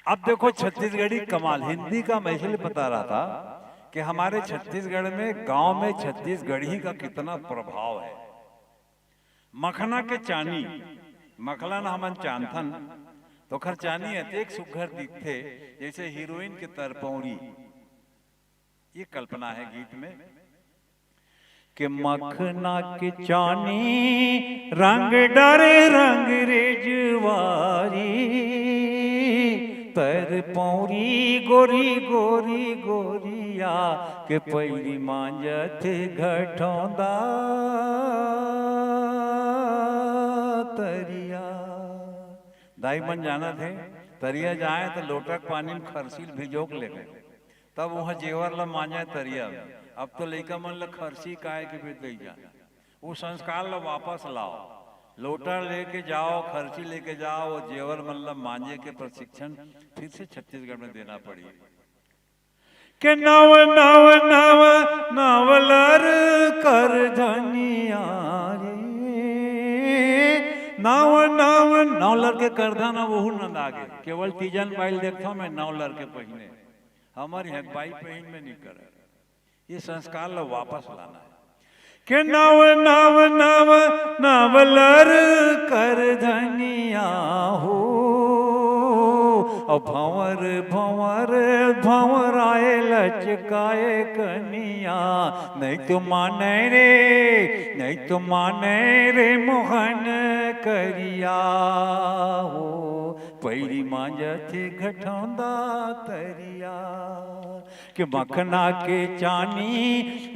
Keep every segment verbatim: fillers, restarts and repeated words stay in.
अब देखो, छत्तीसगढ़ी कमाल, हिंदी का मैं इसलिए बता रहा था कि हमारे छत्तीसगढ़ में, गांव में छत्तीसगढ़ी का कितना प्रभाव है। मखना के चानी, मखना ल हमन चानथन, तो ओखर चानी अतेक सुग्घर दिखथे, जैसे हीरोइन के तरपौरी। ये कल्पना है गीत में कि मखना के चानी रंग डारे रंग रेजवारी, तरपौरी गोरी गोरी गोरिया, के पैरी मांजथे घटौंदा तरिया। दाई मन जानत हे, तरिया जाए त लोटा के पानी में खरसी ल भिजो के लेगे, तब वहाँ जेवर ला मांजे तरिया में। अब तो लइका मन ला खरसी काय के भी दे जा, वो संस्कार ला वापस लाओ। लोटा लेके जाओ, खरसी लेके जाओ, वो जेवर मन ला मांजे के प्रशिक्षण फिर से छत्तीसगढ़ में देना पड़ी। के नव नव नव नवलर कर धनिया रे, नव नव नवलर के करधन अब ओहू नंदा गे। केवल तीजन बाई ल देखथों मैं नवलर के पहिने, हमर यहाँ बाई पहिन में नहीं करे। ये संस्कार ला वापस लाना है। के नव नव नव नवलर कर धनिया हो, अउ भंवर भंवर भंवराए लचकाए कनिया, नहीं तो माने रे, नहीं तो माने रे मोहन करिया हो, पैरी मांजथे घटौंदा तरिया। के मखना के चानी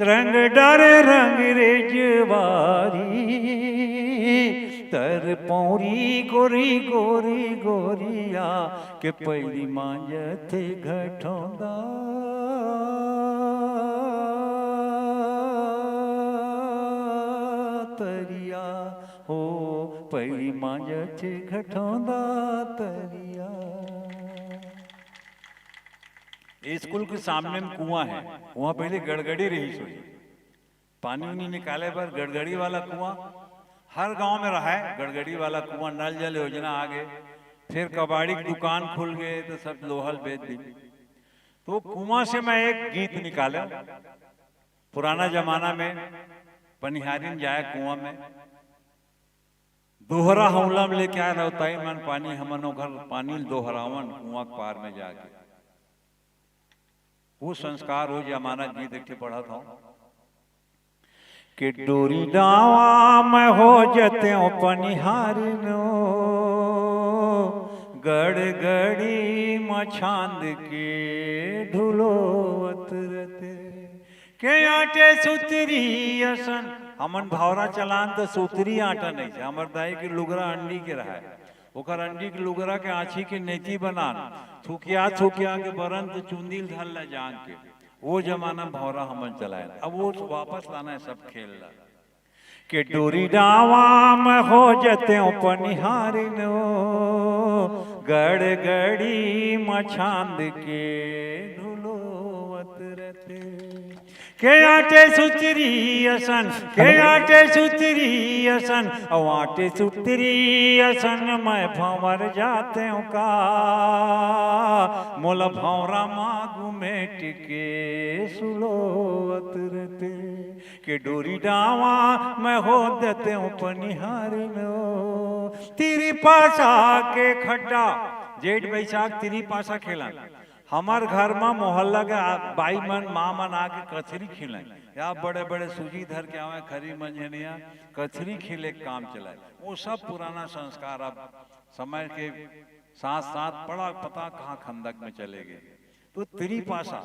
रंग डारे रंग रेजवारी, तरपौरी गोरी गोरी गोरिया, के पैरी मांजथे घटौंदा तरिया हो, पैरी मांजथे घटौंदा तरिया। ये स्कूल के सामने में कुआं है, वहाँ पहले गड़गड़ी रहिस होही। पानी उनी निकाले बर गड़गड़ी वाला कुआं हर गांव में रहा है। गड़गड़ी वाला कुआं, नल जल योजना आ गे, फिर कबाड़ी के दुकान खुल गे तो सब लोहा ल बेच दी। तो कुआं से मैं एक गीत निकाले। पुराना जमाना में पनिहारिन जाए कुआं में, दोहरा हौला में लेके आए रहताई मन पानी, हमन ओखर पानी ल दोहरावन कुआं के पार में जाके। वो संस्कार, वो जमाना गीत एक ठे पढ़त हौं कि डोरी डावा में हो जतेंव पनिहारिन, गड़गड़ी म छांद के ढुलोवत रते। के आंटे सुतरी असन, हमन भौंरा चलान त सुतरी आंटा नहीं थे। हमर दाई के लुगरा अंडी के रहा है, ओकर अंडी के लुगरा के आँछी के नेती बनान, थुकिया थुकिया के बरन त चुंदी ल धर ल जान के। वो जमाना में भौंरा हमन चलाए, अब वो वापस लाना है सब खेल ला। के डोरी डावा में हो जतेंव पनिहारिन, गड़गड़ी म छांद के ढुलोवत रते। के आंटे सुतरी असन, के आंटे सुतरी असन, अउ आंटे सुतरी असन मैं भंवर जातेंव का, मोला भौंरा मा गुमेट के सुलोवत रते। के डोरी डावा में हो जतेंव पनिहारिन, तिरिपासा के खड्डा, जेठ बैसाख तिरिपासा खेलन। हमर घर म मोहल्ला के आ-, बाई मन, माँ मन आके कचरी खेलें, या बड़े बड़े सूजी धर के आवे, खरी मंझनिया कचरी खेले के काम चलाए। वो सब पुराना संस्कार अब समय के साथ साथ पड़ा पता कहाँ खंदक में चले गए। तो तिरिपासा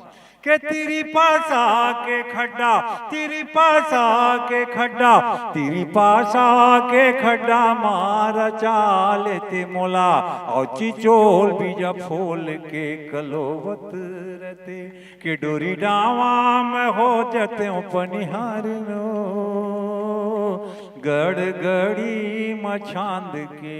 के, तिरिपासा के खड्डा, तिरिपासा के खड्डा, तिरिपासा के खड्डा मार चाले ते मोला, अउ चिचोल बीजा फोल के कलोवत रते। के डोरी डावा में हो जतेंव पनिहारिन, गड़गड़ी म छांद के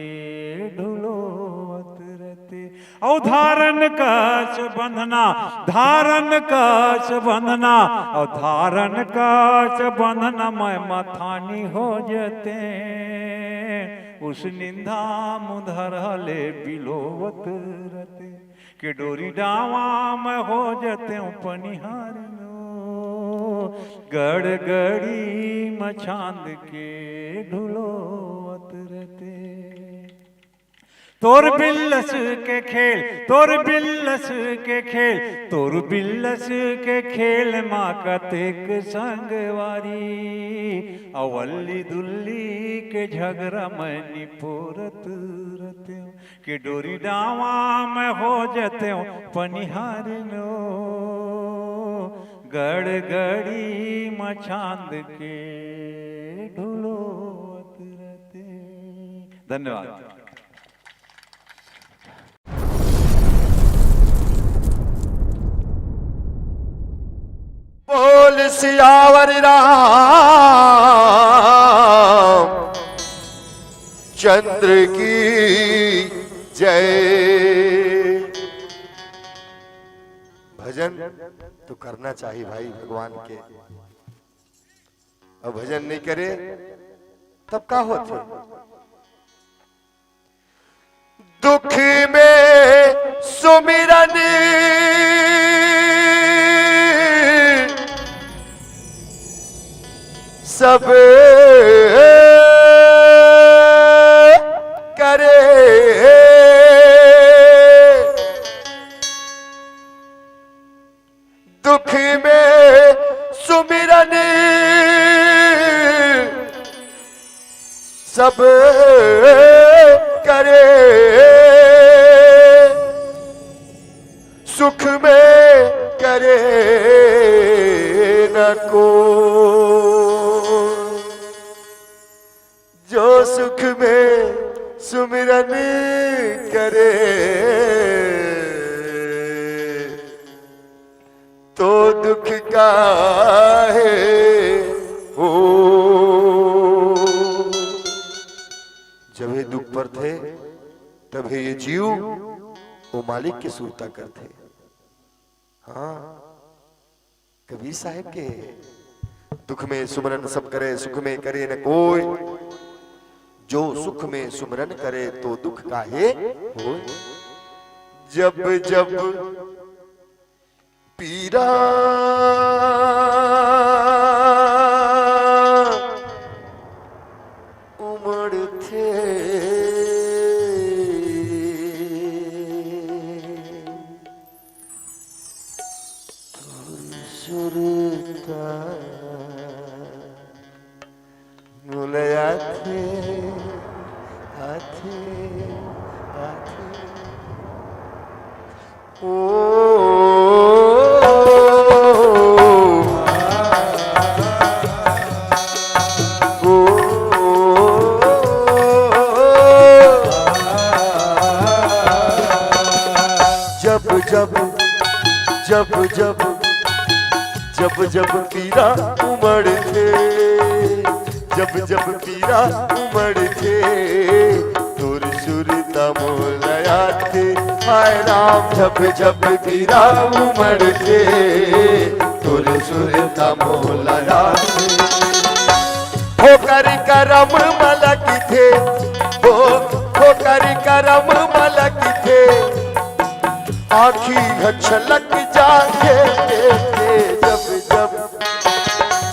ढुलोवत रते। अउ धारन कस बंधना, धारन कस बंधना, अउ धारन कस बंधना मैं मथानी हो जतेंव, उस निंदा मुंधर ले बिलोवत रते। के डोरी डावा म हो जतेंव पनिहारिनो, गड़गड़ी म चांद के ढुलोवत रते। तोर बिल्लस के खेल, तोर बिल्लस के खेल, तोर बिल्लस के खेल मा कतेक संगवारी, अवल्ली दुल्ली के झगरा म निपोरत रतेंव। के डोरी डावा म हो जतेंव पनिहारिनो, गड़गड़ी म चांद के ढुलोवत रते। धन्यवाद। बोल सियावर राम चंद्र की जय। भजन तो करना चाहिए भाई भगवान के, अब भजन नहीं करे तब का होथे? दुख में सुमिरन सब करे, दुख में सुमिरन सब करे, सुख में करे न को। जो सुख में सुमिरन करे, तो दुख काहे हो। जब ये दुख परथे, तब ये जीव वो मालिक के सुरता करथे। हाँ, कबीर साहेब के, दुख में सुमरन सब करे, सुख में करे न कोई। जो सुख में सुमरन करे, तो दुख काहे होय। जब जब पीरा उमड़थे, सुरता मोला आथे, आथे, आथे। ओ, ओ, ओ। जब जब, जब जब, जब जब पीरा उमड़थे, जब जब पीरा उमड़थे, तोर सुरता मोला आथे। हाय राम, जब जब पीरा उमड़थे, तोर सुरता मोला आथे। होकर करम म लगथे, हो, होकर करम म लगथे, आँखी ह छलक जाथे। जब जब,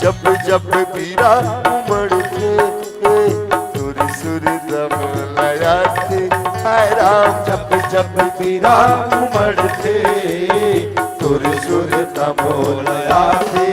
जब जब पीरा उमड़थे, तोर सुरता मोला आथे। हाय राम, जब जब पीरा उमड़थे, तोर सुरता मोला आथे।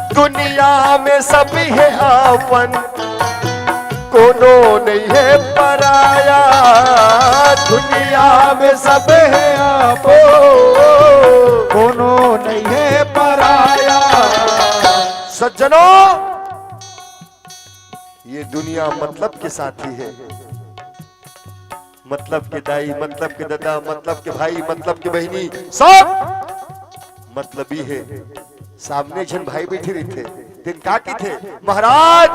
दुनिया में सब हे अपन, कोनो नहीं है पराया। दुनिया में सब हे अपन, कोनो नहीं है पराया। सज्जनों, ये दुनिया मतलब के साथी है। मतलब के दाई, मतलब के ददा, मतलब के भाई, मतलब के बहिनी, सब मतलबी हे। सामने एक झन भाई बइठे रहिथे, तेन का कहिथे, "महाराज,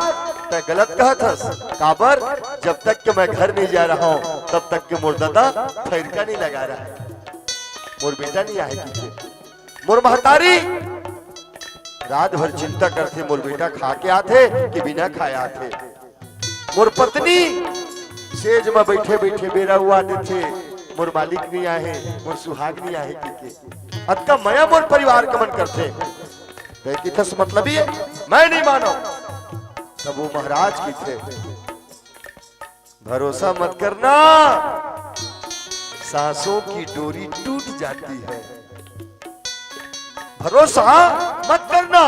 तैं गलत कहत हस, काबर? जब तक के मैं घर नहीं जा रहा हूं, तब तक के मोर ददा फैरका नहीं लगा रहा है, मोर बेटा नहीं आए," कहिथे। मोर महतारी रात भर चिंता करथे, मोर बेटा खा के आथे कि बिना खाए आथे। मोर पत्नी सेज म बइठे बइठे बेरा हुआ देथे, मोर मालिक नहीं आहे, मोर सुहाग नहीं आहे कहिके। अतका मया मोर परिवार के मन करथे। तैं कहिथस मतलबी हे, मैं नहीं मानव। तब वो महाराज कहिथे, भरोसा मत करना, सांसों की डोरी टूट जाती है। भरोसा मत करना,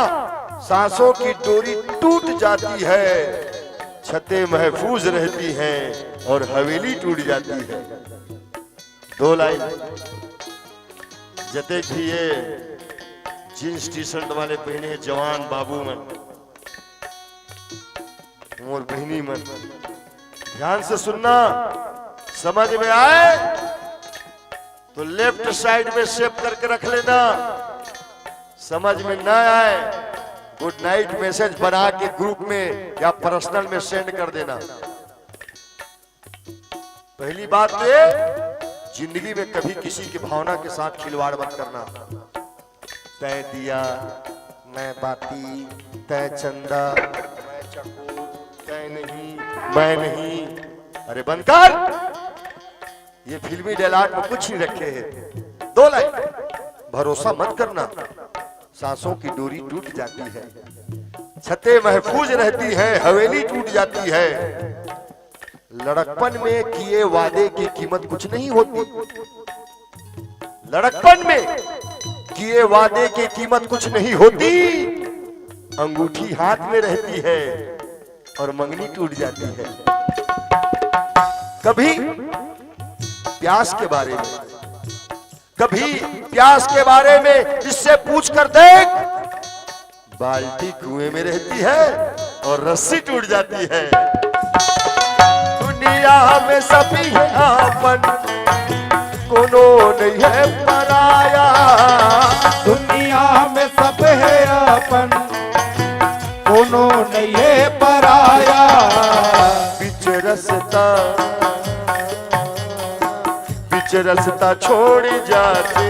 सांसों की डोरी टूट जाती है, छतें महफूज रहती हैं और हवेली टूट जाती है। दो लाइन, जतेक भी ये जींस टी शर्ट वाले पहने हैं जवान बाबू मन, मोर बहिनी मन, ध्यान से सुनना, समझ में आए तो लेफ्ट साइड में सेव करके रख लेना, समझ में ना आए, गुड नाइट मैसेज बना के ग्रुप में या पर्सनल में सेंड कर देना। पहली बात तो ये, जिंदगी में कभी किसी की भावना के साथ खिलवाड़ मत करना। तय दिया, मैं बाती, तय चंदा, मैं चकोर, तय नहीं, मैं नहीं। अरे बंद कर, ये फिल्मी डायलॉग में कुछ नहीं रखे हैं। दो लाइन, भरोसा मत करना, सांसों की डोरी टूट जाती है, छतें महफूज रहती है, हवेली टूट जाती है। लड़कपन में किए वादे की कीमत कुछ नहीं होती। लड़कपन में किए वादे की कीमत कुछ नहीं होती। अंगूठी हाथ में रहती है और मंगनी टूट जाती है। कभी प्यास के बारे में, कभी प्यास के बारे में इससे पूछ कर देख, बाल्टी कुएं में रहती है और रस्सी टूट जाती है। दुनिया में सभी है आपन, कोनो नहीं है पराया। दुनिया में सब है आपन, कोनो नहीं है पराया। बीच रस्ता, बीच रस्ता छोड़ जाथे,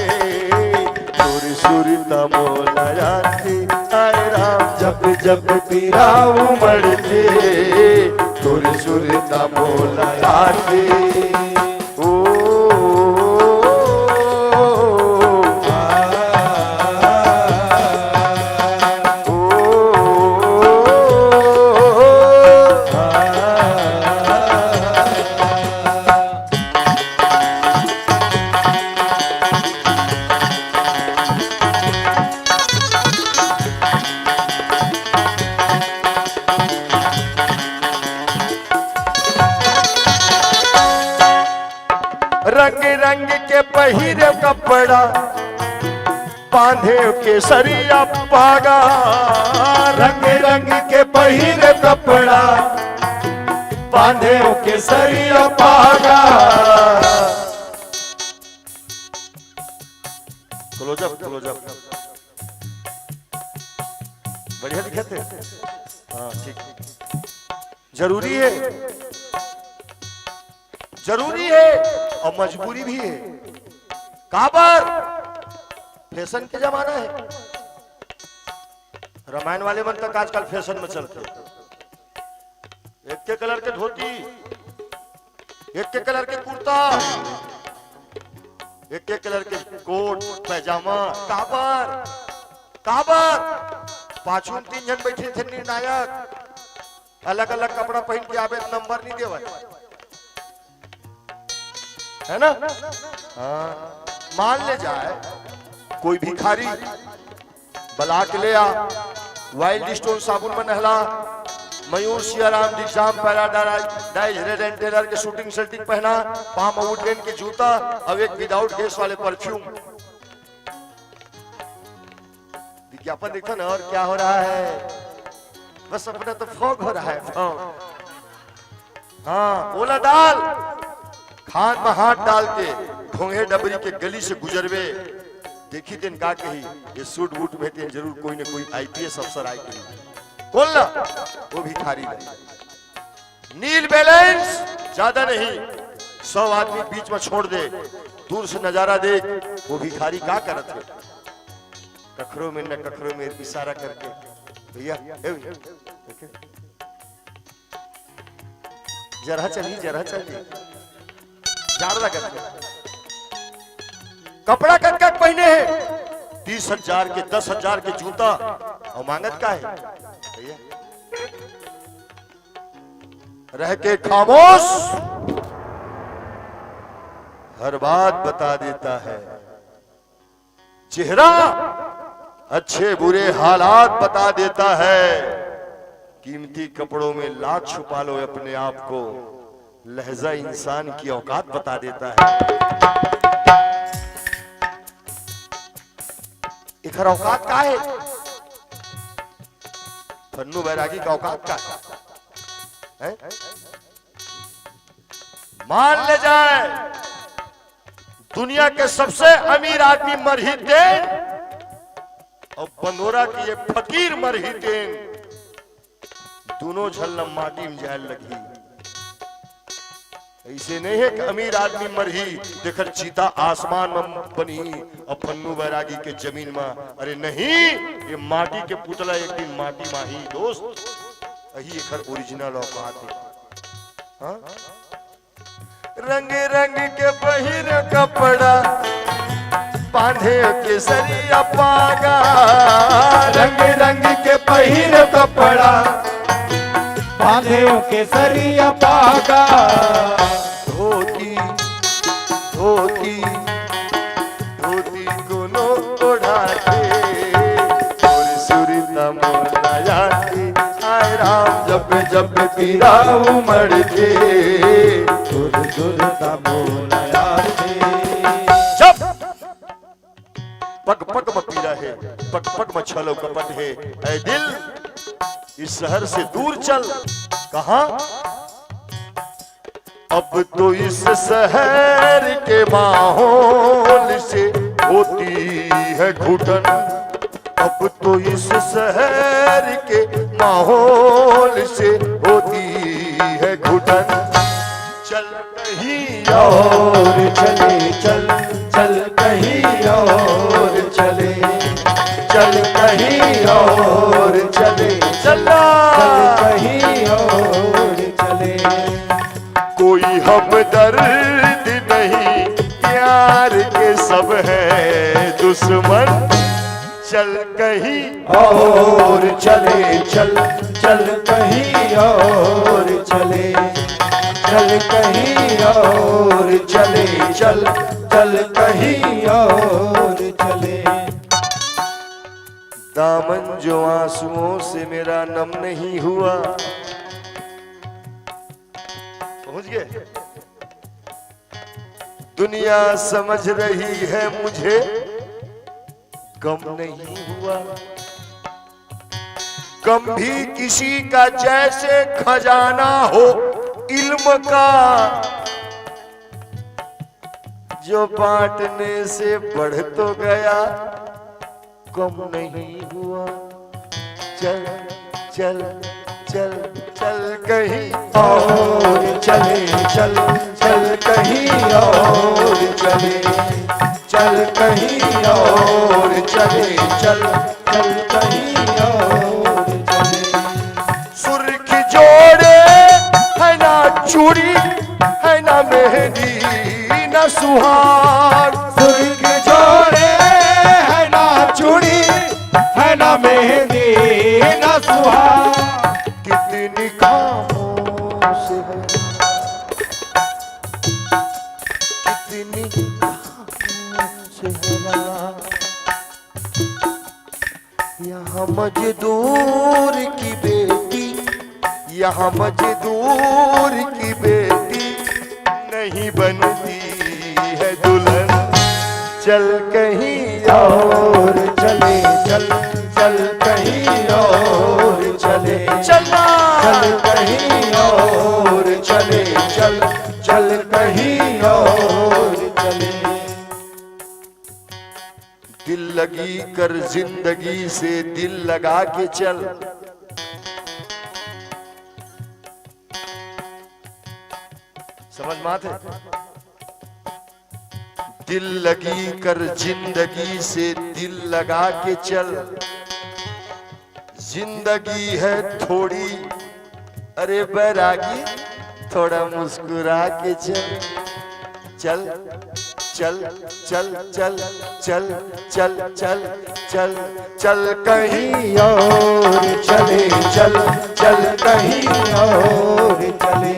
तोर सुरता मोला आथे। हाय राम, जब जब पीरा उमड़थे, तोर सुरता मोला आथे। ओ, आ, ओ, आ। रंग रंग के पहिरे कपड़ा, बांधे केसरिया पागा। रंग रंग के पहिरे कपड़ा, बांधे केसरिया पागा। Close up, close up. बढ़िया दिखत हे। हाँ, ठीक। जरूरी हे, जरूरी हे अउ मजबूरी भी हे। काबर? फैशन के जमाना हे। रामायण वाले मन तक आजकल फैशन में चलथे। एक के कलर के धोती, एक के कलर के कुर्ता, एक के कलर के कोट पैजामा। काबर? काबर? पाछू में तीन झन बैठे थे निर्णायक, अलग अलग कपड़ा पहन के आबे, नंबर नहीं देवय, है ना? हाँ, मान ले जाए कोई भिखारी, बला के ले आ, वाइल्ड स्टोन साबुन में नहला, Mayur Siyaram Digjam Paradise Reid and Taylor के शूटिंग शर्टिंग पहना, पाँव में वुडलैंड के जूता, अब एक विदाउट गैस वाले परफ्यूम। विज्ञापन देखो ना, और क्या हो रहा है, बस अपना तो फॉग हो रहा है, फॉग। हाँ, ओला डाल, हाथ में हाथ डाल के ढोंगे डबरी के गली से गुजरबे, देखी तेन का कही, ये सूट बूट में तेन जरूर कोई न कोई आईपीएस अफसर आए कही। कौन ला? वो भिखारी ला। नील बैलेंस, ज्यादा नहीं, सौ आदमी बीच में छोड़ दे, दूर से नजारा देख, वो भिखारी का करत है, कखरो में न कखरो में इशारा करके, भैया, हे भैया, देखे? जरा चली, जरा चली, जाड़ लगत है। कपड़ा कतका के पहने है? तीस हजार के, दस हजार के जूता, और मांगत का है भैया? रह के खामोश, हर बात बता देता है। चेहरा अच्छे बुरे हालात बता देता है। कीमती कपड़ों में लाख छुपा लो अपने आप को, लहजा इंसान की औकात बता देता है। एकर औकात का है? फन्नू बैरागी का औकात का है? हैं? मान ले जाए, दुनिया के सबसे अमीर आदमी मरही तेन, और बंदोरा की ये फकीर मरही तेन, दोनों झन ल माटी में जाए लगही। ऐसे नहीं है कि अमीर आदमी मरही, तेकर चीता आसमान में बनही, और फन्नू बैरागी के जमीन में। अरे नहीं, ये माटी के पुतला एक दिन माटी में आही, दोस्त। यही एकर ओरिजिनल औकात है। हाँ? रंग रंग के पहिर कपड़ा, बांधे केसरिया पागा। रंग रंग के पहिर कपड़ा, बांधे केसरिया पागा। धोती, धोती, धोती कोनो ओढ़ाथे, तोर सुरता मोर नयाथे। हाय राम, जब जब पीरा उमड़थे, तोर सुरता मोर नयाथे। जब पग पग में पीरा है, पग पग में छल और कपट है। ऐ दिल, इस शहर से दूर चल। कहाँ? अब तो इस शहर के माहौल से होती है घुटन। अब तो इस शहर के माहौल से होती है घुटन। चल कहीं और चले, चल, चल कहीं और चले, चल कहीं और चले, चल कहीं और चले। कोई हमदर्द नहीं, प्यार के सब हैं दुश्मन। चल कहीं और चले, चल, चल कहीं और चले, चल कहीं और चले, चल, चल कहीं और चले। दामन जो आंसुओं से मेरा नम नहीं हुआ। पहुंच गए। दुनिया समझ रही है मुझे, गम नहीं हुआ। गम भी किसी का जैसे खजाना हो इल्म का, जो बांटने से बढ़ तो गया, कम नहीं हुआ। चल, चल, चल, चल कहीं और चले, चल, चल कहीं और चले, चल कहीं और चले, चल, चल कहीं और चले। सुर्ख जोड़े है ना चूड़ी, है ना मेहंदी, ना सुहाग। सुर्ख जोड़े है ना चूड़ी, है ना मेहंदी, ना सुहाग। कितनी खामोश है, कितनी खामोश है। यहाँ मजदूर की बेटी, यहाँ मजदूर की बेटी नहीं बनती है दुल्हन। चल कहीं और चले, चल, चल कहीं और चले, चलना। चल कहीं और चले, चल, चल कहीं लगी कर जिंदगी से दिल लगा के चल। समझ में आथे? दिल लगी कर जिंदगी से दिल लगा के चल। जिंदगी है थोड़ी, अरे बैरागी, थोड़ा मुस्कुरा के चल। चल, चल, चल, चल, चल, चल, चल, चल, चल, चल कहीं और चले, चल, चल कहीं और चले।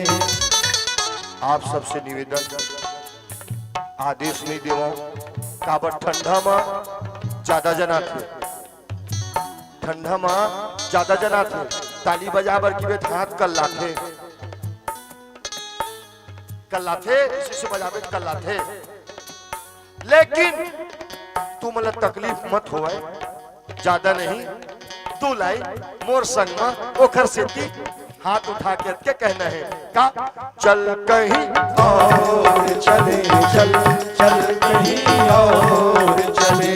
आप सबसे निवेदन, आदेश नहीं देवो, काबर ठंडा मा ज्यादा जनाथे, ठंडा मा ज्यादा जनाथे, ताली बजा बर किबे त हाथ कल्लाथे, कल्लाथे, इसी से बजाबे त कल्लाथे। लेकिन तुमन ला तकलीफ मत होवय, ज्यादा नहीं, दू line मोर संग मा ओखर सेती हाथ उठा के, के कहना है का? चल कहीं और चले, चल, चल कहीं और चले,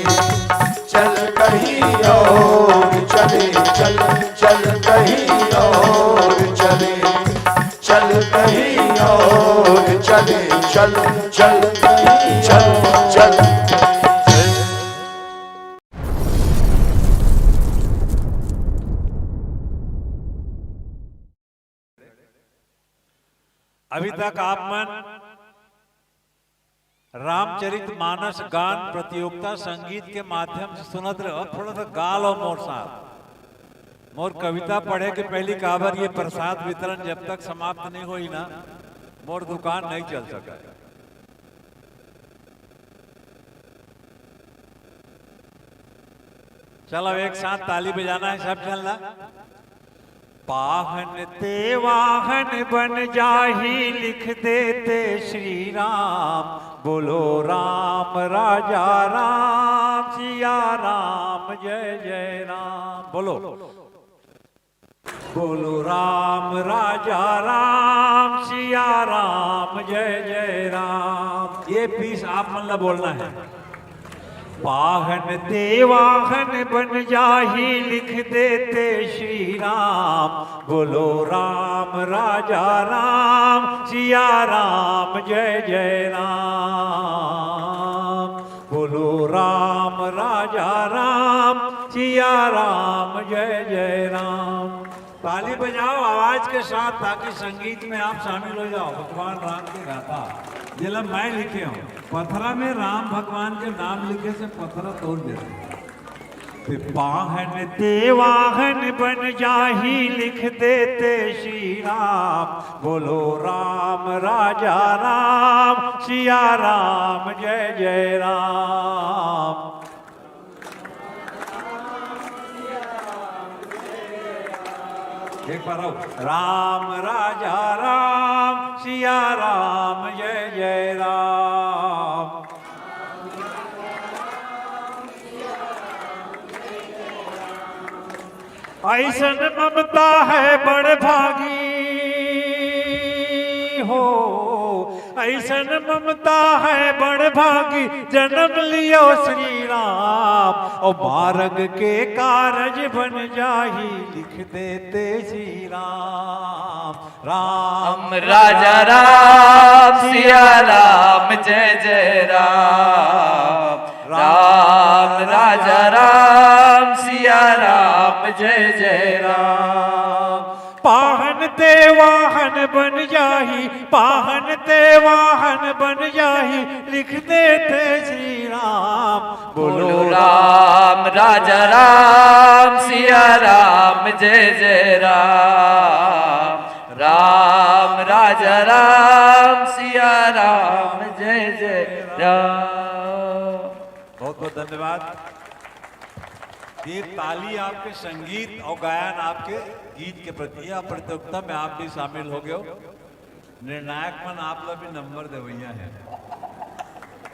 चल कहीं और चले, चल, चल कहीं और चले, चल कहीं और चले, चल, चल कहीं, चल, चल। अभी तक आप मन रामचरित मानस गान प्रतियोगिता संगीत के माध्यम से सुनत रहे। अब थोड़ा सा गा लो मोर साथ। मोर कविता पढ़े के पहली काबर ये प्रसाद वितरण जब तक समाप्त नहीं होई ना, मोर दुकान नहीं चल सका। चलो, एक साथ ताली बजाना है सब झन ला। पाहन ते वाहन बन जाही, लिख देते श्री राम। बोलो राम राजा राम, सिया राम जय जय राम। बोलो। बोलो राम राजा राम, सिया राम जय जय राम। ये piece आप मन ला बोलना है। पाहन ते वाहन बन जाही, लिख देते श्री राम। बोलो राम राजा राम, सिया राम जय जय राम। बोलो राम राजा राम, सिया राम जय जय राम। ताली बजाओ आवाज के साथ, ताकि संगीत में आप शामिल हो जाओ। भगवान राम के गाथा, जेला मैं लिखे हूँ। पथरा में राम भगवान के नाम लिखे से पथरा तोड़ देते। पाहन ते वाहन बन जाही, लिख देते श्री राम। बोलो राम राजा राम, सिया राम जय जय राम। एक बार और। राम राजा राम, सिया राम जय जय राम। ऐसन ममता है बड़ भागी हो, ऐसन ममता है बड़ भागी, जन्म लियो श्री राम। और मार्ग के कारज बन जाही, लिख देते श्री राम। राम राजा राम, सिया राम जय जय राम। राम राजा राम, सिया राम जय जय राम। पाहन ते वाहन बन जाही, पाहन ते वाहन बन जाही, लिख देते श्री राम। बोलो राम राजा राम, सिया राम जय जय राम। राम राजा राम, सिया राम जय जय राम। बहुत बहुत धन्यवाद। ये ताली आपके संगीत और गायन आपके गीत के प्रति है। प्रतियोगिता में आप भी शामिल हो गए हो। निर्णायक मन आप ला भी नंबर देवैया है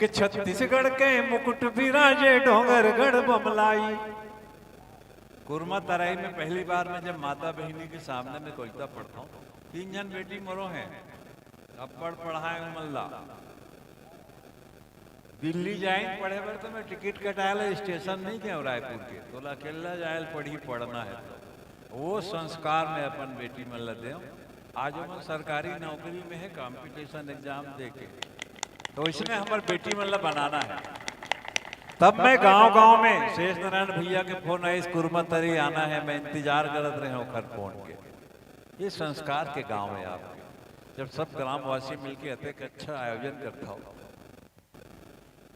कि छत्तीसगढ़ के मुकुट बिराजे डोंगरगढ़ बमलाई। कुरमा तराई में पहली बार मैं जब माता बहिनी के सामने में कविता पढ़ता हूँ, तीन जन बेटी मोरो हैं, अब्बड़ पढ़ाए उमन ला। दिल्ली जाइन पढ़े बर, तो मैं टिकट कटाए ला स्टेशन नहीं गए रायपुर के, तोला अकेला जाए ला पढ़ी, पढ़ना है तो। वो संस्कार में अपन बेटी मन ला देव। आज हम सरकारी नौकरी में है, कंपटीशन एग्जाम दे के, तो इसमें हमारे बेटी मन ला बनाना है। तब मैं गांव गांव में, शेष नारायण भैया के फोन आइस, कुरमातरी आना है, मैं इंतजार करत रहे ओखर फोन के। ये संस्कार के गांव है आपके, जब सब ग्रामवासी मिलके अतेक अच्छा आयोजन करता हो।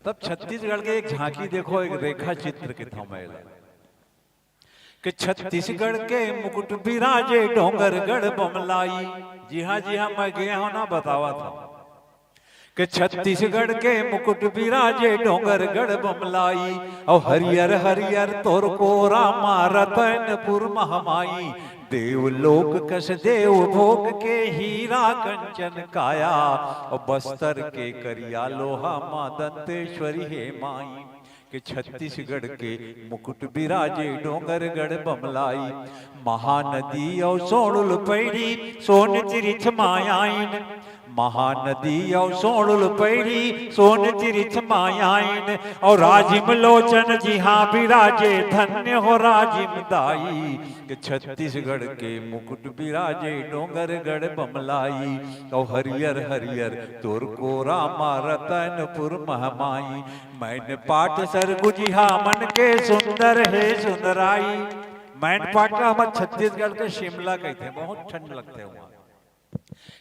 तब छत्तीसगढ़ के एक झांकी देखो, एक रेखा चित्र के थमेला कि छत्तीसगढ़ के मुकुट बिराजे डोंगरगढ़ बमलाई। जी हाँ, जी हाँ, मैं गया हूं ना, बतावा था कि छत्तीसगढ़ के मुकुट बिराजे डोंगरगढ़ बमलाई। और हरियर हरियर तोर कोरा मा रतनपुर महमाई। देवलोक कस देव भोग के हीरा कंचन काया, और बस्तर के करिया लोहा मा दंतेश्वरी हे माई। के छत्तीसगढ़ के मुकुट बिराजे डोंगरगढ़ बमलाई। महानदी और सोणुल पैड़ी सोन तिरिछ मायाइन। महानदी और सोणुल पैड़ी सोन तिरिछ मायाइन। और राजिम लोचन जिहाँ बिराजे, धन्य हो राजिम दाई। के छत्तीसगढ़ के मुकुट बिराजे डोंगरगढ़ बमलाई। और हरियर हरियर तोर कोरा मा रतनपुर महमाई। मैन पाट सरगुजिहा मन के सुंदर हे सुंदराई। मैन पाट ला हमर छत्तीसगढ़ के शिमला कहते हैं, बहुत ठंड लगते हैं वहाँ।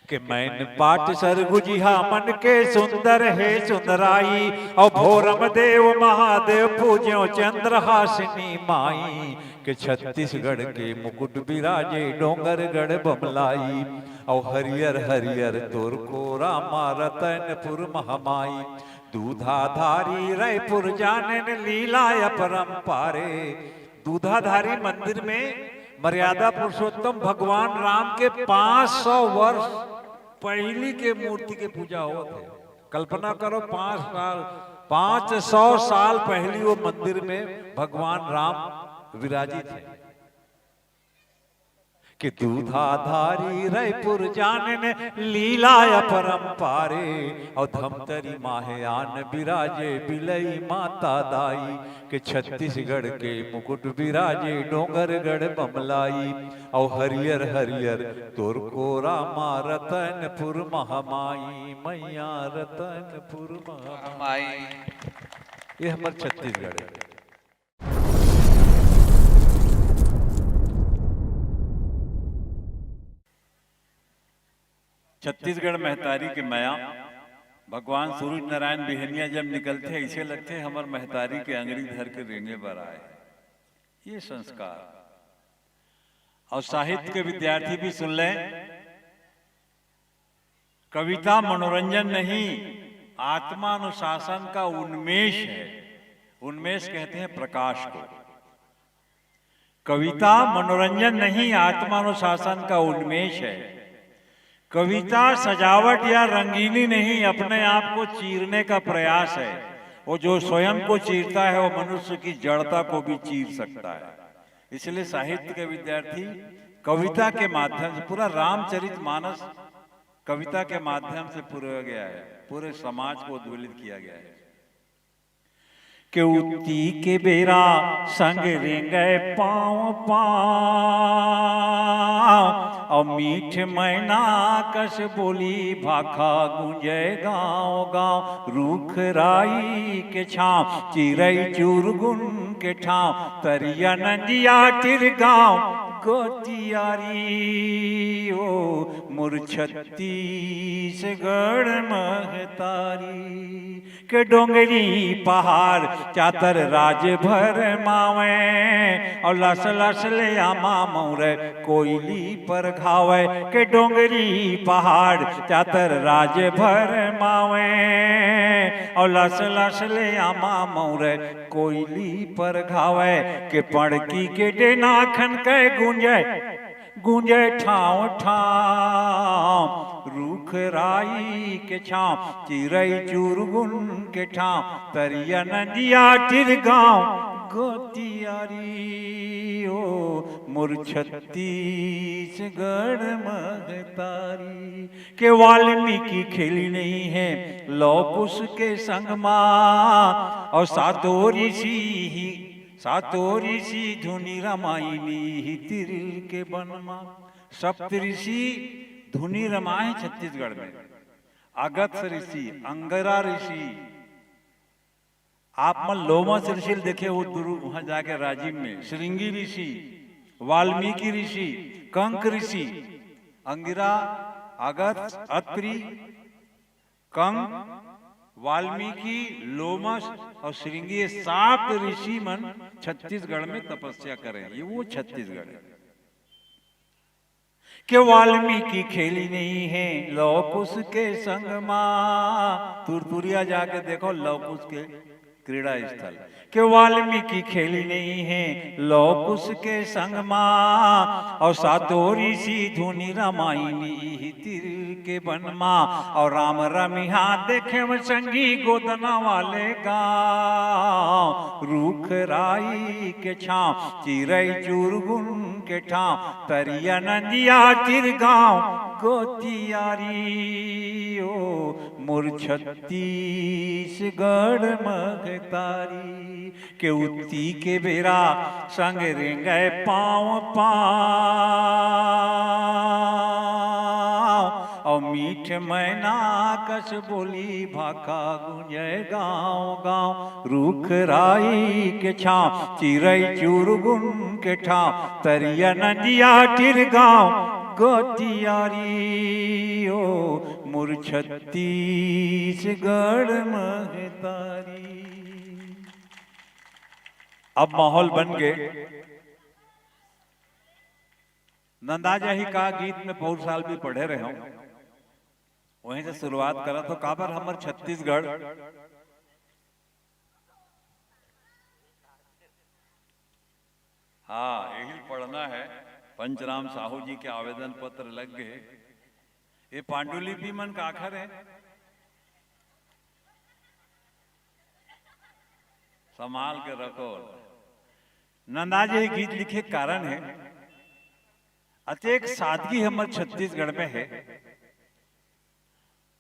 के मैन पाट सरगुजिहा मन के सुंदर हे सुंदराई। और भोरम देव महादेव पूज्यो चंद्रहासिनी माई। के छत्तीसगढ़ के मुकुट बिराजे डोंगरगढ़ बमलाई। और हरियर हरियर तोर कोरा मा रतनपुर महमाई। दूधाधारी रायपुर जानेन लीला अपरंपारे। दूधाधारी मंदिर में मर्यादा पुरुषोत्तम भगवान राम के पाँच सौ वर्ष पहली के मूर्ति के पूजा होत हे। कल्पना करो, पाँच साल, पाँच सौ साल पहली वो मंदिर में भगवान राम विराजित है। कि दूधाधारी रायपुर जानेन लीला अपरंपारे। और धमतरी माहे आन बिराजे बिलई माता दाई। के छत्तीसगढ़ के मुकुट बिराजे डोंगरगढ़ बमलाई। और हरियर हरियर तोर कोरा मा रतनपुर महमाई, मैया रतनपुर महमाई। ये हमर छत्तीसगढ़ है। छत्तीसगढ़ महतारी के मया। भगवान सूरज नारायण बिहनिया जब निकलथे, ऐसे लगथे हमर महतारी के अंगड़ी धर के रेंगे बर आए। ये संस्कार। और साहित्य के विद्यार्थी भी सुन लें, कविता मनोरंजन नहीं, आत्मानुशासन का उन्मेष है। उन्मेष कहते हैं प्रकाश को। कविता मनोरंजन नहीं, आत्मानुशासन का उन्मेष है। कविता सजावट या रंगीनी नहीं, अपने आप को चीरने का प्रयास है। वो जो स्वयं को चीरता है, वो मनुष्य की जड़ता को भी चीर सकता है। इसलिए साहित्य के विद्यार्थी कविता के माध्यम से, पूरा रामचरित मानस कविता के माध्यम से पूरा गया है, पूरे समाज को उद्वेलित किया गया है। के उत्ती के बेरा संग रेंगे पाँव पाँव, और मीठ मैना कस बोली भाखा गूंजे गांव गांव। रूख राई के छांव, चिरई चुरगुन के ठांव, तरिया नंदिया टिर गांव गतियारी। ओ मोर छत्तीसगढ़ महतारी। के डोंगरी पहाड़ चातर राज भर मावे, और लस लस ले आमा मौर कोयली पर घावे। के डोंगरी पहाड़ चातर राज भर मावे, और लस लस ले आमा मौर कोयली पर घावे। के पड़की के डेना खन के गूंजे, गूंजे ठाव ठाव, रूख राई के छांव, चिरई चुरगुन के ठांव, तरिया नंदिया टिर गांव गोतियारी ओ मोर छत्तीसगढ़ महतारी। के वाल्मीकि खेली नहीं है लव कुश के संग मा, अउ सातो ऋषि ही, सातो ऋषि धुनि रमाइनी ही तिर के बन मा। सप्त ऋषि धुनि रमाए छत्तीसगढ़ में। अगस्त्य ऋषि, अंगिरा ऋषि, आप मन लोमश ऋषि ल देखे हो, दुरु वहां जाके राजिम में शृंगी ऋषि, वाल्मीकि ऋषि, कंक ऋषि, अंगिरा, अगस्त्य, अत्रि, कंक, वाल्मीकि, लोमश अउ शृंगी, ये सात ऋषि मन छत्तीसगढ़ में तपस्या करे। ये वो छत्तीसगढ़ है। के वाल्मीकि खेली नहीं है लव कुश के संग मा। तुरतुरिया जाके देखो लव कुश के क्रीड़ा स्थल। के वाल्मीकि खेली नहीं है लव कुश के संग मा, अउ सातो ऋषि धुनि रमाइनी ही तिर के बन मा। अउ राम रमिहा देखे में संगी गोदना वाले गांव, रूख राई के छांव, चिरई चुरगुन के ठांव, तरिया नंदिया तिर गांव, गोतियारी ओ मोर छत्तीसगढ़ महतारी। के उत्ती के बेरा संग रेंगय पांव पांव, अउ मीठ मैना कस बोली भाखा गुंजय गांव गांव। रूख राई के छांव, चिरई चुरगुन के ठांव, तरिया नंदिया तिर गांव, गोतियारी ओ मोर छत्तीसगढ़ महतारी। अब माहौल बन के नंदा जाही का गीत में पौर साल भी पढ़े रहे हंव, वहीं से शुरुआत करत हंव। काबर हमर छत्तीसगढ़, हाँ, यही पढ़ना है। पंचराम साहू जी के आवेदन पत्र लग गए। ये पांडुलिपि मन काखर है? संभाल के रखो। नंदा जी ये गीत लिखे कारण है, अतेक सादगी हमर छत्तीसगढ़ में है।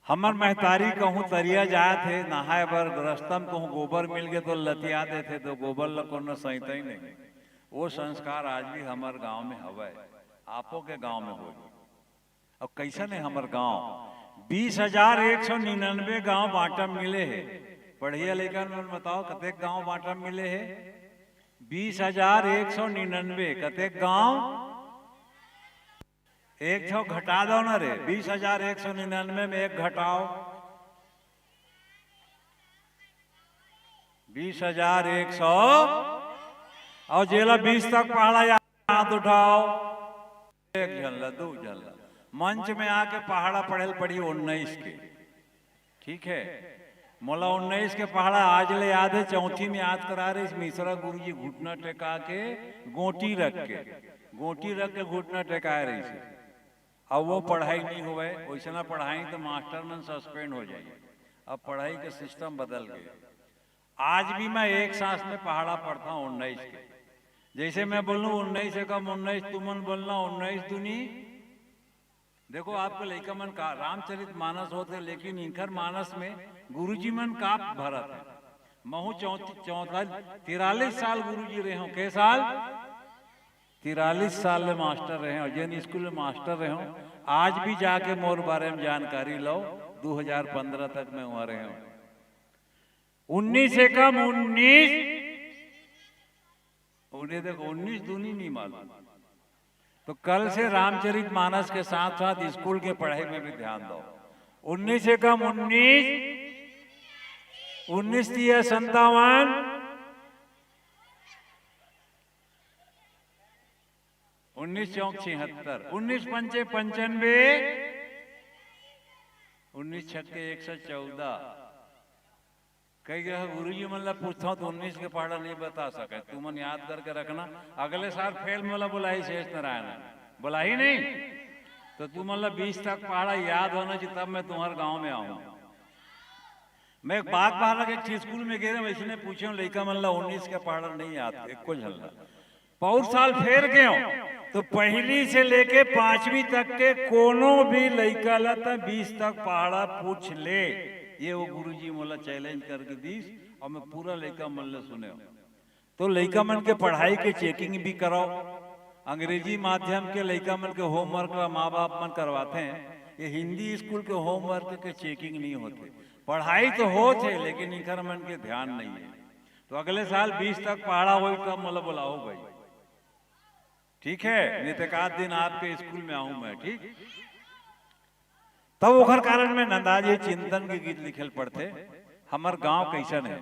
हमर महतारी कहूँ तरिया जात हे नहाए बर, रस्ता म कहूँ गोबर मिल गे तो लतिया देथे, तो गोबर ल कोनो सइता ही नहीं। वो संस्कार आज भी हमर गांव में हवय, आपो के गांव में होही। अब कैसन हे हमर गांव? बीस हजार एक सौ निन्यानवे गांव बांटा म मिले हे। पढ़िया लइका मन बताओ, कतेक गांव बांटा म मिले हे? बीस हजार एक सौ निन्यानवे। कतेक गांव? एक ठो घटा दो ना रे, बीस हजार एक सौ निन्यानवे में एक घटाओ, बीस हजार एक सौ। अउ जेला बीस तक पहाड़ा, हाथ उठाओ। एक झन ला, दू झन ला। मंच में आके पहाड़ा पढ़े ल पड़ी उन्नीस के। ठीक है, मोला उन्नीस के पहाड़ा आज ले याद है, चौथी में याद करा रहिस, मिश्रा गुरुजी घुटना टेका के, गोटी रख के, गोटी रख के घुटना टेकाए रहिस। अब वो पढ़ाई नहीं होवय, वैसना पढ़ाई तो मास्टर मन suspend हो जाही। अब पढ़ाई के system बदल गए। आज भी मैं एक सांस में पहाड़ा पढ़ता हूँ उन्नीस के। जैसे मैं बोलूँ उन्नीस एकम उन्नीस, तुमन बोलना उन्नीस दूनी। देखो, आपके लइका मन का रामचरित मानस होत हे, लेकिन इनकर मानस में गुरुजी मन का भरत हे। महू चौंत-, चौंतालीस, तिरालीस साल गुरुजी रहे हंव। के साल? तिरालीस साल ले मास्टर रहे हंव। अउ जेन स्कूल में मास्टर रहे हंव, आज भी जाके मोर बारे में जानकारी लो, दू हजार पंद्रह तक मैं वहां रहे हंव। उन्नीस एकम उन्नीस, उन्हें देखो, उन्नीस दूनी नहीं मालूम। तो कल से रामचरित मानस के साथ साथ स्कूल के पढ़ाई में भी ध्यान दो। उन्नीस एकम उन्नीस, उन्नीस तिया संतावन, उन्नीस चौक छिहत्तर, उन्नीस पंचे पंचानवे, उन्नीस छक्के एक सौ चौदह। कई जगह गुरुजी मन ला पूछता हूँ तो उन्नीस के पहाड़ा नहीं बता सके। तुमन याद करके रखना, अगले साल फेल मोला बुलाही शेष नारायण, बुलाही नहीं तो तुमन ला बीस तक पहाड़ा याद होना चाहिए, तब मैं तुम्हारे गांव में आऊँ। मैं बागबाहरा के एक ठे स्कूल में गे रहेंव, वइसने पूछेंव लइका मन ला, उन्नीस के पहाड़ा नइ आत, एको झन ला। पउर साल फेर गेंव, तो पहली से लेके पांचवी तक के कोनो भी लइका ला त बीस तक पहाड़ा पूछ ले, ये वो गुरुजी मोला challenge करके दीस, अउ मैं पूरा लइका मन ला सुनेंव। तो लइका मन के पढ़ाई के checking भी कराओ। अंग्रेजी माध्यम के लइका मन के homework ला माँ बाप मन करवाथे, ये हिंदी स्कूल के homework के checking नइ होथे। पढ़ाई तो होत हे, लेकिन इनकर मन के ध्यान नइ हे। तो अगले साल बीस तक पहाड़ा होही, तब मोला बुलाओ भाई, ठीक हे? नइ तो एक आध दिन आपके स्कूल में आहूं मैं, ठीक? तब ओखर कारण में नंदाजी चिंतन के गीत लिखे ल पड़थे। हमर गांव कइसन हे?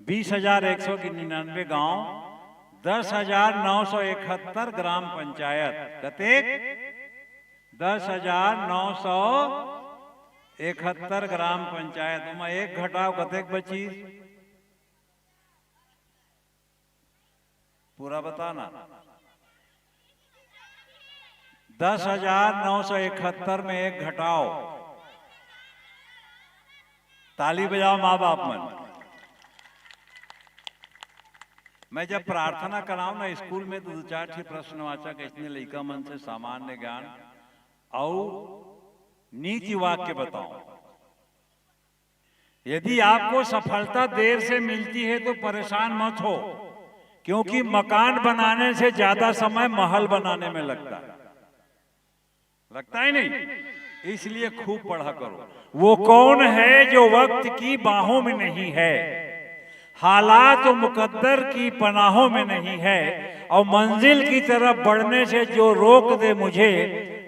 बीस हजार एक सौ निन्यानवे गांव, दस हजार नौ सौ इकहत्तर ग्राम पंचायत। कतेक? दस हजार नौ सौ इकहत्तर ग्राम पंचायत। ओमा एक घटाव, कतेक बचिस? पूरा बताना। दस हजार नौ सौ इकहत्तर में एक घटाव। ताली बजाओ माँ बाप मन। मैं जब प्रार्थना कराऊं ना स्कूल में, तो दू चार ठे प्रश्नवाचक अइसने लइका मन से सामान्य ज्ञान अउ नीति वाक्य बताऊं। यदि आपको सफलता देर से मिलती है तो परेशान मत हो, क्योंकि मकान बनाने से ज्यादा समय महल बनाने में लगता है। लगता है नहीं? इसलिए खूब पढ़ा करो। वो कौन है जो वक्त की बाहों में नहीं है, हालात मुकद्दर की पनाहों में नहीं है, और मंजिल की तरफ बढ़ने से जो रोक दे मुझे,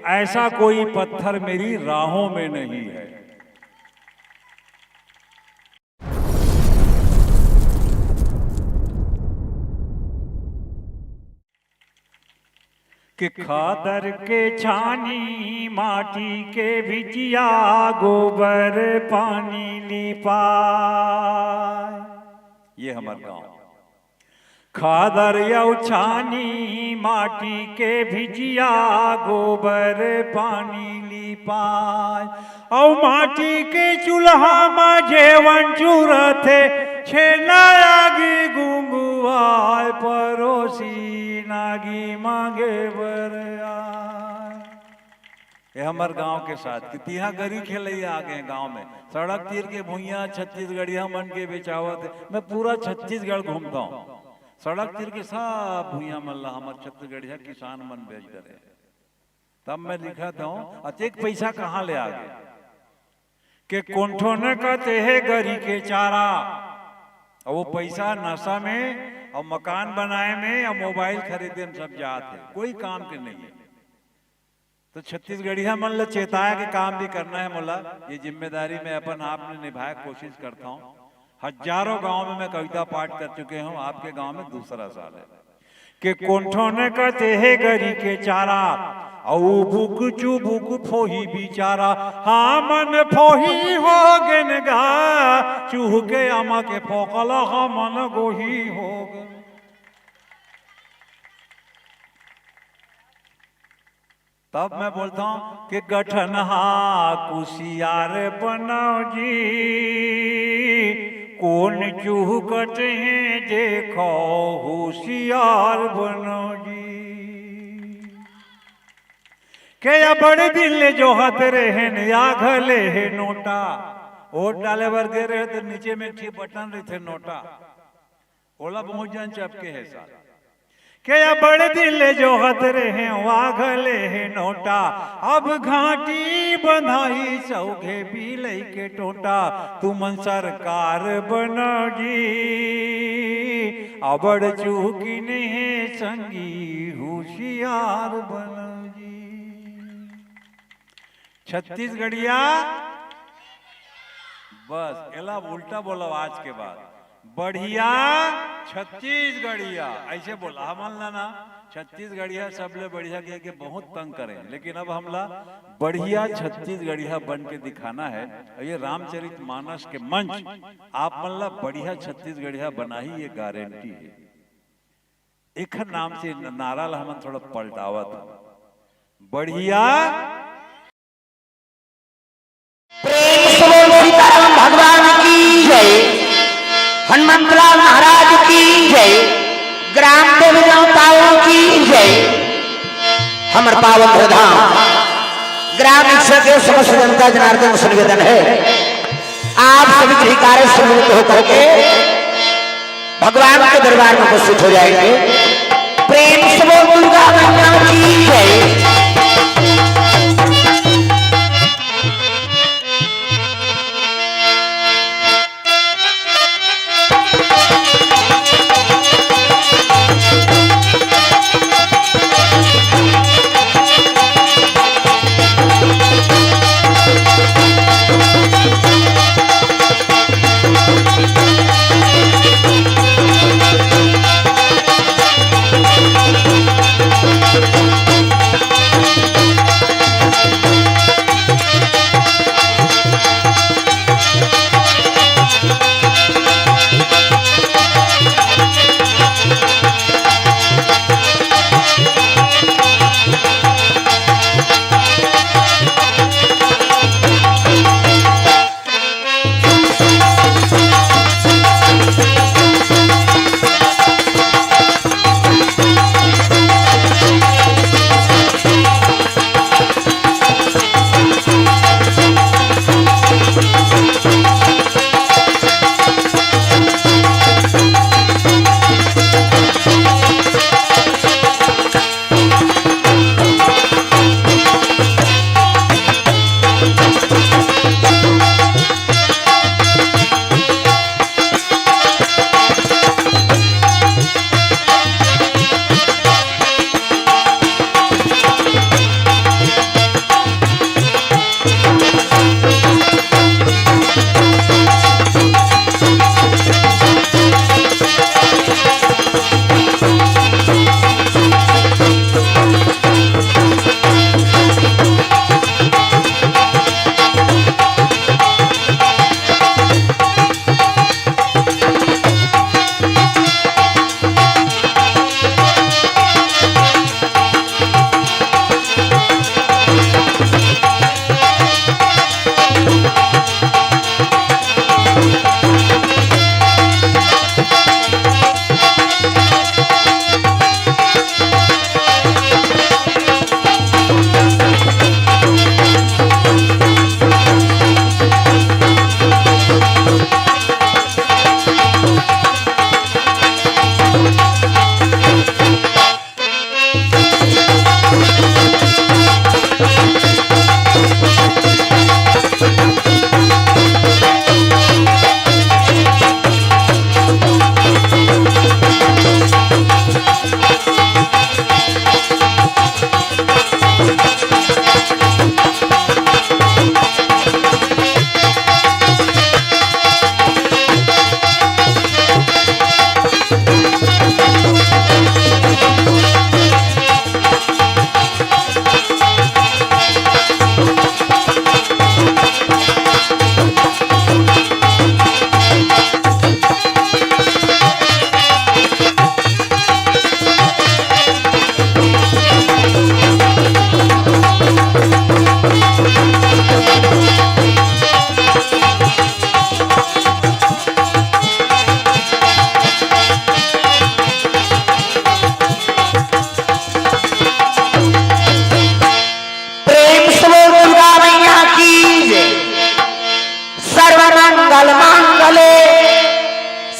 ऐसा कोई पत्थर मेरी राहों में नहीं है। कि खादर के छानी, माटी के भिजिया, गोबर पानी लिपाय। ये हमर गांव। खादर अउ छानी, माटी के भिजिया, गोबर पानी लिपाय। अउ माटी के चूल्हा म जेवन चुरथे, छेना आगी गुंगुआय, परोसी नागी मांगे बर आय। ये हमर गांव के साथ कि तिहा गरी खेलैया आ गए गांव में। सड़क तीर के भुइयां छत्तीसगढ़िया मन के बेचावत हे। मैं पूरा छत्तीसगढ़ घूमता हूँ, सड़क तीर के सब भुइयां मन ला हमर छत्तीसगढ़िया किसान मन बेच डरे। तब मैं लिखत हूँ, अतेक पैसा कहाँ ले आ गए? के कोन ठो न कते हे गरी के चारा, अउ वो पैसा नशा में अउ मकान बनाए में अउ मोबाइल खरीदे में सब जात हे, कोई काम के नहीं है। तो छत्तीसगढ़िया मन ल चेताए के काम भी करना है मोला। ये जिम्मेदारी मैं अपन आप ने निभाए के कोशिश करता हूँ। हजारों गांव में मैं कविता पाठ कर चुके हूँ, आपके गांव में दूसरा साल है। के कोन ठो न कते हे गरी के चारा, अउ बुक चुबुक फोही बिचारा, हमन फोही हो गेन गा, चूह के आमा के फोकल हमन गोही हो गेन। तब मैं बोलता हूँ कि गठनहा कुसियार बनाओ जी, कोन चूहकट हे देखो होशियार बनाओ जी। के या बड़े दिन ले जोहत रहेन, या घले हे नोटा, वोट डाले बर गे रहे तो नीचे में एक ठे बटन रहिथे नोटा, ओला बहुत झन चपके हे सार। के या बड़े दिन ले जोहत रहे, वा घले हे नोटा, अब घाटी बंधाई सौघे बिलई के टोटा, तुमन सरकार बनो जी, अबड़ चूहकिन हे संगी हुशियार बनो जी। छत्तीसगढ़िया, बस एला अब उल्टा बोलो आज के बाद, बढ़िया छत्तीसगढ़िया, ऐसे बोला। हमन ला ना छत्तीसगढ़िया सबले बढ़िया कह के बहुत तंग करे, लेकिन अब हमला बढ़िया छत्तीसगढ़िया बन के दिखाना है। और ये रामचरित मानस के मंच आप मन ला बढ़िया छत्तीसगढ़िया बनाही, ये गारंटी है। एखर नाम से नारा ला हमन थोड़ा पलटावत हन। बढ़िया। प्रेम से बोल सीताराम भगवान की। हनुमंतलाल महाराज की जय, ग्राम देवी देवताओं की जय। हमर पावन धाम ग्राम इच्छा के समस्त जनता जनार्दन से निवेदन है, आप सभी गृह कार्य से निवृत्त होकर के भगवान के दरबार में उपस्थित हो जाएंगे। प्रेम से बोल दुर्गा मैया की जय। प्रेम से बोल दुर्गा मैया की जय। सर्वमंगल मांगले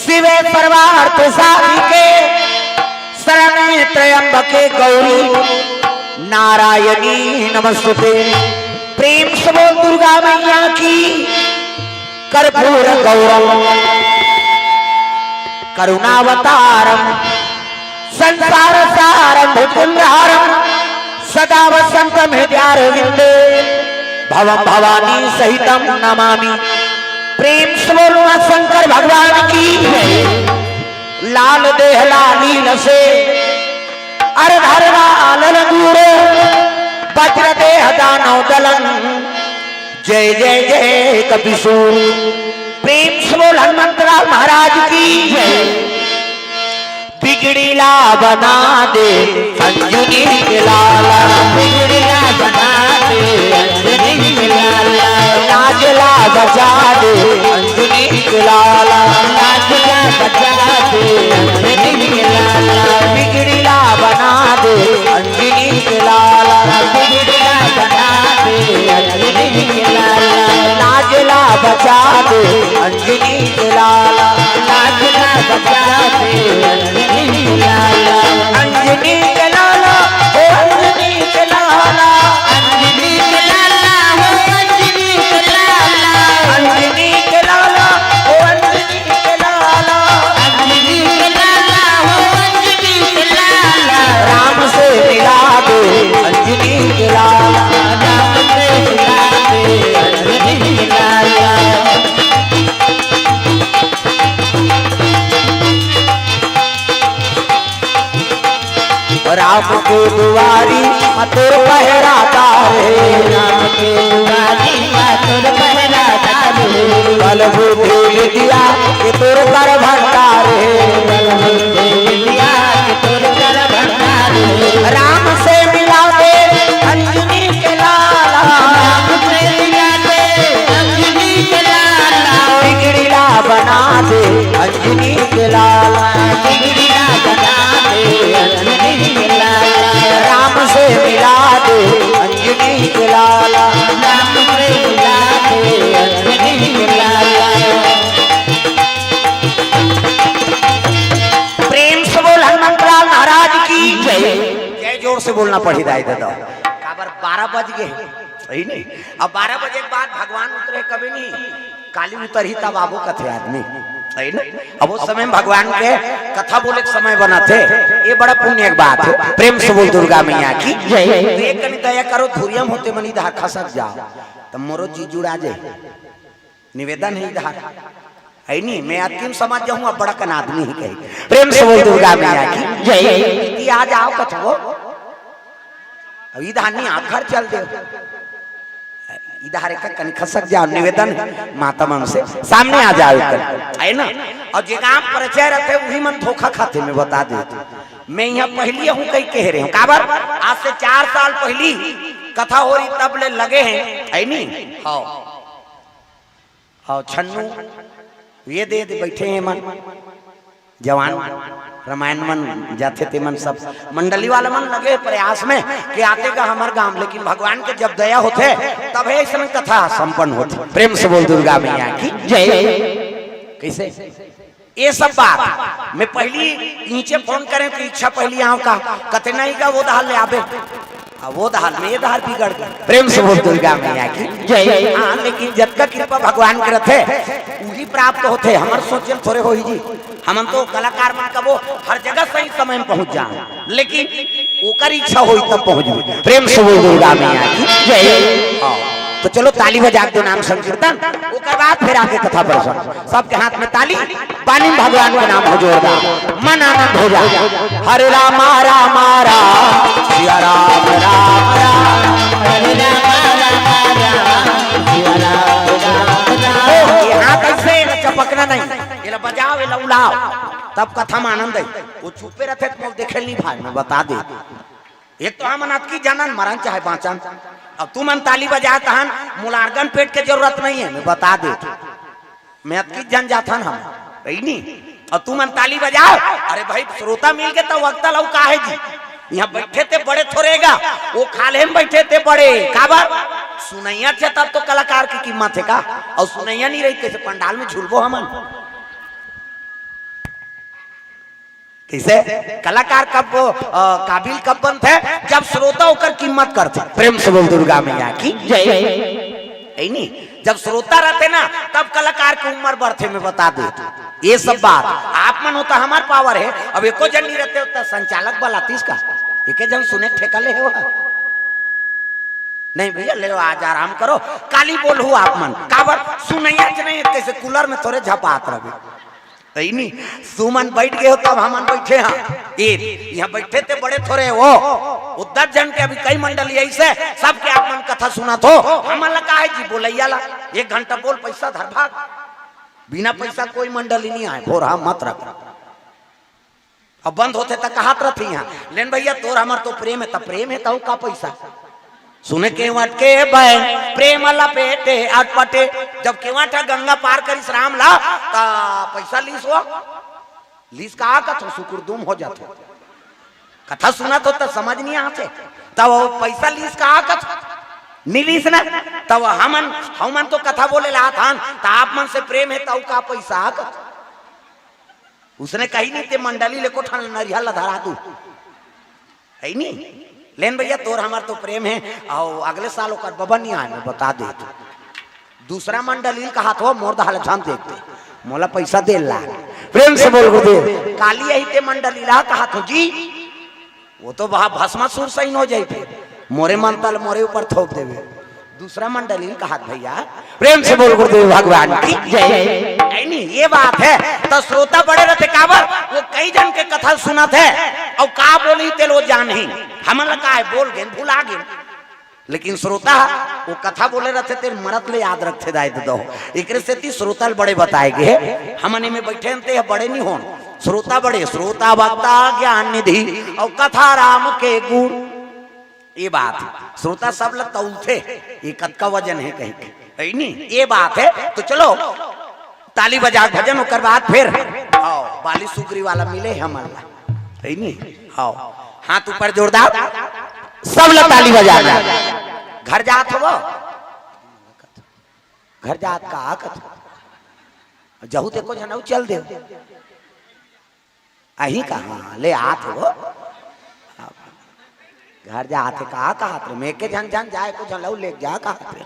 शिवे सर्वार्थ साधिके शरण्ये त्र्यंबके गौरी नारायणी नमस्तुते। प्रेम से बोल दुर्गा मैया की। कर्पूर गौरम करुणावतारम संसार सारम भुजगेंद्रहारम सदा वसंतम हृदयारविंदे भवम भवानी सहितम नमामि। प्रेम से बोलो माँ शंकर भगवान की जय। लाल देह लालीन से अर धर लालन दूर वज्र देह दानव दलन जय जय जय कपिसूर। प्रेम से बोल हनुमंतलाल महाराज की जय। बिगड़ी ला बना दे अंजनी के लाला। बिगड़ी ला बना दे अंजनी के लाला। लाज ला बचा दे अंजनी के लाला। लाज ला बचा दे अंजनी के लाला, लाज ना बचा दे अंजनी के लाला, अंजनी के लाला, ओ अंजनी के लाला, अंजनी के लाला, ओ अंजनी के लाला, अंजनी के लाला, ओ अंजनी के लाला, अंजनी के लाला, ओ अंजनी के लाला। राम से मिला दे अंजनी के लाला, राम से मिला दे अंजनी के लाला। राम के दुआरी म तोर पहरादार हे, राम के दुआरी म तोर पहरादार हे। बल बुद्धि विद्या के तोर कर भंडार हे, बल बुद्धि विद्या के तोर कर भंडार हे। राम से मिला दे अंजनी के लाला, राम से मिला दे अंजनी के लाला। बिगड़ी ला बना दे अंजनी के लाला, बिगड़ी ला बना दे अंजनी के लाला। राम से मिला दे अंजनी के लाला, राम से मिला दे अंजनी के लाला। प्रेम से बोल हनुमंतलाल महाराज की जय। जय जोर से बोलना पड़ी दाई ददा। काबर बारह बज गए, सही नहीं? अब बारह बजे के बाद भगवान उतरे कभी नहीं, काली उतरही तब आबो कथे आदमी, सही ना? अब उस समय में भगवान के कथा बोले के समय बना थे, ये बड़ा पुण्य के बात है। प्रेम से बोल दुर्गा मैया की जय। तो एक कनी दया करो, धुरियम होते मनी धार खसक जाओ, तब मोरो जी जुड़ा जाए। निवेदन है इधर, है नहीं, मैं अतिम समझ जाऊँ, अब बड़ा कन आदमी ही कहे। प्रेम से बोल दुर्गा मैया की जय। कि आ जाओ कथो, अब इधर नहीं, आप घर चल दे। इधर एक कन खसक जाओ, निवेदन है माता मन से, सामने आ जाओ इधर, है ना? और जे गांव परिचय रहते, वही मन धोखा खाते, मैं बता देते। मैं यहाँ पहली हूँ, कहीं कह रहे हूँ, काबर आज से चार साल पहली कथा हो रही, तब ले लगे हैं, है नहीं? हाँ। अउ छन्नू, ये दे, दे बैठे हैं मन, जवान रामायण मन जाथे ते मन सब मंडली वाला मन लगे प्रयास में कि आते का हमर गांव, लेकिन भगवान के जब दया होथे तब हे ऐसन कथा संपन्न होथे। प्रेम से बोल दुर्गा मैया की जय। कैसे? ये सब बात मैं पहली नीचे फोन करें तो इच्छा पहली आँव का, कथे नहीं का वो दहाल ले आबे, अब वो दहाल में ये दहाल बिगड़ गए। प्रेम से बोल दुर्गा मैया की जय। हाँ, लेकिन जतका कृपा भगवान के रथे, वही प्राप्त होथे। हमर सोचल थोड़े होही जी, हमन तो कलाकार मन कबो हर जगह सही समय में पहुंच जाए, लेकिन ओकर इच्छा होई तब पहुंच जाए। प्रेम से बोल दुर्गा मैया की जय। हाँ। तो चलो ताली बजा के दो नाम संकीर्तन, ओकर बाद फिर आगे कथा प्रसंग। सबके हाथ में ताली, पानी में भगवान के नाम हो जोरदार, मन आनंद हो जाए। हरे रामा रामा राम, सिया राम राम राम, हरे रामा रामा राम, सिया राम राम राम। ओ, ये हाथ ऐसे चपकना नहीं, ये ला बजाओ, ये ला उलाओ, तब कथा में आनंद है। वो चुप्पे रहते तो देखे नहीं भाई, मैं बता दे। एक तो हमन अतकी जानन, मरन चाहे बाँचन। अब तुमन ताली बजाए तहन, मोला organ pad के जरूरत नहीं है, मैं बता देत हूँ। मैं अतकी जन जाथन हम, रही नहीं। और तुमन ताली बजाओ, अरे भाई, श्रोता मिल के तो वक्ता लऊ का है जी? यहाँ बैठे ते बड़े थोड़े गा, वो खाल्हे में बैठे ते बड़े। काबर? सुनैया थे तब तो कलाकार की कीमत है का? और सुनैया नहीं रही, कैसे पंडाल में झूलबो हमन? कैसे? कलाकार कब, अ, काबिल कब बनथे? जब श्रोता ओकर कीमत करथे। प्रेम से बोल दुर्गा मैया की जय। है नी? जब श्रोता रहथे ना, तब कलाकार के उम्र बढ़थे, मैं बता दे। ये सब बात आप मन होता, हमार power है। अब एको जन नहीं रहते होता, संचालक बलातीस का, एके जन सुने ठेका ले हो। नहीं भैया, ले आज आराम करो, काली बोलहू आप मन। काबर? सुनैया च नहीं, कैसे cooler में थोड़े झपात रहे। तई नहीं, सुमन बैठ गए हो तब हमन बैठे हैं। ए, यहाँ बैठे ते बड़े थोड़े हो। वो दस जन के अभी कई मंडली ऐसे, सबके आप मन कथा सुनत हो। हमन ला का है जी बोलैया ला? एक घंटा बोल, पैसा धर भाग। बिना पैसा कोई मंडली नहीं आए, भोरहा मत रख। अब बंद होथे त कहत रथे यहाँ, "लेन भैया, तोर हमर तो प्रेम है।" त प्रेम है त अउ का पैसा? सुने केवट के बैन, प्रेम लपेटे अटपटे। जब केवट ह गंगा पार करिस राम ला, त पैसा लीस हो? लीस का कथो, सुकुरदुम हो जाथे। कथा सुनत हो त समझ नहीं आथे, तब वो पैसा लीस का कथो। नी लिस ना। तब हमन, हमन तो कथा बोले ला आथन, त आप मन से प्रेम हे, तउ का पैसा आ कथे? उसने कही नहीं, ते मंडली ले को ठन नरिहर ला धरा तू, है नी? लेन भैया, तोर हमर तो प्रेम हे, अउ अगले साल ओकर बबा नहीं आए, मैं बता दे तू। दूसरा मंडली ल कहात हो, मोर दहा ल झन देखते, मोला पैसा दे ला। प्रेम से बोल गुरुदेव। काली यही ते मंडली ला कहात हो जी, वो तो वहां भस्मासुर सही हो जाई थे, मोरे मंतल मोरे ऊपर थोप देवे। दूसरा मंडली ल कहात भैया, प्रेम से बोल गुरुदेव भगवान की जय। नहीं, नहीं, ये बात है। तो श्रोता बड़े रहते, काबर वो कई जन के कथा सुनत है, अउ का बोली तेल वो जान ही, हमन ला का है, बोल गेन, भुला गेन। लेकिन श्रोता वो कथा बोले रहते, तेरे मरत ले याद रखते दाई दे दो। एकरे सेती श्रोता ल बड़े बताए गे, हमन एमे बैठे हन ते बड़े नहीं होन। श्रोता बड़े, श्रोता वक्ता ज्ञान निधि, अउ कथा राम के गुण। ये बात श्रोता सब ल तौलथे, ये कतका वजन है कहीं के, है नी? ये बात है। तो चलो, ताली बजा के भजन, ओकर बाद फिर आओ, बाली सुग्री वाला मिले हमन ला, है नी? आओ, हाथ ऊपर जोरदार, सब ल ताली बजाना। घर जात हो, घर जात का कथे? जहू देखो झन अउ चल दे। अही कहाँ ले आत हो? घर जात हे, का कहत रे? मैं के झन झन जाए, को झन लऊ लेके जा कहत रे।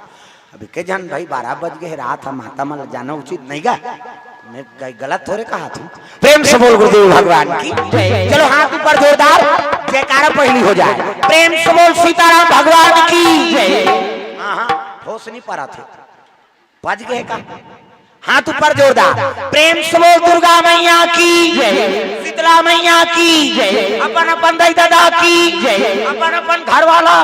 अभी के झन भाई, बारह बज गए रात, हम माता मन जाना उचित नहीं गा। मैं गई गलत थोड़े कहा तू। प्रेम से बोल गुरुदेव भगवान की। चलो हाथ ऊपर जोरदार, जयकारा पहली हो जाए। प्रेम से बोल सीताराम भगवान की। हाँ, हाँ, होश नहीं पड़ा थे। बज गए का? हाथ ऊपर जोरदार। प्रेम से बोल दुर्गा मैया की, शीतला मैया की, अपन अपन दाई ददा की, अपन अपन घर वाला।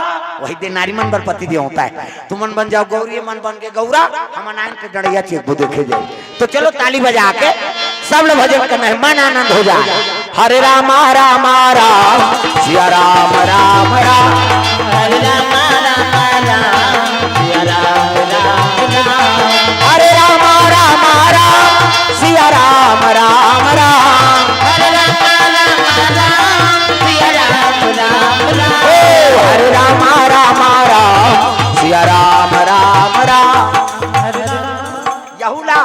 वही दे नारी मन बर पति देव होता है। तुमन बन जाओ गौरी, मन बन के गौरा, हम नारायण के डड़ैया चेत देखे जाए। तो चलो ताली बजा के सब लोग भजन करना है, मन आनंद हो जाए। हरे रामा रामा राम, सिया राम राम राम। हरे रामा रामा राम, सिया राम राम राम। हरे रामा रामा राम, सिया राम राम राम। हरे रामा रामा राम, सिया राम राम राम। ओ हरे रामा रामा राम, सिया राम राम राम। यहूला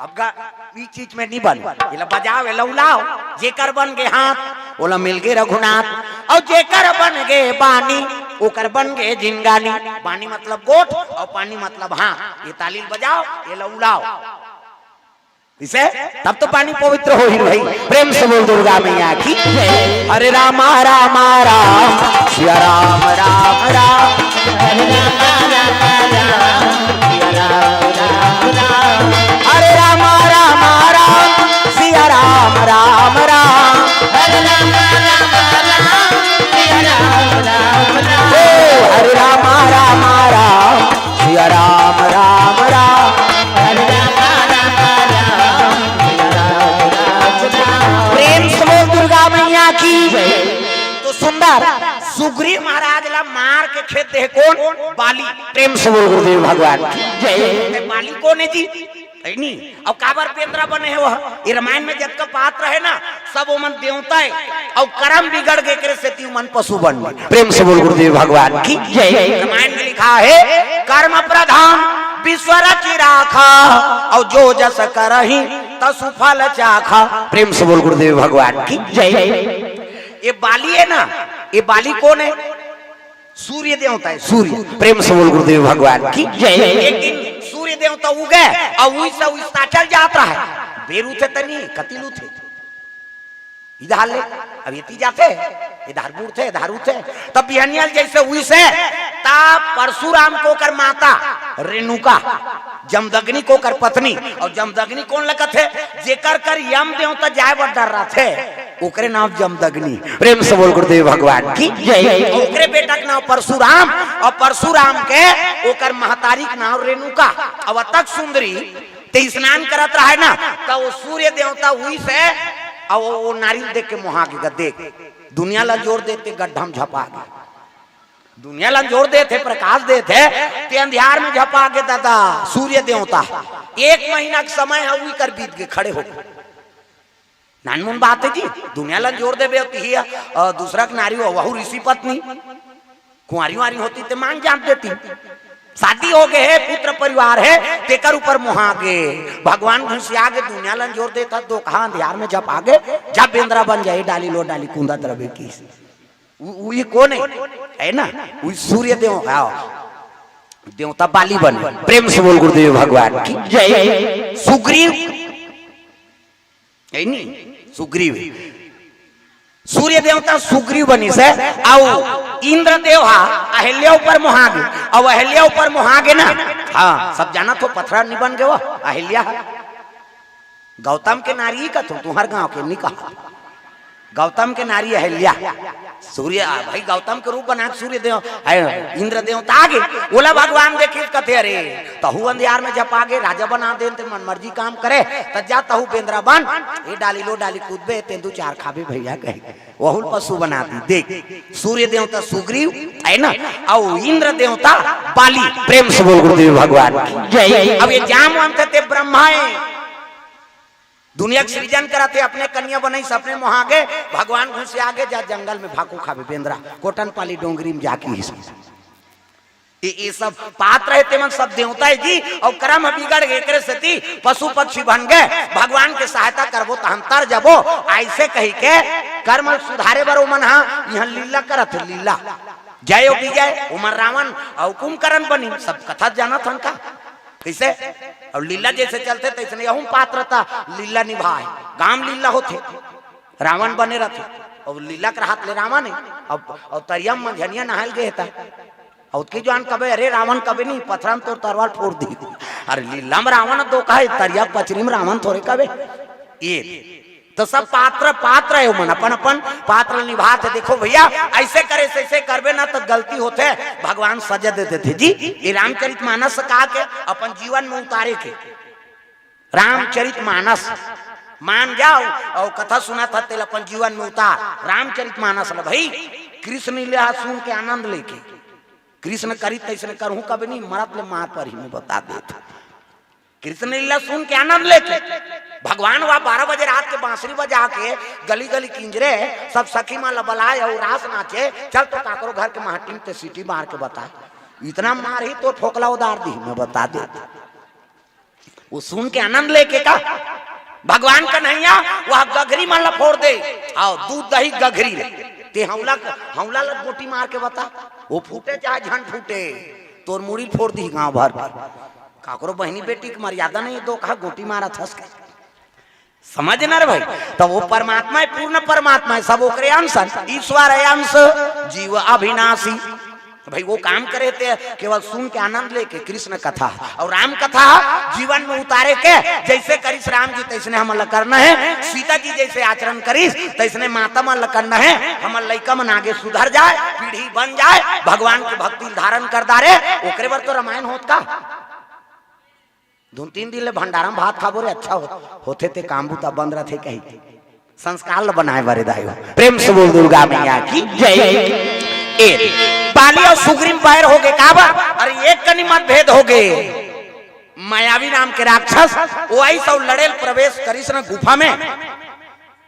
अब गा-, ई चीज में नहीं बन, एला बजाओ, एला उलाओ। जेकर बन गे हाथ, ओला मिल गे रघुनाथ। अउ जेकर बन गे बानी, ओकर बन गे जिनगानी। बानी मतलब गोठ, अउ पानी मतलब हाथ। ये ताली ल बजाओ, एला उलाओ। इसे तब तो पानी पवित्र हो ही भाई। प्रेम से बोल दुर्गा मैया की। हरे रामा रामा राम, सिया राम राम राम। हरे रामा रामा राम, सिया राम राम राम। हरे रामा रामा राम, सिया राम राम राम। प्रेम से बोल दुर्गा मैया की। तो सुंदर सुग्रीव महाराज ला मार के खेद दे कोन? बाली। प्रेम से बोल गुरुदेव भगवान की। जय। ते बाली कोन है जी? है नी। अब काबर पेंदरा बने है वह? ये रामायण में जतका पात्र है ना, सब ओमन देवता है, अउ करम बिगड़ गे, एकरे सेती ओमन पशु बन गे। प्रेम से बोल गुरुदेव भगवान की। जय। रामायण में लिखा है, कर्म प्रधान विश्व रचि राखा, अउ जो जस करही तसु फल चाखा। प्रेम से बोल गुरुदेव भगवान की। जय। ये बाली है ना, ये बाली कोन है? सूर्य देवता है, सूर्य। प्रेम से बोल गुरुदेव भगवान की। जय। एक दिन सूर्य देवता उगे, अउ उइसे उइसे चल जात रहा है। बेर उठे तनी, कतिल उठे। इधर ले, अब एती जाते, इधर बूढ़ते, इधर उठे। तब बिहनिया ल जैसे उइसे, तब परशुराम के ओकर माता रेणुका, जमदग्नि के ओकर पत्नी, अउ जमदग्नि कोन लगत है? जेकर कर यम देवता जाए बर डर रहा थे, ओकरे नाम जमदग्नि। प्रेम से बोल गुरुदेव भगवान की। जय। ओकरे बेटा के नाम परशुराम, अउ परशुराम के ओकर महतारी के नाम रेणुका। अब अतक सुंदरी ते स्नान करत रहे ना, त वो सूर्य देवता उइसे, अउ वो, वो नारियल देख के मोहा गे, देख, दुनिया ला जोर देते गड्ढा में झपा गे। दुनिया ला जोर देते, प्रकाश देते, ते अंधियार में झपा गे दादा, सूर्य देवता। एक महीना के समय है, उही कर बीत गे, खड़े हो गे। नानमुन बात है जी, दुनिया ला जोर देबे, अउ तिही, अ, दूसरा के नारी हो, वहू ऋषि पत्नी। कुंवारी वारी होती ते मांग जान देती। शादी हो गए हे, पुत्र परिवार हे, तेकर ऊपर मोहा गे। भगवान घुसिया गे, दुनिया ल अंजोर देता, दोकहा अंधियार में झपा गे, जब बेंदरा बन जाए, डाली लो डाली कुंदत रबे की। उ, उ, ये कौन है? है ना? उ सूर्य देव, हाँ। देवता बाली बने। प्रेम से बोल गुरुदेव भगवान की जय। सुग्रीव, है नी? सुग्रीव। सूर्य देवता सुग्रीव बनिस हे, अउ इंद्र देव हा अहिल्या ऊपर मोहा गे, अउ अहिल्या ऊपर मोहा गे ना, हाँ, सब जानत हो, पथरा नी बन गे वो, अहिल्या हा। गौतम के नारी ही कथो, तुम्हर गांव के नी कहा। गौतम के नारी अहिल्या, सूर्य, आ, भाई गौतम के रूप बना के सूर्य देव, आ, इंद्र देवता आ गे, ओला भगवान देखिस कथे, "अरे, तहू अंधियार में झपा गे, राजा बना देन ते मनमर्जी काम करे, त जा तहू बेंदरा बन, ए डाली लो डाली कूदबे, तेंदू चार खाबे भैया," कहे। वहुल पशु बना दी। देख, सूर्य देवता सुग्रीव, है ना, अउ इंद्र देवता बाली। प्रेम से बोल गुरुदेव भगवान की जय। अब ये जामवंत हे ते ब्रह्मा हे, दुनिया के सृजन करत हे, अपने कन्या बनइस, अपने मोहा गे, भगवान घुसिया गे, जा जंगल में भाकू खाबे बेंदरा, कोटनपाली डोंगरी में जाके ही। ये, ये सब पात्र हे, तेमन सब देवता हे जी, अउ कर्म बिगड़ गे, एकरे सेती पशु पक्षी बन गे, भगवान के सहायता करबो तहन तर जबो, अइसे कहि के कर्म सुधारे बर ओमन हा इहाँ लीला करत हे, लीला। जय विजय, ओमन रावण अउ कुंभकर्ण बनिन, सब कथा जानत हन का? कइसे? अउ लीला जइसे चलथे, तइसने यहू पात्र त लीला निभाए। गाम लीला होथे, रावण बने रथे, अउ लीला के रहत ले रावण हे। अब, अउ तरिया म मंझनिया नहाय ल गे हे त, अउ ओतकी जुवार कबे, "अरे रावण," कबे नी, "पथरा म तोर तरवार फोर दिही।" अरे लीला म रावण दोकहा हे, तरिया पचरी म रावण थोरे कबे। ये तो सब पात्र, पात्र हे, ओमन अपन अपन पात्र निभात हे। देखो भैया, अइसे करे से, अइसे करबे ना तो गलती होथे, भगवान सजा दे देथे जी। ये रामचरित मानस का के अपन जीवन में उतारे के, रामचरित मानस मान जाव, अउ कथा सुनत हा तेला अपन जीवन में उतार। रामचरित मानस ल भाई, कृष्ण लीला सुन के आनंद लेके, कृष्ण करिस तइसने करहूं कबे नी, मरत ले मार परही, मैं बता देत हूं। कृष्ण लीला सुन के आनंद लेके भगवान वा बारह बजे रात के बांसुरी बजा के गली गली किंजरे, सब सखी मन ल बलाय अउ रास नाचे, चल तो काकरो घर के महटिम ते सीटी मार के बता, इतना मारही तोर फोकला उदार दिही, मैं बता देत हूं। वो सुन के आनंद लेके का भगवान कन्हैया वह गघरी मन ला फोर दे, अउ दूध दही गघरी ले। ते हौला, हौला ला गोटी मार के बता, वो फूटे चाहे झन फूटे, तोर मुड़ी ल फोर दिही गांव भर के। काकरो बहिनी बेटी के मर्यादा नहीं, दोकहा गोटी मारत हस के। समझ ना रे भाई, तब वो परमात्मा हे, पूर्ण परमात्मा हे, सब ओकरे अंश हे। ईश्वर हे अंश, जीव अविनाशी। भाई वो काम करे ते केवल सुन के आनंद लेके कृष्ण कथा अउ राम कथा जीवन में उतारे के, जइसे करिस राम जी तइसने हमन ला करना हे। सीता जी जइसे आचरण करिस तइसने माता मन ला करना हे। हमर लइका मन आगे सुधर जाय, पीढ़ी बन जाय, भगवान के भक्ति ल धारण कर डारे, ओकरे बर तो रामायण होत का। दू तीन दिन ले भंडारा म भात खाबो रे, अच्छा हो, होथे ते काम बूता बंद रथे कही। संस्कार ल बनाए बर दाई हो। प्रेम से बोल दुर्गा मैया की जय। ए, बाली अउ सुग्रीव बैर हो गे, का बा? अरे एक कनी मतभेद हो गे। मायावी नाम के राक्षस, वो अइस अउ लड़े ल प्रवेश करिस न गुफा में।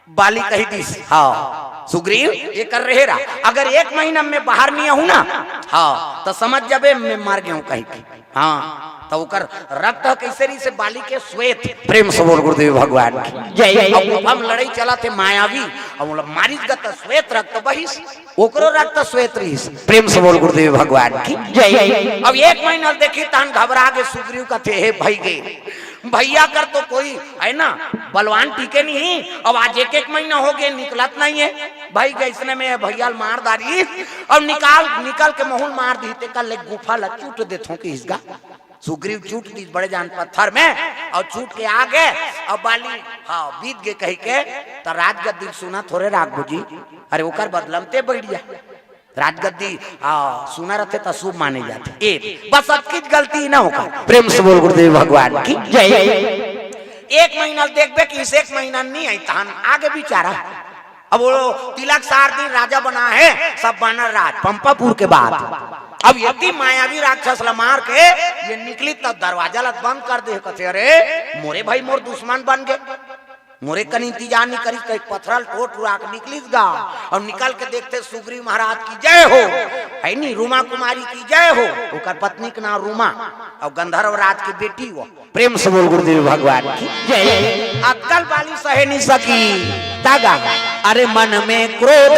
बाली कही दिस, हाँ, सुग्रीव, ये कर रहे रहा, अगर एक महीना में बाहर नहीं आहूं ना, हाँ, तो समझ जाबे मैं मर गया हूँ कही के। हाँ, तो ओकर रक्त ह कइसे रहिस हे? बाली के श्वेत। प्रेम से बोल गुरुदेव भगवान की जय। अब हम लड़ाई चलत हे मायावी, अब ओला मारिस गा त श्वेत रक्त बहिस, ओकरो रक्त श्वेत रहिस। प्रेम से बोल गुरुदेव भगवान की जय। अब एक महीना देखी तहन घबरा गे सुग्रीव कथे, "हे भई गे, भैया कर तो कोई है ना, बलवान टिके नहीं।" अब आज एक एक महीना हो गे निकलत नहीं हे, भई गे अइसने में भैया ल मार डारिस, अब निकाल, निकल के महूं ल मार दिही, तेकर ले गुफा ल चूट देथों कहिस गा। सुग्रीव चूट दिस बड़े जान पत्थर में, अउ चूट के आ गे, अउ बाली, हाँ, बीत गे कहि के, त राजगद्दी ल सुना थोरे राखबो जी, अरे ओकर बदला म ते बइठ जा। राजगद्दी, हाँ, सुना रथे त शुभ माने जाथे। ए, बस अतकीच गलती ना होकर। प्रेम से बोल गुरुदेव भगवान की जय। एक महीना ल देखबे कि इस एक महीना नहीं आई, तहन आगे बिचारा। अब वो तिलक सार दिन राजा बना हे, सब बानर राज, पंपापुर के बात। अब यदि मायावी राक्षस ल मार के ये निकली, तब दरवाजा ल बंद कर दे, कथे, "अरे, मोरे भाई मोर दुश्मन बन गे।" मोरे कन इंतजार नहीं करिस, कहीं पथरल टोट उड़ा के निकलिस गा। और निकल के देखथे सुग्रीव महाराज की जय हो, है नी, रूमा कुमारी की जय हो, ओकर पत्नी के नाम रूमा, और गंधर्व राज की बेटी वो। प्रेम से बोल गुरुदेव भगवान की जय। अतका ल बाली सहे नहीं सकी, तगा, अरे मन में क्रोध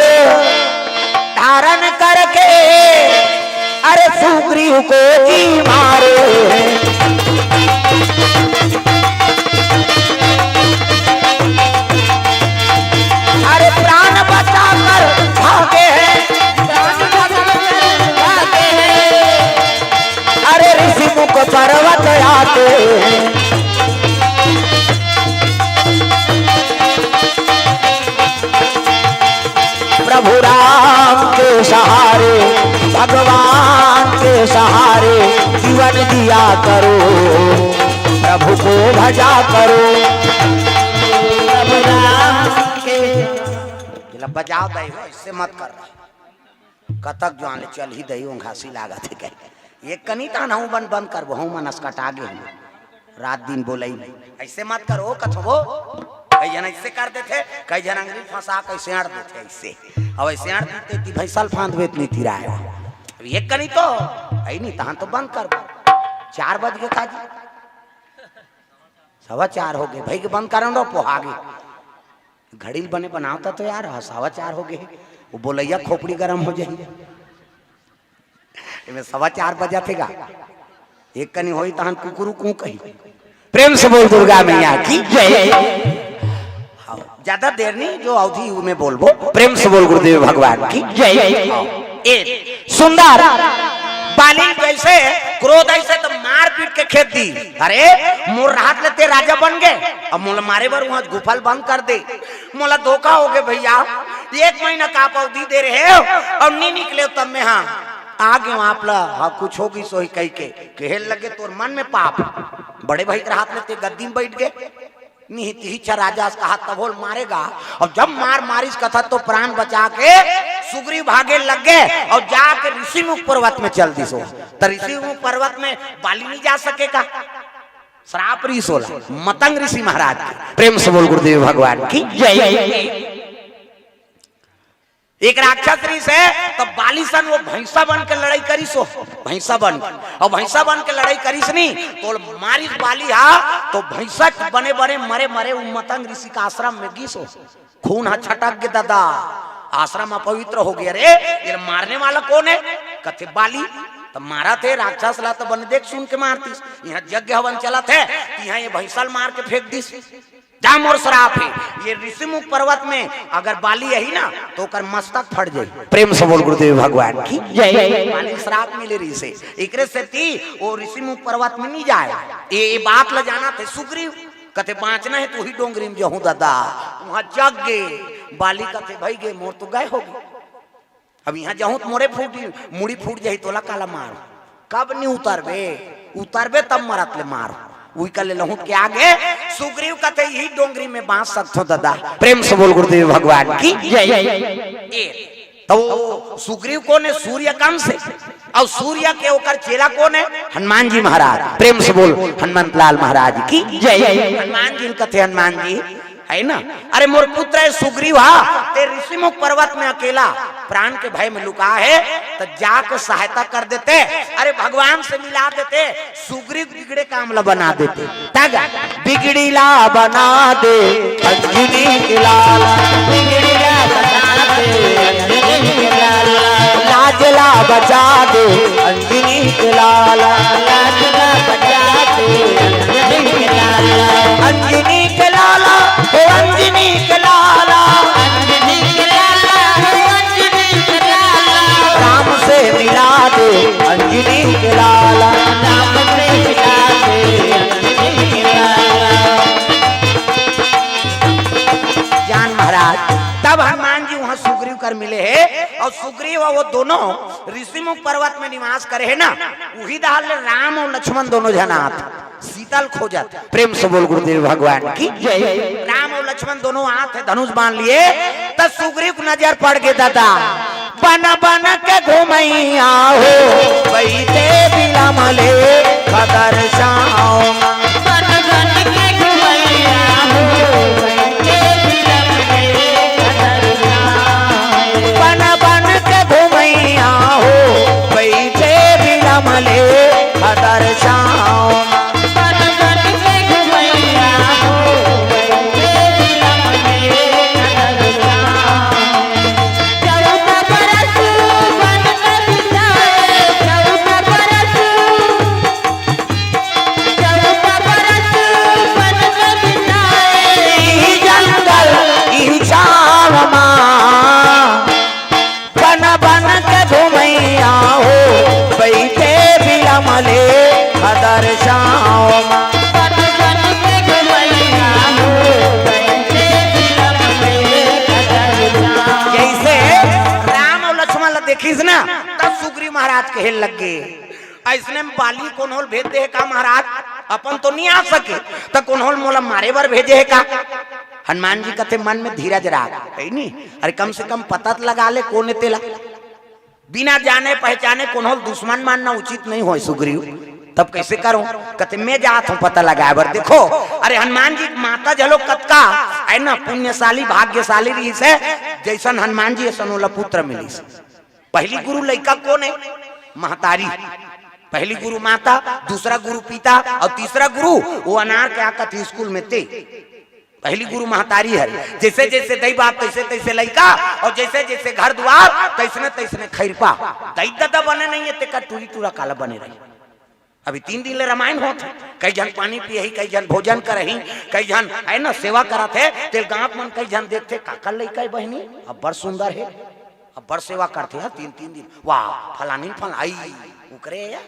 धारण करके, अरे सुग्रीव को जी मारे। अरे प्राण बचाकर भागे हैं, प्राण बचाकर भागे हैं। अरे ऋषि मुख पर्वत आते हैं। प्रभु राम के सहारे, भगवान के सहारे जीवन दिया करो, प्रभु को भजा करो। प्रभु राम के। जेला बजाव दई हो, ऐसे मत कर। कतक जुआन ले चल ही दई, ओंघासी लागत हे कहे। एक कनी तान हूँ बन बंद कर, बहु मनस कटा गे हूँ। रात दिन बोलई नहीं। ऐसे मत करो, कथो वो। कई झन ऐसे कर देथे, कई झन अंगरी फंसा के ऐसे अड़ देथे ऐसे। अब ऐसे अड़ देथे ती भैंसल फांद बेत नहीं तिराए। अब एक कनी तो, ऐ नहीं, तहां तो बंद कर। चार बज गे काजी। सवा चार हो गे, भई के बंद करन रो, पोहा गे। घड़ी ल बने बनावता तो यार, ह सवा चार हो गे। वो बोलैया खोपड़ी गरम हो जाही। एमे सवा चार बजाथे गा। एक कनी होई तहन कुकुरु कूं कही। प्रेम से बोल दुर्गा मैया की जय। हाँ, ज्यादा देर नहीं, जो अवधी में बोलबो। प्रेम से बोल गुरुदेव भगवान की जय। हाँ, ए सुंदर बाली जैसे क्रोध ऐसे तो मार पीट के खेद दी। अरे मोर राहत ले ते राजा बन गे, अब मोला मारे बर वहां गुफल बंद कर दे। मोला धोखा हो गे भैया, एक महीना का आप अवधि दे रहे हो और नहीं निकले तब मैं हाँ आ गए आप ला। हाँ, कुछ होगी सोही कही के कहे लगे तोर मन में पाप। बड़े भाई के राहत ले ते गद्दी में बैठ गे। निहित ही छा राजा से कहा तभोल मारेगा। और जब मार मारिस कथा तो प्राण बचा के सुग्रीव भागे लग गे और जाके ऋषि मुख पर्वत में चल दिस। तो ऋषि मुख पर्वत में बाली नहीं जा सकेगा। श्राप ऋषि होला, मतंग ऋषि महाराज के। प्रेम से बोल गुरुदेव भगवान की जय। एक राक्षस ऋषि हे, तो बाली सन वो भैंसा बन के लड़ाई करिस हो, भैंसा बन के। और भैंसा बन के लड़ाई करिस नहीं, तो मारिस बाली हा, तो भैंसा के बने बने मरे मरे उ मतंग ऋषि का आश्रम में गिस हो। खून हा छटक गे दादा, आश्रम अपवित्र हो गे। अरे, ये मारने वाला कौन हे? कथे बाली। तो मारत हे राक्षस ला, तो बने देख सुन के मारतिस। यहाँ यज्ञ हवन चलत हे, तो यहाँ ये भैंसा ल मार के फेंक दिस। जा मोर श्राप हे, ये ऋषिमुख पर्वत में अगर बाली आही ना, तो ओकर मस्तक फट जाई। प्रेम से बोल गुरुदेव भगवान की जय। बाली श्राप मिले रहिस हे, एकरे सेती वो ऋषिमुख पर्वत में नहीं जाए। ये, ये बात ल जानत हे सुग्रीव, कथे बांचना हे तो उही डोंगरी में जहूं दादा। वहां जग गे, बाली कथे भई गे, मोर तो गए होगे। अब यहाँ जहूं त मोरे फूट, मुड़ी फूट जाही, तोला काला मार। कब नहीं उतरबे, उतरबे तब मरत ले मार। उही कर ले लहुट के आगे सुग्रीव कथे, यही डोंगरी में बांच सकथो दादा। प्रेम से बोल गुरुदेव भगवान की जय। ए, तो वो सुग्रीव कौन हे? सूर्य के अंश हे। और सूर्य के ओकर चेला कौन हे? हनुमान जी महाराज। प्रेम से बोल हनुमंत लाल महाराज की जय। हनुमान जी कथे, हनुमान जी, है ना? अरे मोर पुत्र हे सुग्रीव हा, ते ऋषिमुख पर्वत में अकेला प्राण के भय में लुका हे, त जाके सहायता कर देते, अरे भगवान से मिला देते, सुग्रीव बिगड़े काम ला बना देते। तगा बिगड़ी ला बना दे अंजनी के लाल, बिगड़ी ला बना दे अंजनी के लाल, लाज ला बचा दे अंजनी के लाल, लाज ला बचा दे अंजनी के लाल। अंजनी के लाला, हो अंजनी के लाला, अंजनी के लाला, हो अंजनी के लाला। राम से मिला दे अंजनी के लाला, राम से मिला दे अंजनी के लाला। जान महाराज, तब हनुमान जी वहां सुग्रीव कर मिले हे और सुग्रीव और वो दोनों ऋषिमुख पर्वत में निवास करे हे ना, उही दाल राम और लक्ष्मण दोनों झन आत। सीता ल खोजत। प्रेम से बोल गुरुदेव भगवान की जय। राम और लक्ष्मण दोनों आत हे धनुष बाण लिए, त सुग्रीव के नजर पड़ गे दादा। बन बन के घुमैया हो, बैठे बिलमले खदर छाँव। बन बन के घुमैया हो, कहे लग गे, "अइसने में बाली कोन्हो ल भेज दे हे का महाराज? अपन तो नइ आ सके, त कोन्हो ल मोला मारे बर भेजे हे का?" हनुमान जी कथे, "मन में धीरज राख, हे नी? अरे कम से कम पता त लगा ले कोन ए तेला। बिना जाने पहचाने कोन्हो ल दुश्मन मानना उचित नइ होय सुग्रीव, तब कइसे करंव?" कथे, "मैं जात हंव पता लगाय बर।" देखो, अरे हनुमान जी के माता घलो कतका, हे ना, पुण्यशाली, भाग्यशाली रिहिस हे, जइसन हनुमान जी अइसन ओला पुत्र मिलिस। पहली गुरु लइका कोन हे? महतारी। पहली गुरु माता, दूसरा गुरु पिता अउ तीसरा गुरु ओ अनार के आकत स्कूल में ते। पहली गुरु महतारी हरे, जइसे जइसे दई बाप तइसे तइसे लइका, अउ जइसे जइसे घर दुवार तइसने तइसने खइरपा। दई ददा बने नइ हे तेकर टूरी टूरा काला बने रही। अभी तीन दिन ले रामायण होत हे, कई झन पानी पियही, कई झन भोजन करही, कई झन हे ना सेवा करत हे। तेल गांव मन कई झन देखथे, "काकर लइका हे बहिनी, अब्बड़ सुंदर हे, अब्बड़ सेवा करथे हा तीन तीन दिन, वाह फलानी फल आई, ओकरे या,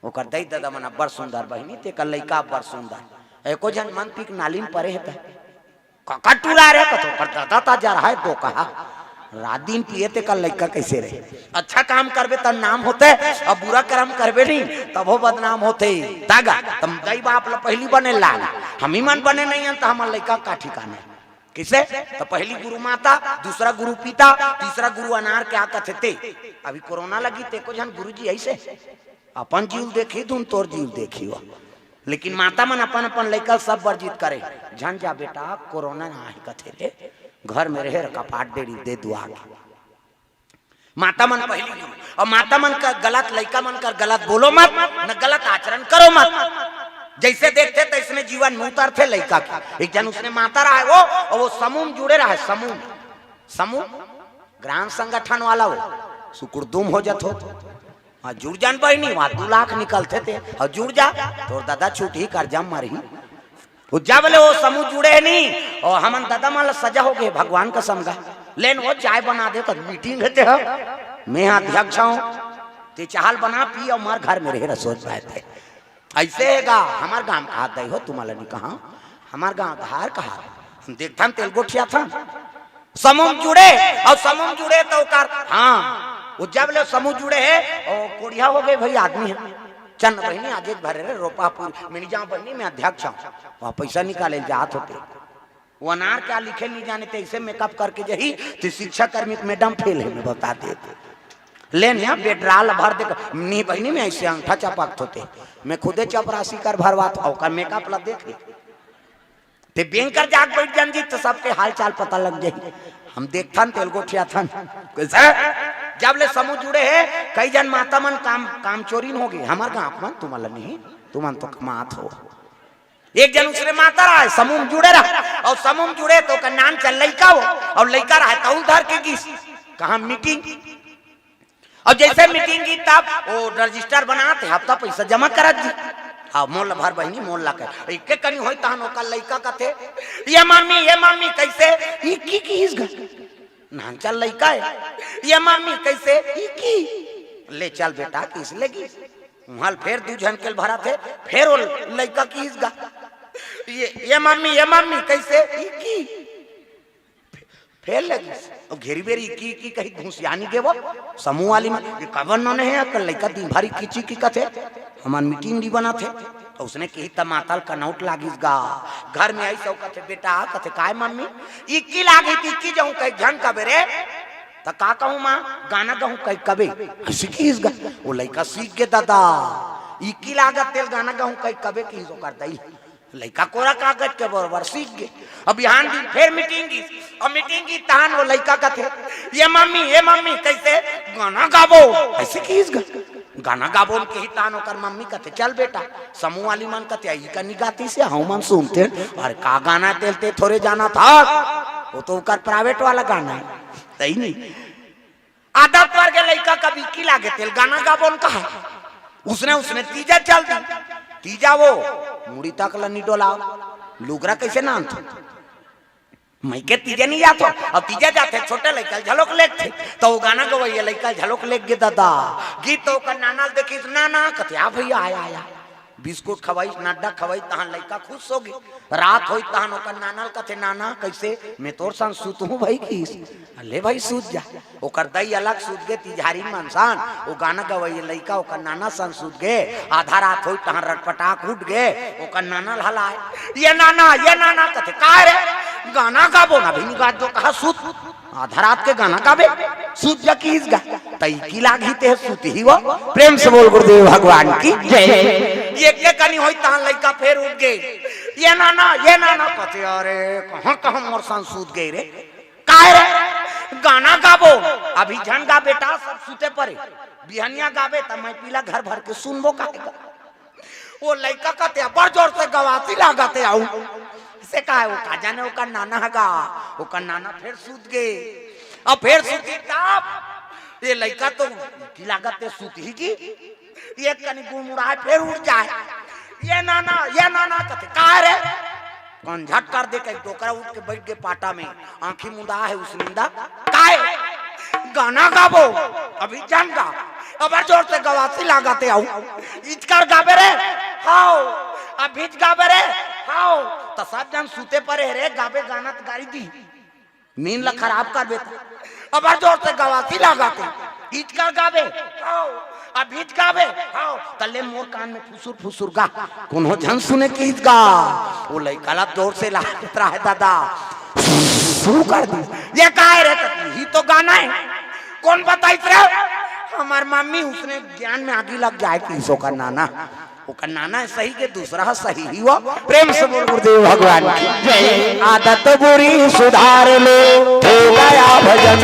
ओकर दई ददा मन अब्बड़ सुंदर बहिनी, तेकर लइका अब्बड़ सुंदर।" एको झन मन पीक नाली में परे हे त काकर टूरा रे, कथो कर दादा ता जा रहा है दो कहा। रात दिन पिए तेकर लइका कइसे रहे? अच्छा काम करबे त नाम होथे, अउ बुरा करम करबे नहीं तभो बदनाम होथे। तागा तम दई बाप ल पहली बने लाग, हमी मन बने नइ हन त हमर लइका का ठिकाना हे? कइसे? त पहली गुरु माता, दूसरा गुरु पिता, तीसरा गुरु अनार के आकत हे ते। अभी कोरोना लगी तेको झन गुरुजी अइसे अपन जीव ल देखही, धुन तोर जीव ल देखही वो। लेकिन माता मन अपन अपन लइका ल सब वर्जित करे, "झन जा बेटा, कोरोना आही कथे रे, घर में रहे, कपाट डेरी दे दुआ के।" माता मन पहली गुरु, अउ माता मन कर गलत, लइका मन कर गलत बोलो मत, न गलत आचरण करो मत। जइसे देखथे तइसने जीवन में उतरथे लइका के। एक झन उसने माता रहा हे वो, अउ वो समूह में जुड़े रहा हे, समूह में, समूह, ग्राम संगठन वाला वो, सुकुड़दुम हो जात हो। हाँ, जुड़ जान बहिनी, वहाँ दू लाख निकलथे ते, अउ जुड़ जा, तोर दादा छूटही, कर्जा म मरही। वो जब ले वो समूह जुड़े हे नी, अउ हमन दादा मन ला सजा हो गे, भगवान कसम गा। लेन वो चाय बना दे, त मीटिंग हे ते ह, मैं ह अध्यक्ष हंव, ते चाहल बना पी अउ मर घर में रहे रसोई पाए ते। अइसे हे गा, हमर गांव कहा दई हो, तुम्हां ला नइ कहा, हमर गांव धार कहा, हम देखथन तेल गोठियाथन। समूह म जुड़े, अउ समूह म जुड़े त ओकर, हाँ, वो जब ले समूह जुड़े हे, ओ कोढ़िया हो गे भई आदमी ह। चल न बहिनी, आजेच भरे रे, रोपा पूरी, मैं नइ जांव बहिनी, मैं अध्यक्ष हंव। वहाँ पइसा निकाले ल जात होते। वो अनार क्या लिखे नइ जाने, ते अइसे मेकअप करके जही, ते शिक्षा कर्मी के मैडम फेल हे, मैं बता देत। लेन यहाँ बेडराल भर दे, नहीं बहिनी, मैं अइसे अंगठा चपकत होते, मैं खुदे चपरासी कर भरवात, अउ ओकर मेकअप ला देख ले। ते बेंक कर जाके बइठ जान जी, त सबके हाल चाल पता लग जाही। हम देखथन, तेल गोठियाथन। कइसे? जब ले समूह जुड़े हे, कई झन माता मन काम, काम चोरी हो गे। हमर गांव मन, तुमन ला नहीं, तुमन तो कमात हो। एक झन उसने माता रहा हे, समूह म जुड़े रहा, अउ समूह म जुड़े त ओकर नान चल लइका हो, अउ लइका रहा हे, तहू ल धर के गिस। कहा मीटिंग? अउ जइसे मीटिंग गिस तब वो रजिस्टर बनात हे, हफ्ता पइसा जमा करत जी। हाँ, मोल ला भर बहिनी, मोल ला कर। इक्के कनी होय तहन ओकर लइका कथे, "ये मम्मी, ये मम्मी, कइसे?" इक्की किहिस गा। नान चल लइका हे। "ये मम्मी, कइसे?" इक्की। "ले चल बेटा," किहिस ले गिस। उहाँ ल फेर दू झन के ल भरत हे, फेर वो लइका किहिस गा। "ये, ये मम्मी, ये मम्मी, कइसे?" इक्की। फेर लगिस। अब घेरी बेरी इक्की इक्की कही घुसियानी देवो। समूह वाली मन, "ये काबर नोने हे, अकल लइका दिन भर इक्की चिक्की कथे, हमन मीटिंग नइ बनाथे।" त उसने किहिस त माता ल कनौट लागिस गा। घर में आइस अउ कथे, "बेटा," कथे, "काय मम्मी?" "इक्की लागिस, इक्की जहूं कहि झन कबे रे।" "त का कहूं माँ, गाना गहूं कहि कबे।" अइसे किहिस गा। वो लइका सीख गे दादा। इक्की लागत तेल गाना गहूं कहि कबे किहिस ओकर दई। लइका कोरा कागज के बरोबर सीख गे। अब बिहान दिन फेर मीटिंग गिस, अउ मीटिंग गिस तहान वो लइका कथे, "ये मम्मी, ये मम्मी, कइसे?" "गाना गाबो।" अइसे किहिस गा। "गाना गाबो," किहिस तहान ओकर मम्मी कथे, "चल बेटा।" समूह वाली मन कथे, "अई कनी गातिस हे, हमन सुनतेन।" "अरे का गाना तेल ते थोरे जानत हस, वो तो ओकर प्राइवेट वाला गाना हे।" सही नहीं। आधा पर के लइका कभी की लागे तेल गाना गाबो न कहा। उसने, उसने तीजा चल दी। तीजा वो मुड़ी तक ल नी डोलाव। लुगरा कइसे नानथो? मइके तीजे नी जाथो। अउ तीजे जाथे, छोटे लइका ल झलोक लेगथे। त वो गाना गवइया लइका ल झलोक लेग गे दादा। गिस त ओकर नाना ल देखिस, "नाना," कथे, "आ भइया, आया, आया।" बिस्कुट खवाइस, नड्डा खवाइस, तहां लइका खुश होगे। रात होइस तहां ओकर नाना ल कथे, "नाना, कइसे?" "मैं तोर संग सुतहूं भई," किहिस। "ले भई, सुत जा।" ओकर दई अलग सुत गे, तिजहारी मनसान, ओ गाना गवइया लइका ओकर नाना संग सुत गे। आधा रात होइस तहां रटपटाक उठ गे, ओकर नाना ल हलाय, "ये नाना, ये नाना," कथे, "काय रे?" "गाना गाबो ना, अभी नी गात, जो कहा सुत।" आधा रात के गाना गाबे, सूत जा किहिस गा। तई की लागी ते सूत ही वो। प्रेम से बोल गुरुदेव भगवान की जय। ये के कनी होइस तहां लइका फेर उठ गे। "ये नाना, ये नाना," कथे, "अरे कहां कहां मोर संग सूत गे रे? काय रे? गाना गाबो, अभी झन गा बेटा, सब सूते परे, बिहनिया गाबे त मैं पीला घर भर के सुनबो काहे गा?" ओ लइका कथे, "अब्बड़ जोर से गवासी लागत हे, आऊ।" से कहा, ओ का जाने ओकर नाना ह गा, ओकर नाना फेर सूत गे। अब फेर सूती तब, ये लइका तो की लागत हे सूत ही की, ये कनी गुड़मुड़ाय फेर उठ जाय। "ये नाना, ये नाना," कथे, "काय रे?" कंझट कर दे कहि डोकरा उठ के बइठ गे पाटा में, आंखी मुंदा हे उसनिंदा। "काय? गाना गाबो?" "अभी झन गा, अब्बड़ जोर से गवासी लागत हे, आऊ।" "इचकर गाबे रे?" "हाव।" "अभी गाबे रे?" "हाव।" त सब झन सूते परे हे रे, गाबे गाना त गारी दी, नींद ला खराब करबे त। "अब्बड़ जोर से गवासी लागत हे, इचकर गाबे?" "हाव।" "अभी गाबे?" "हाव।" "त ले मोर कान में फुसुर फुसुर गा, कोनो झन सुने किहिस गा।" ओ लइका ला जोर से लागत रहे दादा, शुरू कर दी। "ये काय रे?" कथे, "ही तो गाना हे।" "कोन बताइस रे?" "हमर मम्मी, उसने ज्ञान में आगी लग जाय किहिस ओकर नाना।" ओकर नाना सही के दूसरा ह सही ही वो। प्रेम से बोल गुरुदेव भगवान की जय। आदत बुरी सुधार लो, हो गया भजन।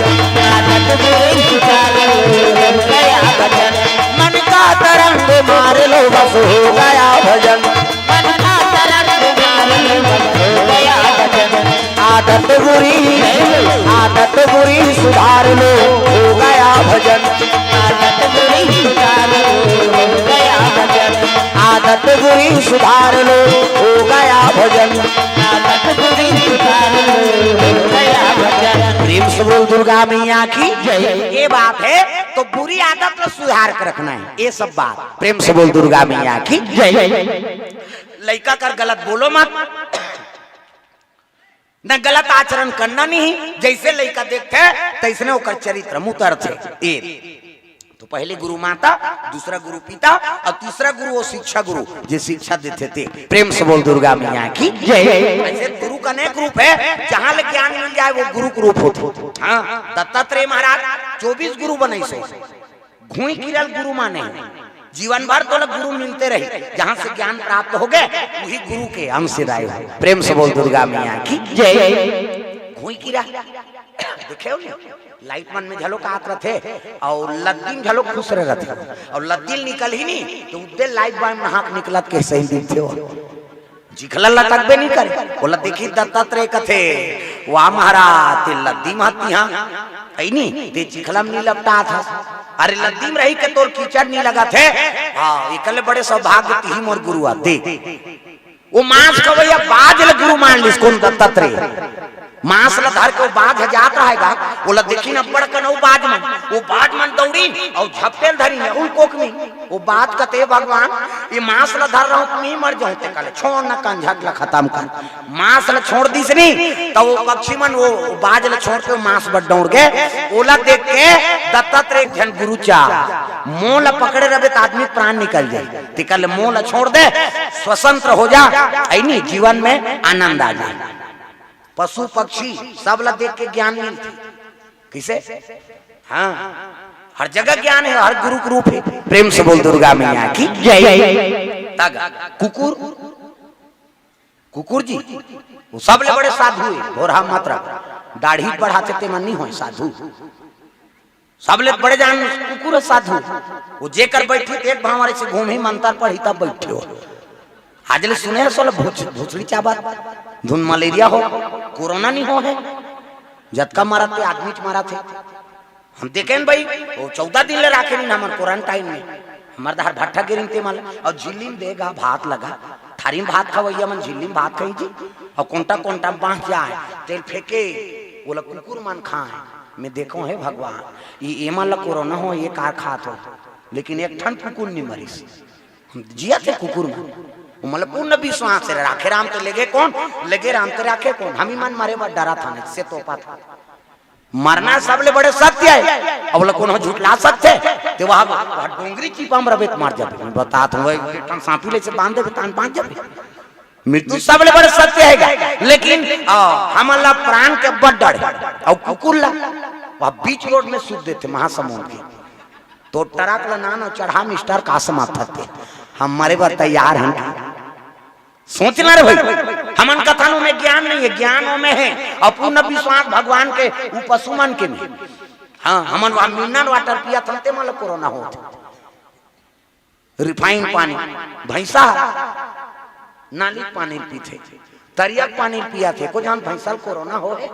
आदत बुरी सुधार लो, हो गया भजन। मन का तरंग मार लो, बस हो गया भजन। मन का तरंग मार लो, बस हो गया भजन। आदत बुरी, आदत बुरी सुधार लो, हो गया भजन। आदत बुरी सुधार लो, हो गया भजन। आदत बुरी सुधार लो, हो गया भजन। आदत बुरी सुधार लो, हो गया भजन। प्रेम से बोल दुर्गा मैया की जय। ये बात हे, तो बुरी आदत ला सुधार के रखना हे, ये सब बात। प्रेम से बोल दुर्गा मैया की जय। लइका कर गलत बोलो मत, न गलत आचरण करना नहीं, जइसे लइका देखथे, तइसने ओकर चरित्र म उतरथे। ए, तो पहले गुरु माता, दूसरा गुरु पिता अउ तीसरा गुरु वो शिक्षा गुरु, जे शिक्षा देथे ते। प्रेम से बोल दुर्गा मैया की जय। अइसे गुरु के अनेक रूप हे, जहां ले ज्ञान मिल जाय, वो गुरु के रूप होथे। हां, दत्तात्रेय महाराज चौबीस गुरु बनइस हे। घुई किरा ल गुरु माने हे। जीवन भर तोला गुरु मिलते रही, जहां से ज्ञान प्राप्त होगे, उही गुरु के अंश आय हो। प्रेम से बोल दुर्गा मैया की जय। घुई किरा देखे हो नी, लाइट मन में घलो कांच रथे, अउ लद्दी म घलो खुसरे रथे, अउ लद्दी ल निकलही नी, त उद्दे लाइट बॉय म नहा के निकलत के सही दिखथे हो। चिखला लटकबे नहीं करे। ओला देखही दत्तात्रेय कथे, "वाह महाराज, ते लद्दी म हस तिहां, अइ नी, ते चिखला म नहीं लपटात हस। अरे लद्दी म रहि के तोर कीचड़ नहीं लगत हे। हां, एकर ले बड़े सौभाग्य तिही मोर गुरु आते।" वो मांस खवइया बाज ल गुरु मान लिस कोन दत्तात्रेय। मांस ल धर के वो बाज ह जात रहे गा, ओला देखिन अब्बड़ कन वो बाज मन, वो बाज मन दौड़िन अउ झपटे ल धरिन, अउ कोकनी। वो बाज कथे, "भगवान, ये मांस ल धर रहों त मैं मर जाहूं।" ते कहले, "छोड़ न, कंझट ल खतम कर।" मांस ल छोड़ दिस नी, त वो पक्षी मन वो बाज ल छोड़ के वो मांस बर दौड़ गे। ओला देख के दत्तात्रेय एक झन गुरु चाह, "मोह ल पकड़े रहिबे त आदमी प्राण निकल जाही।" ते कहले, "मोह ल छोड़ दे, स्वतंत्र हो जा, अइ नी, जीवन में आनंद आ जाय।" पशु पक्षी सब ला देख के ज्ञान मिलथे। कइसे? हां, हर जगह ज्ञान हे, हर गुरु के रूप हे। प्रेम से बोल दुर्गा मैया की जय। तग कुकुर, कुकुर जी, वो सबले बड़े साधु हे, भोरहा मात्रा, दाढ़ी बढ़ाथे ते मन नहीं होय साधु। सबले बड़े जान कुकुर हे साधु। वो जेकर बइठही ते एक भांवर अइसे घूमही, मंतर पढ़ही तब बइठे हो। आज ले सुने हस ओला भोस-, भोसड़ी चाबत, धुन मलेरिया हो, कोरोना नहीं हो हे, जतका मरत ते आदमी च मरत हे। हम देखेन भई, वो चौदह दिन ले राखे नहीं हमन क्वारंटाइन में। हमर डहर भट्ठा गिरिन ते मन, अउ झिल्ली म देगा भात लगा, थारी म भात खवइया मन झिल्ली म भात खाही जी, अउ कोंटा कोंटा म बांच जाय, तेल फेंके, ओला कुकुर मन खाय। मैं देखों, हे भगवान, ये, ये मन ला कोरोना हो, ये कार खात हो, लेकिन एक ठन कुकुर नहीं मरिस। जिया थे कुकुर मन। वो मतलब पूर्ण विश्वास से राखे राम ते लेगे कौन, लेगे राम ते राखे कौन। हम ही मन मरे बर डरा था, नहीं से तो पा था। मरना सबले बड़े सत्य है। अब बोला कौन हो झुठला सकते? ते वहां, वहां डोंगरी चीपा में रबे त मर जाबे। मैं बता था, वही एक ठन सांपी ले से बांध देबे, तान बांध जाबे। मृत्यु सबले बड़े सत्य है, लेकिन आ, हमन ला प्राण के बड़ डर है। और कुकुर ला वह बीच रोड में सूत देते महासमुंद के। तो ट्रक ला नान और चढ़ा मिस्टर का समाप्त थे। हम मरे बर तैयार हैं। सोचना रे भाई, हमन कथन ओमे ज्ञान नहीं है, ज्ञान ओमे है। और पूर्ण विश्वास भगवान के उ पशु मन के में। हाँ, हमन वहाँ मिनरल वाटर पिया था, ते मतलब कोरोना होत। रिफाइन पानी, भैंसा नाली के पानी पीथे, तरिया के पानी पिया थे, को जान भैंसा ल कोरोना हो है?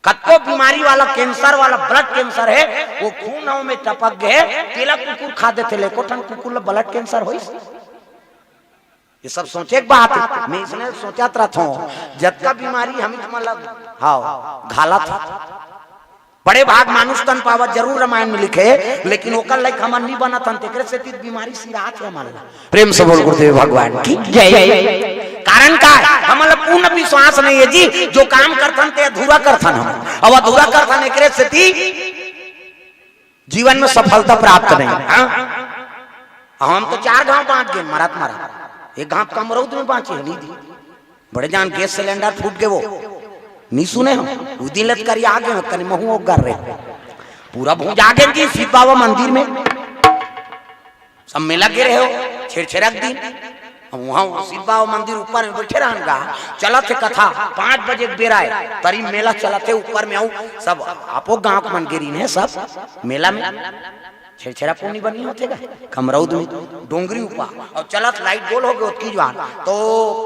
कतको बीमारी वाला, कैंसर वाला, ब्लड कैंसर है, वो खून हव में टपक गए, तेला कुकुर खा देथे, ले एको ठन कुकुर ला ब्लड कैंसर होइस। ये सब सोचे के बात है। मैं इसने सोचत रहत हूँ, जतका बीमारी हम ही मतलब, हाँ, घालत है। बड़े भाग मानुष तन पावत जरूर रामायण में लिखे, लेकिन ओकर लायक हमन नहीं बनत हन, तेकरे सेती बीमारी सिरात है हमन ला। प्रेम से बोल गुरुदेव भगवान की जय। कारण का है? हमन ला पूर्ण विश्वास नहीं है जी, जो काम करथन ते अधूरा करथन हम। अब अधूरा करथन एकरे सेती जीवन में सफलता प्राप्त नहीं। हाँ? हम तो चार घांव बांच गेन, मरत मरत। एक घांव कमरौद में बांचे हन, नहीं दी। बड़े जान गैस सिलेंडर फूट गए वो। नहीं सुने हम। उ दिन लत करी आ गए, कनी महू ओगर रहे। पूरा भूंज आ गए जी शिव बाबा मंदिर में। सब मेला गे रहे हो, छेरछेरा के दिन। अब वहाँ शिव बाबा मंदिर ऊपर में बैठे रहन गा, चलत हे कथा, पाँच बजे के बेरा है, तरी मेला चलत हे ऊपर में, आऊ सब आपो गांव के मन गे रहिन हे सब मेला में। छेरछेरा पुन्नी बनी होथे गा, कमरौद में, डोंगरी ऊपर, और चलत लाइट गोल हो गए ओतकी जुआर, तो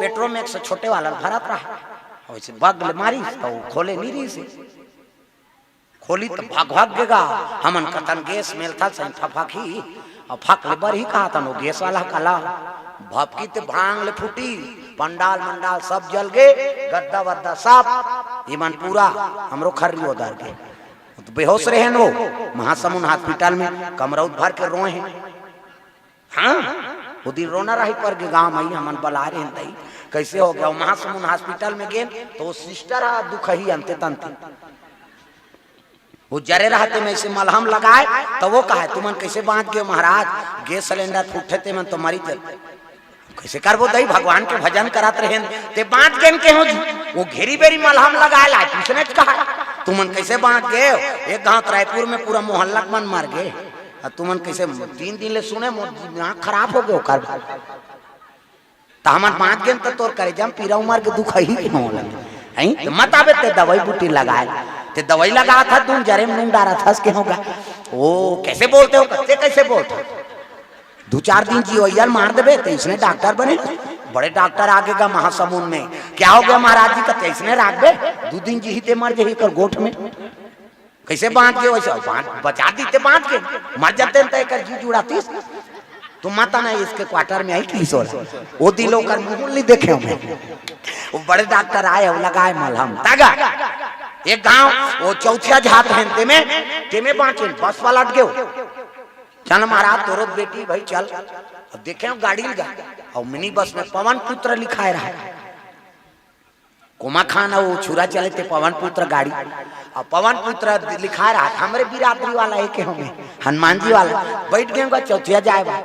पेट्रोल में एक सौ छोटे वाला भरत रहा, वैसे बग ले मारी, तो खोले नहीं रही से। खोली त भक भक गेगा। हमन कथन गैस मेलथा सही फफाकी, अउ फक ले बरही कहा तन, वो गैस वाला कला भपकी ते भांग ले फूटी, पंडाल मंडाल सब जल गे, गद्दा वद्दा सब। ये मन पूरा हमरो खर्री ओदर गे। वो तो बेहोश रहे न वो, महासमुंद हॉस्पिटल में कमरौद भर के रोए हैं। हाँ, वो दिन रोना रही पर गे गांव में ही हमन बला रहे हैं तई, कैसे हो गया? वो महासमुंद हॉस्पिटल में गेन तो वो सिस्टर हा दुखही अंते तंते। वो जरे रहते में से मलहम लगाए, तो वो कहे, "तुमन कैसे बांच गए महाराज? गैस सिलेंडर फूटे ते मन तो मरी जाते।" कैसे करबो दई, भगवान के भजन करत रहेन, ते बांच गेन के हो जी। वो घेरी बेरी मलहम लगाए ला, किसने कहा, "तुमन कैसे बांच गए?" एक गांव रायपुर में पूरा मोहल्ला के मन मर गए। अब तुमन कैसे तीन दिन ले सुने, मोर दिमाग खराब हो गए ओकर। त हमन बांच गेन त तोर करेजा म पीरा उमर के दुख ही के हों लगे। हैं? त मत आबे ते दवाई बूटी लगाए। ते दवाई लगा था, तुम जरे में नून डारा था, के होगा। ओ, कैसे बोलते हो? कैसे, कैसे बोलते हो? दो चार दिन जियो यार, मार देबे, ते इसने डॉक्टर बने। बड़े डॉक्टर आगे का महासमुंद में। क्या हो गया महाराज जी? कहते इसने राख दे, दो दिन जी ही ते मर जाही कर गोठ में। कैसे बांच गए वैसे? बांच, बचा दी ते बांच गए। मर जाते हैं तो एकर जी जुड़ातीस। तो माता ना इसके क्वार्टर में आई कि सोला। वो दिल ओकर मुंह नहीं देखे हमें। वो बड़े डॉक्टर आए, वो लगाए मलहम। तागा। एक गांव, वो चौथिया जात हैं, तेमे, तेमे बांचे, बस वाला अट गयो। चल महाराज, तोरो बेटी भाई चल। अब देखे हम गाड़ी लगा। और मिनी बस में पवन पुत्र लिखाए रहा। कोमा खान अउ छुरा चले ते पवन पुत्र गाड़ी। अब पवन पुत्र लिखा रहा, हमरे बिरादरी वाला है के हमें, हनुमान जी वाला। बैठ गए होगा चौथिया जाए बा।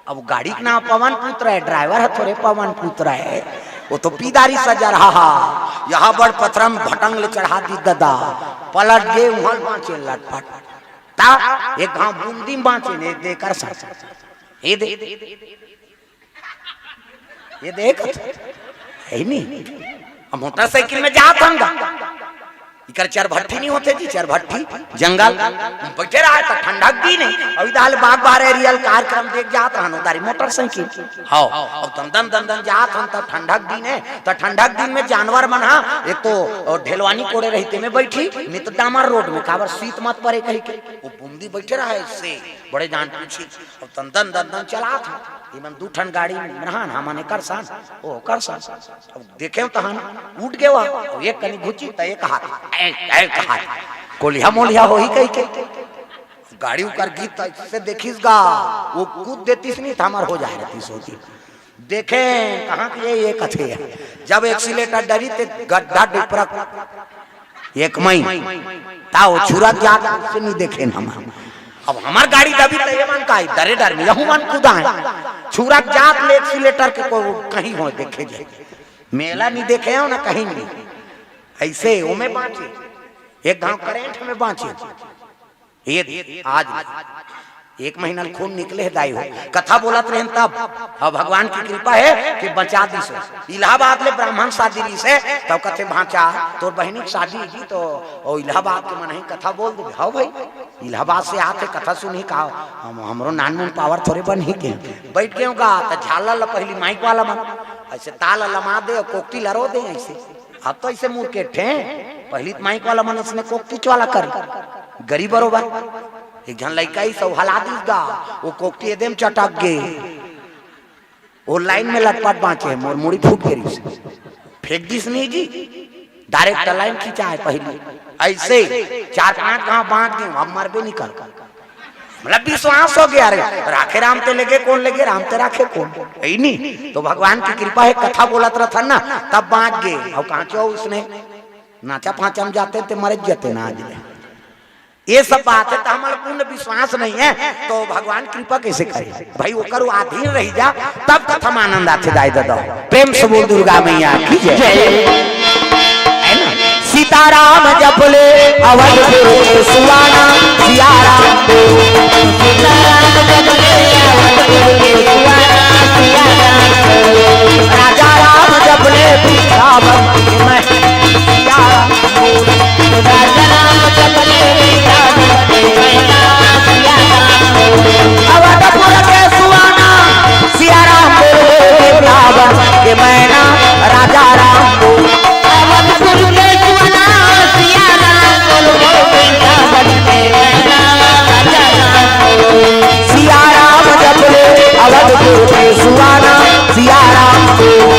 अब गाड़ी के नाम पवन पुत्र है, ड्राइवर है थोड़े पवन पुत्र है। वो तो पीदारी सजा रहा हा। यहाँ बड़ पथरम भटंग ले चढ़ा दी ददा। पलट गए उहल बांचे लटपट। ता एक घाव बूंदी बांचे ने दे कर सा। ये दे। ये देख, है नहीं। अब मोटरसाइकिल में जात हन गा। इकर चरभट्ठी नहीं होते जी, चरभट्ठी, जंगल। बैठे रहा त ठंडक दिन है। अभी दाल बाग बार एरियल कार्यक्रम देख जात रहन उदारी मोटरसाइकिल। हाँ, अब दन दन दन दन जात हन त ठंडक दिन है। त ठंडक दिन में जानवर मन हा, एक तो ढेलवानी कोड़े रहिते में बैठी, नहीं तो डामर रोड में, काबर सीत मत परे कही के। वो बूंदी बैठे रहा है इससे, बड़े जान पूछी। अब तन दन दन दन चलात हन। इमन दू ठन गाड़ी में रहन, हमन एकर सन, ओ ओकर सन। अब देखे तहन उठ गए वह, अब एक कनी घुची त एक हाथ, ए, ए, हाथ। कोलिहा मोलिहा होही कही के। गाड़ी उकर गीत से देखिस गा, वो कूद देतिस नहीं त हमर हो जाए रहतिस होती। देखे कहाँ के ये, ये कथे है। जब एक्सीलेटर डरी ते गड्ढा डिपरक एक मई, ता वो छुरा जात से नहीं देखे न हमर। अब हमर गाड़ी दबी त ये मन का है, डरे डर में यहू मन कूदा है। छुरा जात ले एक्सीलेटर के को कहीं हो देखे जाए। मेला नहीं देखे हो ना कहीं नहीं। ऐसे ओमे बाँचे, एक घाव करेंट में बाँचे। ये आज एक महीना ले खून निकले है दाई हो, कथा बोलत रहेन तब। अब भगवान की कृपा है कि बचा दिस हो। इलाहाबाद ले ब्राह्मण शादी रहिस हे, तब कथे भांचा तोर बहिनी के शादी जी तो ओ इलाहाबाद के मन ही कथा बोल दे। हाँ भाई, इलाहाबाद से आते कथा सुनी का, हम हमरो नान मुन पावर थोरे बन ही के। बैठ गए गा त झाला ला पहली माइक वाला मन ऐसे ताल लमा दे और कोकटी लरो दे ऐसे। अब तो ऐसे मुड़ के ठे, पहली तो माइक वाला मन इसने कोकटी वाला कर, गरीब बरोबर। एक झन लइका ही सब हला दिस गा, वो कोकटी एदे म चटक गे। वो लाइन में लटपट बाँचे, मोर मुड़ी फूट गे रहिस। फेंक दिस नहीं जी, डायरेक्ट लाइन खिंचा है पहली। ऐसे चार पांच गांव बांट गए, अब मरबे नहीं कर। मतलब विश्वास हो गया रे, राखे राम ते लेगे कौन लेगे, राम ते राखे कौन, यही नहीं। तो भगवान की कृपा है, कथा बोलत रहथन ना, तब बाँच गे। और कहाँ चो उसने नाचा फाचा में जाते ते मर जाते ना आज ले। ये सब बात है तो हमारे पूर्ण विश्वास नहीं है, तो भगवान कृपा कैसे करे भाई? ओकर अधीन रह जा, तब कथा में आनंद आथे दाई दादा। प्रेम से बोल दुर्गा मैया की जय। है ना? सीताराम जपले अवधपुर के सुहाना, सियाराम। सीताराम जपले अवधपुर के सुहाना, सियाराम। राजा राम जपले वृंदावन के मैं, सियाराम। राजा राम जपले वृंदावन के मैना, सियाराम। अवधपुर के सुहाना, सियाराम बोल बोल वृंदावन के मैना, राजा राम बोल। अवधपुर के सुहाना, सियाराम बोल बोल वृंदावन के मैना, राजा राम बोल। सियाराम जपले अवधपुर के सुहाना, सियाराम बोल।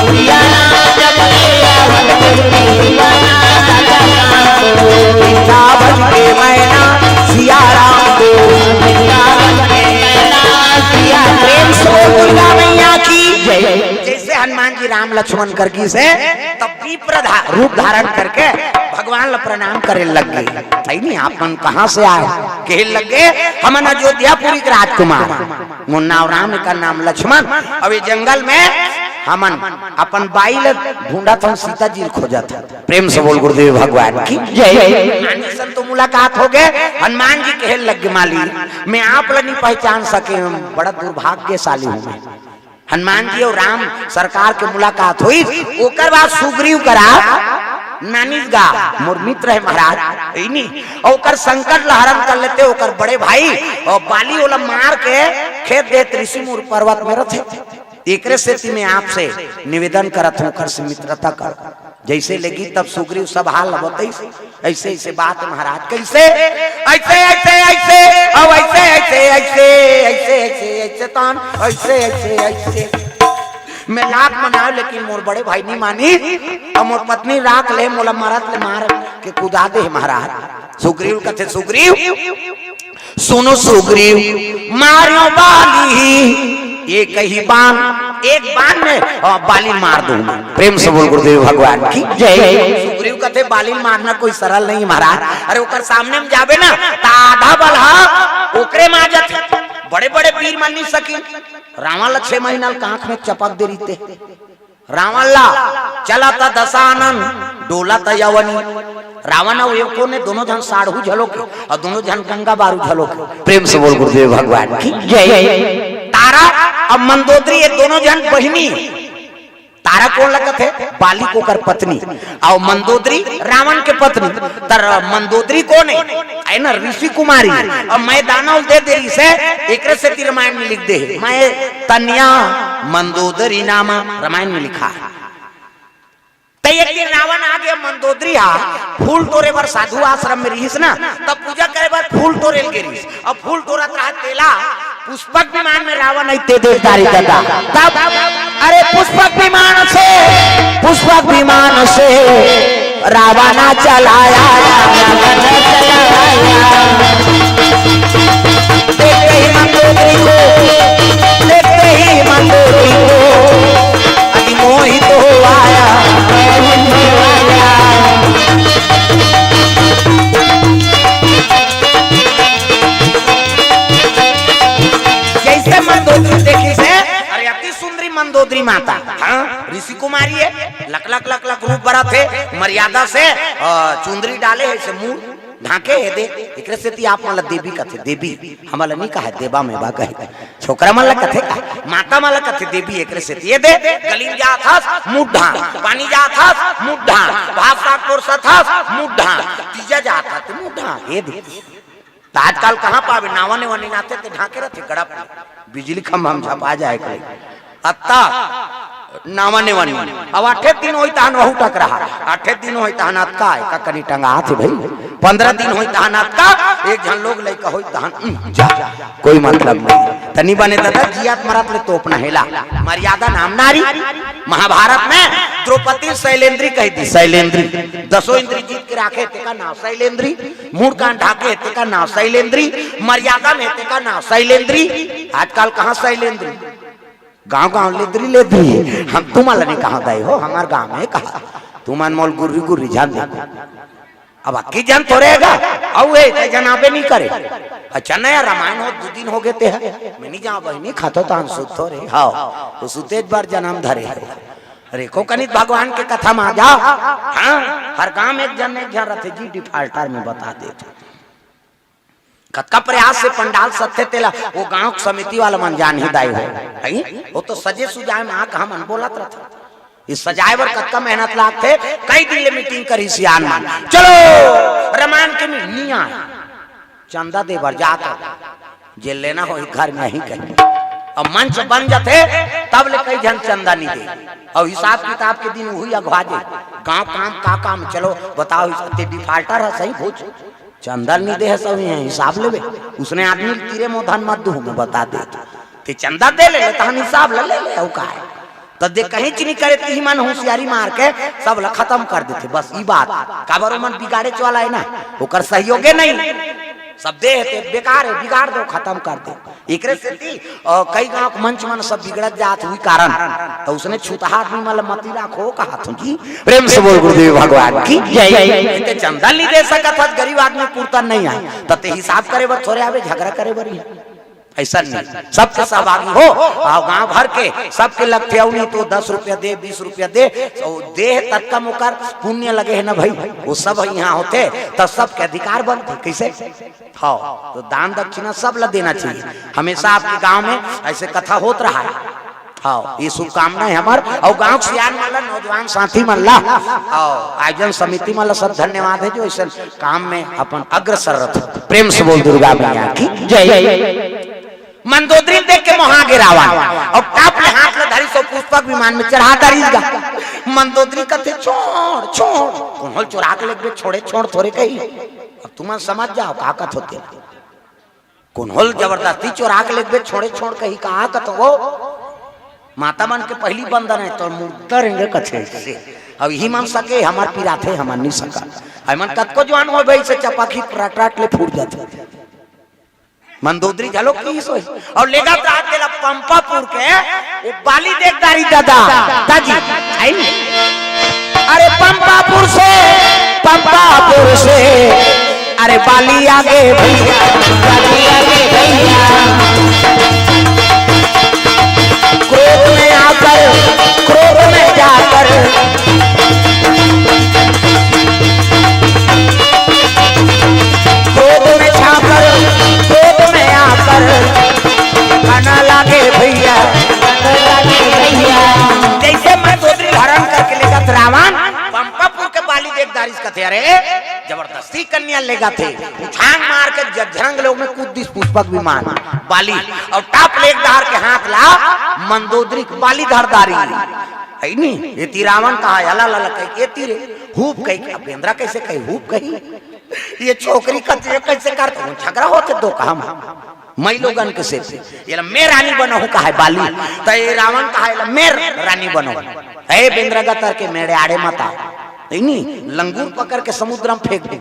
सियाराम जपले अवधपुर के सुहाना, राजा राम बोल। वृंदावन के मैना, सियाराम बोल। वृंदावन के मैना, सिया। प्रेम से बोल दुर्गा मैया की जय। जैसे हनुमान जी राम लक्ष्मण कर गिस हे, तब विप्र धा-, रूप धारण करके भगवान ला प्रणाम करे लग गे। सही नहीं, आप मन कहाँ से आए? कहे लग गे, हमन अयोध्यापुरी के राजकुमार, मोर नाम राम, एकर नाम लक्ष्मण। अब ये जंगल में हमन अपन बाई ला ढूंढत हन, सीता जी ला खोजत हन। प्रेम से बोल गुरुदेव भगवान की जय। हनुमान जी से तो मुलाकात हो गे, हनुमान जी कहे लग गे, मालिक, मैं आप ला नहीं पहचान सके हूँ, बड़ा दुर्भाग्यशाली हूँ मैं। हनुमान जी और राम सरकार के मुलाकात होइस, ओकर बाद सुग्रीव करा नानिस गा, मोर मित्र है महाराज, है नी? और ओकर संकट ला हरण कर लेते, ओकर बड़े भाई और बाली ओला मार के खेद देत ऋषिमूल पर्वत में रहथे। एकरे सेती मैं आपसे निवेदन करत हूँ, ओकर से मित्रता कर। जैसे लगी तब सुग्रीव सब हाल बताइस। ऐसे ऐसे बात महाराज, कैसे? ऐसे ऐसे ऐसे, अब ऐसे ऐसे ऐसे ऐसे ऐसे ऐसे तान, ऐसे ऐसे ऐसे। मैं लाख मनाव लेकिन मोर बड़े भाई नहीं मानी। अब मोर पत्नी राख ले, मोला मरत ले मार के कुदा दे महाराज। सुग्रीव कथे, सुग्रीव सुनो सुग्रीव, मार्यो बाली एक ही बान, एक बान में, अ, बाली मार दूं। प्रेम से बोल गुरुदेव भगवान की जय। सुग्रीव कथे, बाली मारना कोई सरल नहीं महाराज। अरे ओकर सामने में जाबे ना, त आधा बल हा ओकरे में आ जाथे। बड़े बड़े वीर मन नहीं सकी। रावण ला छह महीना ल आंख में चपक दे रहिते। रावण ला चलत दसानन, डोलत यवनी। रावण अउ एको ने दोनों झन साढ़ू झलोके, अउ दोनों झन गंगा बारू झलोके। प्रेम से बोल गुरुदेव भगवान की जय। तारा अउ मंदोदरी ये दोनों झन बहिनी। तारा कोन लगत हे? बाली के ओकर पत्नी। अउ मंदोदरी रावण के पत्नी। तर मंदोदरी कोन हे? है ना, ऋषि कुमारी। अउ मैं दानव दे दे रहिस हे, एकरे सेती रामायण में लिख दे हे। मैं तनया मंदोदरी नामा रामायण में लिखा हे। त एक दिन रावण आ गे, मंदोदरी हा फूल टोरे बर साधु आश्रम में रहिस ना, तब पूजा करे बर फूल टोरे ल गे रहिस। अब फूल टोरत रहा तेला पुष्पक विमान में रावण आई ते देख दारी दादा। तब अरे पुष्पक विमान से, पुष्पक विमान से रावण चलाया, रावण चलाया। मंदोदरी माता, हाँ, ऋषि कुमारी हे, लक लक लक लक रूप बरत हे, मर्यादा से, अ, चुंदरी डाले हे, से मुंह ढांके हे दे, एकरे सेती आप मन ला देवी कथे, देवी, हमन ला नी कहे, देवा में बा कहे, छोकरा मन ला कथे का, माता मन ला कथे देवी, एकरे सेती ये दे, गली में जात हस, मुंह ढांक, पानी जात हस, मुंह ढांक, भात साग परोसत हस, मुंह ढांक, तीजा जात हस, मुंह ढांक, ये दे। त आजकल कहाँ पाबे, नावा नेवा नी आथे ते ढांके रथे गड़प ले। बिजली खंभा म झपा जाए कोई। अत्ता नावा नेवा नी। अब आठे दिन होई तहन वहू टकराहा। आठे दिन होई तहन अतका, एका कनी टंगाथे भई। पंद्रह दिन होई तहन अतका, एक झन लोग लइका होई तहन, उम, जा, कोई मतलब नहीं। त नी बने दादा, जियत मरत ले तोपना हे ला। मर्यादा नाम नारी। महाभारत में द्रौपदी शैलेंद्री कहि दिस, शैलेंद्री। दसों इंद्री जीत के राखे, तेका नाव शैलेंद्री। मुड़ कान ढांके हे, तेका नाव शैलेंद्री। मर्यादा में हे, तेका नाव शैलेंद्री। आजकल कहाँ शैलेंद्री? गांव गांव लेद्री लेद्री हे। हम तुमन ला नी कहा दई हो, हमर गांव में कहा। तुमन मोला गुर्री गुर्री झन देखो। अब अक्की झन थोरे हे गा, अउ हे, ते झन आबे नी करे। अच्छा नया रामायण हो, दू दिन होगे ते हे। मैं नी जांव बहिनी, खाथों तहन सुतथों रे। हव, त सुतेच बर जनम धरे हे। अरे, एको कनिक भगवान के कथा म आ जा। हाँ, हर गांव में एक झन, एक झन रथे जी, defaulter में बता देथे। कतका प्रयास से पंडाल सजथे तेला, वो गांव के समिति वाला मन जानही दाई हो, हई? वो तो सजे सुजाए म आके हमन बोलत रथे। ये सजाए बर कतका मेहनत लागथे, कई दिन ले meeting करही सियान मन। चलो, रामायण के में नी आय। चंदा दे बर जात हो, जे लेना होही घर में ही कहीं। अब मंच बन जाथे, तब ले कई झन चंदा नी दे। अउ हिसाब किताब के दिन उही अघवा जे। गांव काम का काम, चलो बताओ, हिसाब ते defaulter हे सही कुछ। चंदा नी दे हे सही हे, हिसाब लेबे। उसने आदमी तीरे मोधन मत दूहूं, मैं बता देथों। ते चंदा दे ले, तहन हिसाब ले, ले, ले, अउ का हे? त दे कहीं च नी करे, तिही मन होशियारी मार के सब ला खतम कर देथे। बस ई बात, काबर ओमन बिगाड़ेच वाला हे ना, ओकर सहयोगे नहीं। सब दे हे ते बेकार हे, बिगाड़ दो, खतम कर दो। एकरे सेती, अ, कई गांव के मंच मन सब बिगड़त जात हे उही कारण। त उसने छूतहा आदमी मन ला मती राखो कहत हों जी। प्रेम से बोल गुरुदेव भगवान की जय। ते चंदा नी दे सकत हस, गरीब आदमी पुरता नहीं आय, त ते हिसाब करे बर थोरे आबे, झगड़ा करे बर ही। अइसन नहीं, सबके सहभागी हो, अउ गांव भर के सबके लगथे, अउ नहीं तो दस रुपया दे, बीस रुपया दे, अउ दे हे ततका म ओकर पुण्य लगे हे ना भई, वो सब इहाँ होथे, त सबके अधिकार बनथे। कइसे? हव, त दान दक्षिणा सब ला देना चाहिए। हमेशा आपके गांव में अइसे कथा होत रहा हे। हव, ये शुभकामना हे हमर, अउ गांव के सियान मन ला, नौजवान साथी मन ला, अउ आयोजन समिति मन ला सब धन्यवाद हे जो अइसन काम में अपन अग्रसर रथे। प्रेम से बोल दुर्गा मैया की जय। मंदोदरी ल देख के मोहा गे रावण, अउ टाप ले हाथ ला धरिस अउ पुष्पक विमान में चढ़ा डारिस गा। मंदोदरी कथे, "छोड़, छोड़, कोन होल चोरा के लेगबे, छोड़े, छोड़ थोरे कही।" अब तुमन समझ जाव का कथों ते। कोन होल जबरदस्ती चोरा के लेगबे, छोड़े, छोड़ कही का कथों वो। माता मन के पहिली बंदन हे, तोर मुर्दा रेंगे कथे से। अब इही मन सके, हमर पिराथे, हमन नी सकन। हमन कतको जुवान होय भई, से चपाखी रट रट ले फूट जाथे। मंदोदरी घलो किहिस होही। अउ लेगत रहा तेला पंपापुर के, वो बाली देख डारिस दादा, दाजी, आई नी? अरे पंपापुर से, पंपापुर से, अरे बाली आगे भैया, बाली आगे भैया। क्रोध में आकर, क्रोध में जाकर, क्रोध में छाकर, क्रोध में आकर, काना लागे भैया, काना लागे भैया। जइसे मंदोदरी ल हरण करके लेगत रावण, पंपापुर के बाली देख डारिस कथे, अरे जबरदस्ती कन्या लेगथे, उछांग मार के जझरंग लोग में कूद दिस पुष्पक विमान, बाली, अउ टाप ले एक डहर के हाथ ला मंदोदरी के बाली धर डारिस। हे नी, एती रावण कहा, हला लला कही के एती रे, हूप कही के, अब बेंदरा कइसे कही, हूप कही? ये छोकरी कथे, ये कइसे करथे? झगड़ा होथे दो काम, माई लोगन के सेती। एला मैं रानी बनहूं कहा हे बाली, त ये रावण कहा हे, एला मैं रानी बनहूं। ए बेंदरा गतर के मेड़े आड़े मत आ, हे नी, लंगूर पकड़ के समुद्र में फेंक दूं।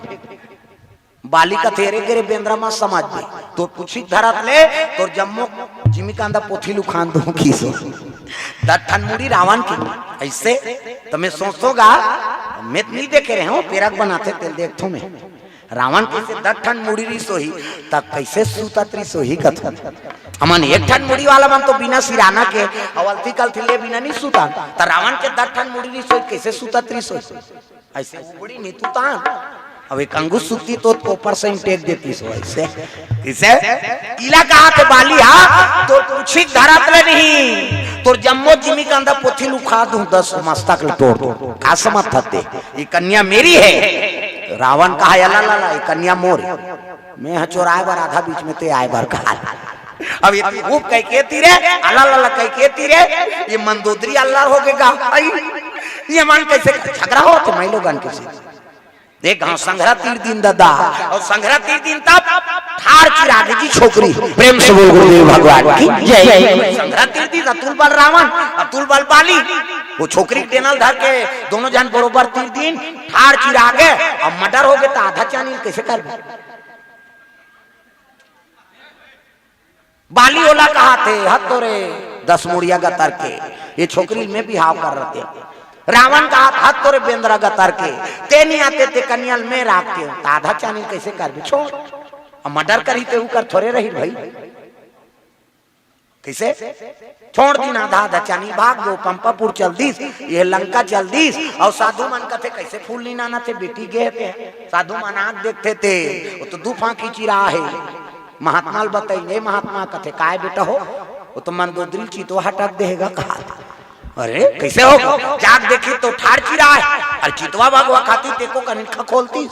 बाली कथे, अरे गे रे बेंदरा, मत समझ बे, तोर पूछी धरत ले तोर जम्मो जिमी कांदा पोथी ल उखान दूं किहिस। दस ठन मुड़ी रावण के। अइसे त मैं सोचथों गा, मैं त नी देखे रहेंव, पेरा के बनाथे तेला देखथों मैं। रावण के से दस ठन मुड़ी रिस होही, त कइसे सुतत रिस होही कथों। हमन एक ठन मुड़ी वाला मन तो बिना सिराना के अउ अलती कलती ले बिना नहीं सुतन, त रावण के दस ठन मुड़ी रिस होही, कइसे सुतत रिस होही? अइसे मुड़ी नहीं तुतान। अब एक अंगुस सुती तो ऊपर से ही टेक देती सो अइसे। कइसे? इला कहा थे बाली हा, तोर पूछी धरत ले नहीं, तोर जम्मो जिमी कंदा पोथी ल उखाड़ दूं, दस मस्तक ल तोड़ दूं। का समझत हते? ये कन्या मेरी है। रावण कहा, "अला ला ला, ये कन्या मोर हे। मैं ह चोराय बर आधा, बीच में ते आय बर कहा।" अब ये खूब कह के तीरे, अला ला ला कह के तीरे, ये मंदोदरी अल्लर हो गे गा। अई, ये मन कइसे झगरा होथे माई लोगन के से? देख, हाँ, संघरा तीर दिन ददा, अउ संघरा तीर दिन तब ठाढ़ चिरागे जी छोकरी। प्रेम से बोल गुरुदेव भगवान की जय। संघरा तीर दिन अतुल बल रावण, अतुल बल बाली, वो छोकरी के डेना ल धर के दोनों झन बरोबर तीर दिन ठाढ़ चिरागे, अब मर्डर हो गे त आधा चानी ल कइसे करबे? बाली ओला कहा थे, "हत तोरे दस मुड़िया गतर के, ये छोकरी में बिहाव कर रथे।" रावण कहा थे, "हत तोरे बेंदरा गतर के, ते नहीं आते ते कन्या ल मैं राखते हूँ, त आधा चानी ल कइसे करबे? छोड़।" अब मर्डर करही ते उकर थोरे रही भाई। कइसे? छोड़ दिन आधा आधा चानी, भाग गो, पंपापुर चल दिस, ये लंका चल दिस। अउ साधु मन कथे, "कइसे फूल नहीं लानत हे, बेटी गे हे ते?" साधु मन आँख देखथे ते, वो तो दू फांकी चिरा हे। महात्मा ल बताइन, "ए महात्मा," कथे, "काय बेटा हो?" "वो तो मंदोदरी ल चितवा हटक देहे गा," कहा। "अरे, कइसे हो?" जाग देखी तो ठाढ़ चिरा हे, अउ चितवा भगवा खाती तेको कनिन खखोलती।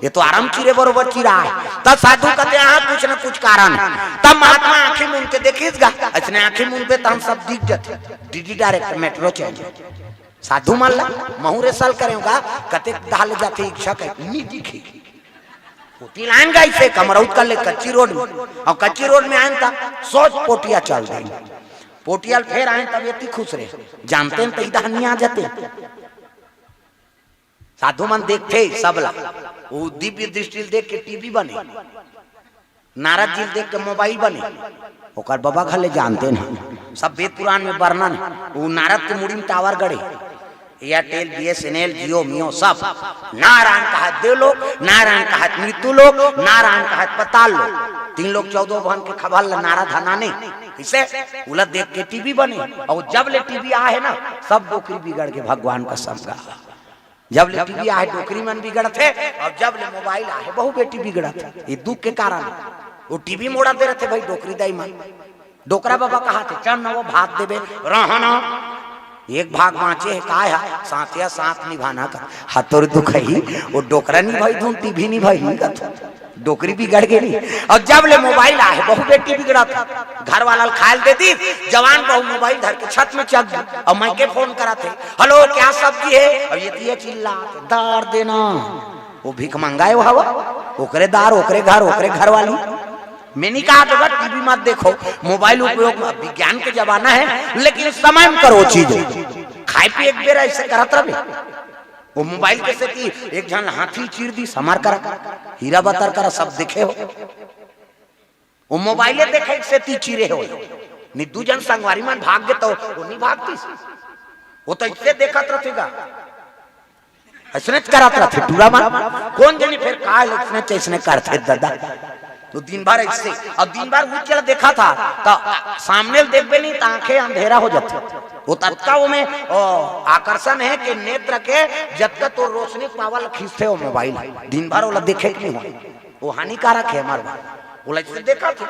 ये तो आराम चिरे बरोबर चिरा हे। तब साधु कथे, "हाँ, कुछ न कुछ कारण हे।" तब महात्मा आँखी मूंद के देखिस गा, अइसने आँखी मूंदबे त हम सब दिख जथे। DD direct metro channel. साधु मन ला महूँ रे सल करेंव गा, कतेक दहा ले जाथे इच्छा कहे, नी दिखे। ओती लाइन गा अइसे कमरौत कर ले कच्ची रोड में, अउ कच्ची रोड में आएन त सोच पोटिया चल देन। पोटिया ल फेर आएन तब एती खुसरे, जानतेन त इधर नहीं आ जाते। साधु मन देखथे सबला, वो दिव्य दृष्टि ल देख के टीवी बने, नारद जी ल देख के मोबाइल बने, ओकर बबा घले जानतेन। सब वेद पुराण में वर्णन हे। वो नारद के मुड़ी में टावर गड़े, एयरटेल, बीएसएनएल, जियो मियो सब। नारायण कहा देवलोक, नारायण कहा मृत्यु लोक, नारायण कहा पताल लोक। तीन लोक चौदह भुवन के खबर ल नारद ह नाने। कइसे? उला देख के टीवी बने, अउ जब ले टीवी आहे ना, सब डोकरी बिगड़ गे, भगवान कसम गा। जब ले टीवी आहे, डोकरी मन बिगड़थे, अउ जब ले मोबाइल आहे, बहू बेटी बिगड़थे। ये दुख के कारण हे। वो टीवी मोड़ा दे रथे भाई, डोकरी दाई मन। डोकरा बबा कहा थे, "चल न वो भात देबे, रह न। एक भाग बाँचे हे, काय हे? साथिया साथ निभाना कर।" हाँ, तोर दुख हे, वो डोकरा निभाई धुन, टीवी निभाई नहीं कर। डोकरी बिगड़ गे नहीं। अउ जब ले मोबाइल आहे, बहू बेटी बिगड़त। घर वाला ल खाय ल दे दिस, जवान बहू मोबाइल धर के छत में चघ गे। अउ मैं के फोन करत हे, "हेलो, क्या सब्जी है?" अउ ये तिया चिल्लात, "दार देना।" वो भिखमंगा हे वो हवा, ओकरे दार, ओकरे घर, ओकरे घर वाली। मैं नहीं कहा तो टीवी मत देखो, मोबाइल उपयोग में, विज्ञान के जमाना हे, लेकिन समय में करो चीज। खाय पिए एक बेर अइसे करत रहे। वो मोबाइल के सेती एक झन हाथी चीर दिस हमार करा, हीरा बतर करा, सब देखे हो। वो मोबाइले देखे के सेती चीरे हो। नहीं, दू झन संगवारी मन भाग गे तो वो नहीं भागतिस। वो तो अइसे देखत रथे गा, अइसने करत रथे टूरा मन। कोन जनी फेर का अइसने, अइसने करथे ददा। तो दिन भर अइसे, अउ दिन भर वो चला देखत हे, त सामने ल देखबे नहीं, त आँखें अंधेरा हो जाथे। वो ततका ओमे, ओ, आकर्षण हे कि नेत्र के जतका तोर रोशनी पावर ल खींचथे वो मोबाइल। दिन भर ओला देखे के नहीं होय। वो हानिकारक हे हमार बर। ओला अइसे देखत हे,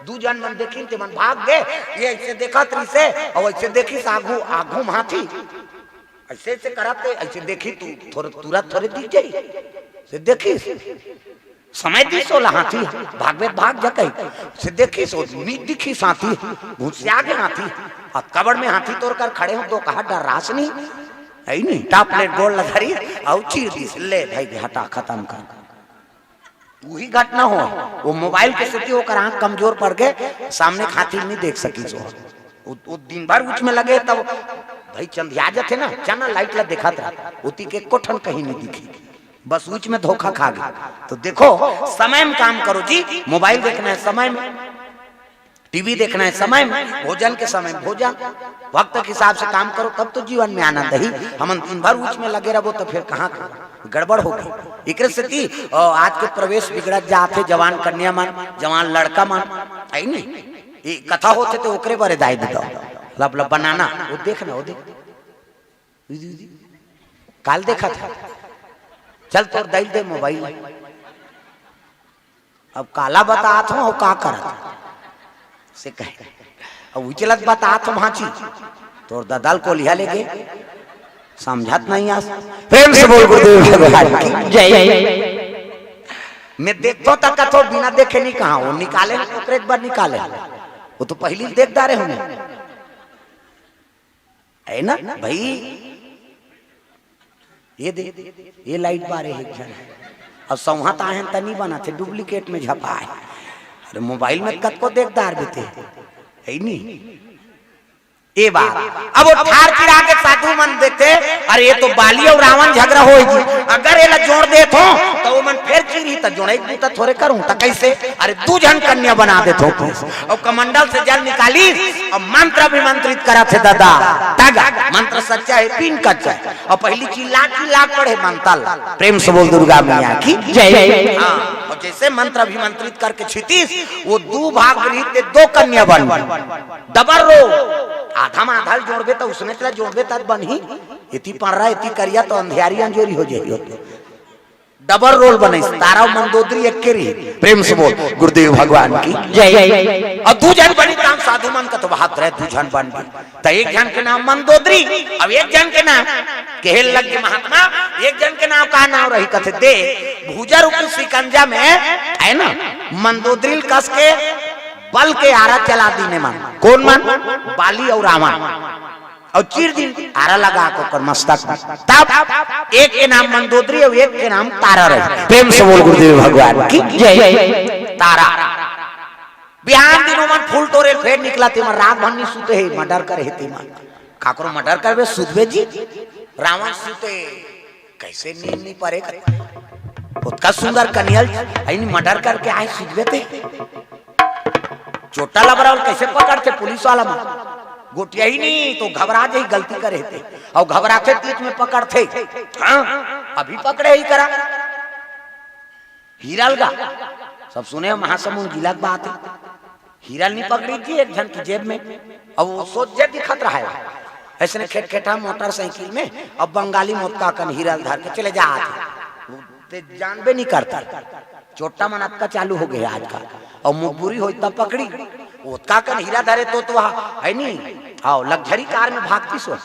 दू झन मन देखिन, ते मन भाग गे, ये अइसे देखत रहिसे, अउ अइसे देखिस आघू, आघू म हाथी। अइसे, अइसे करत हे, अइसे देखिस त थोरे, तुरंत थोरे दिख जाही। से देखिस, समय दिस ओला हाथी, भागबे त भाग जा कही। से देखिस, ओ नी दिखिस हाथी, घुसिया गे हाथी। अब कबड़ में हाथी तोर कर खड़े हो तो कहा डर्रास नहीं, हे नहीं, टाप ले गोड़ ल धरिस, अउ चीर दिस, ले भाई, हटा, खतम कर। उही घटना हो, वो मोबाइल के सेती ओकर आँख कमजोर पड़ गे, सामने के हाथी ल नहीं देख सकिस वो। वो, वो दिन भर उच में लगे, तब भाई चंधिया जाथे ना, चना लाइट ला देखत रहा, ओती के एको ठन कहीं नहीं दिखी, बस उच में धोखा खा गे। तो देखो, समय में काम करो जी, मोबाइल देखना हे समय में। टीवी देखना है समय में, भोजन के समय में भोजन, वक्त के हिसाब से काम करो, तब तो जीवन में आनंद ही। हमन दिन भर ऊंच में लगे रहबो तो फिर कहाँ गड़बड़ होगी। एकरे सेती, अ, आज के प्रवेश बिगड़त जात हे, जवान कन्या मन, जवान लड़का मन, है नी? ये कथा होथे तो ओकरे बारे दाई दे दो। लब लब बनाना, वो देख ना, वो देख। काल देखा था। चल तोर दाई दे मोबाइल। अब काला बतात हो, का करत हो? से कहे। अब उचलत बतात हो भांची। तोर ददाल कोलिहा लेगे। समझत नहीं आस। प्रेम से बोल गुरुदेव भगवान की। जय। मैं देखतो त कथो बिना देखे नहीं कहा, वो निकाले, ओकरे एक बार निकाले। वो तो पहली देख डारे होंगे। है ना भाई? ये दे, ये लाइट बारे हे एक झन। अब सौहा त आहे त नहीं बना थे, डुप्लीकेट में झपा है। अरे मोबाइल में कतको देख डार देते, है नी? ये बात। अब वो ठार चिरा के साधु मन देखते, अरे ये तो बाली और रावण झगड़ा होएगी, अगर ये ला जोड़ देत हो तो वो मन फिर चिरी त जोड़े बूता थोड़े करूं त कैसे? अरे दू झन कन्या बना देत हो। और कमंडल से जल निकाली और मंत्र अभिमंत्रित करा थे दादा। तग मंत्र सच्चा है, पीन कच्चा है। और पहली चिल्ला चिल्ला पढ़े मंतल। प्रेम से बोल दुर्गा मैया की जय। हाँ, और जैसे मंत्र अभिमंत्रित करके छितीस, वो दू भाग गृहित थे, दो कन्या बन गई। डबल रो, आधा में आधा जोड़बे तो उसने तेला जोड़बे तब बनही। इति पड़ रहा, इति करिया तो अंधियारी अंजोरी हो जाई। डबल रोल बनइस, तारा अउ मंदोदरी एक्के रही। प्रेम से बोल गुरुदेव भगवान की जय। अउ दू झन बनी, त साधु मन कथे बात रहे, दू झन बन गई। त एक झन के नाम मंदोदरी, अउ एक झन के नाम, कहे लग गे महात्मा, एक झन के नाम का नाम रही? कथे दे, भुजा रूपी शिकंजा में है ना, मंदोदरी ल कस के बल के आरा चला दीन ए मन। कोन मन? बाली अउ रावण। अउ चीर दिन आरा लगा के ओकर मस्तक में। तब एक के नाम मंदोदरी अउ एक के नाम तारा रही। प्रेम से बोल गुरुदेव भगवान की जय। तारा। बिहान दिन ओमन फूल टोरे फेर निकला, तेमन रात भर नहीं सुते हे, मर्डर करे हे तेमन। काकरो मर्डर करबे, सुतबे जी? रावण सुते, कैसे नींद नहीं पड़े? ओतका सुंदर कन्या ल, अइनी मर्डर करके आए, सुतबे ते? चोट्टा लबरा ल कैसे पकड़थे पुलिस वाला मन? गोठियाही नहीं तो घबरा जाही, गलती करे ते। अउ घबराथे त बीच में पकड़थे। हाँ, अभी पकड़े ही करा। हीरा ल गा। सब सुने हो महासमुंद जिला के बात हे। हीरा ल नहीं पकड़ी जी एक झन की जेब में। अउ वो सोझे दिखत रहा हे। अइसने खेटखेटा मोटरसाइकिल में, अउ बंगाली मोतका कन हीरा ल धर के चले जात हे। ते जानबे नहीं करता। चोट्टा मन अतका चालू हो गे आजकल। अउ मुखबुरी होई तब पकड़ी। ओतका कन हीरा धरे तो, तो वहाँ है नहीं। हाँ, लग्जरी कार में भागतीस हो।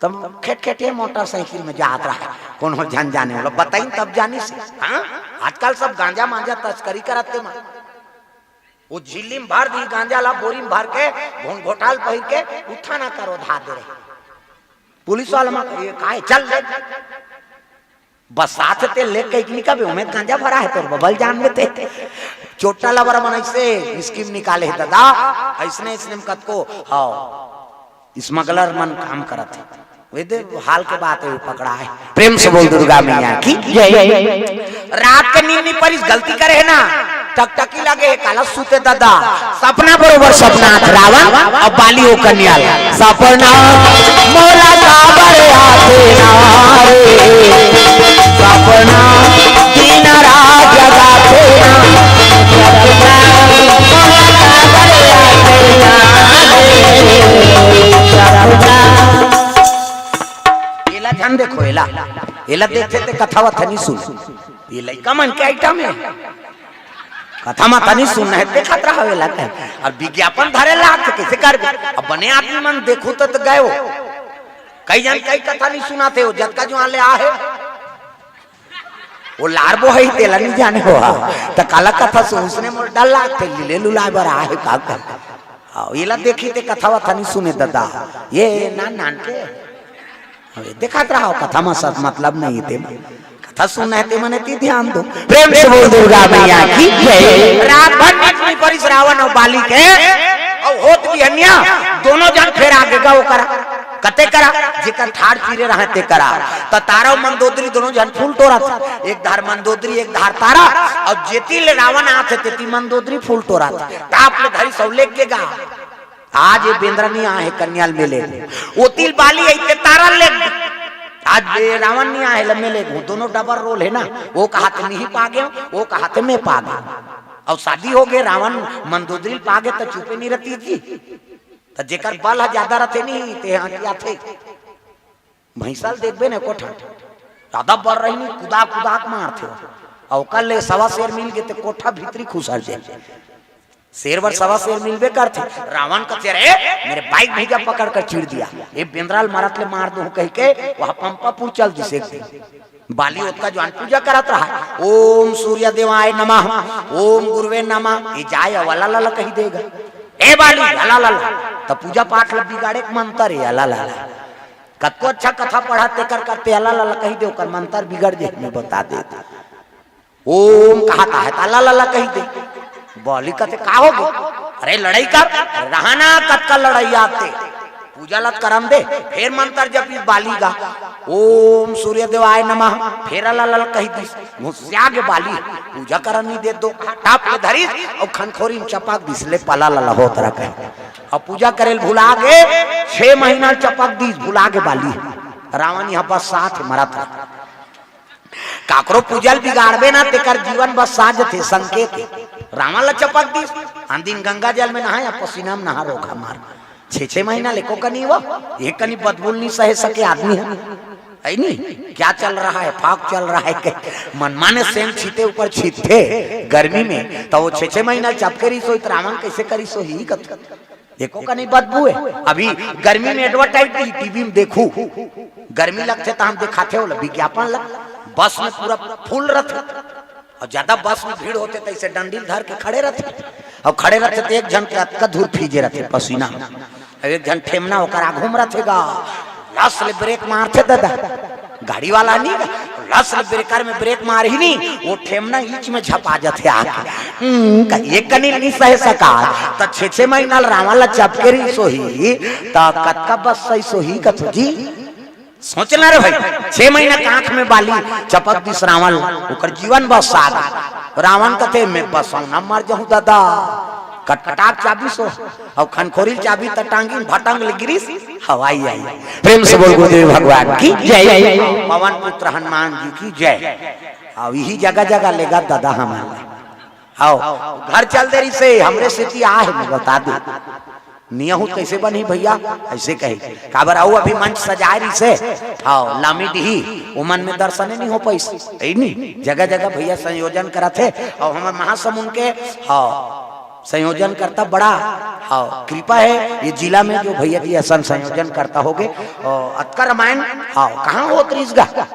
तब खेटखेटे मोटरसाइकिल में जात रहा। कोनो झन जाने वाला बताइन तब जानिस। हाँ, आजकल सब गांजा मांजा तस्करी करत हे मन। वो झिल्ली में भर दी गांजा ला, बोरी में भर के, घोंघोटा ल पहिर के, उठा ना करो धा दे रहे। पुलिस वाला मन, ये काहे? चल ले। बस साथ ते ले कहीं निकलबे, ओमे गांजा भरा हे तोर बबल जान में ते। चोट्टा लबरा मन अइसे स्कीम निकाले हे दादा, अइसने, अइसने में कतको, हाँ, स्मगलर मन काम करत हे। वे दे हाल के बात हे, वो पकड़ा हे। प्रेम से बोल दुर्गा मैया की जय। रात के नींद नहीं परिस, गलती करे हे ना, टकटकी लगे हे, काला सुते दादा। सपना बरोबर सपना आथे रावण अउ बाली ओ कन्या ल। सपना मोला काबर आथे ना रे, सपना दिन रात जगाथे ना। सपना मोला काबर आथे ना रे, सपना। एला झन देखो, एला, एला देखथे ते कथा वथा नहीं सुन। ये लइका मन के आइटम हे। कथा मथा नहीं सुनना हे, देखत रहा एला कहे। अउ विज्ञापन धरे लागथे, कैसे करबे? अब बने आदमी मन देखू त, त गयो। कई झन कई कथा नहीं सुनाथे, वो जतका जुआन ले आहे। वो लार बो हे, तेला नहीं जाने हो। त काला कथा सुन, उसने मोर डर लागथे, लीले लुलाए बर आहे का कर। हाँ, एला देखी ते कथा वथा नहीं सुने दादा। ये नान नान के। अबे, देखत रहा हो, कथा में सब मतलब नहीं हे ते। कथा सुनना हे ते मने ती ध्यान दो। प्रेम से बोल दुर्गा मैया की जय। रात भर नींद नहीं परिस रावण अउ बाली के, अउ होत बिहनिया, दोनों झन फेर आगे गा ओकरा। कते करा, जेकर ठाड़ चीरे रहे ते करा। त तारा अउ मंदोदरी दोनों झन फूल टोरत हे, एक धार मंदोदरी, एक धार तारा। अउ जेती ले रावण आथे, तेती मंदोदरी फूल टोरत हे। ताप ले धरी सौ लेग गे गा। आज ये बेंदरा नहीं आहे कन्याल में ले, ओतिल बाली आई ते तारा ले। आज ये रावण नहीं आहे लम्मे ले, दोनों डबल रोल है ना। वो कहा ते नहीं पागे, वो कहा ते मैं पागे। अउ शादी हो गए, रावण मंदोदरी पागे त चुपे नहीं रहती जी। त जेकर बल ह ज्यादा रथे नहीं, ते हाथी आथे। भैंसा ल देखबे ने कोठा, ज्यादा बल रही नहीं, कुदा कुदा के मारथे। अउ ओकर ले सवा शेर मिल गे, ते कोठा भीतरी खुसर जाए। शेर बर सवा शेर मिलबे करथे। रावण कथे, "अरे, मेरे बाइक भैया पकड़ कर चीर दिया, ये बेंदरा ल मरत ले मार दूं," कह के वह पंपापुर चल दिस एक दिन। बाली ओतका जुआन पूजा करत रहा, "ओम सूर्य देवाय नमः, ओम गुरुवे नमः," ये जाय अउ अला लला कही देगा, "ए बाली, अला लला।" त पूजा पाठ ल बिगाड़े के मंतर हे, अला लला। कतको अच्छा कथा पढ़ा तेकर करते अला लला कही दे, ओकर मंतर बिगड़ जे, मैं बता देत। ओम कहा का है, त अला लला कही दे। बाली कथे, "का हो गे?" "अरे लड़ाई कर।" "अरे रहा ना, कतका लड़ाई आते।" पूजा ल त करन दे, फेर मंतर जपिस बाली गा, "ओम सूर्य देवाय नमः," फेर अला लला कही दिस। घुसिया गे बाली, पूजा करन नहीं दे दो, टाप ले धरिस अउ खनखोरी में चपक दिस, ले पला लला होत रहा कही। अउ पूजा करे ल भुला गे, छह महीना चपक दिस, भुला गे बाली। रावण यहाँ बस साथ मरत रहा। काकरो पूजा ल बिगाड़बे ना, तेकर जीवन बस साज थे संकेत। रावण ला चपक दिस, आन दिन गंगा जल में नहाय, पसीना में नहा रोगा मार। छह छह महीना ले एको कनी हुआ, एक कनी बदबू ल नहीं सहे सके आदमी है, है नहीं? क्या चल रहा है, फाक चल रहा है के? मनमाने सेंट छीते ऊपर छीतथे गर्मी में, त वो छह छह महीना चपके रहिस होही, त रावण कैसे करिस होही कत? एको कनी बदबू है। अभी गर्मी में एडवर्टाइज भी टीवी में देखू, गर्मी लगथे त हम दिखाथे, ओला विज्ञापन लग, बस में पूरा फुल रहथे। अउ ज्यादा बस में भीड़ होथे त ऐसे डंडी ल धर के खड़े रहथे, अउ खड़े रहथे त एक झन के अतका धूर फीजे रहथे पसीना, अउ एक झन ठेमना ओकर आघू में रहथे गा, लस ले ब्रेक मारथे दादा, गाड़ी वाला नहीं गा, लस ले ब्रेकर में ब्रेक मारही नहीं, वो ठेमना ईच में झपा जाथे आके। हम्म, क-, एक कनी नहीं सहे सका, त छह छह महीना ल रावण ला चपके रहिस होही, त कतका बस सही सोही कथो जी? सोच ना रे भाई, छह महीना के आंख में बाली चपक दिस रावण, ओकर जीवन बस साग। रावण कथे, "मैं बसौना मर जाहूं दादा, कटकटाक चाबी सो, अउ खनखोरी चाबी त टांगी भटंग ले गिरिस, हवाई आई।" प्रेम से बोल गुरुदेव भगवान की जय, पवन पुत्र हनुमान जी की जय। अउ यही जगह जगह लेगा दादा हमारे। हव, घर चल दे रहिसे, हमरे सेती आहे, मैं बता दे। नियहू कैसे बनही भैया? ऐसे कहे। काबर अउ अभी मंच सजाए रहिसे, हव, लामी डीही, ओमन में दर्शने नहीं हो पाइस। ऐ नहीं, जगह जगह भैया संयोजन करत हे, अउ हमर महासमुंद के, हव, संयोजन करता बड़ा, हव, कृपा है ये जिला में जो भैया जी असन संयोजन करता होगे, अउ अतका रामायण, हव, कहाँ होत रहिस गा?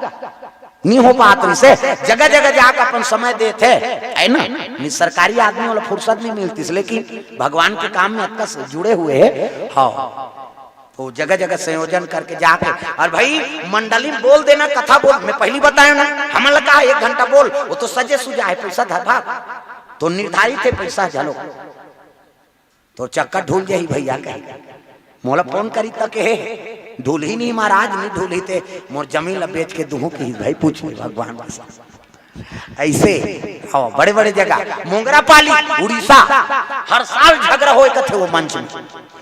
नी हो पात रहिसे, जगह जगह जाके अपन समय देथे, है ना? नी सरकारी आदमी वाला फुर्सत नहीं मिलतिस, लेकिन भगवान के काम में अतका से जुड़े हुए हैं। हाँ, तो जगह जगह संयोजन करके जाके, और भाई मंडली में बोल देना, कथा बोल, मैं पहली बताया ना, हमन ला कहा एक घंटा बोल, वो तो सजे सुजा है, पैसा धर भाग, तो निर्धारित है पैसा, चलो। तो चक्कर ढूल जाही भैया कही। मोला फोन करी तक हे, ढूलही नहीं महाराज, नहीं ढूलही ते मोर जमीन ला बेच के दूहूं कही भाई, पूछ ले भगवान के। ऐसे, हाँ, बड़े बड़े जगह, मोंगरा पाली, उड़ीसा, हर साल झगड़ा होए कथे वो मंच में,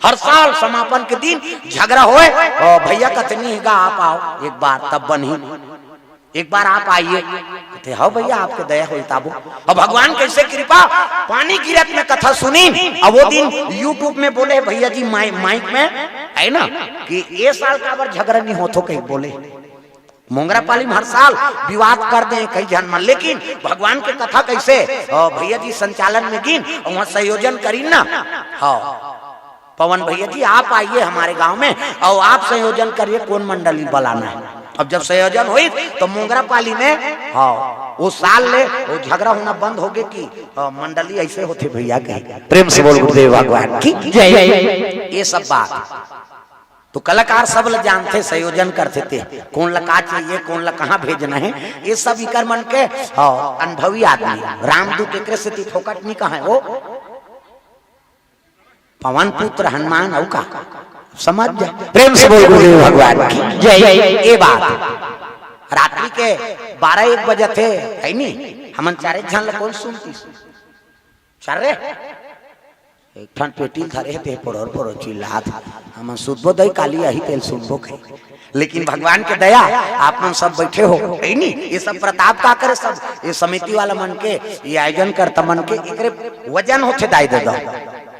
हर साल समापन के दिन झगड़ा होए, और भैया कथे नहीं गा, आप आओ एक बार तब बनही। एक बार आप आइए। कहते, "हव भैया, आपके दया होई ताबो।" अब भगवान कैसे कृपा, पानी गिरत में कथा सुनी। अब वो दिन YouTube में बोले भैया जी माइ-, माइक में, है ना, कि ए साल काबर झगड़ा नहीं होत हो कही बोले। मोंगरा पाली में हर साल विवाद कर दे कई झन मन, लेकिन भगवान के कथा कैसे, अ, भैया जी संचालन में गिन, वहाँ संयोजन करीन ना। हाँ। पवन भैया जी, आप आइए हमारे गांव में और आप संयोजन करिए कौन मंडली बुलाना है। अब जब संयोजन होई तो मोंगरा पाली में, हाँ, वो साल ले वो झगड़ा होना बंद हो गए कि, अ, मंडली ऐसे होते भैया कहे। प्रेम से बोल गुरुदेव भगवान की जय। ये सब बात तो कलाकार सब ल जानथे, संयोजन करथे ते, कौन ल का चाहिए, कौन ल कहाँ भेजना है, ये सब इकर मन के, हाँ, अनुभवी आदमी। रामदूत एकरे सेती फोकट नहीं कहा है वो। पवन पुत्र हनुमान अउ का? समझ जा। प्रेम से बोल गुरुदेव भगवान की जय। ए बात रात्रि के बारह एक बजे थे, है नी? हमन चारे झन ल कौन सुनती? चारे एक ठन पेटी धरे हे, ते पोड़ोर पोड़ोर चिल्लात हे। हमन सुतबो दई, काली आही तेल सुनबो कही। लेकिन भगवान के दया, आप मन सब बैठे हो, है नी? ये सब प्रताप का करे सब, ये समिति वाला मन के, ये आयोजन करता मन के, एकरे वजन होथे दाई दे दो।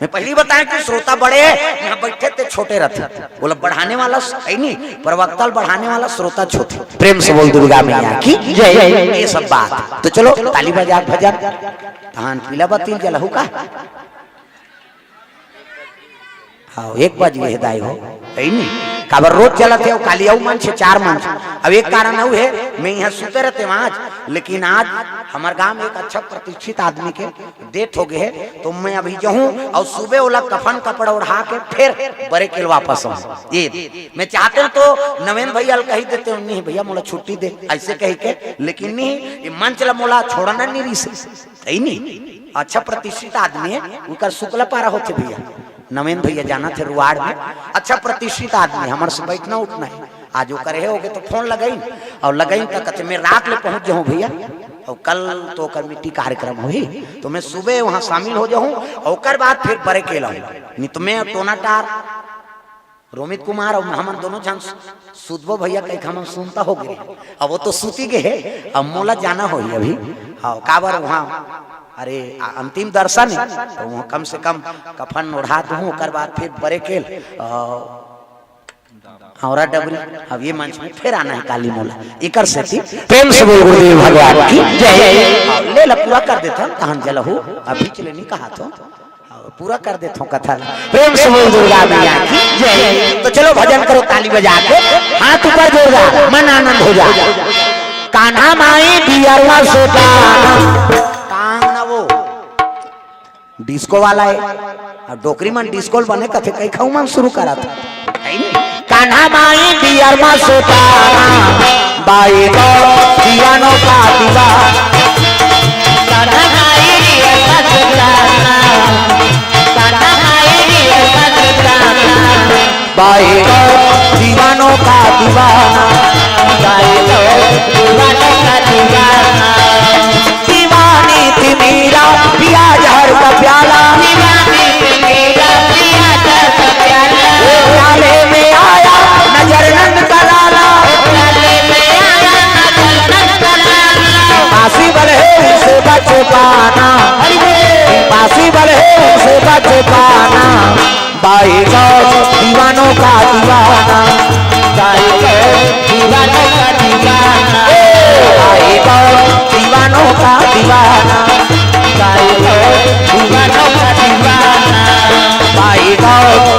मैं पहली बताया कि श्रोता बड़े हैं, यहाँ बैठे ते छोटे रहते। बोला बढ़ाने वाला है नी, प्रवक्ता बढ़ाने वाला श्रोता छोटे। प्रेम से बोल दुर्गा मैया की जय। ये सब बात तो चलो ताली बजा के भजन तहान पीला बत्ती जलहू का। हाँ, एक बज गए दाई हो, है नी? काबर रोज चलत हे, काली अउ मंच हे, चार मंच। अब एक कारण अउ हे, मैं यहाँ सुते रहते वहाँ आज, लेकिन आज हमार गांव में एक अच्छा प्रतिष्ठित आदमी के डेथ हो गए हे, तो मैं अभी जाहूँ अउ सुबह ओला कफन कपड़ा ओढ़ा के फिर बरे के वापस आऊँ। ये मैं चाहते हूँ तो नवेन भैया ल कही देते हूँ, "नहीं भैया, मोला छुट्टी दे," ऐसे कही के, लेकिन नहीं, ये मंच ला मोला छोड़ना नहीं रही से, है नी? अच्छा प्रतिष्ठित आदमी है, उनकर शुक्ला पारा होते भैया, नवेन भैया जाना थे रुआड़ में, अच्छा प्रतिष्ठित आदमी, हमारे से बैठना उठना है। आज ओकर हे होगे तो फोन लगाइन अउ लगाइन त कथे, "मैं रात ले पहुंच जाहूं भैया, अउ कल तो ओकर मिट्टी कार्यक्रम होही, तो मैं सुबह वहां शामिल हो जाहूं, अउ ओकर बाद फिर बरे के लाहूं, नहीं तो मैं टोना टार रोमित कुमार अउ हमन दोनों झन सुतबो भैया कहिके हमन सुनता हो गए।" अब वो तो सुती गए हे, अब मोला जाना होही अभी। हाँ, काबर वहाँ, अरे, आ- अंतिम दर्शन है, तो वहाँ कम से कम कफन ओढ़ा दूँ, ओकर बाद फिर बरे के, अ, हौरा डबरी, अब ये मंच में फिर आना है काली मोला, एकर सेती प्रेम से बोल गुरुदेव भगवान की जय। ले ला, पूरा कर देथन, तहन जलहू, अभी चले नहीं कहा तो, पूरा कर देथों कथा ला। प्रेम से बोल दुर्गा मैया की जय। तो चलो भजन करो ताली बजा के, हाथ ऊपर जोरदार, मन आनंद हो जा। कान्हा माई बियरवा सोटा, कान ना वो डिस्को वाला है। अब डोकरी मन डिस्को ल बने कथे, कई खाऊ मन शुरू करत। कान्हा माई बियरवा सोटा, बाई को दीवानो का दीवाना। कान्हा माई बियरवा सोटा, कान्हा माई बियरवा सोटा, बाई को दीवानो का दीवाना। बाई को दीवानो का दीवाना। दीवानी थी मीरा, पिया जहर का प्याला। दीवानी थी मीरा, पिया जहर का प्याला। वो प्याले में आया नजर नंद का लाला। प्याले में आया नजर नंद का लाला। पासी बल है उनसे बच पाना। हरि बोल। पासी बल है उनसे बच पाना। बाई को दीवानों का दीवाना। बाई को दीवानों का दीवाना। ए, बाई को दीवानों का दीवाना। बाई को दीवानों का दीवाना। बाई को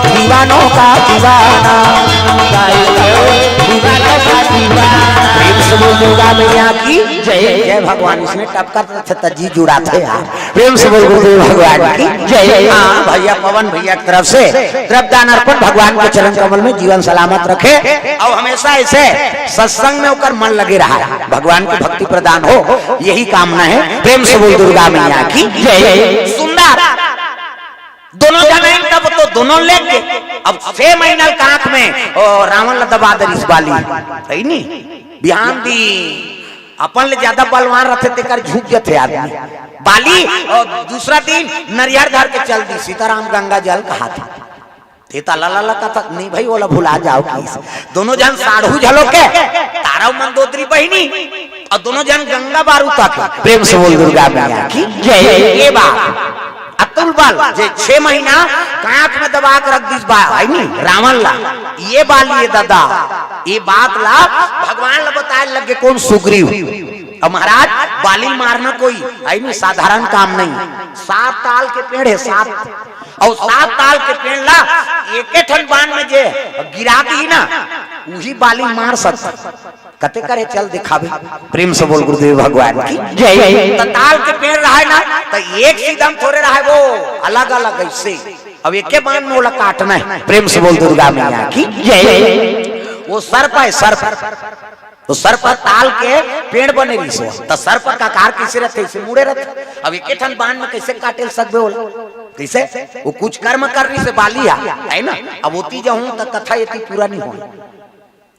दीवानों का दीवाना। बाई को दीवानों का दीवाना। प्रेम से बोल दुर्गा मैया की जय। जय भगवान। इसमें टपका अच्छा, त जी जुड़ाथे यार। प्रेम से बोल गुरुदेव भगवान की जय। हाँ, भैया पवन भैया की तरफ से द्रव्यदान अर्पण भगवान के चरण कमल में जीवन सलामत रखे अउ हमेशा ऐसे सत्संग में ओकर मन लगे रहा, भगवान की भक्ति प्रदान हो, यही कामना है। प्रेम से बोल दुर्गा मैया की जय। सुंदर दोनों जन आइन तब तो दोनों लेके अब छह महीना के आंख में ओ, रावण ला दबा दे रिस बाली, है नी? बिहान दी अपन ले ज्यादा बलवान रहते तेकर झुक जथे आदमी। बाली और दूसरा दिन नरियर धर के चल दी, सीताराम गंगा जल कहा था। तेता ला ला ला कहा था, नहीं भाई, ओला भुला जाओ कि दोनों जन साढ़ू झलो के, तारा मंदोदरी बहिनी और दोनों जन गंगा बारू तक। प्रेम से बोल दुर्गा मैया की जय। ये बात अतुल बल जे छह महीना कांख में दबा के रख दिस बा, है नी, रावण ला। ये बाली ये दादा, ये बात ला भगवान ला बताए लगे कौन सुग्रीव। अब महाराज, बाली मारना कोई, है नी, साधारण काम नहीं। सात ताल के पेड़ है, सात, और सात ताल के पेड़ ला एक ठन बाण में जे गिरा दी ना, वही बाली मार सकता। कते करे चल दिखावे। प्रेम से बोल गुरुदेव भगवान की जय। त ताल के पेड़ रहे ना, त एक सीधा में थोड़े रहे, वो अलग अलग ऐसे। अब एके बाण में ओला काटना है। प्रेम से बोल दुर्गा मैया की जय। वो सर्प है, सर्प। तो सर्प ताल के पेड़ बने रिहिस हे, त सर्प का आकार कैसे रहते, ऐसे मुड़े रहते। अब एके ठन बाण में कैसे काटे सकबे ओला? जैसे वो कुछ कर्म कर रही से बाली हा, है ना? अब ओती जाहूं त कथा एती पूरा नहीं हो।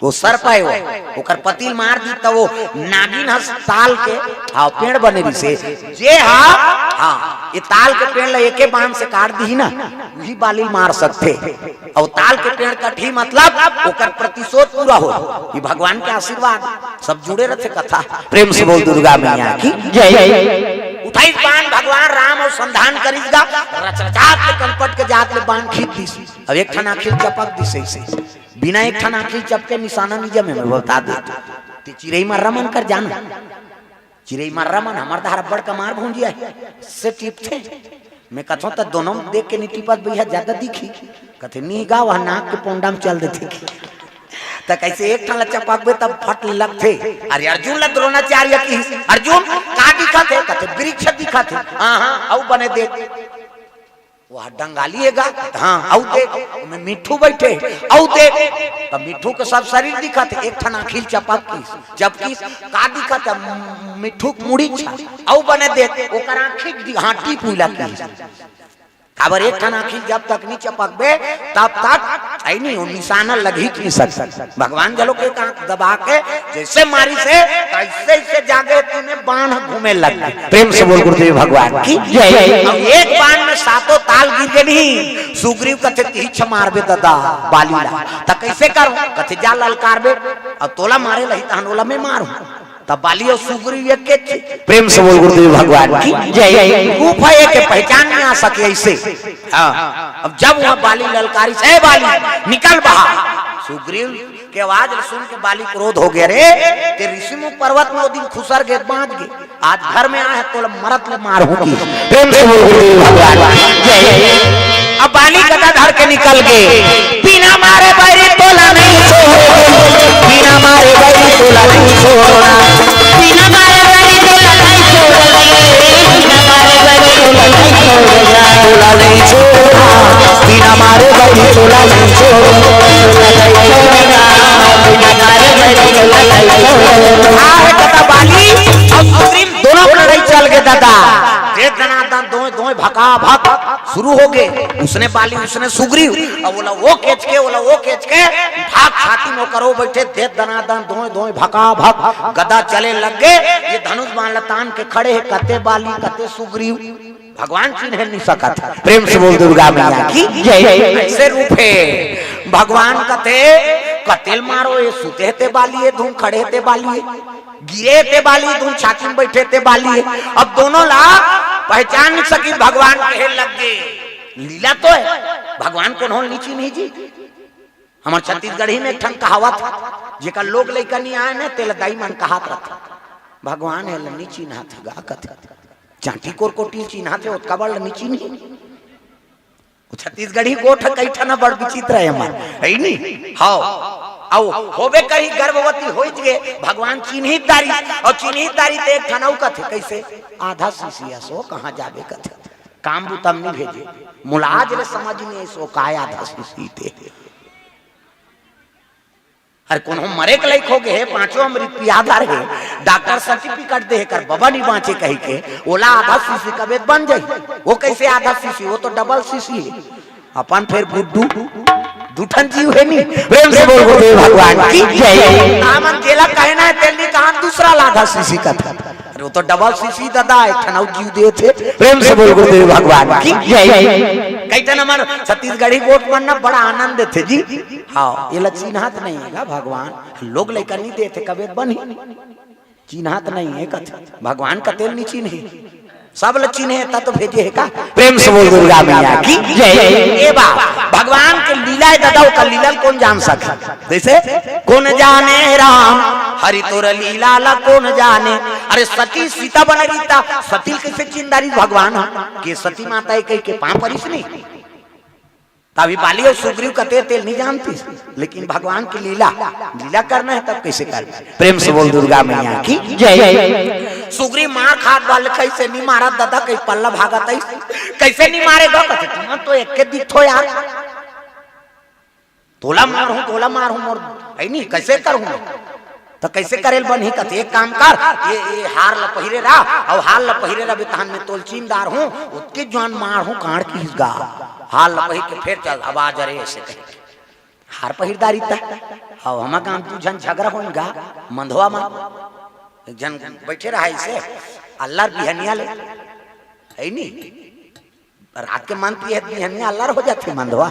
वो सर्प है वो, ओकर पति ल मार दी त वो नागिन हस ताल के, हाँ, पेड़ बने रही से, जे हा, हाँ, ये ताल के पेड़ ला एके बाण से काट दी ना, वही बाली मार सकथे। अउ ताल के पेड़ कटही मतलब ओकर प्रतिशोध पूरा हो। ये भगवान के आशीर्वाद, सब जुड़े रहते कथा। प्रेम से बोल दुर्गा मैया की जय। उठाइस बाण भगवान राम अउ संधान करिस गा, रचरचात ले कनपट के जात ले बाण खींच दिस। अब एक ठन आँखी ल चपक दिस ऐसे, बिना एक ठन आँखी ल चपके निशाना नहीं जमे, मैं बता दे। ते चिरई मर्रा मन कर जाना, चिरई मर्रा मन हमर डहर बड़ कमार भूंजिया हे, से टिपथे। मैं कथों त दोनों देख के नहीं टिपत भैया, ज्यादा दिखी। कथे नहीं गा, वह नाक के पोंडा में चल देथे। त कैसे एक ठन ला चपकबे तब फट ले लगथे। अरे अर्जुन ला द्रोणाचार्य की, अर्जुन का दिखत हे? कथे वृक्ष दिखत हे। हाँ हाँ, अउ बने देख। वह डंगाली हे गा, हाँ, अउ देख, ओमे मिट्ठू बैठे, अउ देख, त मिट्ठू के सब शरीर दिखत हे, एक ठन आँखी ल चपक की, जबकि का दिखत हे? मिट्ठू के मुड़ी छा, अउ बने देख, ओकर आँखी दि-, हाँ, टीप मिला की। काबर एक ठन आँखी जब तक नहीं चपकबे, तब तक, है नहीं, वो निशाना लग ही नहीं सकता। भगवान घलो के आँख दबा के जैसे मारिस हे, तैसे ऐसे जागे तीने बाण घूमे लग गए। प्रेम से बोल गुरुदेव भगवान की जय। अब एक बाण में सातों ताल गिर गे नहीं। सुग्रीव कथे, "तीछ मारबे ददा बाली ला।" त कैसे करो? कथे, "जा ललकारबे, अब तोला मारे लही तहन ओला मैं मारूं।" तब बाली अउ सुग्रीव एक के थे। प्रेम से बोल गुरुदेव भगवान की जय। रूप है एक, पहचान नहीं आ सके ऐसे। हाँ, अब जब वहाँ बाली ललकारिस, "ए बाली, निकल बाहर।" सुग्रीव के आवाज ल सुन के बाली क्रोध हो गया, "रे, ते ऋषिमुख पर्वत में वो दिन खुसर गे, बांच गे, आज घर में आए हे, तोला मरत ले मारहूं।" प्रेम से बोल गुरुदेव भगवान की जय। अब बाली गदा धर के निकल गे, "बिना मारे बैरी तोला नहीं छोड़ना, बिना मारे बैरी तोला नहीं छोड़ना, बिना मारे बैरी तोला नहीं छोड़ना, बिना मारे बैरी तोला नहीं छोड़ना, तोला नहीं छोड़ना, बिना मारे बैरी तोला नहीं छोड़ना, तोला नहीं छोड़ना, बिना मारे बैरी तोला नहीं छोड़ना।" अरे कथा बाली, अब सुग्रीव दोनों लड़ाई चल गए दादा। जे दनादन दोय दोय भका भक शुरू हो गए, उसने बाली, उसने सुग्रीव, अब ओला वो केच के, ओला वो केच के, भाग छाती में ओकर वो बैठे, दे दनादन दोय दोय भका भक, गदा चले लग गए। ये धनुष बाण ल तान के खड़े हे, कते बाली, कते सुग्रीव, भगवान चिन्हे नहीं सकत। प्रेम से बोल दुर्गा मैया की जय। ऐसे रूप हे भगवान कथे, "कते ल मारो, ये सुते हे ते बाली, ये धुन खड़े हे ते बाली, गिरे ते बाली, धुन छाती में बैठे ते बाली।" अब दोनों ला पहचान नहीं सकी, भगवान कहे लग गए, "लीला तो हे, भगवान कोनो ल नहीं चिन्ही जी।" हमर छत्तीसगढ़ी में एक ठन कहावत हे, "जेकर लोग लइका नहीं आए ना, तेला दाई मन कहात रहथे, भगवान हे ल नहीं चिन्हात हे गा," कथे। चांटी कोरकोटी ल चिन्हात हे, ओतका बड़ ल नहीं चिन्ही। वो छत्तीसगढ़ी गोठ कई ठन बड़ विचित्र हे हमर, है नी? हाव। अउ होबे कही गर्भवती होई गे, भगवान चिन्हित दारी, अउ चिन्हित दारी ते एक ठन अउ कथे, कैसे? "आधा सीसी असो कहाँ जाबे," कथे। "काम बुता म नहीं भेजे।" मोला आज ले समझ नहीं आइस, ओ काय आधा सीसी ते। अरे कोनो मरे के लायक हो गए हे, पांचों अमृत पिया डारे हे, डॉक्टर सर्टिफिकेट दे हे कर बबा नहीं बांचे कही के, ओला आधा सीसी कबे बन जाही। वो कैसे आधा सीसी? वो तो डबल सीसी हे। अपन फेर गुड्डू, दू ठन जीव हे नी। प्रेम से बोल गुरुदेव भगवान की जय। हमन जेला कहना हे तेल नहीं कहा, दूसरा ला आधा सीसी कथे। अरे वो तो डबल सीसी दादा, एक ठन अउ जीव देथे। प्रेम से बोल गुरुदेव भगवान की जय। कई ठन हमर छत्तीसगढ़ी गोठ मन ना बड़ा आनंद देथे जी। हाँ, ये ला चिन्हात नहीं हे गा भगवान, लोग लइका नहीं देथे, कबे बनही, चिन्हात नहीं हे कथे, भगवान कते ल नहीं चिन्हे, सब ल चिन्हे, त तो भेजे हे का। प्रेम से बोल दुर्गा मैया की जय। ए बा, भगवान के लीला हे दादा, ओकर लीला ल कोन जान सके? जैसे कोन जाने राम हरि तोर लीला ला कोन जाने। अरे सती सीता बने रही त सती ल कैसे चिन्ह डारिस भगवान ह? के सती माता हे कही के पांव परिस नहीं। तभी बाली अउ सुग्रीव कथे तेल नहीं जानतिस, लेकिन भगवान की लीला, लीला करना हे तब कैसे कर। प्रेम से बोल दुर्गा मैया की जय। सुग्रीव मार खात वाले कैसे नहीं मारा दादा, कई पल्ला भागत है, कैसे नहीं मारेगा? कथे, "तुमन तो एक के दिखथो यार, तोला मारहूं, तोला मारहूं, मोर है नहीं, कैसे करूं मैं?" त कइसे करे ल बनही? कथे, "एक काम कर, ये, ये हार ल पहिरे रह, अउ हार ल पहिरे रह, तहन में तोल चीन डारहूं, ओतके जुवान मारहूं, कांड़ किहिस गा।" हार ल पहिर के फेर चल, अब आ जा रे, अइसे कहिके। हार पहिर डारिस त, अउ हमर गांव दू झन झगरा होइस गा, मंधवा म। एक झन बइठे रहय अइसे, अल्लर बिहनिया ले, हइ नी? रात के मन पिए बिहनिया अल्लर हो जाथे मंधवा।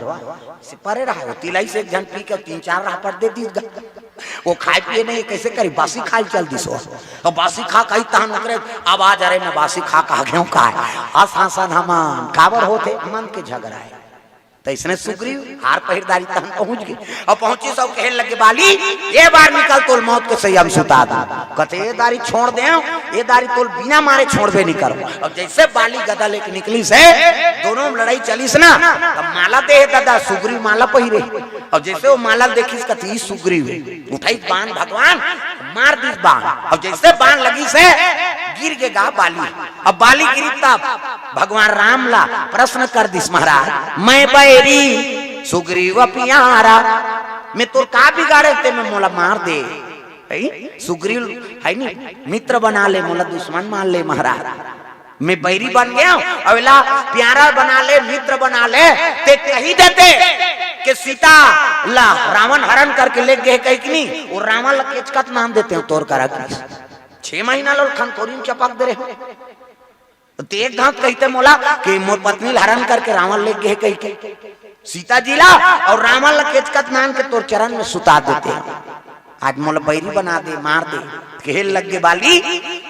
से परे रहय, ओ तिलई से एक झन पी के तीन चार रहपट दे दिस गा। ओ खाय पिए नहीं, कइसे करी? बासी खाय ल चल दिस ओ। अउ बासी खा कही तहन ओकरे आवाज, "अरे मैं बासी खा कहा गेंव काय?" अस हंसन हमन, काबर होथे? मन के झगरा हे। त अइसने सुग्रीव हार पहिर डारिस तहन पहुंच गे। अउ पहुंचिस अउ कहे लगे, "बाली, ये बार निकल, तोल मौत के सइया म सुता दूं।" कथे, "ये दारी छोड़ देंव, ये दारी तोल बिना मारे छोड़बे नहीं करंव।" अउ जइसे बाली गदा लेके निकलिस हे, दोनों म लड़ई चलिस ना, त माला दे हे ददा, सुग्रीव माला पहिरे। अउ जइसे ओ माला ल देखिस, कथे, "ई सुग्रीव हे।" उठाइस बाण भगवान, मार दिस बाण। अउ जइसे बाण लगिस हे, गिर गे गा बाली। अब बाली गिरिस तब भगवान राम ला प्रश्न कर दिस, "महाराज, मैं बैरी सुग्रीव प्यारा, मैं तोर का बिगाड़ेंव तें में मोला मार दे?" हइ? सुग्रीव हइ नी, मित्र बना ले, मोला दुश्मन मान ले महाराज। मैं बैरी बन गेंव, अउ एला प्यारा बना ले, मित्र बना ले, तें कहि देते के सीता ला रावण हरण करके ले गे कहिके नी, ओ रावण ला केचकत नान देतेंव तोर करा के। छह महीना ले खंतोरी म चपक दे रहेंव। त एक घांव कहिते मोला कि मोर पत्नी ल हरण करके रावण ले गे कहिके, सीता जी ला, अउ रावण ला केचकत नान के तोर चरण में सुता देतेंव। आज मोला बैरी बना दे, मार दे। कहे लगे बाली,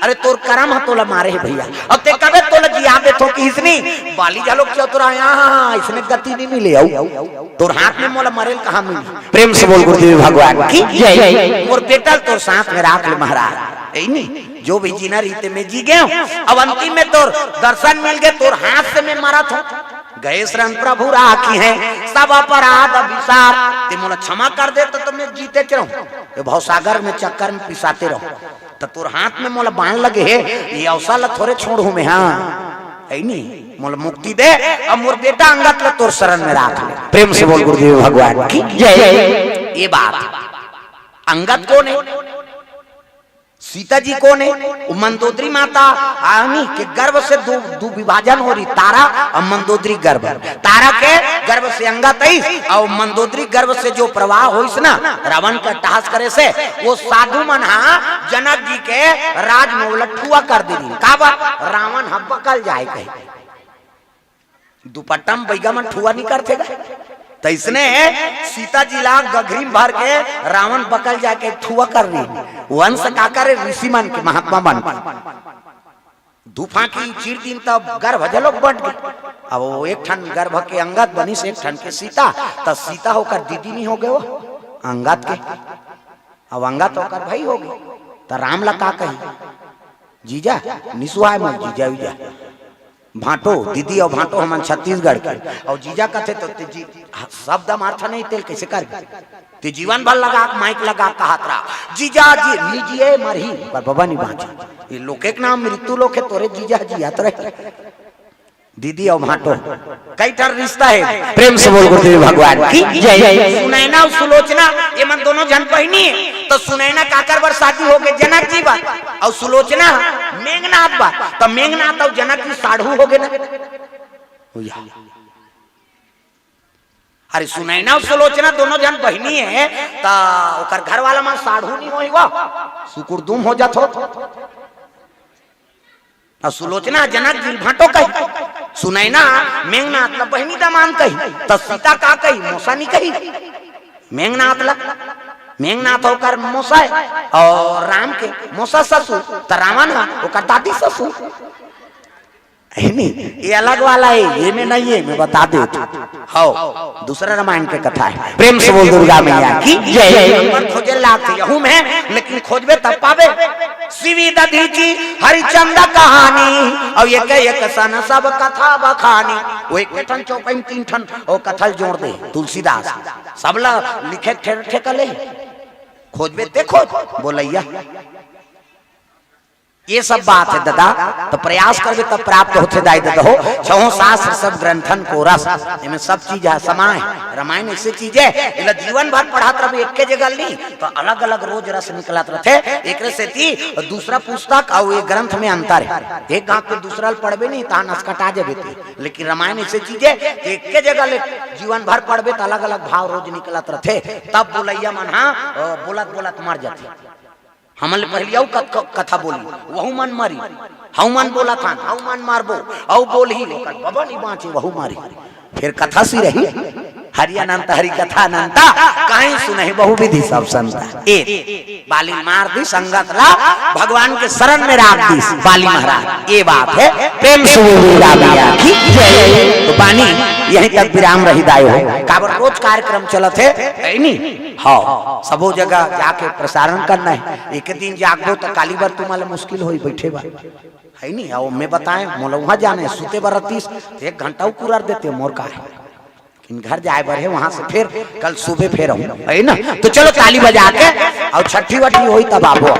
"अरे तोर करम ह तोला मारे हे भइया, अउ तें कबे तोला जिया देथंव किहिस नी।" बाली घलोक चतुराय, "हाँ, हाँ, हाँ, अइसने गति नहीं मिले, अउ तोर हाथ में मोला मरे ल कहां मिली?" प्रेम से बोल गुरुदेव भगवान की जय। मोर बेटा ल तोर साथ में राख ले महाराज, हइ नी? जो भी जीना रहिस तें में जी गेंव, अब अंतिम में तोर दर्शन मिल गे, तोर हाथ से मैं मरत हंव। गए शरण प्रभु राखिहैं, सब अपराध बिसार। तें मोला क्षमा कर दे त, त मैं जीते के रहूं, ये भवसागर में चक्कर में पिसाते रहूं। त तोर हाथ में मोला बाण लगे हे, ये अवसर ला थोरे छोड़हूं मैं, हाँ, हइ नी? मोला मुक्ति दे, अउ मोर बेटा अंगद ला तोर शरण में राख ले। प्रेम से बोल गुरुदेव भगवान की जय। ये बात, अंगद कोन हे? सीता जी कोन हे? ओ मंदोदरी माता, आनी के गर्भ से दू, दू विभाजन हो रहिस, तारा अउ मंदोदरी गर्भ। तारा के गर्भ से अंगद आइस, अउ मंदोदरी गर्भ से जो प्रवाह होइस ना, रावण के अट्टहास करे से, ओ साधु मन हा जनक जी के राज में ओला ठुआ कर दे रहिस। काबर? रावण हा बकल जाय कहिके। दुपट्टा म बइगा मन ठुआ नहीं करथे गा। त अइसने सीता जी ला गघरी म भर के रावण बकल जाय के ठुआ कर रहिस। वंश का करे? ऋषि मन के, महात्मा मन के। दू फांकी चीर दिन तब गर्भ घलोक बंट गे। अब ओ एक ठन गर्भ के अंगद बनिस, एक ठन के सीता। त सीता ओकर दीदी नहीं हो गे ओ अंगद के, अब अंगद ओकर भाई हो गे। त राम ला का कही? जीजा, निसुहाय मोर जीजा उजा। भांटो, दीदी अउ भांटो हमन छत्तीसगढ़ के। अउ जीजा कथे त तें जी, शब्द मारथा नहीं, तेला कइसे करबे? तें जीवन भर लगा के, माइक लगा के कहत रह, "जीजा जी, लीजिए मरही, पर बबा नहीं बांचे।" ये लोके के नाम मृत्यु लोक हे, तोरे जीजा जियत रहे। दीदी अउ भांटो, कई ठन रिश्ता हे। प्रेम से बोल गुरुदेव भगवान की जय। सुनैना अउ सुलोचना, ये मन दोनों झन बहिनी हे। त सुनैना काकर बर शादी हो गे? जनक जी बर। अउ सुलोचना मेघनाथ बर। त मेघनाथ अउ जनक जी साढ़ू हो गे ना। भैया, अरे सुनैना अउ सुलोचना दोनों झन बहिनी हे, त ओकर घर वाला मन साढ़ू नहीं होही वो, सुकुरदुम हो जात हो। अउ सुलोचना जनक जी ल भांटो कही, सुनैना मेघनाथ ल बहिनी दमांद कही, त सीता का कही? मोसा नहीं कही मेघनाथ ल। मेघनाथ ओकर मोसा हे अउ राम के मोसा ससुर, त रावण ह ओकर दादी ससुर। हे नहीं, ये अलग वाला हे, ये में नहीं हे, मैं बता देथंव। हव, दूसरा रामायण के कथा हे। प्रेम से बोल दुर्गा मैया की जय। नंबर खोजे लागथे यहू में, लेकिन खोजबे तब पाबे। शिव दधीचि हरिचंद कहानी, अउ एक एक सन सब कथा बखानी। ओ एक ठन चौपाई म तीन ठन ओ कथा ल जोड़ दे तुलसीदास, सब ला लिखे ठेर ठेका ले। खोजबे ते खोज बोलैया। ये सब बात हे ददा, त प्रयास करबे तब प्राप्त होथे दाई ददा हो। छहों शास्त्र सब ग्रंथन को रस, एमे सब चीज हे समाय हे। रामायण ऐसे चीज हे, एला जीवन भर पढ़त रहिबे एके जगह ल नहीं, त अलग-अलग रोज रस निकलत रथे। एकरे सेती दूसरा पुस्तक अउ ये ग्रंथ में अंतर हे। एक गांव के दूसरा ल पढ़बे नहीं, तहां नस कटा जाबे ते। लेकिन रामायण ऐसे चीज हे कि एके जगह ले जीवन भर पढ़बे त अलग-अलग भाव रोज निकलत रथे। तब बोलइया मन हा, अ, बोलत-बोलत मर जाथे। हमन ले पहिली अउ क-, क-, कथा बोली, वहू मन मरी, हऊ मन बोलत हन, हऊ मन मारबो, अउ बोलही, ओकर बबा नइ बांचे, वहू मरी। फेर कथा सिरही, हरि अनंत हरि कथा अनंता, कहीं सुनही बहुविधि सब संता। ए, बाली मार दिस संगत ला, भगवान के शरण में राख दिस, बाली महाराज। ए बात हे, प्रेम से बोलिए राम मैया की जय। तो बानी यहीं तक विराम रही दाई हो, काबर रोज कार्यक्रम चलत हे, हे नी? हाँ, सबो जगह जाके प्रसारण करना हे। एक दिन जागबो त काली बर तुम्हां ले मुश्किल होई बइठे बर, हे नी? अउ मैं बताएं, मोला उहां जाना हे, सुते बर रतिस, त एक घंटा अउ कुरर देते, मोर का हे? लेकिन घर जाए बर हे, उहां से फेर कल सुबह फेर आहूं, हे ना? त चलो ताली बजा के, अउ छट्ठी वट्ठी होई तब आबो।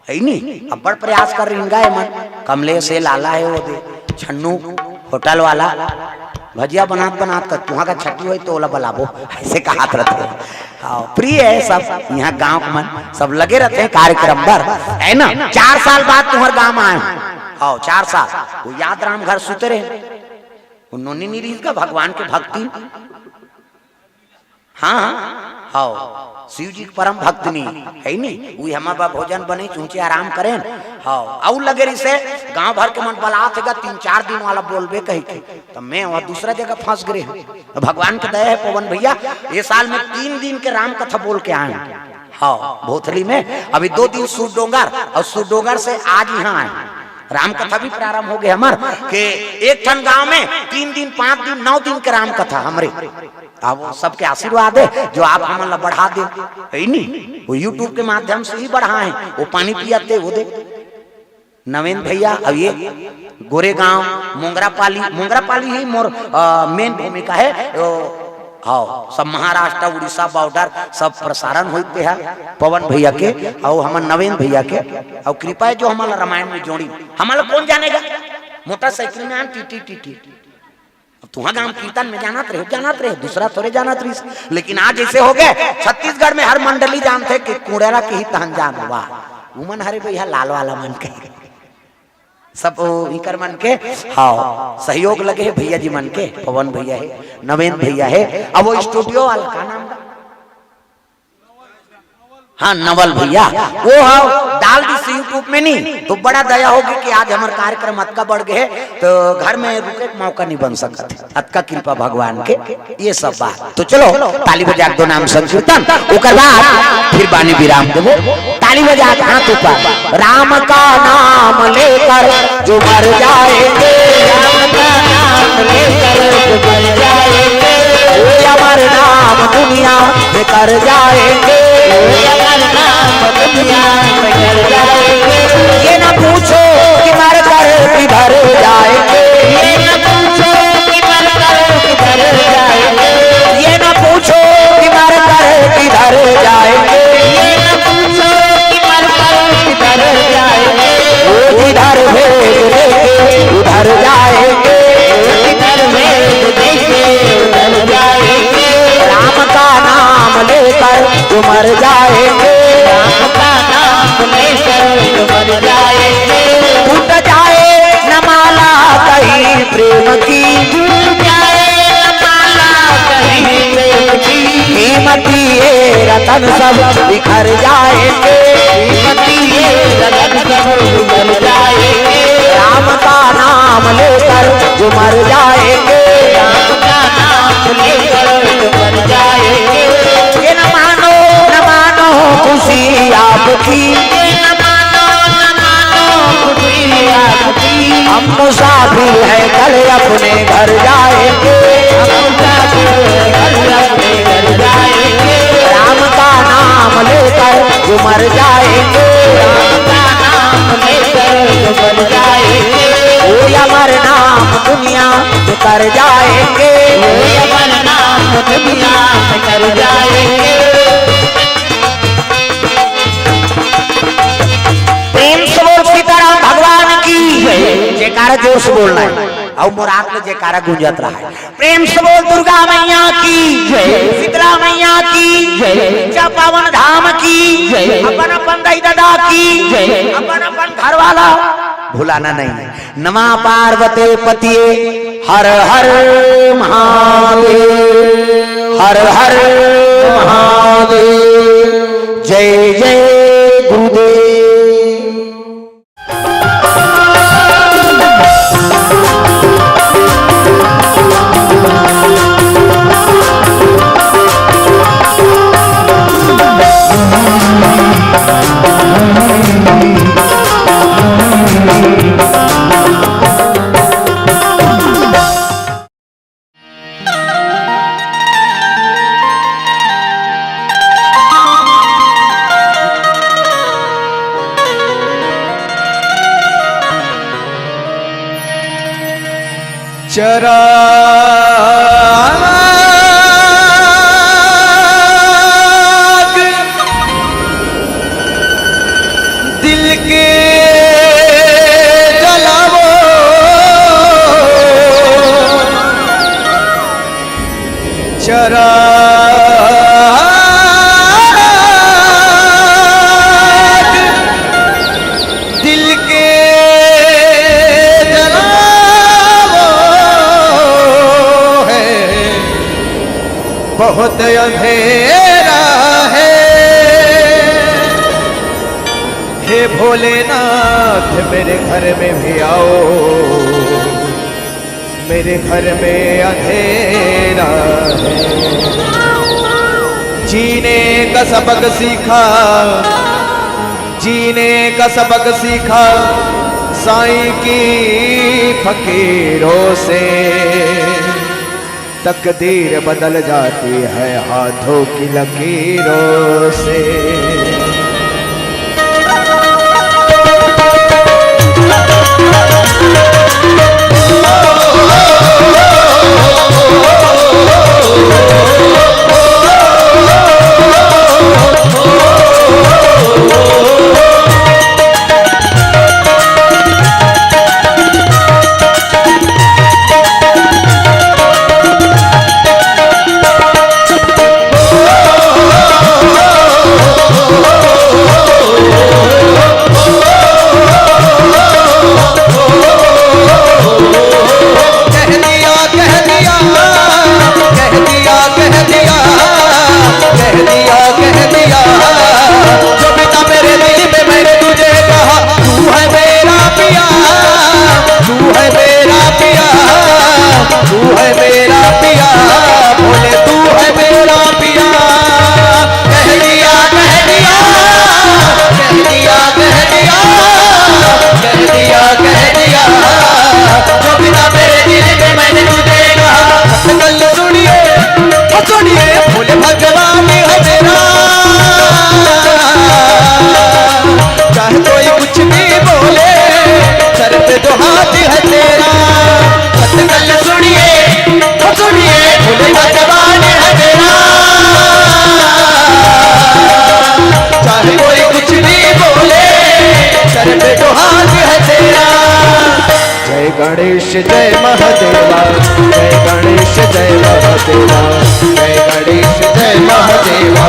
हे नी? अब्बड़ प्रयास कर रहिन गा एमन। कमलेश हे, लाला हे, ओ दे छन्नू होटल वाला, भजिया बनात बनात कर तुहां का छट्टी होई त ओला बलाबो, अइसे कहात रथे। हाँ, प्रिय हे सब, इहां गांव के मन सब लगे रथे कार्यक्रम बर, हे ना? चार साल बाद तुंहर गांव आए हंव। हाँ, चार साल। वो याद राम घर सुते रहे, वो नोनी नइ रिहिस गा भगवान के भक्ति। हाँ, हाँ, हव। शिव जी के परम भक्तनी, हे नी? उही हमर बर भोजन बने, चूंचे आराम करेन। हव, अउ लगे रिहिसे, गांव भर के मन बलात हे गा, तीन चार दिन वाला बोलबे कहि के। त मैं वहां दूसरा जगह फंस गे हंव। त भगवान के दया हे पवन भइया, ए साल में तीन दिन के राम कथा बोल के आए हंव। हव, भोथली में अभी दो दिन सूरडोंगर अउ सूरडोंगर से आज इहां आए हंव। राम कथा भी प्रारंभ हो गे हमर, के एक ठन गांव में तीन दिन, पांच दिन, नौ दिन के राम कथा हमरे। अब वो सबके आशीर्वाद हे, जो आप हमन ला बढ़ा दे, हे नी? वो YouTube के माध्यम से ही बढ़ाए, वो पानी पियाते, वो दे। नवेंद्र भइया, अब ये गोरेगांव, मोंगरापाली, मोंगरापाली ही मोर, अ, main भूमिका हे। वो, हव, सब महाराष्ट्र, उड़ीसा border, सब प्रसारण होइते हे पवन भइया के, अउ हमर नवेंद्र भइया के, अउ कृपा हे जो हमन ला रामायण में जोड़ी। हमन ला कोन जाने गा? मोटरसाइकिल में आन, टी, टी, टी, टी। अब तुंहर गांव कीर्तन में जानत रहे, जानत रहे, दूसरा थोरे जानत रहिस। लेकिन आज अइसे हो गे, छत्तीसगढ़ में हर मंडली जानथे कि कुंड़रा के ही तहन जान। वाह, उमन हरे भइया लाल वाला मन के। सब ओ इकर मन के, हव, सहयोग लगे हे भइया जी मन के, पवन भइया हे, नवेंद्र भइया हे, अब वो studio वाला का नाम बा? हाँ, नवल भइया, वो हव, डाल दिस YouTube में नी, त बड़ा दया होगे कि आज हमर कार्यक्रम अतका बढ़ गे हे, त घर में रुके के मौका नइ बन सकत हे। अतका कृपा भगवान के, ये सब बात। त चलो, ताली बजा के दो नाम संकीर्तन, ओकर बाद फिर बानी विराम देबो। ताली बजा के हाथ ऊपर। राम का नाम लेकर जो मर जाएंगे, राम का नाम लेकर जो मर जाएंगे, वो अमर नाम दुनिया में कर जाएंगे, वो अमर नाम दुनिया में कर जाएंगे। ये ना पूछो कि मर कर किधर जाएंगे, ये ना पूछो कि मर कर किधर जाएंगे, ये ना पूछो कि मर कर किधर जाएंगे, ये ना पूछो कि मर कर किधर जाएंगे। वो जिधर भेज देंगे उधर जाएंगे, वो जिधर भेज देंगे उधर जाएंगे। राम का नाम लेकर जो मर जाएंगे, राम का नाम लेकर जो मर जाएंगे। टूट जाए न माला कहीं प्रेम की, टूट जाए न माला कहीं प्रेम की, कीमती ये रतन सब बिखर जाएंगे, कीमती ये रतन सब बिखर जाएंगे। राम का नाम लेकर जो मर जाएंगे, राम का नाम लेकर जो मर जाएंगे। ये न मानो, न मानो खुशी आपकी, ये न मानो, न मानो खुशी आपकी। हम मुसाफिर हैं, कल अपने घर जाएंगे, हम मुसाफिर हैं, कल अपने घर जाएंगे। राम का नाम लेकर जो मर जाएंगे, राम का नाम लेकर जो मर जाएंगे। वो अमर नाम दुनिया में कर जाएंगे, वो अमर नाम दुनिया में कर जाएंगे। प्रेम से बोलो अउ मोर आंख ले जयकारा गूंजत रहय। प्रेम से बोल दुर्गा मैया की जय। शीतला मैया की जय। उच्चा पावन धाम की जय। अपन अपन दाई ददा की जय। अपन अपन घर वाला भुलाना नहीं। नमः पार्वती पतिये हर हर महादेव, हर हर महादेव, जय जय गुरुदेव। चराग दिल के जलावो, चराग दिल के जलावो है, बहुत अंधेरा है। हे भोलेनाथ, मेरे घर में भी आओ, मेरे घर में अंधेरा है। जीने का सबक सीखा, जीने का सबक सीखा साईं की फकीरों से। तकदीर बदल जाती है हाथों की लकीरों से। कह दिया, कह दिया, कह दिया, कह दिया, कह दिया, कह दिया। जो भी था मेरे दिल में, मैंने तुझे कहा, तू है मेरा पिया, तू है मेरा पिया, तू है मेरा पिया, बोले तू है मेरा पिया। कह दिया, कह दिया, कह दिया, कह दिया, कह दिया, कह दिया। जो भी था मेरे दिल में, मैंने तुझे कहा। कल सुनिए, ओ सुनिए, भोले भगवान है मेरा। चाहे कोई कुछ भी बोले, सर पे जो हाथ है तेरा। कल सुनिए, ओ सुनिए, भोले भगवान है मेरा। चाहे कोई कुछ भी बोले, सर पे जो हाथ है तेरा। जय गणेश जय महादेवा, जय गणेश जय महादेवा, जय गणेश जय महादेवा,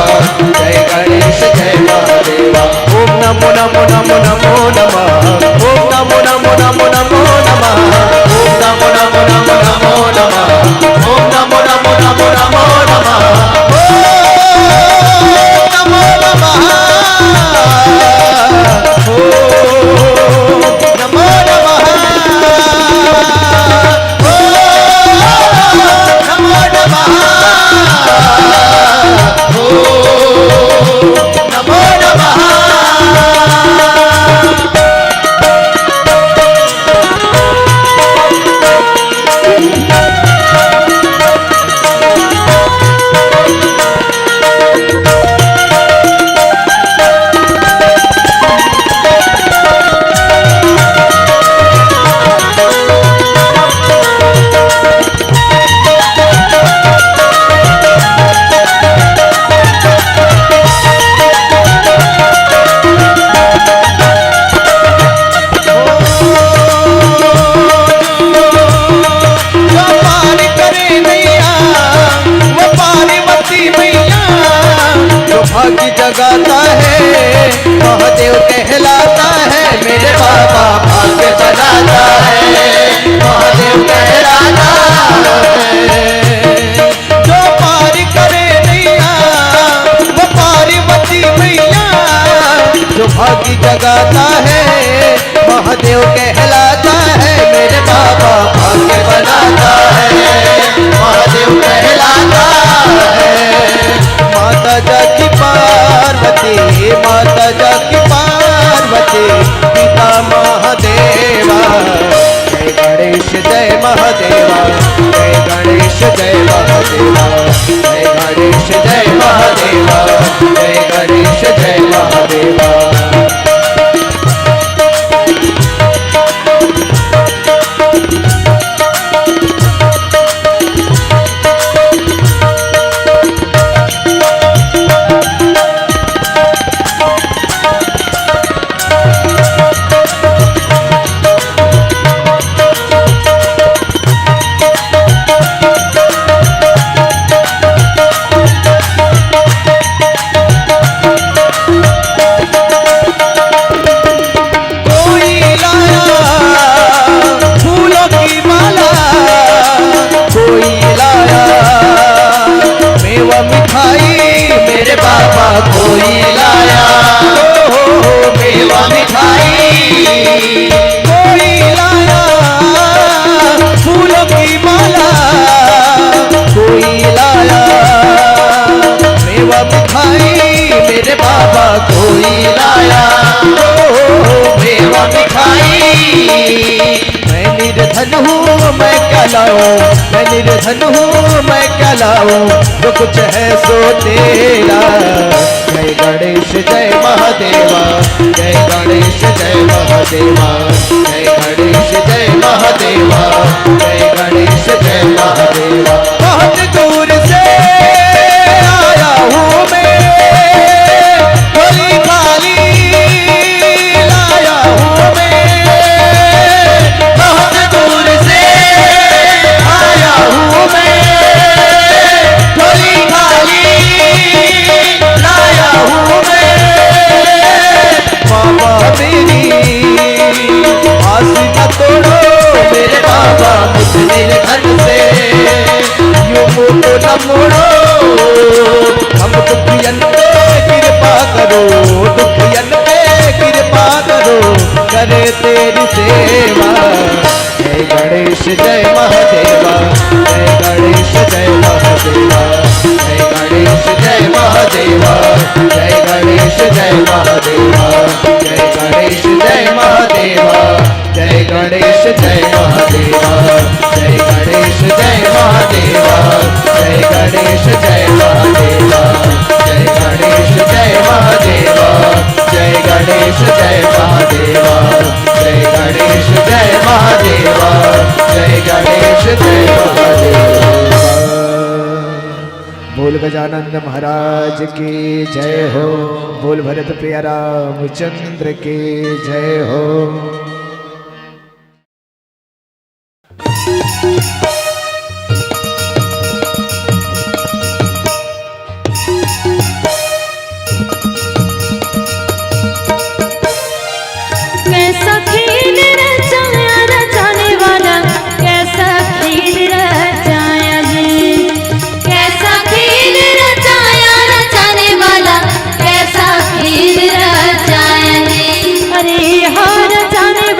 जय गणेश जय महादेवा। ओम नमो नमो नमो नमो नमः। ओम नमो नमो नमो नमो नमः। ओम नमो नमो नमो नमो नमः। ओम नमो नमो नमो नमो नमः। ओम नमो नमः। ओम नमो नमः। ओम नमो नमः। भाग्य जगाता है, महादेव कहलाता है, मेरे बाबा भाग्य जगाता है, महादेव कहलाता है। जो पार करे नैया, वो पार्वती मैया, जो भाग्य जगाता है, महादेव कहलाता है, मेरे बाबा भाग्य बनाता है, महादेव कहलाता है। माता जाकी पार्वती, माता जाकी पार्वती, पिता महादेवा। जय गणेश जय महादेवा, जय गणेश जय महादेवा, जय गणेश जय महादेवा, जय गणेश जय महादेवा। कोई लाया फूलों की माला, कोई लाया मेवा मिठाई, मेरे बाबा कोई लाया, ओ, मेवा मिठाई। कोई लाया फूलों की माला, कोई लाया मेवा मिठाई, मेरे बाबा कोई लाया, ओ, मेवा मिठाई। मैं निर्धन हूँ, मैं क्या लाऊं, मैं निर्धन हूँ, मैं क्या लाऊं, जो कुछ है सो तेरा। जय गणेश जय महादेवा, जय गणेश जय महादेवा, जय गणेश जय महादेवा, जय गणेश जय महादेवा। बहुत दूर से आया हूँ मैं, झोली खाली लाया हूँ मैं। बहुत दूर से आया हूँ मैं, झोली खाली लाया हूँ मैं। बाबा मेरी आस न तोड़ो, मेरे बाबा मुझ निर्धन से यूं मुंह को न मोड़ो। हम दुखियन पे कृपा करो, दुखियन पे कृपा करो, करे तेरी सेवा। जय गणेश जय महादेवा, जय गणेश जय महादेवा, जय गणेश जय महादेवा, जय गणेश जय महादेवा, जय गणेश जय महादेवा, जय गणेश जय महादेवा, जय गणेश जय महादेवा, जय गणेश जय महादेवा, जय गणेश जय महादेवा, जय गणेश जय महादेवा, जय गणेश जय महादेवा, जय गणेश जय महादेवा। बोल गजानंद महाराज की जय हो, बोल भरत प्रिय रामचंद्र की जय हो। कैसा खेल रचाया रचाने वाला, कैसा खेल रचाया जी। कैसा खेल रचाया रचाने वाला, कैसा खेल रचाया जी। अरे हाँ रचाने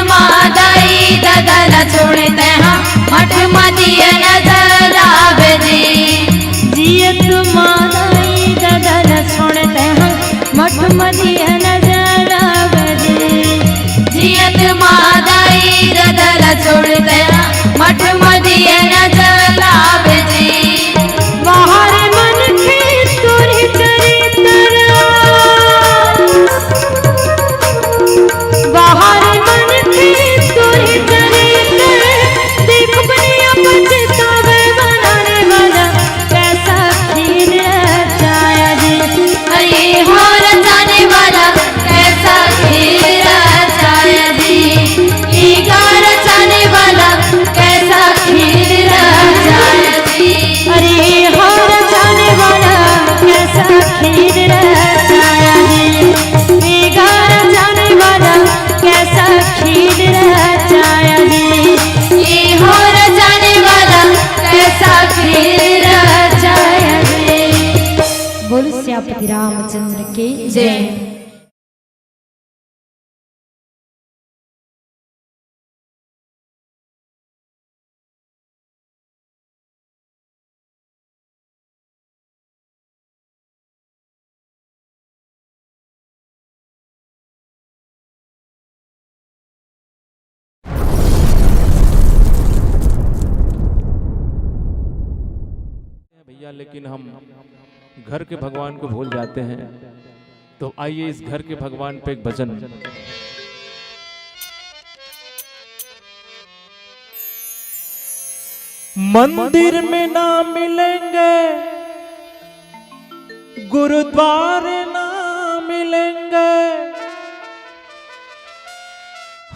माँ दाई ददा ला छोड़ तैं हा मठ म दिए नजर आवे जी। जियत माँ दाई ददा ला छोड़ तैं हा मठ म दिए नजर आवे जी। जियत माँ दाई ददा ला छोड़ तैं हा मठ म दिए नजर आवे जी। बाहर मन के तोरे चरित्र, बाहर मन के तोरे चरित्र, देख बनिया पछतावे बनाने वाला कैसा खेल रचाया जी। अरे हो रचाने वाला कैसा खेल रचाया जी, ई का रचाने वाला कैसा खेल रचाया जी। अरे हो रचाने वाला कैसा खेल रचाया जी, ई का रचाने वाला कैसा खेल रचाया जी, ई हो रचाने वाला कैसा खेल रचाया जी। बोल सियापति रामचंद्र की जय। भैया, लेकिन हम घर के भगवान को भूल जाते हैं। तो आइए, इस घर के भगवान पे एक भजन। मंदिर में ना मिलेंगे, गुरुद्वारे ना मिलेंगे,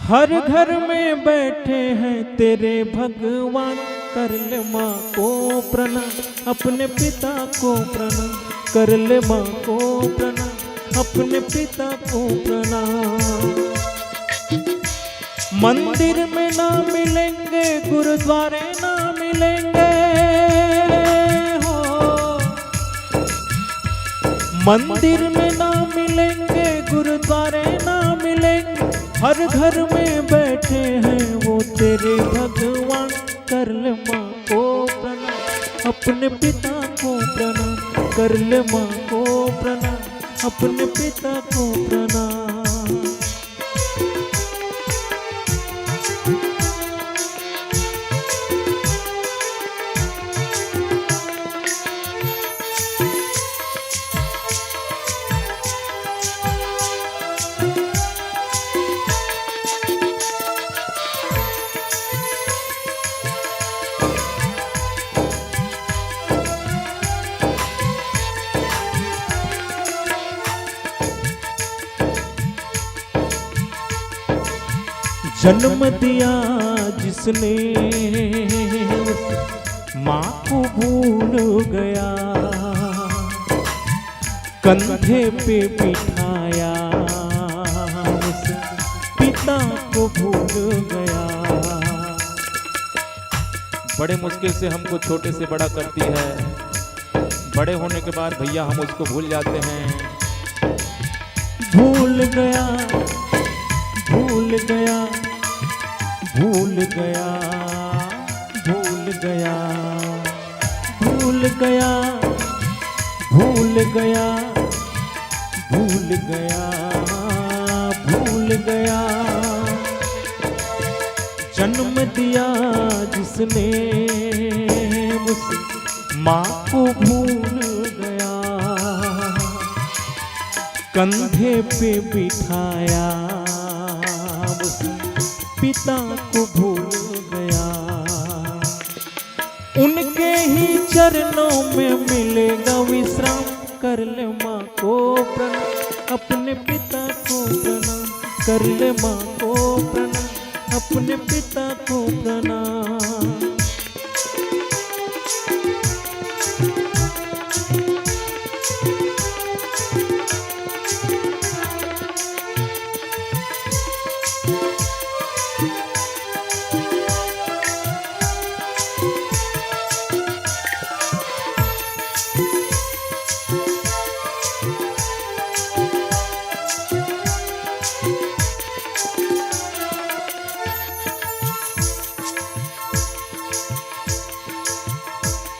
हर घर में बैठे हैं तेरे भगवान। कर ले माँ को प्रणाम, अपने पिता को प्रणाम, कर ले माँ को प्रणाम, अपने पिता को प्रणाम। मंदिर में ना मिलेंगे, गुरुद्वारे ना मिलेंगे, हो। मंदिर में ना मिलेंगे, गुरुद्वारे ना मिलेंगे, हर घर में बैठे हैं वो तेरे भगवान। कर ले माँ को प्रणाम, अपने पिता को प्रणाम, कर ले माँ को प्रणाम, अपने पिता को प्रणाम। जन्म दिया जिसने, उस माँ को भूल गया, कंधे पे बिठाया, उस पिता को भूल गया। बड़े मुश्किल से हमको छोटे से बड़ा करती है, बड़े होने के बाद भैया हम उसको भूल जाते हैं। भूल गया, भूल गया, भूल गया, भूल गया, भूल गया, भूल गया, भूल गया, भूल गया। जन्म दिया जिसने, उस माँ को भूल गया, कंधे पे बिठाया, उस पिता को भूल गया। उनके ही चरणों में मिलेगा विश्राम। कर ले माँ को प्रणाम, अपने पिता को प्रणाम, कर ले माँ को प्रणाम, अपने पिता को प्रणाम।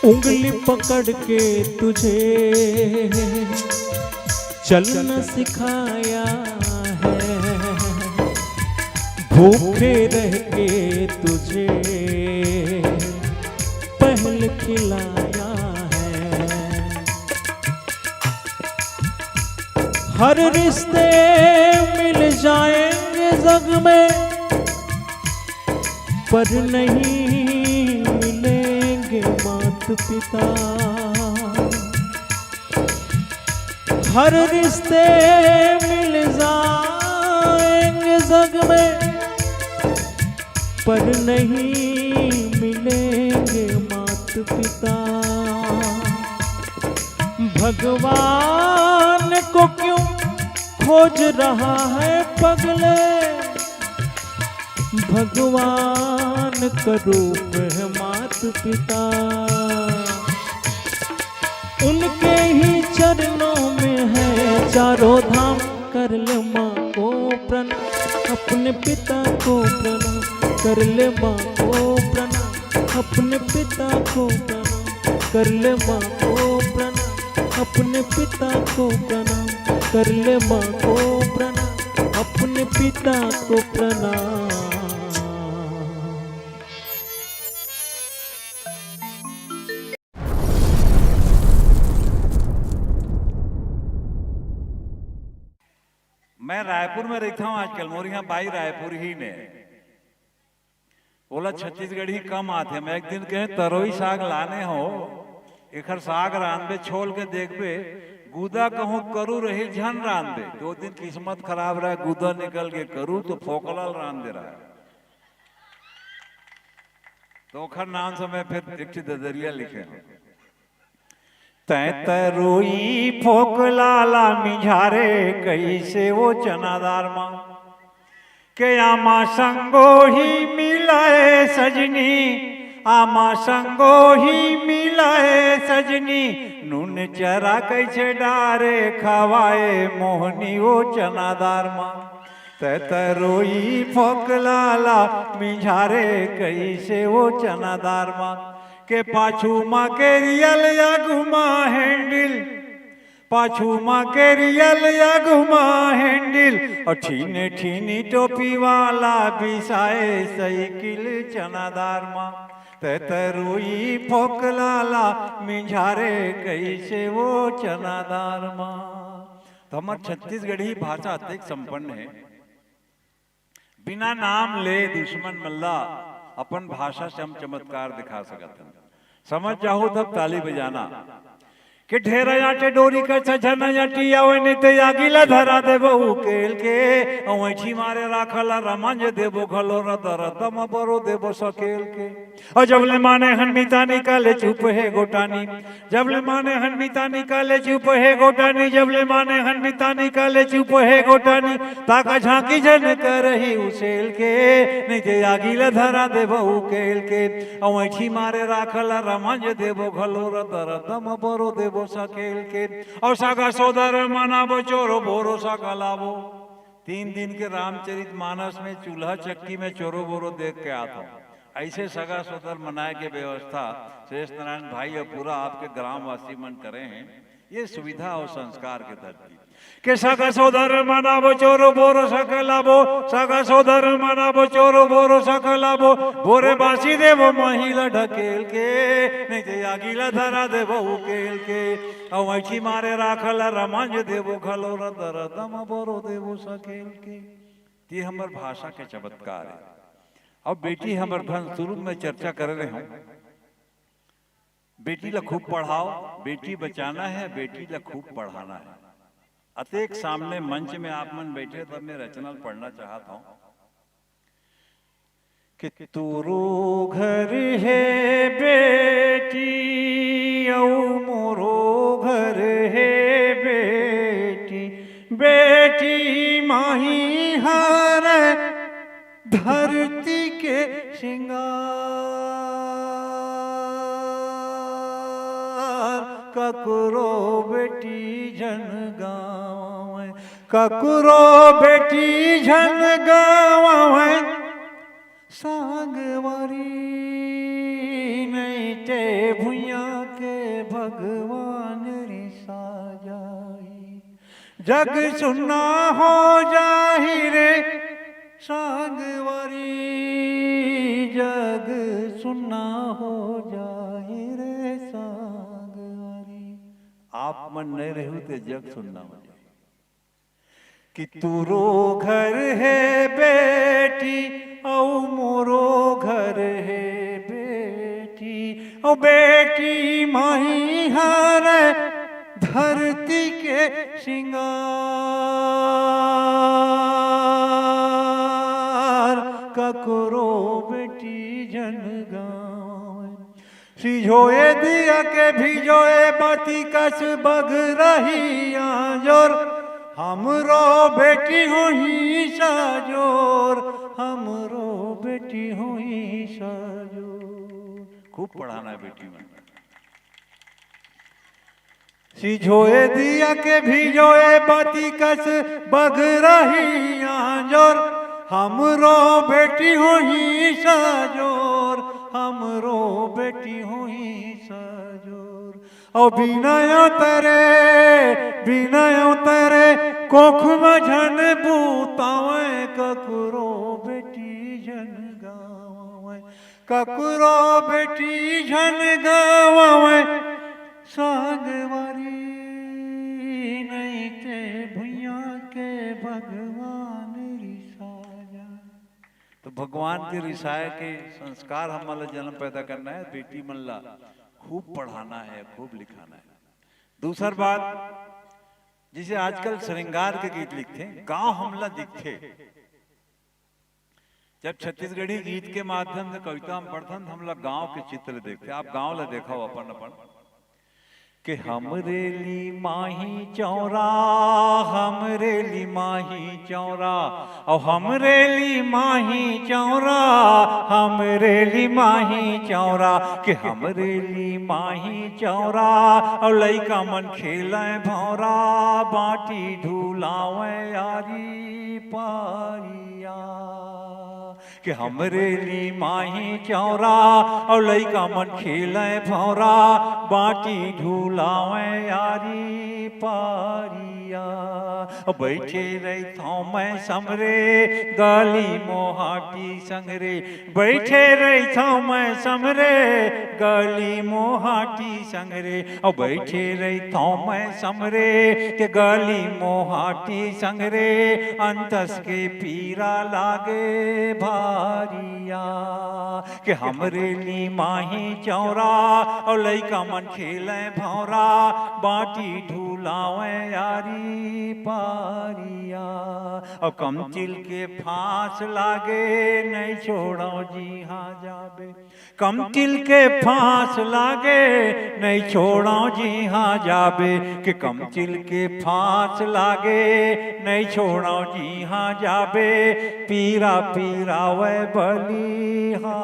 उंगली पकड़ के तुझे चलना सिखाया है, भूखे रह के तुझे पहल खिलाया है। हर रिश्ते मिल जाएंगे जग में, पर नहीं मिलेंगे मात पिता। हर रिश्ते मिल जाएंगे जग में, पर नहीं मिलेंगे मात पिता। भगवान को क्यों खोज रहा है पगले, भगवान का रूप है मात पिता। उनके ही चरणों में है चारों धाम। कर ले माँ को प्रणाम, अपने पिता को प्रणाम। कर ले माँ को प्रणाम, अपने पिता को प्रणाम। कर ले माँ को प्रणाम, अपने पिता को प्रणाम। कर ले माँ को प्रणाम, अपने पिता को प्रणाम। मैं रायपुर में रहिथंव आजकल, मोर इहाँ बाई रायपुर ही ने। ओला छत्तीसगढ़ी कम आथे। मैं एक दिन कहे, "तरोई साग लाने हो, एखर साग रांधबे, छोल के देखबे, गुदा कहूँ करू रही, झन रांधबे।" दो दिन किस्मत खराब रहा, गुदा निकल के करू तो फोकला ल रांध दे रहा है। तो ओखर नाम से मैं फिर एक ठे ददरिया लिखे हंव। तैं तरोई फोकला ला मिझारे कइसे वो चना दार मा, के आमा संगोही मिलय सजनी, आमा संगोही मिलय सजनी, नून चरा कइसे डारे खवाए मोहनी वो चना दार मा। तैं तरोई फोकला ला मिझारे कइसे वो चना दार मा, के पाछू मा केरियल आगू मा हैंडिल, पाछू मा केरियल आगू मा हैंडिल, अउ ठीने ठीनी टोपी वाला बिसाए साइकिल चना दार मा। तैं तरोई फोकला ला मिझारे कइसे वो चना दार मा। तो हमर छत्तीसगढ़ी भाषा अतेक संपन्न हे, बिना नाम ले दुश्मन मन ला अपन भाषा से हम चमत्कार दिखा सकत हन। समझ जाहू तब ताली बजाना। के ढेर आटे डोरी कछा झन आटी आवे, नहीं ते आगी ला धरा देबो उकेल के। अउ ऐठी मारे राखा ला रमंज देबो घलो, रद रद म बरो देबो सकेल के। अउ जब ले माने हन मितानी काले चुप हे गोटानी, जब ले माने हन मितानी काले चुप हे गोटानी, जब ले माने हन मितानी काले चुप हे गोटानी, ताका झांकी झन करही उसेल के, नहीं ते आगी ला धरा देबो उकेल के। अउ ऐठी मारे राखा ला रमंज देबो घलो, रद रद म बरो देबो सकेल के। अउ सगा सोदर मनाबो चोरो बोरो सगा लाबो। तीन दिन के रामचरित मानस में चूल्हा चक्की में चोरो बोरो देख के आत हंव। ऐसे सगा सोदर मनाए के व्यवस्था शेष नारायण भाई अउ पूरा आपके ग्रामवासी मन करे हैं। ये सुविधा अउ संस्कार के धरती के सगा सोदर मनाबो चोरो बोरो सगा लाबो, सगा सोदर मनाबो चोरो बोरो सगा लाबो, बोरे बासी देबो महिला ढकेल के, नहीं ते आगी ला धरा देबो उकेल के। अउ ऐठी मारे राखा ला रमंज देबो घलो, रद रद म बरो देबो सकेल के। ये हमर भाषा के चमत्कार हे। अब बेटी हमर धन, शुरू में चर्चा करे रहे हंव, बेटी ला खूब पढ़ाओ, बेटी बचाना है, बेटी ला खूब पढ़ाना है। अतेक सामने मंच में आप मन बैठे, तब मैं रचना पढ़ना चाहत हंव। कि तोरो घर हे बेटी, अउ मोरो घर हे बेटी, बेटी माही हर धरती के श्रृंगार। ककरो बेटी झन गावय, ककरो बेटी झन गावय, संगवारी नहीं ते भुइयां जग सुन्ना हो जाही रे संगवारी, जग सुन्ना हो जाही रे संगवारी। आप मन नहीं रहू ते जग सुन्ना हो जाही। कि तुरो घर हे बेटी, अउ मोरो घर हे बेटी, अउ बेटी माही हर धरती के सिंगार। ककरो बेटी झन गाँव सिझोए दिया के भिजोए बाती कस बगरही आजोर। हमरो बेटी होही साजोर, हमरो बेटी होही साजोर। खूब पढ़ाना है बेटी मन। सिझोए दिया के भिजोए बाती कस बगरही आजोर। हमरो बेटी होही साजोर, हमरो बेटी होही साजोर। अउ बिनय तरे, बिनय तरे कोख म झन बुतावय ककरो बेटी झन गावय, ककरो बेटी झन गावय संगवारी। नहीं ते भुइयां के भगवान रिसा जा। तो भगवान के रिसाए के संस्कार हमन ला जन्म पैदा करना है, बेटी मन ला खूब पढ़ाना है, खूब लिखाना है। दूसर बात, जैसे आजकल श्रृंगार के गीत लिखथे, गांव हमला दिखथे। जब छत्तीसगढ़ी गीत के माध्यम से कविता हम पढ़थन, त हमला गांव के चित्र देखथे। आप गांव ला देखव अपन अपन, के हमरे ली माही चौरा, हमरे ली माही चौरा, अउ हमरे ली माही चौरा, हमरे ली माही चौरा, के हमरे ली माही चौरा, अउ लइका मन खेलय भौरा, बाटी ढुलावय आरी पारिया। के हमरे ली माही चौरा, अउ लइका मन खेलय भौरा, बाटी ढुलावय आरी पारिया। अउ बइठे रहिथौं मैं समरे, गली मोहाटी संगरे, बइठे रहिथौं मैं समरे, गली मोहाटी संगरे, अउ बइठे रहिथौं मैं समरे, के गली मोहाटी संगरे, अंतस के पीरा लागे भारिया। के हमरे ली माही चौरा, अउ लइका मन खेलय भौरा, बाटी ढुलावय आरी पारिया। अउ कमचिल के फांस लागे, नहीं छोड़व जिहां जाबे, कमचिल के फांस लागे, नहीं छोड़व जिहां जाबे, के कमचिल के फांस लागे, नहीं छोड़व जिहां जाबे, पीरा पीरावय बलिहारिया।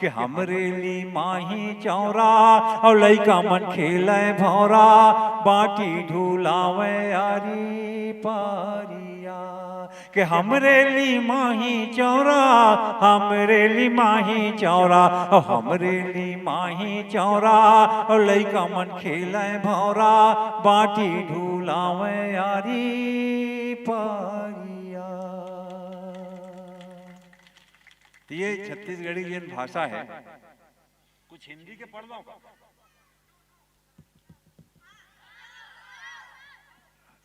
के हमरे ली माही चौरा, अउ लइका मन खेलय भौरा, बाटी ढुलावय आरी पारिया। के हमरे ली माही चौरा, हमरे ली माही चौरा, अउ हमरे ली माही चौरा, अउ लइका मन खेलय भौरा, बाटी ढुलावय आरी पारिया। तो ये छत्तीसगढ़ी जेन भाषा है, कुछ हिंदी के पढ़ लो।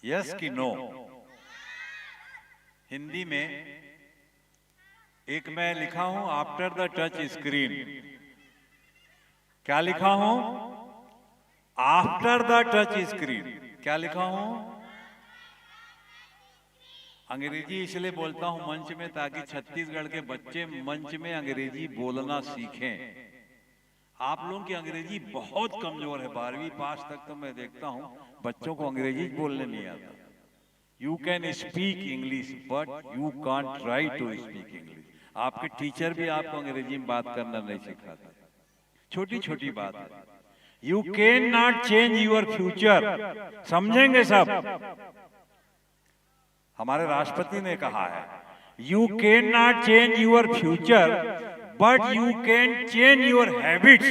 यस कि नो? हिंदी में एक मैं लिखा हूं, after the touch screen। क्या लिखा हूं? After the touch screen। क्या लिखा हूं? अंग्रेजी इसलिए बोलता हूं मंच में, ताकि छत्तीसगढ़ के बच्चे मंच में अंग्रेजी बोलना सीखें। आप लोगों की अंग्रेजी बहुत कमजोर है। बारहवीं पास तक तो मैं देखता हूं, बच्चों को अंग्रेजी बोलने नहीं आता। You can speak English, but you can't try to speak English। आपके टीचर भी आपको अंग्रेजी में बात करना नहीं सिखाते। छोटी छोटी बात है। You can not change your future। समझेंगे सब। हमारे राष्ट्रपति ने कहा है, you can not change your future, but you can change your habits।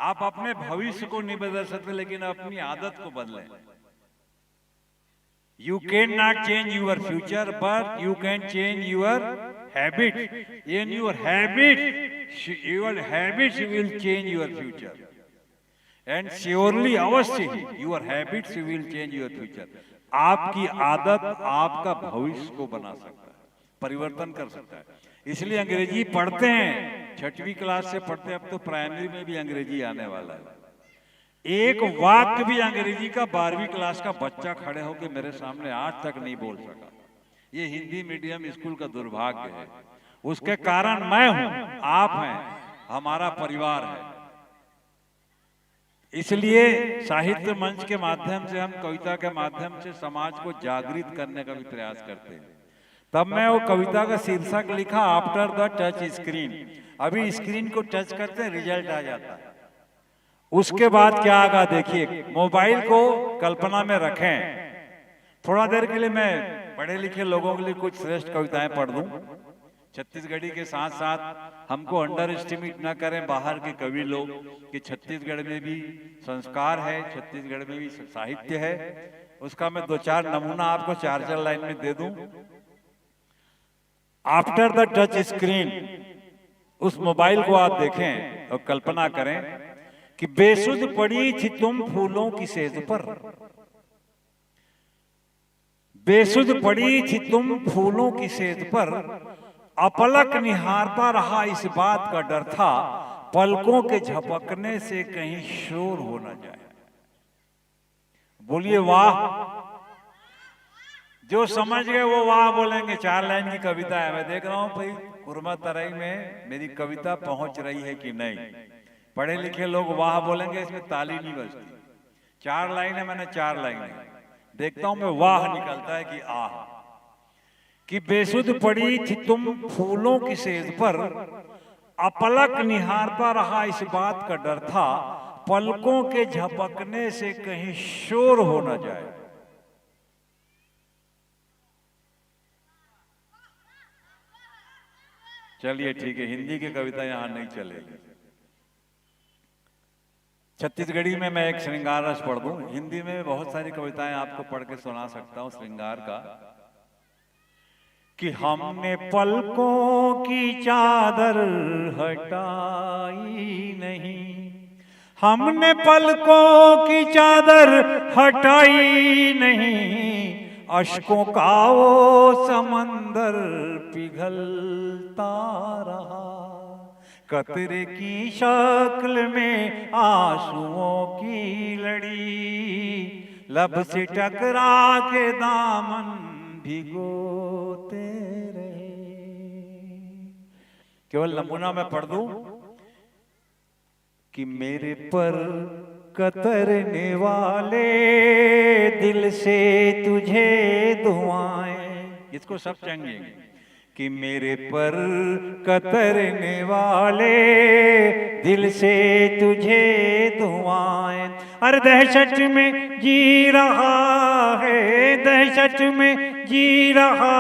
आप अपने भविष्य को नहीं बदल सकते, लेकिन अपनी आदत को बदलें। You cannot change your future, but you can change your habit. And your habit, your habits will change your future. And surely, अवश्य ही, your habits will change your future. आपकी आदत आपका भविष्य को बना सकता है, परिवर्तन कर सकता है। इसलिए अंग्रेजी पढ़ते हैं, छठवीं क्लास से पढ़ते हैं, अब तो प्राइमरी में भी अंग्रेजी आने वाला है। एक वाक्य भी अंग्रेजी का बारहवीं क्लास का बच्चा खड़े होकर मेरे सामने आज तक नहीं बोल सका। ये हिंदी मीडियम स्कूल का दुर्भाग्य है। उसके कारण मैं हूं, आप हैं, हमारा परिवार है। इसलिए साहित्य मंच के माध्यम से, हम कविता के माध्यम से समाज को जागृत करने का भी प्रयास करते हैं। तब मैं वो कविता का शीर्षक लिखा, After the touch screen। अभी स्क्रीन को टच करते हैं, रिजल्ट आ जाता है। उसके बाद क्या आगा, देखिए, मोबाइल को कल्पना में रखें। थोड़ा देर के लिए मैं पढ़े लिखे लोगों के लिए कुछ श्रेष्ठ कविताएं पढ़ दूं। छत्तीसगढ़ी के साथ साथ हमको अंडर एस्टिमेट ना करें बाहर के कवि लोग, कि छत्तीसगढ़ में भी संस्कार है, छत्तीसगढ़ में भी साहित्य है। उसका मैं दो चार नमूना आपको चार चार लाइन में दे दूं। After the touch screen, उस मोबाइल को आप देखें और कल्पना करें कि बेसुध पड़ी थी तुम फूलों की सेज पर, बेसुध पड़ी थी तुम फूलों की सेज पर, अपलक निहारता रहा, इस बात का डर था पलकों के झपकने से कहीं शोर हो ना जाए। बोलिए वाह। जो समझ गए वो वाह बोलेंगे। चार लाइन की कविता है। मैं देख रहा हूं भाई, कुरमा तराई में मेरी कविता पहुंच रही है कि नहीं। पढ़े लिखे लोग वाह बोलेंगे, इसमें ताली नहीं बजती। चार लाइन है, मैंने चार लाइन है। देखता हूं मैं, वाह निकलता है कि आह। कि बेसुध पड़ी थी तुम फूलों की सेज पर, अपलक निहारता रहा, इस बात का डर था पलकों के झपकने से कहीं शोर हो ना जाए। चलिए ठीक है, हिंदी की कविता यहां नहीं चलेगी। छत्तीसगढ़ी में मैं एक श्रृंगार रस पढ़ दूं। हिंदी में बहुत सारी कविताएं आपको पढ़ के सुना सकता हूं श्रृंगार का। कि हमने पलकों की चादर हटाई नहीं, हमने पलकों की चादर हटाई नहीं, अश्कों का वो समंदर पिघलता रहा। कतरे की शक्ल में आंसुओं की लड़ी, लब से टकरा के दामन भिगोते रहे। केवल नमूना मैं पढ़ दूं कि मेरे पर कतरने वाले, दिल से तुझे दुआएं, इसको सब चंगेंगे। कि मेरे पर कतरने वाले, दिल से तुझे दुआएं। अरे दहशत में जी रहा है, दहशत में जी रहा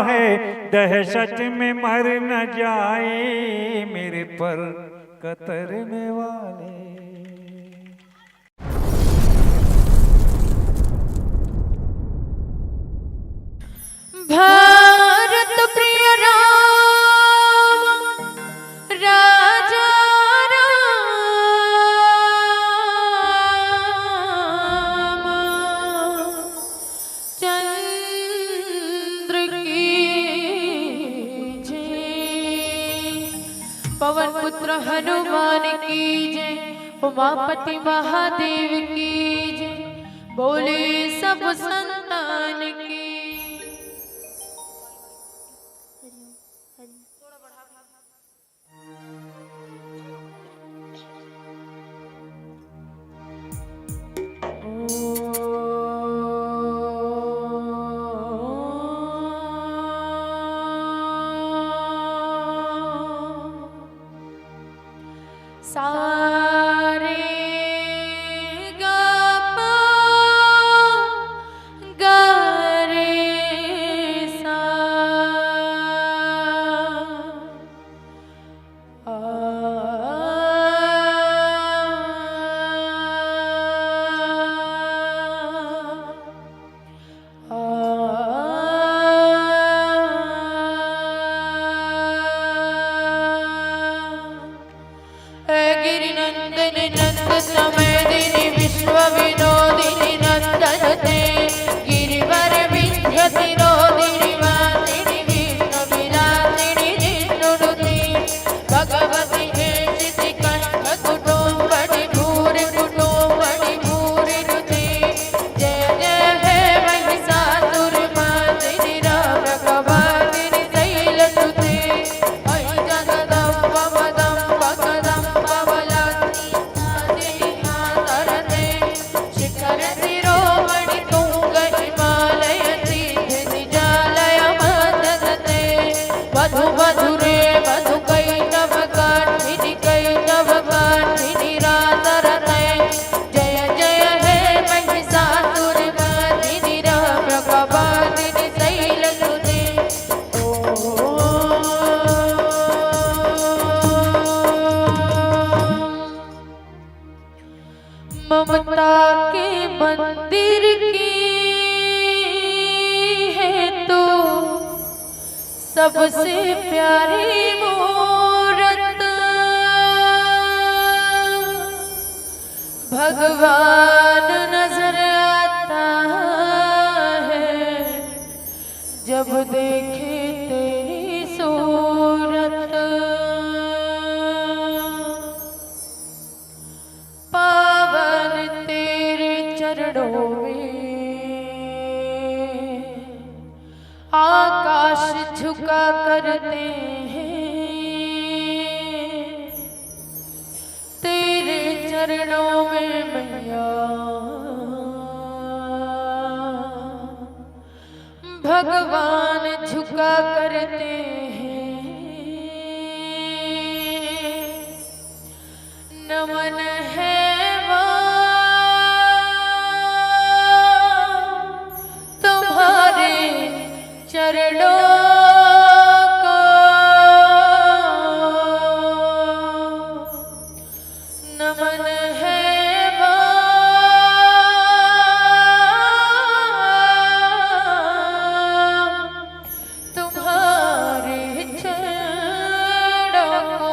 है, दहशत में मर न जाए मेरे पर कतरने वाले। भारत प्रिय राम, राजा राम चंद्र की जय, पवन पुत्र हनुमान की जय, उमापति महादेव की जय। बोले सब संतान की। सारे गा पा गा सबसे प्यारी मूरत भगवान नजर आता है, जब देखे तेरी सूरत। पावन तेरे चरणों में आकाश झुका करते हैं, तेरे चरणों में मैया भगवान झुका करते हैं। नमन है माँ तुम्हारे चरणों को, नमन है माँ तुम्हारे चरणों को।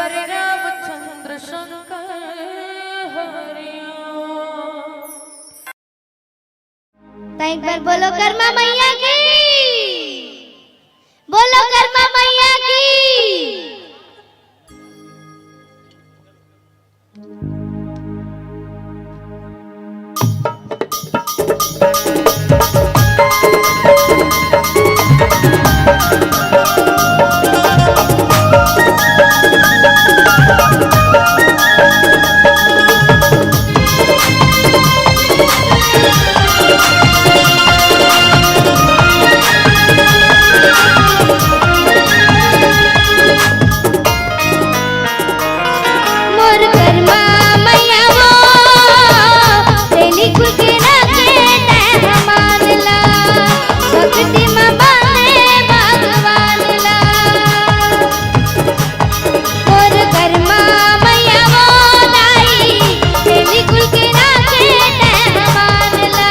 हरे रामचंद्र शंकर हरिओम। तो एक बार बोलो कर्मा मैया की, बोलो कर्मा मैया की। मोर कर्मा मैया वो, तेली कुल के राखे तैं हमान ला, भक्ति में बांधे भगवान ला। मोर कर्मा मैया वो दाई, तेली कुल के राखे तैं हमान ला,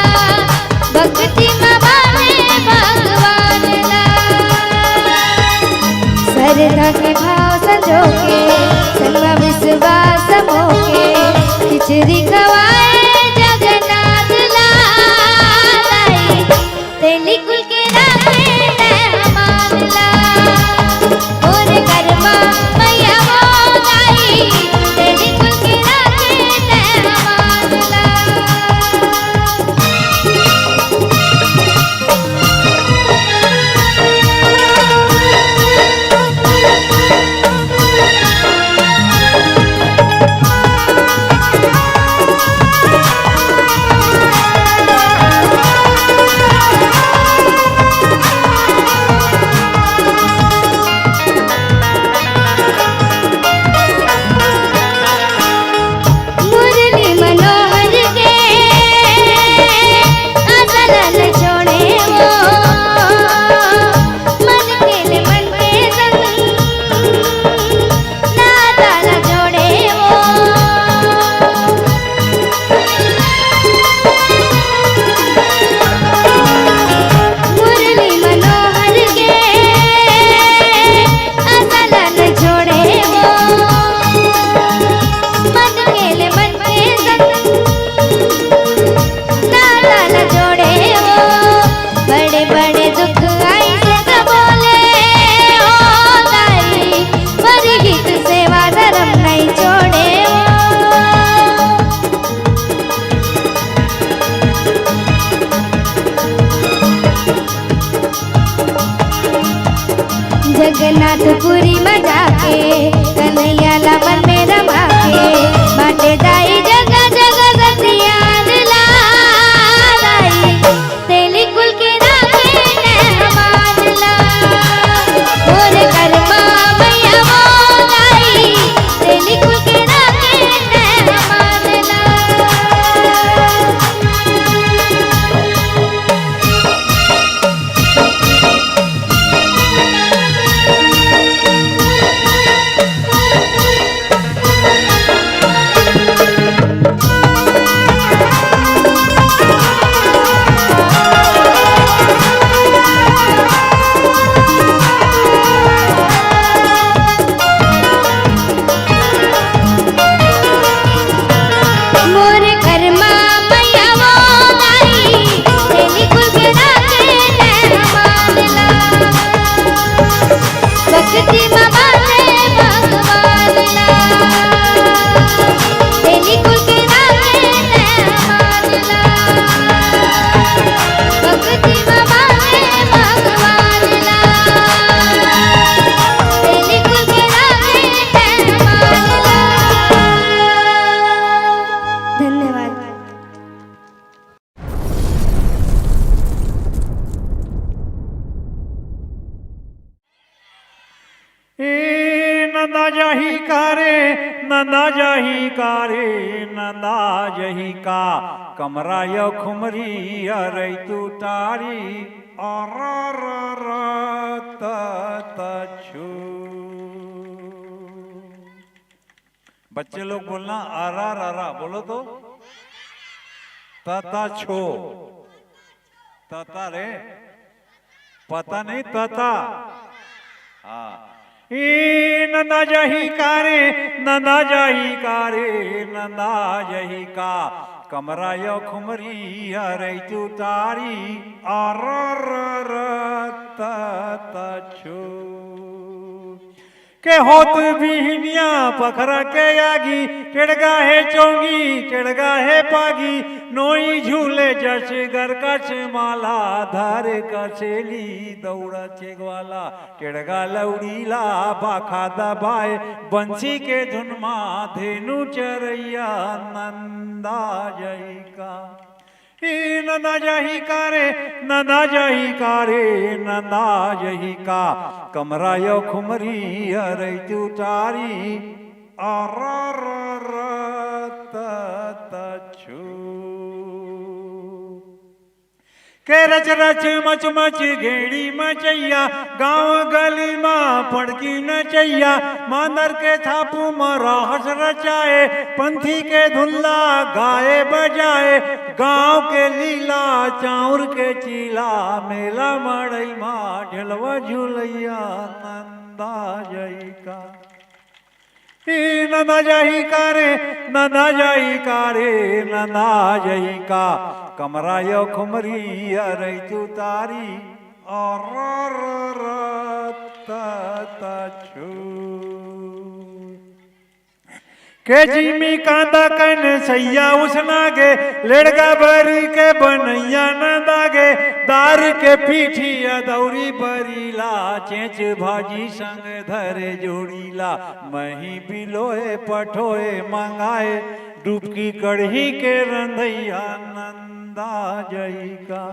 भक्ति में बांधे भगवान ला। श्रद्धा के भाव संजो के, संग में विश्वास मोके, खिचड़ी खवाए जगन्नाथ ला। दाई, तेली कुल के राखे तैं हमान ला। मोर कर्मा मैया वो दाई, तेली कुल के राखे तैं हमान ला। मुरली मनोहर के आसन न छोड़े वो, मन के ले मन के संग नाता न जोड़े वो। मुरली मनोहर के आसन न छोड़े वो, मन के ले मन के संग नाता न जोड़े वो। बड़े बड़े दुख आई से तो बोले ओ दाई, पर गीत सेवा धर्म नहीं छोड़े वो। जगन्नाथपुरी में जाके, कन्हैया ला मन में रमा के, बाटे दाई जगह जगह सतियान ला। दाई, तेली कुल के राखे तैं हमान ला। मोर कर्मा मैया वो दाई, तेली कुल के राखे तैं हमान ला। मोर कर्मा मैया वो दाई, तेली कुल के राखे तैं हमान ला। भक्ति में बांधे भगवान ला, तेली कुल के राखे तैं हमान ला। भक्ति में बांधे भगवान ला, तेली कुल के राखे तैं हमान ला। धन्यवाद। ए नंदा जाही का रे, नंदा जाही का रे, नंदा जाही का। कमरा यो खुमरी अरई तू टारी। अरा रा रा त त छु। बच्चे लोग बोलना, अरा रा रा, बोलो तो। तता छो। तता रे, पता नहीं, तता। हाँ। इन नंदा जाही का रे, नंदा जाही का रे, नंदा जाही का। कमरा यो खुमरी अरई तुतारी, अरररत तछु। के होत बिहनिया पखरा के आगी, टेड़गा हे चौंगी, टेड़गा हे पागी, नोई झूले जस गर कस माला, धर कसेली दौड़ा चेगवाला। टेड़गा लौड़ी ला बाखा दबाए, बंसी के धुन मा धेनु चरैया नंदा जाही का। ई नंदा जाही का रे, नंदा जाही का रे, नंदा जाही का। कमरा यो खुमरी अरई तुतारी, अरररत तछु। के रच रच मच मच घेड़ी मचैया, गांव गली मा पड़की नचैया, मांदर के छापू मा रहस रचाए, पंथी के धुल्ला गाए बजाए, गांव के लीला चाउर के चीला, मेला मड़ई मा ढेलवा झुलैया नंदा जाही का। ई नंदा जाही का रे, नंदा जाही का रे, नंदा जाही का। कमरा यो खुमरी अरई तुतारी, अरररत तछु। के जिमी कांदा कन सैया उसना गे, लेड़गा बरी के बनैया नंदा गे, दार के पीठिया दौरी बरी ला, चेंच भाजी संग धरे जोड़ी ला, मही बिलोय पठोय मंगाए, डुबकी कड़ही के रंधैया नंदा जाही का।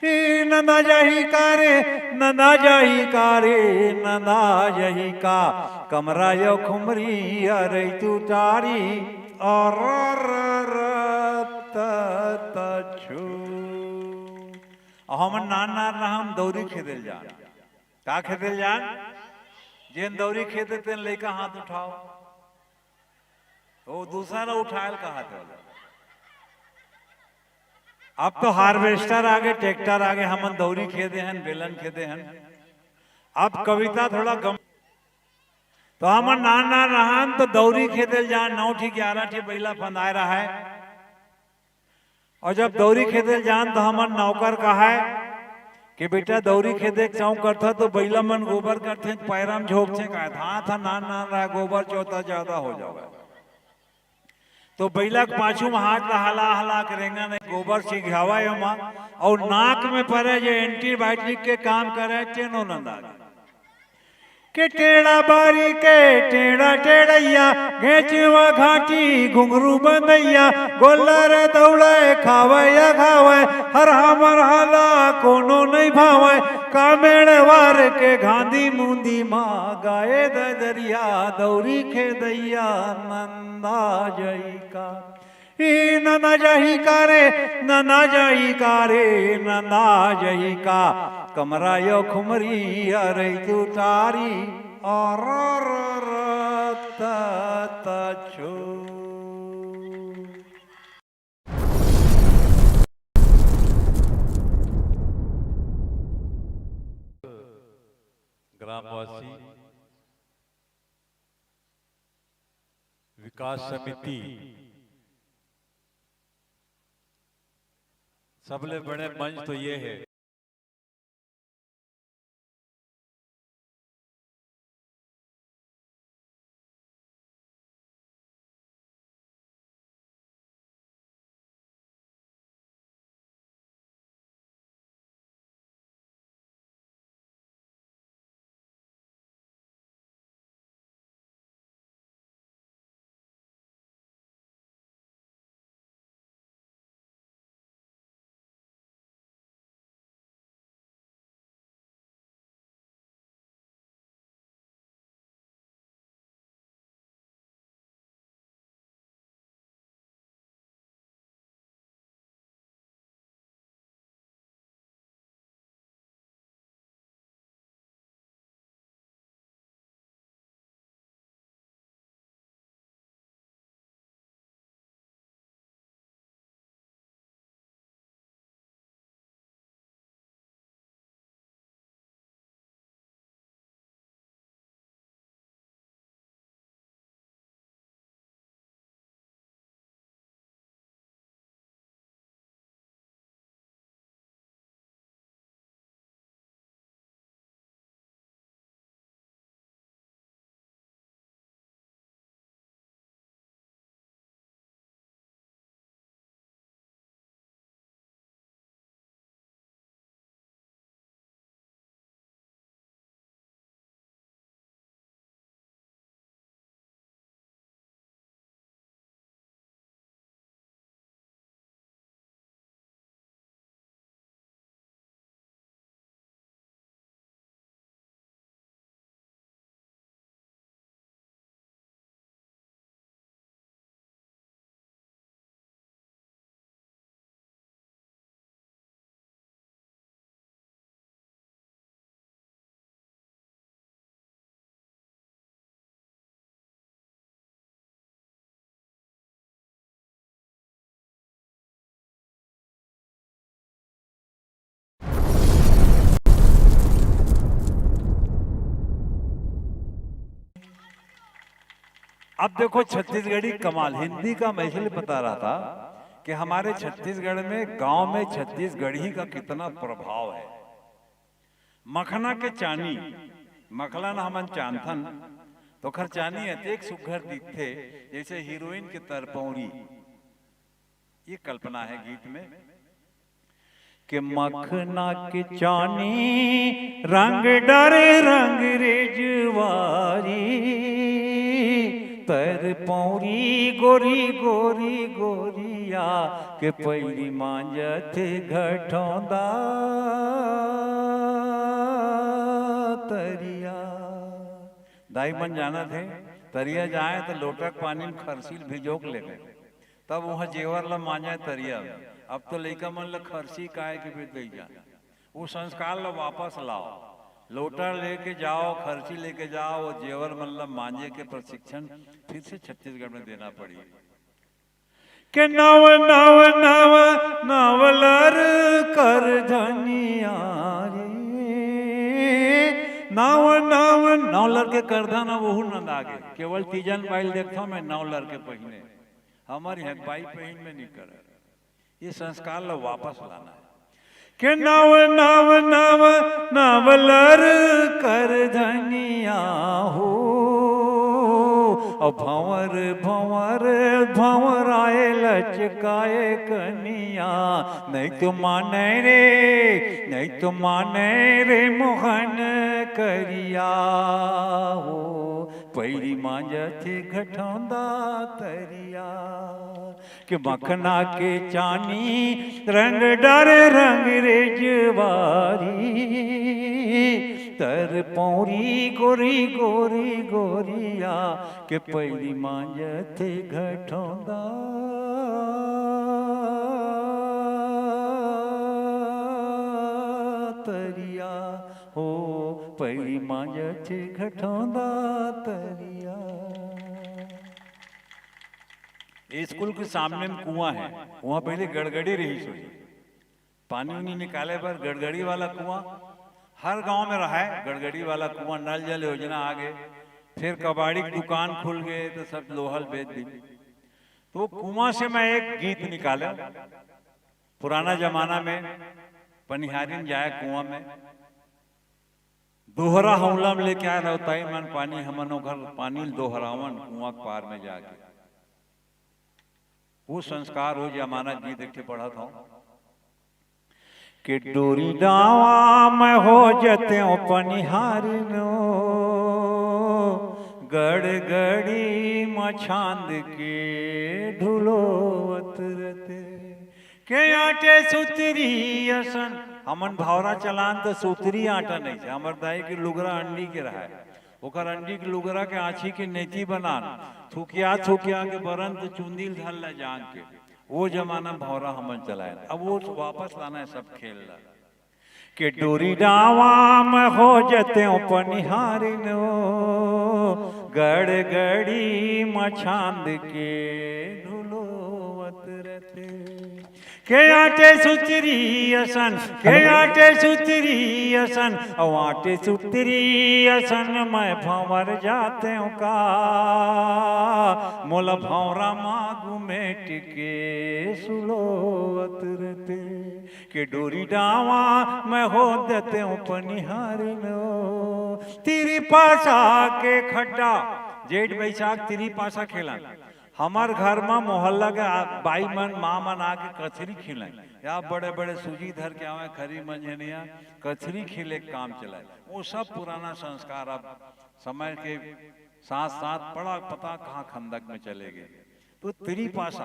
ई नंदा जाही का रे, नंदा जाही का रे, नंदा जाही का। कमरा यो खुमरी अरई तुतारी, अरररत तछु। अउ हमन नान नान रहन दौरी खेदे ल जान। का खेदे ल जान? जेन दौरी खेदे तेन लइका हाथ उठाओ। वो दूसरा उठायल कहा थे। अब तो हार्वेस्टर आगे, ट्रैक्टर आगे, हमन दौरी खेदे हन, बेलन खेदे हन। अब कविता थोड़ा गम, तो हमन नान नान रहन तो दौरी खेदे ल जान, नौ ठी ग्यारह ठी बइला फंदाए रहय। अउ जब दौरी खेदे ल जान त हमन नौकर कहय कि बेटा दौरी खेदे के चाँव करथा तो बइला मन गोबर करथे, पैरा म झोंकथे, कहय हाथ ह नान नान रहय, गोबर चोता जादा हो जावय। तो बइला के पाछू म हाथ ला हला हला के रेंगन, गोबर सिघावय ओमा, अउ नाक में परे जे एंटीबायोटिक के काम करय तेनो नंदा गे। के टेड़ा बारी के टेड़ा टेड़ैया, घेंचवा घाटी घुंघरू बंदैया, गोल्लर दौड़े खावय या खावय, हर हमर हाला कोनो नइ भावय, कामेड़वार के घांदी मुंदी मा गाए ददरिया, दौरी खेदैया नंदा जाही का। ई नंदा जाही का रे, नंदा जाही का रे, नंदा जाही का। कमरा यो खुमरी अरई तुतारी, अरररत तछु। ग्रामवासी विकास समिति, सबले बड़े मंच तो ये है। अब देखो, छत्तीसगढ़ी कमाल, हिंदी का मैं इसलिए बता रहा था कि हमारे छत्तीसगढ़ में, गांव में छत्तीसगढ़ी का कितना प्रभाव है। मखना के चानी, मखला न हमन चांथन, तो ओखर चानी अतेक सुघर दिखथे, जैसे हीरोइन के तरपौरी। ये कल्पना है गीत में। के मखना के चानी रंग डर रंग रेजवारी, तरपौरी गोरी गोरी गोरिया, के पैरी मांजथे घटौंदा तरिया। दाई मन जानत हे, तरिया जाए तो लोटा के पानी में खरसी ल भिजो के लेगे, तब वहाँ जेवर ला मांजे तरिया में। अब तो लइका मन ला खरसी काय के भी दे जाए। वो संस्कार ला वापस लाओ, लोटा लेके जाओ, खरसी लेके जाओ, वो जेवर मन ला मांजे के प्रशिक्षण फिर से छत्तीसगढ़ में देना पड़ी। के नव नव नव नवलर कर धनिया रे, नव नव नवलर के करधन अब ओहू नंदा गे। केवल तीजन बाई ल देखथों मैं नवलर के पहिने, हमर यहाँ बाई पहिन में नहीं करे। ये संस्कार ला वापस लाना है। के नव नव नव नवलर कर धनिया हो, अब भंवर भंवर भंवराए लचकाए कनिया, नहीं तो माने रे, नहीं तो माने रे मोहन करिया हो, पैरी मांजथे घटौंदा तरिया। के मखना के चानी रंग डर रंग रेजवारी, तरपौरी गोरी गोरी गोरिया, के पैरी मांजथे घटौंदा तरिया हो, पैरी मांजथे घटौंदा तरिया। ये स्कूल के सामने में कुआं है, वहाँ पहले गड़गड़ी रहिस होही, पानी उनी निकाले बर गड़गड़ी वाला कुआं हर गांव में रहा है। गड़गड़ी वाला कुआं, नल जल योजना आ गए, फिर कबाड़ी की दुकान खुल गए तो सब लोहा ल बेच दी। तो कुआं से मैं एक गीत निकाला, पुराना जमाना में पनिहारिन जाए कुआं में, दोहरा हौला में लेके आए रहताई मन पानी, हमन ओघर पानी ल दोहरावन कुआं के पार में जाके। वो संस्कार, वो जमाना गीत एक ठे पढ़त हौं। के डोरी डावा में हो जतेंव पनिहारिन, गड़गड़ी म छांद के ढुलोवत रते। के आंटे सुतरी असन, हमन भौरा चलान त सुतरी आंटा नहीं थे, हमर दाई के लुगरा अंडी के रहा है, ओकर अंडी के लुगरा के आँछी के नेती बनान, थुकिया थुकिया के बरन त चुंदी ल धर ल जांग के। वो जमाना में भौरा हमन चलायन। अब वो वापस लाना है सब खेल ला। के डोरी डावा में हो जतेंव पनिहारिन, गड़गड़ी म छांद के ढुलोवत रते। के आंटे सुतरी असन, के आंटे सुतरी असन, अउ आंटे सुतरी असन मैं भंवर जातेंव का, मोला भौरा मा गुमेट के सुलोवत रते। के डोरी डावा में हो जतेंव पनिहारिन, तिरिपासा के खड्डा, जेठ बैसाख तिरिपासा खेलन। हमर घर म मोहल्ला के आ-, बाई मन, माँ मन आके कचरी खिलाए, या बड़े बड़े सूजी धर के आवे, खरी मंझनिया कचरी खिले के काम चलाए। वो सब पुराना संस्कार अब समय के साथ साथ पड़ा पता कहाँ खंदक में चले गए। तो तिरिपासा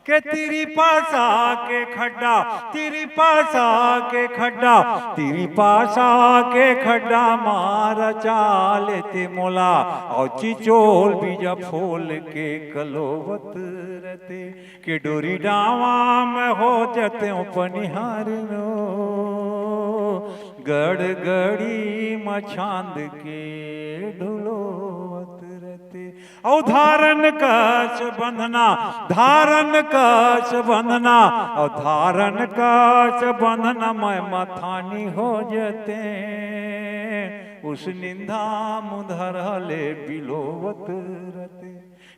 के, तिरिपासा के खड्डा, तिरिपासा के खड्डा, तिरिपासा के खड्डा मार चाले ते मोला, अउ चिचोल बीजा फोल के कलोवत रते। के डोरी डावा में हो जतेंव पनिहारिन, गड़गड़ी म छांद के ढुलोवत रते। अउ धारन कस बंधना, धारन कस बंधना, अउ धारन कस बंधना, मैं मथानी हो जतेंव, उस निंदा मुंधरा ले बिलोवत रते।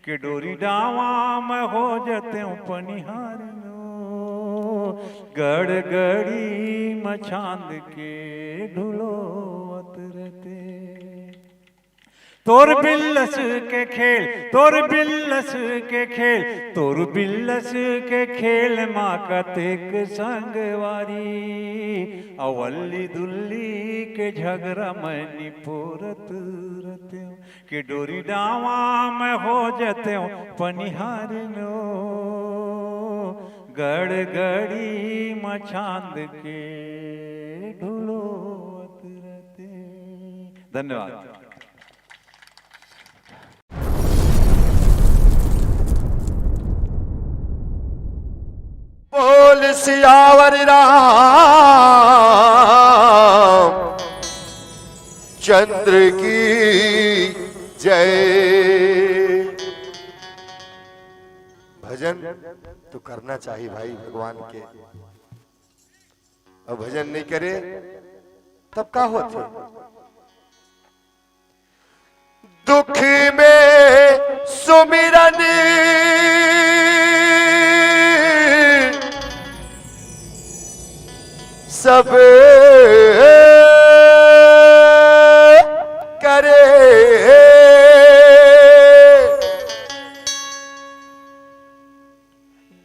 के डोरी डावा म हो जतेंव पनिहारिन ओ, गड़गड़ी म चांद के ढुलोवत रते। तोर बिल्लस के खेल, तोर बिल्लस के खेल, तोर बिल्लस के खेल मा कतेक संगवारी, अवल्ली दुल्ली के झगरा म निपोरत रतेंव। के डोरी डावा म हो जतेंव पनिहारिन ओ, गड़गड़ी म चांद के ढुलोवत रते। धन्यवाद। बोल सियावर राम चंद्र की जय। भजन तो करना चाहिए भाई भगवान के, अब भजन नहीं करे तब का होथे? दुख में सुमिरन सब करे,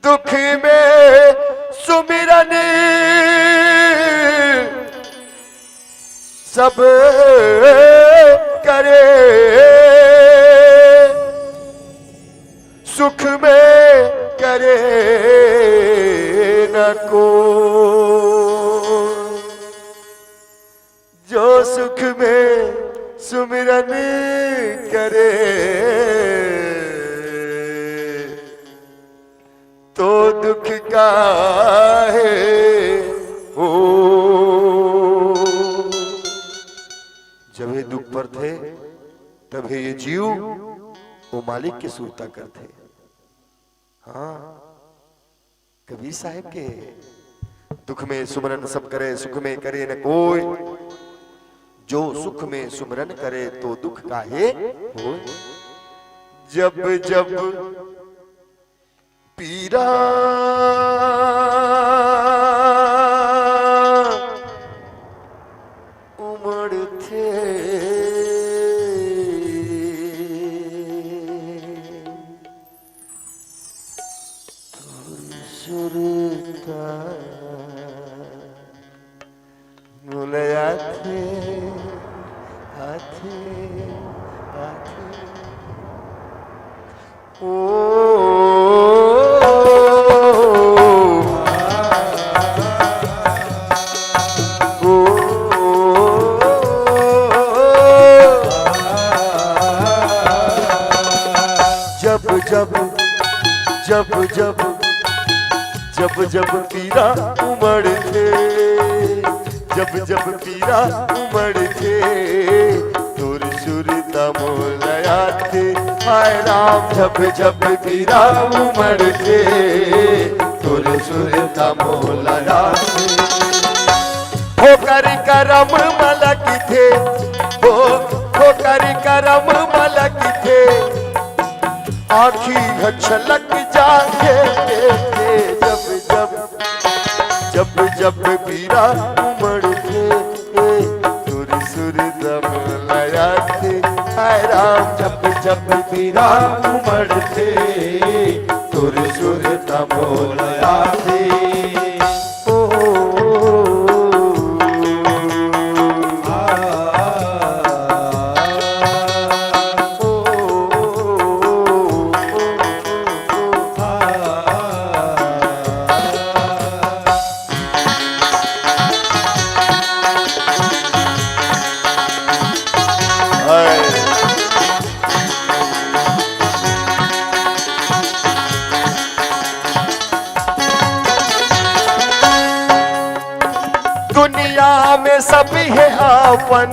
दुख में सुमिरन सब करे, सुख में करे न को। जो सुख में सुमिरन करे, तो दुख काहे हो। जब ये दुख परथे, तब ये जीव वो मालिक के सुरता करथे। हाँ, कबीर साहेब के दुख में सुमरन सब करे, सुख में करे न कोई। जो सुख में सुमरन करे, तो दुख काहे होय। जब जब पीरा उमड़थे, तोर सुरता मोला आथे, आथे, आथे। ओ, ओ, जब जब, जब जब, जब जब पीरा उमड़थे, जब जब पीरा उमड़थे, तोर सुरता मोला आथे। हाय राम, जब जब पीरा उमड़थे, तोर सुरता मोला आथे। होकर करम मला किथे, हो, होकर करम मला किथे, आँखी ह छलक जाथे। जब जब, जब जब पीरा उमड़थे, तोर सुरता मोला आथे। हाय राम, जब जब पीरा उमड़थे, तोर सुरता मोला आथे। ओ, ओ, ओ, आ, ओ, ओ, ओ, आ। हाय। दुनिया में सब हे आपन,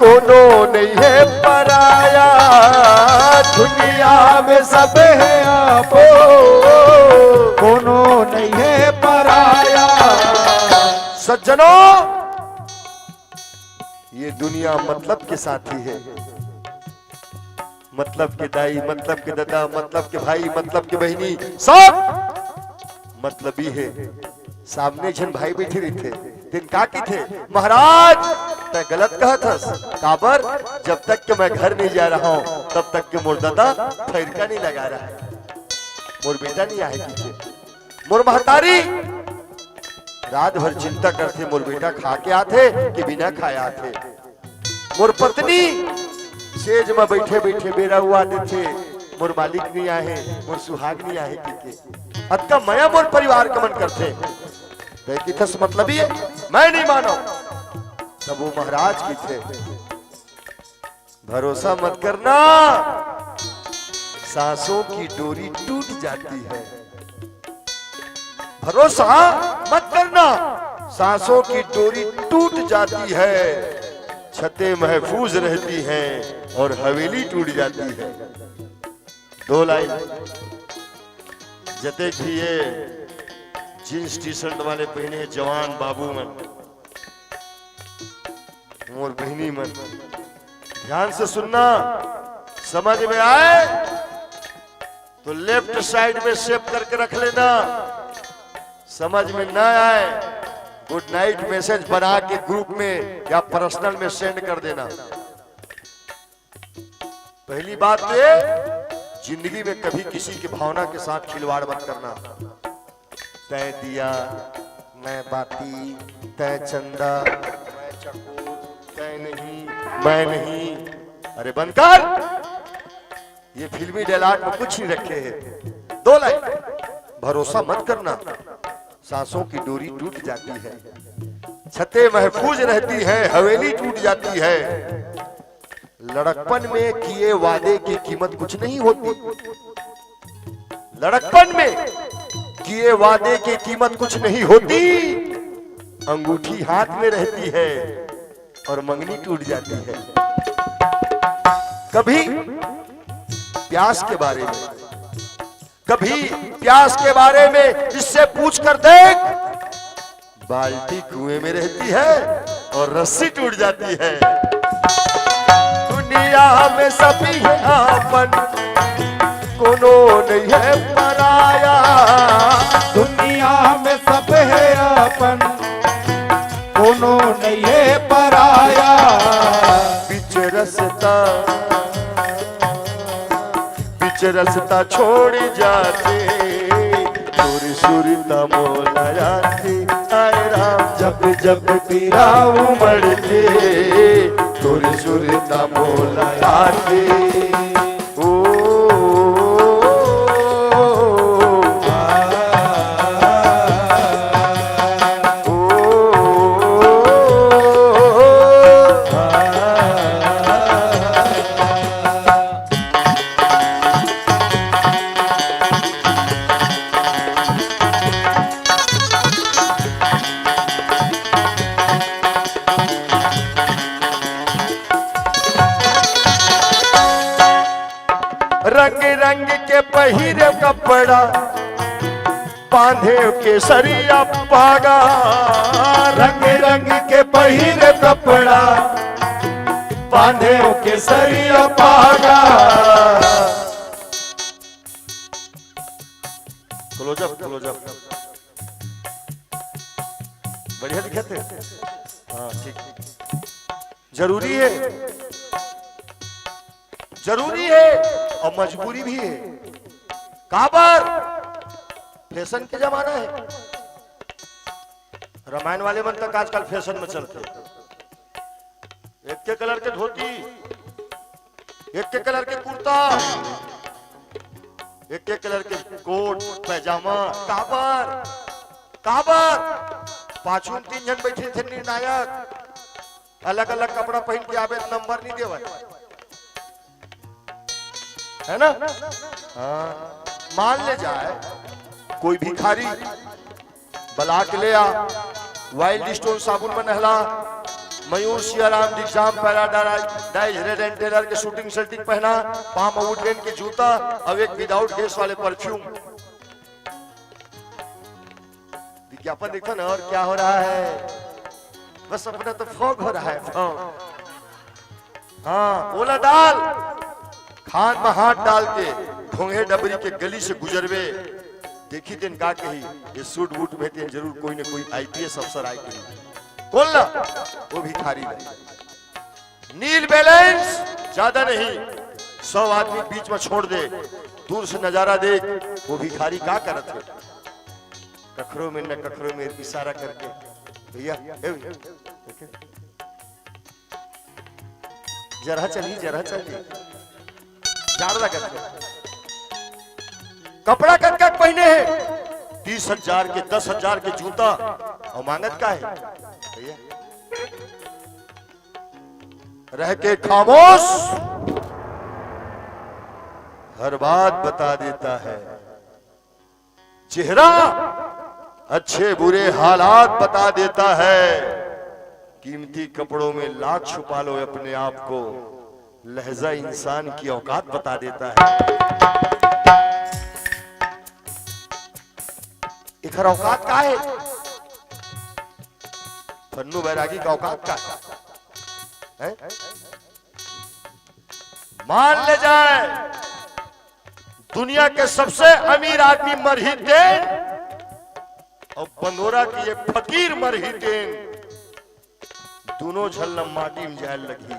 कोनो नहीं है पराया। दुनिया में सब हे आपन, कोनो नहीं है पराया। सज्जनों, ये दुनिया मतलब के साथी है। मतलब के दाई, मतलब के ददा, मतलब के भाई, मतलब के बहिनी, सब मतलबी हे। सामने झन भाई बइठे रहिथे, तेन का कहिथे, "महाराज, तैं गलत कहत हस, काबर? जब तक के मैं घर नहीं जा रहा हूं, तब तक के मोर ददा फैरका नहीं लगा रहा है, मोर बेटा नहीं आहे," कहिथे। मोर महतारी रात भर चिंता करथे, मोर बेटा खा के आथे कि बिना खाए आथे। मोर पत्नी सेज म बइठे बइठे बेरा हुआ देथे, मोर मालिक नहीं आहे, मोर सुहाग नहीं आहे कहिके। अतका मया मोर परिवार के मन करथे। तैं कहिथस मतलबी हे, मैं नहीं मानव। तब वो महाराज कहिथे, भरोसा मत करना, सांसों की डोरी टूट जाती है। भरोसा मत करना, सांसों की डोरी टूट जाती है, छतें महफूज रहती हैं और हवेली टूट जाती है। दो लाइन, जतेक भी ये जींस टी शर्ट वाले पहिने जवान बाबू मन, मोर बहिनी मन, ध्यान से सुनना, समझ में आए तो लेफ्ट साइड में सेव करके रख लेना, समझ में ना आए, गुड नाइट मैसेज बना के ग्रुप में या पर्सनल में सेंड कर देना। पहली बात तो ये, जिंदगी में कभी किसी की भावना के साथ खिलवाड़ मत करना। तैं दिया, मैं बाती, तैं चंदा, मैं चकोर, तैं नहीं, मैं नहीं। अरे बंद कर, ये फिल्मी डायलॉग में कुछ नहीं रखे हैं। दो लाइन, भरोसा मत करना, सांसों की डोरी टूट जाती है, छतें महफूज रहती हैं, हवेली टूट जाती है। लड़कपन में किए वादे की कीमत कुछ नहीं होती। लड़कपन में किए वादे की कीमत कुछ नहीं होती। अंगूठी हाथ में रहती है और मंगनी टूट जाती है। कभी प्यास के बारे में, कभी प्यास के बारे में इससे पूछ कर देख, बाल्टी कुएं में रहती है और रस्सी टूट जाती है। दुनिया में सभी है आपन, कोनो नहीं है पराया। दुनिया में सब है आपन, कोनो नहीं है पराया। बीच रस्ता, बीच रस्ता छोड़ जाथे, तोर सुरता मोला आथे। आए राम, जब जब पीरा उमड़थे, तोर सुरता मोला आथे। ओ, आ, ओ, आ। रंग रंग के पहिरे कपड़ा, बांधे केसरिया पागा। रंग रंग के पहिरे कपड़ा, बांधे केसरिया पागा। Close up, close up. बढ़िया दिखत हे। हाँ, ठीक। जरूरी हे, जरूरी हे अउ मजबूरी भी हे। काबर? फैशन के जमाना हे। रामायण वाले मन तक आजकल फैशन में चलथे। एक के कलर के धोती, एक के कलर के कुर्ता, एक के कलर के कोट, पैजामा। काबर? काबर? पाछू में तीन झन बइठे थे निर्णायक, अलग-अलग कपड़ा पहिन के आबे त नंबर नहीं देवय, है ना? हाँ, मान ले जाए कोई भिखारी बला के ले आ, वाइल्ड स्टोन साबुन में नहला, Mayur Siyaram Digjam Paradise Reid and Taylor के शूटिंग सेटिंग पहना, पाँव में वुडलेन के जूता, अब एक विदाउट गैस वाले परफ्यूम। विज्ञापन देखो ना, और क्या हो रहा है, बस अपना तो फॉग हो रहा है, फॉग। हाँ, ओला डाल, हाथ में हाथ डाल के ढोंगे डबरी के गली से गुजरबे, देखही तेन का कही, ये सूट बूट में तेन जरूर कोई न कोई आईपीएस अफसर आए कही। कौन ला? वो भिखारी ला। नील बैलेंस, ज्यादा नहीं, सौ आदमी बीच में छोड़ दे, दूर से नजारा देख, वो भिखारी का करत है? कखरो में न कखरो में इशारा करके, "भैया, ए भैया, देखे? जरा चली, जरा चली।" जाड़ लगत है। कपड़ा कतका के पहिने हे? तीस हजार के, दस हजार के जूता, अउ मांगत का हे? भैया, रह के खामोश, हर बात बता देता है। चेहरा अच्छे बुरे हालात बता देता है। कीमती कपड़ों में लाख छुपा लो अपने आप को, लहजा इंसान की औकात बता देता है। एकर औकात का है? फन्नू बैरागी का औकात का है? हैं? मान ले जाए, दुनिया के सबसे अमीर आदमी मरही तेन अउ बंदोरा के ये फकीर मरही तेन, दूनों झन ल माटी में जाए लगही।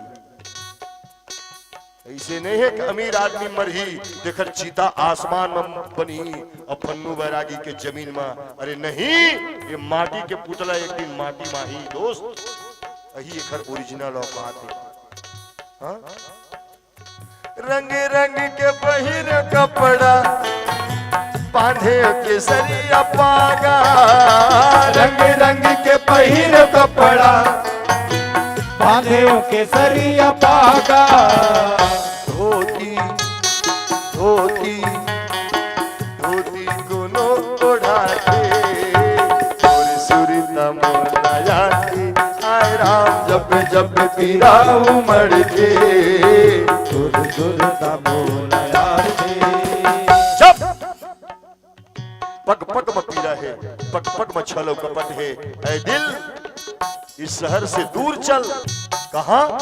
अइसे नहीं हे कि अमीर आदमी मरही तेकर चिता आसमान में बनही अउ फन्नू बैरागी के जमीन में। अरे नहीं, ये माटी के पुतला एक दिन माटी में आही दोस्त। यही एकर ओरिजिनल औकात हे। हाँ? रंग रंग के पहिर कपड़ा, बांधे केसरिया पागा। रंग रंग के पहिर कपड़ा, बांधे केसरिया पागा। धोती, धोती, धोती कोनो ओढ़ाथे, सुर सुर तमोलायाथे। आय राम, जब जब पीरा उमड़थे, सुर सुर तमोलायाथे। जब पग पग में पीरा हे, पग पग में छल अउ कपट हे। ऐ दिल, इस शहर से दूर चल। कहाँ?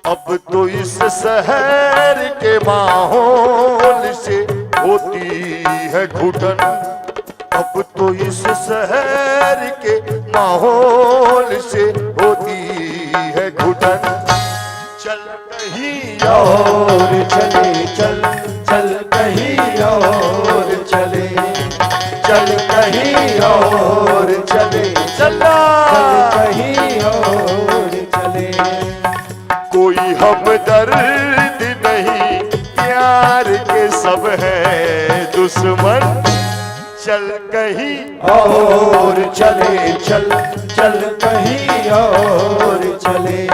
अब तो इस शहर के माहौल से होती है घुटन। अब तो इस शहर के माहौल से होती है घुटन। चल कहीं और चले, चल, चल कहीं और चले, चल कहीं और चले, चल कहीं और चले। कोई हमदर्द नहीं, प्यार के सब हैं दुश्मन। चल कहीं और चले, चल, चल कहीं और चले,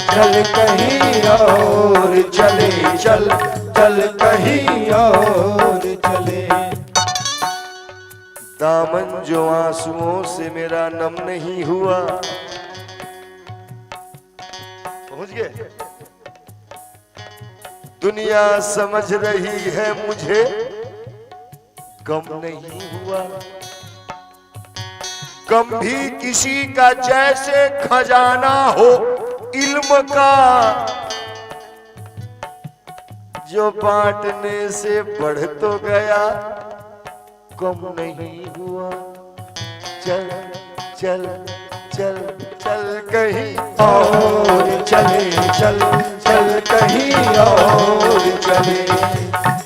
चल कहीं और चले, चल, चल कहीं और चले। दामन जो आंसुओं से मेरा नम नहीं हुआ। पहुंच गए। दुनिया समझ रही है मुझे, गम नहीं हुआ। गम भी किसी का जैसे खजाना हो इल्म का, जो बांटने से बढ़ तो गया, कम नहीं हुआ। चल, चल, चल, चल कहीं और चले, चल, चल कहीं और चले,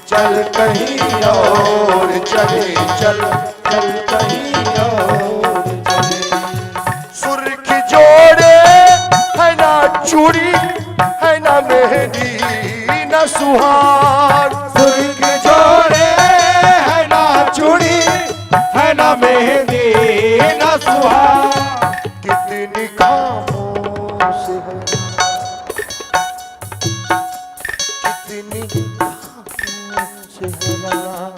चल कहीं और चले, चल, चल कहीं और चले। सुर्ख जोड़े है ना चूड़ी, है ना मेहंदी, ना सुहाग। सुर्ख जोड़े है ना चूड़ी, है ना मेहंदी, ना सुहाग। कितनी खामोश है, कितनी खामोश है ना।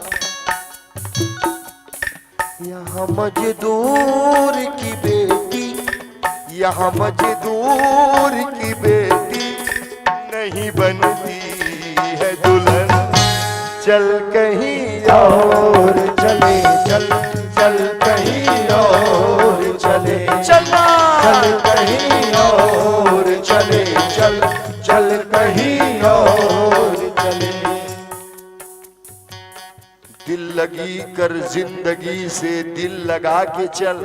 यहाँ मजदूर की बेटी, यहाँ मजदूर की बेटी नहीं बनती है दुल्हन। चल कहीं और चले, चल, चल कहीं और चले, चलना। चल कहीं और चले, चल, चल कहीं लगी कर जिंदगी से दिल लगा के चल।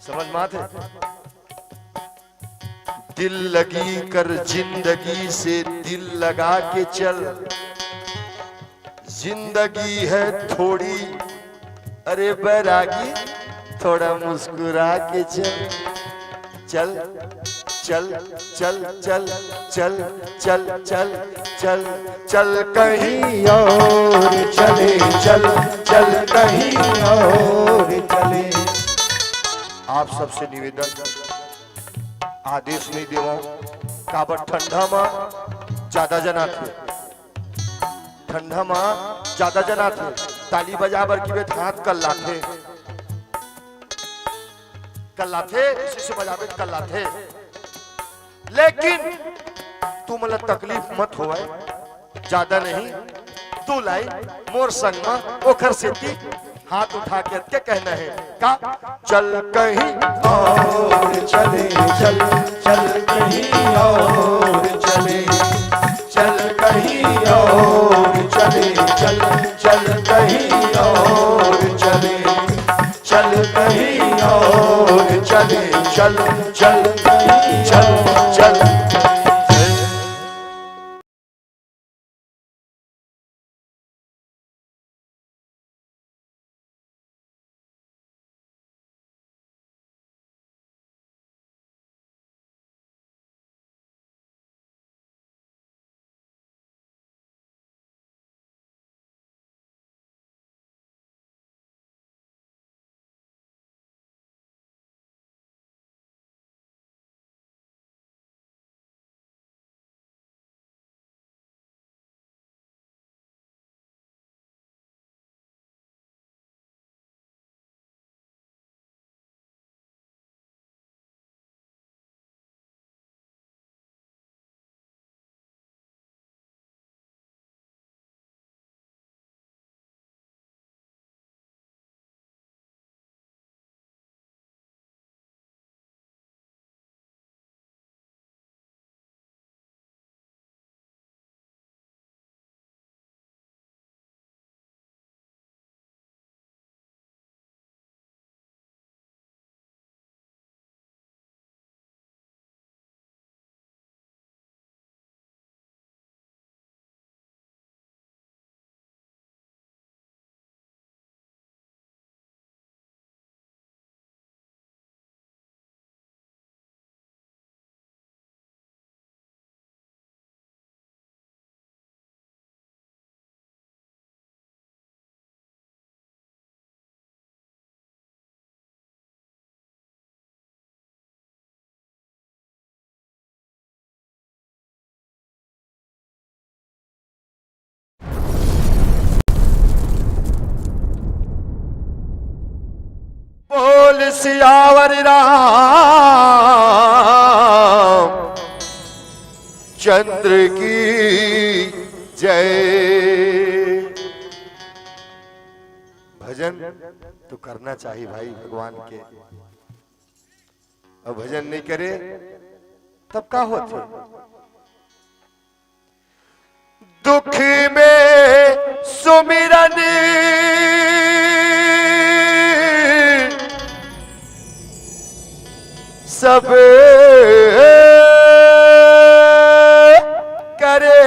समझ में आथे? दिल लगी कर जिंदगी से दिल लगा के चल। जिंदगी है थोड़ी, अरे बैरागी, थोड़ा मुस्कुरा के चल। चल, चल, चल, चल, चल, चल, चल, चल, चल कहीं और चले, चल, चल कहीं और चले। आप सबसे निवेदन, आदेश नहीं देवो, काबर ठंडा मा ज्यादा जना थे, ठंडा मा ज्यादा जना थे, ताली बजा बर की बे हाथ कल्लाथे, कल्लाथे, इसी से बजाबे कल्लाथे। लेकिन तुमला तकलीफ मत होवय, ज्यादा नहीं, दू लाइन मोर संग मा ओखर सेती हाथ उठा के अतके कहना हे का? चल कहीं और चले, चल, चल कहीं और चले, चल कहीं और चले, चल, चल कहीं और चले, चल कहीं और चले, चल, चल कहीं, चल, चल। बोल सियावर राम चंद्र की जय। भजन तो करना चाहिए भाई भगवान के, अब भजन नहीं करे तब का होथे? दुख में सुमिरन सब करे,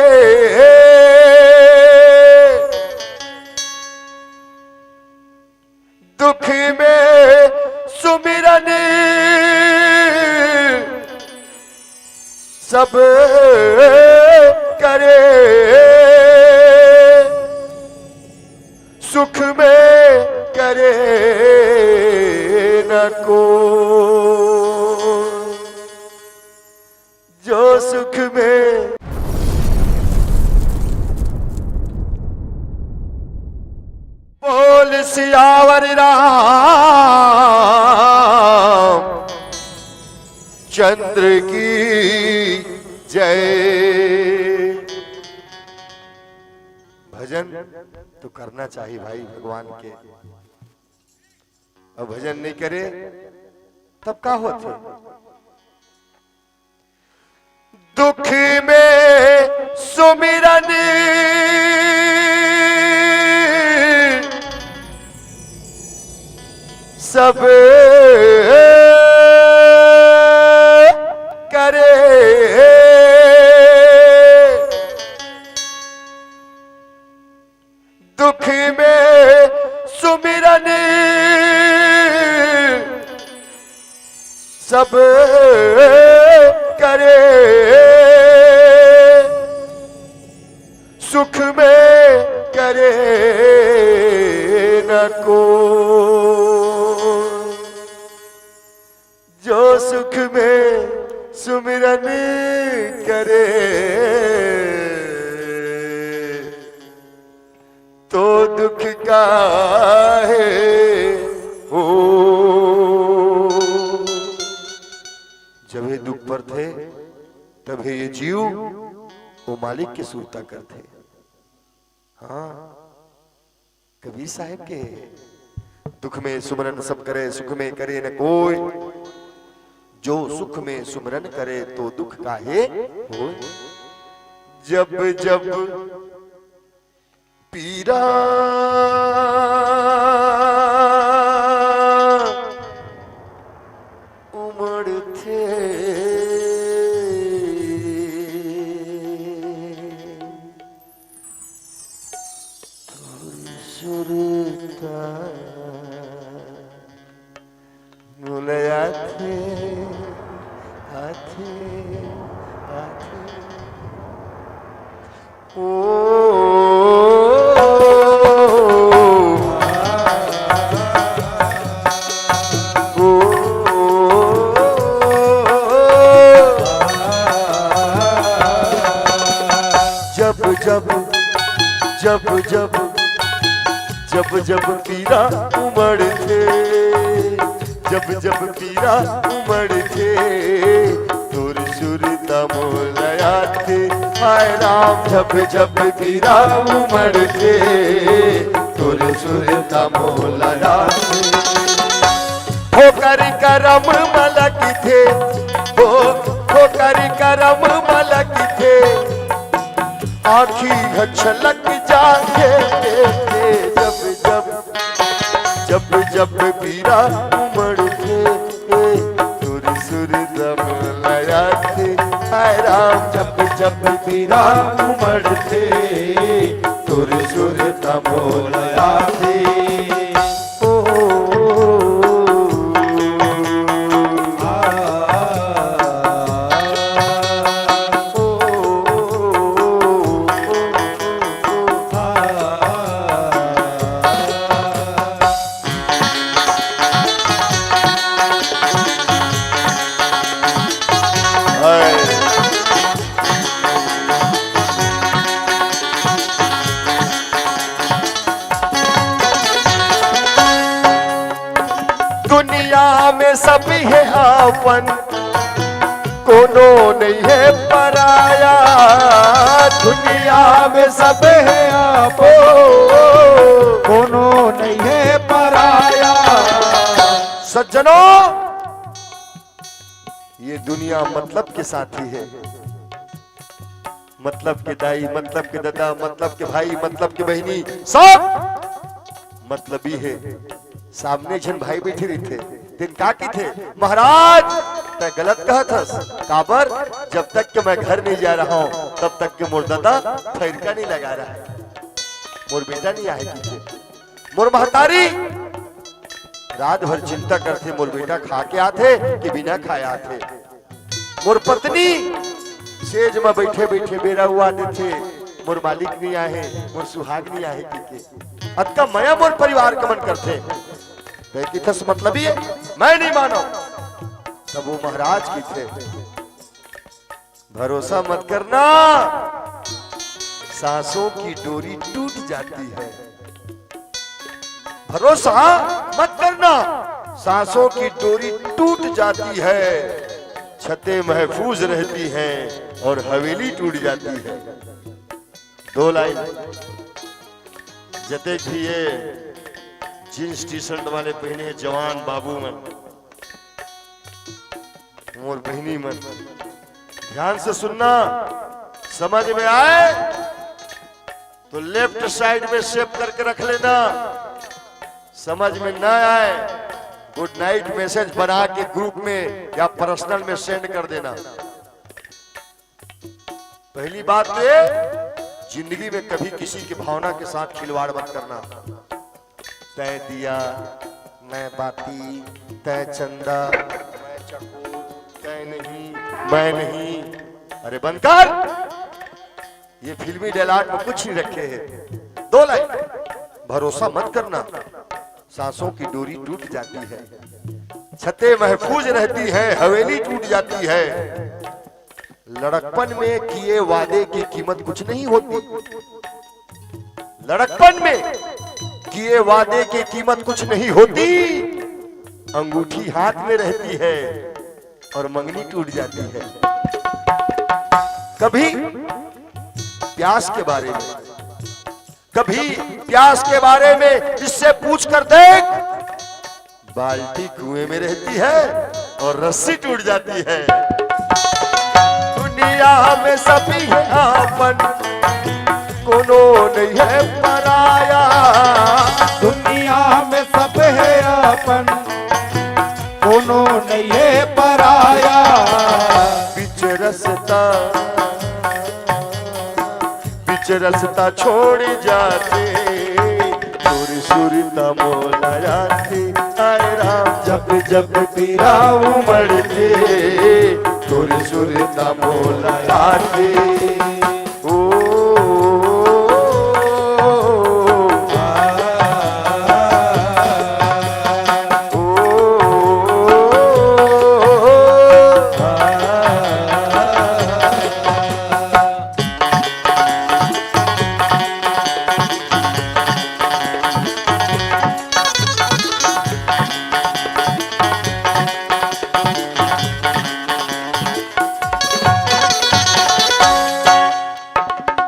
दुख में सुमिरन सब करे, सुख में करे न को, जो सुख में। बोल सियावर राम चंद्र की जय। भजन तो करना चाहिए भाई भगवान के, अब भजन नहीं करे तब का होथे? दुख में सुमिरन सब करे, दुख में सुमिरन सब करे, सुख में करे न को। जो सुख में सुमिरन करे, तो दुख काहे हो। जब ये दुख परथे, तभे ये जीव वो मालिक के सुरता करथे। हाँ, कबीर साहेब के, दुख में सुमरन सब करे, सुख में करे न कोय। जो सुख में सुमरन करे, तो दुख काहे होय। जब जब पीरा उमड़थे, तोर सुरता मोला आथे, आथे, आथे। ओ, ओ, जब जब, जब जब, जब जब पीरा उमड़थे, जब जब पीरा उमड़थे, तोर सुरता मोला आथे। हाय राम, जब जब पीरा उमड़थे, तोर सुरता मोला आथे। ठोकर करम म लगथे, ओ, ठोकर करम म लगथे, आँखी ह छलक जाथे। जब जब, जब जब पीरा उमड़थे, तोर सुरता मोला आथे। हाय राम, जब जब पीरा उमड़थे, तोर सुरता मोला आथे। ओ, आ, ओ, आ। दुनिया में सब हे अपन, कोनो नइ हे पराया। दुनिया में सब हे अपन, कोनो नइ हे पराया। सज्जनों, ये दुनिया मतलब के साथी हे। मतलब के दाई, मतलब के ददा, मतलब के भाई, मतलब के बहिनी, सब मतलबी हे। सामने झन भाई बइठे रहिथे, तेन का कहिथे, "महाराज, तैं गलत कहत हस। काबर? जब तक के मैं घर नइ जाय रहों, तब तक के मोर ददा फइरका नइ लगाय रहय, मोर बेटा नइ आहे," कहिथे। मोर महतारी रात भर चिंता करथे, मोर बेटा खा के आथे कि बिना खाए आथे। मोर पत्नी सेज म बइठे बइठे बेरा उवा देथे, मोर मालिक नइ आहे, मोर सुहाग नइ आहे कहिके। अतका मया मोर परिवार के मन करथे। तैं कहिथस मतलबी हे, मैं नइ मानों। तब वो महाराज कहिथे, भरोसा मत करना, सांसों की डोरी टूट जाती है। भरोसा मत करना, सांसों की डोरी टूट जाती है, छतें महफूज रहती हैं और हवेली टूट जाती है। दो लाइन। जतेक भी ये जींस टी शर्ट वाले पहिने हे जवान बाबू मन, मोर बहिनी मन, ध्यान से सुनना, समझ में आए तो लेफ्ट साइड में सेव करके रख लेना, समझ में ना आए, गुड नाइट मैसेज बना के ग्रुप में या पर्सनल में सेंड कर देना। पहली बात तो ये, जिंदगी में कभी किसी की भावना के साथ खिलवाड़ मत करना। तय दिया, मैं बाती, तय चंदा, मैं चकोर, तय नहीं, मैं नहीं। अरे बंद कर, ये फिल्मी डायलॉग में कुछ नहीं रखे हैं। दो लाइन, भरोसा मत करना, सांसों की डोरी टूट जाती है, छतें महफूज रहती हैं, हवेली टूट जाती है। लड़कपन में किए वादे की कीमत कुछ नहीं होती, लड़कपन में किए वादे की कीमत कुछ नहीं होती, अंगूठी हाथ में रहती है और मंगनी टूट जाती है। कभी प्यास के बारे में, कभी प्यास के बारे में इससे पूछ कर देख, बाल्टी कुएं में रहती है और रस्सी टूट जाती है। दुनिया में सभी है आपन, कोनो नहीं है पराया। दुनिया में सब है आपन, कोनो नहीं है पराया। बीच रस्ता, बीच रस्ता छोड़ जाते, तोर सुरता मोला आते। आए राम, जब जब पीरा उमड़ते, तोर सुरता मोला आते। ओ,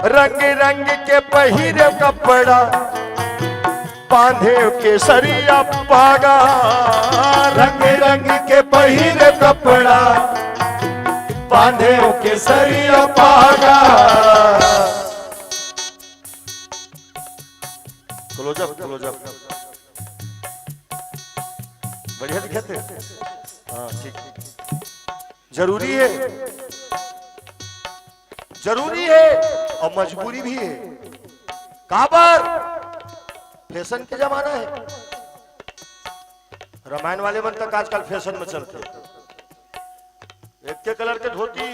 रंग रंग के पहिरे कपड़ा, बांधे केसरिया पागा। रंग रंग के पहिरे कपड़ा, बांधे केसरिया पागा। Close up, close up. बढ़िया दिखत हे। हाँ, ठीक। जरूरी है, जरूरी है और मजबूरी भी है। काबर? फैशन के जमाना है। रामायण वाले मन तक आजकल फैशन में चलते, एक के कलर के धोती,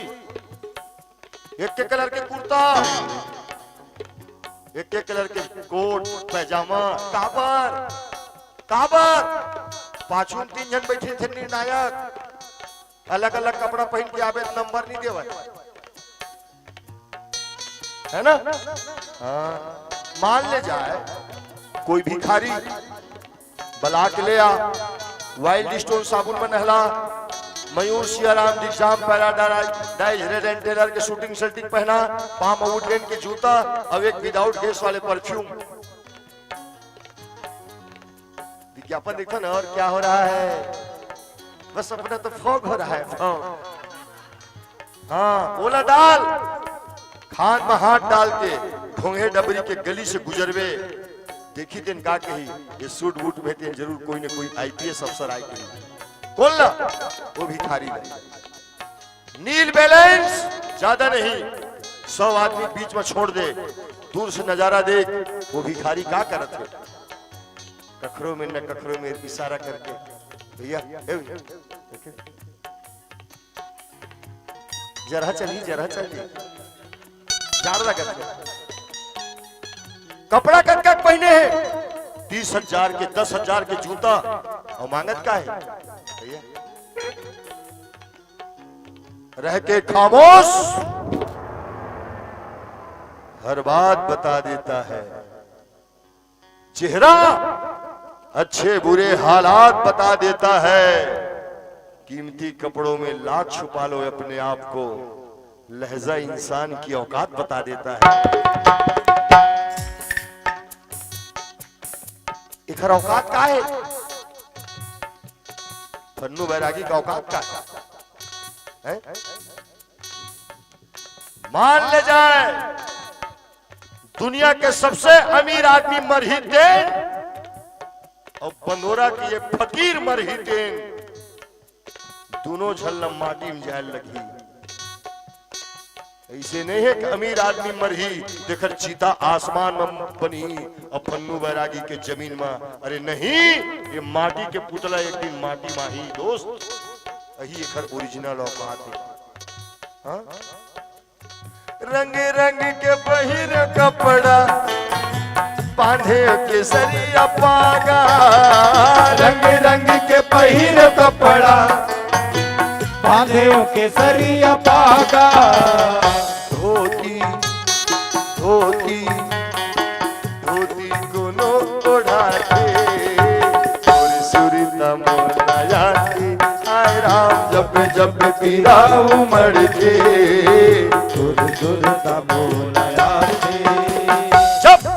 एक के कलर के कुर्ता, एक के कलर के कोट पैजामा। काबर? काबर? पाछू में तीन झन बैठे थे निर्णायक, अलग अलग कपड़ा पहन के आबे त नंबर नहीं देवय, है ना? हाँ, मान ले जाए कोई भिखारी, बला के ले आ, वाइल्ड स्टोन साबुन में नहला, Mayur Siyaram Digjam Paradise Reid and Taylor के शूटिंग शर्टिंग पहना, पाम वुडलैंड के जूता, अब एक विदाउट गैस वाले परफ्यूम। विज्ञापन देखो ना, और क्या हो रहा है, बस अपना तो फॉग हो रहा है, फॉग। हाँ, ओला डाल, खान में हाथ डाल के ढोंगे डबरी के गली से गुजरबे, देखी तेन का कही, ये सूट बूट में तेन जरूर कोई न कोई आईपीएस अफसर आए कही। कौन ला? वो भिखारी ला। नील बैलेंस, ज्यादा नहीं, सौ आदमी बीच में छोड़ दे, दूर से नजारा देख, वो भिखारी का करत है, कखरो में न कखरो में इशारा करके, भैया, ए भैया, देखे? जरा चली, जरा चली, जाड़ लगत है। कपड़ा कतका के पहिने हे? तीस हजार के, दस हजार के जूता, और मांगत का है भैया? रह के खामोश, हर बात बता देता है। चेहरा अच्छे बुरे हालात बता देता है। कीमती कपड़ों में लाख छुपा लो अपने आप को, लहजा इंसान की औकात बता देता है। एकर औकात का है? फन्नू बैरागी का औकात का है? हैं? मान ले जाए, दुनिया के सबसे अमीर आदमी मरही तेन, अउ बंदोरा के ये फकीर मरही तेन, दूनों झन ल माटी म जाए लगही। अइसे नइ हे कि अमीर आदमी मरही, तेकर चिता आसमान म बनही, अउ पन्नू बैरागी के जमीन म। अरे नहीं, ये माटी के पुतला एक दिन माटी म आही, दोस्त। अही एकर original औकात हे। हाँ? रंग रंग के पहिर कपड़ा, बांधे केसरिया पागा। रंग रंग के पहिर कपड़ा, बांधे केसरिया पागा। धोती, धोती, धोती कोनो ओढ़ाथे, सुर सुर तमोला आथे। आय राम, जब जब पीरा उमड़थे, सुर सुर तमोला आथे। जब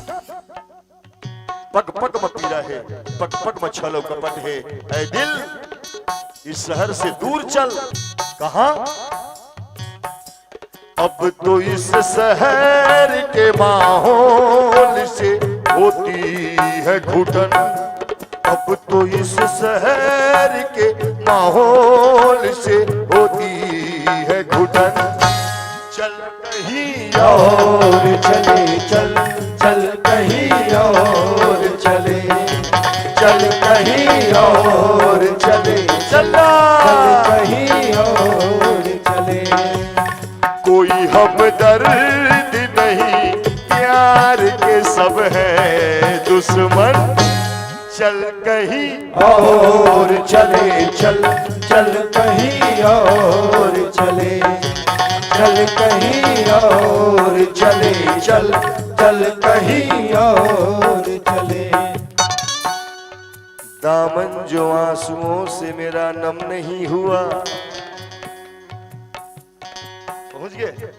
पग पग म पीरा हे, पग पग म छल अउ कपट हे, ऐ दिल, इस शहर से दूर चल। कहाँ? अब तो इस शहर के माहौल से होती है घुटन। अब तो इस शहर के माहौल से होती है घुटन। चल कहीं और चले, चल, चल कहीं और चले, चल कहीं और चले, चल, चल कहीं और चले। कोई हमदर्द नहीं, प्यार के सब हैं दुश्मन। चल कहीं और चले, चल, चल कहीं और चले, चल कहीं और चले, चल, चल कहीं और चले। दामन जो आंसुओं से मेरा नम नहीं हुआ। पहुंच गए?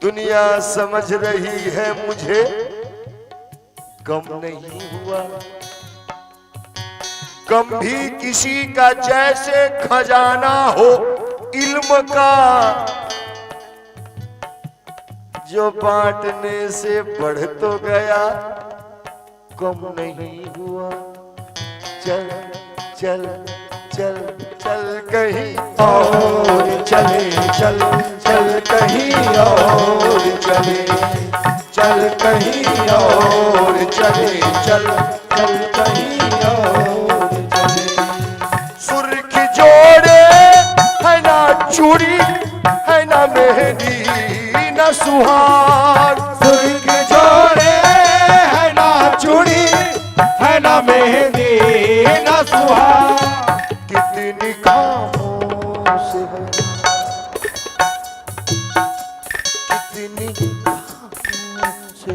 दुनिया समझ रही है मुझे, गम नहीं हुआ। गम भी किसी का जैसे खजाना हो इल्म का, जो बांटने से बढ़ तो गया, कम नहीं हुआ। चल, चल, चल, चल कहीं और चले, चल, चल कहीं और चले, चल कहीं और चले, चल, चल कहीं और चले। सुर्ख जोड़े है ना चूड़ी, है ना मेहंदी, ना सुहाग। सुर्ख जोड़े है ना चूड़ी, है ना मेहंदी, ना सुहाग। कितनी खामोश है, कितनी खामोश है।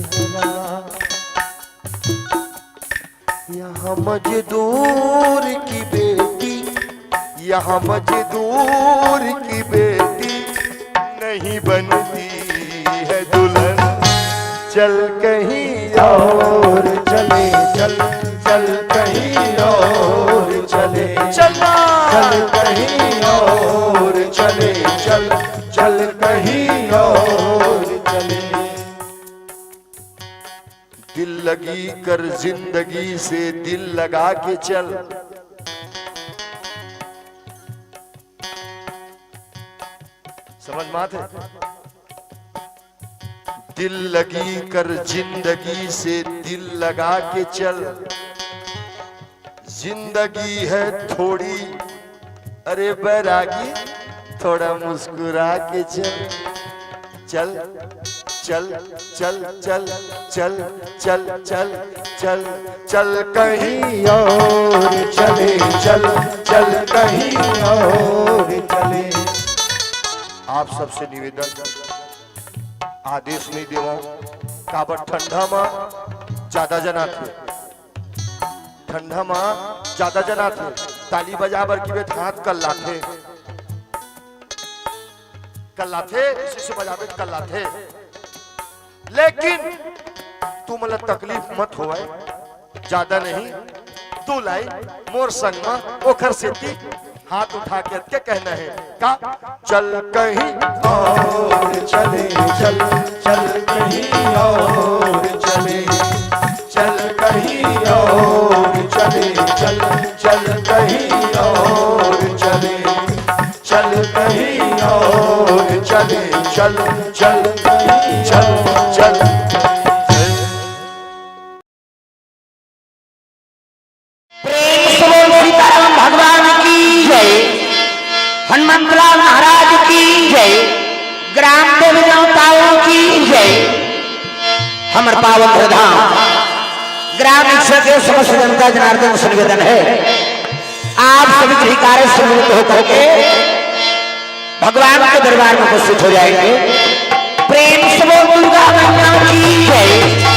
यहाँ मजदूर की बेटी, यहाँ मजदूर की बेटी नहीं बनती है दुल्हन। चल कहीं और चले, चल, चल कहीं और चले, चलना। चल कहीं और चले, चल, चल कहीं और चले। दिल लगी कर जिंदगी से दिल लगा के चल। समझ में आथे? दिल लगी कर जिंदगी से दिल लगा के चल। जिंदगी है थोड़ी, अरे बैरागी, थोड़ा मुस्कुरा के चल। चल, चल, चल, चल, चल, चल, चल, चल, चल कहीं और चले, चल, चल कहीं और चले। आप सबसे निवेदन, आदेश नहीं देवंव, काबर ठंडा म ज्यादा जनाथे, ठंडा म ज्यादा जनाथे, ताली बजा बर किबे त हाथ कल्लाथे, कल्लाथे, इसी से बजाबे त कल्लाथे। लेकिन तुमन ला तकलीफ मत होवय, ज्यादा नहीं, दू line मोर संग म ओखर सेती हाथ उठा के अतके कहना हे। का चल कहीं और चले, चल, चल कहीं और चले, चल कहीं और चले, चल, चल कहीं और चले, चल कहीं और चले, चल, चल कहीं, चल, चल। प्रेम से बोल सीताराम भगवान की जय, हनुमंतलाल महाराज की जय, ग्राम देवी देवताओं की जय। हमर पावन धाम ग्राम ईश्वर के समस्त जनता जनार्दन से निवेदन है, आप सभी गृह कार्य से निवृत्त होकर के भगवान के दरबार में उपस्थित हो जाएंगे। प्रेम से बोल दुर्गा मैया की जय।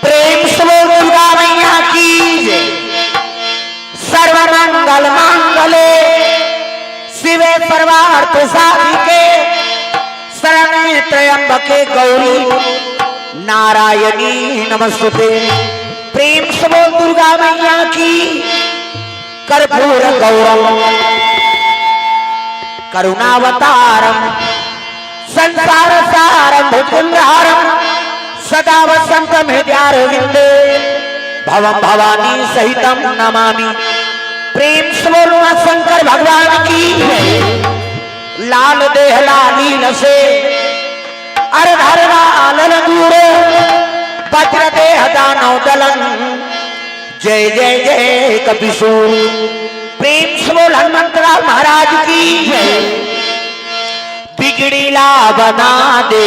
प्रेम से बोल दुर्गा मैया की जय। सर्व मंगल मांगले शिवे सर्वार्थ साधिके शरण्ये त्र्यंबके गौरी नारायणी नमस्तुते। प्रेम से बोल दुर्गा मैया की। कर्पूर गौरम करुणावतारम संसार सारम भुजगेंद्रहारम सदा वसंतम हृदयारविंदे भवम भवानी सहितम नमामि। प्रेम से बोलो माँ शंकर भगवान की। लाल देह लालीन से, अर धरना आलन दूर, वज्र देह दानव दलन। जय जय जय कपिसूर। प्रेम से बोल हनुमंतराव महाराज की जय। बिगड़ीला बना दे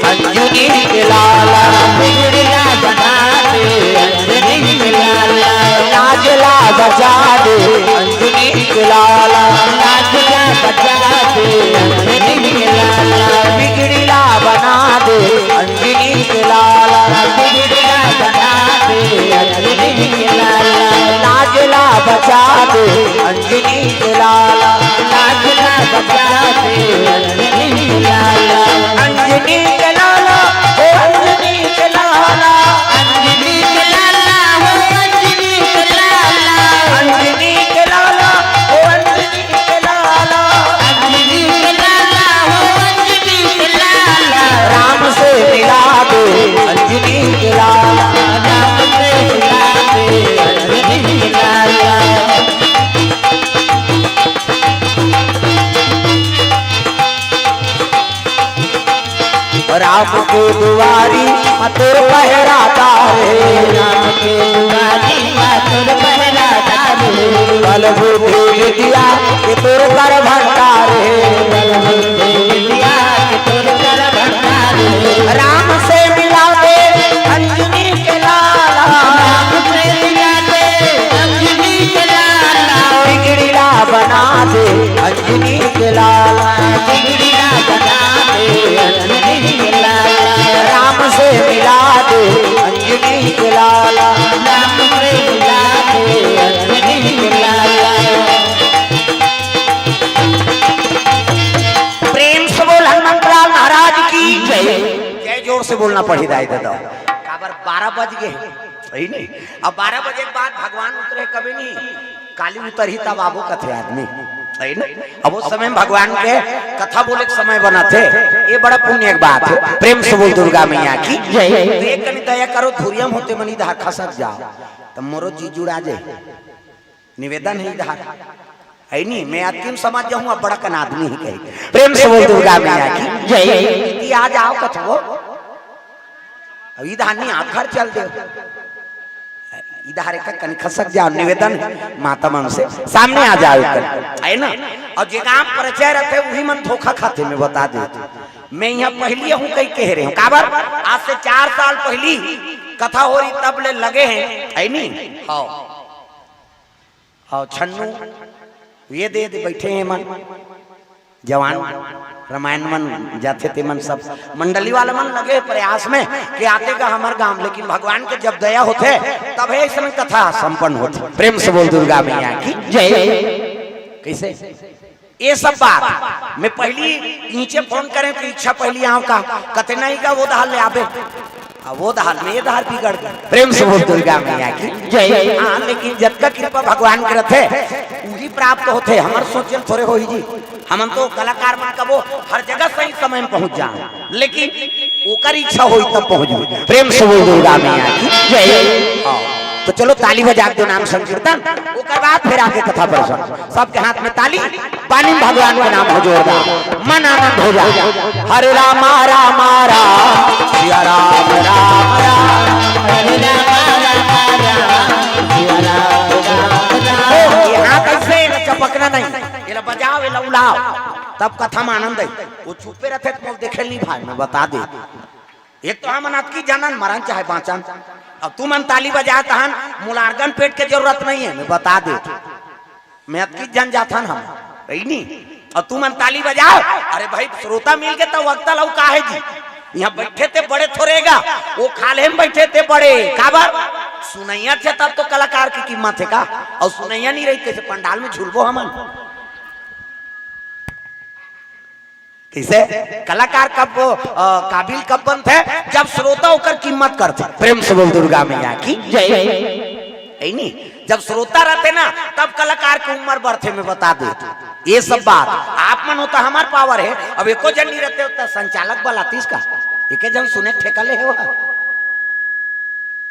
अंजनी के लाला। बिगड़ीला बना दे अंजनी के लाला। लाजला बचा दे अंजनी के लाला। लाजला बचा दे अंजनी के लाला। बिगड़ीला बना दे अंजनी के लाला। बिगड़ीला बना दे अंजनी के लाला। लाजला बचा दे अंजनी के लाला। लाजला बचा दे अंजनी के लाला। अंजनी के लाला, ओ अंजनी के लाला। अंजनी के लाला, ओ अंजनी के लाला। अंजनी के लाला, ओ अंजनी के लाला। अंजनी के लाला, ओ अंजनी के लाला। राम से मिला दे अंजनी के लाला। राम से मिला दे अंजनी के लाला। राम के दुआरी आ तोर पहरादार हे। राम के दुआरी आ तोर पहरादार हे। बल बुद्धि विद्या के तोर कर भंडार हे। बल बुद्धि विद्या के तोर कर भंडार हे। राम से मिला दे अंजनी के लाला। राम से मिला दे अंजनी के लाला। बिगड़ीला बना दे अंजनी के लाला। बिगड़ीला बना दे अंजनी के लाला। राम से मिला दे अंजनी के लाला। राम से मिला दे अंजनी के लाला। प्रेम से बोल हनुमंतलाल महाराज की जय। जय जोर से बोलना पड़ी दाई दे दो। काबर बारह बज गए, सही नहीं? अब बारह बजे के बाद भगवान उतरे कभी नहीं, काली उतरही तब आबो कथे आदमी, सही ना? अब उस समय में भगवान के कथा बोले के समय बनत हे, ये बड़ा पुण्य के बात हे। प्रेम से बोल दुर्गा मैया की जय। तो एक कनी दया करो, धुरियम होते मनी धार खसक जाओ, तब मोरो जी जुड़ा जाए। निवेदन हे इधर, है नी? मैं अतिम समझ जाऊँ, अब बड़ा कन आदमी ही कहे। प्रेम से बोल दुर्गा मैया की जय। कि आ जाओ कथो, अब इधर नहीं, आखर चल दे। इधर एक कन खसक जाओ, निवेदन हे माता मन से, सामने आ जाओ एक कन, है ना? और जे गांव परिचय रहते, वही मन धोखा खाते, मैं बता देते। मैं यहाँ पहली हूँ, कहीं कह रहे हूँ, काबर? आज से चार साल पहली कथा हो रही, तब ले लगे हैं, है नी? हाँ। अउ छन्नू, ये दे, दे बैठे हैं मन, जवान, रामायण मन जाथे ते मन सब, मंडली वाले मन लगे प्रयास में कि आते का हमर गांव, लेकिन भगवान के जब दया होथे, तब हे ऐसन कथा संपन्न होथे। प्रेम से बोल दुर्गा मैया की जय। कैसे? ये सब बात मैं पहली नीचे फोन करें तो इच्छा पहली आँव का, कते नहीं का वो दहाल ले आबे। अब वो दहाल में ये दहाल बिगड़ गए। प्रेम से बोल दुर्गा मैया की जय। हाँ, लेकिन जतका कृपा भगवान के रथे, वही प्राप्त होथे। हमर सोचल थोड़े होही जी, हमन तो कलाकार मन कबो हर जगह सही समय में पहुँच जाए, लेकिन ओकर इच्छा होई तब पहुँच जाए। प्रेम से बोल दुर्गा मैया की जय। हाँ। तो चलो ताली बजा के दो नाम संकीर्तन, ओकर बाद फिर आगे कथा प्रसंग। सबके हाथ में ताली, पानी में भगवान के नाम हो जोरदार, मन आनंद हो जाए। हरे रामा रामा राम, सिया राम राम राम। हरे रामा रामा राम, सिया राम राम राम। ओ, ये हाथ ऐसे चपकना नहीं, ये ला बजाओ, ये ला उलाओ, तब कथा में आनंद है। वो चुपे रहते तो देखे नहीं भाई, मैं बता दे। एक तो हमन अतकी जनन, मरन चाहे बाँचन। अब तुमन ताली बजाए तहन, मोला organ pad के जरूरत नहीं है, मैं बता दे। मैं अतकी जन जाथन हम, है नी? और तुमन ताली बजाओ, अरे भाई, श्रोता मिल के तो वक्ता लऊ का है जी? यहाँ बैठे ते बड़े थोड़े गा, वो खाल्हे में बैठे ते बड़े। काबर? सुनैया थे तब तो कलाकार की कीमत है का? और सुनैया नहीं रही, कैसे पंडाल में झूलबो हमन? कैसे? कलाकार कब, अ, काबिल कब बनथे? जब श्रोता ओकर कीमत करथे। प्रेम से बोल दुर्गा मैया की जय। है नी? जब श्रोता रहते ना, तब कलाकार के उम्र बढ़थे, मैं बता दे। ये सब बात आप मन होता, हमार power है। अब एको जन नहीं रहते होता, संचालक बलातीस का, एके जन सुने ठेका ले हो।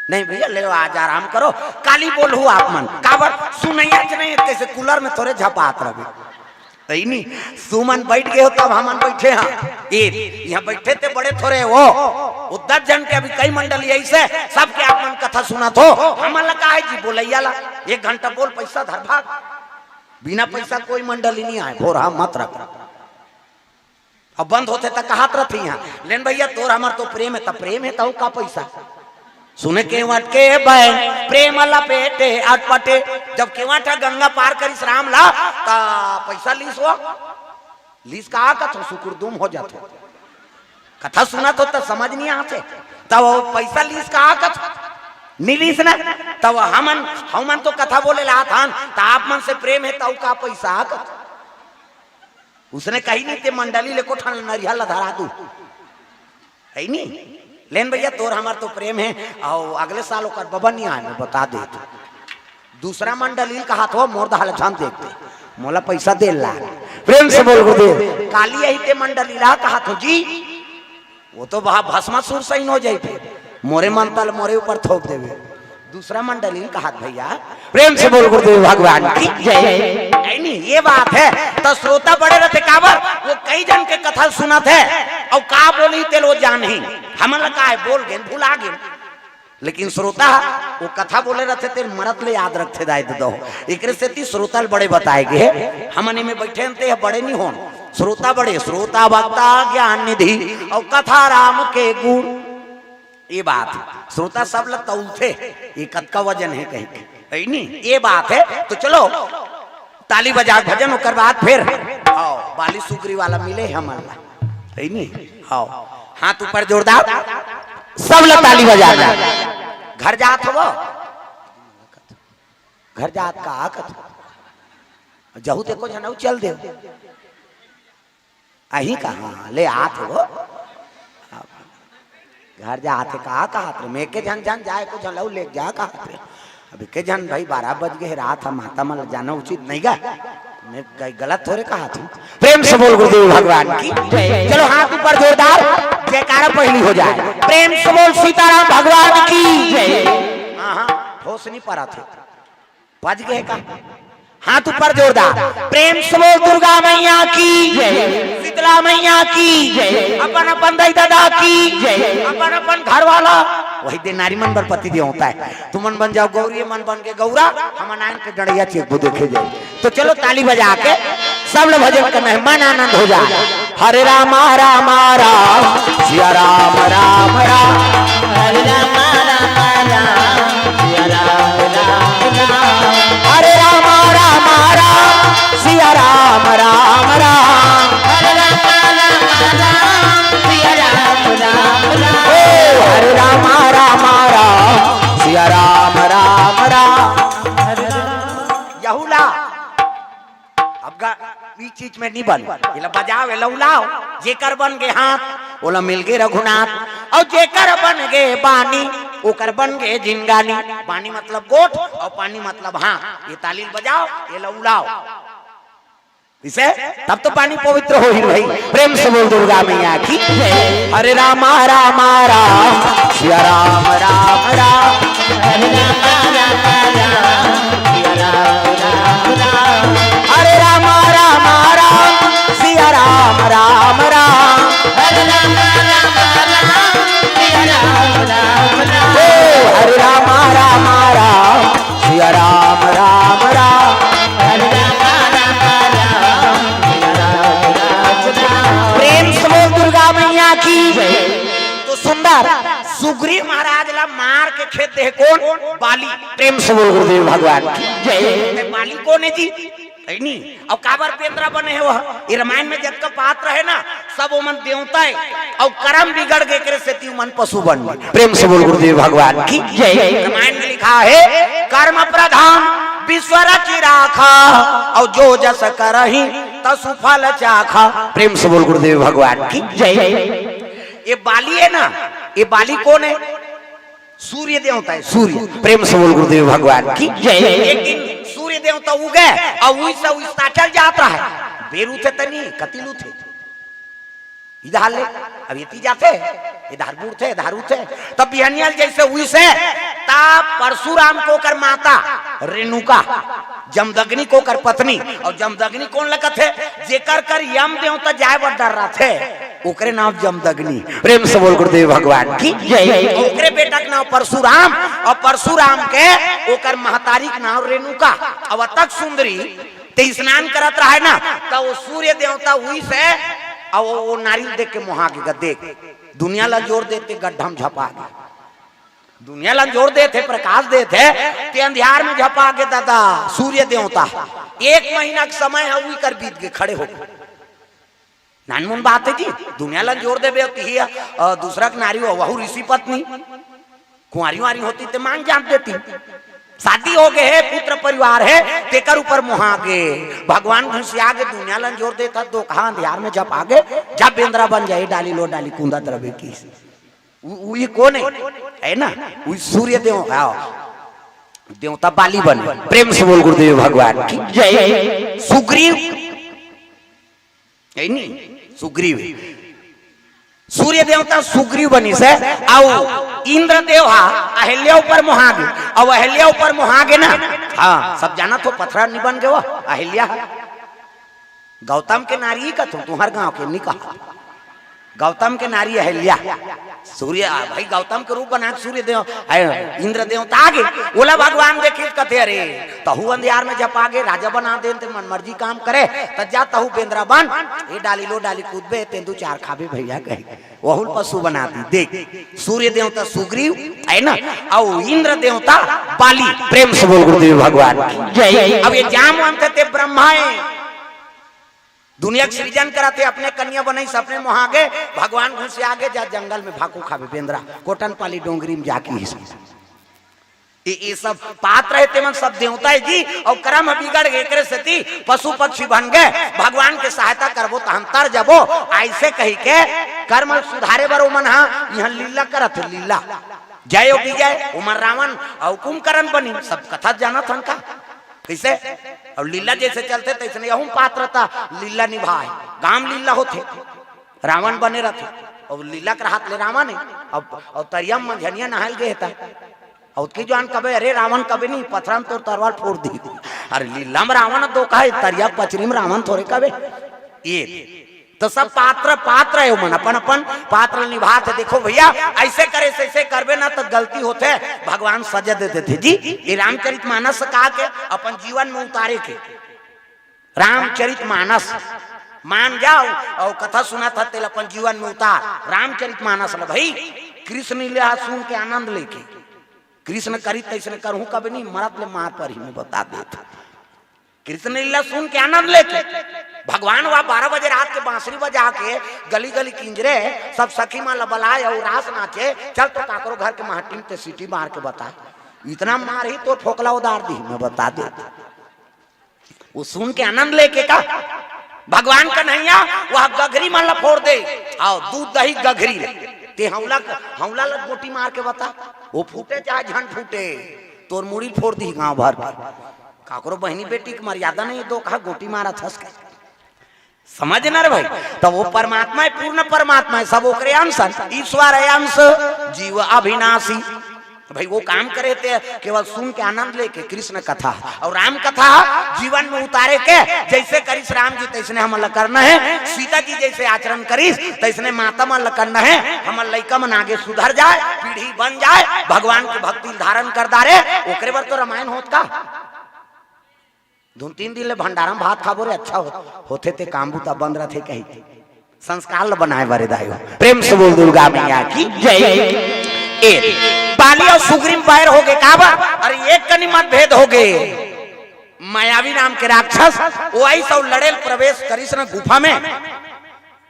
नहीं भैया, ले आज आराम करो, काली बोलहू आप मन। काबर? सुनैया च नहीं, कैसे cooler में थोड़े झपात रहे। तइनी, तुमन बइठ गे हो तब हमन बइठे हन। ए, इहाँ बइठे ते बड़े थोरे हो। वो दस झन के अभी कई मंडली अइसे, सबके आप मन कथा सुनत हो। हमन ला का हे जी बोलइया ला? एक घंटा बोल, पइसा धर भाग। बिना पइसा कोई मंडली नइ आय, भोरहा मत रख। अब बंद होथे त कहत रथे इहाँ, "लेन भइया, तोर हमर तो प्रेम हे।" त प्रेम हे त अउ का पइसा? सुने केवट के बैन, प्रेम लपेटे अटपटे। जब केवट ह गंगा पार करिस राम ला, त पइसा लीस हो? लीस का कथो, सुकुरदुम हो जाथे। कथा सुनत हो त समझ नइ आथे। तब वो पइसा लीस का कथो, नइ लीस ना। तब हमन, हमन तो कथा बोले ला आथन, त आप मन से प्रेम हे त अउ का पइसा कथो? उसने कही नहीं, ते मंडली ले को ठन नरिया ला धरा दू। हे नी? लेन भइया, तोर हमर तो प्रेम हे, अउ अगले साल ओकर बबा नइ आय, मैं बता देत हँव। दूसरा मंडली ल कहत हो, मोर दहा ल झन देखते, मोला पइसा दे ला। प्रेम से बोल गुरुदेव। काली अही ते मंडली ला कहत हो जी, वो तो वहाँ भस्मासुर सही हो जाई थे, मोरे ममता ल मोरे ऊपर थोप देबे। दूसरा मंडली ल कहत भइया, प्रेम से बोल गुरुदेव भगवान की जय। नहीं, नहीं, ये बात हे। त श्रोता बड़े रथे, काबर? वो कई झन के कथा सुनत हे, अउ का बोलही तेला वो जानही। हमन ला का हे, बोल गेन, भुला गेन। लेकिन श्रोता, वो कथा बोले रथे, तेला मरत ले याद रखथे दाई ददा हो। एकरे सेती श्रोता ल बड़े बताय गे हे। हमन एमे बइठे हन ते ह बड़े नइ होन। श्रोता बड़े, श्रोता वक्ता ज्ञान निधि, अउ कथा राम के गुण। ये बात, श्रोता सब ल तौलथे, ये कतका वजन हे कहिके, हे नी? ये बात हे। त चलो, ताली बजा के भजन, ओकर बाद फेर, आओ, बाली सुगरी वाला मिले हे हमन ला, हे नी? आओ, हाथ ऊपर जोरदार, सब ल ताली बजाना। घर जात हव? घर जात का कथो? जहू ते एको झन अउ चल देव। अही कहाँ ले आत हो? घर जात हे का कहत रहे? मैं के झन झन जाय, एको झन ल अउ लेके जा कहत रहे। अब एके झन भाई, बारह बज गे हे रात ह, माता मन ल जाना उचित नइ गा। मैं ग-, गलत थोरे कहत हँव। प्रेम से बोल गुरुदेव भगवान की। चलो हाथ ऊपर जोरदार, जयकारा पहली हो जाय। प्रेम से बोल सीताराम भगवान की। हाँ, हाँ, होश नइ परत हे। बज गे का? हाथ ऊपर जोरदार, प्रेम से बोल दुर्गा मैया की, शीतला मैया की, अपन अपन दाई ददा की, अपन अपन घर वाला, वही दे नारी मन बर पति देवता हे। तुमन बन जाव गौरी, मन बन के गौरा, हमन आयन के डंड़ैया चेखबो देखे जाय। त चलो ताली बजा के सब ल भजन करना हे, मन आनंद हो जाय। हरे रामा रामा राम, सिया राम राम राम। हरे रामा रामा राम, सिया राम राम राम। हरे रामा रामा राम, सिया राम राम राम। हरे रामा रामा राम, सिया राम राम राम। ओ, हरे रामा रामा राम, सिया राम राम राम। यहू ला अब गा-, ई चीज में नइ बन, एला बजाव, एला उलाव, जेकर बन गे हाथ, ओला मिल गे रघुनाथ, अउ जेकर बन गे बानी, ओकर बन गे जिनगानी। बानी मतलब गोठ, अउ पानी मतलब हाथ। ये ताली ल बजाव, एला उलाव। इसे तब तो पानी पवित्र होही भाई। प्रेम से बोल दुर्गा मैया की। हरे रामा रामा राम, सिया राम राम राम। हरे रामा रामा राम, सिया राम राम राम। हरे रामा रामा राम, सिया राम राम राम। हरे रामा रामा राम, सिया राम राम राम। ओ हरे रामा रामा राम, सिया राम राम राम। हरे रामा रामा राम, सिया राम राम राम। प्रेम से बोल दुर्गा मैया की। तो सुंदर सुग्रीव महाराज ला मार के खेद दे हे कोन? बाली। प्रेम से बोल गुरुदेव भगवान की जय। ते बाली कोन हे जी? हे नी? अउ काबर बेंदरा बने हे वो? ये रामायण में जतका पात्र हे ना, सब ओमन देवता हे, अउ करम बिगड़ गे, एकरे सेती ओमन पशु बन गे। प्रेम से बोल गुरुदेव भगवान की जय। रामायण में लिखा हे, "कर्म प्रधान विश्व रचि राखा, अउ जो जस करहिं तसु फल चाखा।" प्रेम से बोल गुरुदेव भगवान की जय। ये बाली हे ना, ये बाली कोन हे? सूर्य देवता हे, सूर्य। प्रेम से बोल गुरुदेव भगवान की जय। एक दिन सूर्य देवता उगे, अउ उइसे उइसे चल जात रहे। बेर उठे तनी, कति ल उठे? इधर ले, अब एती जाथे, इधर बूड़थे, इधर उठे। तब बिहनिया ल जइसे उइसे, तब परशुराम के ओकर माता रेणुका जमदग्नि को कर पत्नी। और जमदग्नि कोन लगत है? जेकर कर यम देवता जाए बर डर रथे, ओकरे नाम जमदग्नि। प्रेम से बोल गुरुदेव भगवान की जय। ओकरे बेटा के नाम परशुराम, और परशुराम के ओकर महतारी के नाम रेणुका। अब अतक सुंदरी ते स्नान करत रहे ना, त वो सूर्य देवता उइसे, और वो, वो नारियल देख के मोहा के देख, दुनिया ला जोर देते गड्ढा में झपा गे। दुनिया ला जोर देथे, प्रकाश देथे, ते अंधियार में झपा गे दादा, सूर्य देवता। एक महीना के समय है, उही कर बीत गे, खड़े हो गे। नानमुन बात है जी, दुनिया ला जोर देबे होती है, अ, दूसरा के नारी हो, वहू ऋषि पत्नी, कुंवारी वारी होती ते मांग जान देती। शादी हो गए है, पुत्र परिवार है, तेकर ऊपर मोहा गे, भगवान घुसिया गे, दुनिया ला जोर देता, तो कहा अंधियार में झपा गे, जब बेंदरा बन जाए, डाली लो डाली कुंदा द्रव्य की। उ, उ, ये कौन है? है ना? उ सूर्य देव, आओ। देवता बाली बने। प्रेम से बोल गुरुदेव भगवान की जय। सुग्रीव, है नी? सुग्रीव। सूर्य देवता सुग्रीव बनिस हे, अउ इंद्रदेव हा अहिल्या ऊपर मोहा गे, अउ अहिल्या ऊपर मोहा गे ना, हाँ, सब जानत हो, पथरा नि बन गे वो, अहिल्या हा। गौतम के नारी ही कथो, तुम्हर गांव के नि कहा। गौतम के नारी अहिल्या, सूर्य, आ, भाई गौतम के रूप बना के सूर्य देव, आ, इंद्र देवता आ गे, ओला भगवान देखिस कथे, "अरे, तहू अंधियार में झपा गे, राजा बना देन ते मनमर्जी काम करे, त जा तहू बेंदरा बन, ए डाली लो डाली कूदबे, तेंदू चार खाबे भैया," कहे, वहुल पशु बना दी। देख, सूर्य देवता सुग्रीव, है ना, अउ इंद्र देवता बाली। प्रेम से बोल गुरुदेव भगवान की जय। अब ये जामवंत ते ब्रह्मा है, दुनिया के सृजन करत हे, अपने कन्या बनइस, अपने मोहा गे, भगवान घुसिया गे, जा जंगल में भाकू खाबे बेंदरा, कोटनपाली डोंगरी में जाके ही सब। ये, ये सब पात्र हे, तेमन सब देवता हे जी, अउ कर्म बिगड़ गे, एकरे सेती पशु पक्षी बन गे, भगवान के सहायता करबो त हम तर जबो, अइसे कहि के कर्म सुधारे बर ओमन हा इहाँ लीला करत हे, लीला। जय विजय, ओमन रावण अउ कुंभकर्ण बनी, सब कथा जानत हन का? कइसे? अउ लीला जइसे चलथे, तइसने यहू पात्रता लीला निभाए। गाम लीला होथे, रावण बने रथे, अउ लीला के रहत ले रावण हे, अउ, अउ तरिया म मंझनिया नहाय ल गे हे त, अउ ओतकी जुवार कबे, "अरे रावण कबे नहीं, पथरा म तोर तरवार फोर दिही।" अरे लीला म रावण दो कहे, तरिया पचरी म रावण थोरे कबे। ये तो सब पात्र, पात्र हे, ओमन अपन अपन पात्र निभात हे। देखो भैया, अइसे करे से, अइसे करबे ना त गलती होथे, भगवान सजा दे देथे जी। ये रामचरित मानस का के अपन जीवन में उतारे के, रामचरित मानस मान जाओ अउ कथा सुनत हा तेला अपन जीवन में उतार। रामचरित मानस ल भाई, कृष्ण लीला सुन के आनंद लेके, कृष्ण करी तइसने करहूं कबे नहीं, मरत ले मार परही, मैं बता देत हूं। कृष्ण लीला सुन के आनंद लेके भगवान वा बारह बजे रात के बांसुरी बजा के गली गली किंजरे, सब सखी मन ल बलाए अउ रास नाचे, चल तो काकरो घर के महटिम ते सीटी मार के बता, इतना मारही तोर फोकला उदार दिही, मैं बता देत हूं। वो सुन के आनंद लेके का भगवान कन्हैया वह गघरी मन ल फोर दे, अउ दूध दही गघरी ले, ते हौला, हौला ल गोटी मार के बता, वो फूटे चाहे झन फूटे, तोर मुड़ी ल फोर दिही गांव भर के। काकरो बहिनी बेटी के मर्यादा नहीं, दो कहा गोटी मारत हस के। समझ न रे भाई, त वो परमात्मा हे, पूर्ण परमात्मा हे, सब ओकरे अंश हे, ईश्वर हे अंश, जीव अविनाशी। त भाई वो काम करे ते केवल सुन के आनंद लेके कृष्ण कथा अउ राम कथा जीवन में उतारे के, जइसे करिस राम जी तइसने हमन ल करना हे, सीता जी जइसे आचरण करिस तइसने माता मन ल करना हे, हमर लइका मन आगे सुधर जाए, पीढ़ी बन जाए, भगवान के भक्ति ल धारण कर डारे, ओकरे बर तो रामायण होत का। दू तीन दिन ले भंडारा म भात खाबो रे, अच्छा हो, होथे ते काम बूता बंद रथे कही। संस्कार ल बनाए बर दाई हो। प्रेम से बोल दुर्गा मैया की जय। ए, बाली अउ सुग्रीव बैर हो गे, काबर? अरे एक कनी मतभेद हो गे। मायावी नाम के राक्षस, वो अइस अउ लड़े ल प्रवेश करिस न गुफा में।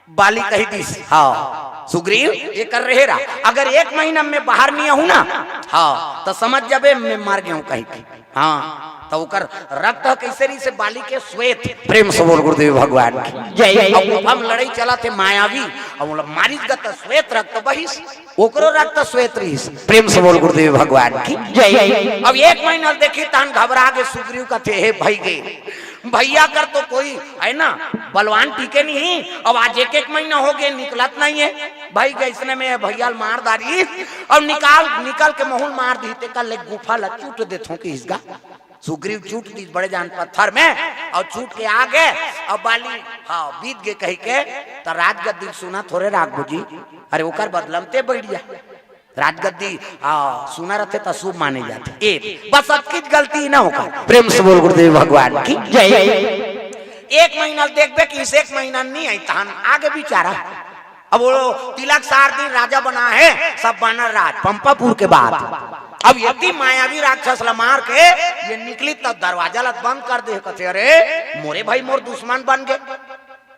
बाली कहि दिस, हाँ, सुग्रीव, एकर रेहे रहा, अगर एक महीना में बाहर नहीं आहूं ना, हाँ, त समझ जाबे, मैं मर गेहूं कहि के। हाँ, त ओकर रक्त ह कइसे रहिस हे? बाली के श्वेत। प्रेम से बोल गुरुदेव भगवान की जय। अउ गुफा म लड़ई चलत हे मायावी, अउ ओला मारिस गा त श्वेत रक्त बहिस, ओकरो रक्त श्वेत रहिस। प्रेम से बोल गुरुदेव भगवान की जय। अब एक महीना देखी तहन घबरा गे सुग्रीव, कथे, "हे भई गे, भैया कर तो कोई है ना, बलवान टिके नहीं।" अब आज एक एक महीना हो गे, निकलत नहीं हे। भई गे अइसने में भैया ल मार डारिस, अउ निकाल, निकल के महूं ल मार दिही, तेकर ले गुफा ल चूट देथों कहिस गा। सुग्रीव चूट दिस बड़े जान पत्थर में, अउ चूट के आ गे, अउ बाली, हाँ, बीत गे कहिके, त राजगद्दी ल सुना थोरे राखबो जी, अरे ओकर बदला म ते बइठ जा। राजगद्दी, हाँ, सुना रथे त शुभ माने जाथे। ए, बस अतकिच गलती ना होकर। प्रेम से बोल गुरुदेव भगवान की जय। एक महीना ल देखबे कि इस एक महीना नहीं आई, तहन आगे बिचारा। अब वो तिलक सार दिन राजा बना हे, सब बानर राज, पंपापुर के बाद। अब यदि मायावी राक्षस ल मार के ये निकली, तब दरवाजा ल बंद कर दे, कथे, "अरे, मोरे भाई मोर दुश्मन बन गे,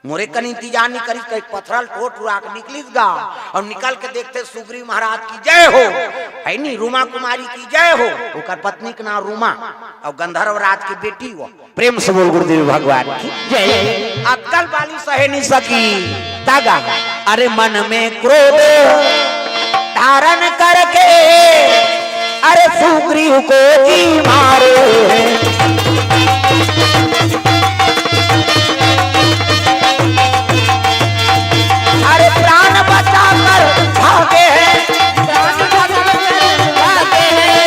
मोरे कन इंतजार नहीं करिस," कहि पथरा ल टोर टुरा के निकलिस गा। अउ निकल के देखथे सुग्रीव महाराज की जय हो, है नी, रूमा कुमारी की जय हो, ओकर पत्नी के नाम रूमा, अउ गंधर्व राज की बेटी वो। प्रेम से बोल गुरुदेव भगवान की जय। अतका ल बाली सहे नहीं सकी, तागा, अरे मन में क्रोध धारण करके, अरे सुग्रीव को जी मारे। अरे प्राण बचाकर भागे हैं, प्राण बचाकर भागे हैं।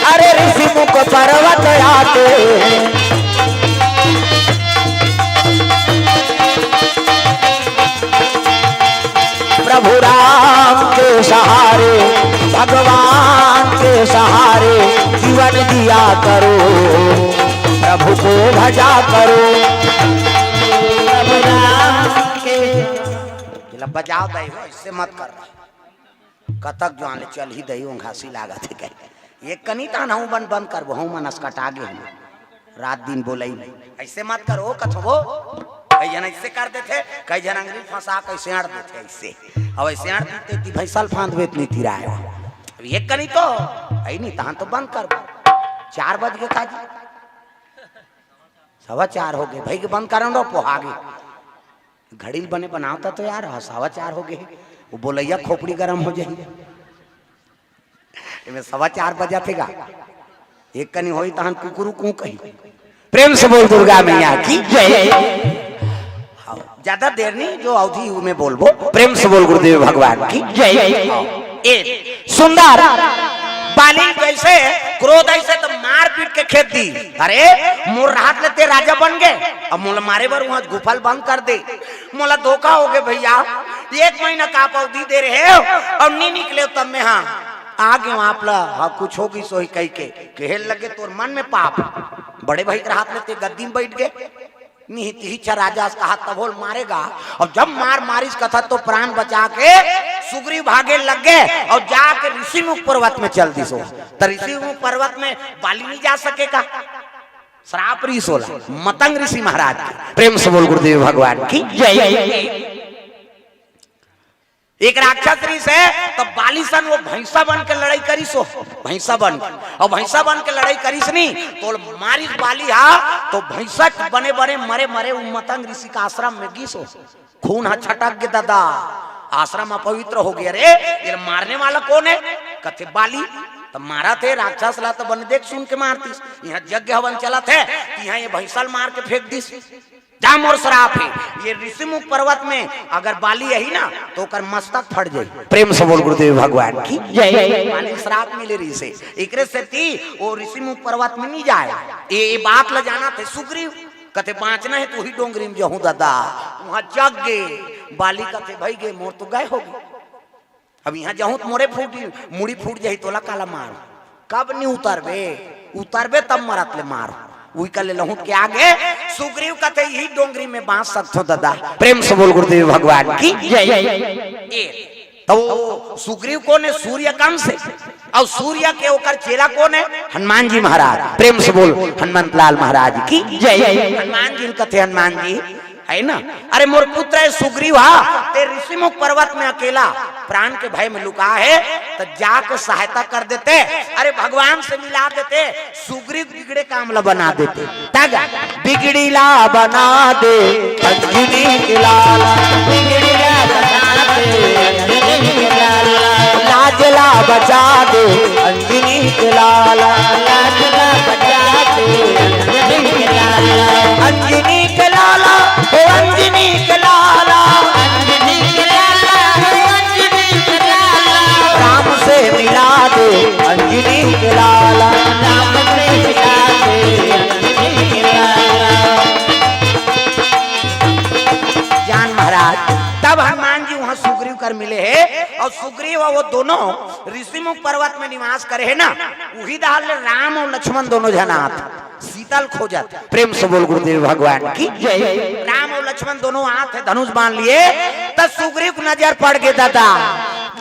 अरे ऋषि मुख पर्वत आते हैं। प्रभु राम के सहारे, भगवान के सहारे जीवन जिया करो, प्रभु को भजा करो। प्रभु राम के, ये ला बजाव दई हो, ऐसे मत कर। कतक जुआन ले चल ही दई, ओंघासी लागत हे कहे। एक कनी तान हूँ बन बंद करबो, हूँ मनस कटा गे हूँ। रात दिन बोलई नहीं। ऐसे मत करो, कथो वो। कई झन ऐसे कर देथे, कई झन अंगरी फंसा के ऐसे अड़ देथे, ऐसे। अब ऐसे अड़ देथे, ती भैंसा ल फांद बेत नहीं तिराए। अब एक कनी तो, ऐ नहीं, तहां तो बंद करबो। चार बज गे काजी। सवा चार हो गे, भाई के बंद करन रो, पोहा गे। घड़ी ल बने बनावता तो यार, ह सवा चार हो गे। वो बोलैया खोपड़ी गरम हो जाही। एमे सवा चार बजाथे गा। एक कनी होई तहन कुकुरु कूं कही। प्रेम से बोल दुर्गा मैया की जय। हाँ, ज्यादा देर नहीं, जो अवधि में बोलबो। प्रेम से बोल गुरुदेव भगवान की जय। हाँ, ए सुंदर बाली जैसे क्रोध ऐसे तो मार पीट के खेद दी। अरे मोर राहत ले ते राजा बन गे, अब मोला मारे बर वहां गुफा ल बंद कर दे, मोला धोखा हो गे भैया, एक महीना का अवधि दे रहे हो और नी निकले तब में हाँ आ गे आप ला, हाँ, कुछ हो गिस होही कहि के, कहे लगे तोर मन में पाप, बड़े भाई के राहत ले ते गद्दी में बैठ गे, निहित ही छ राजा अस कहा तभो ल मारे गा। और जब मार मारिस कथा तो प्राण बचा के सुग्रीव भागे लग गे और जाके ऋषिमुख पर्वत में चल दिस हो। त ऋषिमुख पर्वत में बाली नहीं जा सके का? श्राप रिहिस ओला, मतंग ऋषि महाराज के। प्रेम से बोल गुरुदेव भगवान की जय। एक राक्षस रिहिस हे, त बाली सन वो भैंसा बन के लड़ाई करिस हो, भैंसा बन के। अउ भैंसा बन के लड़ाई करिस नी, त ओला मारिस बाली हा, त भैंसा के बने बने मरे मरे उ मतंग ऋषि के आश्रम में गिस हो। खून हा छटक गे ददा, आश्रम अपवित्र हो गे। अरे, ये मारने वाला कौन हे? कथे बाली। त मारत हे राक्षस ला, त बने देख सुन के मार दिस। इहां यज्ञ हवन चलत हे, त इहां ये भैंसा ल मार के फेंक दिस। जा मोर श्राप हे, ये ऋषिमुख पर्वत में अगर बाली आही ना, त ओकर मस्तक फट जाही। प्रेम से बोल गुरुदेव भगवान की जय। बाली ल श्राप मिले रिहिस हे, एकरे सेती वो ऋषिमुख पर्वत में नहीं जाए। ये, ये बात ल जानत हे सुग्रीव, कथे बांचना हे त उही डोंगरी में जहूं ददा। वहां जग गे, बाली कथे भई गे, मोर तो गए हो गे। अब इहां जहूं त मोरे फूट, मुड़ी फूट जाही, तोला काला मार। कब नहीं उतरबे, उतरबे तब मरत ले मार। उही का ले लहुट के आ गे, सुग्रीव कथे इही डोंगरी में बांच सकथो ददा। प्रेम से बोल गुरुदेव भगवान की जय। ए, त वो सुग्रीव कौन हे? सूर्य के अंश हे। अउ सूर्य के ओकर चेला कौन हे? हनुमान जी महाराज। प्रेम से बोल हनुमंत लाल महाराज की जय। हनुमान जी ल कथे हनुमान जी, है ना? अरे मोर पुत्र हे सुग्रीव हा, ते ऋषिमुख पर्वत में अकेला प्राण के भय में लुका हे, त जाके सहायता कर देते, अरे भगवान से मिला देते। सुग्रीव बिगड़े काम ला बना देते। तग बिगड़ी ला बना दे अंजनी के लाल, बिगड़ी ला बना दे अंजनी के लाल, लाज ला बचा दे अंजनी के लाल, लाज ला बचा दे अंजनी के लाल, अंजनी के लाल, ओ अंजनी के लाल, अंजनी के लाल, ओ अंजनी के लाल, राम से मिला दे अंजनी के लाल, राम से कर मिले हे। अउ सुग्रीव अउ वो दोनों ऋषिमुख पर्वत में निवास करे हे ना, उही डहर ले राम अउ लक्ष्मण दोनों झन आत, सीता ल खोजत। प्रेम से बोल गुरुदेव भगवान की जय। राम अउ लक्ष्मण दोनों आत हे धनुष बाण लिए, त सुग्रीव के नजर पड़ गे दादा।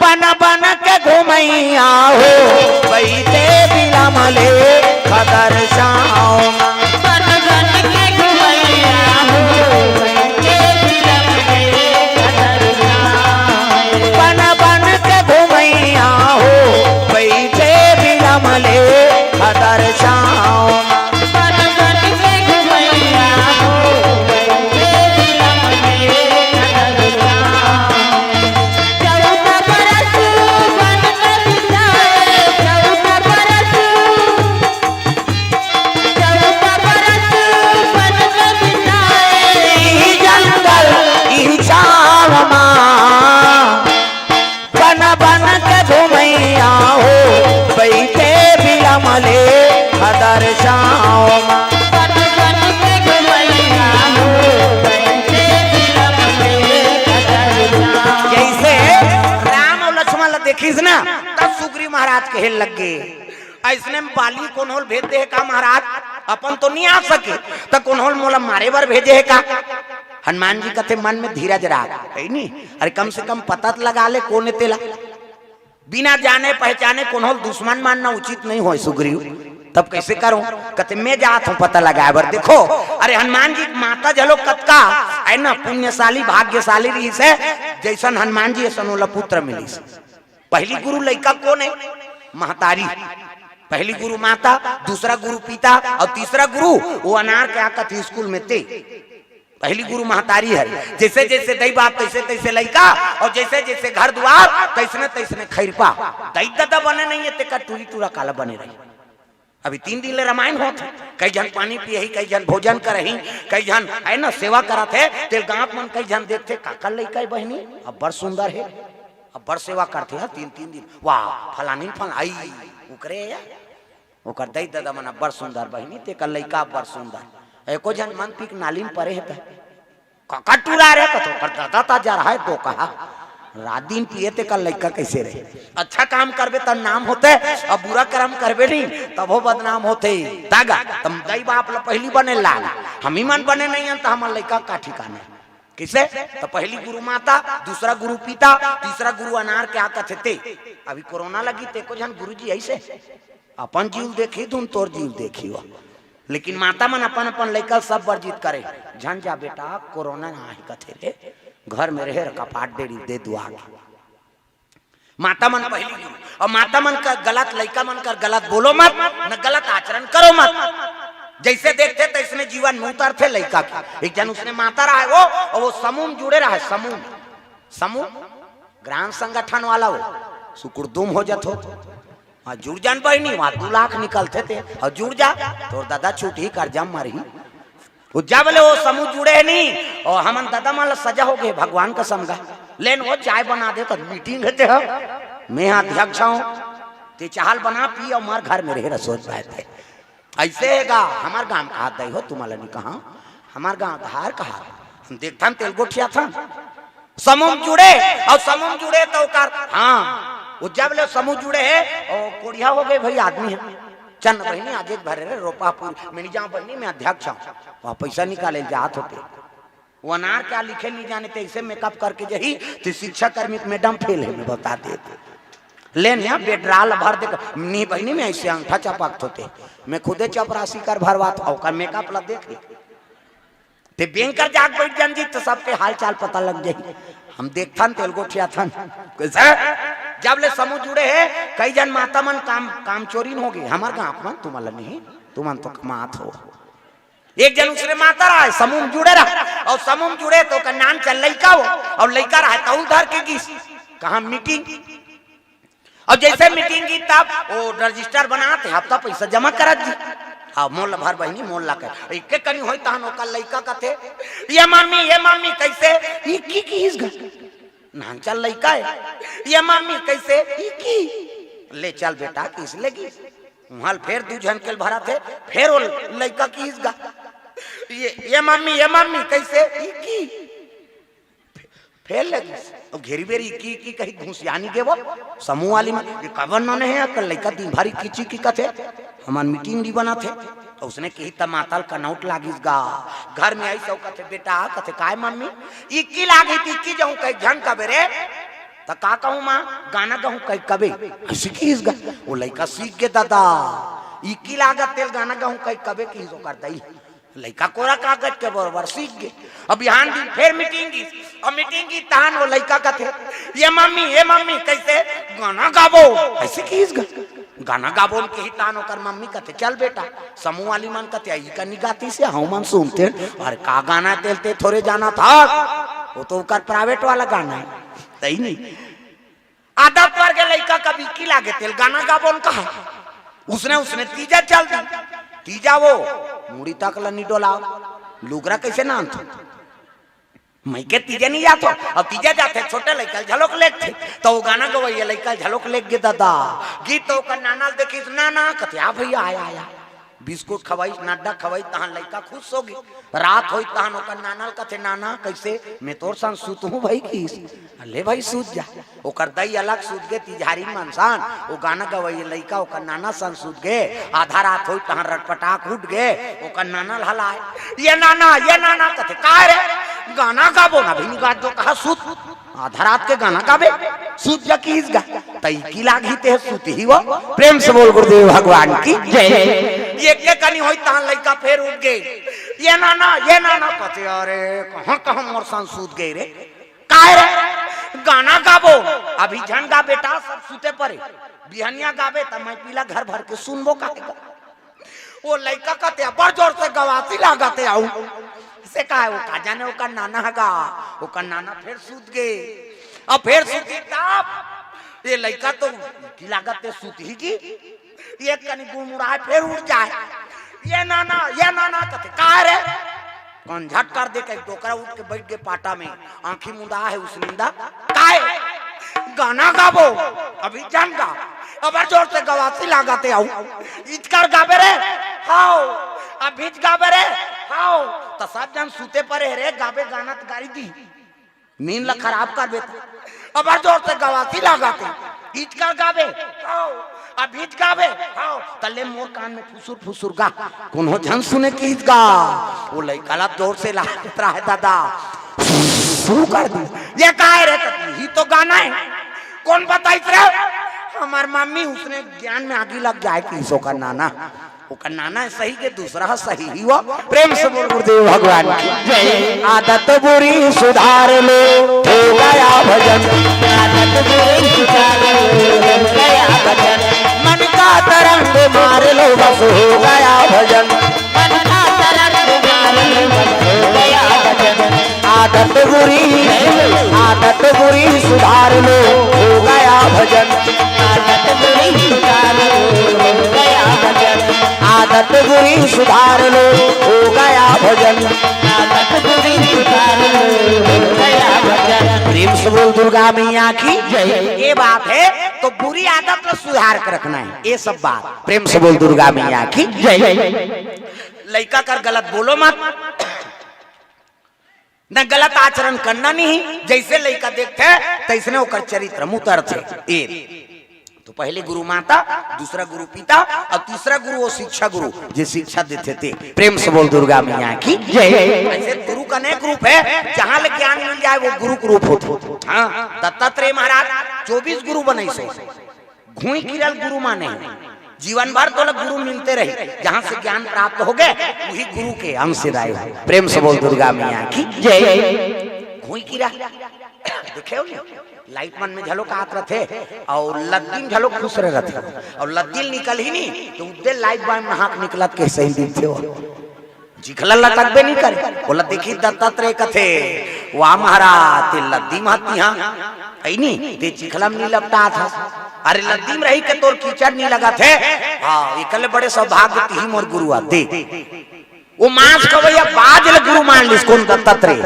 बन बन के घुमैया हो, बैठे बिलम ले खदर छाँव। बन बन के घुमैया हो, बैठे बिलम ले खदर छाँव। बन बन के घुमैया हो, बैठे बिलम ले खदर छाँव। बन बन के घुमैया हो, बैठे बिलम ले खदर छाँव। चौदह बरस बन के बिताए, चौदह बरस, चौदह बरस बन के बिताए। ई जंगल, ई छाँव मा, बन बन के घुमैया हो, बैठे बिलम ले खदर छाँव मा। बन बन के घुमैया हो, बैठे बिलम ले खदर छाँव। जइसे राम अउ लक्ष्मण ला देखिस ना, तब सुग्रीव महाराज कहे लग गे, "अइसने में बाली कोनो ल भेज दे हे का महाराज? अपन तो नइ आ सके, त कोनो ल मोला मारे बर भेजे हे का?" हनुमान जी कथे, "मन में धीरज राख, हे नी? अरे कम से कम पता त लगा ले कोन ए तेला। बिना जाने पहचाने कोनो ल दुश्मन मानना उचित नइ होय सुग्रीव। तब कइसे करँव?" कथे, "मैं जात हँव पता लगाय बर।" देखो, अरे हनुमान जी के माता घलो कतका, हे ना, पुण्यशाली, भाग्यशाली रहिस हे, जइसन हनुमान जी अइसन ओला पुत्र मिलिस। पहिली गुरु लइका कोन हे? महतारी। पहिली गुरु माता, दूसरा गुरु पिता अउ तीसरा गुरु वो अनार के आकत स्कूल में ते। पहिली गुरु महतारी हरे, जइसे जइसे दई बाप तइसे तइसे लइका, अउ जइसे जइसे घर दुवार तइसने तइसने खइरपा। दई ददा बने नइ हे तेकर टूरी टूरा काला बने रही। अभी तीन दिन ले रामायण होत हे, कई झन पानी पियही, कई झन भोजन करही, कई झन हे ना सेवा करत हे। तेल गाँव मन कई झन देखथे, "काकर लइका हे बहिनी, अब्बड़ सुंदर हे, अब्बड़ सेवा करथे, हाँ, तीन तीन दिन, वाह, फलानी फल-, आई, उकरे या, ओकर दई ददा मन अब्बड़ सुंदर बहिनी, तेकर लइका अब्बड़ सुंदर।" एको झन मन पीक नाली में परे हे त काकर टूरा रे, कथों कर दादा ता जा रहा है दो कहा। रात दिन पिए तेकर लइका कइसे रहे? अच्छा काम करबे त नाम होथे, अउ बुरा करम करबे नहीं तभो बदनाम होथे। दागा, तम दई बाप ल पहिली बने लाग, हमी मन बने नइ हन त हमर लइका का ठिकाना? कइसे? त पहिली गुरु माता, दूसरा गुरु पिता, तीसरा गुरु अनार के आकत हे ते। अभी कोरोना लगी तेको झन गुरुजी अइसे अपन जीव देखही, धुन तोर जीव देखही वो। लेकिन माता मन अपन अपन लइका सब वर्जित करे, "झन जा बेटा, कोरोना आही कथे रे, घर में रहे, कपाट डेरी दे दुआ के।" माता मन पहिली गुरु, अउ माता मन कर गलत, लइका मन कर गलत बोलो मत, न गलत आचरण करो मत। जइसे देखथे तइसने जीवन में उतरथे लइका के। एक झन उसने माता रहे वो, अउ वो समूह में जुड़े रहे, समूह में, समूह ग्राम संगठन वाला वो, सुकुड़दुम हो जात हो। हाँ, जुड़ जान बहिनी, वहाँ दू लाख निकलथे ते, अउ जुड़ जा, तोर दादा छूटही, कर्जा मरही। वो जब ले वो समूह जुड़े हे नी, अउ हमन दादा मन ला सजा हो गे, भगवान कसम गा। लेन वो चाय बना दे, त मीटिंग हे ते ह, मैं अध्यक्ष हँव, ते चाहल बना पी, अउ मार घर में रहे रसोई बाय ते। अइसे हे गा, हमर गाँव कहा दई हो, तुम्हारा नहीं कहा, हमर गाँव धार कहा, हम देखथन तेल गोठियाथन। समूह में जुड़े, अउ समूह में जुड़े त ओकर, हाँ, वो जब ले समूह जुड़े हे, ओ कोढ़िया हो गे भई आदमी हे। चल न बहिनी, आज एक भरे रे रोपा पूरी, मैं नइ जाँव बहिनी, मैं अध्यक्ष हँव। वहाँ पइसा निकाले जात होते। वो अनार क्या लिखे नइ जाने, ते अइसे मेकअप करके जही, ते शिक्षा कर्मी के मैडम फेल हे, मैं बता देत। लेन यहाँ पेट्रोल भर दे, नहीं बहिनी, मैं अइसे अंगठा चपकत होते, मैं खुदे चपरासी कर भरवात, ओकर मेकअप ला देख ले। ते बेंक कर जाके बइठ जान जी, त सबके हाल चाल पता लग जाही। हम देखथन, तेल गोठियाथन। कइसे? जब ले समूह जुड़े हे, कई झन माता मन काम, काम चोरी हो गे। हमर गाँव मन, तुमन ला नहीं, तुमन तो कमात हो। एक झन उसने माता रहे, समूह में जुड़े रहे, अउ समूह में जुड़े त ओकर नान चल लइका हो, अउ लइका रहे, तहू ल धर के गिस। कहाँ मीटिंग? अउ जइसे मीटिंग की तब वो रजिस्टर बनात हे, हफ्ता पइसा जमा करत जी। हाँ, मोल ला भर बहिनी, मोल ला कर। एक के कनी होई तहन ओकर लइका कथे, "ये मम्मी, ये मम्मी, कइसे?" "ई की किहिस गा?" "नान चल लइका हे।" "ये मम्मी, कइसे?" "ई की?" "ले चल बेटा, किहिस लेगी।" उहाँ ल फेर दू झन के ल भरत हे, फेर वो लइका किहिस गा, "ये, ये मम्मी, ये मम्मी, कइसे?" "ई की?" ए लगिस। अब घेरी बेरी इक्की इक्की कही घुसियानी गेवो। समूह वाली मन, ये काबर नोने हे, अकल लइका दिन भर इक्की चिक्की कथे, हमन मीटिंग नी बनाथे। तो उसने कही त मातल कनौट लागिस गा। घर में आई सो कथे, "बेटा," कथे, "काय मम्मी?" "इक्की लागी त इक्की जाऊं कही झन कबे रे।" "त का कहूं माँ?" "गाना गाहूं कही कबे।" ऐसे किहिस गा। वो लइका सीख गे दादा। इक्की लागत तेल गाना गाहूं कही कबे किहिस ओकर दई। लइका कोरा कागज के बरोबर सीख गे। अब बिहान दिन फेर मीटिंग गिस, अब मीटिंग गिस तहान वो लइका कथे, "ये मम्मी, ये मम्मी, कइसे गाना गाबो?" ऐसे किहिस गा। गाना गाबो न किही तहान ओकर मम्मी कथे, "चल बेटा।" समूह वाली मन कथे, "अई कनी गातिस हे, हऊ मन सुनतेन।" "अरे का गाना तेल ते थोरे जानत हस, वो तो ओकर प्राइवेट वाला गाना हे।" तई नी। आदत पर गे लइका कभी की लागे तेल गाना गाबो न कहा। उसने, उसने तीजा चल दी। तीजा वो मुड़ी तक ल नी डोलाव। लुगरा कइसे नानथो? मइके तीजा नी जाथो। अब तीजा जाथे, छोटे लइका ल झलोक लेगथे। त वो गाना गवइया लइका ल झलोक लेग गे दादा। गीत तो ओकर नाना ल देखिस, "नाना," कथे, "आ भइया, आया, आया।" बिस्कुट खवाइस, नड्डा खवाइस, तहान लइका खुश होगे। रात होइस तहान ओकर नाना ल कथे, "नाना, कइसे?" "मैं तोर संग सुतहूं भई," किहिस। "ले भई, सुत जा।" ओकर दई अलग सुत गे, तिजहारी मनसान, वो गाना गवइया लइका ओकर नाना संग सुत गे। आधा रात होइस तहान रटपटाक उठ गे, ओकर नाना ल हलाय, "ये नाना, ये नाना," कथे, "काय रे?" "गाना गाबो ना, अभी नी गात दो कहा, सुत।" आधा रात के गाना गाबे, सूत जा किहिस गा। तई की लागही ते सूतही वो। प्रेम से बोल गुरुदेव भगवान की जय। ये के कनी होइस तहान लइका फेर उठ गे। "ये नाना, ये नाना," कथे, "अरे कहां कहां मोर संग सूत गे रे?" "काय रे?" "गाना गाबो।" "अभी झन गा बेटा, सब सूते परे, बिहनिया गाबे त मैं पीला घर भर के सुनबो काहे गा?" वो लइका कथे, "अब्बड़ जोर से गवासी लागत हे अऊ।" से कहा, वो का जाने ओकर नाना ह गा, ओकर नाना फेर सूत गे। अब फेर सूती तब, ये लइका तो की लागत हे सूतही जी, ये कनी गुड़मुड़ाय फेर उठ जाय। "ये नाना, ये नाना," कथे, "काय रे?" कंझट कर दे कही डोकरा उठ के बइठ गे पाटा में, आंखी मुंदा हे उसनिंदा। "काय?" "गाना गाबो।" "अभी झन गा।" "अब्बड़ जोर से गवासी लागत हे अऊ।" "इचकर गाबे रे?" "हव।" "अभीच गाबे रे?" "हव।" त सब झन सूते परे हे रे, गाबे गाना त गारी दी। नींद ल खराब करबे त। "अब्बड़ जोर से गवासी लागत हे।" "इचकर गाबे?" "हव।" "अभीच गाबे?" "हव।" "त ले मोर कान में फुसुर फुसुर गा, कोनो झन सुने किहिस गा।" वो लइका ला जोर से लागत रहे दादा, शुरू कर दी। "ये काय रे?" कथे, "इही तो गाना हे।" "कोन बताइस रे?" "हमर मम्मी, उसने ज्ञान में आगी लग जाय किहिस ओकर नाना।" ओकर नाना सही के दूसरा ह सही ही वो। प्रेम से बोल गुरुदेव भगवान की जय। आदत बुरी सुधार लो, हो गया भजन। आदत बुरी सुधार लो, हो गया भजन। मन का तरंग मार लो, बस हो गया भजन। मन का तरंग मार लो, बस हो गया भजन। आदत बुरी, आदत बुरी सुधार लो, हो गया भजन। आदत बुरी सुधार लो, हो गया भजन। आदत बुरी सुधार लो, हो गया भजन। आदत बुरी सुधार लो, हो गया भजन। प्रेम से बोल दुर्गा मैया की जय। ये बात हे तो बुरी आदत ला सुधार के रखना हे। ये सब बात प्रेम से बोल दुर्गा मैया की जय। लइका कर गलत बोलो मत, न गलत आचरण करना नहीं। जइसे लइका देखथे तइसने ओकर चरित्र म उतरथे। ए तो पहले गुरु माता, दूसरा गुरु पिता अऊ तीसरा गुरु वो शिक्षा गुरु जे शिक्षा देथे ते। प्रेम से बोल दुर्गा मैया की जय। अइसे गुरु के अनेक रूप हे, जहां ले ज्ञान मिल जाय वो गुरु के रूप होथे। हां, दत्तात्रेय महाराज चौबीस गुरु बनइस हे। घुई किरल गुरु माने हे। जीवन भर तोला गुरु मिलते रही, जहां से ज्ञान प्राप्त होगे, उही गुरु के अंश आय। प्रेम से बोल दुर्गा मैया की जय। घुई किरा देखे हो नी? लाइट मन में झलोक आत रथे अऊ लद्दी म झलोक खुसरे रथे अऊ लद्दी ल निकलही नी त उद्दे लाइट बॉय म नहा के निकलत के सही दिखथे हो। चिखला लटकबे नी करे। ओला देखही दत्तात्रेय कथे, "वाह महाराज, ते लद्दी म हस तिहां, अई नी, ते चिखला म नी लपटात हस। अरे लद्दी म रहि के तोर कीचड़ नी लगत हे। हां, एकर ले बड़े सौभाग्य तिही मोर गुरु आते।" वो मांस खवइया बाज ल गुरु मान लिस कोन दत्तात्रेय।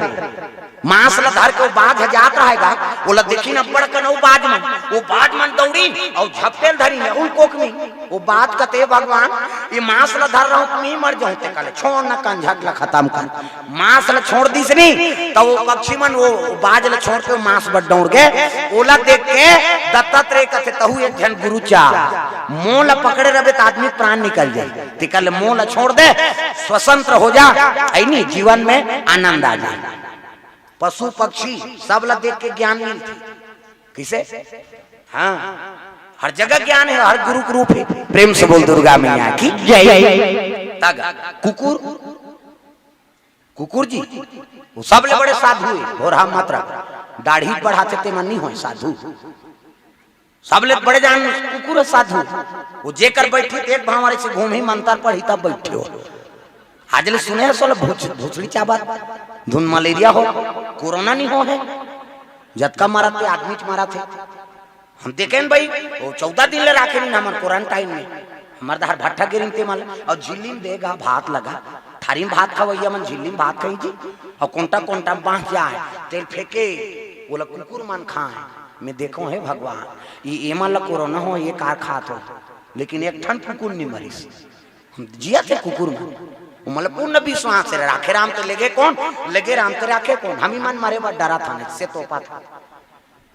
मांस ल धर के वो बाज ह जात रहेगा, ओला देखिन अब्बड़ कन वो बाज मन, वो बाज मन दौड़िन अउ झपटे ल धरिन, उल कोकमी। वो बाज कथे, "भगवान, ये मांस ल धर रहूं त मैं मर जाऊं।" ते कहले, "छोड़ न, कंझट ल खतम कर।" मांस ल छोड़ दिस नी, त वो पक्षी मन वो बाज ल छोड़ के वो मांस बर दौड़ गे। ओला देख के दत्तात्रेय कथे, "तहू एक झन गुरु चाह, मोह ल पकड़े रहिबे त आदमी प्राण निकल जाए।" ते कहले, "मोह ल छोड़ दे, स्वतंत्र हो जा, है नी, जीवन में आनंद आ जाए।" पशु पक्षी सब ला देख के ज्ञान मिलथे। कइसे? हाँ, हर जगह ज्ञान हे, हर गुरु के रूप हे। प्रेम से बोल दुर्गा मैया की जय। तग कुकुर, कुकुर जी, वो सबले बड़े साधु हे, भोरहा मात्रा। दाढ़ी बढ़ाथे ते मन नहीं होय साधु। सबले बड़े जान कुकुर हे साधु। वो जेकर बैठी तेक भांवर से घूमही, मंतर पढ़ही तब बैठे हो। आज ले सुने हे सोला भूस-, भूसड़ी चाबत, धुन मलेरिया हो, कोरोना नहीं हो हे। जतका मरत हे आदमी च मरत हे। हम देखेन भाई, वो चौदह दिन ले राखे नहीं हमन क्वारंटाइन में। हमर दहर भट्ठा गिरिन ते मन, अउ झिल्ली में देगा भात लगा। थारी में भात खवैया मन झिल्ली में भात खाही जी। अउ कोंटा कोंटा में बांच जाए, तेल फेंके, ओला कुकुर मन खाए। मैं देखो हे भगवान, ये एमन ला कोरोना हो, ये कार खात हो, लेकिन एक ठन कुकुर नहीं मरिस। हम जियत हे कुकुर मन, वो मतलब पूर्ण विश्वास हे, राखे राम ते लेगे कोन, लेगे राम ते राखे कोन। हम ही मन मरे बर डरत हन, से तोपत हन।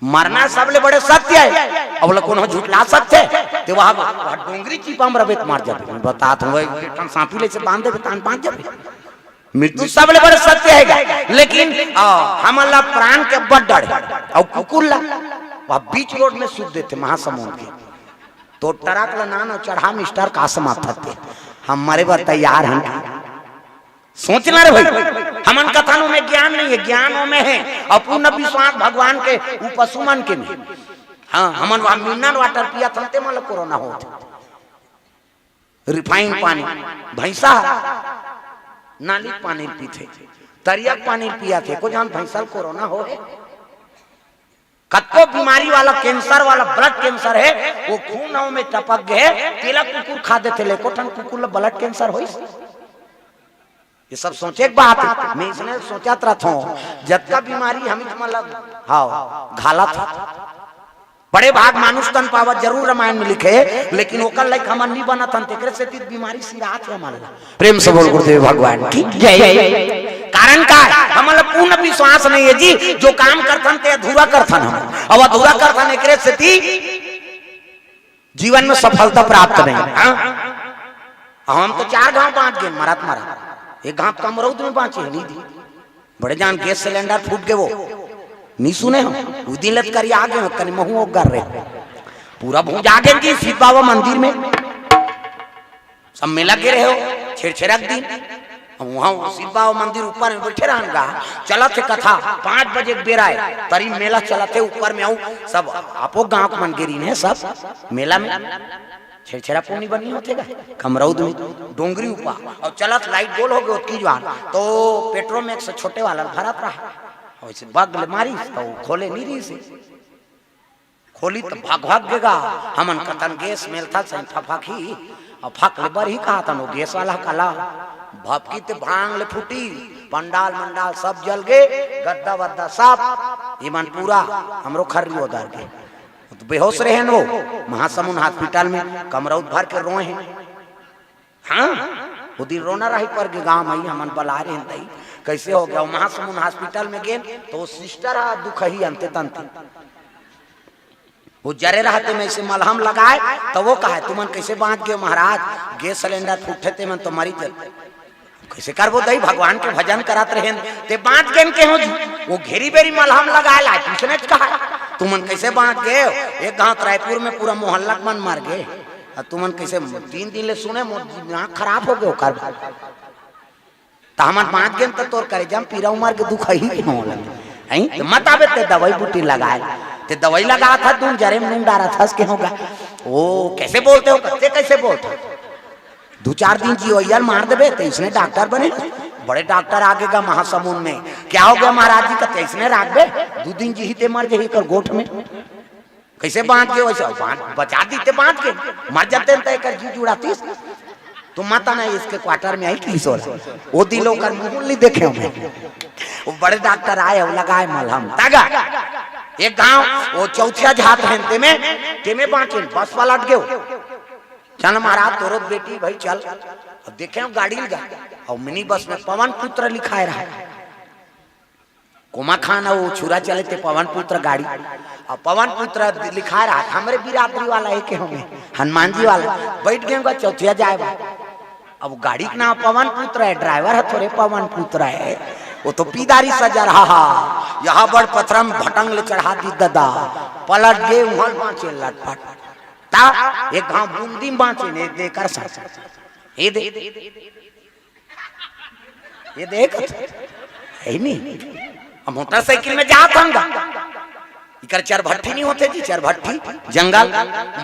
मरना सबले बड़े सत्य हे, अब ओला कोनो झुठला सकथे? ते वह, वह डोंगरी चिपा में रबे त मर जाबे। मैं बतात हूँ, एक ठन सांपी ले से बांध देबे, तान बांच जाबे। मृत्यु सबले बड़े सत्य हे, लेकिन, आ, हमन ला प्राण के अब्बड़ डर हे। अउ कुकुर ला, वह बीच रोड में सूत देथे महासमुंद के। तो ट्रक ला नान अउ चढ़ा मिस्टर का समाप्त हते। हम मरे बर तैयार हन। सोच ना रे भाई, हमन कथन ओमे ज्ञान नहीं हे, ज्ञान ओमे हे। अउ पूर्ण विश्वास भगवान के, उ पशु मन के नहीं। हाँ, हमन वहाँ मिनरल वाटर पियत हन, ते मन ला कोरोना होत हे। रिफाइन पानी, भैंसा नाली के पानी पीथे, तरिया के पानी पियत हे, को जान भैंसा ल कोरोना हो हे? कतको बीमारी वाला, कैंसर वाला, ब्लड कैंसर हे, वो खून ओमे टपक गे, तेला कुकुर खा देथे, ले एको ठन कुकुर ला ब्लड कैंसर होइस? ये सब सोचे के बात हे। मैं इसने सोचत रहत हूँ, जतका बीमारी हम ही मतलब, हाँ, घालत हे। बड़े भाग मानुष तन पावत जरूर रामायण में लिखे, लेकिन ओकर लायक हमन नहीं बनत हन, तेकरे सेती बीमारी सिरात हे हमन ला। प्रेम से बोल गुरुदेव भगवान की जय। कारण का हे? हमन ला पूर्ण विश्वास नहीं हे जी, जो काम करथन ते अधूरा करथन हम। अब अधूरा करथन एकरे सेती जीवन में सफलता प्राप्त नहीं। हाँ? हम तो चार घांव बांच गे, मरत मरत। एक घांव कमरौद में बांचे हे, नहीं दी। बड़े जान गैस सिलेंडर फूट गे वो। नहीं सुने हो? उस दिन लत करिया गे हो, कनी महू ओगर रहे। पूरा भूंजा गे जी शिव बाबा मंदिर में। सब मेला गे रहे हो, छेरछेरा के दिन। अब वहाँ शिव बाबा मंदिर ऊपर में बैठे रहन गा, चलत हे कथा, पाँच बजे के बेरा हे, तरी मेला चलत हे ऊपर में, अउ सब आपो गांव के मन गे रहिन हे सब मेला में। छेरछेरा पुन्नी बनी होथे गा, कमरौद में, डोंगरी ऊपर, अउ चलत लाइट गोल हो गे ओतकी जुआर, तो पेट्रोल में एक सौ छोटे वाला भरत रहा, वैसे बग ले मारिस, तो खोले नहीं रहिस। खोली त भग भग गेगा, हमन कथन गैस मेलथा सही फफाखी, अउ फक ले बरही कहा तन, वो गैस वाला कला, भपकी ते भांग ले फूटी, पंडाल मंडाल सब जल गे, गद्दा वद्दा सब, इमन पूरा, हमरो खर्री ओदर गे। वो तो बेहोश रहे वो, महासमुंद हॉस्पिटल में कमरौद भर के रोए हे। हाँ, वो दिन रोना रही पर के गांव में हमन बला रहे हैं तई, कैसे हो गया? महासमुंद हॉस्पिटल में गेन, तो वो सिस्टर हा दुखही अंते तंते। वो जरे रहते में से मलहम लगाए, तो वो कहे, "तुमन कैसे बांच गे महाराज? गैस सिलेंडर फूटे ते मन तो मरी जत।" कैसे करबो दई, भगवान के भजन करत रहेन, ते बांच गेन के हो जी। वो घेरी बेरी मलहम लगाए ला, पूछने च कहा, "तुमन कैसे बांच गे?" एक घांव रायपुर में पूरा मोहल्ला के मन मर गे। अब तुमन कैसे, तीन दिन ले सुने, मोर दिमाग खराब हो गयो कर। त हमन बांच गेन त तोर करेजा म पीरा उमर के दुख ही के होले। हैं? त मत आबे ते दवाई बूटी लगाए। ते दवाई लगात हस, दून जरे में नून डारत हस के होगा। ओ, कैसे बोलते हो? कैसे, कैसे बोलते हो? दू चार दिन जियो यार, मार देबे, ते इसने डॉक्टर बने। बड़े डॉक्टर आगे गा महासमुंद में। क्या हो गया महाराज जी का, ते इसने राख बे? दू दिन जी ही ते मर जाही कर गोठ में। कैसे बांच गे वैसे? बांच, बचा दी ते बांच गे। मर जाते त एकर जी जुड़ातीस। तो माता ना इसके क्वार्टर में आई कि सोला, वो दिल ओकर मुंह नहीं देखे हमें। वो बड़े डॉक्टर आए, वो लगाए मलहम तागा। एक गांव वो चौथिया जात हैं, तेमे तेमे बांचे, बस वाला अटके हो। चल महाराज, तोरो बेटी भाई, चल। अब देखे हो गाड़ी लगा, और मिनी बस में पवन पुत्र लिखाए रहा। कोमा खान अउ छुरा चले थे पवन पुत्र गाड़ी, और पवन पुत्र लिखा रहा था, हमरे बिरादरी वाला है के हमें, हनुमान जी वाला। बैठ गए होगा चौथिया जाए बा। अब गाड़ी के नाम पवन पुत्र है, ड्राइवर है थोड़े पवन पुत्र है, वो तो पीदारी सजा रहा हा। यहाँ बड़ पथरम भटंग ले चढ़ा दी दादा, पलट गए वहां बांचे लटपट। ता एक घाव बूंदी में बांचे ने दे कर सा, ये दे, ये देख, यही नहीं। अब मोटरसाइकिल में जात हम गा, इकर चरभट्टी नहीं होते जी, चरभट्टी जंगल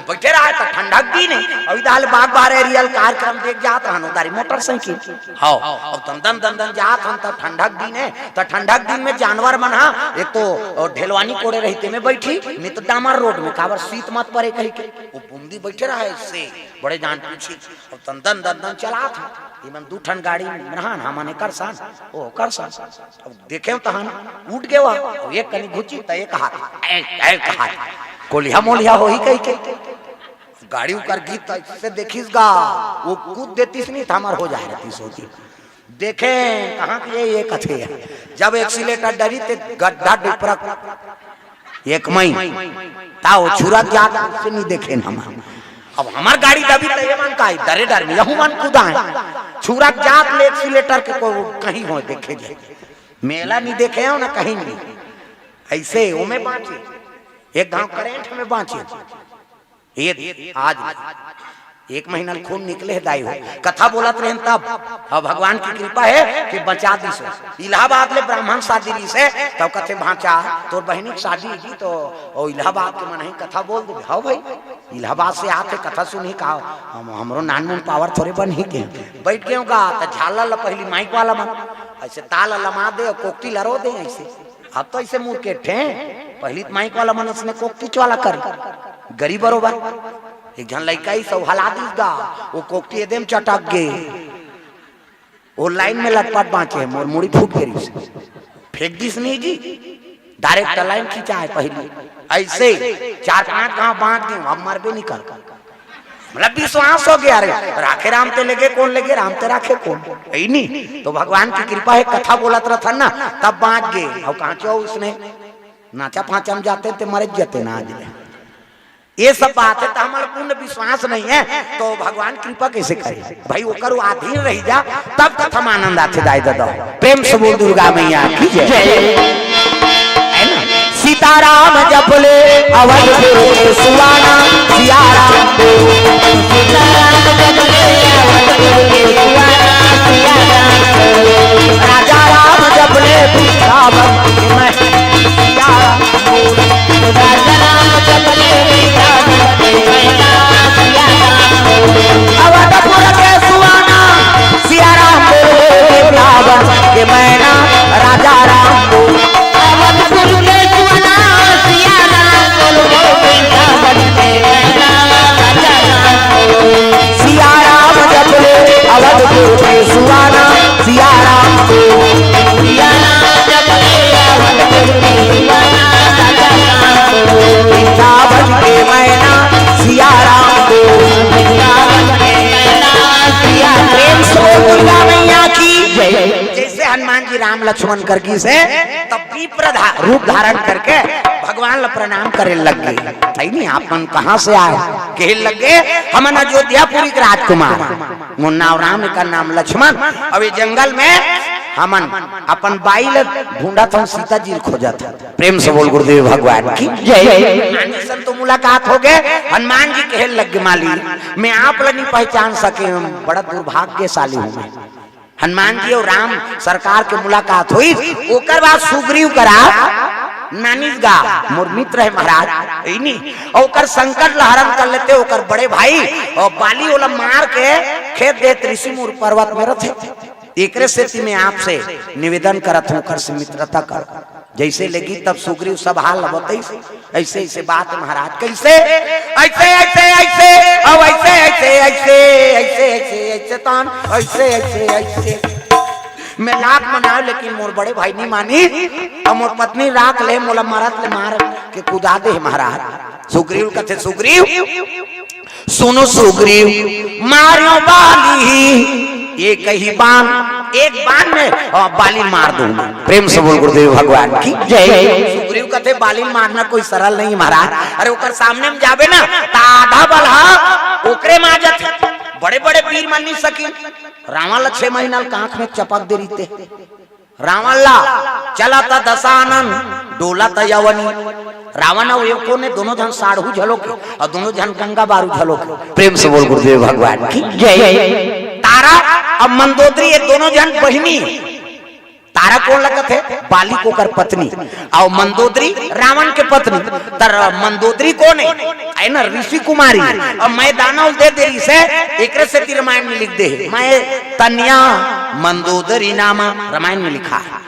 बैठे रहा तो ठंडक दिन है। अभी दाल बाग बार एरियल कार्यक्रम देख जात रहन उधारी मोटरसाइकिल। हाँ, अब दंदन दंदन जात हम तो ठंडक दिन है, तो ठंडक दिन में जानवर मन हा एक तो ढेलवानी कोड़े रहते में बैठी, नहीं तो डामर रोड में, काबर सीत मत परे कही के। वो बूंदी बैठे रहा है इससे बड़े जान पूछी। अब तन दन दन दन चलात हे। इमन दू ठन गाड़ी में रहन, हमन एकर सन, ओ ओकर सन। अब देखे तहन उठ गए वह, अब एक कनी घुची त एक हाथ, एक, एक हाथ, कोलिहा मोलिहा होही कही के। गाड़ी उकर गीत से देखिस गा, वो कूद देतीस नहीं त हमर हो जाए रहतीस होती। देखे कहाँ के ये, ये कथे है। जब एक्सीलेटर डरी ते गड्ढा डुपरक एक मई, ताओ छुरा जात से नहीं देखे न हम। अब हमार गाड़ी दबी त ये मन का है, डरे डर में यहू मन कूदा है। छुरा जात ले एक्सीलेटर के को कहीं हो देखे जे। मेला नहीं देखे हो ना कहीं नहीं। ऐसे ओमे बांचे, एक घाव करंट में बांचे। ये आज एक महीना ले खून निकले है दाई हो, कथा बोलत रहेन तब। अब भगवान की कृपा है कि बचा दिस हो। इलाहाबाद ले ब्राह्मण शादी रहिस हे, तब कथे भांचा तोर बहिनी के शादी जी तो ओ इलाहाबाद के मन ही कथा बोल दे। हाँ भाई, इलाहाबाद से आते कथा सुनही का, हम हमरो नान मुन पावर थोड़े बन ही के। बैठ गए का त झालर ला पहली माइक वाला मन ऐसे ताल लमा दे, कोकती लरो दे ऐसे। अब तो ऐसे मुड़ के ठे, पहली त माइक वाला मन इसने कोकती वाला कर गरीब बरोबर। एक झन लइका ही सब हला दिस गा, वो कोकती एदे म चटक गे। वो लाइन में लटपट बांचे, मोर मुड़ी फूट गे रहिस। फेंक दिस नहीं जी, डायरेक्ट लाइन खिंचा है पहली। ऐसे चार पांच घाव बांट दे, अब मरबे नहीं कर। मतलब विश्वास हो गया रे, राखे राम ते लेगे कौन लेगे, राम ते राखे कौन, यही नहीं। तो भगवान की कृपा है, कथा बोलत रहथन ना, तब बांच गे। और कहाँ चो उसने नाचा फाचा में जाते ते मरे जाते ना आज ले। ये सब बात है, तो हमारा पूर्ण विश्वास नहीं है, तो भगवान कृपा कैसे करे? भाई, ओकर अधीन रह जा, तब कथा में आनंद आथे दाई दादा। प्रेम से बोल दुर्गा मैया की जय। है ना? सीताराम जपले अवधपुर के सुहाना, सिया राम को। सीताराम जपले अवधपुर के सुहाना, सिया राम को। राजा राम जपले रावण के मैं, सिया राम को। राजा राम जपले रावण के मैं, सिया राम को। अवधपुर के सुहाना, सिया राम बोल बोल के वृंदावन के मैना, राजा राम बोल। अवधपुर के सुहाना, सिया राम बोल बोल के वृंदावन के मैना, राजा राम बोल। सिया राम जपले अवधपुर के सुहाना, सिया राम बोल। सिया राम जपले अवधपुर के सुहाना, राजा राम बोल। वृंदावन के मैना, सिया राम बोल। वृंदावन के मैना, प्रेम से बोल दुर्गा मैया की जय। जैसे हनुमान जी राम लक्ष्मण कर गिस हे, तब विप्र धा-, रूप धारण करके भगवान ला प्रणाम करे लग गे। है नहीं, आप मन कहाँ से आए? कहे लग गे, हमन अयोध्यापुरी के राजकुमार, मोर नाम राम, एकर नाम लक्ष्मण। अब ये जंगल में हमन अपन बाई ला ढूंढत हन, सीता जी ला खोजत हन। प्रेम से बोल गुरुदेव भगवान की जय। हनुमान जी से तो मुलाकात हो गे, हनुमान जी कहे लग गे, माली, मैं आप ला नहीं पहचान सके, हम बड़ा दुर्भाग्यशाली हूँ मैं। हनुमान जी और राम सरकार के मुलाकात हुई, ओकर बाद सुग्रीव करा नानिस गा, मोर मित्र है महाराज, है नी? और ओकर संकट ला हरण कर लेते, ओकर बड़े भाई और बाली ओला मार के खेत देत ऋषिमूल पर्वत में रहते। एकरे सेती मैं आपसे निवेदन करत हूँ, ओकर से मित्रता कर। जैसे लेगी तब सुग्रीव सब हाल बतैस। ऐसे ऐसे बात महाराज, कैसे? ऐसे ऐसे ऐसे, अब ऐसे ऐसे ऐसे, ऐसे ऐसे ऐसे तान, ऐसे ऐसे ऐसे। मैं लाख मनाव लेकिन मोर बड़े भाई नहीं मानी। अब मोर पत्नी राख ले, मोला मरत ले मार के कुदा दे महाराज। सुग्रीव कथे, सुग्रीव सुनो सुग्रीव, मारियो बाली, एक ही बाण, एक बाण में, अ, बाली मार दूंगा। प्रेम से बोल गुरुदेव भगवान की जय। सुग्रीव कथे बाली मारना कोई सरल नहीं महाराज। अरे ओकर सामने में जाबे ना, त आधा बल हा ओकरे में आ जाथे। बड़े बड़े वीर मन नहीं सकी। रावण ल छह महीना ल कांख में चपक दे रहिते। रावण ला चला त दशानन, डोला त यवनी। रावण अउ एको ने दोनों झन साढ़ू झलो के, अउ दोनों झन गंगा बारू झलो के। प्रेम से बोल गुरुदेव भगवान की जय। तारा अउ मंदोदरी, ये दोनों झन बहिनी। तारा कोन लगत हे? बाली के ओकर पत्नी। अउ मंदोदरी रावण के पत्नी। तर मंदोदरी कोन हे? ए ना, ऋषि कुमारी। अउ मैं दानव दे दे रिहिसे, एकरे सेती रामायण में लिख दे हे। मैं तनया मंदोदरी नामा रामायण में लिखा हे।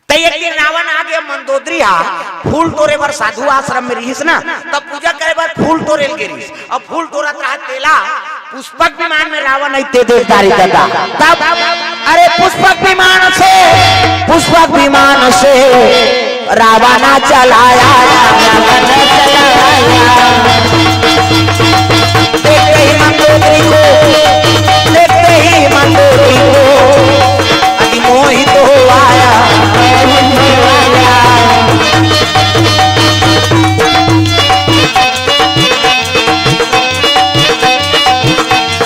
त एक दिन रावण आ गे, मंदोदरी हा फूल टोरे बर साधु आश्रम में रिहिस ना, तब पूजा करे बर फूल टोरे ल गे रिहिस। अब फूल टोरत रहा तेला पुष्पक विमान में रावण आई ते देख डारी दादा। तब अरे पुष्पक विमान से, पुष्पक विमान से रावण चलाया, रावण चलाया। देखते ही मंदोदरी को, देखते ही मंदोदरी को अति मोहित हो आया।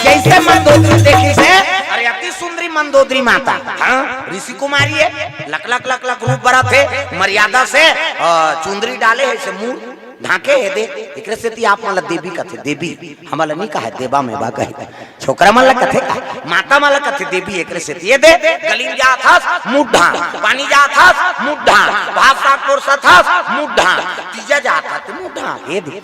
जैसे मंदोदरी देखिस हे, अरे अति सुंदरी मंदोदरी माता। हाँ, ऋषि कुमारी हे, लक लक लक लक रूप बरत हे, मर्यादा से अ, चुंदरी डाले हे, से मुंह ढांके हे दे। एकरे सेती आप मन ला देवी कथे, देवी हमन ला नहीं कहे, देवा में बा कहे। छोकरा मन ला कथे का, माता मन ला कथे देवी। एकरे सेती ये दे, गली में जात हस, मुंह ढांक, पानी जात हस, मुंह ढांक, भात साग परोसत हस, मुंह ढांक, तीजा जात हस, मुंह ढांक, ये दे।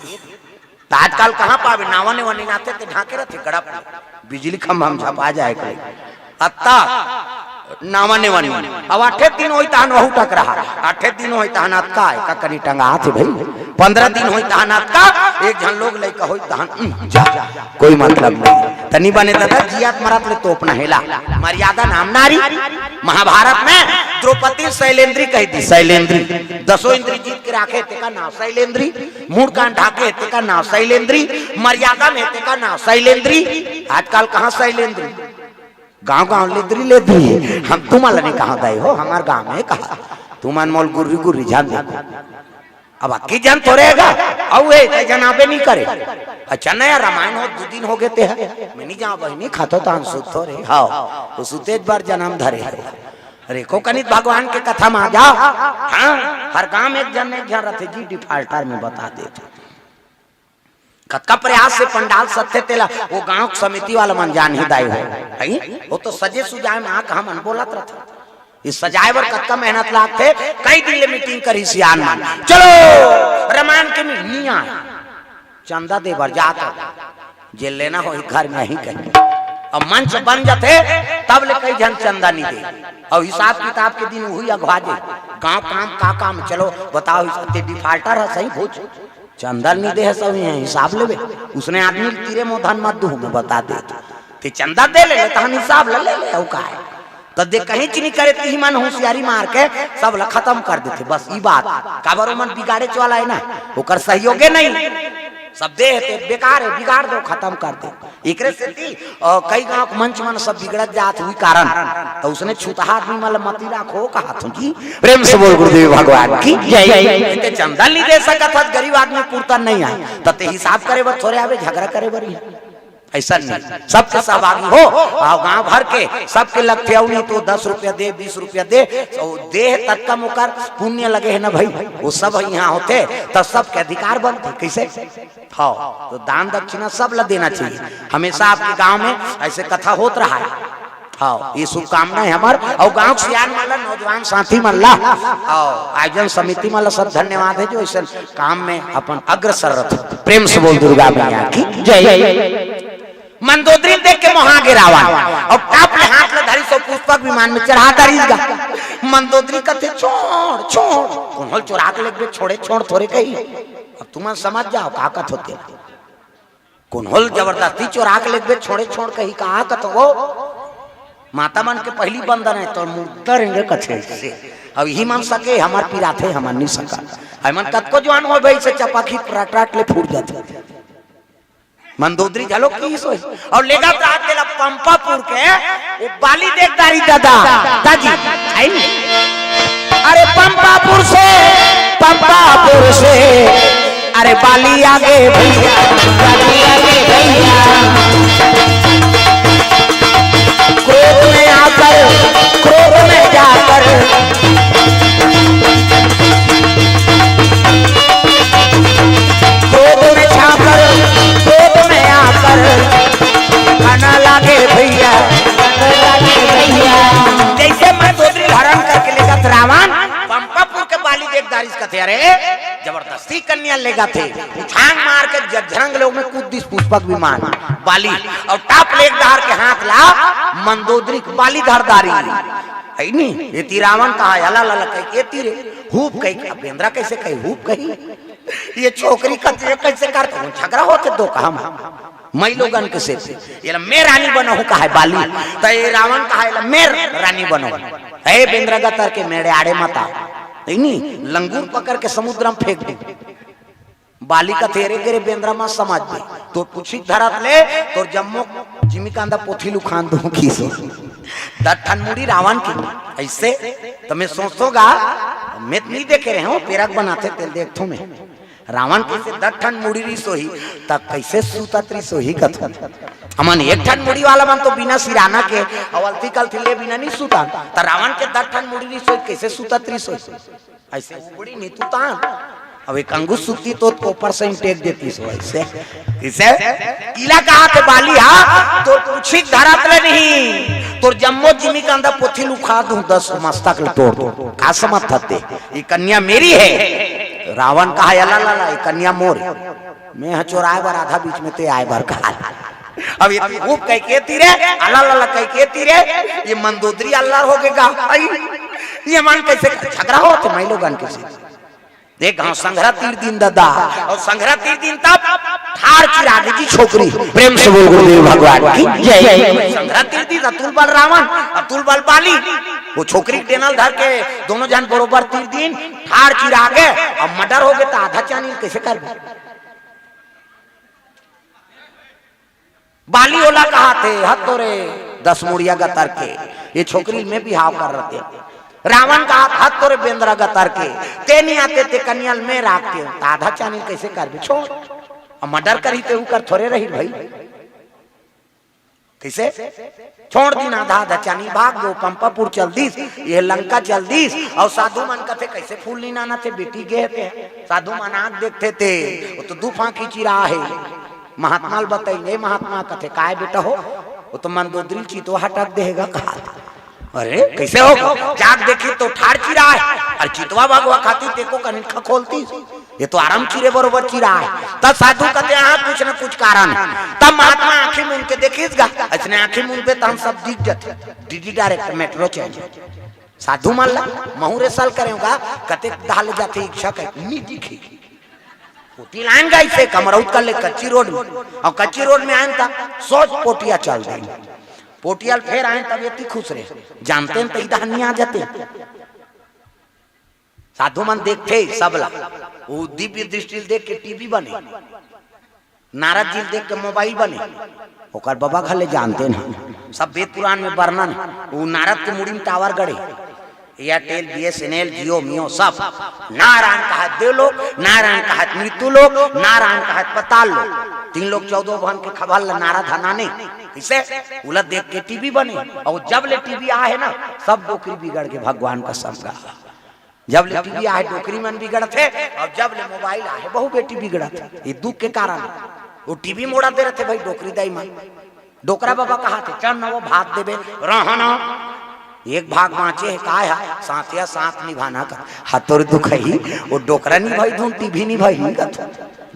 त आजकल कहाँ पाबे, नावा नेवा निनाथे ते ढांके रथे गड़प ले। बिजली खंभा में झपा जाए कहीं। अत्ता नावा नेवा निनाथे। अब आठे दिन होई तहन वहू टकराहा। आठे दिन होई तहन अतका, एका कनी टंगात हे भाई। पंद्रह दिन होई तहन अतका, एक झन लोग लइका होई तहन, उम, जा, कोई मतलब नहीं। तनी बने दादा, जियात मरत ले तोपना हेला। मर्यादा नाम नारी। महाभारत में द्रौपदी शैलेंद्री कहि दिस, शैलेंद्री। दसों इंद्री जीत के राखे, तेका नाव शैलेंद्री। मुड़ कान ढाके हे, तेका नाव शैलेंद्री। मर्यादा में हे, तेका नाव शैलेंद्री। आजकल कहाँ शैलेंद्री? गांव गांव लेद्री लेद्री हे। हम तुमन ला नहीं कहा दाई हो, हमर गांव में कहा। तुमन मोल गुर्री गुर्री झन देखो। अब अक्की झन थोरे हे गा, अउ हे, ते झन आबे नहीं करे। अच्छा नया रामायण हो, दू दिन हो गे ते हे। मैं नहीं जांव बहिनी, खाथों तहन सुतथों रे। हाँ, त सुतेच बर जनम धरे हे। अरे, को कनित भगवान के कथा में आ जा। हाँ, हर गांव में एक झन, एक झन रथे जी, डिफाल्टर में बता देथे। कतका प्रयास से पंडाल सजथे तेला, वो गांव के समिति वाला मन जानही दाई हो। हई? वो तो सजे सुजाए में आके हमन बोलत रथे। ये सजाए बर कतका मेहनत लागथे, कई दिन ले मीटिंग करिस सियान मन। चलो, रामायण के मी-, नहीं आए। चंदा दे बर जात हो। जे लेना होही घर में ही कहीं। अब मंच बन जाथे, तब ले कई झन चंदा नहीं दे। अब हिसाब किताब के दिन वही अगवा जे। गांव काम का काम, चलो बताओ, इस ते डिफाल्टर हे सही कुछ। चंदा ल नहीं दे हे सब, इहाँ हिसाब लेबे। उसने आदमी ल तीरे मोधन मत दूहूं, मैं बता देत हों। ते चंदा दे ले, ले तहन हिसाब ल ले ले, अउ का हे? त दे कहीं च नहीं करे, तिही मन होशियारी मार के सब ल खतम कर देथे। बस ई बात, काबर ओमन बिगाड़ेच वाला हे ना, ओकर सहयोगे नहीं। सब दे हे ते बेकार हे, बिगाड़ दो, खतम कर दो। एकरे सेती, अ, कई गांव के मंच मन सब बिगड़त जात हे उही कारण। त उसने छुतहा आदमी मन ल मती राखो कहत हों जी। प्रेम से बोल गुरुदेव भगवान की जय। ते चंदा ल नहीं दे सकत हस, गरीब आदमी पुरता नहीं आए, त ते हिसाब करे बर थोरे आबे, झगड़ा करे बर ही। अइसन नहीं, सबके सहभागी हो, अउ गांव भर के सबके लगथे, अउ नहीं तो दस रुपया दे, बीस रुपया दे, अउ दे हे ततका म ओकर पुण्य लगे हे ना भाई, वो सब इहाँ होथे, त सबके अधिकार बनथे। कइसे? हाँ, त दान दक्षिणा सब ला देना चाहिए। हमेशा आपके गांव में ऐसे कथा होत रहा हे। हाँ, ये शुभकामना हे हमर, अउ गांव के सियान मन ला, नौजवान साथी मन ला, अउ आयोजन समिति मन ला सब धन्यवाद हे जो अइसन काम में अपन अग्रसर रथे। प्रेम से बोल दुर्गा मैया की जय। मंदोदरी ल देख के मोहा गे रावण, अउ टाप ले हाथ ल धरिस अउ पुष्पक विमान में चढ़ा डारिस गा। मंदोदरी कथे, "छोड़, छोड़, कोनो ल चोरा के लेगबे, छोड़े, छोड़ थोरे कही।" अब तुमन समझ जाव, का कथों तेला। कोनो ल जबरदस्ती चोरा के लेगबे, छोड़े, छोड़ कही, का कथों वो? माता मन के पहिली बंदन हे, तो मुर्दा रेंगे कथे से। अब इही मन सके, हमर पिराथे, हमन नी सकन। हमन कतको जुवान होय भाई, से चपाखी रट रट ले फूट जाथे। मंदोदरी घलो किहिस होही। अउ लेगत रहा तेला पंपापुर के, वो बाली देख दारिस दादा, दाजी, आई नहीं। अरे पंपापुर से, पंपापुर से, अरे बाली आगे भैया, बाली आगे भैया। क्रोध में आकर, क्रोध में जाकर, क्रोध में छाकर, क्रोध में आकर, खाना लागे भैया, खाना लागे भैया। जइसे मंदोदरी हरण करके लेगत रावण, पंपापुर के बाली देख दारिस कथे, "अरे, जबरदस्ती कन्या लेगथे।" उछांग मार के जझरंग ले ओमे कूद दिस पुष्पक विमान बाली, अउ टाप ले एक डहर के हाथ ला मंदोदरी के बाली धर दारिस। हइ नी, एती रावण कहा, "अला लला," कहिके एती रे, "हुप," कहिके, अब बेंदरा कइसे कही, "हुप" कही? ये छोकरी कथे, कइसे करथे? झगरा होथे दो का हम, मइलोगन के सेती। एला मैं रानी बनहूं कहे बाली, त ये रावण कहा, "एला मैं रानी बनहूं।" हे बेंदरा गतर के, मेड़े आड़े मत आ, हइ नी, लंगूर पकड़ के समुद्र में फेंक दे। बाली कथे, "रे गे रे बेंदरा, मत समझ बे, तोर पूछी धरत ले तोर जम्मो जिमी कांदा पोथी ल उखान दूं किहिस होही।" दस ठन मुड़ी रावण के, अइसे त मैं सोचथों गा, मैं त नी देखे रहेंव, पेरा के बनाथे तेला देखथों मैं। रावण के से दस ठन मुड़ी रिहिस होही, त कइसे सुतत रिहिस होही कथों। हमन एक ठन मुड़ी वाला मन तो बिना सिराना के अवलथी कलथी ले बिना नी सुतन, त रावण के दस ठन मुड़ी रिहिस होही, कइसे सुतत रिहिस होही? अइसे उबड़ी नी तुतान। अब एक अंगुस सुतती तो ऊपर से ही टेक देतिस हो अइसे। कइसे? इला कहा थे बाली, "हां, तोर पूछी धरत ले नहीं, तोर जम्मो जिमी कांदा पोथी ल उखान दूं, दस मस्तक ल तोड़ दूं।" का समझथस ते? ये कन्या मेरी है। रावण कहा, "अला लला, ये कन्या मोर हे। मैं ह चोराय बर आधा, बीच में ते आय बर कहा।" अब ये खूब कहिके एती रे, अला लला कहिके एती रे, ये मंदोदरी अल्लर होगे गा। आई, ये मन कइसे झगरा होथे मइलोगन के सेती। देख, हां, संघरा तीर दिन दादा, अउ संघरा तीर दिन तब ठाढ़ चिरागे जी छोकरी। प्रेम से बोल गुरुदेव भगवान की जय। संघरा तीर दिन अतुल बल रावण, अतुल बल बाली, वो छोकरी के डेना ल धर के दोनों झन बरोबर तीर दिन ठाढ़ चिरागे, अब मर्डर होगे त आधा चानी ल कइसे करबे? बाली ओला कहाथे, "हत तोरे दस मुड़िया गतर के, ये छोकरी ल मैं बिहाव कर रहतेंव।" रावण कहाथे, "हत तोरे बेंदरा गतर के, ते नी आते ते कन्या ल मैं राखतेंव।" त आधा चानी ल कइसे करबे? छोड़, अब मर्डर करही ते उकर थोरे रही भाई। कइसे? छोड़ दिन आधा आधा चानी, भाग गे पंपापुर चल दिस, ये लंका चल दिस। अउ साधु मन कथे, "कइसे फूल नी लानथे, बेटी गे हे ते?" साधु मन आंख देखथे ते, वो तो दू फांकी चिरा हे। महात्मा ल बताइन, "ए महात्मा," कथे, "काय बेटा हो?" "वो तो मंदोदरी ल चितवा हटक देहे गा," कहाथे। "अरे, कइसे हो?" जाग देखिस तो ठाढ़ चिरा हे। "अरे, चितवा भगवा खाती तेको कनिन खखोलतिस, ये तो आराम चिरे बरोबर चिरा हे।" तब साधु कथे, "हां, कुछ न कुछ कारण हे।" तब महात्मा आंखी मूंद के देखिस गा, अइसने आंखी मूंदबे त हम सब दिख जाथे। डीडी डायरेक्ट मेट्रो चल जाथे। साधु मन ला महूं rehearsal करेंव गा, कतेक दहा ले जाथे इच्छा कहिके, नी दिखे। ओती ल आएन गा अइसे कमरौत कर ले कच्ची रोड में, अउ कच्ची रोड में आएन त सोझ पोटिया चल देन। पोटिया ल फेर आएन तब एती खुसरे, जानतेन त इधर नी आ जाते। साधु मन देखथे सबला, वो दिव्य दृष्टि ल देख के टीवी बने, नारद जी ल देख के मोबाइल बने, ओकर बबा घले जानतेन। सब वेद पुराण में वर्णन हे। वो नारद के मुड़ी में टावर गड़े, एयरटेल, बीएसएनएल, जियो मियो सब। नारायण कहाथे देवलोक, नारायण कहाथे मृत्यु लोक, नारायण कहाथे पताल लोक। तीन लोक चौदह भवन के खबर ल नारद ह नाने। कइसे? उला देख के टीवी बने। अउ जब ले टीवी आहे ना, सब डोकरी बिगड़ गे, भगवान कसम गा। जब ले टीवी आहे, डोकरी मन बिगड़थे, अउ जब ले मोबाइल आहे, बहू बेटी बिगड़थे। ये दुख के कारण हे। वो टीवी मोड़ा दे रथे भाई, डोकरी दाई मन। डोकरा बबा कहाथे, "चल न वो भात देबे, रह न। एक भाग बांचे हे, काय हे? साथिया साथ निभाना का।" हतोर दुखही, वो डोकरा निभाही धुन, टीवी निभाही नी कथों।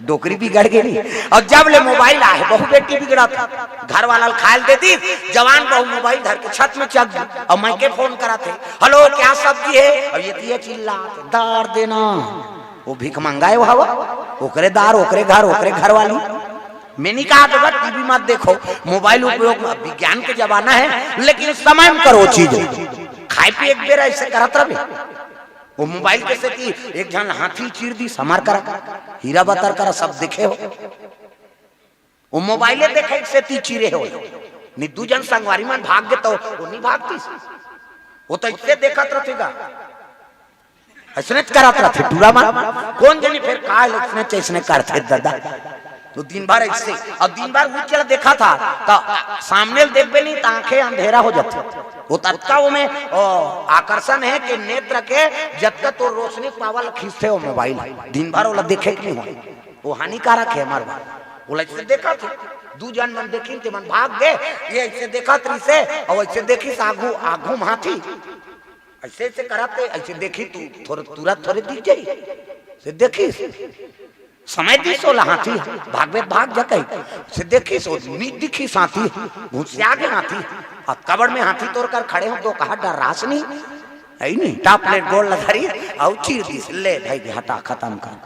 डोकरी बिगड़ गे नी। अउ जब ले मोबाइल आए, बहू बेटी बिगड़त हे। घर वाला ल खाए ल दे दी, जवान बहू मोबाइल धर के छत में चघ दी। अउ मैं के फोन करत हे, "हेलो, क्या सब्जी है?" अउ ये तिया चिल्लात हे, "दार देना।" वो भिखमंगा हे, वो हवा, ओकरे दार, ओकरे घर, ओकरे घर वाली। मैं नहीं कहा तो टीवी मत देखो, मोबाइल उपयोग में, विज्ञान के जमाना है, लेकिन समय में करो चीज। खाए पिए एक बेर ऐसे करत रहे। वो मोबाइल के सेती एक झन हाथी चीर दी, समार करा, हीरा बतर करा, सब देखे हो। वो मोबाइले देखे के सेती चीरे हो। नहीं, दू झन संगवारी मन भाग गे तो वो नहीं भागतीस। वो तो ऐसे देखत रहिथे, ऐसने करत रहिथे टूरा मन। कोन जनी फेर का ले ऐसने चैसने करथे दादा। तो दिन भर ऐसे, अउ दिन भर उठ के देखत हे, तो सामने ल देखबे नहीं, तो आंखें अंधेरा हो जाथे। वो ततका वो में, ओ, आकर्षण हे कि नेत्र के जतका तो रोशनी पावल खींचथे वो मोबाइल। दिन भर ओला देखे के नहीं होय। वो हानिकारक हे हमर बर। ओला ऐसे देखत हे, दू झन मन देखिन, ते मन भाग गे, ये ऐसे देखत रहिसे, अउ ऐसे देखिस आगू, आगू म हाथी। ऐसे ऐसे करत हे, ऐसे देखिस त थोर-, तुरंत थोरे दिख जाही। से देखिस, समय दिस ओला हाथी, भागबे त भाग जा कही। से देखिस, ओ नी दिखिस हाथी, घुसिया गे हाथी। अतका बड़ में हाथी तोर कर खड़े हो, तो कहा डर्रास नहीं, हे नहीं, टाप ले गोड़ ल धरिस, अउ चीर दिस, ले भाई, हटा, खतम कर।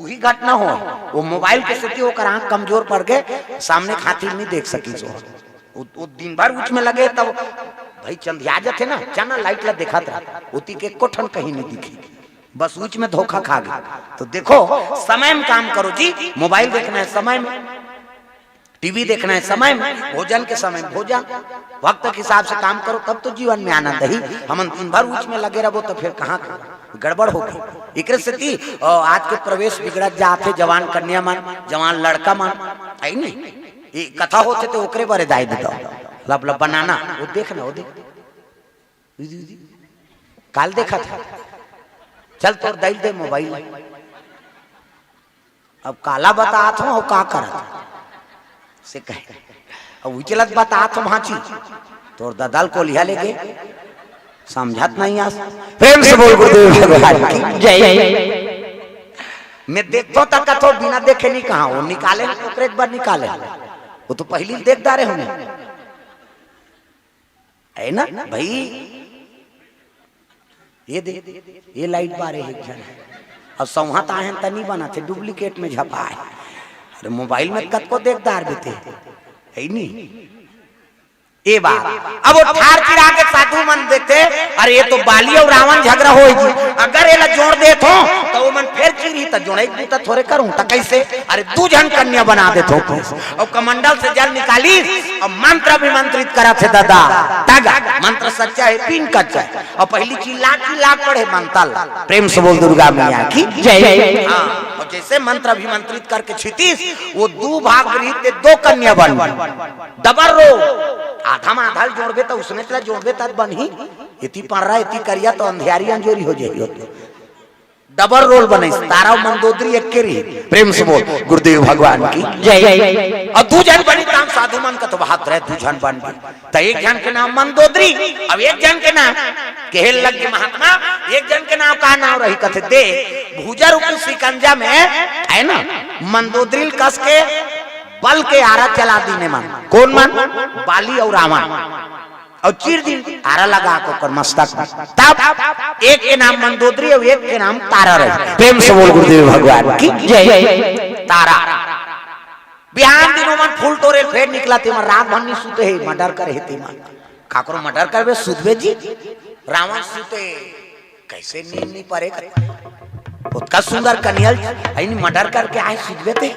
उही घटना हो, वो मोबाइल के सेती ओकर आंख कमजोर पड़ गे, सामने के हाथी ल नहीं देख सकिस वो। वो, वो दिन भर उच में लगे, तब भाई चंधिया जाथे ना, चना लाइट ला देखत रहे, ओती के एको ठन कहीं नहीं दिखी, बस उच में धोखा खा गे। तो देखो, समय में काम करो जी, मोबाइल देखना है समय में, टीवी देखना है समय में, भोजन के समय में भोजन, वक्त के हिसाब से काम करो, तब तो जीवन में आनंद ही। हमन दिन भर उच में लगे रहबो, तो फिर कहाँ गड़बड़ होगी। एकरे सेती, अ, आज के प्रवेश बिगड़त जात हे, जवान कन्या मन, जवान लड़का मन, हे नी? ये कथा होथे तो ओकरे बारे दाई दे दो। लब लब बनाना, वो देख ना, वो देख। काल देखत हे। चल तोर दाई ल दे मोबाइल। अब काला बतात हो, अउ का करत हो? से कहे। अब उचलत बतात हो भांची। तोर ददा ल कोलिहा लेगे। समझत नहीं आस। प्रेम से बोल गुरुदेव भगवान की जय। मैं देखतो त कथो बिना देखे नहीं कहा, वो निकाले, ओकरे बर निकाले। वो तो पहली देख डारे होने। हे ना भाई? ये दे, ये लाइट बारे हे एक झन। अब सौंहत आहे त नहीं बनथे, डुप्लीकेट में झपा हे। अरे मोबाइल में कतको देख डारबे ते, हे नहीं? ये बात। अब वो ठार चिरा के साधु मन देखथे, अरे ये तो बाली अउ रावण झगड़ा होय जी, अगर एला जोड़ देथों, त वो मन फेर चिरही, त जोड़े के बूता थोरे करूं, त कैसे? अरे दू झन कन्या बना देथों। अउ कमंडल से जल निकालिस, अउ मंत्र अभिमंत्रित करत हे दादा। तगा, मंत्र सच्चा हे, पीन कच्चा हे। अउ पहली चिल्ला चिल्ला पढ़े मंतल। प्रेम से बोल दुर्गा मैया की जय। हाँ, अउ जैसे मंत्र अभिमंत्रित करके छितिस, वो दू भाग गृहित ते दो कन्या बन गई। Double role. आधा म आधा ल जोड़बे त उसने ला जोड़बे त बनही। एती पड़रा, एती करिया तो अंधियारी अंजोरी हो जाही। डबल रोल बने, तारा अउ मंदोदरी एक के रही। प्रेम से बोल गुरुदेव भगवान की जय। अउ दू झन बनी, त साधु मन कथे, बात रहे, दू झन बन गई। त एक झन के नाम मंदोदरी, अउ एक झन के नाम कहे लग गे महात्मा, एक झन के नाम का नाम रही कथे, दे भुजा रूपी शिकंजा में, हे ना, मंदोदरी ल कस के बल के आरा चला दीन ए मन। कोन मन? बाली अउ रावण। अउ चीर दीन आरा लगा के ओकर मस्तक में। तब एक के नाम मंदोदरी अउ एक के नाम तारा रही। प्रेम से बोल गुरुदेव भगवान की जय। तारा। बिहान दिन ओमन फूल टोरे ल फेर निकलथे, तेमन रात भर नहीं सुते हे, मर्डर करे हे तेमन। काकरो मर्डर करबे, सुतबे जी? रावण सुते, कैसे नींद नहीं परे? ओतका सुंदर कन्या ल, हे नहीं, मर्डर करके आए, सुतबे ते?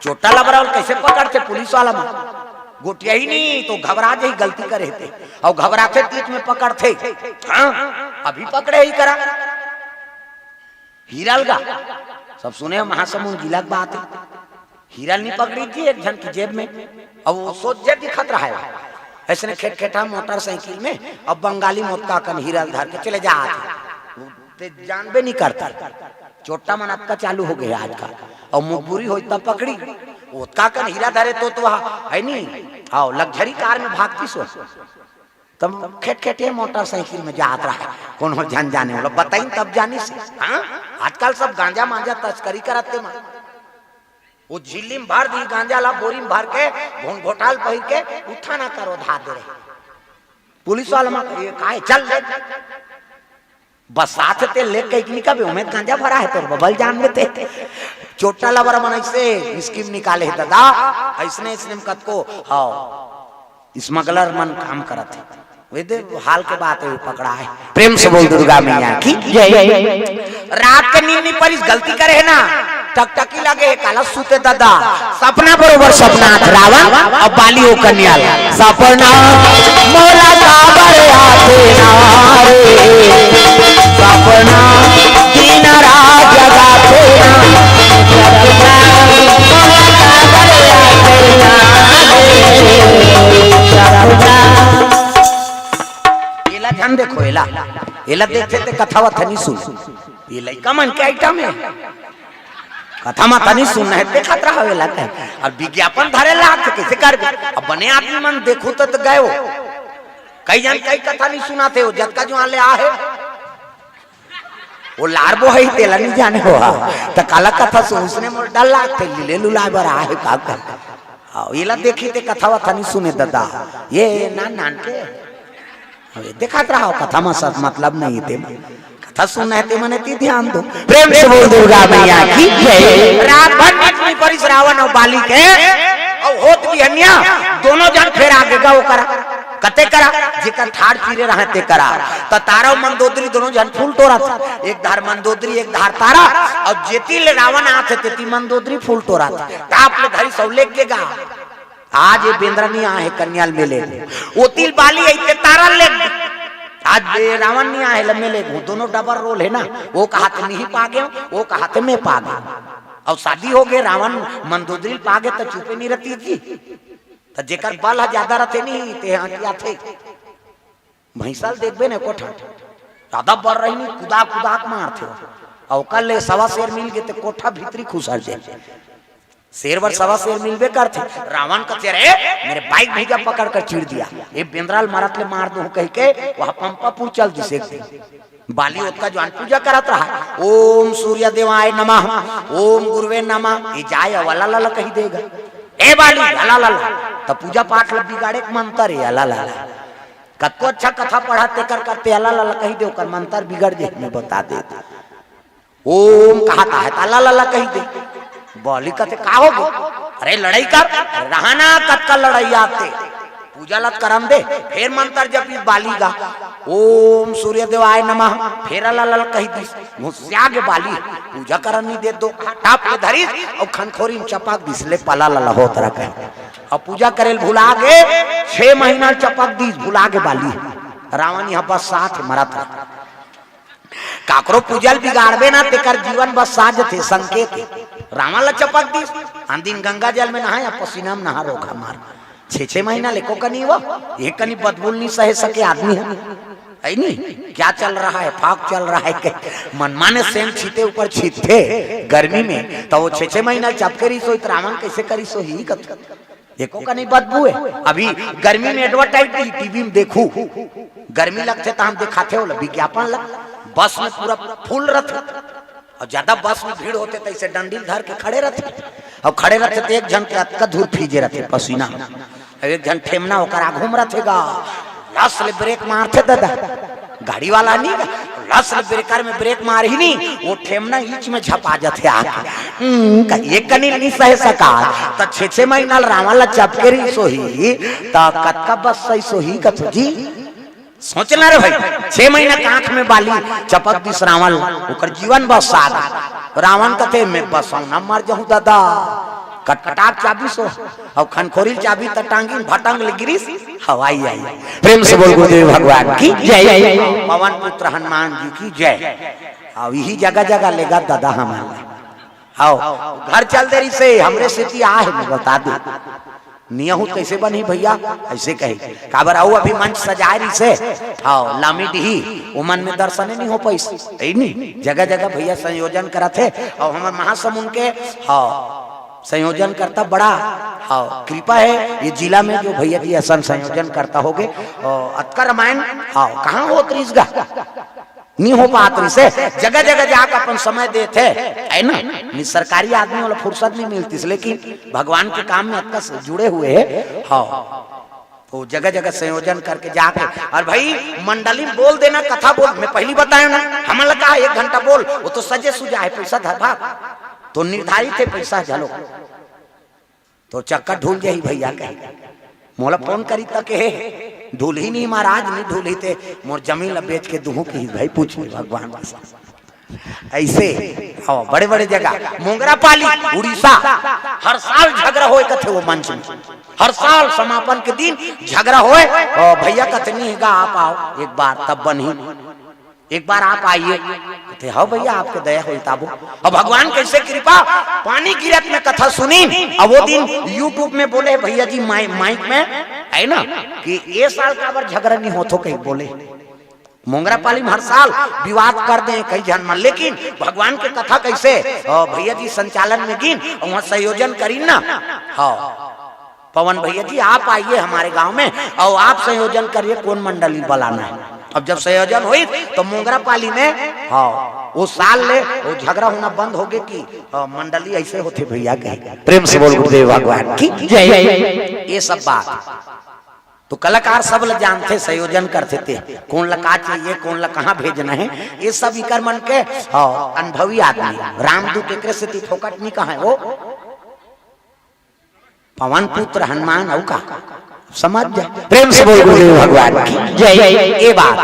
चोट्टा लबरा ल कैसे पकड़थे पुलिस वाला मन? गोठियाही नहीं तो घबरा जाही, गलती करे हे ते। अउ घबराथे तीच में पकड़थे। हाँ, अभी पकड़े ही करा। हीरा ल गा। सब सुने हो, महासमुंद जिला के बात हे। हीरा ल नहीं पकड़ी थी एक झन की जेब में, अउ वो सोझे दिखत रहा हे। ऐसने खेटखेटा मोटरसाइकिल में, अउ बंगाली मोतका कन हीरा ल धर के चले जात हे। ते जानबे नहीं करता। चोट्टा मन अतका चालू हो गे आजकल। अउ मुखबुरी होई तब पकड़ी। ओतका कन हीरा धरे तो, तो वहाँ हे नहीं। हाँ, लग्जरी कार में भागतीस हो। तब खेटखेटे मोटरसाइकिल में जात रहा। कोनो झन जाने वाला बताइन तब जानिस। हाँ? आजकल सब गांजा मांजा तस्करी करत ते मा। वो झिल्ली में भर दी गांजा ला, बोरी में भर के, घोंघोटाल पहिर के, उठा ना करो, धा दे रहे। पुलिस वाला मा, "ये काय, चल ले।" बस साथ ते लेके एक निका बे, "ओमे गांजा भरा है तोर बबल जान में ते।" चोटा लबर मन ऐसे स्कीम निकाले है दादा, ऐसने, ऐसने में कतको, हाँ, स्मगलर मन काम करत है। वे दे हाल के बात है, पकड़ा है। प्रेम से बोल दुर्गा मैया की जय। रात के नींद नहीं परिस, गलती करे है ना, टकटकी लगे है, काला सूते दादा। सपना बरोबर सपना आत रावण अउ बाली ओ कन्या ला। सपना मोला काबर आथे ना रे, सपना दिन रात जगाथे ना। सपना मोला काबर आथे ना रे, सपना। एला झन देखो, एला, एला देखथे ते कथावथनी सुन। ये लइका मन के आइटम है। कथा माथा नहीं सुनना है, देखत रहा वेला कहे। अब विज्ञापन धरे ला के कैसे कर? अब बने आदमी मन देखू तो, तो गए हो। कई जन कई कथा नहीं सुनाते हो, जतका जो आले आहे। वो लारबो है, तेला नहीं जाने हो। तो काला कथा सुन, उसने मोर डर लागते, लीले लुलाए बर आहे, का कर? आओ, एला देखी ते कथा वथा नहीं सुने दादा। ये ना नान के। अबे, देखत रहा हो, कथा मा सत मतलब नहीं ते। कथा सुनना है ते मने ती ध्यान दो। प्रेम से बोल दुर्गा मैया की जय। रात भर नींद नहीं परिस रावण अउ बाली के, अउ होत बिहनिया दोनों जन फेर आगे गा ओकरा। कते करा, जेकर ठाड़ चीरे रहे ते करा। त तारा अउ मंदोदरी दोनों जन फूल टोरत, एक धार मंदोदरी, एक धार तारा, अउ जेती ले रावण आथे, तेती मंदोदरी फूल टोरत। ताप ले धरी सौ लेके गा। आज ये बेंदरा नहीं आहे कन्याल मेले, ओतिल बाली आई ते तारा ले। आज ये रावण नहीं आहे ल मेले, वो दोनों डबल रोल है ना, वो कहा ते नहीं पागे, वो कहा ते मैं पागे। अउ शादी हो गए, रावण मंदोदरी पागे त चुपे नहीं रहती जी। त जेकर बल ह ज्यादा रहते नहीं, ते हाँ की आथे। भैंसा ल देखबे ने कोठा, ज्यादा बल रही नहीं, कुदा कुदा के मारथे। अउ ओकर ले सवा शेर मिल गए ते कोठा भीतरी खुसर जाए। शेर बर सवा शेर मिलबे करथे। रावण कथे, "अरे, मेरे बाइक भैया पकड़ कर चीर दिया, ये बेंदरा ल मरत ले मार दूं," कह के वह पंपापुर चल दिस एक दिन। बाली ओतका जवान पूजा करत रहा, "ओम सूर्य देवाय नमः, ओम गुरुवे नमः।" ये जाए अउ अला लला कही देगा, "ए बाली, अला लला।" त पूजा पाठ ल बिगाड़े के मंतर है, अला लला। कतको अच्छा कथा पढ़ा तेकर करते अला लला कही दे, ओकर मंतर बिगड़ जाए, मैं बता देता। ओम कहा ता है, त अला लला कही दे। बाली कथे, "का हो गो?" "अरे लड़ाई कर।" "अरे रहा ना, कतका लड़ाई आते।" पूजा लत करन दे, फेर मंतर जपिस बाली गा, "ओम सूर्य देवाय नमः।" फेर अला लला कही दिस, घुसिया गे बाली। पूजा करन नहीं दे दो, टाप ले धरिस अउ खनखोरी में चपक दिस, ले पला लला होत रहा कही। अउ पूजा करेल भुला गे, छह महीना चपक दिस, भुला गे बाली। रावण यहाँ बस साथ मरत रहा। काकरो पूजा ल बिगाड़बे ना, तेकर जीवन बस साज थे, संकेत हे। रावण ला चपक दिस, आन दिन गंगा जल में नहाए, पसीना में नहा रोखा मार। छह छह महीना ले एको कनी वो, एक कनी बदबू ल नहीं सहे सके आदमी है। है नहीं? क्या चल रहा है? फाग चल रहा है के? मनमाने सेंट छीते ऊपर छीतथे गर्मी में, त वो छह छह महीना चपके रहिस होही त रावण कैसे करिस होही कत? एको कनी बदबू है। अभी गर्मी में एडवर्टाइज नहीं, टीवी में देखू, गर्मी लगथे त हम देखाथे ओला विज्ञापन ला, बस में पूरा फुल रहथे, अउ ज्यादा बस में भीड़ होथे त ऐसे डंडी ल धर के खड़े रहथे, अउ खड़े रहथे त एक झन के अतका धूर फीजे रहथे पसीना, अउ एक झन ठेमना ओकर आघू में रहथे गा, लस ले ब्रेक मारथे दादा, गाड़ी वाला नहीं गा, लस ले ब्रेकर में ब्रेक मारही नहीं, वो ठेमना ईच में झपा जाथे आके। हम्म, का ये कनी नहीं सहे सका, त छे छे महीना ल रावण ला चपके रहिस होही, त कतका बस सहिस होही कथो जी? सोचना रे भाई, छे महीना के आंख में बाली चपक दिस रावण, ओकर जीवन बस साग। रावण कथे, "मैं बसौना मर जाहूं दादा।" कटकटाक चाबिस हो, अउ खनखोरी ल चाबिस त टांगिन भटंग ले गिरिस, हवाई आई। प्रेम से बोल गुरुदेव भगवान की जय, पवन पुत्र हनुमान जी की जय। अउ यही जगह जगह लेगा दादा हमारे। आओ, घर चल दे रहिसे, हमरे सेती आहे, मैं बता दे। नियहू कैसे बनही भैया? ऐसे कहे। काबर अउ अभी मंच सजाए रहिसे, आओ, लामी डीही, ओमन में दर्शने नहीं हो पाइस। ऐ नहीं, जगह जगह भैया संयोजन करत हे, अउ हमर महासमुंद के, आओ, संयोजन करता बड़ा, आओ, कृपा है, ये जिला में जो भैया जी असन संयोजन करता होगे, अउ अतका रामायण, आओ, कहाँ होत रहिस गा? नहीं हो पात रहिसे, जगह जगह जाके अपन समय देथे, है ना? नहीं, सरकारी आदमी वाला फुर्सत नहीं मिलतिस, लेकिन भगवान के काम में अतका से जुड़े हुए हैं। हाँ, तो जगह जगह संयोजन करके जाके, और भाई, मंडली में बोल देना, कथा बोल, मैं पहली बताया ना, हमन ला कहा एक घंटा बोल, वो तो सजे सुजा है, पैसा धर भाग, तो निर्धारित है पैसा, चलो। तो चक्कर ढूल जाही भैया कहे। मोला फोन करी तक हे, ढूलही नहीं महाराज, नहीं ढूलही ते मोर जमीन ला बेच के दूहूं कि भाई पूछ ले भगवान के साथ। ऐसे, हाँ, बड़े बड़े जगह, मोंगरापाली, उड़ीसा, हर साल झगड़ा होए कथे वो मंच में, हर साल समापन के दिन झगड़ा होए, और भैया कथे नहीं गा, आप आओ एक बार, तब बनही। एक बार आप आइए। कहते, "हाँ भैया, आपके दया होई ताबो।" अब भगवान कैसे कृपा, पानी गिरत में कथा सुनी। अब वो दिन YouTube में बोले भैया जी, माइ-, माइक में, है ना, कि ये साल काबर झगड़ा नहीं होत हो, कहीं बोले। मोंगरापाली में हर साल विवाद कर दे कई झन मन, लेकिन भगवान के कथा कैसे, अ, भैया जी संचालन में गिन, वहाँ संयोजन करीन ना। हाँ, पवन भैया जी, आप आइए हमारे गांव में और आप संयोजन करिए, कौन मंडली बुलाना है। अब जब संयोजन होई तो मोंगरापाली में, हाँ, वो साल ले वो झगड़ा होना बंद हो गए कि, हाँ, मंडली ऐसे होते भैया कहे। प्रेम से बोल गुरुदेव भगवान की जय। ये सब बात तो कलाकार सब ल जानथे, संयोजन करथे ते, कौन ल का चाहिए, कौन ल कहाँ भेजना है, ये सब इकर मन के, हाँ, अनुभवी आदमी। रामदूत एकरे सेती फोकट नहीं कहा है वो, पवन पुत्र हनुमान अउ का समझ जा। प्रेम से बोल गुरुदेव भगवान की जय। ये बात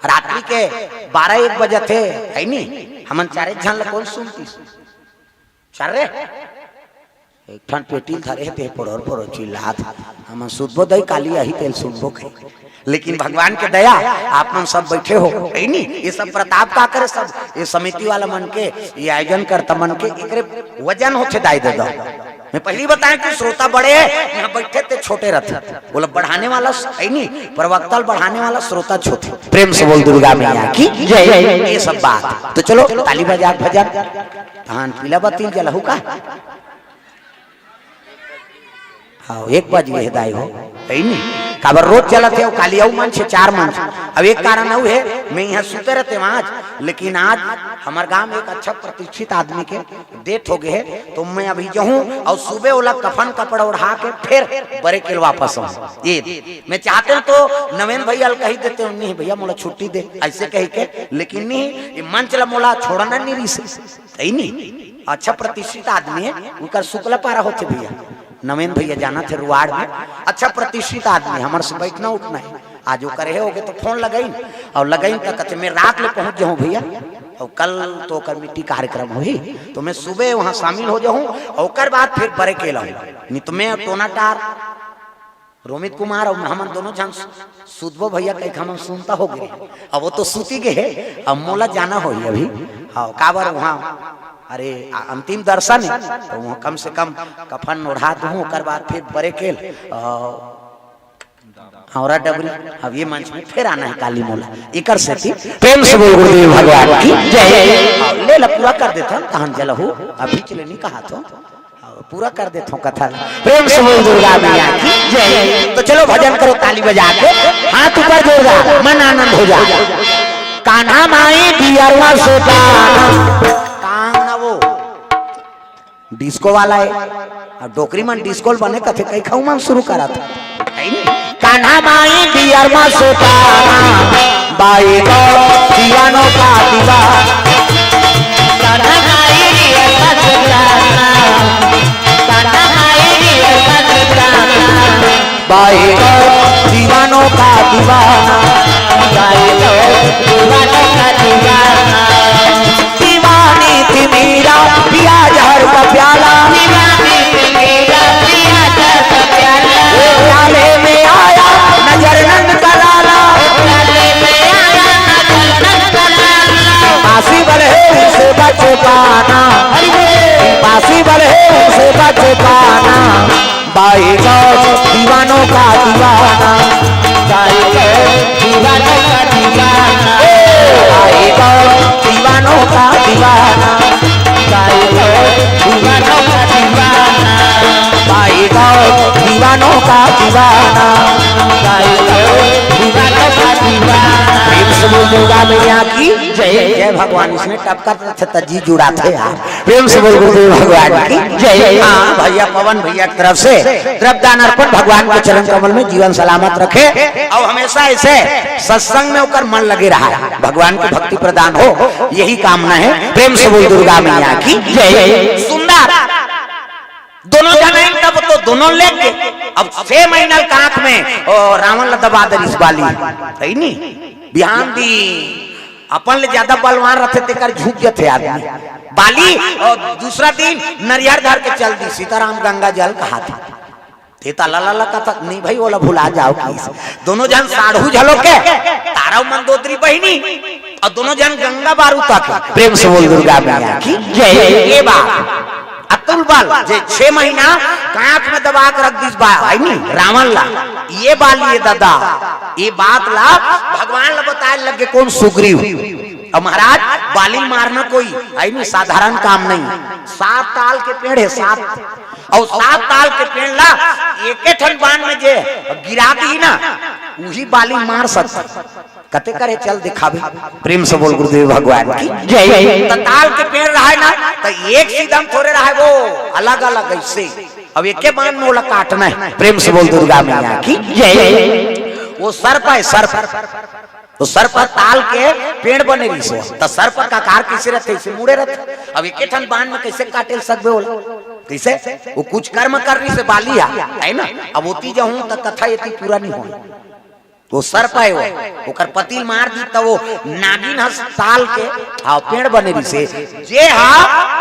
रात्रि के बारह एक बजे थे, है नी, हमन चारे झन ल कौन सुनतीस? चल रे, एक ठन पेटी ल धरे हे ते पोड़ोर पोड़ोर चिल्लात, हमन सुतबो दई काली आही तेल सुनबो कही। लेकिन भगवान के दया, आप मन सब बैठे हो, है नी? ये सब प्रताप का करे सब, ये समिति वाला मन के, ये आयोजन करता मन के, एकरे वजन होथे दाई दे दो। मैं पहली बताया कि श्रोता बड़े हैं, यहाँ बैठे ते छोटे रहते। बोला बढ़ाने वाला है नी, प्रवक्ता ल बढ़ाने वाला श्रोता छोटे। प्रेम से बोल दुर्गा मैया की जय। ये सब बात। तो चलो ताली बजा भजन, तहान पीला बत्ती ल जलहू का? हाँ, एक बज गए हे दाई हो, है नी? काबर रोज चलत हे, अउ काली अउ मंच हे, चार मंच। अब एक कारण अउ हे, मैं यहाँ सुते रहते वहाँ आज, लेकिन आज हमार गांव में एक अच्छा प्रतिष्ठित आदमी के death हो गए हे, तो मैं अभी जाहूँ अउ सुबह ओला कफन कपड़ा ओढ़ा के फिर बरेकेल वापस आऊँ। ये मैं चाहते तो नवेन भैया ल कही देते हूँ, "नहीं भैया, मोला छुट्टी दे," ऐसे कही के, लेकिन नहीं, ये मंच ला मोला छोड़ना नहीं रही से, है नी? अच्छा प्रतिष्ठित आदमी है, उनकर शुक्ला पारा होते भैया, नवेन भैया जाना थे रुआड़ में, अच्छा प्रतिष्ठित आदमी, हमारे से बैठना उठना है। आज ओकर हे होगे तो फोन लगाइन, अउ लगाइन त कहते, "मैं रात ले पहुंच जाऊं भैया, अउ कल तो ओकर मिट्टी कार्यक्रम होही, तो मैं सुबह वहां शामिल हो जाऊं, अउ ओकर बाद फिर बरेकेल आऊं, नहीं तो मैं टोना टार रोमित कुमार अउ हमन दोनों झन सु-, सुतबो भैया कहिके हमन सुनता हो गए।" अब वो तो सुती गए हे, अब मोला जाना होही अभी। हाँ, काबर वहाँ, अरे, आ, अंतिम दर्शन है, तो वहाँ कम से कम कफन ओढ़ा दूँ, ओकर बाद फिर बरेकेल, अ, हौरा डबरी, अब ये मंच में फिर आना है काली मोला, एकर सेती प्रेम से बोल गुरुदेव भगवान की जय। हाँ, ले ला, पूरा कर देथन, तहन जलहू, अभी चले नहीं कहा तो। पूरा कर देथों कथा ला। प्रेम से बोल दुर्गा मैया की जय। तो चलो भजन करो ताली बजा के, हाथ ऊपर जोरदार, मन आनंद हो जा। कान्हा माई बियरवा सोता। कान्हा वो डिस्को वाला है। अब डोकरी मन डिस्को ल बने कथे, कई खाऊ मन शुरू करत। कान्हा माई बियरवा सोता। बाई गो दीवानो का दीवाना। कान्हा माई बियरवा सोता। कान्हा माई बियरवा सोता। बाई गो दीवानों का दीवाना। बाई गो दीवानों का दीवाना। दीवानी थी मीरा, पिया जहर का प्याला। दीवानी थी मीरा, पिया जहर का प्याला। वो प्याले में आया नजर नंद का लाला। प्याले में आया नजर नंद का लाला। पासी बल है उनसे बच पाना। पासी बल है उनसे बच पाना। बाई गो दीवानों का दीवाना। बाई गो दीवानों का दीवाना। ए, बाई गो दीवानों का दीवाना। बाई गो दीवानों का दीवाना। बाई गो दीवानों का दीवाना। बाई गो दीवानों का दीवाना। प्रेम से दुर्गा मैया की जय। जय भगवान। इसने टपका था, जी जुड़ा थे यार। प्रेम से बोल गुरुदेव भगवान की जय। हाँ भैया, पवन भैया की तरफ से द्रव्यदान अर्पण। भगवान के चरण कमल में जीवन सलामत रखे और हमेशा ऐसे सत्संग में ओकर मन लगे रहा, भगवान की भक्ति प्रदान हो, यही कामना है। प्रेम से बोल दुर्गा मैया की जय। सुंदर दोनों जन आइन तब तो दोनों लेके अब छह महीना कांख में ओ, रावण ला दबा दे रिस बाली, है नी? बिहान दी अपन ले ज्यादा बलवान रहते तेकर झुक जथे आदमी। बाली और दूसरा दिन नरियर धर के चल दी, सीताराम गंगा जल कहा था। तेता ला ला ला कथा नहीं भाई, ओला भुला जाओ कि दोनों जन साढ़ू झलो के तारा मंदोदरी बहिनी और दोनों जन गंगा बारू तक। प्रेम से बोल दुर्गा मैया की जय। ये बात अतुल बल जे छह महीना कांख में दबा के रख दिस बा, है नी, रावण ला। ये बाली ये दादा, ये बात ला भगवान ला बताए लगे कौन? सुग्रीव। और महाराज, बाली मारना कोई, है नी, साधारण काम नहीं। सात ताल के पेड़ है, सात, और सात ताल के पेड़ ला एके ठन बाण में जे गिरा दी ना, वही बाली मार सकता। कते करे चल दिखावे। प्रेम से बोल गुरुदेव भगवान की जय। त ताल के पेड़ रहे ना, त एक सीधा में थोड़े रहे, वो अलग अलग ऐसे। अब एके बाण में ओला काटना है। प्रेम से बोल दुर्गा मैया की जय। वो सर्प है, सर्प। वो सर्प ताल के पेड़ बने रिस हो, त सर्प का आकार कैसे रहते? ऐसे मुड़े रहते। अब एके ठन बाण में कैसे काटे सकबे ओला? कैसे? वो कुछ कर्म कर रिस बाली हा, है ना? अब ओती जाहूं त कथा एती पूरा नहीं हो। वो सर्प है वो, ओकर पतिल मार दी त वो नागिन हस ताल के, हाँ, पेड़ बने रिसे। जे हा,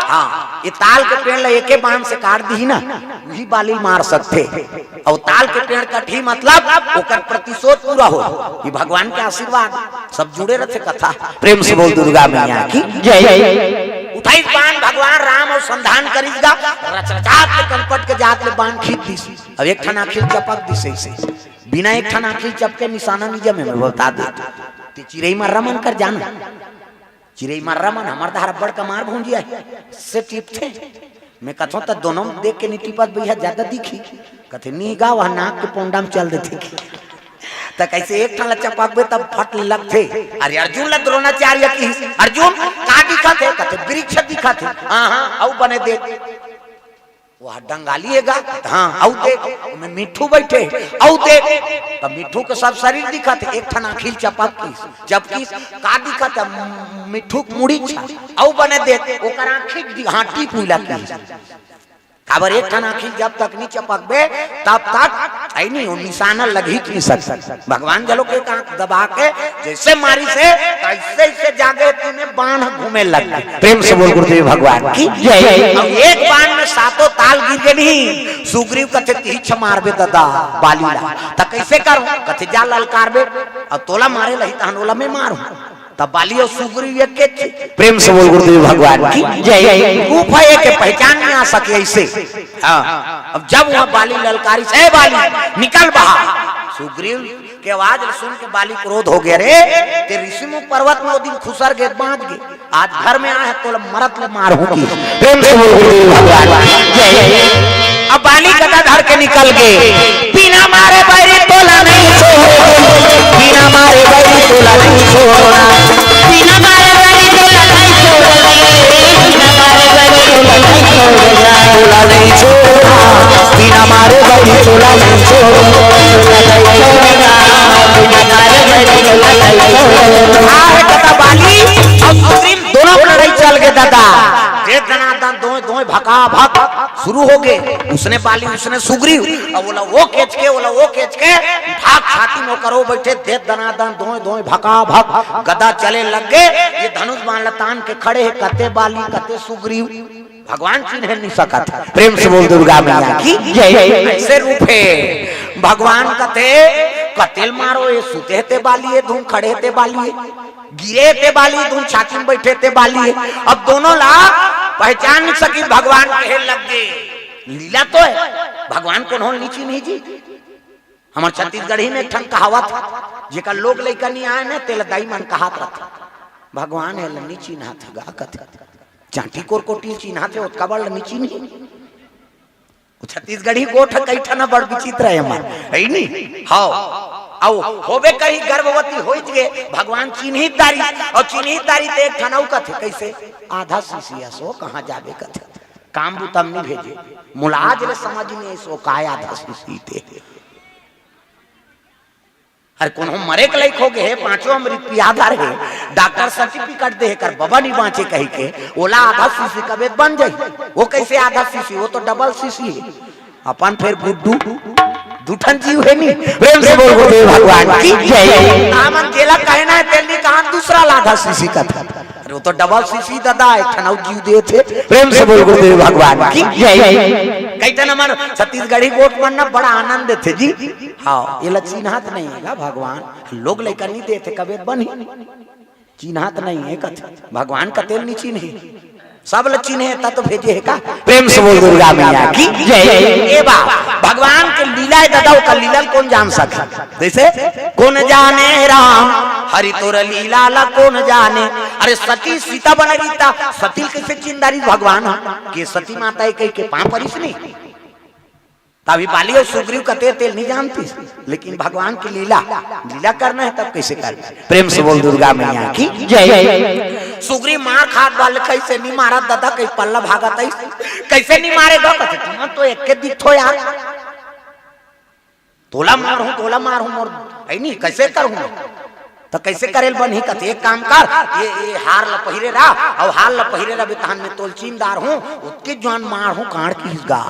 हाँ, ये ताल के पेड़ ला एके बाण से काट दी ना, वही बाली मार सकते। और ताल के पेड़ कटही मतलब ओकर प्रतिशोध पूरा हो। ये भगवान के आशीर्वाद, सब जुड़े रहते कथा। प्रेम से बोल दुर्गा मैया की जय। उठाई बाण भगवान राम और संधान करिस गा, रचरचात के कनपट के जात ले बाण खींच दिस। अब एक ठन आखिर चपक दिस ऐसे। बिना एक ठन आखिल चपके निशाना नहीं जमे, मैं बता दे। ते चिरई मर्रा मन कर जाना, चिरई मर्रा मन हमर धार बड़ कमार भूंजिया है, से टिपथे। मैं कथों त दोनों देख के नहीं टिपत भैया, ज्यादा दिखी। कथे नहीं गा, वह नाक के पोंडा में चल देथे। त कैसे एक ठन ला चपकबे तब फट लगथे। अरे अर्जुन ला द्रोणाचार्य की, अर्जुन का दिखत हे? कथे वृक्ष दिखत हे। हाँ हाँ, अउ बने देख। वह डंगाली हे गा? हाँ, अउ देख, ओमे मिट्ठू बैठे, अउ देख, त मिट्ठू के सब शरीर दिखत हे, एक ठन आँखी चपक की, जबकि का दिखत हे? मिट्ठू के मुड़ी छा, अउ बने देख, ओकर आँखी दि-, हाँ, टीप मिला की। काबर एक ठन आँखी जब तक नहीं चपकबे, तब तक, है नहीं, वो निशाना लग ही नहीं सकता। भगवान जलो के एक आँख दबा के जैसे मारिस हे, तैसे ऐसे जागे तीने बाण घूमे लग गए। प्रेम से बोल गुरुदेव भगवान की जय। अब एक बाण में सातों ताल गिर गए नहीं, सुग्रीव कथे तीछ मारबे दादा बाली ला, त कैसे करूं? कथे जा ललकारबे, अब तोला मारे लही तहन ओला मैं मारूं। तब बाली और सुग्रीव एक के थे। प्रेम से बोल गुरुदेव भगवान की जय। रूप है के पहचान नहीं आ सके ऐसे। हाँ, अब जब वह बाली ललकारी से, "ए बाली, निकल बाहर।" सुग्रीव के आवाज सुन के बाली क्रोध हो गया, "रे, ते ऋषिमुख पर्वत में वो दिन खुसर गए, बांच गए, आज घर में आए हैं, तो मरत ले मार होगी।" प्रेम से बोल गुरुदेव भगवान की जय। अब बाली गदा धर के निकल गए, "बिना मारे बैरी तोला नहीं छोड़ना, बिना मारे बैरी तोला नहीं छोड़ना, बिना मारे बैरी तोला नहीं छोड़ना, बिना मारे बैरी तोला नहीं छोड़ना, तोला नहीं छोड़ना, बिना मारे बैरी तोला नहीं छोड़ना, तोला नहीं छोड़ना, बिना मारे बैरी तोला नहीं छोड़ना।" अरे दादा बाली, अब सुग्रीव दोनों लड़ाई चल गए दादा। जे दनादन दोए, दोए भका भक शुरू हो गए। उसने बाली, उसने सुग्रीव। अब बोला वो केच के, बोला वो केच के, भाग छाती में करो बैठे, दे दनादन दोए, दोए भका भक, गदा चले लग गए। ये धनुष बाण लतान के खड़े हैं, कते बाली, कते सुग्रीव। भगवान चिन्हे नहीं सकत। प्रेम से बोल दुर्गा मैया की जय। ऐसे रूप है भगवान कथे, कतेल मारो, ये सुते ते बाली है, धूम खड़े ते बाली है। गिरे ते बाली, धुन छाती में बैठे ते बाली है। अब दोनों ला पहचान नहीं सकी, भगवान कहे लग गए। लीला तो है, भगवान कोनो नीची नहीं जी। हमार छत्तीसगढ़ी में एक ठन कहावत है, जेकर लोग लइका नहीं आए ना, तेला दाई मन कहात रहत। भगवान है लन्नी चिन्हात गा कथे। चांटी कोरकोटी चिन्हात है, ओतका बड़ लन्नी चिन्ही। वो छत्तीसगढ़ी गोठ कई ठन बड़ विचित्र है हमार, है नी? हाव। अउ होबे करही, गर्भवती होइच गे, भगवान चिन्हित दारी, अउ चिन्हित दारी ते एक ठन अउ कथे, कइसे? आधा शीशी असो कहाँ जाबे कथे, काम बुता म नी भेजे। मोला आज ले समझ नी आइस ओ काय आधा शीशी ते। अरे कोनो मरे के लइक हो गे हे, पांचों अमृत पिया डारे हे, डॉक्टर सर्टिफिकेट दे हे कर बबा नी बांचे कहिके, ओला आधा शीशी कबे बन जाही। वो कइसे आधा शीशी, वो तो डबल शीशी हे। अपन फेर गुड्डू, दू ठन जीव हे नी। प्रेम से बोल गुरुदेव भगवान की जय। हमन जेला कहना हे तेल नी कहा, दूसरा ला आधा शीशी कथे। अरे वो तो डबल शीशी दादा, एक ठन अउ जीव देथे। प्रेम से बोल गुरुदेव भगवान की जय। कई ठन हमर छत्तीसगढ़ी गोठ मन ना बड़ा आनंद देथे जी। हाँ, एला चिन्हत नहीं हे गा भगवान, लोग लइका नी देथे, कबे बनही। चिन्हत नहीं हे कथे, भगवान कतेल नी चिन्हे, सब ल चिन्हे त तो भेजे हे का। प्रेम से बोल दुर्गा मैया की जय। ए बा, भगवान के लीला हे दादा, ओकर लीला ल कोन जान सके? जइसे कोन जाने राम हरि तोर लीला ला कोन जाने। अरे सती सीता बने रहिस त सती ल कइसे चिन्ह डारिस भगवान ह? के सती माता हे कहिके पाँव परिस नी। तभी बाली अउ सुग्रीव कथे तेल नी जानतिस, लेकिन भगवान की लीला, लीला करना हे तब कइसे कर। प्रेम से बोल दुर्गा मैया की जय। सुग्रीव मार खात बा ले कइसे नी मारत दादा, कई पल्ला भागत हे, कइसे नी मारे गा कथे, तुमन तो एके दिखथो यार। तोला मारहूं, तोला मारहूं, मोर हे नी, कइसे करहूं मैं? त कइसे करे ल बनही कथे, एक काम कर, ये, ये हार ल पहिरे रह, अउ हार ल पहिरे रह, बे तहन मैं तोल चिन्ह डारहूं, ओतके जुवार मारहूं, कांड़ किहिस गा।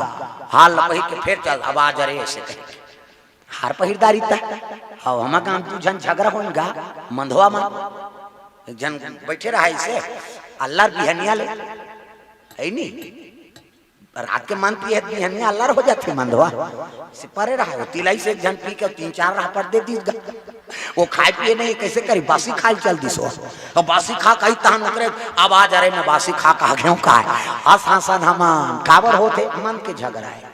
हार ल पहिर के फेर चल, अब आ जा रे, अइसे कहिके। हार पहिर डारिस त, अउ हमर गांव दू झन झगरा होइस गा, मंधवा म। एक झन बइठे रहय अइसे, अल्लर बिहनिया ले, हे नी? रात के मन पिए हे, बिहनिया अल्लर हो जाथे मंधवा। से परे रहय, ओती ले अइसे एक झन पी के तीन चार राहपट दे दिस गा। वो खाय पिए नहीं, कइसे करही, बासी खाय ल चल दिस वो। अउ बासी खा के आइस तहन ओकरे, अब आ जा रे, मैं बासी खा के आ गेंव काय। अस हंसन हमन, काबर होथे, मन के झगरा हे।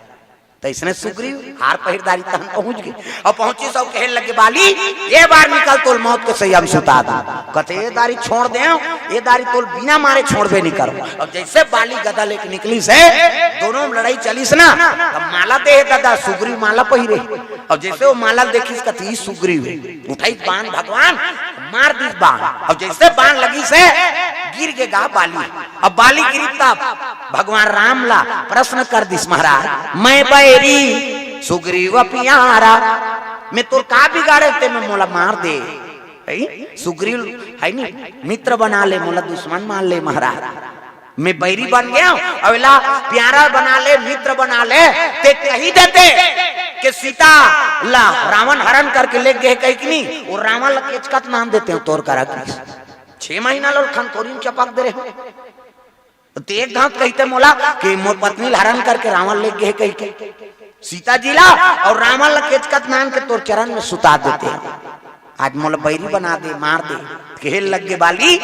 त अइसने सुग्रीव हार पहिर डारिस तहन पहुंच गे। अउ पहुंचिस अउ कहे लगे, बाली, ए बार निकल, तोल मौत के सइया म सुता दूं। कथे, ए दारी छोड़ देंव, ए दारी तोल बिना मारे छोड़बे नी करंव। अउ जइसे बाली गदा लेके निकलिस हे, दूनों म लड़ई चलिस ना, त माला दे हे दादा, सुग्रीव माला पहिरे। अउ जइसे वो माला ल देखिस, कथे, ई सुग्रीव हे। उठाइस बाण भगवान, मार दिस बाण। अउ जइसे बाण लगिस हे, गिर गे गा बाली। अब बाली गिरिस तब भगवान राम ला प्रश्न कर दिस, महाराज, मैं बैरी सुग्रीव प्यारा, मैं तोर का बिगाड़ेंव ते में मोला मार दे? हे? सुग्रीव हे नी, मित्र बना ले, मोला दुश्मन मान ले महाराज। मैं बैरी बन गेंव, अउ एला प्यारा बना ले, मित्र बना ले, ते कहि देते के सीता ला रावण हरण करके ले गे कहिके नी, वो रावण ला केचकत नान देतेंव तोर करा के। छह महीना ले खंतोरी म चपक दे रहे। ते एक घांव कहिते मोला कि मोर पत्नी ल हरण करके रावण ले गे कहिके। सीता जी ला अउ रावण ला केचकत नान के तोर चरण में सुता देते। आज मोला बैरी बना दे, मार दे। कहे लगे बाली,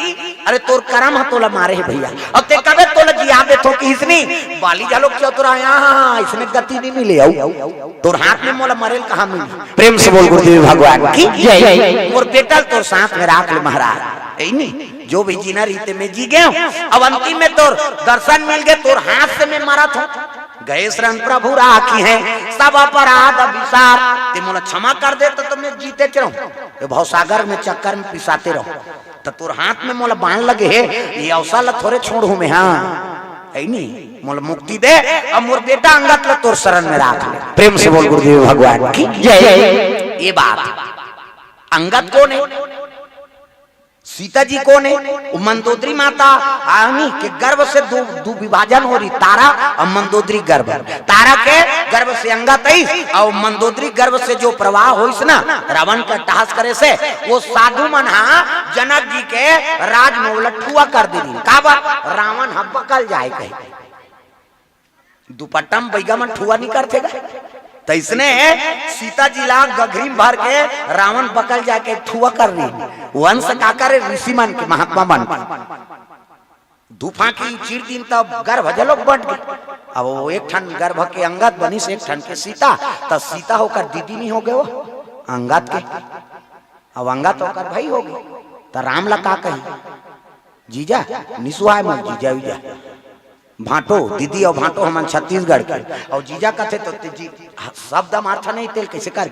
अरे तोर करम ह तोला मारे हे भइया। अउ ते कबे तोला जिया देथंव किहिस नी, बाली घलो चतुराय, हाँ, हाँ, हाँ, अइसने गति नी मिले अउ। तोर हाथ में मोला मरे ल कहाँ मिली? प्रेम से बोल गुरुदेव भगवान की जय। मोर बेटा ल तोर साथ में राख ले महाराज। हे नी? जो भी जीना रहिस ते में जी गेंव, अब अंतिम में तोर दर्शन मिल गे, तोर हाथ से में मरत हंव। गए शरण प्रभु राखिहैं, सब अपराध बिसार। ते मोला क्षमा कर दे त, त में जीतेच रहंव, ये भवसागर में चक्कर में पिसाते रहंव। त तोर हाथ में मोला बाण लगे हे, ये अवसर ला थोरे छोड़हूं में, हाँ, हे नी? मोला मुक्ति दे, अब मोर बेटा अंगद ला तोर शरण में राख ले। प्रेम से बोल गुरुदेव भगवान की जय। ये बात अंगद कोन हे? सीता जी कोन हे? वो मंदोदरी माता, आनी के गर्भ से दो, दो विभाजन हो रही, तारा अउ मंदोदरी गर्भ। तारा के गर्भ से अंगद आइस अउ मंदोदरी गर्भ से जो प्रवाह होइस ना, रावण के अट्टहास करे से, वो साधु मन हा जनक जी के राज में ओला ठुआ कर दे रही। काबर? रावण हा बकल जाय कहे। दुपट्टा में बइगा मन ठुआ नी करथे गा। तइसने सीता जी ला गघरी में भर के रावण बकल जाय के ठुआ कर रही। वंश का करे? ऋषि मन के, महात्मा मन के। दू फांकी चीर दिन तब गर्भ घलोक बंट गे। अब वो एक ठन गर्भ के अंगद बनिस, एक ठन के सीता, त सीता ओकर दीदी नी हो गे वो अंगद के, अब अंगद ओकर भई हो गे। त राम ला का कही? जीजा, निसुहाय मोर जीजा उजा। भांटो, दीदी अउ भांटो हमन छत्तीसगढ़ के। अउ जीजा कथे तो ते जी, हाँ, शब्द मारथा नहीं तेल कैसे कर?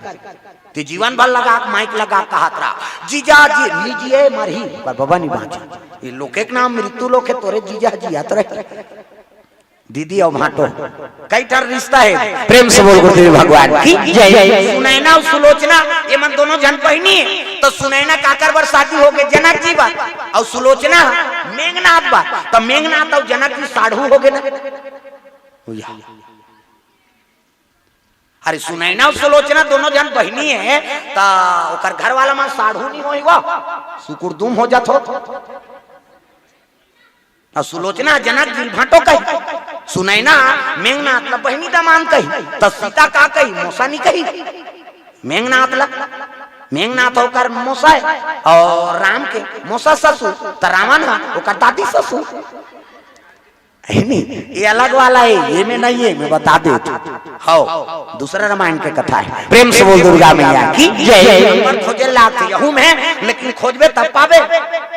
ते जीवन भर लगा, माइक लगा कहत रहा, "जीजा जी, लीजिए मरही।" पर बाबा नहीं बांचे। ये लोके के नाम मृत्यु लोक है, तोरे जीजा जियत रही। दीदी अउ भांटो, कई ठन रिश्ता है। प्रेम से बोल गुरुदेव भगवान की जय। सुनैना अउ सुलोचना, ये मन दोनों झन बहिनी है। तो सुनैना काकर बर शादी हो गए? जनक जी बर। अउ सुलोचना मेघनाथ बर। तो मेघनाथ अउ जनक जी साढ़ू हो गए ना। भैया, अरे सुनैना अउ सुलोचना दोनों झन बहिनी है, त ओकर घर वाला मन साढ़ू नहीं होई वो, सुकुरदुम हो जात हो। अउ सुलोचना जनक जी ल भांटो कही, सुनैना मेघनाथ ला बहिनी दमांद कही, त सीता का कही? मौसा नहीं कही मेघनाथ ला। मेघनाथ ओकर मौसा है अउ राम के मौसा ससुर, त रावण ह ओकर दादी ससुर। है नी? ये अलग वाला है, ये में नहीं है, मैं बता दे तू। हौ, दूसरा रामायण के कथा है। प्रेम से बोल दुर्गा मैया की जय। नंबर खोजे लाग थे, यहू में है, लेकिन खोजबे तब पाबे।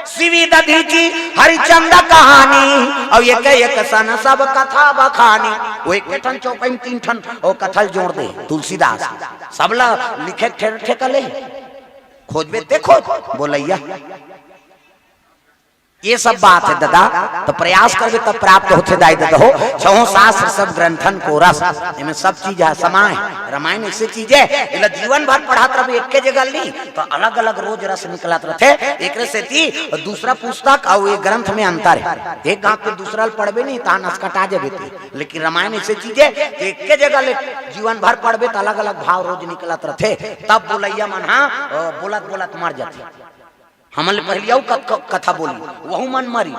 शिवी दधी की हरिचंद कहानी, अउ एक एक सन सब कथा बखानी। वो एक ठन चौपाई में तीन ठन अउ कथा ल जोड़ दे तुलसीदास। सब ला लिखे ठेर ठेका ले। खोजबे ते खोज, बोलैया। ये सब बात है दादा, तो प्रयास करबे तब प्राप्त होथे दाई ददा हो। छहों शास्त्र सब ग्रंथन को रस, एमे सब चीज है, समाय है। रामायण ऐसे चीज है, एला जीवन भर पढ़त रहबे एक के जगह नहीं, तो अलग-अलग रोज रस निकलत रहथे। एकरे सेती दूसरा पुस्तक अउ ये ग्रंथ में अंतर है। एक गांव के दूसरा ल पढ़बे नहीं, तहां नस कटा जबे ते। लेकिन रामायण ऐसे चीज है कि एक के जगह ले जीवन भर पढ़बे तो अलग-अलग भाव रोज निकलत रहथे। तब बोलैया मन हा, अ, बोलत बोलत मर जाथे। हमन ले पहिली अउ क-, क-, कथा बोली, वहू मन मरी,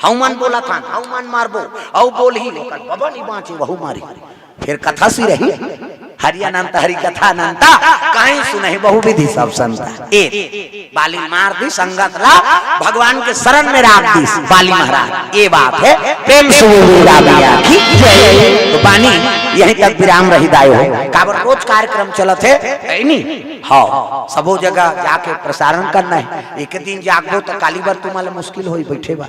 हऊ मन बोलत हन, हऊ मन मारबो, अउ बोलही, ओकर बबा नी बांचे, वहू मारी। फिर कथा सी रही, हरि अनंत हरि कथा अनंता, कहीं सुनहि बहु विधि सब संता। ए, बाली मार दी संगत ला, भगवान के शरण में राख दी बाली महाराज। ये बात है, प्रेम से बोल दुर्गा मैया की जय। तो बानी यहीं तक विराम रही दाई हो, काबर रोज कार्यक्रम चलत है, है नी? हाँ, सबो जगह जाके प्रसारण करना है। एक दिन जागबो तो काली बर तुम्हारे मुश्किल होई बैठे बा,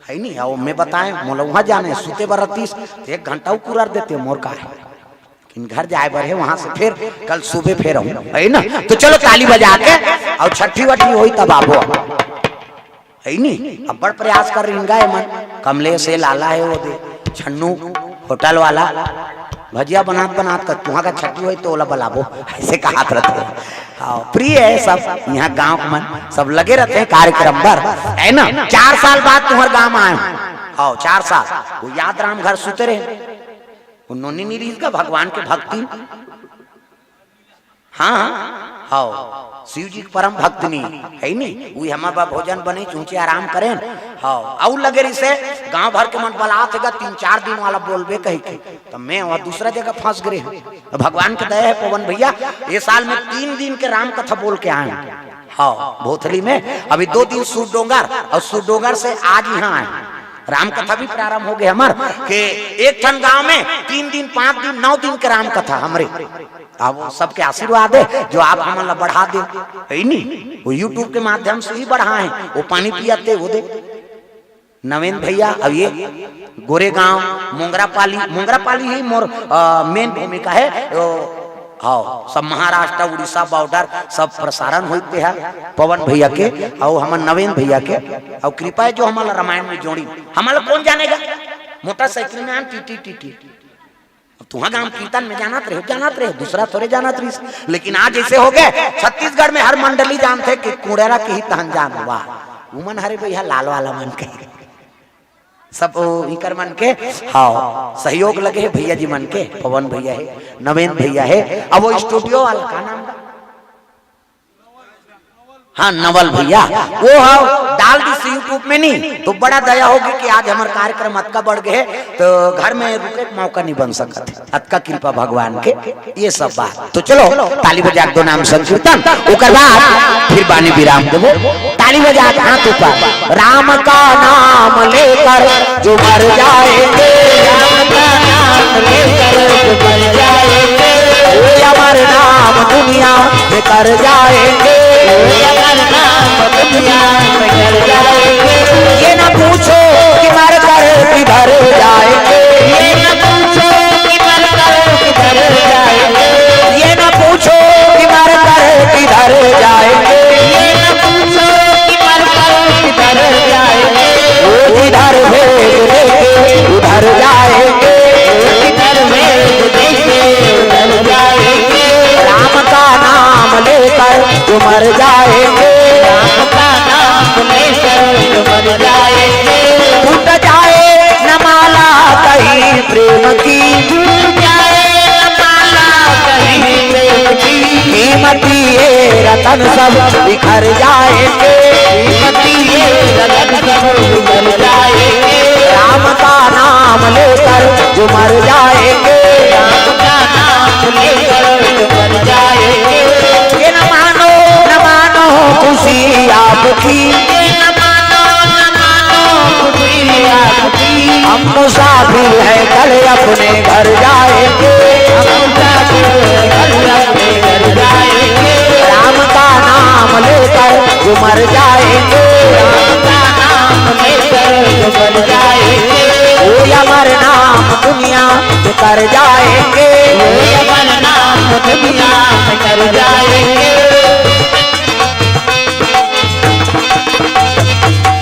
है नी? अउ मैं बताएं, मोला उहाँ जाना है, सुते बर रतीस, तो एक घंटा उ कुरर देते मोर का है। लेकिन घर जाए बर है, वहां से फिर कल सुबह फिर आऊं, है ना? तो चलो ताली बजा के, अउ छठी वठी होई तब आबो। है नी? अब्बड़ प्रयास कर रिंगा है मन। कमलेश है, लाला है, वो दे, छन्नू, होटल वाला, भजिया बनात बनात कर, तुहा का छट्टी होई तो ओला बलाबो, ऐसे कहात रहते। हाँ, प्रिय है सब, यहाँ गांव के मन, सब लगे रहते हैं कार्यक्रम बर, है ना? चार साल बाद तुम्हारे गांव आए हूँ। हाँ, चार साल। वो याद राम घर सुते रहे, वो नोनी नहीं रही का भगवान के भक्ति। हाँ, हाँ, हाव। शिव जी के परम भक्त नी, है नी? उही हमर बर भोजन बने, चूंचे आराम करेन। हाव, अउ लगे रिसे, गांव भर के मन बलात हेगा, तीन चार दिन वाला बोलबे कही के। त मैं वहाँ दूसरा जगह फंस गए हूँ। त भगवान के दया है पवन भैया, ये साल में तीन दिन के राम कथा बोल के आए हूँ। हाव, भोथली में अभी दो दिन सूर डोंगर अउ सूर डोंगर से आज यहाँ आए। राम कथा भी प्रारंभ हो गए हमर, के एक ठन गांव में तीन दिन, पांच दिन, नौ दिन के राम कथा हमरे। अब वो सबके आशीर्वाद है जो आप हमन ला बढ़ा दे, है नी? वो YouTube के माध्यम से ही बढ़ाए, वो पानी पियाते वो दे। नवेंद्र भैया, अब ये गोरेगांव, मोंगरापाली, मोंगरापाली ही मोर, अ, मेन भूमिका है। ओ, हाव, सब महाराष्ट्र, उड़ीसा बॉर्डर, सब प्रसारण होते हैं पवन भैया के, अउ हमर नवेंद्र भैया के, अउ कृपा है जो हमन ला रामायण में जोड़ी। हमन ला कौन जानेगा? मोटरसाइकिल में आन टी टी टी टी। अब तुहा गांव कीर्तन में जानत रहे, जानत रहे, दूसरा थोड़े जानत रहिस। लेकिन आज ऐसे हो गए, छत्तीसगढ़ में हर मंडली जानते कि कुड़ेरा के ही तहन जान। वाह, उमन हरे भैया लाल वाला मन के। सब ओ इकर मन के, हाव, सहयोग लगे है भैया जी मन के, पवन भैया है, नवेंद्र भैया है। अब वो स्टूडियो वाला का नाम बा? हाँ, नवल भैया, वो हाव, डाल दिस YouTube में नी, तो बड़ा दया होगी कि आज हमर कार्यक्रम अतका बढ़ गए, तो घर में रुके के मौका नहीं बन सकत। अतका कृपा भगवान के, ये सब बात। तो चलो, ताली बजा के दो नाम संकीर्तन, ओकर बाद फिर बानी विराम देबो। ताली बजा के हाथ ऊपर। राम का नाम लेकर जो मर जाएंगे, राम का नाम लेकर जो मर जाएंगे, वो अमर नाम दुनिया में कर जाएंगे, वो अमर नाम दुनिया में कर जाएंगे। ये ना पूछो कि मर कर किधर जाएंगे, मर जाएंगे। राम का नाम लेकर जो मर जाएंगे। टूट जाए न माला कहीं प्रेम की। टूट जाए न माला कहीं प्रेम की। कीमती ये रतन सब बिखर जाएंगे। कीमती ये रतन सब बिखर जाएंगे। राम का नाम लेकर जो मर जाएंगे। राम का नाम लेकर जो मर जाएंगे। ये न मानो, न मानो खुशी आपकी। ये न मानो, न मानो खुशी आपकी। हम मुसाफिर हैं, कल अपने घर जाएंगे। हम मुसाफिर हैं, कल अपने घर जाएंगे। राम का नाम लेकर जो मर जाएंगे। राम का नाम लेकर जो मर जाएंगे। वो अमर नाम दुनिया में कर जाएंगे। वो अमर नाम दुनिया में कर जाएंगे।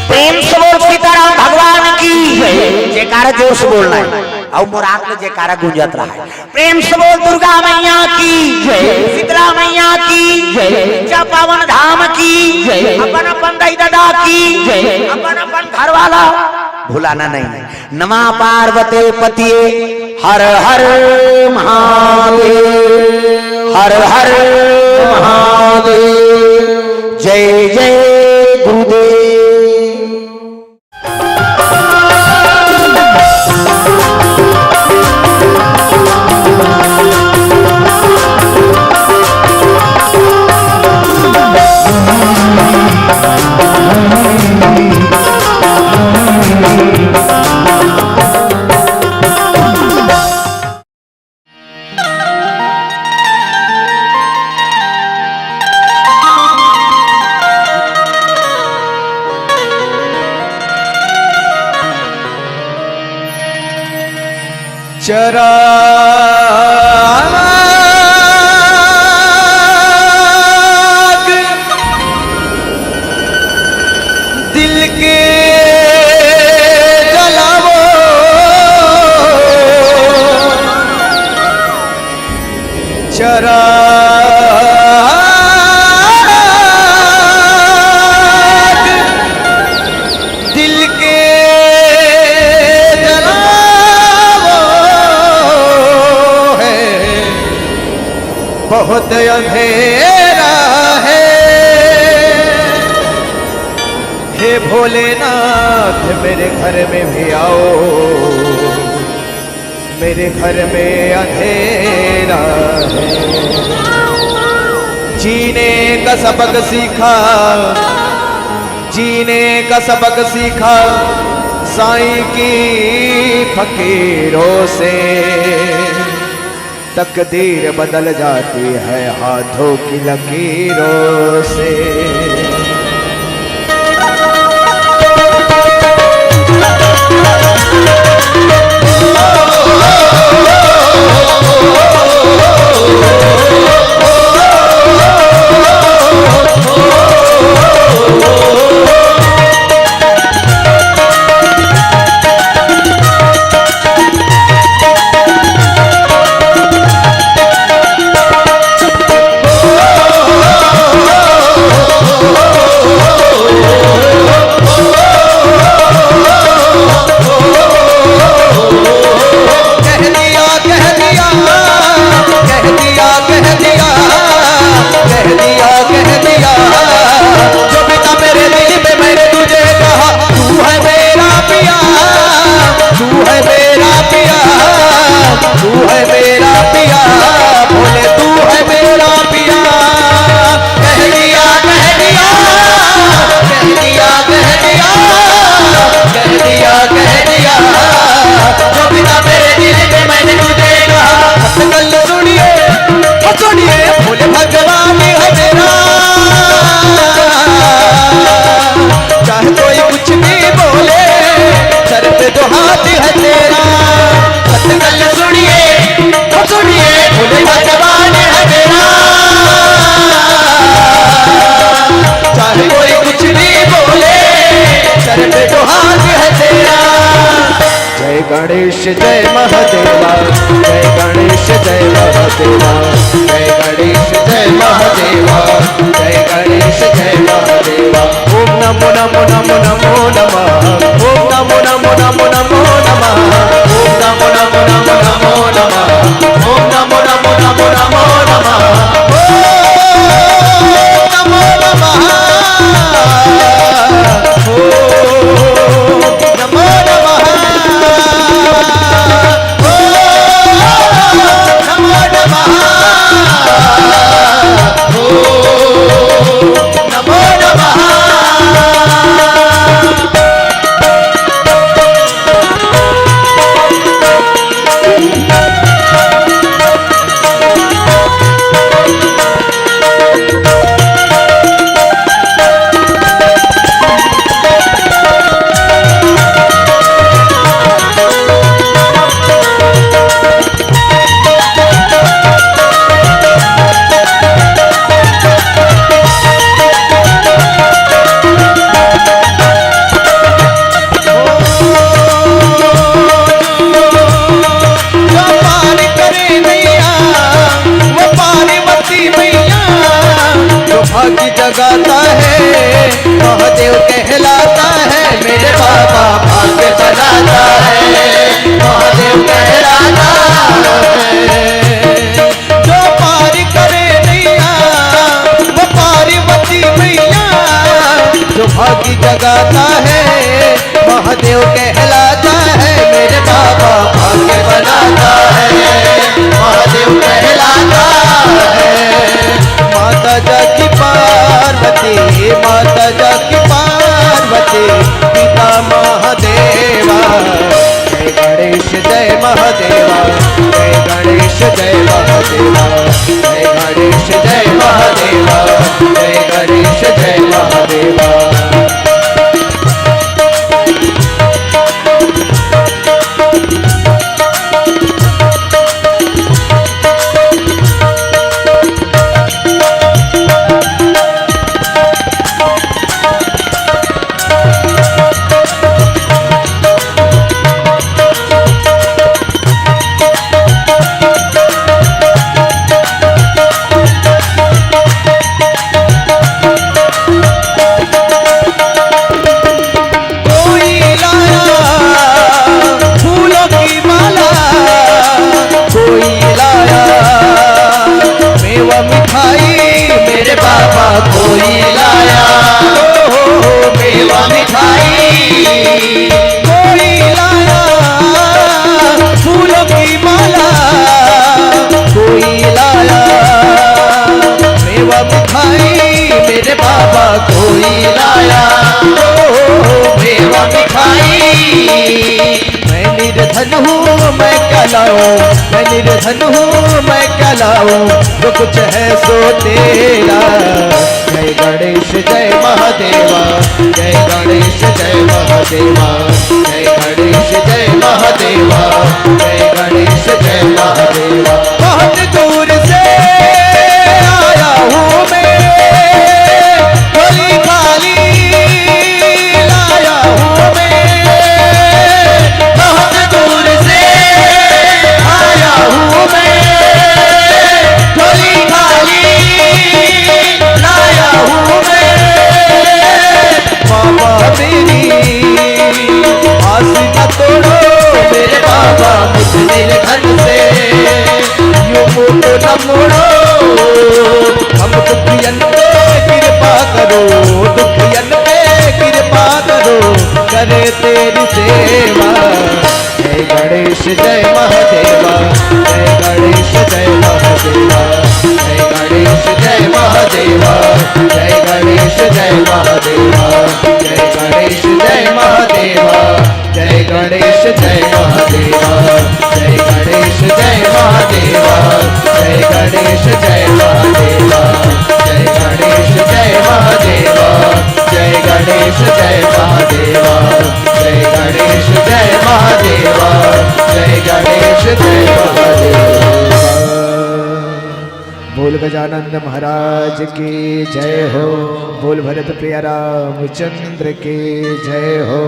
प्रेम से बोल सीताराम भगवान की जय। जयकारा जोर से बोलना है। अउ मोर आँख ले जयकारा गूंजत रहा है। प्रेम से बोल दुर्गा मैया की जय। शीतला मैया की जय। ऊंचा पावन धाम की जय। अपन अपन दाई ददा की जय। अपन अपन घर वाला भुलाना नहीं है। नमः पार्वती पतिये हर हर महादेव, हर हर महादेव। जय जय गुरुदेव। चराग दिल के जलावो, चराग दिल के जलावो है, बहुत अंधेरा है। हे भोलेनाथ, मेरे घर में भी आओ, मेरे घर में अंधेरा है। जीने का सबक सीखा, जीने का सबक सीखा साईं की फकीरों से। तकदीर बदल जाती है हाथों की लकीरों से। कह दिया, कह दिया, कह दिया, कह दिया, कह दिया, कह दिया। जो भी था मेरे दिल में, मैंने तुझे कहा, तू है मेरा पिया, तू है मेरा पिया, तू है मेरा पिया, भोले तू है मेरा पिया। कह दिया, कह दिया, कह दिया, कह दिया, कह दिया, कह दिया। जो भी था मेरे दिल में, मैंने तुझे कहा। कल सुनिए, ओ सुनिए, भोले भगवान है मेरा। चाहे कोई कुछ भी बोले, सर पे जो हाथ है तेरा। कल सुनिए, ओ सुनिए, भोले भगवान है मेरा। चाहे कोई कुछ भी बोले, सर पे जो हाथ है तेरा। जय गणेश जय महादेवा, जय गणेश जय महादेवा, जय गणेश जय महादेवा। जय गणेश जय महादेवा। ओम नमो नमो नमो नमो नमः। ओम नमो नमो नमो नमो नमः। ओम नमो नमो नमो नमो नमः। ओम नमो नमो नमो नमो नमः। ओम नमो नमः। ओम नमो नमः। ओम नमो नमः। ओम नमो नमः। जो पार करे नैया, वो पार्वती मैया। जो भाग्य जगाता है, महादेव कहलाता है। मेरे बाबा भाग्य जगाता है, महादेव कहलाता है। जो पार करे नैया, वो पार्वती मैया। जो भाग्य जगाता है, महादेव कहलाता है। मेरे बाबा भाग्य बनाता है, महादेव कहलाता है। माता जाकी पार्वती, माता जाकी पार्वती, पिता महादेवा। जय गणेश जय महादेवा। जय गणेश जय महादेवा। जय गणेश जय महादेवा। जय गणेश जय महादेवा। कोई लाया फूलों की माला, कोई लाया मेवा मिठाई। मेरे बाबा कोई लाया, ओ, मेवा मिठाई। कोई लाया फूलों की माला, कोई लाया मेवा मिठाई। मेरे बाबा कोई लाया, ओ, मेवा मिठाई। मैं निर्धन हूँ, मैं क्या लाऊं? मैं निर्धन हूँ, मैं क्या लाऊं? जो कुछ है सो तेरा। जय गणेश जय महादेवा। जय गणेश जय महादेवा। जय गणेश जय महादेवा। जय गणेश जय महादेवा। बहुत दूर से आया हूँ मैं, झोली खाली लाया हूँ मैं। बहुत दूर से आया हूँ मैं, झोली खाली लाया हूँ मैं। बाबा मेरी आस न तोड़ो, मेरे बाबा मुझ निर्धन से यूं मुंह तो न मोड़ो। हम दुखियन पे कृपा करो, दुखियन पे कृपा करो, करे तेरी सेवा। जय गणेश जय महादेवा। जय गणेश जय महादेवा। जय गणेश जय महादेवा। जय गणेश जय महादेवा। जय गणेश जय महादेवा। जय गणेश जय महादेवा। जय गणेश जय महादेवा। जय गणेश जय महादेवा। जय गणेश जय महादेवा। जय गणेश जय महादेवा। जय गणेश जय महादेवा। जय गणेश जय महादेवा। बोल गजानंद महाराज की जय हो। बोल भरत प्रिय रामचंद्र की जय हो।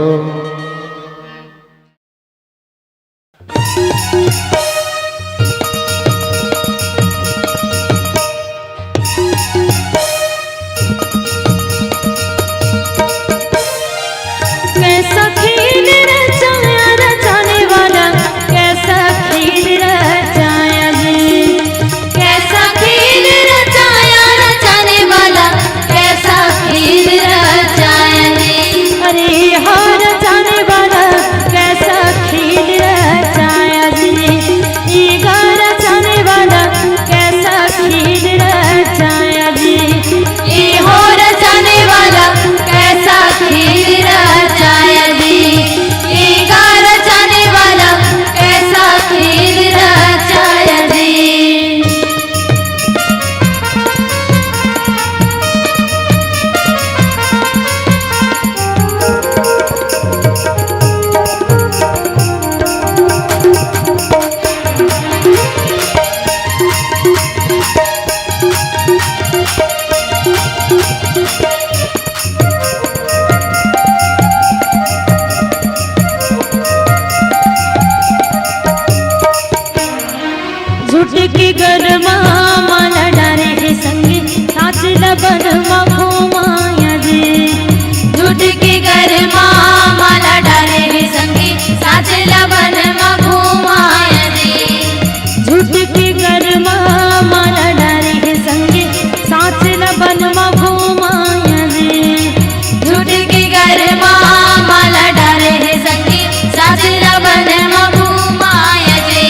अरे मामा ला डारे हे संगी, सासरा बन मा घुमाय जी।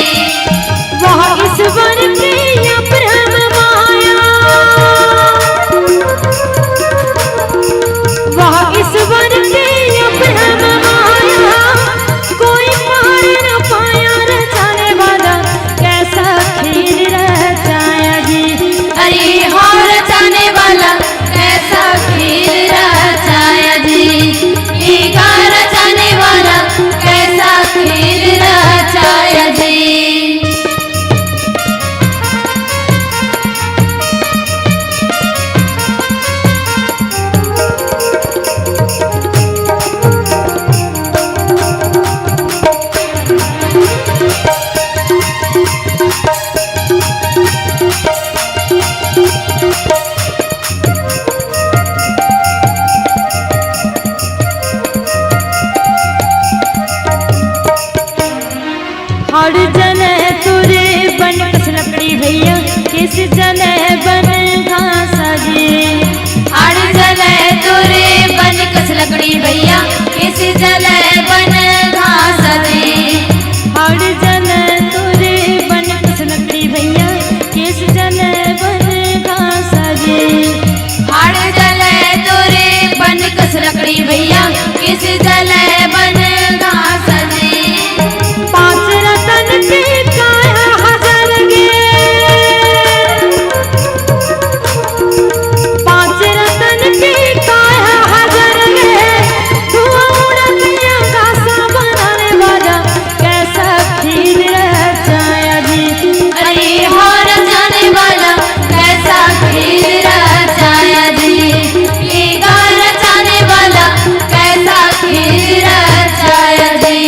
वह ईश्वर के अप्रम माया, वह ईश्वर के अप्रम माया, कोई पार न पाया। रचाने वाला कैसा खेल रचाया जी। अरे हो रचाने वाला कैसा खेल रचाया जी, ये गा रचाने वाला कैसा खेल रचाया जी। हर जने तोरे बन कस लकड़ी भैया, किस जने बन घास जी। हर जने तोरे बन कस लकड़ी भैया, किस जने बन घास जी। हर जने तोरे बन कस लकड़ी भैया, किस जने बन घास जी। हर जने तोरे बन कस लकड़ी भैया, किस जले बन घास जी। पांच रतन के काया हजार गे, पांच रतन के काया हजार गे, धुआं उड़त आकाशा बनाने वाला कैसा खेल रचाया जी। अरे हो रचाने वाला कैसा खेल रचाया जी, ये गा रचाने वाला कैसा खेल रचाया जी।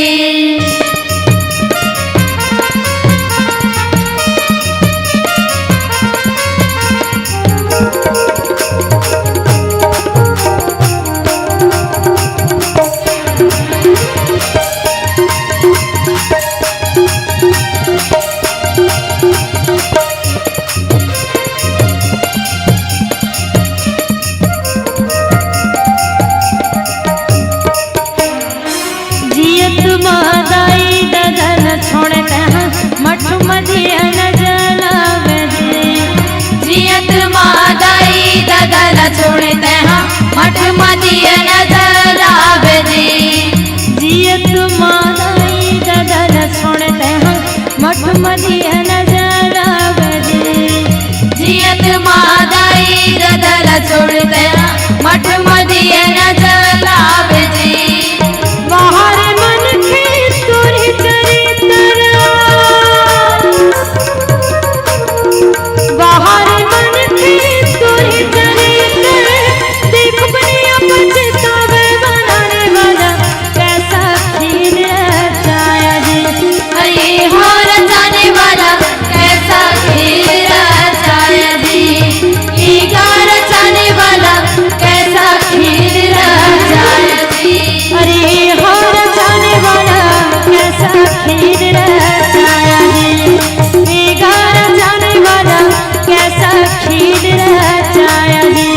जियत माँ दाई ददा ल छोड़ तैं हा, मठ मदिया न जलावे जी। जियत माँ दाई ददा ल छोड़ तैं हा, मठ मदिया न जलावे जी। जियत माँ दाई ददा ल छोड़ तैं हा, मठ मदिया न जलावे जी। जियत माँ दाई ददा ल छोड़ तैं हा, मठ मदिया न जलावे जी। बाहर मन के तोरे चरित्र, बाहर मन के तोरे चरित्र, देख बनिया पछतावे बनाने वाला कैसा खेल रचाया जी। अरे हो रचाने वाला कैसा खेल रचाया जी, ये गा रचाने वाला कैसा खेल रचाया जी। अरे हो रचाने वाला कैसा खेल रचाया जी, ये गा रचाने वाला कैसा खेल रचाया जी,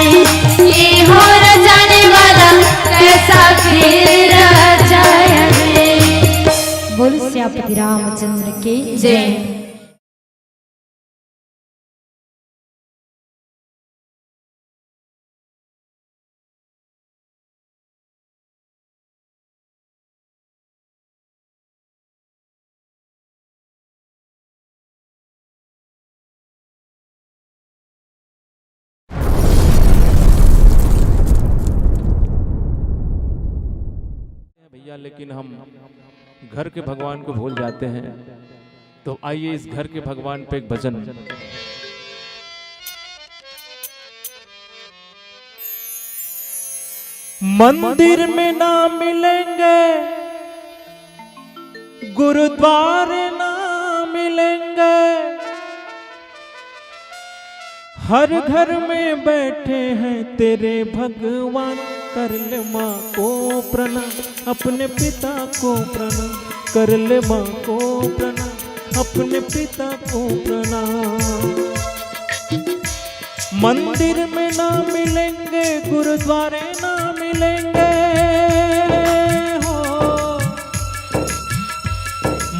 ये हो रचाने वाला कैसा खेल रचाया जी। बोल सियापति रामचंद्र की जय। भैया, लेकिन हम घर के भगवान को भूल जाते हैं। तो आइए, इस घर के भगवान पे एक भजन। मंदिर में ना मिलेंगे, गुरुद्वारे ना मिलेंगे, हर घर में बैठे हैं तेरे भगवान। कर ले माँ को प्रणाम, अपने पिता को प्रणाम, कर ले माँ को प्रणाम, अपने पिता को प्रणाम। मंदिर में ना मिलेंगे, गुरुद्वारे ना मिलेंगे,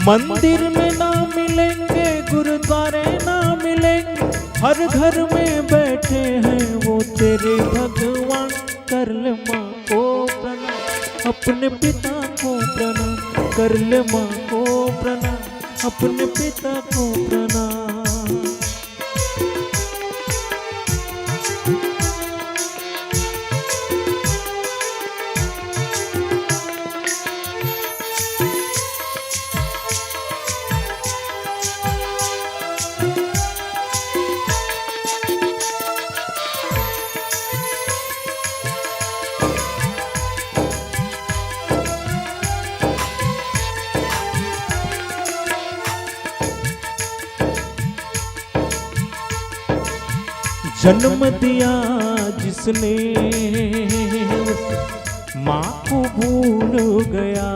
मंदिर में ना मिलेंगे, गुरुद्वारे ना मिलेंगे, हर घर में बैठे हैं वो तेरे भगवान। कर ले माँ को प्रणाम, अपने पिता को प्रणाम, कर ले माँ को प्रणाम, अपने पिता को प्रणाम। जन्म दिया जिसने, उस माँ को भूल गया,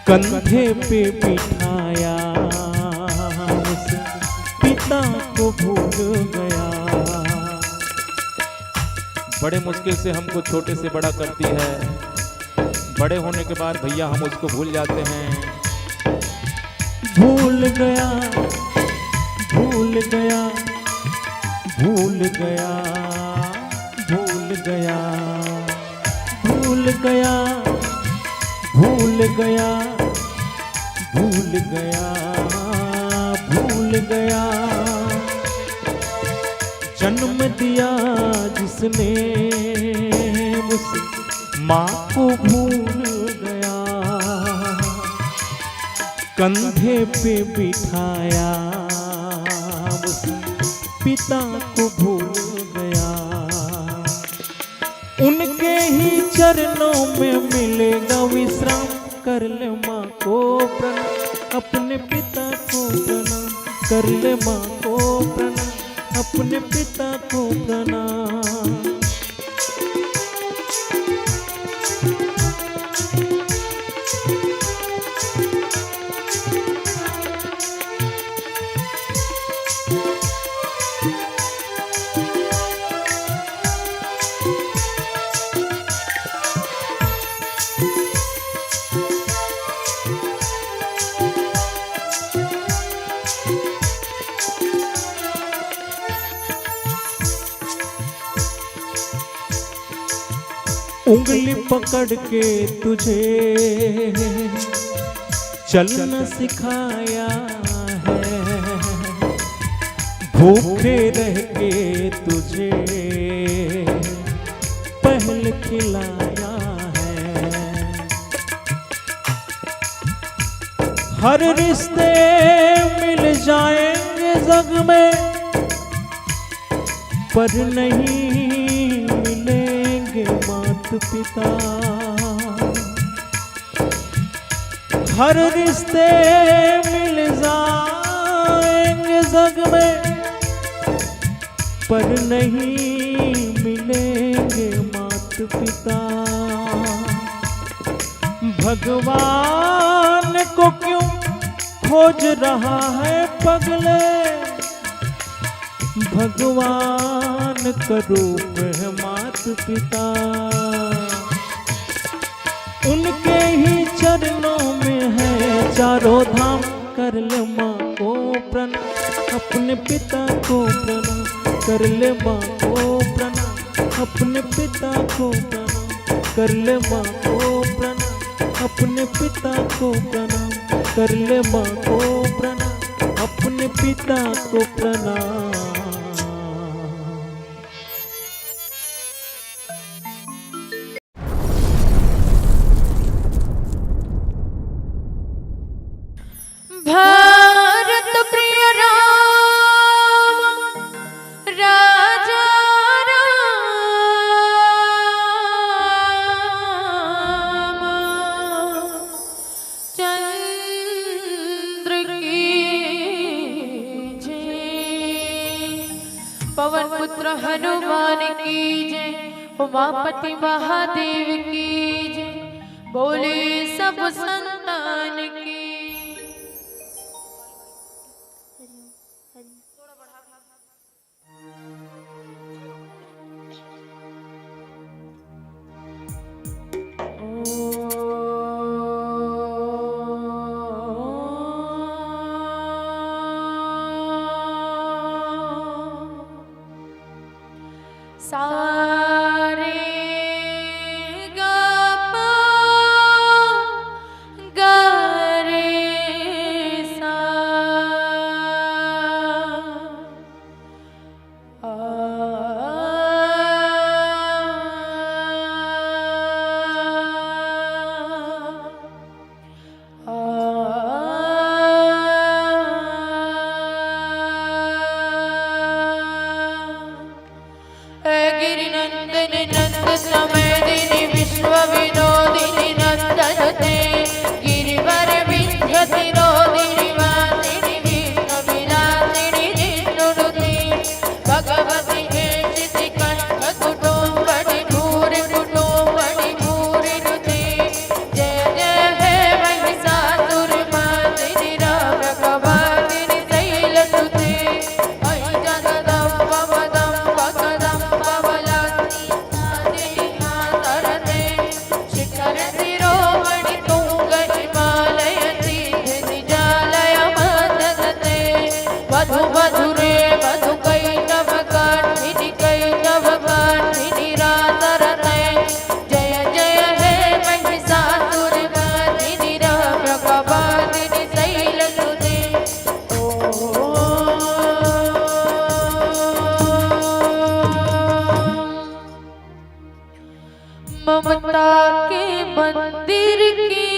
कंधे पे बिठाया, उस पिता को भूल गया। बड़े मुश्किल से हमको छोटे से बड़ा करती है, बड़े होने के बाद भैया हम उसको भूल जाते हैं। भूल गया, भूल गया, भूल गया, भूल गया, भूल गया, भूल गया, भूल गया, भूल गया। जन्म दिया जिसने, उस माँ को भूल गया, कंधे पे बिठाया, उस पिता को भूल गया। उनके ही चरणों में मिलेगा विश्राम। कर ले माँ को प्रणाम, अपने पिता को प्रणाम। कर ले माँ को प्रणाम, अपने पिता को प्रणाम। उंगली पकड़ के तुझे चलना सिखाया है, भूखे रह के तुझे पहल खिलाया है। हर रिश्ते मिल जाएंगे जग में, पर नहीं मिलेंगे मात पिता। हर रिश्ते मिल जाएंगे जग में, पर नहीं मिलेंगे मात पिता। भगवान को क्यों खोज रहा है पगले, भगवान का रूप है मात पिता। उनके ही चरणों में है चारों धाम। कर ले माँ को प्रणाम, अपने पिता को प्रणाम। कर ले माँ को प्रणाम, अपने पिता को प्रणाम। कर ले माँ को प्रणाम, अपने पिता को प्रणाम। कर ले माँ को प्रणाम, अपने पिता को प्रणाम। भारत प्रिय राम, राजा राम चंद्र की जय। पवन पुत्र हनुमान की जय, उमापति महादेव की जय, बोले सब संतान की। के मंदिर की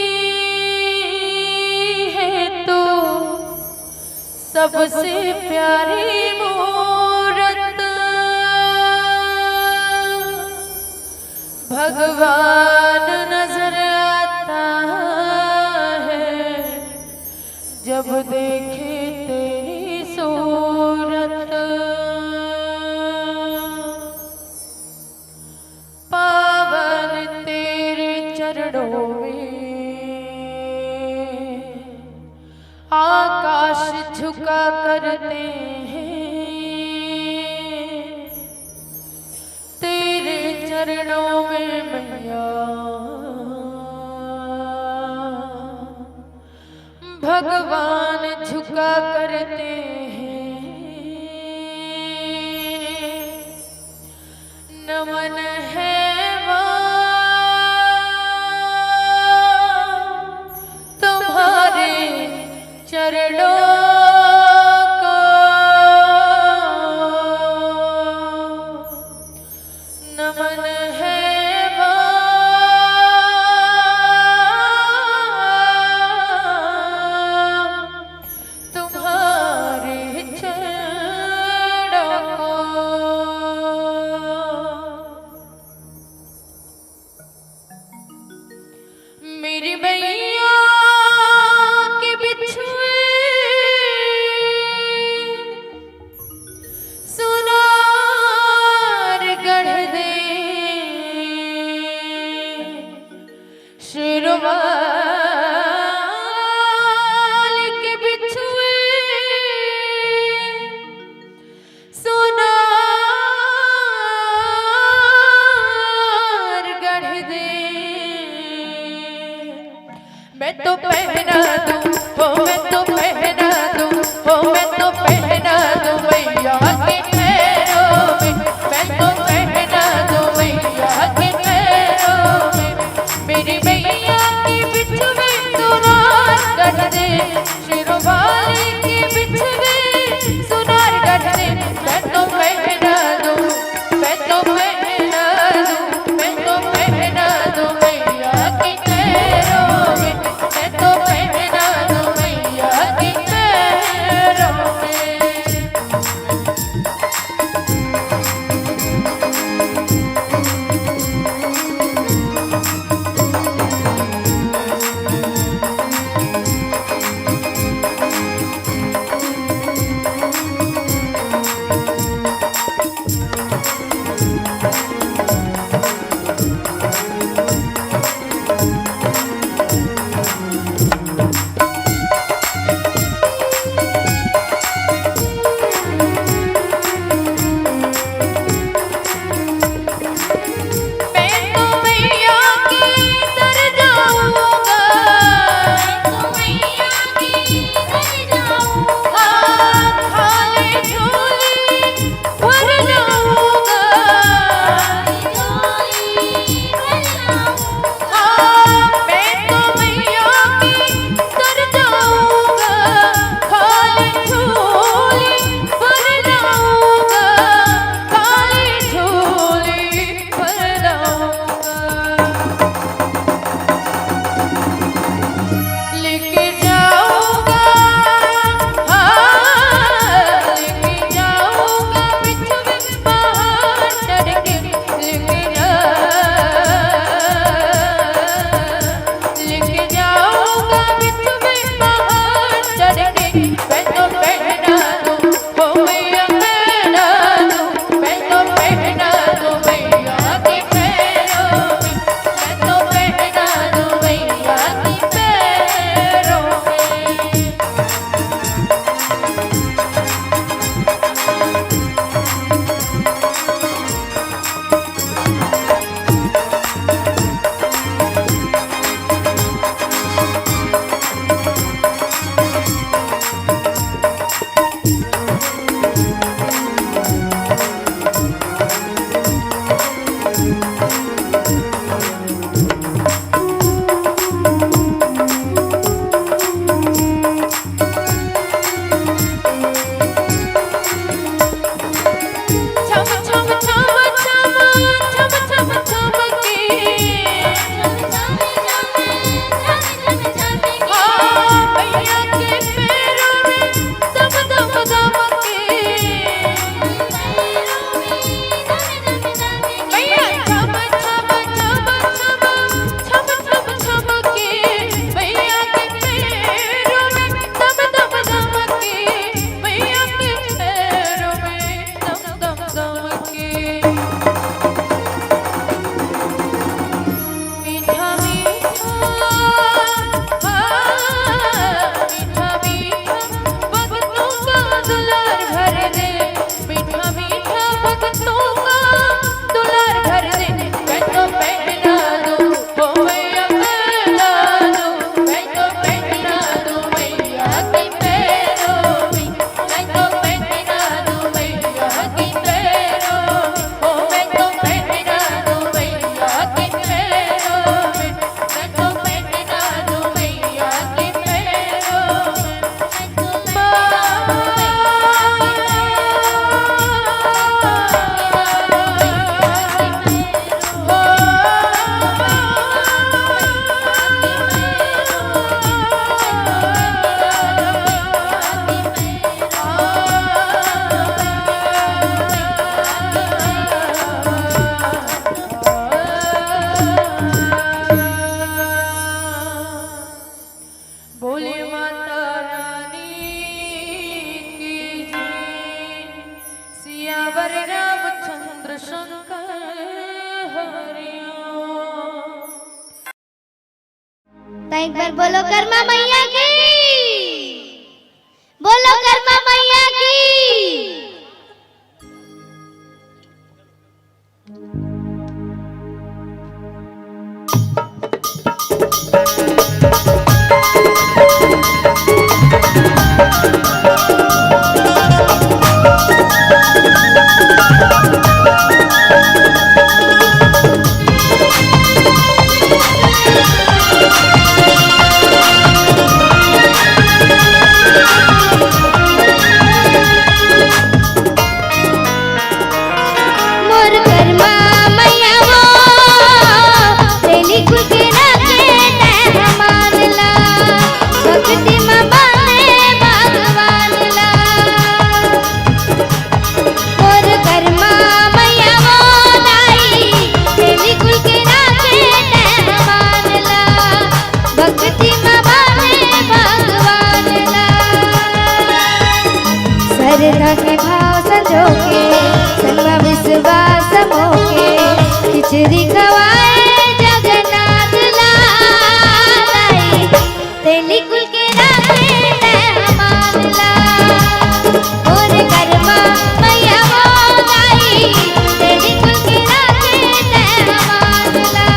है तो सबसे प्यारी मूरत। भगवान नजर आता है जब देखे तेरी सूरत। पावन तेरे चरणों में आकाश झुका करते हैं। तेरे चरणों में मैया भगवान झुका करते हैं। नमन है माँ तुम्हारे चरणों को। नमन है माँ तुम्हारे चरणों को। मेरी मैया के बिछुए सुनार गढ़ दे, शेरवाल के बिछुए सुनार गढ़ दे। मैं तो पहना दूं, हो मैं तो पहना दूं, हो मैं तो पहना दूं मैया के पैरों में। मैं तो पहना दूं मैया के पैरों में। मेरी मैया के बिछुए सुनार गढ़ दे, शेरवाल के बिछुए सुनार गढ़ दे। मैं तो पहना दूं, मैं तो पहना दूं, मैं तो पहना दूं मैया के पैरों में। मैं तो पहना तो एक बार बोलो कर्मा मैया की, बोलो कर्मा मैया की। मोर कर्मा मैया वो, तेली कुल के राखे तैं हमान ला, भक्ति म बांधे भगवान ला। मोर कर्मा मैया वो दाई, तेली कुल के राखे तैं हमान ला, भक्ति म बांधे भगवान ला। श्रद्धा के भाव संजो के, संग म विश्वास मोके, खिचड़ी खवाए जगन्नाथ ला। दाई, तेली कुल के राखे तैं हमान ला। मोर कर्मा मैया वो दाई, तेली कुल के राखे तैं हमान ला।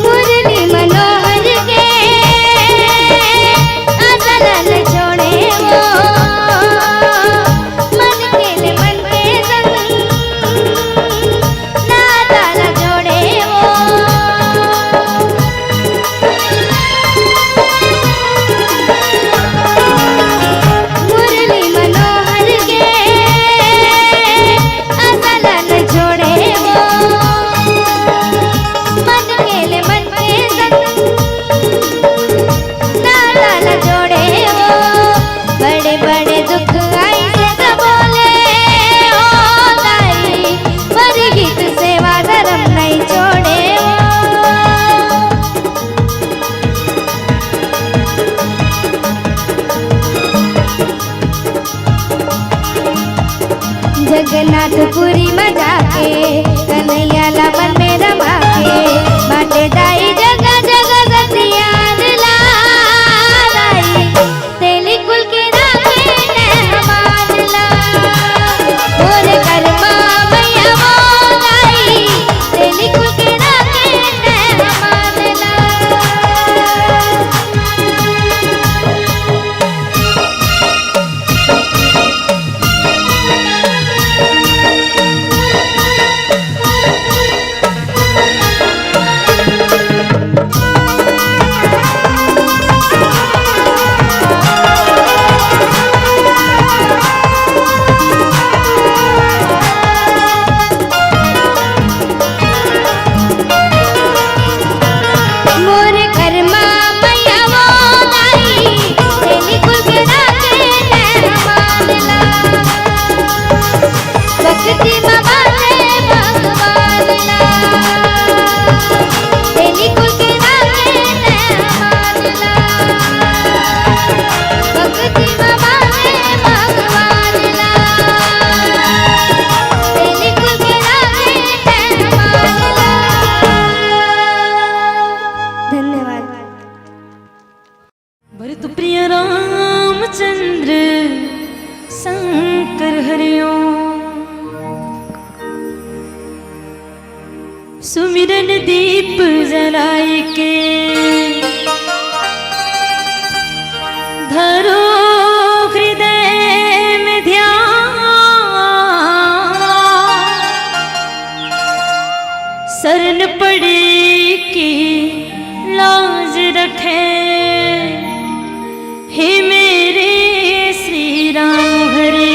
मुरली मनोहर के असल न छोड़े वो, मन के ले मन के संग नाता न जोड़े वो। मुरली मनोहर के असल न छोड़े वो, मन के ले मन के संग नाता न जोड़े वो। बड़े बड़े दुख आई से तो बोले ओ दाई, पर गीत सेवा धर्म नहीं छोड़े वो। जगन्नाथपुरी में जाके, कन्हैया ला मन में रमा के, बाटे दाई जगह जगह सतियान ला। दाई, तेली कुल के राखे तैं हमान ला। मोर कर्मा मैया वो दाई, तेली कुल के राखे तैं हमान ला। मोर कर्मा मैया वो दाई, तेली कुल के राखे तैं हमान ला। भक्ति म बांधे भगवान ला, तेली कुल के राखे तैं हमान ला। भक्ति म बांधे भगवान ला, तेली कुल के राखे तैं हमान ला। धन्यवाद। भरत प्रिय रामचंद्र शंकर हरिओ। सुमिरन दीप जलाए के धरो हृदय में ध्यान। शरण पड़ी की लाज रखे, हे मेरे श्री राम हरे।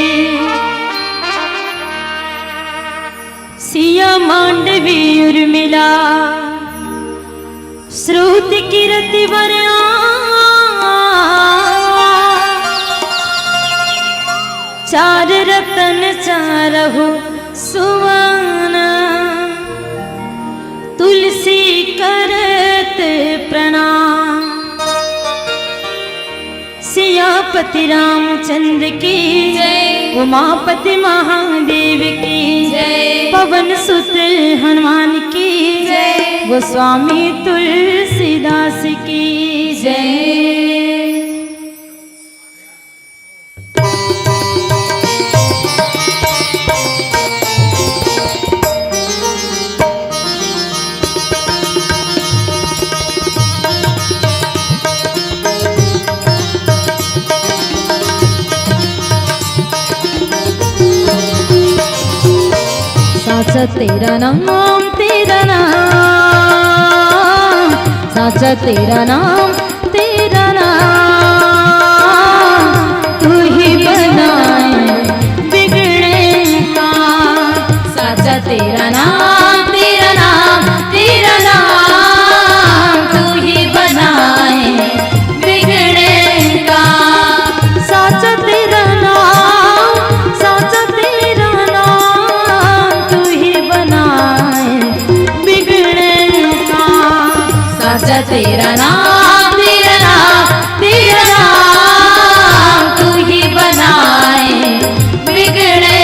सिया मांडवी उर्मिला, श्रुति रहु सुवना, तुलसी करत प्रणाम। सियापति रामचंद्र की जय। उमापति महादेव की जय। पवन सुत हनुमान की जय। गोस्वामी तुलसीदास की जय। साचा तेरा नाम, तेरा नाम, साचा तेरा नाम, तेरा नाम, तू ही बनाए बिगड़े काम। साचा तेरा नाम, तेरा नाम, तेरा नाम, तू ही बनाए बिगड़े काम। साचा तेरा नाम, साचा तेरा नाम, तू ही बनाए बिगड़े काम। साचा तेरा नाम, तेरा नाम, तेरा नाम, तू ही बनाए बिगड़े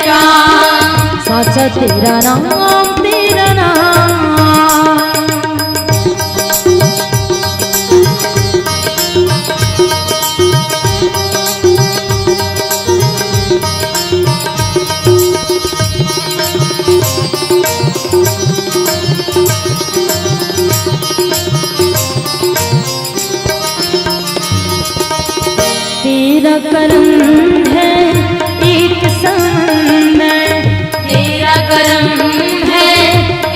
काम। साचा तेरा नाम, तेरा नाम। तेरा करम है एक समंदर, तेरा करम है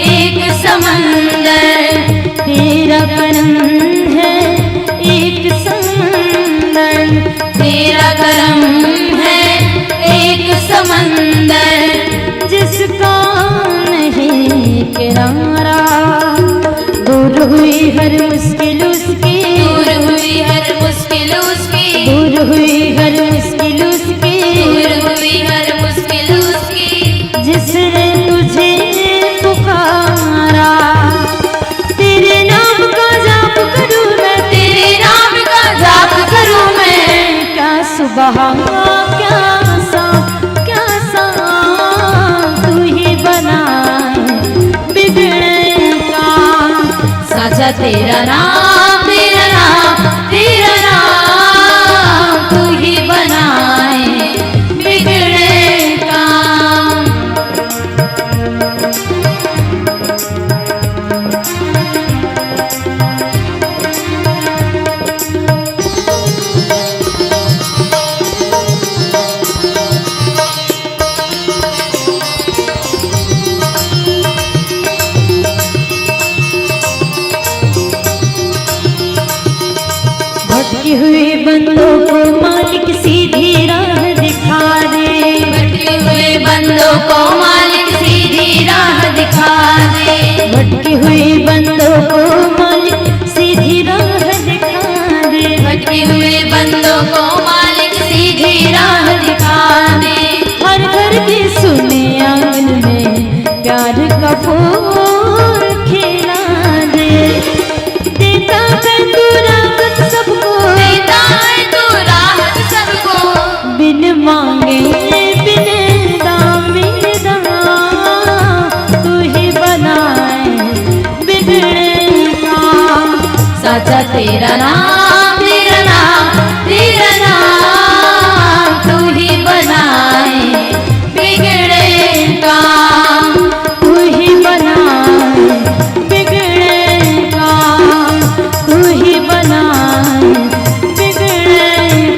एक समंदर, तेरा करम है एक समंदर, तेरा करम है एक समंदर, जिसका नहीं किनारा। दूर हुई हर मुश्किल उसकी, दूर हुई हर मुश्किल उसकी, दूर हुई हर मुश्किल उसकी, दूर हुई हर मुश्किल उसकी। जिसने तुझे पुकारा, तेरे नाम का जाप करूं मैं, तेरे नाम का जाप करूं मैं। क्या सुबह, क्या शाम, क्या शाम, तू ही बनाए बिगड़े काम। साचा तेरा नाम, तेरा नाम, तेरा नाम, तू ही बनाए बिगड़े काम। भटके हुए बंदों को मालिक सीधी राह दिखा दे। भटके हुए बंदों को मालिक सीधी राह दिखा दे। भटके हुए बंदों को मालिक सीधी राह दिखा दे। भटके हुए बंदों को मालिक सीधी राह दिखा दे। हर घर के सुने आंगन में प्यार का फूल खिला दे। देता है तू राहत सबको, देता है तू राहत सबको। बिन मांगे, बिन दामे दवा, तू ही बनाए बिगड़े काम। साचा तेरा नाम, तेरा नाम, तेरा नाम, तू ही बनाए बिगड़े काम। तू ही बनाए बिगड़े काम, तू ही बनाए बिगड़े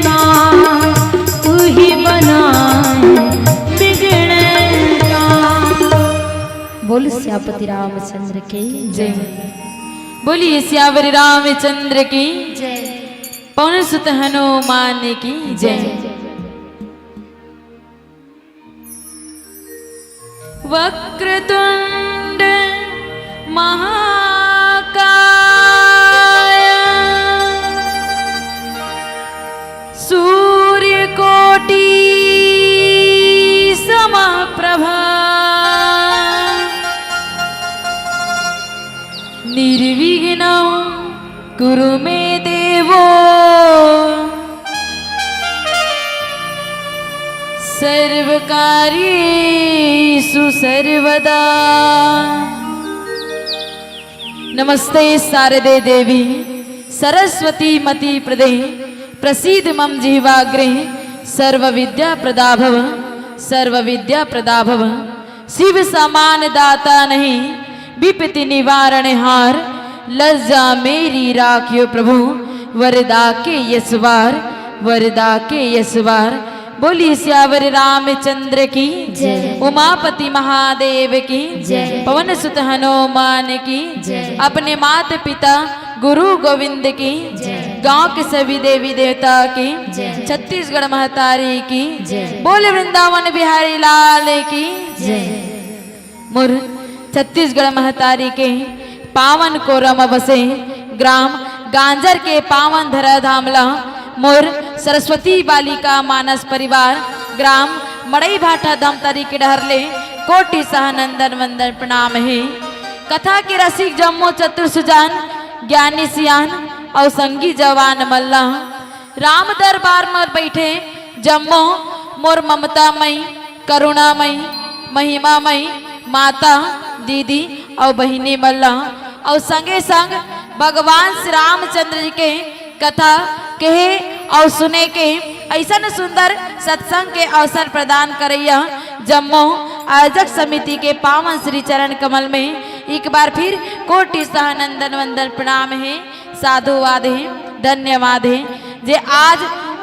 काम, तू ही बनाए बिगड़े काम। बोल सियापति रामचंद्र की जय। बोलिए सियावर रामचंद्र की जय। पवन सुत हनुमान की जय। वक्रतुंड महाकाय सूर्यकोटि मे देवो सर्वकार्येषु सर्वदा। नमस्ते शारदे देवी सरस्वती मति प्रदे, प्रसीद मम जिह्वाग्रे सर्व विद्या प्रदा भव, सर्व विद्या प्रदा भव। शिव समान दाता नहीं विपत्ति निवारण हार, लज्जा मेरी राखियो प्रभु वरदा के यशवार, वरदा के यशवार। बोली सियावर रामचंद्र की जय। उमापति महादेव की जय। पवन सुत हनुमान की जय। अपने माता पिता गुरु गोविंद की जय। गांव के सभी देवी देवता की जय। छत्तीसगढ़ महतारी की जय। बोल वृंदावन बिहारी लाल की जय। मोर छत्तीसगढ़ महतारी के पावन कोरम बसे ग्राम गांजर के पावन धरा धाम ला मोर सरस्वती बालिका मानस परिवार ग्राम मड़ई भाटा धमतरी के डहर ले कोटि सह नंदन वंदन प्रणाम हे। कथा के रसिक जम्मो चतुर सुजान, ज्ञानी सियान अउ संगी जवान मन ला, राम दरबार म बइठे जम्मो मोर ममता मई, करुणा मई, महिमा मई माता, दीदी अउ बहिनी मन ला, अउ संगे संग भगवान श्री रामचंद्र जी के कथा कहे अउ सुने के अइसन सुंदर सत्संग के अवसर प्रदान करइया जम्मो आयोजक समिति के पावन श्री चरण कमल में एक बार फिर कोटि सह नंदन वंदन प्रणाम हे, साधुवाद हे, धन्यवाद हे, जे आज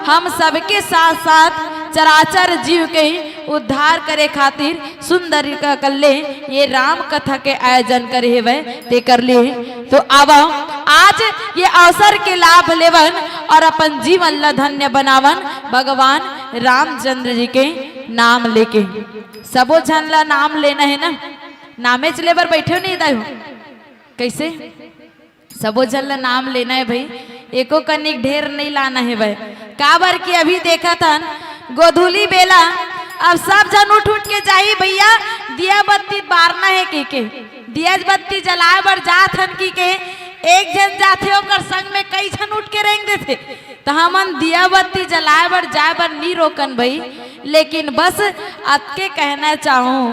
हम सबके साथ साथ चराचर जीव के उद्धार करे खातिर सुंदर क-, कल्ले ये राम कथा के आयोजन करे हेवय, तेकर लिए तो आवा आज ये अवसर के लाभ लेवन अउ अपन जीवन ला धन्य बनावन भगवान रामचंद्र जी के नाम लेके। सबो झन ला नाम लेना हे ना, नामेच ले बर बइठे हो नहीं दाई हो, कइसे? सबो झन ला नाम लेना हे भई, एको कनिक ढेर नइ लाना हे भई। काबर कि अभी देखत हन गोधूली बेला, अब सब झन उठ उठ के जाही भइया, दिया बत्ती बारना हे कहिके, दिया बत्ती जलाए बर जात हन कहिके, एक झन जाथे ओकर संग में कई झन उठ के रेंग देथे। त हमन दिया बत्ती जलाए बर जाए बर नी रोकन भई, लेकिन बस अतके कहना चाहूं,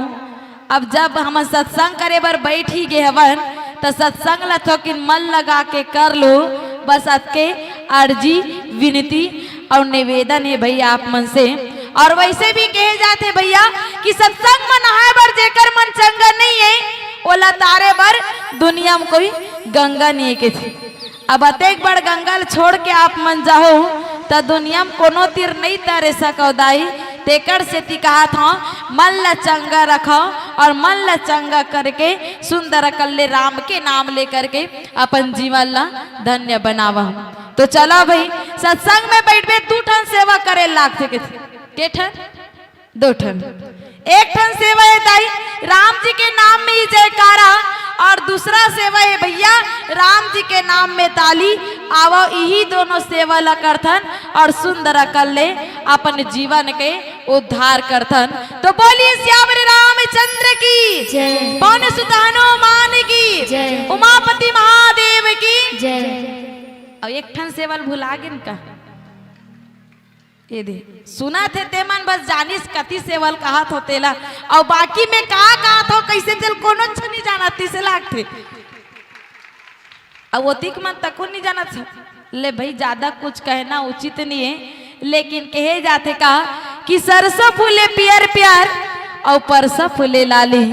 अब जब हमन सत्संग करे बर बइठ ही गे हवन, त सत्संग ल थोकिन मन लगा के कर लो। बस अतके अर्जी, विनती अउ निवेदन हे भई आप मन से। अउ वइसे भी कहे जाथे भइया कि सत्संग म नहाए बर जेकर मन चंगा नइ हे, ओला तारे बर दुनिया म कोई गंगा नइ हे कहिथे। अब अतेक बड़ गंगा ल छोड़ के आप मन जाहू, त दुनिया म कोनो तीर नइ तरे सकव दाई। तेकर सेती कहत हंव, मन ल चंगा रखव अउ मन ल चंगा करके सुंदर अकल्ले राम के नाम लेकर के अपन जीवन ल धन्य बनावव। तो चला भई, सत्संग में बइठबे, दू ठन सेवा करे लागथे। के, के ठन? दो ठन। एक ठन सेवा हे दाई, राम जी के नाम में ही जयकारा, अउ दूसरा सेवा हे भइया, राम जी के नाम में ताली। आवव, इही दोनों सेवा ला करथन अउ सुंदर अकल्ले अपन जीवन के उद्धार करथन। तो बोलिए सियावर रामचंद्र की जय। पवन सुत हनुमान की जय। उमापति महादेव की जय। अउ एक ठन सेवा ल भुला गेन का? ये दे, सुनत हे ते मन बस जानिस कति सेवा ल कहत हो तेला, अउ बाकी में का कहत हो, कइसे तेल कोनो छ नइ जानत, तिसे लागथे। अउ ओतिक मन तको नइ जानत ह। ले भई, जादा कुछ कहना उचित नइ हे, लेकिन कहे जाथे का कि सरसों फूले पियर पियर अउ परसों फूले लाली।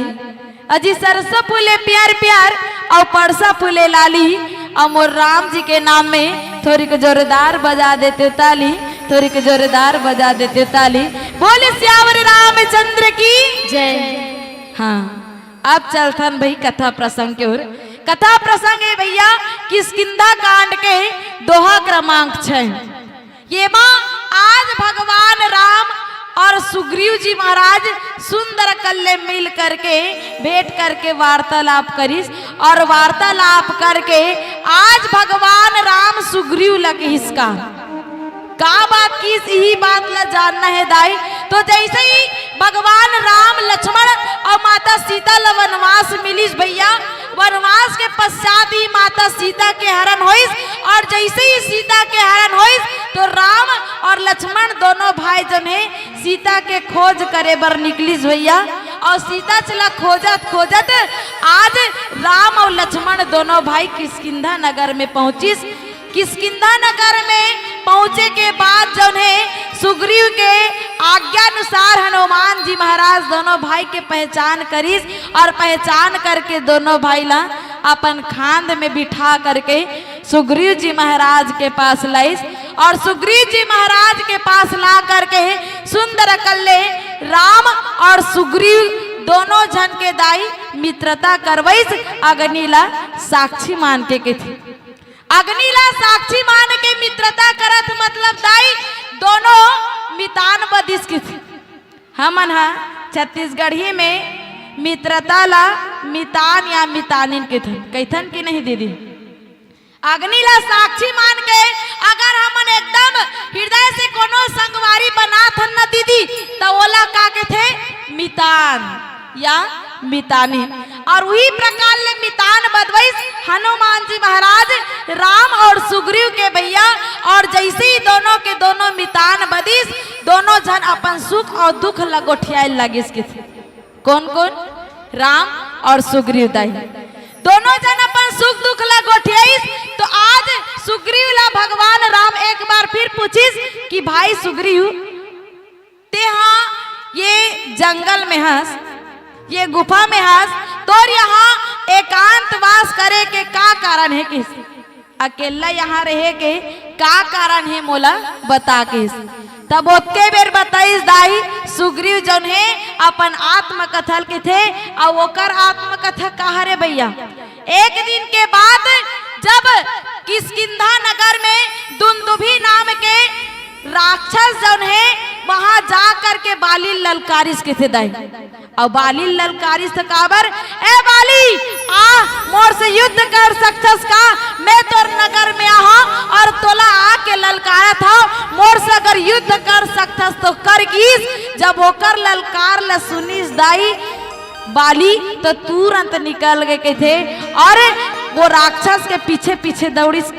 अजी सरसों फूले पियर पियर अउ परसों फूले लाली, अउ मोर राम जी के नाम में थोरिक जोरदार बजा देते ताली, थोरिक जोरदार बजा देते ताली। बोले सियावर रामचंद्र की जय। हाँ, अब चलथन भई कथा प्रसंग के ओर। कथा प्रसंग हे भइया किष्किंधा कांड के दोहा क्रमांक छह। येमा आज भगवान राम अउ सुग्रीव जी महाराज सुंदर अकल्ले मिल करके, भेंट करके वार्तालाप करिस अउ वार्तालाप करके आज भगवान राम सुग्रीव ल किहिस का, का बात किहिस, इही बात ल जानना हे दाई। तो जइसे ही भगवान राम, लक्ष्मण अउ माता सीता ल वनवास मिलिस भैया। वनवास के पश्चात ही माता सीता के हरण होइस, अउ जइसे ही सीता के हरण होइस तो राम अउ लक्ष्मण दोनों भाई जन हे सीता के खोज करे बर निकलिस भैया। अउ सीता ल खोजत खोजत आज राम अउ लक्ष्मण दोनों भाई किष्किंधा नगर में पहुंचिस। किष्किंधा नगर में पहुंचे के बाद जौन हे सुग्रीव के आज्ञा अनुसार हनुमान जी महाराज दोनों भाई के पहचान करिस अउ पहचान करके दोनों भाई ला अपन खांद में बिठा करके सुग्रीव जी महाराज के पास लाइस अउ सुग्रीव जी महाराज के पास ला करके सुंदर कल्ले राम अउ सुग्रीव दोनों झन के दाई मित्रता करवइस अग्नि ला साक्षी मान के कथे। अग्नि ला साक्षी मान के मित्रता करत मतलब दाई दोनों मितान बदिस कथे। हमन ह छत्तीसगढ़ी में मित्रता ला मितान या मितानिन कथन, कथन कि नहीं दीदी? अग्नि ला साक्षी मान के अगर हमन एकदम हृदय से कोनो संगवारी बनात हन न दीदी, त ओला का कथे? मितान या मितानिन। अउ उही प्रकार ले मितान बदवइस हनुमान जी महाराज राम अउ सुग्रीव के भैया। अउ जइसे ही दोनों के दोनों मितान बदिस, दोनों झन अपन सुख अउ दुख ला गोठियाए लागिस कथे। कोन कोन? राम अउ सुग्रीव दाई दोनों झन अपन सुख दुख ला गोठियाइस। तो आज सुग्रीव ला भगवान राम एक बार फिर पूछिस कि भाई सुग्रीव, तेहा ये जंगल में हस, ये गुफा में हस, तोर यहाँ एकांतवास करे के का कारण हे कहिस? अकेला यहाँ रहे के का कारण हे मोला बता कहिस। तब ओतके बेर बताइस दाई सुग्रीव जौन हे अपन आत्मकथा ल कथे। अउ ओकर आत्मकथा का हरे भैया? एक दिन के बाद जब किष्किंधा नगर में दुंदुभी नाम के राक्षस जौन हे वहां जा करके बाली ललकारिस कथे दाई। अउ बाली ललकारिस त काबर, ए बाली, आ मोर से युद्ध कर सकथस का? मैं तोर नगर में आहंव अउ तोला आके ललकारत हंव, मोर से अगर युद्ध कर सकथस तो कर। कहिस जब ओकर ललकार ल सुनिस दाई बाली तो तुरंत निकल गे कथे अउ वो राक्षस के पीछे पीछे दौड़िस।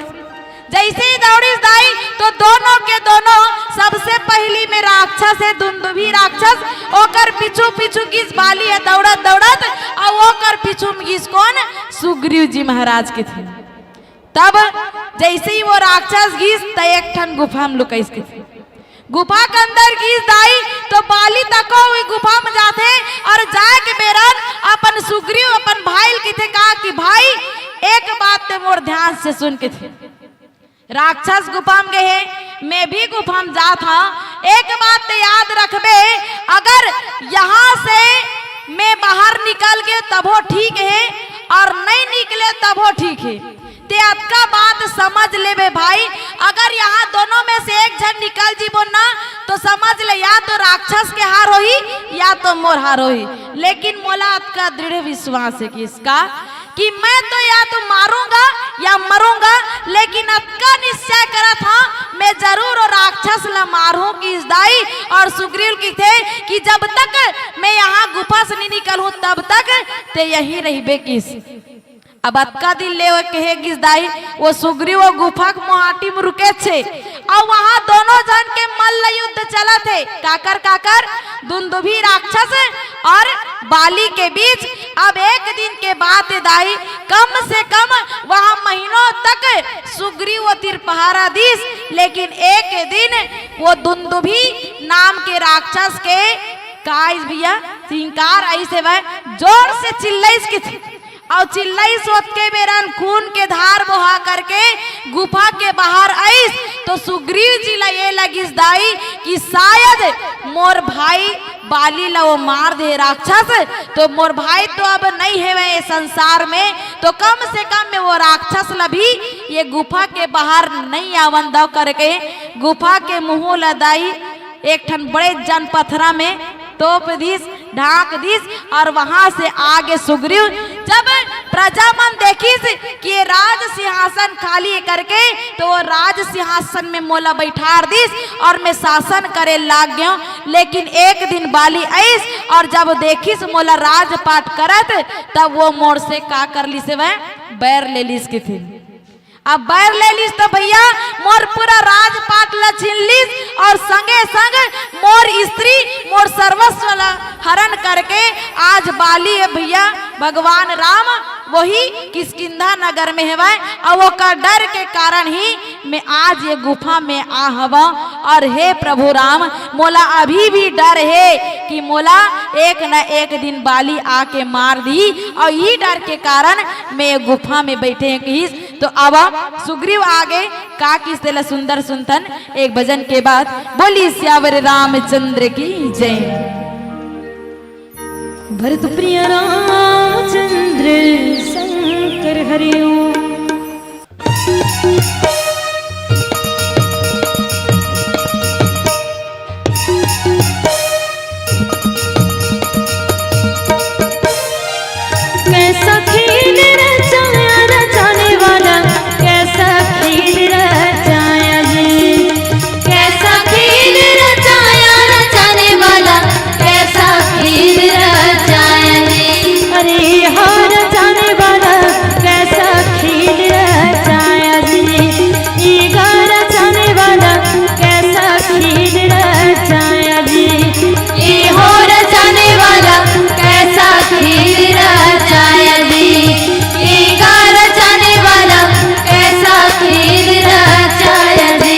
जइसे ही दौड़िस दाई तो दोनों के दोनों सबसे पहिली में राक्षस हे दुंदुभी राक्षस, ओकर पीछू पीछू गिस बाली हे दौड़त दौड़त, अउ ओकर पीछू में गिस कोन? सुग्रीव जी महाराज कथे। तब जइसे ही वो राक्षस गिस त एक ठन गुफा में लुकाइस कथे। गुफा के अंदर गिस दाई तो बाली तको उही गुफा में जाथे अउ जाए के बेरन अपन सुग्रीव अपन भाई ल कथे का कि भाई एक बात ते मोर ध्यान से सुन कथे। राक्षस गुफा में गे हे, मैं भी गुफा में जात हंव। एक बात ते याद रखबे, अगर यहाँ से मैं बाहर निकल गेंव तभो ठीक हे अउ नहीं निकलेंव तभो ठीक हे। ते अतका बात समझ लेबे भाई, अगर यहाँ दोनों में से एक झन निकल जीबो ना तो समझ ले या तो राक्षस के हार होही या तो मोर हार होही। लेकिन मोला अतका दृढ़ विश्वास हे कि इसका कि मैं तो या तो मारूंगा या मरूंगा, लेकिन अतका निश्चय करत हंव मैं जरूर वो राक्षस ला मारहूं कहिस दाई। अउ सुग्रीव कथे कि जब तक मैं यहाँ गुफा से नहीं निकलहूं तब तक ते यहीं रहिबे कहिस। अब अतका दिन ले वो कहे गिस दाई, वो सुग्रीव वो गुफा के मोहाटी में रुकेच हे, अउ वहां दोनों झन के मल्ल युद्ध चलत हे। काकर काकर? दुंदुभी राक्षस अउ बाली के बीच। अब एक दिन के बात हे दाई, कम से कम वहां महीनों तक सुग्रीव वो तीर पहरा दिस, लेकिन एक दिन वो दुंदुभी नाम के राक्षस के काइस भैया, सिंकार आइस हे वह जोर से चिल्लाइस कि अउ चिल्लाइस ओतके बेरन खून के धार बोहा करके गुफा के बाहर आइस तो सुग्रीव जी ला ये लगिस दाई कि शायद मोर भाई बाली ला वो मार दे राक्षस, तो मोर भाई तो अब नहीं हेवय ये संसार में, तो कम से कम मैं वो राक्षस ला भी ये गुफा के बाहर नहीं आवन दव करके गुफा के मुंह ला दाई एक ठन बड़े जन पथरा में तोप दिस, ढांक दिस अउ वहां से आगे सुग्रीव। जब प्रजा मन देखिस कि ये राज सिंहासन खाली हे करके, तो वो राज सिंहासन में मोला बैठार दिस अउ मैं शासन करे लाग गेंव। लेकिन एक दिन बाली आइस और जब देखिस मोला राजपाट करत, तब वो मोर से का कर लिस हवय, बैर ले लिस कथे। अब बैर ले लिस त भैया मोर पूरा राजपाट ला छीन लिस और संगे संग मोर स्त्री, मोर सर्वस्व ला हरण करके आज बाली हे भैया भगवान राम वही किष्किंधा नगर में हवय और ओकर डर के कारण ही मैं आज ये गुफा में आ हवं। और हे प्रभु राम, मोला अभी भी डर हे कि मोला एक न एक दिन बाली आके मार दी और यही डर के कारण मैं ये गुफा में बैठे हंव कहिस। तो अब सुग्रीव आगे का किस तेला सुंदर सुनथन एक भजन के बाद। बोली सियावर रामचंद्र की जय। भरत प्रिय रामचंद्र शंकर हरिओम। कैसा खेल रचाया रचाने वाला, कैसा खेल रचाया जी। कैसा खेल रचाया रचाने वाला, कैसा खेल रचाया जी। अरे हो रचाने वाला, कैसा खेल रचाया जी। ईगा रचाने वाला, कैसा खेल रचाया जी। ई हो रचाने वाला, कैसा खेल रचाया जी। ईगा रचाने वाला, कैसा खेल रचाया जी।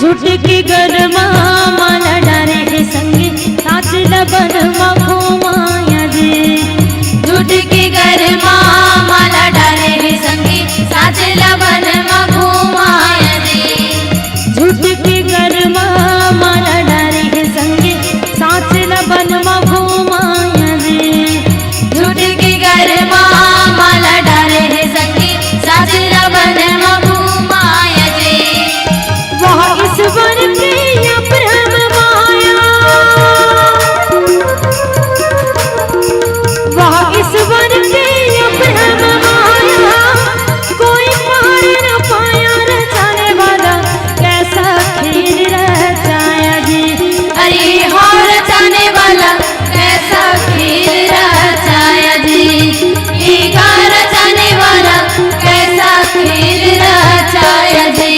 झूठ के गरमा माला डारे हे संगी, साच ल बन म घुमाया जी। झूठ के गरमा माला डारे हे संगी, साच ल बन म घुमाया जी। झूठ के गरमा माला डारे हे संगी, साच ल बन म घुमाया जी। झूठ के गरमा माला डारे हे संगी, साच ल बन म घुमाया जी। वह ईश्वर के अप्रम माया, वह ईश्वर के अप्रम माया, कोई पार न पाया रचाने वाला, कैसा खेल रचाया जी। अरे हो रचाने वाला, कैसा खेल रचाया जी। ईगा रचाने वाला, कैसा खेल रचाया जी।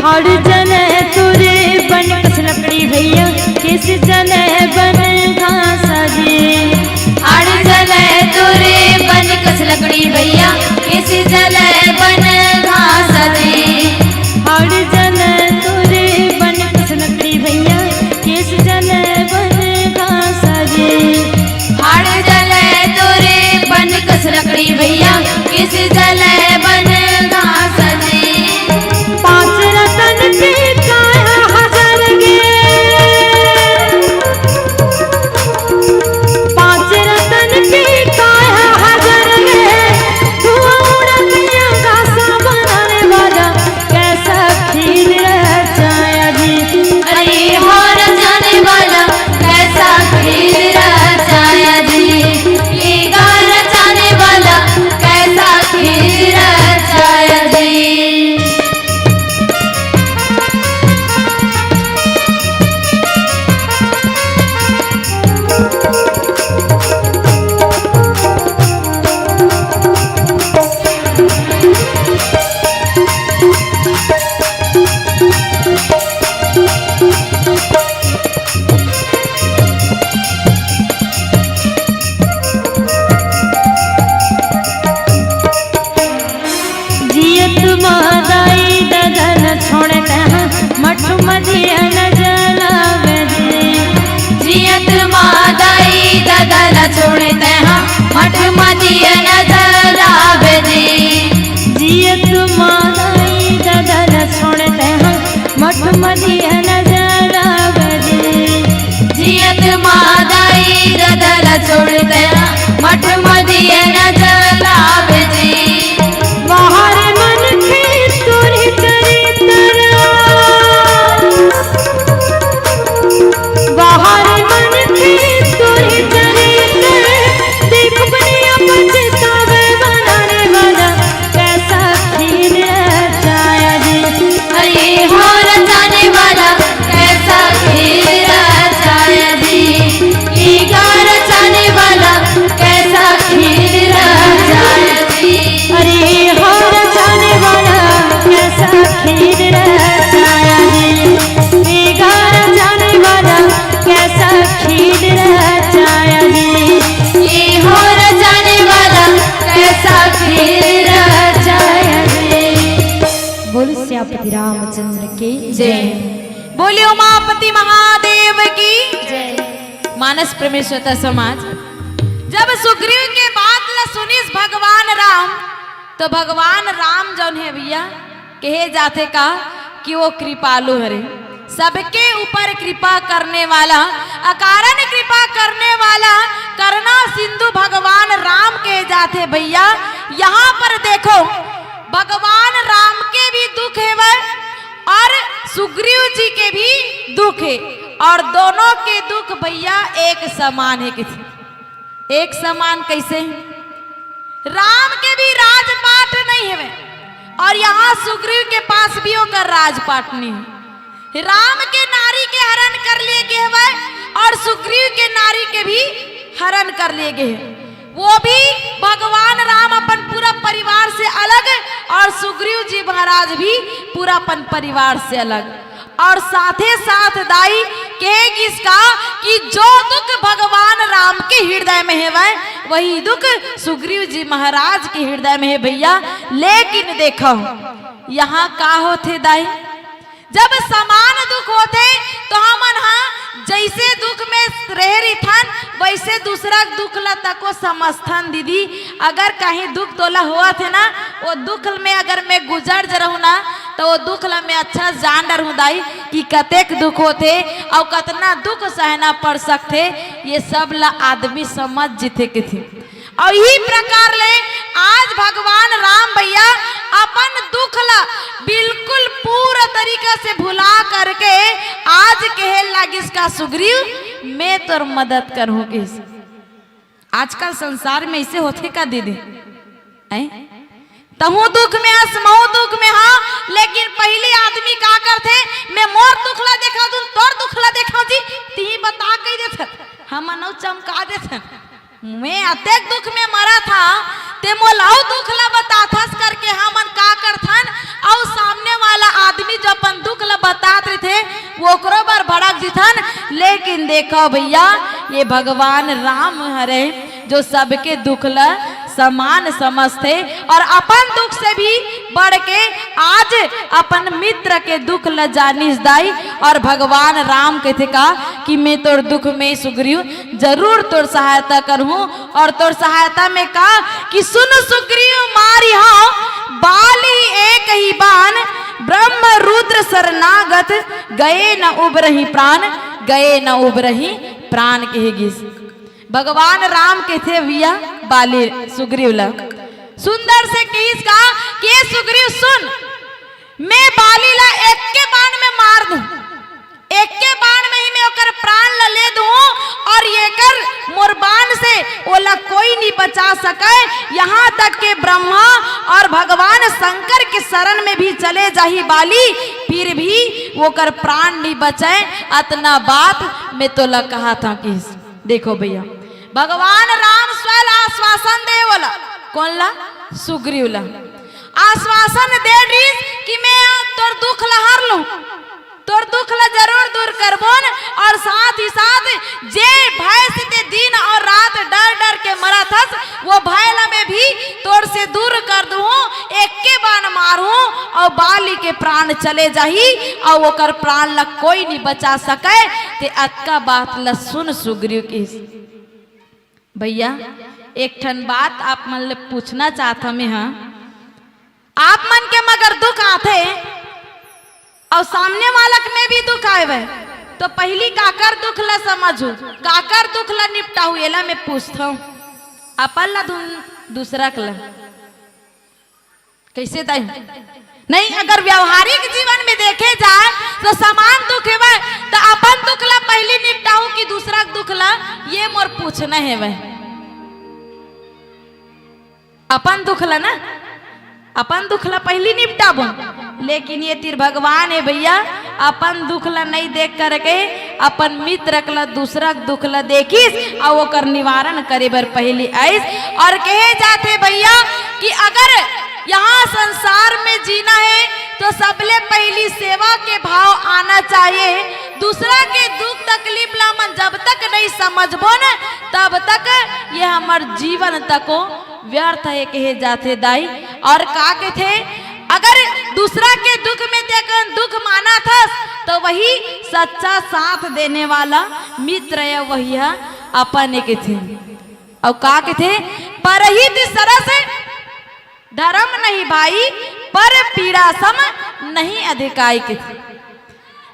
हाड़ जले तोरे बन कस लकड़ी भैया, केस जले बन घासा जी। हाड़ जले तोरे बन कस लकड़ी भैया, केस जले बन घासा जी। हाड़ जले तोरे बन कस लकड़ी भैया, केस जले बन घासा जी। हाड़ जले तोरे बन कस लकड़ी भैया, केस जले बन घासा जी। पांच रतन के काया हजार गे, पांच रतन के काया हजार गे, धुआं उड़त अंगासा बनाने वाला, कैसा खेल रचाया जी। अरे हो रचाने वाला, कैसा खेल रचाया जी। ईगा रचाने वाला, उमापति महादेव की जय। मानस प्रेमी श्रोता समाज, जब सुग्रीव के बात ल सुनिस भगवान राम, तो भगवान राम जौन हे भैया, कहे जाथे का कि वो कृपालु हरे, सबके ऊपर कृपा करने वाला, अकारण कृपा करने वाला, करुणा सिंधु भगवान राम कहे जाथे भैया। यहाँ पर देखो, भगवान राम के भी दुख हेवय और सुग्रीव जी के भी दुख हे, और दोनों के दुख भैया एक समान हे। किसी एक समान कैसे? राम के भी राजपाट नहीं हवे और यहाँ सुग्रीव के पास भी ओकर राजपाट नहीं हे। राम के नारी के हरण कर लिए गे हवे और सुग्रीव के नारी के भी हरण कर लिए गे हे। वो भी भगवान राम अपन पूरा परिवार से अलग और सुग्रीव जी महाराज भी पूरा अपन परिवार से अलग। और साथे साथ दाई कहे गिस का कि जो दुख भगवान राम के हृदय में हेवय, वही दुख सुग्रीव जी महाराज के हृदय में हे भैया। लेकिन देखो, यहाँ का होथे दाई, जब समान दुख होथे, तो हमन हा जैसे दुख में रहे रहिथन, वैसे दूसरा दुख ला तको समझथन दीदी। अगर कहीं दुख तोला होवत हे ना, वो दुख में अगर मैं गुजर ज रहूं ना, तो वो दुख ला मैं अच्छा जान डरहूं दाई कि कतेक दुख होथे और कतना दुख सहना पड़ सकथे, ये सब ला आदमी समझ जिथे किथे। और यही प्रकार ले आज भगवान राम भैया अपन दुख ला बिल्कुल पूरा तरीका से भुला करके आज कहे लागिस का सुग्रीव, मैं तोर मदद करहूं किस। आजकल संसार में ऐसे होथे का दीदी? हैं? तहूं दुख में हस, महूं दुख में हा, लेकिन पहली आदमी का करथे, मैं मोर दुख ला देखा दूं, तोर दुख ला देखा जी, तिही बता कही देथन, हमन अउ चमका देथन। मैं अतेक दुख में मरत हा, ते मोला अउ दुख ला बताथस करके हमन का करथन, अउ सामने वाला आदमी जो अपन दुख ला बतात रहिथे, ओकरो बर भड़क जिथन। लेकिन देखो भैया, ये भगवान राम हरे जो सबके दुख ला समान समझथे और अपन दुख से भी बढ़ के आज अपन मित्र के दुख ला जानिस दाई। और भगवान राम कथे का कि मैं तोर दुख में सुग्रीव जरूर तोर सहायता करहूं। और तोर सहायता में का कि सुन सुग्रीव मारिहौं बाली एक ही बान, ब्रह्म रुद्र शरणागत गए न उबरहि प्राण, गए न उबरहि प्राण कहे गिस। भगवान राम कथे भैया बाली सुग्रीव ला सुंदर से कहिस का कि सुग्रीव सुन, मैं बाली ला एक के बाण में मार दूं, एक के बाण में ही मैं ओकर प्राण ला ले दूं और एकर मोर बाण से ओला कोई नहीं बचा सके। यहाँ तक के ब्रह्मा और भगवान शंकर के शरण में भी चले जाही बाली, फिर भी ओकर प्राण नहीं बचे। अतना बात मैं तोला कहा था कि देखो भैया, भगवान राम स्वयं आश्वासन दे बोला, कौन ला? सुग्रीव ला आश्वासन दे रहिस कि मैं तोर दुख ला हर लूं, तोर दुख ला जरूर दूर करबोन, और साथ ही साथ जे भय से ते दिन और रात डर डर के मरत हस, वो भय ला मैं भी तोर से दूर कर दूं। एक के बाण मारूं और बाली के प्राण चले जाही और ओकर प्राण ला कोई नहीं बचा सके। ते अतका बात ला सुन सुग्रीव कहिस। भैया, एक ठन बात आप मन ले पूछना चाहत हमें हा, आप मन के मगर दुख आथे और सामने वाला के में भी दुख आवे, तो पहली काकर दुख ला समझू, काकर दुख ला निपटाऊ, एला मैं पूछता हूँ। अपन ला धुन दूसरा के ला कैसे दाई? नहीं, अगर व्यावहारिक जीवन में देखे जाए तो समान दुख हेवय, तो अपन दुख ला पहली निपटाऊ कि दूसरा के दुख ला, ये मोर पूछना हेवय। अपन दुख ला ना, अपन दुख ला पहली निपटाबो, लेकिन ये तीर भगवान हे भैया, अपन दुख ला नहीं देख करके अपन मित्र ला दूसरा के दुख ला देखिस और ओकर निवारण करे बर पहली आइस। और कहे जाथे भैया कि अगर यहाँ संसार में जीना है तो सबले पहली सेवा के भाव आना चाहिए। दूसरा के दुख तकलीफ ला मन जब तक नहीं समझबो न तब तक ये हमर जीवन तको व्यर्थ हे कहे जाथे दाई। और का कथे, अगर दूसरा के दुख में ते कन दुख मानत हस, तो वही सच्चा साथ देने वाला मित्र हे, वही ह अपन ए कथे। अउ का कथे? "परहित सरस धर्म नहीं भाई, पर पीड़ा सम नहीं अधिकाई" कथे।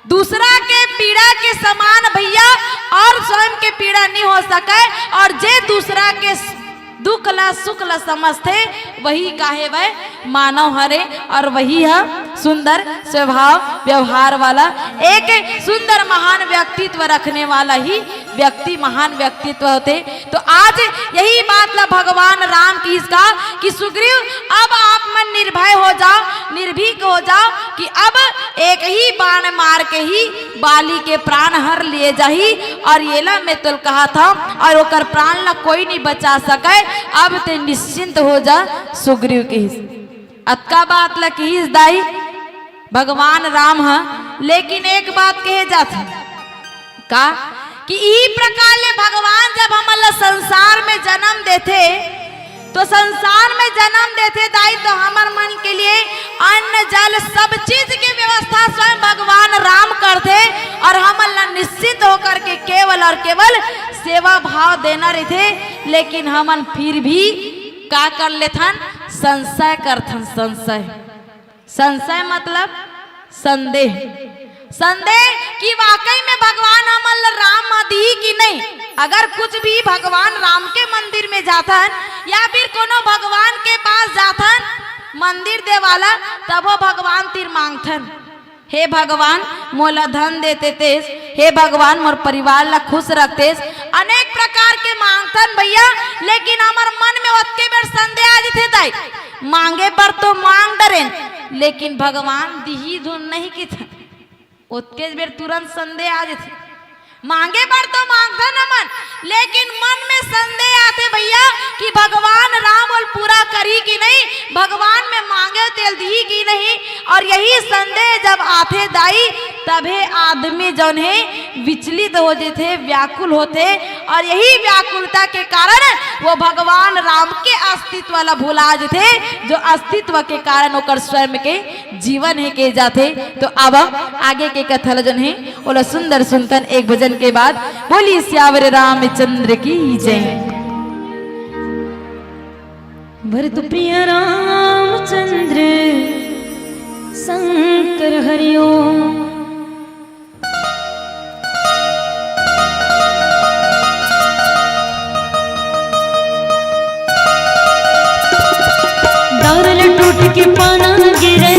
दूसरा के पीड़ा के समान भैया और स्वयं के पीड़ा नहीं हो सके। और जे दूसरा के दुख ला, सुख ला समझथे, वही काहे वह मानव हरे और वही ह सुंदर स्वभाव व्यवहार वाला, एक सुंदर महान व्यक्तित्व रखने वाला ही व्यक्ति महान व्यक्तित्व होथे। तो आज यही बात ला भगवान राम किहिस का कि सुग्रीव, अब आप मन निर्भय हो जाओ, निर्भीक हो जाओ कि अब एक ही बाण मार के ही बाली के प्राण हर लिए जाही। और येला मैं तोल कहा था और ओकर प्राण ला कोई नहीं बचा सके। अब ते निश्चिंत हो जा सुग्रीव किहिस। अतका बात ला किहिस दाई भगवान राम ह, लेकिन एक बात कहे जाथे का कि ई प्रकार ले भगवान जब हमन ला संसार में जन्म देथे, तो संसार में जन्म देथे दाई, तो हमर मन के लिए अन्न, जल, सब चीज के व्यवस्था स्वयं भगवान राम करथे और हमन ला निश्चिंत होकर के केवल और केवल सेवा भाव देना रहिथे। लेकिन हमन फिर भी का कर लेथन? संशय करथन, संशय। संशय मतलब संदेह। संदेह कि वाकई में भगवान हमन ल राम ह दिही कि नहीं। अगर कुछ भी भगवान राम के मंदिर में जाथन या फिर कोनो भगवान के पास जाथन, मंदिर देवाला, तभो भगवान तीर मांगथन, "हे भगवान, मोला धन देते तेस, हे भगवान, मोर परिवार ला खुश रखतेस।" अनेक प्रकार के मांगथन भैया, लेकिन हमर मन में ओतके बेर संदेह आ जथे दाई, मांगे बर तो मांग डरेन, लेकिन भगवान दिही धुन नहीं किथन। ओतके बेर तुरंत संदेह आ जथे। मांगे बर तो मांगथन हमन, लेकिन मन में संदेह आथे भैया कि भगवान राम ओल पूरा करही कि नहीं, भगवान में मांगे तेल दिही कि नहीं। और यही संदेह जब आथे दाई, तभे आदमी जौन हे विचलित हो जथे, व्याकुल होथे। और यही व्याकुलता के कारण वो भगवान राम के अस्तित्व ला भुला जथे, जो अस्तित्व के कारण ओकर स्वयं के जीवन हे के जाथे। तो अब आगे के कथा ल जन हे ओला सुंदर सुनथन एक भजन के बाद। बोली सियावर रामचंद्र की जय। भरत प्रिय रामचंद्र शंकर हरिओम। दारल टूट के पाना गिरे,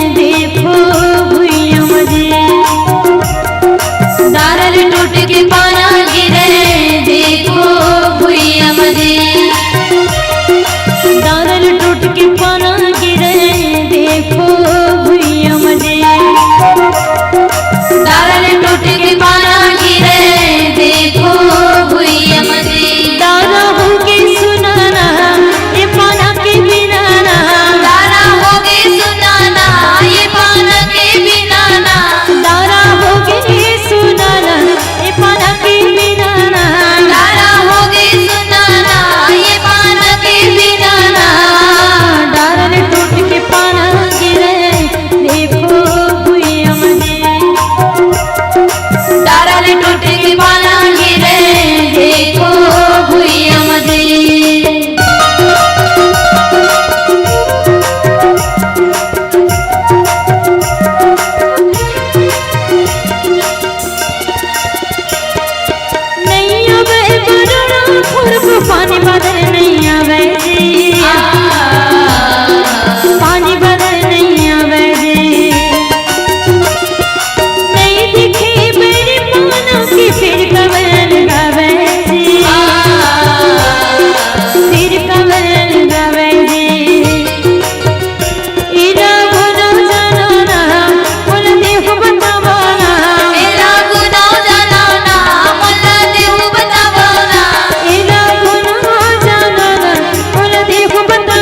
देखो भुइया मजे। दारल टूट के पाना गिरे, देखो भुइया मजे। दारल टूट के पाना गिरे, देखो भुइया मजे। दारल टूट के पाना गिरे, देखो भुइया मजे। दारा होगे सुनाना, ये पाना के बिनाना। दारा होगे सुनाना, ये पाना के बिनाना। दारा होगे सुनाना, ये पाना के बिनाना। दारा होगे सुनाना, ये पाना के बिनाना। दारल टूट के पाना गिरे, देखो भुइया मजे। दारल टूट के पाना गिरे, देखो भुइया मजे। नैया बहे बरना फुरब पानी बादर नैया बहे जी। पानी बादर नैया बहे जी। नहीं दिखे मेरे मानो की फिर कवन गावे जी। फिर कवन गावे जी। एला घुनो जानो ना, मोला देहु बतावो ना। एला घुनो जानो ना, मोला देहु बतावो ना। एला घुनो जानो ना, मोला देहु बतावो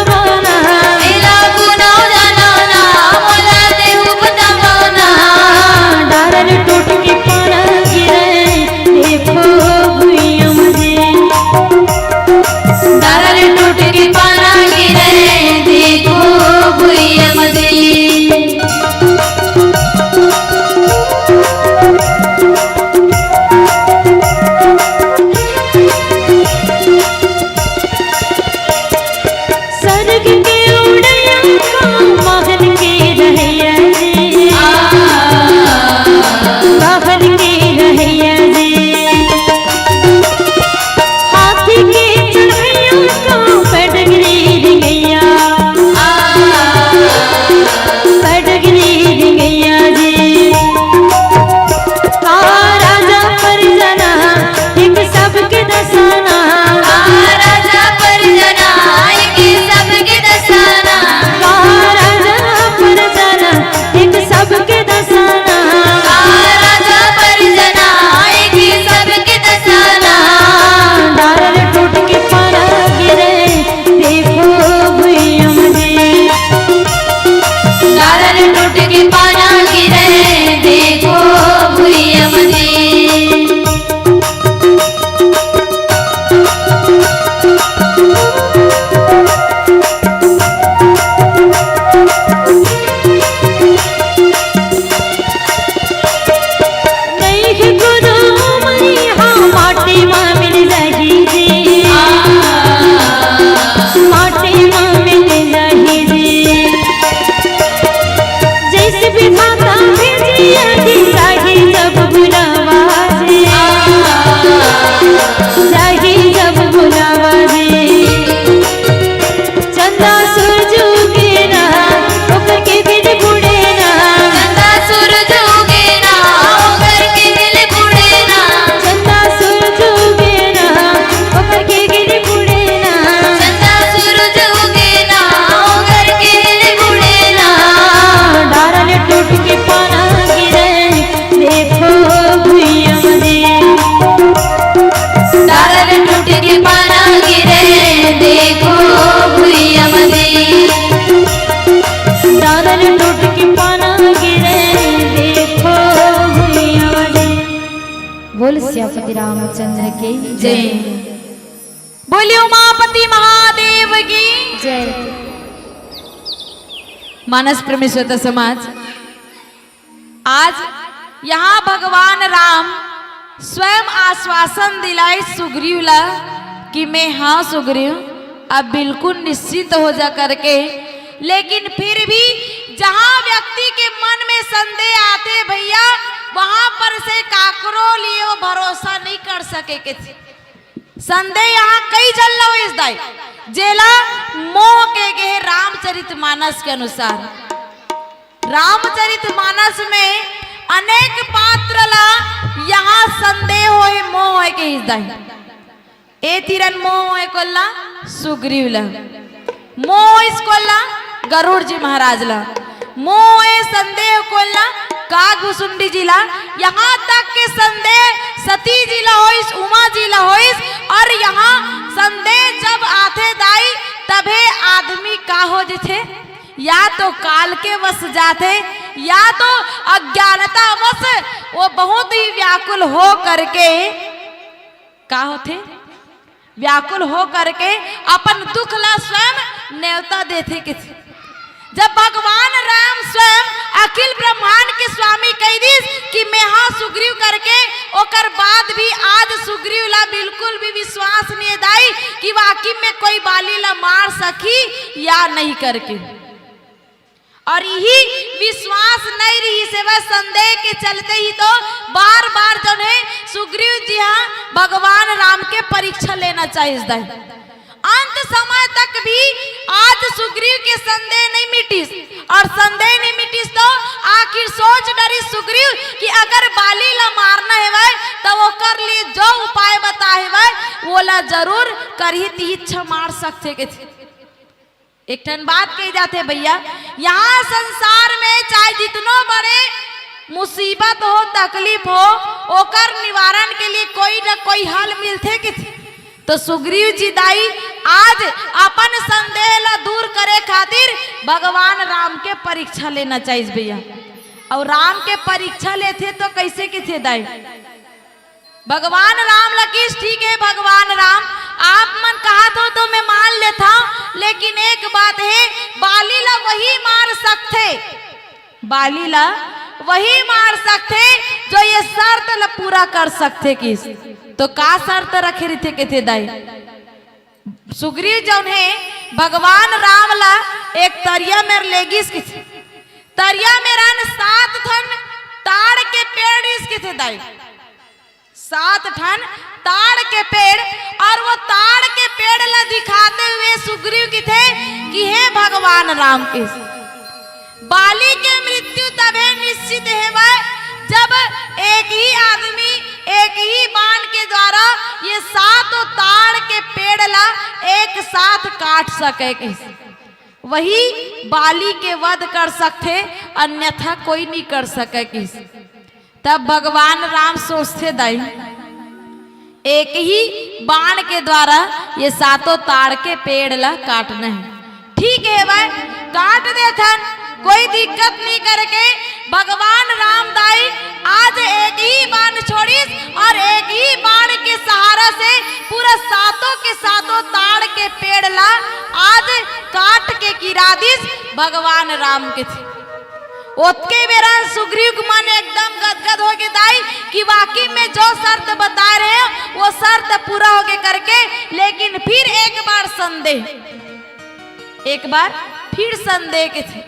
बोल सियापति रामचंद्र के जय। बोलिए उमापति महादेव की जय। मानस प्रेमी श्रोता समाज, आज यहाँ भगवान राम स्वयं आश्वासन दिलाए सुग्रीव ला कि मैं हाँ सुग्रीव, अब बिल्कुल निश्चिंत हो जा करके। लेकिन फिर भी जहाँ व्यक्ति के मन में संदेह आथे भैया, वहाँ पर से काकरो लिए वो भरोसा नहीं कर सके के। संदेह यहाँ कई झन ला होइस दाई, जेला मोह के गे हे रामचरित मानस के अनुसार। रामचरित मानस में अनेक पात्र ला यहाँ संदेह होए, मोह होए के हिस दाई। ए तीरन मोह होए कोन ला? सुग्रीव ला। मोह होइस कोन ला? गरुड़ जी महाराज ला। मोह होए संदेह कोन ला? काकभुसुंडी जी ला। यहाँ तक के संदेह सती जी ला होइस, उमा जी ला होइस। और यहाँ संदेह जब आथे दाई, तभे आदमी का हो जथे, या तो काल के वश जाथे, या तो अज्ञानता वश वो बहुत ही व्याकुल हो करके का होथे, व्याकुल हो करके अपन दुख ला स्वयं नेवता देथे के। जब भगवान राम स्वयं अखिल ब्रह्मांड के स्वामी कहि दिस कि मैं हाँ सुग्रीव करके, ओकर बाद भी आज सुग्रीव ला बिल्कुल भी विश्वास नहीं हे दाई कि वाकई में कोई बाली ला मार सकी या नहीं करके। और यही विश्वास नहीं रहिस हे, वह संदेह के चलते ही तो बार बार जौन हे सुग्रीव जी हाँ भगवान राम के परीक्षा लेना चाहिस दाई। अंत समय तक भी आज सुग्रीव के संदेह नहीं मिटिस, और संदेह नहीं मिटिस तो आखिर सोच डरिस सुग्रीव कि अगर बाली ला मारना हेवय, त ओकर लिए जो उपाय बताए हेवय, वो ला जरूर करही, तिही मार सकथे के। एक ठन बात कही जाथे भैया, यहाँ संसार में चाहे जितनो बड़े मुसीबत हो, तकलीफ हो, ओकर निवारण के लिए कोई न कोई हल मिलथे के। तो सुग्रीव जी दाई आज अपन संदेह ला दूर करे खातिर भगवान राम के परीक्षा लेना चाहिस भैया। और राम के परीक्षा लेथे तो कैसे किथे दाई? भगवान राम ला किस, ठीक है भगवान राम, आप मन कहत हो तो मैं मान लेथव, लेकिन एक बात है, बाली ला वही मार सकथे, बाली ला वही मार सकथे जो ये शर्त ला पूरा कर सकथे किस। तो का शर्त रखे रहिथे किथे दाई? सुग्रीव जौन हे भगवान राम ला एक तरिया मेर लेगिस किथे, तरिया मेर अन सात ठन ताड़ के पेड़ रिहिस किथे दाई, सात ठन ताड़ के पेड़, और वो ताड़ के पेड़ ला दिखाते हुए सुग्रीव किथे कि हे भगवान राम के बाली के मृत्यु तभे निश्चित हेवय, जब एक ही आदमी एक ही बाण के द्वारा ये सातों ताड़ के पेड़ ला एक साथ काट सके किस। वही बाली के वध कर सकथे, अन्यथा कोई नहीं कर सके किस। तब भगवान राम सोचथे दाई, एक ही बाण के द्वारा ये सातों ताड़ के पेड़ ला काटना है। ठीक है भाई, काट देथन, कोई दिक्कत नहीं करके भगवान राम दाई आज एक ही बाण छोड़िस और एक ही बाण के सहारा से पूरा सातों के सातों ताड़ के पेड़ ला आज काट के गिरा दिस भगवान राम के। ओतके बेरा सुग्रीव के मन एकदम गदगद हो गे दाई कि वाकई में जो शर्त बताए रहे वो शर्त पूरा हो गे करके। लेकिन फिर एक बार संदेह, एक बार फिर संदेह किथे,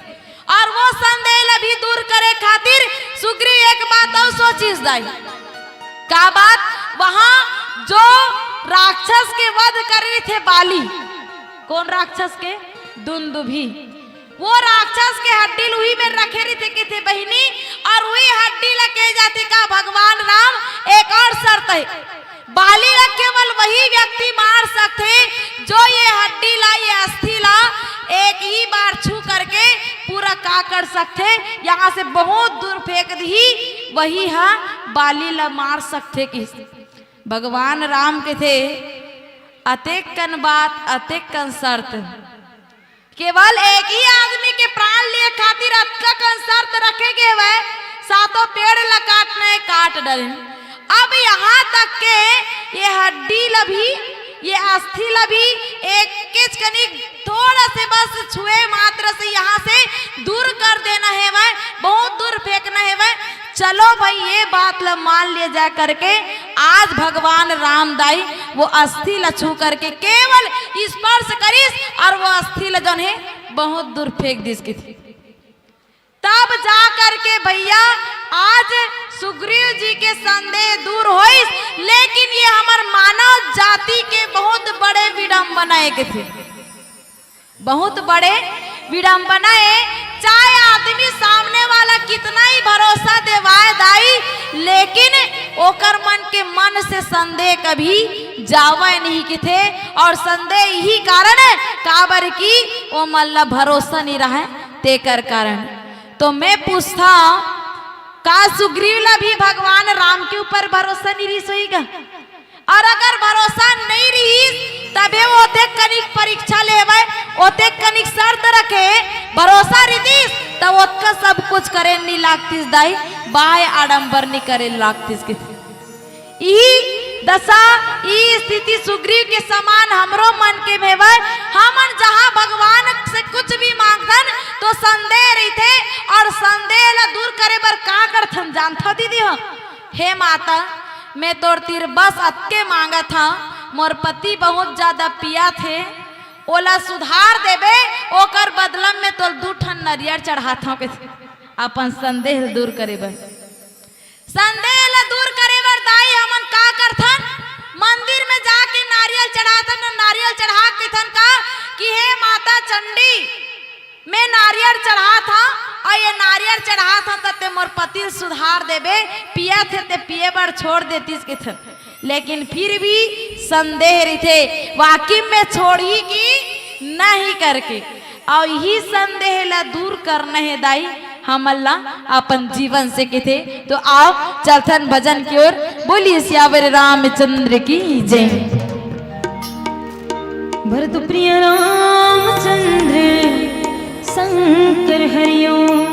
और वो संदेह ला भी दूर करे खातिर सुग्रीव एक बात और सोचिस दाई। का बात? वहां जो राक्षस के वध करे थे बाली, कौन राक्षस के? दुंदुभी। वो राक्षस के हड्डी ल उही में रखे रहिथे किथे बहिनी, और उही हड्डी ला कहे जाथे का भगवान राम एक और शर्त है, बाली ला केवल वही व्यक्ति मार सकथे जो ये हड्डी ला, ये अस्थि ला एक ही बार छू करके पूरा का कर सकथे, यहाँ से बहुत दूर फेंक दिही, वही हा बाली ला मार सकथे किस। भगवान राम किथे, अतेक कन बात, अतेक कन शर्त, केवल एक ही आदमी के प्राण लिए खातिर अतका कन शर्त रखे गे हवय, सातों पेड़ ला काटना है, काट डरे। अब यहाँ तक के ये हड्डी ला भी, ये अस्थि ला भी एकेच कनिक थोड़ा से बस छुए मात्र से यहाँ से दूर कर देना हेवय, बहुत दूर फेंकना हेवय। चलो भाई, ये बात ला मान लिया जा करके आज भगवान राम दाई वो अस्थि ला छू करके केवल स्पर्श करिस और वो अस्थि ला जौन हे बहुत दूर फेंक दिस कथे। तब जा करके भैया आज सुग्रीव जी के संदेह दूर होइस। लेकिन ये हमर मानव जाति के बहुत बड़े विडम्बना हे कथे, बहुत बड़े विडम्बना हे। चाहे आदमी सामने वाला कितना ही भरोसा देवाए दाई, लेकिन ओकर मन के मन से संदेह कभी जावय नहीं कथे। और संदेह यही कारण हे, काबर कि ओ मन ला भरोसा नहीं रहय, तेकर कारण। तो मैं पूछथंव, का सुग्रीव ला भी भगवान राम के ऊपर भरोसा नहीं रिहिस होही का? और अगर भरोसा नहीं रिहिस, तभे ओतेक कनिक परीक्षा लेवय, ओतेक कनिक शर्त रखे, भरोसा रिहिस, त ओतका सब कुछ करे नहीं लागतिस दाई, बाय आडंबर नहीं करे लागतिस कथे। इही दशा, इही स्थिति सुग्रीव के समान हमरो मन के में हवय। हमन जहाँ भगवान से कुछ भी मांगथन, तो संदेह रहिथे, और संदेह ला दूर करे बर का करथन, जानथव दीदी हो? हे माता, मैं तोर तीर बस अतके मांगत हंव, मोर पति बहुत ज्यादा पियाथे, ओला सुधार देबे, ओकर बदला में तोर दू ठन नरियर चढ़ाथंव कथे, अपन संदेह ल दूर करे बर। संदेह ल दूर करे बर दाई हमन का करथन? मंदिर में जाके नारियल चढ़ाथन, नारियल चढ़ा के कथन का कि हे माता चंडी, मैं नारियल चढ़ाथंव, अउ ये नारियल चढ़ाथंव त तें मोर पति ल सुधार देबे, पियत हे ते पिए बर छोड़ देतिस कथन। लेकिन फिर भी संदेह रहिथे, वाकई में छोड़ही कि नहीं करके। अउ इही संदेह ला दूर करना हे दाई, हमन ला अपन जीवन से कथे। तो आओ चलथन भजन की ओर। बोलिए सियावर रामचंद्र की जय। भरत प्रिय रामचंद्र शंकर हरिओम।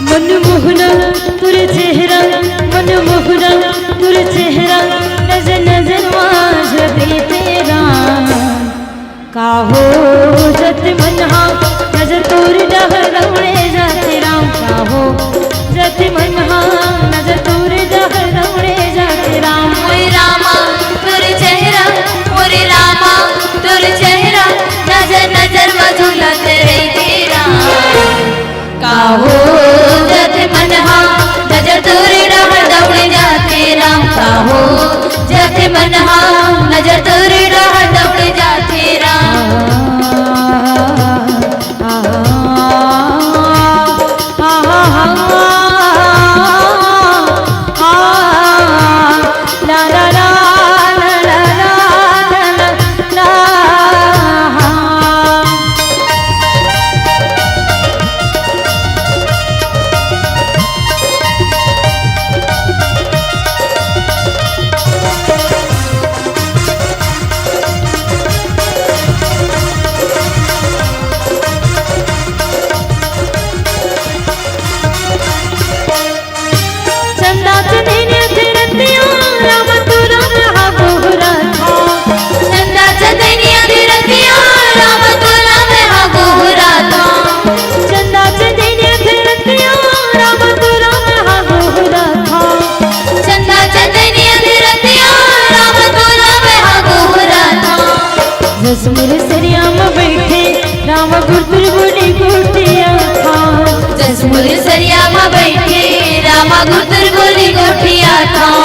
मनमोहना तोर चेहरा, मनमोहना तोर चेहरा, नजर नजर माझ बेटे राम। काहो जत मन हा नजर तोर डहर दौड़े जाते राम। काहो जत मन हा नजर तोर डहर दौड़े जाते राम। मोरे रामा तोर चेहरा, मोरे रामा तोर चेहरा, नजर नजर मा झूलत रहिथे राम। काहो जत मन हा नजर तोर डहर दौड़े जाते राम। काहो जत मन हा नजर तोर डहर दौड़े जाते राम। चंदा चंदैनिया धरतिया, राम तोर में हा गोहराथंव। चंदा चंदैनिया धरतिया, राम तोर में हा गोहराथंव। चंदा चंदैनिया धरतिया, राम तोर में हा गोहराथंव। चंदा चंदैनिया धरतिया, राम तोर में हा गोहराथंव। जस मोर सरिया म बइठे राम गुरतुर बोली गोठियाथंव। जस मोर सरिया म बइठे राम गुरतुर बोली गोठियाथंव।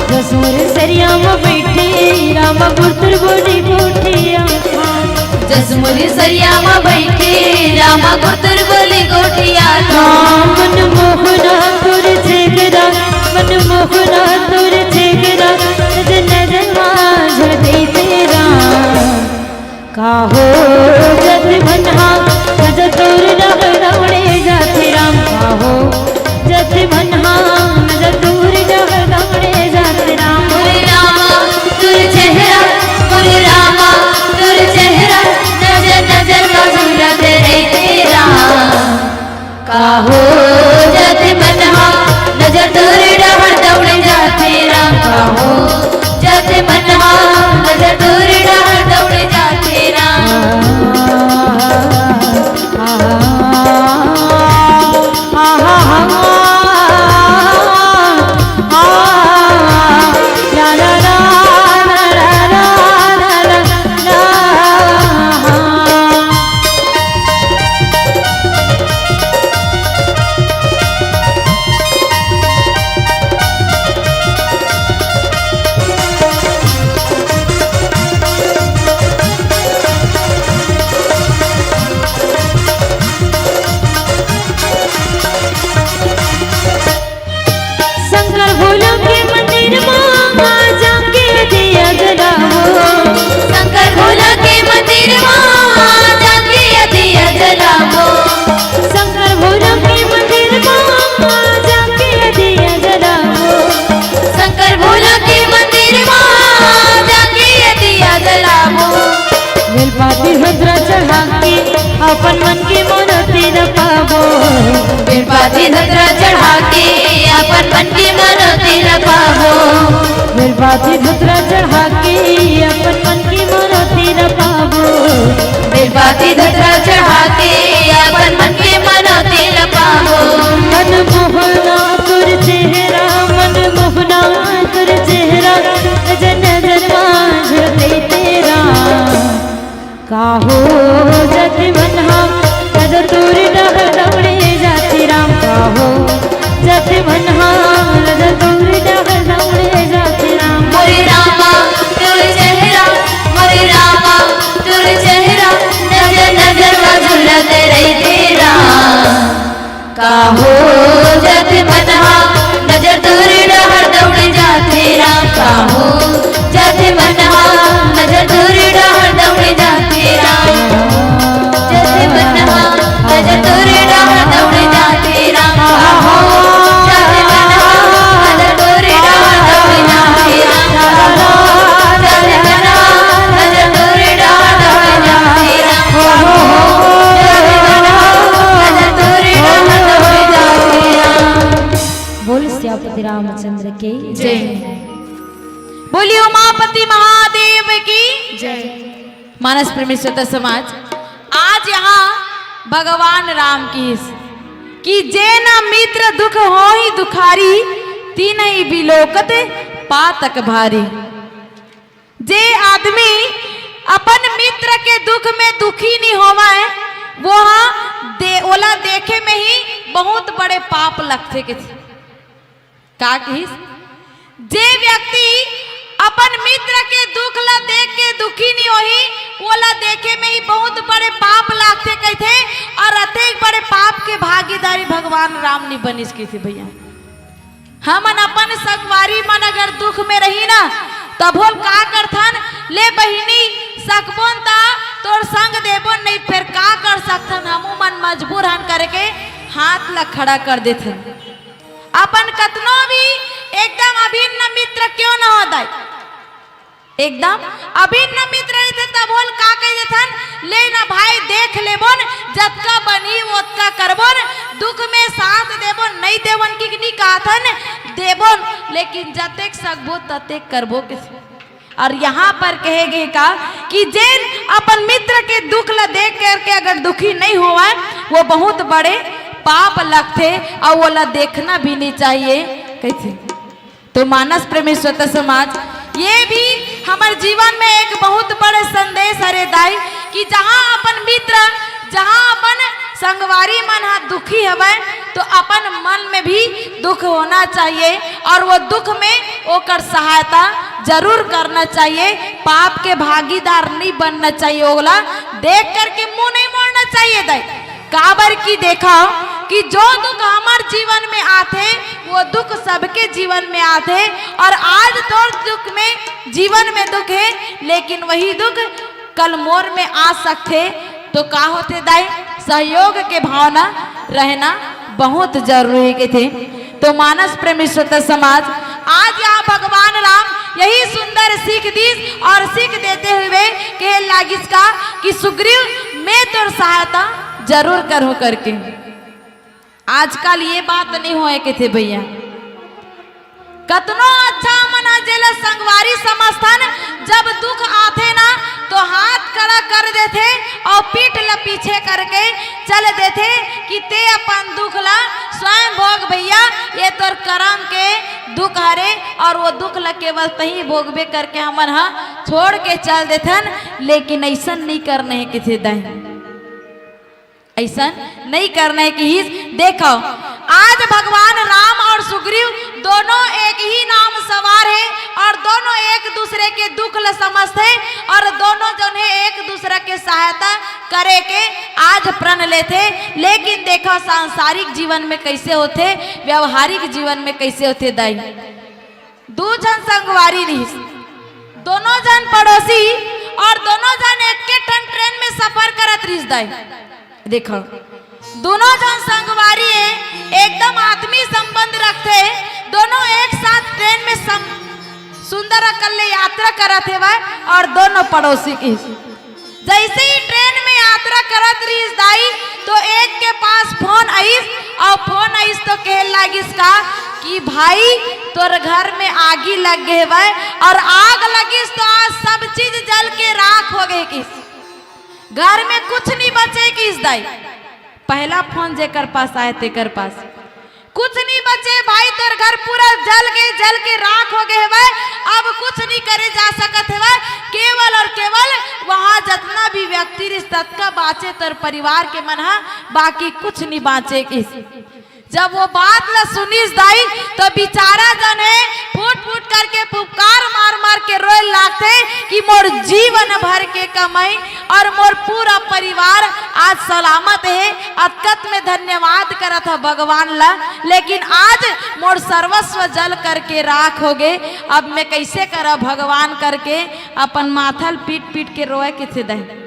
जस मोर सरिया म बइठे राम गुरतुर बोली गोठियाथंव। जस मोर सरिया म बइठे राम गुरतुर बोली गोठियाथंव। मनमोहना तोर चेहरा मन मोहना तोर चेहरा, नजर नजर माझ देते राम। काहो जत मनहा, नजर तोर डहर दौड़े जाते राम। काहो जत मनहा, नजर तोर डहर दौड़े जाते राम। मोरे रामा तोर चेहरा, मोरे रामा तोर चेहरा, नजर नजर का झूलत रहते राम। काहो जत मनहा, नजर तोर डहर दौड़ जाते राम। काहो जत मनहा, नजर तोर डहर दौड़ जाते राम। शंकर भोला के मंदिर मा जाके दिया जलावो। शंकर भोला के मंदिर मा जाके दिया जलावो। शंकर भोला के मंदिर मा जाके दिया जलावो। शंकर भोला के मंदिर मा जाके दिया जलावो। बेलपाती धतुरा चढ़ा के अपन मन के मनौती ल पाबो। बेलपाती धतुरा चढ़ा के अपन मन के मनौती ल पाबो। बेलपाती धतुरा चढ़ा के अपन मन के मनौती ल पाबो। बेलपाती धतुरा चढ़ा के अपन मन के मनौती ल पाबो। मन मोहना तोर चेहरा, मन मोहना तोर चेहरा, नजर नजर माझ देते राम। काहो जत मनहा, नजर तोर डहर दौड़े जाते राम। काहो जत मनहा, नजर तोर डहर दौड़े जाते राम। मोरे रामा तोर चेहरा, मोरे रामा तोर चेहरा, नजर नजर का झूलत रहते राम। काहो जत मनहा, नजर तोर डहर दौड़ जाते राम। काहो जत मनहा, नजर तोर डहर दौड़ जाते राम। जत मनहा, नजर तोर डहर दौड़ जाते राम। काहो जत मनहा, नजर तोर डहर दौड़ जाते राम। काहो जत मनहा, नजर तोर डहर दौड़ जाते राम। काहो जत मनहा, नजर तोर डहर दौड़ जाते राम। बोल सियापति रामचंद्र की जय। बोलिए उमापति महादेव की जय। मानस प्रेमी श्रोता समाज, आज यहाँ भगवान राम की कि "जे न मित्र दुख होहि दुखारी, तिनहि बिलोकत पातक भारी।" जे आदमी अपन मित्र के दुख में दुखी नहीं होवय, वो हा दे, ओला देखे में ही बहुत बड़े पाप लगथे के। का कहिस? जे व्यक्ति अपन मित्र के दुख ला देख के दुखी नहीं होही, ओला देखे में ही बहुत बड़े पाप लागथे कहिथे, और अतेक बड़े पाप के भागीदारी भगवान राम नहीं बनिस कहिथे भैया। हमन अपन संगवारी मन अगर दुख में रही ना, तभो ल का करथन, "ले बहिनी, सकबोन ता तोर संग देबोन, नहीं फेर का कर सकथन, हमू मन मजबूर हन," करके हाथ ला खड़ा कर देथन। अपन कतनो भी एकदम अभिन्न मित्र क्यों न हो दाई, एकदम अभिन्न मित्र रहिथे, तभो ल का कहि देथन, "ले ना भाई, देख लेबोन, जतका बनही ओतका करबोन, दुख में साथ देबोन, नहीं देबोन कि नहीं कहथन, देबोन, लेकिन जतेक सकबो ततेक करबो" के। और यहाँ पर कहे गए का कि जेन अपन मित्र के दुख ला देख करके अगर दुखी नहीं होवय, वो बहुत बड़े पाप लगथे और वो ला देखना भी नहीं चाहिए कहिथे। तो मानस प्रेमी श्रोता समाज, ये भी हमर जीवन में एक बहुत बड़े संदेश हरे दाई कि जहाँ अपन मित्र, जहाँ अपन संगवारी मन हा दुखी हवय, तो अपन मन में भी दुख होना चाहिए और वो दुख में ओकर सहायता जरूर करना चाहिए। पाप के भागीदार नहीं बनना चाहिए, ओला देख करके मुंह नहीं मोड़ना चाहिए दाई। काबर की देखा कि जो दुख हमर जीवन में आथे, वो दुख सबके जीवन में आथे। और आज तोर दुख में, जीवन में दुख हे, लेकिन वही दुख कल मोर में आ सकथे। तो का होथे दाई, सहयोग के भावना रहना बहुत जरूरी कथे। तो मानस प्रेमी श्रोता समाज, आज यहाँ भगवान राम यही सुंदर सीख दीस और सीख देते हुए कहे लागिस का कि सुग्रीव, मैं तोर सहायता जरूर करूँ करके। आजकल ये बात नहीं होए कथे भैया। कतनो अच्छा मन ह जेला संगवारी समझथन, जब दुख आथे ना तो हाथ खड़ा कर देथे और पीठ ल पीछे करके चल देथे कि ते अपन दुख ल स्वयं भोग भैया, ये तोर करम के दुख हरे और वो दुख ल केवल तही भोगबे करके हमन ह छोड़ के चल देथन। लेकिन ऐसन नहीं करना हे कथे दाई। अइसन नइ करना हे किहिस। देखव, आज भगवान राम और सुग्रीव दोनों एक ही नाव म सवार हे और दोनों एक दूसरे के दुख ल समझथे और दोनों जन हे एक दूसरा के सहायता करे के आज प्रण लेथे। लेकिन देखव, सांसारिक जीवन में कइसे होथे, व्यावहारिक जीवन में कइसे होथे दाई। दू झन संगवारी रिहिस, दोनों झन पड़ोसी और दोनों झन एके ठन ट्रेन में सफर करत रिहिस दाई। देखव, दोनों झन संगवारी हे, एकदम आत्मीय संबंध रखथे, दोनों एक साथ ट्रेन में सम-, सुंदर अकन ले यात्रा करत हेवय और दोनों पड़ोसी के। जइसे ही ट्रेन में यात्रा करत रिहिस दाई, तो एक के पास फोन आइस और फोन आइस तो कहे लागिस का कि भाई, तोर घर में आगी लग गे हेवय और आग लगिस तो आज सब चीज जल के राख हो गे किहिस। घर में कुछ नहीं बचे किहिस दाई। पहला फोन जेकर पास आए तेकर पास कुछ नहीं बचे भाई, तोर घर पूरा जल के, जल के राख हो गे हेवय। अब कुछ नहीं करे जा सकत हेवय, केवल और केवल वहाँ जतना भी व्यक्ति रिहिस ततका बाँचे तोर परिवार के मन ह, बाकी कुछ नहीं बाँचे किहिस। जब वो बात ल सुनिस दाई, तो बिचारा जन हे फूट फूट करके फुफकार मार मार के रोए लागथे कि मोर जीवन भर के कमाई और मोर पूरा परिवार आज सलामत हे। अतकत में धन्यवाद करत ह भगवान ला, लेकिन आज मोर सर्वस्व जल करके राख हो गे। अब मैं कइसे करव भगवान करके अपन माथा ल पीट पीट के रोए किहिस दाई।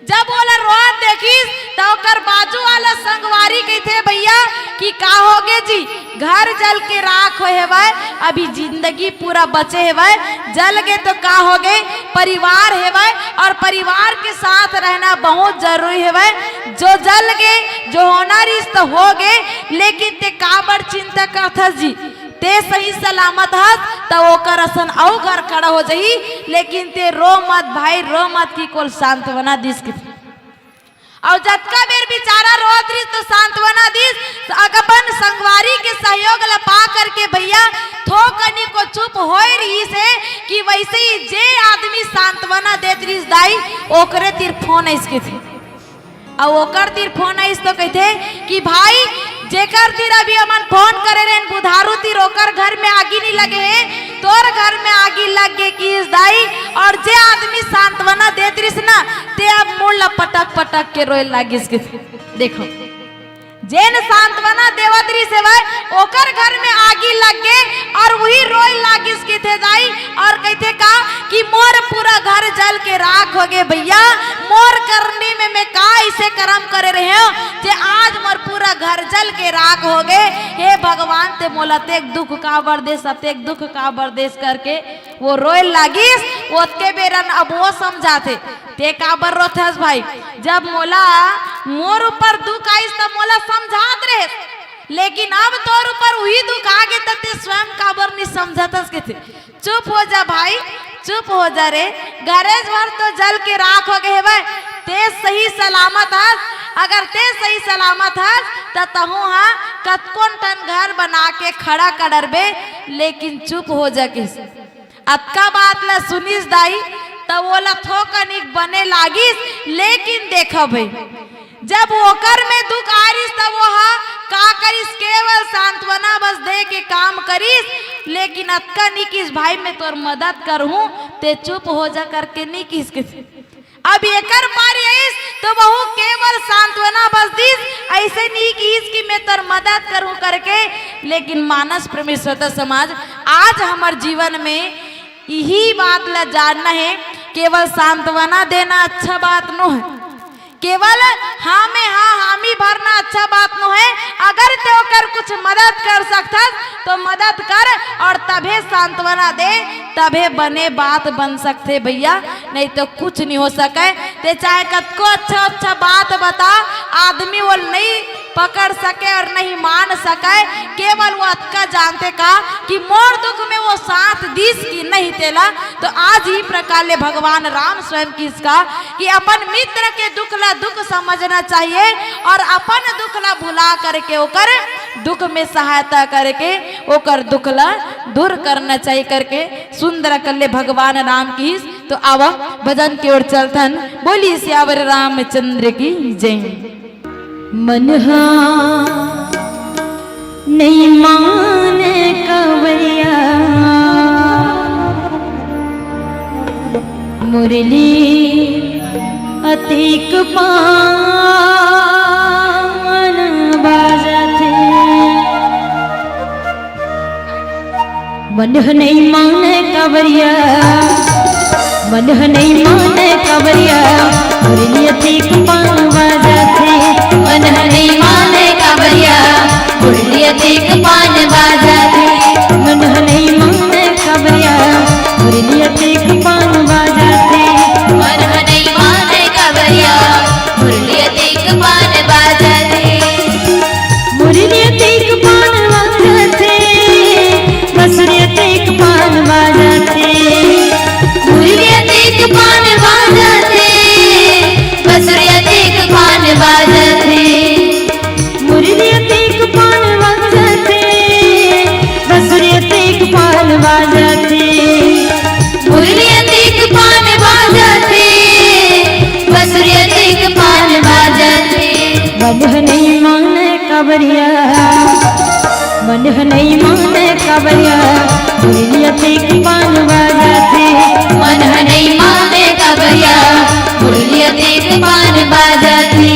जब ओला रोत देखिस, त ओकर बाजू वाला संगवारी कहिथे, "भैया, कि का होगे जी? घर जल के राख होए हेवय, अभी जिंदगी पूरा बचे हेवय, जल गे तो का होगे, परिवार हेवय और परिवार के साथ रहना बहुत जरूरी हेवय। जो जल गे, जो होना रिहिस त होगे, लेकिन ते काबर चिंता करथस जी?" ते सही सलामत हस, त ओकर असन अउ घर खड़ा हो जाही, लेकिन ते रो मत भाई, रो मत, कि कोल सांत्वना दिस किथे। अउ जतका बेर बिचारा रोत रिहिस, तो सांत्वना दिस, अग-, अपन संगवारी के सहयोग ल पा करके भैया, थोकनी को चुप होए रिहिस हे कि वइसे ही जे आदमी सांत्वना देत रिहिस दाई, ओकरे तीर फोन आइस किथे। अउ ओकर तीर फोन आइस तो कहिथे कि भाई, जेकर तीर अभी हमन फोन करे रहेन बुधारू तीर, ओकर घर में आगी नहीं लगे हे, तोर घर में आगी लग गे किहिस दाई। और जे आदमी सांत्वना देत रिहिस ना, ते अब मुड़ ला पटक पटक के रोए लागिस किथे। देखव, जेन सांत्वना देवत रिहिस हेवय, ओकर घर में आगी लग गे और उही रोए लागिस किथे दाई। और कहिथे का कि मोर पूरा घर जल के राख हो गे भैया, मोर करनी में मैं का अइसे करम करे रहेंव जे आज मोर पूरा घर जल के राख हो गे। हे भगवान, ते मोला अतेक दुख काबर देस, अतेक दुख काबर देस करके वो रोए लागिस। ओतके बेरन अब वो समझाथे, "ते काबर रोथस भाई? जब मोला, मोर ऊपर दुख आइस त मोला समझात रहेस, लेकिन अब तोर ऊपर उही दुख आ गे त ते स्वयं काबर नहीं समझतस?" किथे, "चुप हो जा भाई, चुप हो जा रे, घरेच भर तो जल के राख हो गे हेवय, ते सही सलामत हस। अगर ते सही सलामत हस त तहूँ हा कतकोन ठन घर बना के खड़ा कर डरबे, लेकिन चुप हो जा," किहिस। अतका बात ला सुनिस दाई, त ओला थोकनिक बने लागिस। लेकिन देखव भई, जब ओकर में दुख आ रिस, त वो हा का करिस, केवल सांत्वना बस दे के काम करिस। लेकिन अतका नी किहिस, "भाई, मैं तोर मदद करहूँ, ते चुप हो जा," करके नी किहिस। अब एकर पारी आइस तो वहू केवल सांत्वना बस दिस, अइसे नहीं किहिस कि मैं तोर मदद करहूं करके। लेकिन मानस प्रेमी श्रोता समाज, आज हमर जीवन में इही बात ला जानना हे, केवल सांत्वना देना अच्छा बात नो हे, केवल हाँ में हाँ हामी भरना अच्छा बात नो हे। अगर ते ओकर कुछ मदद कर सकथस तो मदद कर, और तभे सांत्वना दे, तभे बने बात बन सकथे भैया, नहीं तो कुछ नहीं हो सके। ते चाहे कतको अच्छा अच्छा बात बता, आदमी वो नहीं पकड़ सके और नहीं मान सके। केवल वो अतका जानथे का कि मोर दुख में वो साथ दिस कि नहीं तेला। तो आज ही प्रकार ले भगवान राम स्वयं किहिस का कि अपन मित्र के दुख ला दुख समझना चाहिए और अपन दुख ला भुला करके ओकर दुख में सहायता करके ओकर दुख ला दूर करना चाहिए करके सुंदर अकल्ले भगवान राम किहिस। तो आवा भजन के ओर चलथन। बोली सियावर रामचंद्र की जय। मन हा नइ माने कंवरिया, मुरली अतेक पावन बाजथे। मन ह नइ माने कंवरिया, मन ह नइ माने कंवरिया, मुरली अतेक पावन बाजथे। मन ह नइ माने कंवरिया, मुरली अतेक पावन बाजथे। मन ह नइ माने कंवरिया, मुरली अतेक पावन बाजथे। मन ह नइ माने कंवरिया, मुरली अतेक पावन बाजथे। मुरली अतेक पावन बाजथे, बंसुरी अतेक पावन बाजथे। मुरली अतेक पावन बाजथे, बंसुरी अतेक पावन बाजथे। मुरली अतेक पावन बाजथे, बंसुरी अतेक पावन बाजथे। मुरली अतेक पावन बाजथे, बंसुरी अतेक पावन बाजथे। मन ह नइ माने कंवरिया, मन ह नइ माने कंवरिया, मुरली अतेक पावन बाजथे। मन ह नइ माने कंवरिया, मुरली अतेक पावन बाजथे।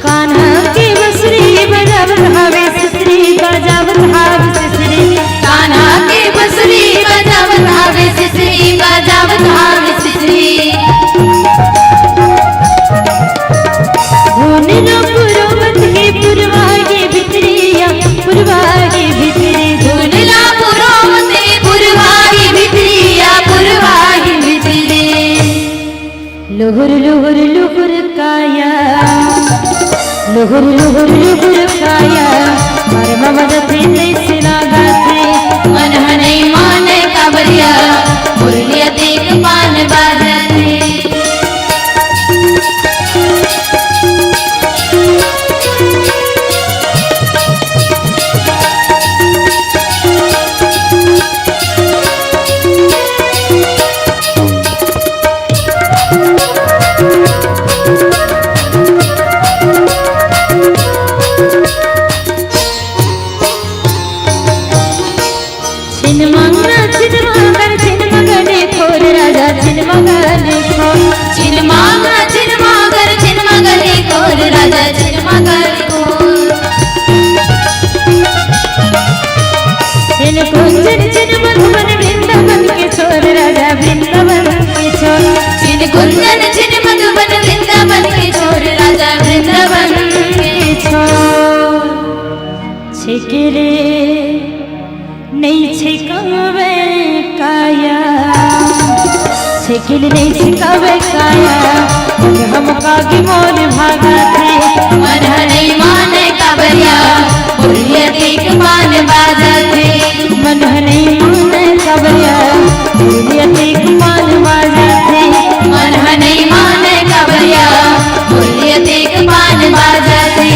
कान्हा के बंसुरी बजावत हावे सिसरी, बजावत हावे सिसरी। कान्हा के बंसुरी बजावत हावे सिसरी, बजावत हावे सिसरी। धुन ला पुरोवत हे पुरवा के भितरिया, पुरवा के भितरी। धुन ला पुरोवत हे पुरवा के भितरिया, पुरवा के भितरी। लुहुर लुहुर लुहुर काया, लुहुर लुहुर लुहुर काया, मरम बजथे तइसे लागथे। मन ह नइ माने कंवरिया, मुरली अतेक पावन बाजथे। छिन मांगना, छिन मांगर, छिन मगले खोर राजा, छिन मगले खोर। छिन मांगना, छिन मांगर, छिन मगले खोर राजा, छिन मगले खोर। छिन कुंजन, छिन मधुबन, वृंदावन के छोर राजा, वृंदावन के छोर। छिन कुंजन, छिन मधुबन, वृंदावन के छोर राजा, वृंदावन के छोर। छेके ले नइ छेकावे काया, छेके ले नइ छेकावे काया, मन हमका के मोल भागथे। मन ह नइ माने कंवरिया, मुरली अतेक पावन बाजथे। मन ह नइ माने कंवरिया, मुरली अतेक पावन बाजथे। मन ह नइ माने कंवरिया, मुरली अतेक पावन बाजथे।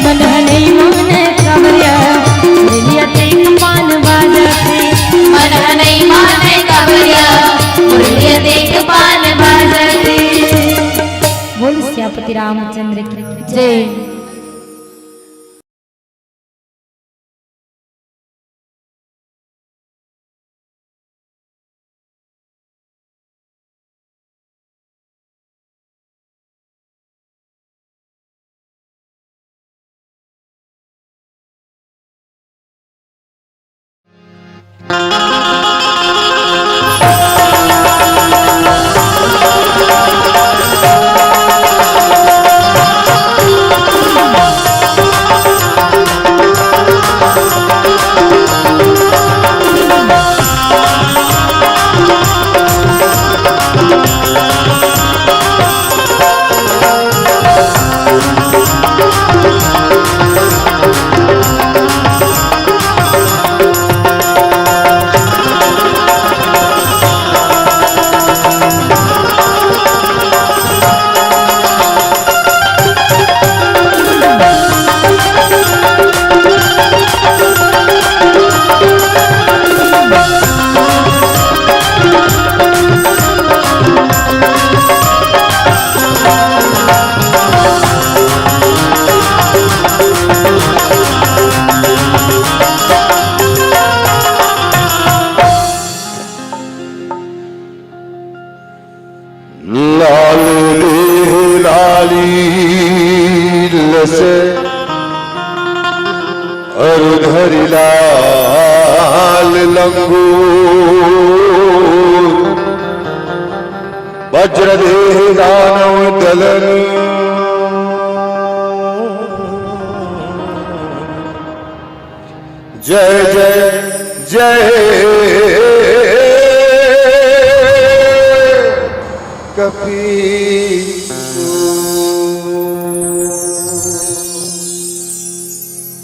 मन ह नइ माने कंवरिया, मुरली अतेक पावन बाजथे। मन ह नइ माने कंवरिया, रामचंद्र की जय। लाल देह लाली लस अरु धरि लाल लंगूर। वज्र देह दानव दलन। जय जय जय कपीस।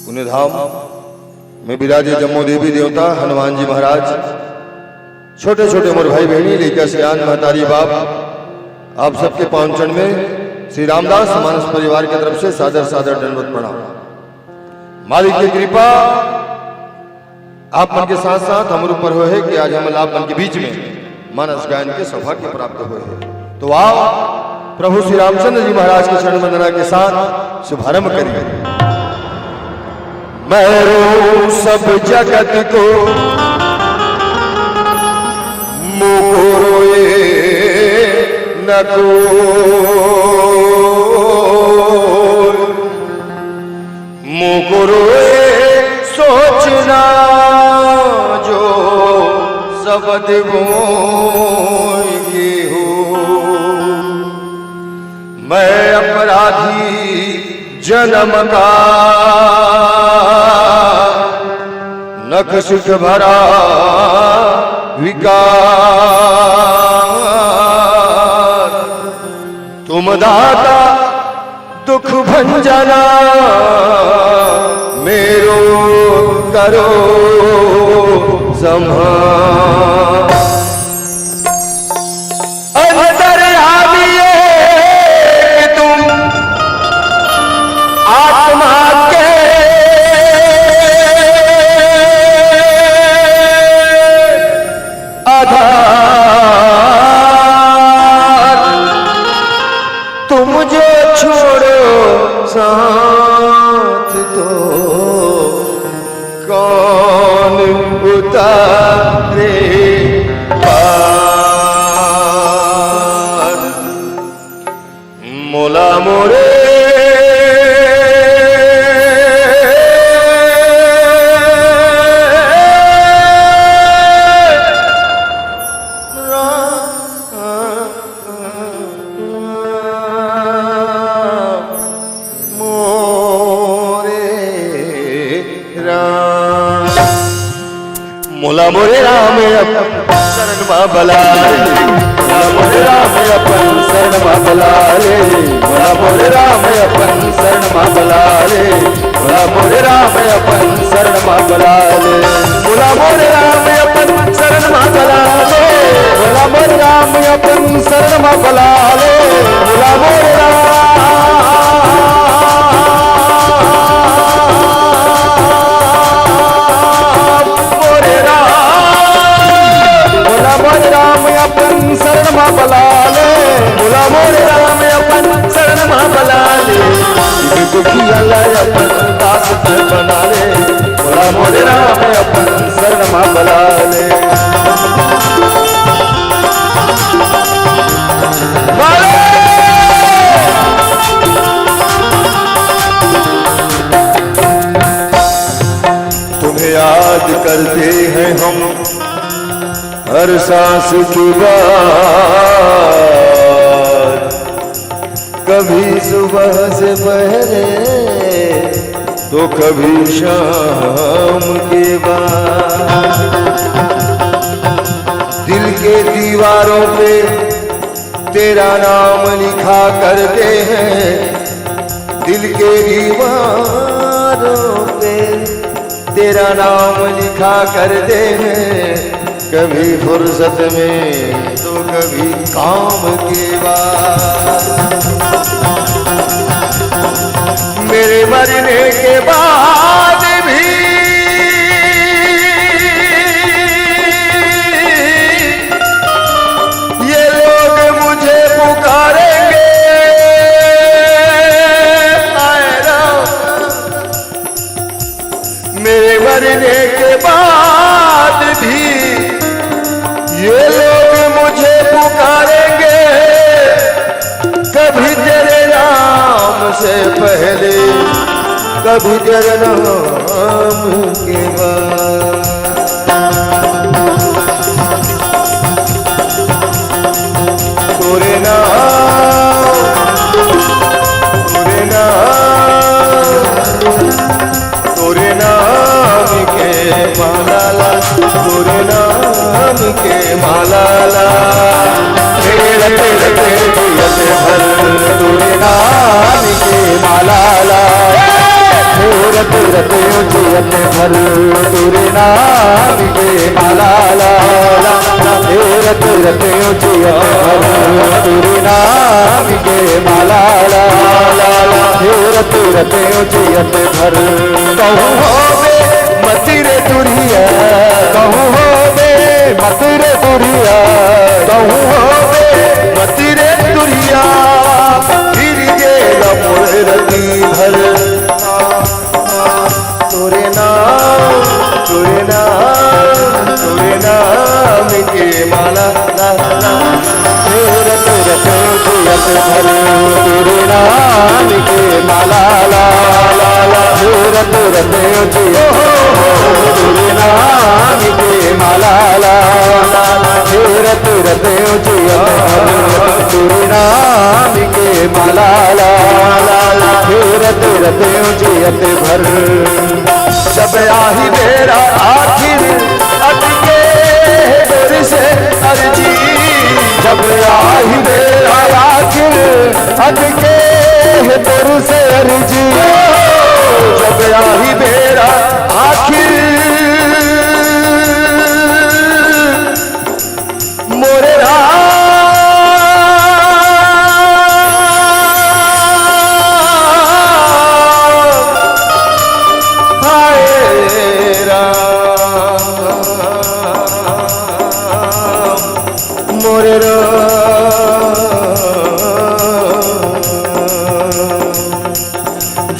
पुण्य धाम में विराजे जम्मो देवी देवता, हनुमान जी महाराज, छोटे छोटे मोर भाई बहिनी, लइका सियान, महतारी बाप, आप सबके पावन चरण में श्री रामदास मानस परिवार के तरफ से सादर सादर दंडवत प्रणाम। मालिक के कृपा आप मन के साथ साथ हमर ऊपर होए हे कि आज हमन आप मन के बीच में मानस गायन के सौभाग्य प्राप्त होए हे। तो आओ, प्रभु श्री रामचंद्र जी महाराज के चरण वंदना के साथ शुभारंभ करिए। मैं रोऊं सब जगत को मुकुरोए नको। मुकुरोए सोचना जो सबद बोएंगे हो। मैं अपराधी जन्म का नख सुख भरा विकार। तुम दाता दुख भंजना मेरो करो संहार। अंतर्यामी एक तुम आत्मा के आधार। तुम जो छोड़ो साथ तो कौन उतारे पार। मोला मोरे राम मोरे राम। मोला मोरे राम अपन शरण मा बला ले। मोला मोरे राम अपन शरण मा बला ले। मोला मोरे राम अपन शरण मा बला ले। मोला मोरे राम अपन शरण मा बला ले। मोला मोरे राम अपन शरण मा बला ले। मोला मोरे राम अपन शरण मा बला ले। मोला मोरे राम मोरे राम। मोला मोरे राम अपन शरण मा बला ले। मोला मोरे राम अपन शरण मा बला दुखिया ला अपन दास तैं बना ले, भोला मोरे राम अपन शरण मा बला ले। तुम्हें याद करते हैं हम हर सांस के बाद, कभी सुबह से पहले तो कभी शाम के बाद। दिल के दीवारों पे तेरा नाम लिखा करते हैं, दिल के दीवारों पे तेरा नाम लिखा करते हैं, कभी फुर्सत में तो कभी काम के बाद। मेरे मरने के बाद भी ये लोग मुझे पुकारेंगे। हाय राम, मेरे मरने के बाद भी ये लोग मुझे पुकारेंगे, कभी तेरे नाम से पहले, कभी तेरे नाम के बाद। तोरे नाम, तोरे नाम, तोरे नाम के माला ला, तोरे नाम के माला ला। हे रते रते जियत भर तोरे नाम के माला ला। हे रते रते जियत भर तोरे नाम के माला ला। हे रते रते जियत भर तोरे नाम के माला ला। हे रते रते जियत भर कहूँ होवे मति रे दुरिया, कहूँ होवे मति रे दुरिया, कहूँ होवे मति रे दुरिया, फिर गेल मोर रति भर। तोरे नाम, तोरे नाम, तोरे नाम के माला ला, ला। हे रते रते जियत भर तोरे नाम के माला ला, ला, ला। हे रते रते जियत भर तोरे नाम के माला ला, ला, ला। हे रते रते जियत भर तोरे नाम के माला ला, ला, ला। हे रते रते जियत भर जब आही बेरा आखिर अटके हे तोर से अर्जी, जब आही बेरा आखिर अटके हे तोर से अर्जी, जब आही बेरा आखिर मोरे राम, हाय राम, मोरे राम।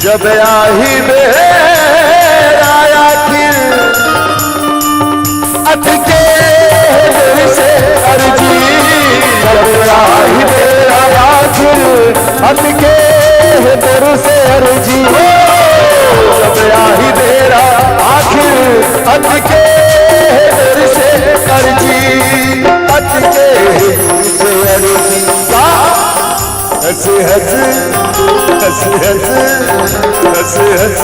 जब आही बेरा आखिर अटके हे तोर से अर्जी, जब आही बेरा आखिर अटके हे तोर से अर्जी, जब आही बेरा आखिर अटके हे तोर से अर्जी, अटके हे तोर से अर्जी। का हँस हँस, हँस हँस, हँस हँस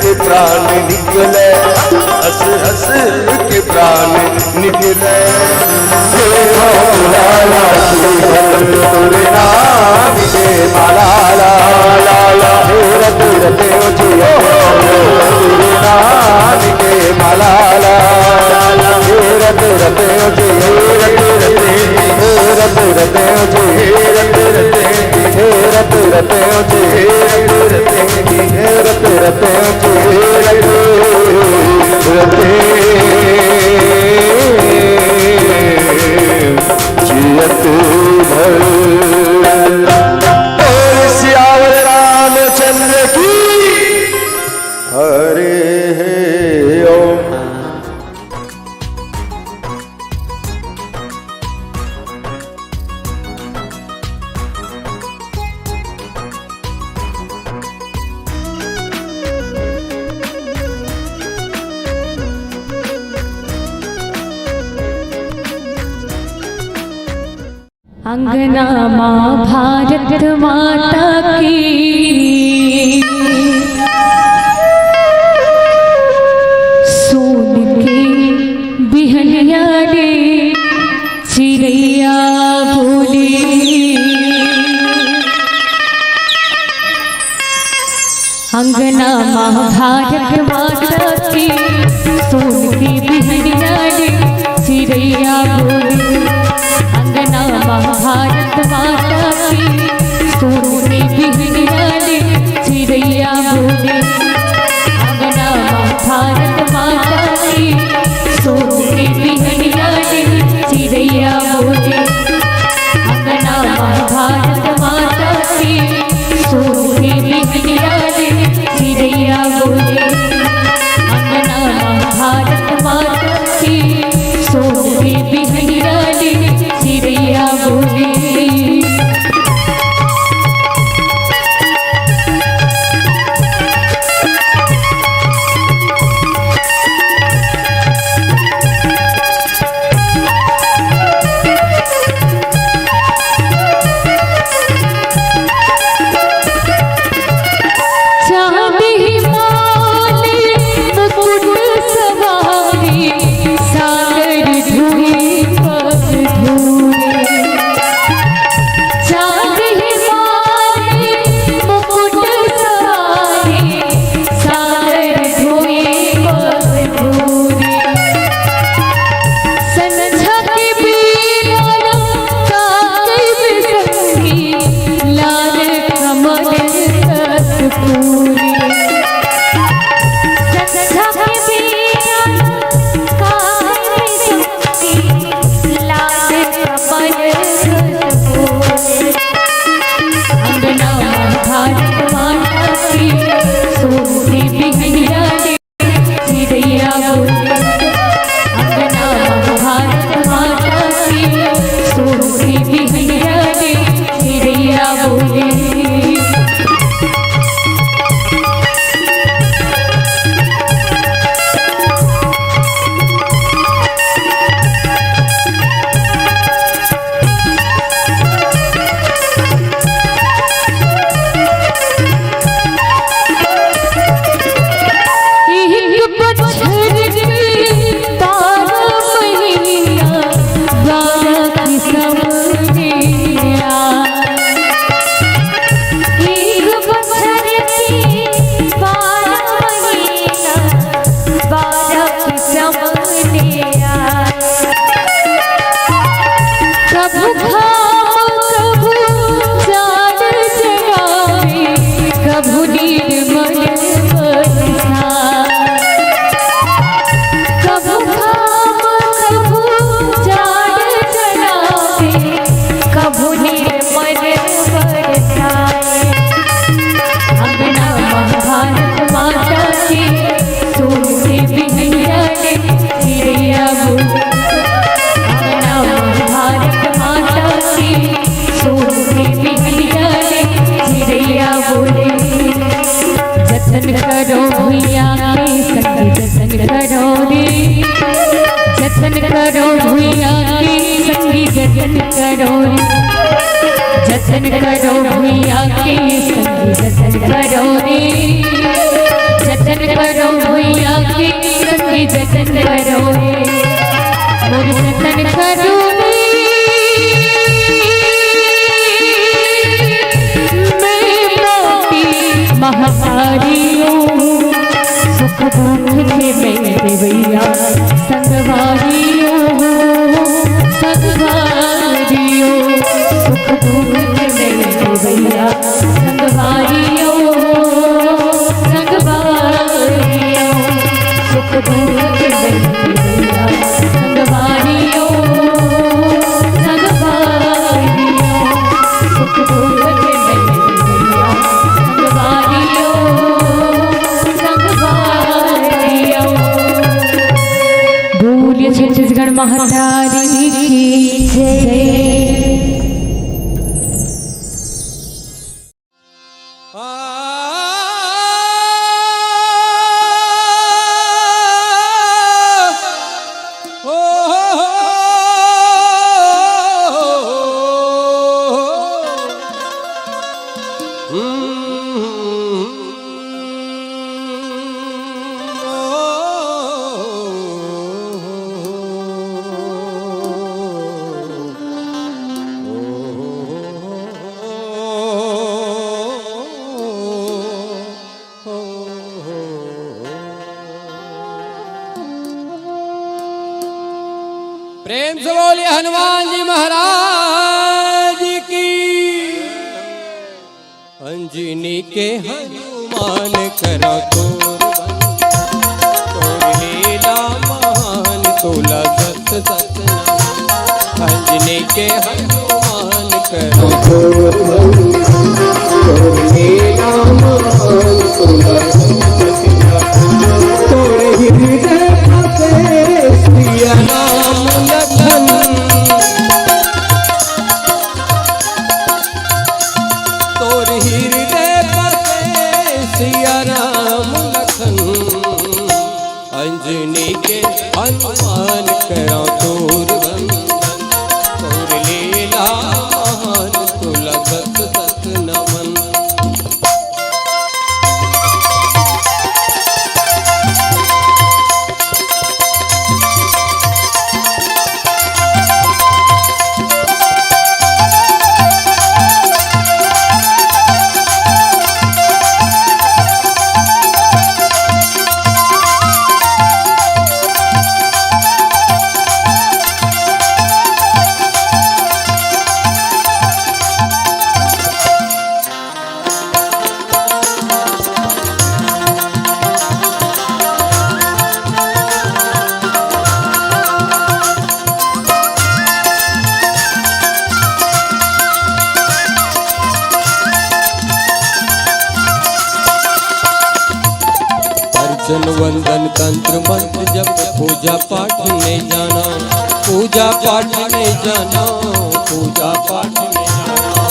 के प्राण निकले, हँस हँस के प्राण निकले। हे भोला लाल श्रीधर तोरे नाम के माला ला, ला, ला। हे रते रते ओ जिया तोरे नाम के माला ला, ला, ला। हे रते रते ओ जिया, हे रते रते, हे रते रते ओ जिया, हे रते रते। हे रते रते ओ जी, हे रते रते, हे रते रते ओ जी, हे रते रते जियत भर। बोल सियावर रामचंद्र की अंगना माँ भारत माता की, सोन के बिहनिया रे चिरैया बोले। अंगना माँ भारत माता की, सोन के बिहनिया रे चिरैया बोले। अंगना माँ भारत माता की, सोन के बिहनिया रे चिरैया बोले। अंगना माँ भारत माता की, सोन के बिहनिया रे चिरैया बोले। अंगना माँ भारत माता की, सोन के बिहनिया रे चिरैया बोले। अंगना माँ भारत माता की, सोन के बिहनिया रे चिरैया बोले। चांद ही माले मुकुट सवारी, सागर धुई पग धूरे। चांद ही माले मुकुट सवारी, सागर धुई पग धूरे। संझा के बेरा कागज संगी, लाल कमल कस्तूरी। संझा के बेरा कागज संगी, लाल कमल कस्तूरी। अंगना भारत माता की, सोन के बिहनिया रे चिरैया बोले। अंगना भारत माता की, सोन के बिहनिया रे चिरैया बोले। एक बछर के बारह महीना, बारह किसम के आय। एक बछर के बारह महीना, बारह किसम के आय। कभू घाम, कभू जाड़ जगावे, कभू निर्मल बरसात। कभू घाम, कभू जाड़ जगावे, कभू निर्मल बरसात। अंगना माँ भारत माता की, सोन के बिहनिया रे चिरैया बोले। अंगना माँ भारत माता की, सोन के बिहनिया रे चिरैया बोले। जतन करो भुइयां के संगी, जतन करो रे। जतन करो भुइयां के संगी, जतन करो रे। जतन करो भुइयां के संगी, जतन करो रे। जतन करो भुइयां के संगी, जतन करो रे। मोर जतन करो रे। मैं माटी महतारी हूँ। सुख दुख के मैं देवैया संगवारी हूँ। संगवारी हूँ। सुख दुख के मैं देवैया संगवारी हूँ। संगवारी हूँ। सुख दुख के मैं देवैया संगवारी हूँ। संगवारी हूँ। सुख दुख के मैं देवैया संगवारी हूँ। संगवारी हूँ। बोलिए छत्तीसगढ़ महतारी की जय। प्रेम से बोलिए हनुमान जी महाराज की। अंजनी के हनुमान करा तोर बंदन, तोर लीला महान तोला सत सत नमन। अंजनी के हनुमान करा तोर बंदन, तोर लीला महान तोला सत सत नमन। तोर हृदय बसे सिया राम लखन, तोर हृदय बसे सिया राम लखन। अंजनी के हनुमान करा तोर बंदन, तोर लीला महान तोला सत सत नमन। अर्चन वंदन तंत्र मंत्र जप, पूजा पाठ नहीं जाना, पूजा पाठ नहीं जाना, पूजा पाठ नहीं जाना।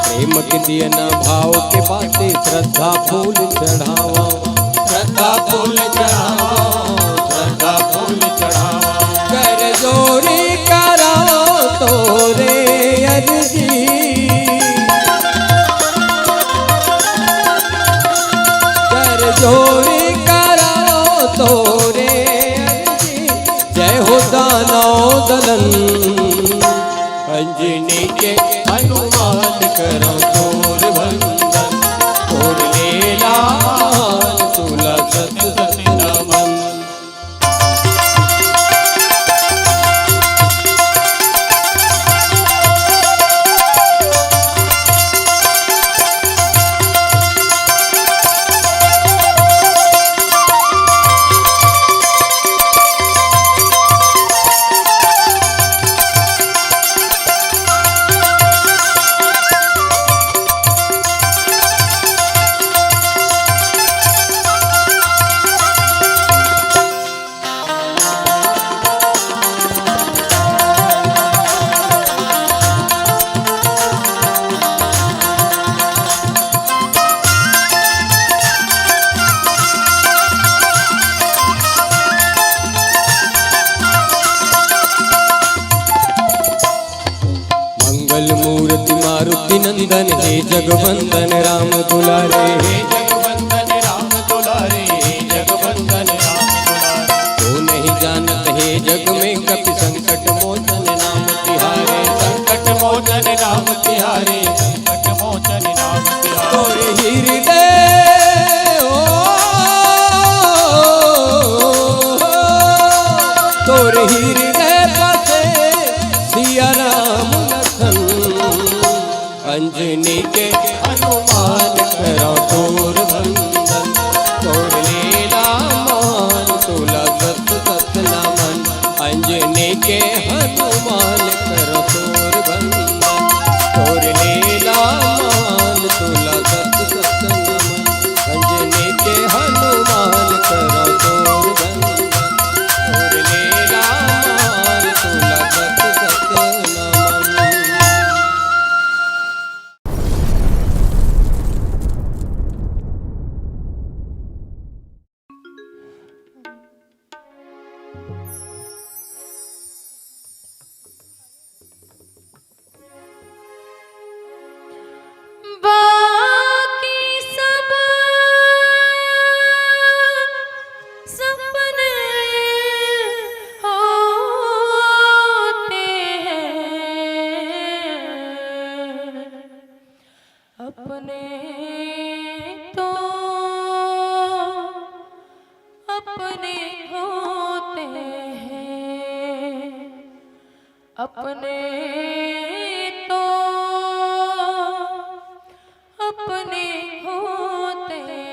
प्रेम के दिया ना भाव के बाटे, श्रद्धा फूल चढ़ावा, श्रद्धा फूल चढ़ावा, श्रद्धा फूल चढ़ावा। कर जोरी करा तोरे अर्जी, कर जोरी करा तोरे अर्जी। जय हो दानव दलन अंजनी के हनुमान करा तोर बंदन, तोर लीला महान तोला सत सत नमन। मंगल मूर्ति मारुति नंदन हे जगवंदन राम दुलारे, हे जगवंदन राम दुलारे, हे जगवंदन राम दुलारे। को नहीं जानत हे जग में कपि संकट मोचन नाम तिहारे, संकट मोचन नाम तिहारे, संकट मोचन नाम तिहारे। तोर हृदय, ओ, तोर हृदय बसे सिया राम लखन। अंजनी के हनुमान करा तोर बंदन, तोर लीला महान तोला सत सत नमन। अंजनी के हनुमान करा तोर बंदन, तोर लीला महान तोला सत सत नमन। अंजनी के हनुमान करा तोर बंदन, तोर लीला महान तोला सत सत नमन। बाकी सब सपने होते हैं, अपने तो अपने होते हैं। अपने तो अपने होते हैं।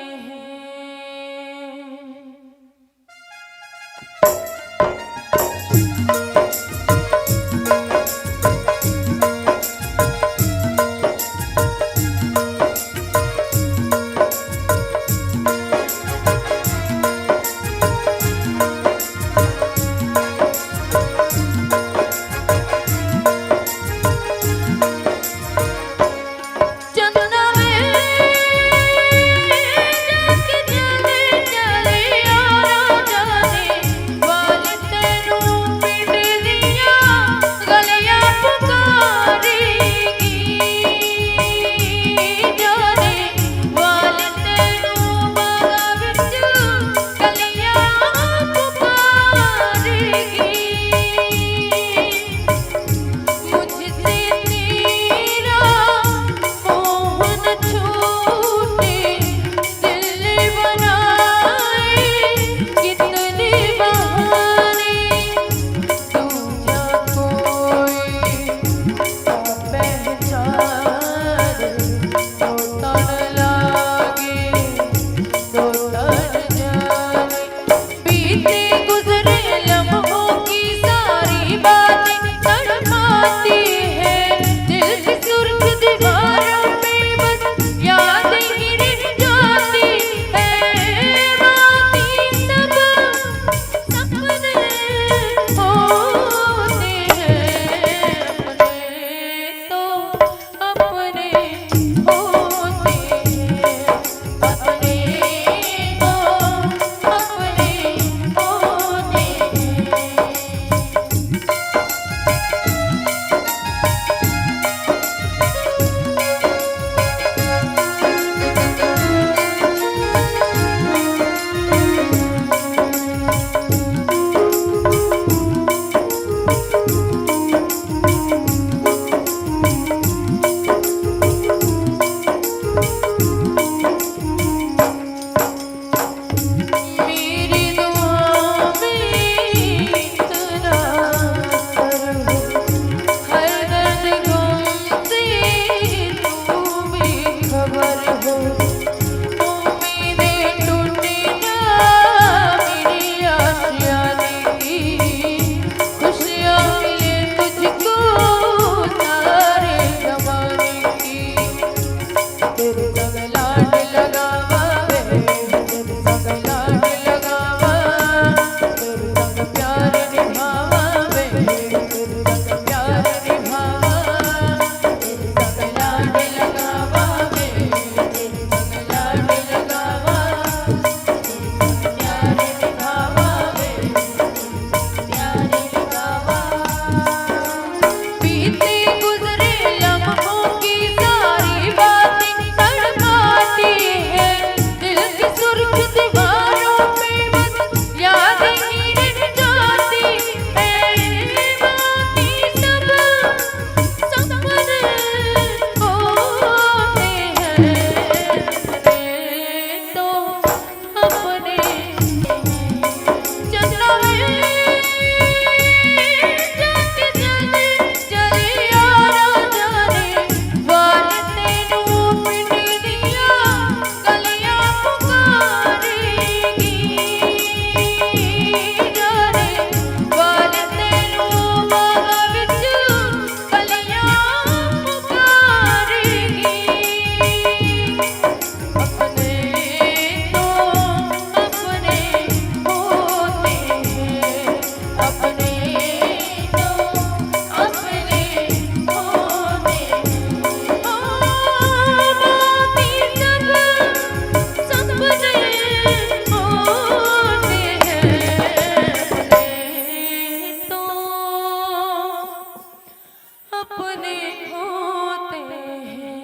अपने होते हैं।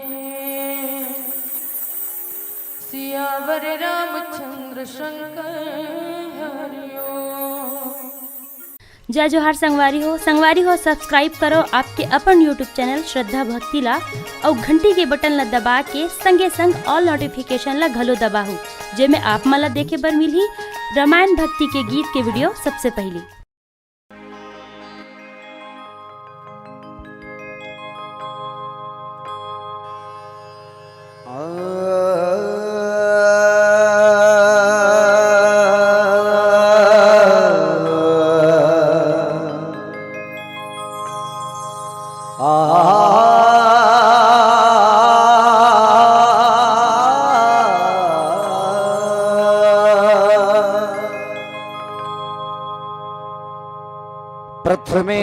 सियावर रामचंद्र शंकर हरिओम। जय जोहार संगवारी हो। संगवारी हो, subscribe करो आपके अपन YouTube channel श्रद्धा भक्ति ला अउ घंटी के button ला दबा के संगे संग all notification ला घलो दबाहू, जेमे आप मन ला देखे बर मिलही रामायण भक्ति के गीत के video सबसे पहली। प्रथमे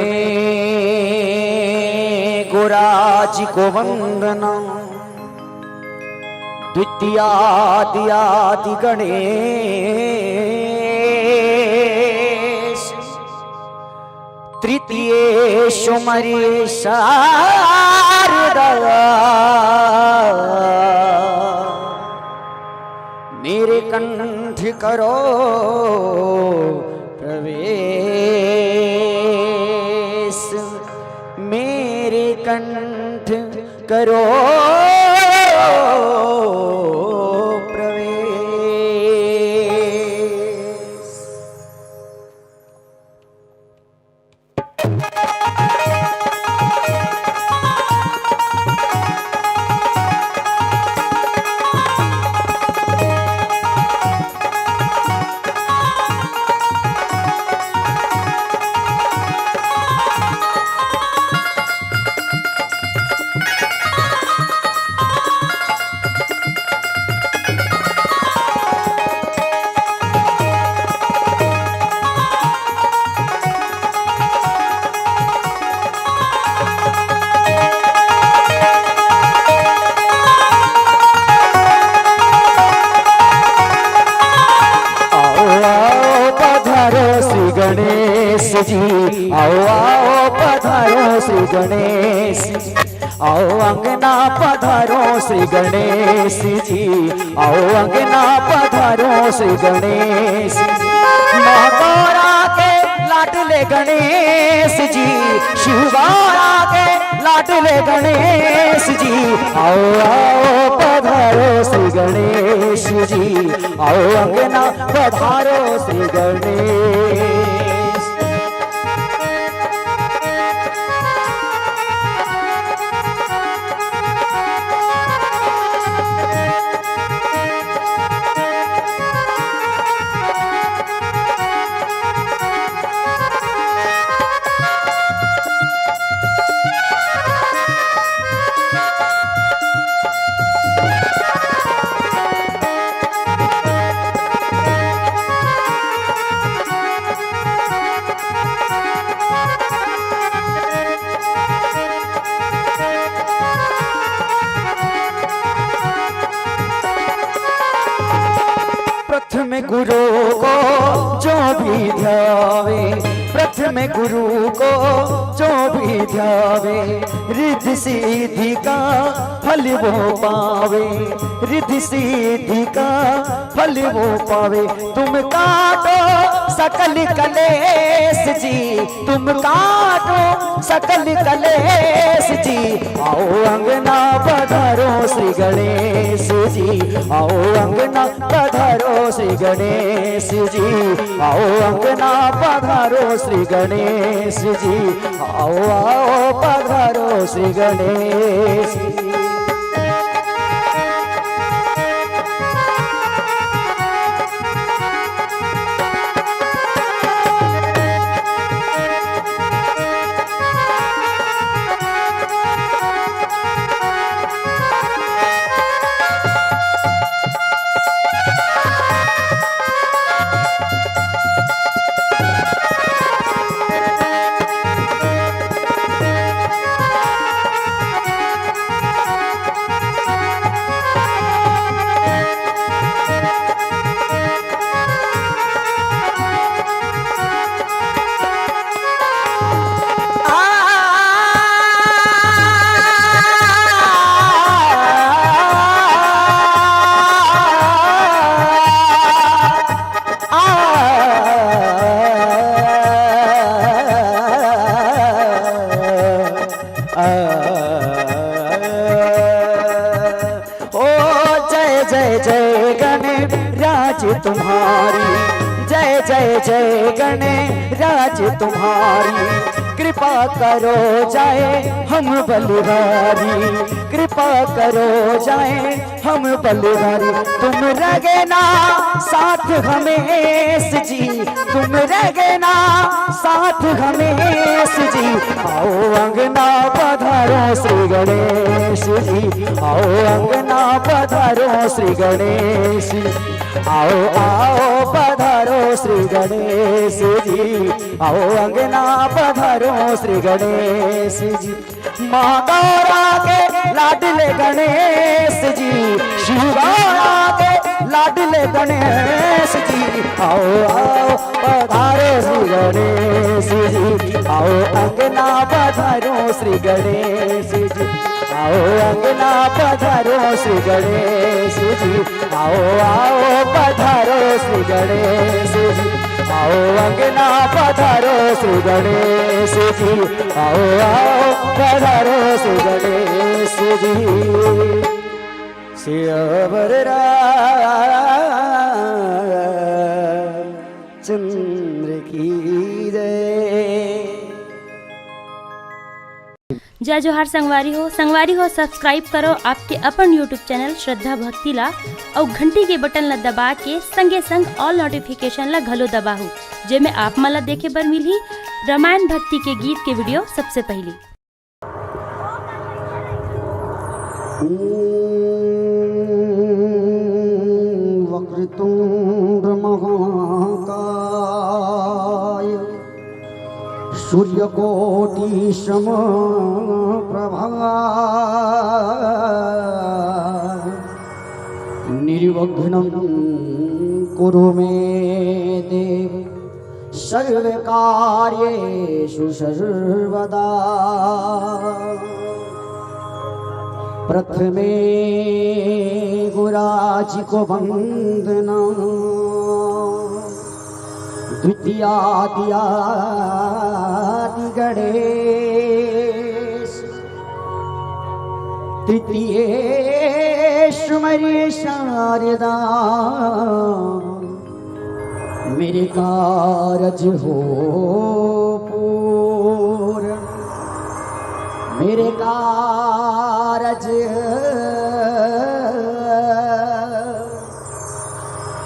गोराजी को वंदना, द्वितीयादि आदि गणेश, तृतीयेशु मरी शारदा। मेरे कंठ करो प्रवेश, मेरे कंठ करो प्रवेश। आओ आओ पधारो श्री गणेश जी, आओ आओ पधारो श्री गणेश। आओ अंगना पधारो श्री गणेश जी, आओ अंगना पधारो श्री गणेश। माँ गौरा के लाडले गणेश जी, शिव गौरा के लाडले गणेश जी। आओ आओ पधारो श्री गणेश जी, आओ अंगना पधारो श्री गणेश। प्रथम गुरु को जो भी ध्यावे, प्रथम गुरु को जो भी ध्यावे, रिद्धि सिद्धि का फल वो पावे, रिद्धि सिद्धि का फल वो पावे। तुम काटो सकल कलेश जी, तुम काटो सकल कलेश जी। आओ अंगना पधारो श्री गणेश जी, आओ अंगना पधारो श्री गणेश जी, आओ अंगना पधारो श्री गणेश जी, आओ आओ पधारो श्री गणेश जी। ओ जय जय जय गणराज तुम्हारी, जय जय जय गणराज तुम्हारी। कृपा करो जाए हम बलिहारी, कृपा करो जाए हम बलिहारी। तुम रहे ना साथ हमेश जी, तुम रहे ना साथ हमेश जी। आओ अंगना पधारो श्री गणेश जी, आओ अंगना पधारो श्री गणेश जी। आओ आओ पधारो पधारो श्री गणेश जी, आओ अंगना पधारो श्री गणेश जी। माँ गौरा के लाडले गणेश जी, शिव गौरा के लाडले गणेश जी, आओ आओ पधारो श्री गणेश जी, आओ अंगना पधारो श्री गणेश जी, आओ अंगना पधारो श्री गणेश जी, आओ आओ पधारो श्री गणेश जी, आओ अंगना पधारो श्री गणेश जी, आओ आओ पधारो श्री गणेश जी। श्री अवरराज चंद्र की जय। जय जोहार संगवारी हो। संगवारी हो, subscribe करो आपके अपन YouTube channel श्रद्धा भक्ति ला, अउ घंटी के बटन ला दबा के संगे संग all notification ला घलो दबाहू, जेमे आप मन ला देखे बर मिलही रामायण भक्ति के गीत के video सबसे पहली। ॐ वक्रतुण्ड महाकाय सूर्यकोटि समप्रभा निर्विघ्नं कुरु मे देव सर्वकार्येषु सर्वदा। प्रथमे गुराजी को वंदना, द्वितीयादि आदि गणेश, तृतीयेश मरी शारदा। मेरे कारज हो पूर्ण, मेरे कारज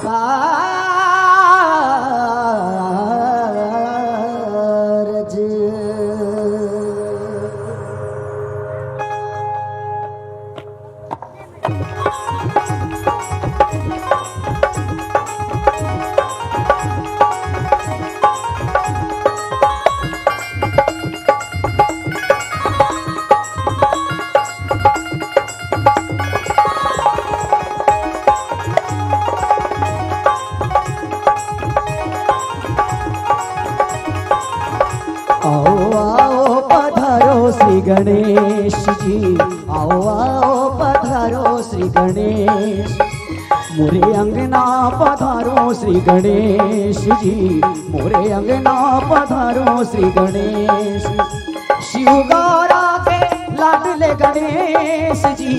कारज। आओ आओ पधारो श्री गणेश जी, आओ आओ पधारो श्री गणेश। मोरे अंगना पधारो श्री गणेश जी, मोरे अंगना पधारो श्री गणेश। शिव गौरा के लाडले गणेश जी,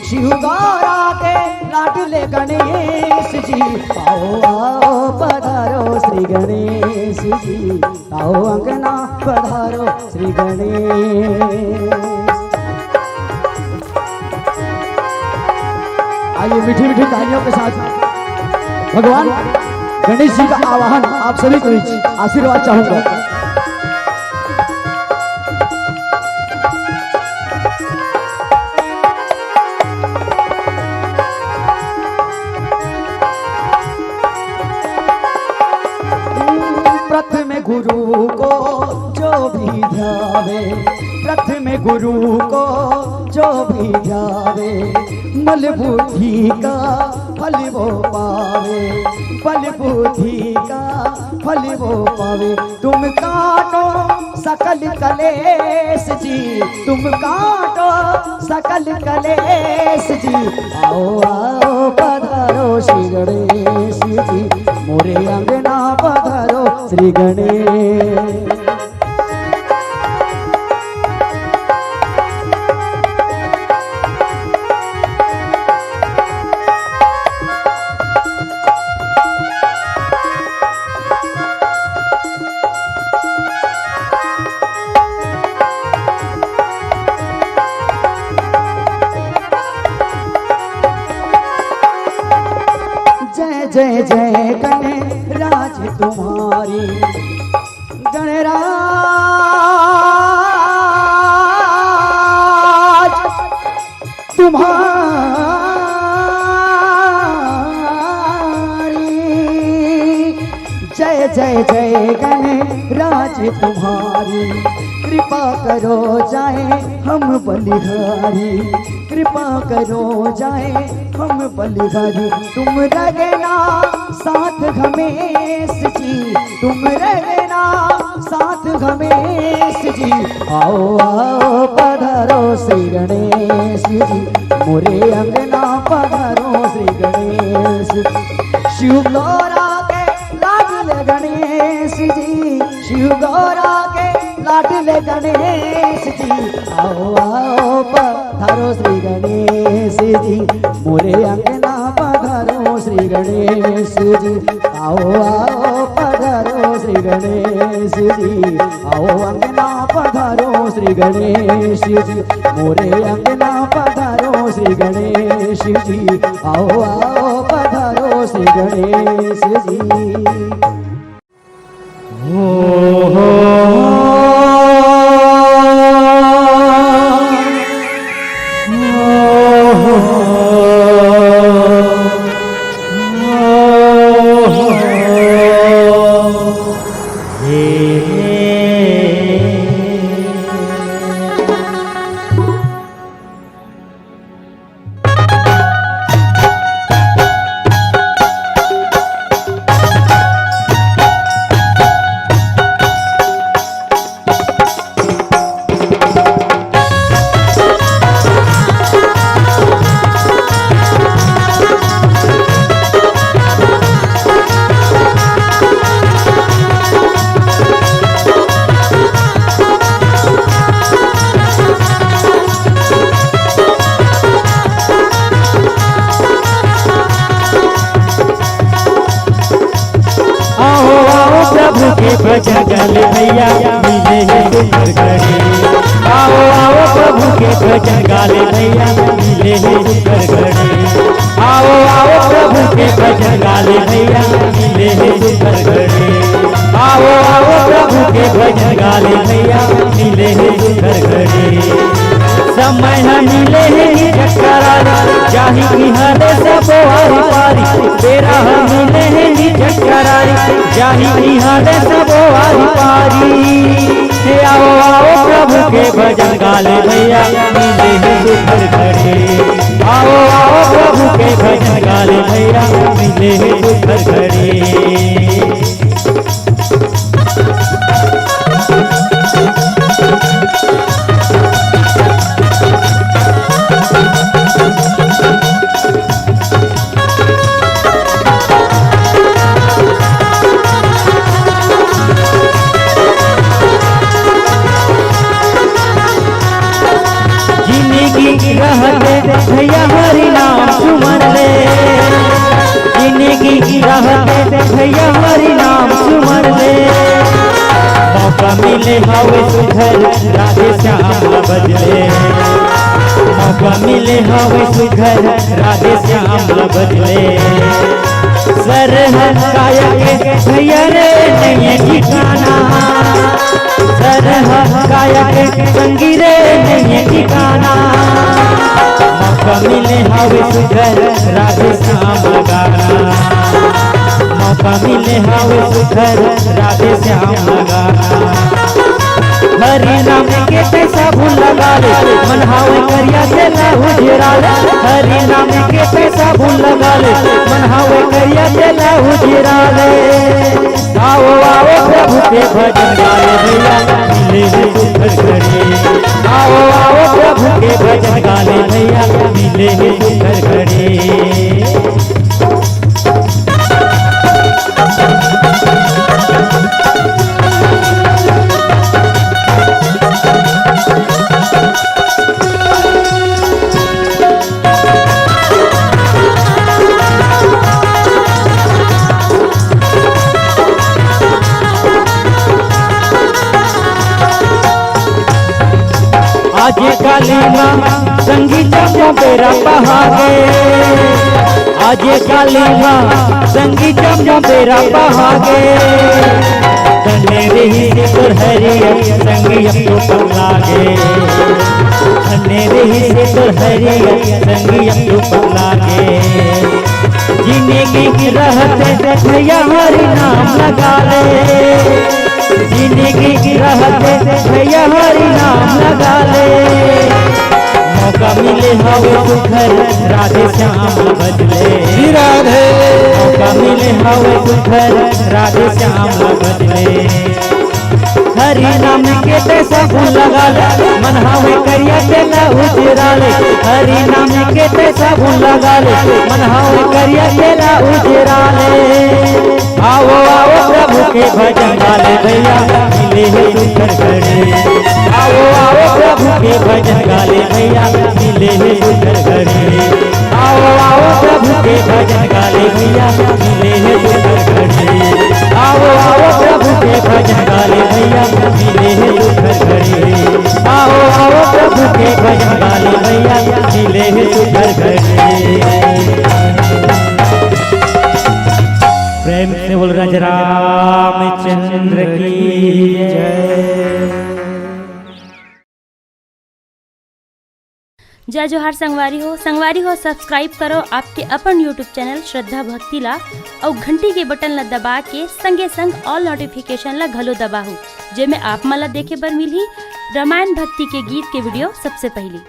शिव गौरा के लाडले गणेश जी। आओ आओ पधारो श्री गणेश जी, आओ अंगना पधारो श्री गणेश। आइए, मीठी मीठी तालियों के साथ भगवान गणेश जी का आवाहन आप सभी को इस आशीर्वाद चाहूंगा। प्रथम गुरु को जो भी ध्यावे, प्रथम गुरु को जो भी ध्यावे, मल बुद्धि का फल वो पावे, बल बुद्धि का फल वो पावे। तुम काटो सकल कलेश जी, तुम काटो सकल कलेश जी। आओ आओ पधारो श्री गणेश जी, मोरे अंगना पधारो श्री गणेश। जय जय जय गणराज तुम्हारी, गणराज तुम्हारी। जय जय गणराज तुम्हारी, कृपा करो जाए हम बलिहारी, कृपा करो जाए हम बलिहारी। तुम रहना साथ गणेश जी, तुम रहना साथ गणेश जी। आओ आओ पधारो श्री गणेश जी, मोरे अंगना पधारो श्री गणेश। शिव गौरा के लाडले गणेश जी, शिव गौरा के लाडले गणेश जी। आओ आओ पधारो श्री गणेश जी, मोरे अंगना पधारो श्री गणेश जी। आओ आओ पधारो श्री गणेश जी, आओ अंगना पधारो श्री गणेश जी, मोरे अंगना पधारो श्री गणेश जी। आओ आओ पधारो श्री गणेश जी। आओ आओ प्रभु के भजन गाले भैया, मिले है सुंदर घड़ी। आओ आओ प्रभु के भजन गाले भैया, मिले है सुंदर घड़ी। आओ आओ प्रभु के भजन गाले भैया, मिले है सुंदर घड़ी। आओ आओ प्रभु के भजन गाले भैया, मिले है सुंदर घड़ी। समय ह मिले हे निज करारी, जाही इहाँ ले सबो आरी पारी। बेरा ह मिले हे निज करारी, जाही इहाँ ले सबो आरी पारी। हे आओ आओ प्रभु के भजन गाले भैया, मिले हे सुंदर घड़ी। आओ आओ प्रभु के भजन गाले भैया, मिले हे सुंदर घड़ी। जिंदगी रहते भैया हरि नाम सुमन ले, जिंदगी रहते भैया हरि नाम सुमन ले। मौका मिले हवे सुधर, राधे श्याम ला बदले। मौका मिले हवे सुधर, राधे श्याम ला बदले। सरहद काया के भैया रे नइये ठिकाना, सरहद काया के संगी रे नइये ठिकाना। मौका मिले हवे सुधर, राधे श्याम गाना। मौका मिले हवे सुधर, राधे श्याम गाना। हरि नाम के पैसा भूल लगा ले, मन हवे करिया तेला उजरा ले। हरि नाम के पैसा भूल लगा ले, मन हवे करिया तेला उजरा ले। आओ आओ प्रभु के भजन गाले भैया, मिले हे सुंदर घड़ी। आओ आओ प्रभु के भजन गाले भैया, मिले हे सुंदर घड़ी। आज काली माँ संगी जम्मो बेरा पहागे, आज काली माँ संगी जम्मो बेरा पहागे। धन्य रही से तोर हरिया संगी अब तो पगला गे, धन्य रही से तोर हरिया संगी अब तो पगला गे। जिने जिंदगी रहते भैया हरि नाम लगा ले, जिंदगी रहते भैया हरि नाम लगा ले। मौका मिले हवे सुघर राधे श्याम बदले, श्री राधे। मौका मिले हवे सुघर राधे श्याम बदले। हरि नाम के ते साबुन लगा ले, मन हवे करिया तेला उजरा ले। हरि नाम के ते साबुन लगा ले, मन हवे करिया तेला उजरा ले। आवो आवो प्रभु के भजन गा ले भैया, मिले हे सुघर घड़ी। आवो आवो प्रभु के भजन गा ले भैया, मिले हे सुघर घड़ी। आओ आओ प्रभु के भजन गा ले भैया, मिले हे सुघर घड़ी। आओ आओ प्रभु के भजन गा ले भैया, मिले हे सुघर घड़ी। आओ आओ प्रभु के भजन गा ले भैया, मिले हे सुघर घड़ी। प्रेम से बोल राजा रामचंद्र की जय। जय जोहार संगवारी हो। संगवारी हो, subscribe करो आपके अपन YouTube channel श्रद्धा भक्ति ला, अउ घंटी के button ला दबा के संगे संग all notification ला घलो दबाहू, जेमे आप मन ला देखे बर मिलही रामायण भक्ति के गीत के video सबसे पहली।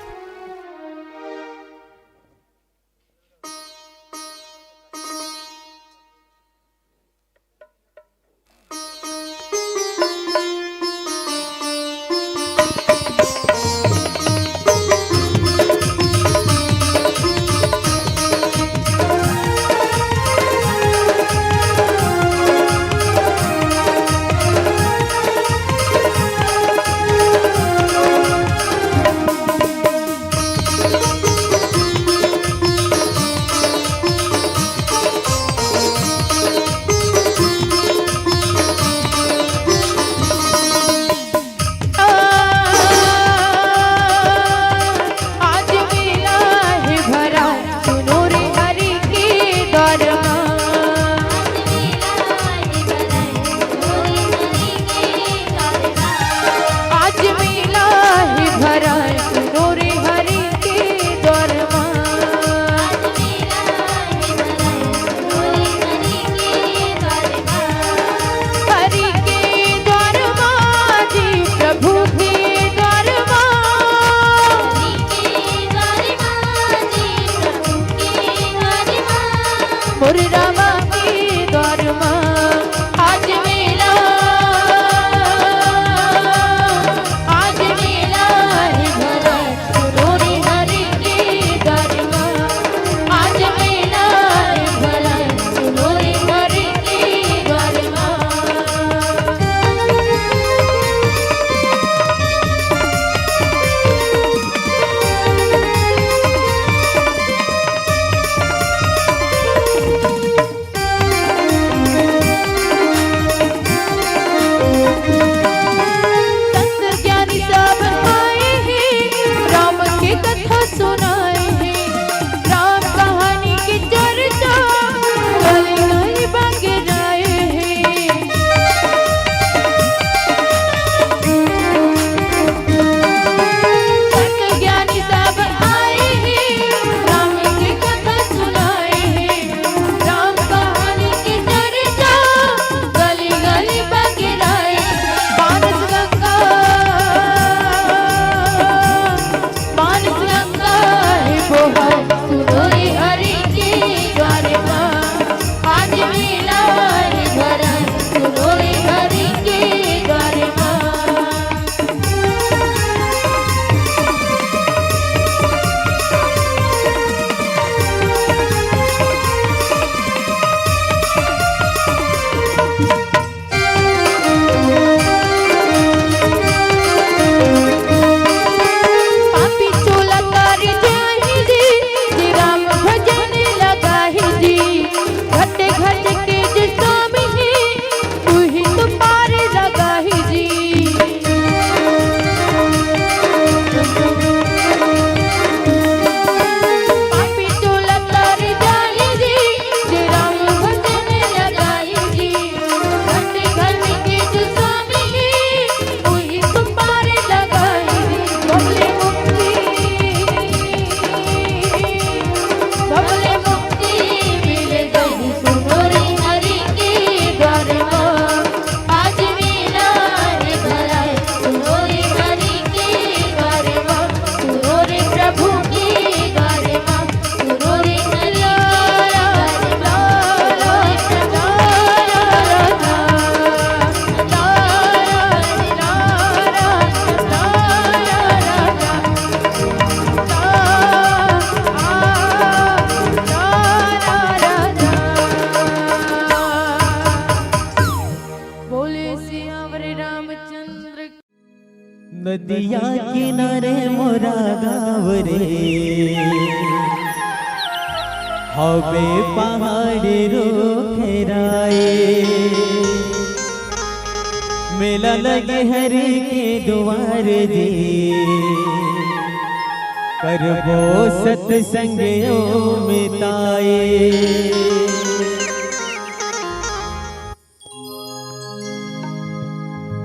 रामचंद्र। नदिया किनारे मोरा गाँव रे, हवे पहाड़ रूख राय। मेला लगे हरि के दुआर जी, करबो सत्संग ओ मिताए।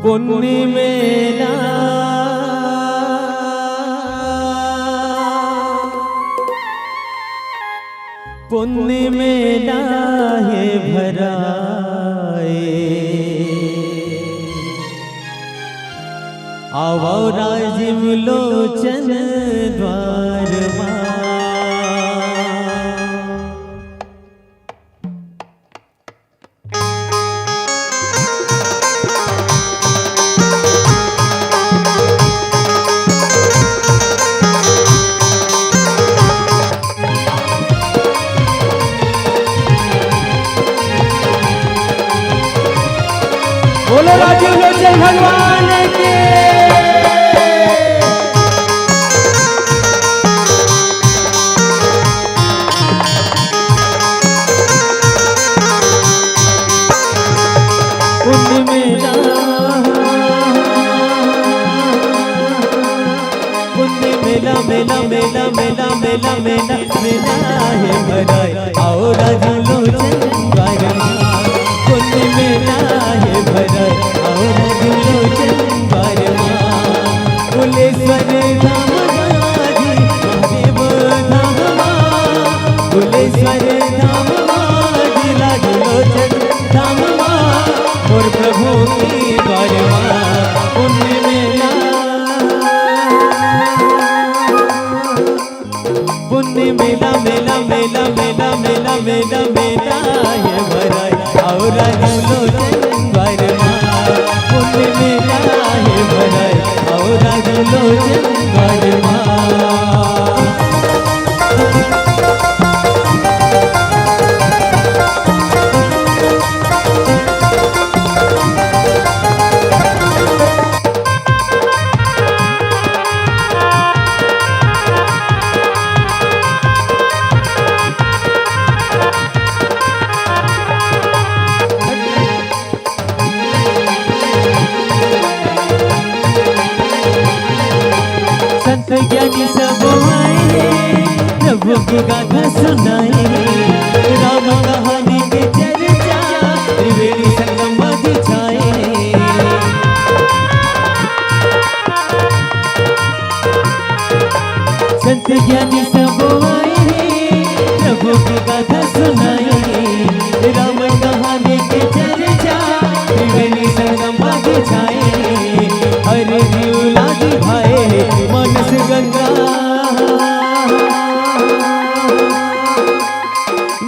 पुन्नी मेला, पुन्नी मेला हे भराए, आवव राजीव लोचन द्वार मा। बोलो राजीव लोचन भगवान की। पुन्नी मेला, पुन्नी मेला, मेला, मेला, मेला, मेला, मेला, मेला हे भराए, आओ राजू लोचन बारमा। पुन्नी मेला हे भराए, आओ राजू लोचन बारमा। कुलेश्वर धाम गाजी, महादेव धाम मा। कुलेश्वर धाम गाजी, राजू लोचन धाम मा। मोर प्रभु के बारमा, पुन्नी मेला। पुन्नी मेला, मेला, मेला, मेला, मेला हे भराए, आओ राजू लोचन बारमा। पुन्नी मेला हे भराए, आओ राजू लोचन बारमा। संत ज्ञानी सब आए, प्रभु की गाथा सुनाए, राम कहानी के चर्चा त्रिवेणी संगम मा छाए। संत ज्ञानी सब आए, प्रभु की गाथा सुनाए, राम कहानी के चर्चा त्रिवेणी संगम मा छाए। अरे जीव लागी भाए मानस गंगा,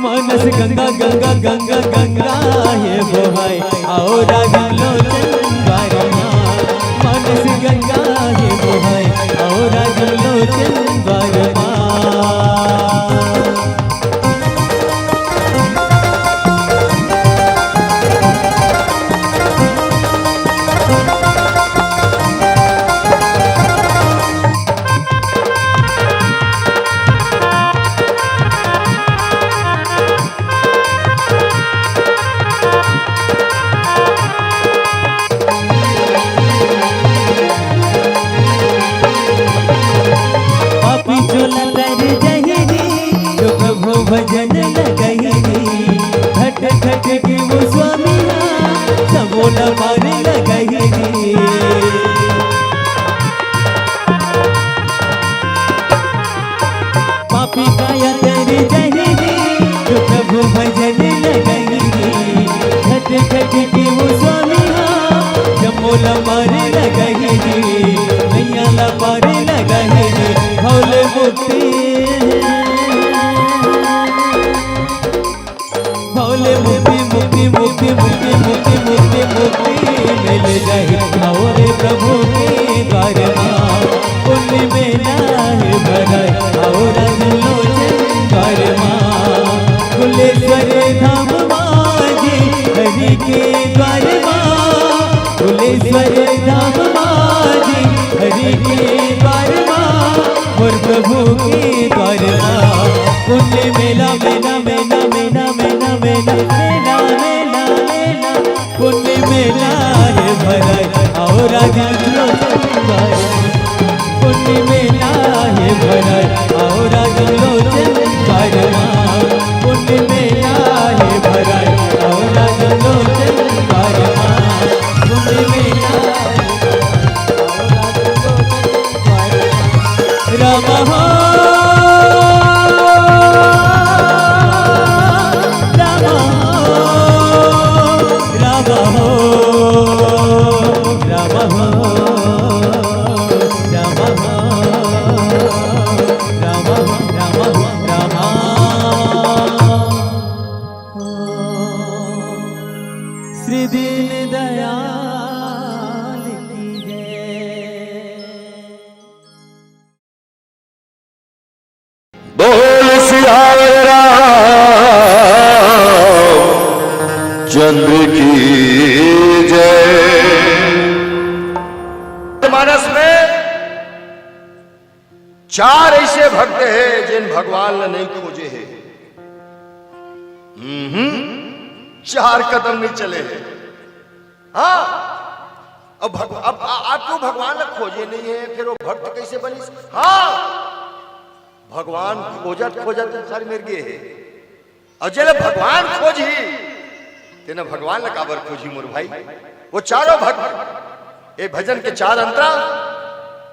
मानस गंगा, गंगा, गंगा, गंगा हे बोहाए, आओ राजू लोचन बारमा। मानस गंगा हे बोहाए, आओ राजू लोचन बारमा। पापी चोला तर जही रे, जो प्रभु भजन लगही रे। घट घट के वो स्वामी हा, सबो ला पार लगही रे। पापी काया तर जही रे, जो प्रभु भजन लगही रे। घट घट के वो स्वामी हा, जम्मो ला पार लगही रे। नैया ला पार लगही रे। भव ले मुक्ति, भव ले मुक्ति, मुक्ति, मुक्ति मिल जाही। आओ रे प्रभु के द्वार मा, पुन्नी मेला हे भराए, आओ राजू लोचन द्वार मा। कुलेश्वर धाम मा जी, हरि के द्वार मा। कुलेश्वर हरे धाम मा जी, हरि के द्वार मा, मोर प्रभु के द्वार मा। पुण्य मेला, मेला, मेला, मेला, मेला, मेला, मेला, मेला, मेला। पुण्य मेला हे भराय, आओ राजा लोचन द्वार मा। पुण्य मेला हे भराय, आओ राजा लोचन द्वार मा। पुण्य मेला हे भराय, आओ राजा लोचन द्वार मा। पुण्य मेला हे भराय, आओ राजा लोचन द्वार मा। राम हो, राम हो, राम हो, राम हो, राम हो, राम हो, राम हो, राम हो। श्री दीन दयाल की जय। बोल सियावर रामचंद्र की जय। मानस में चार ऐसे भक्त हे, जेन भगवान ला नहीं खोजे हे। हम्म, चार कदम नहीं चले हे। हाँ, अब भग-, अब आ-, आप क्यों भगवान ला खोजे नहीं हे, फिर वो भक्त कैसे बनिस? हाँ, भगवान खोजत खोजत सारी मेर गे हे। अउ जेला भगवान खोजही, तेन भगवान ला काबर खोजही मोर भाई? वो चारों भक्त, ए भजन के चार अंतरा,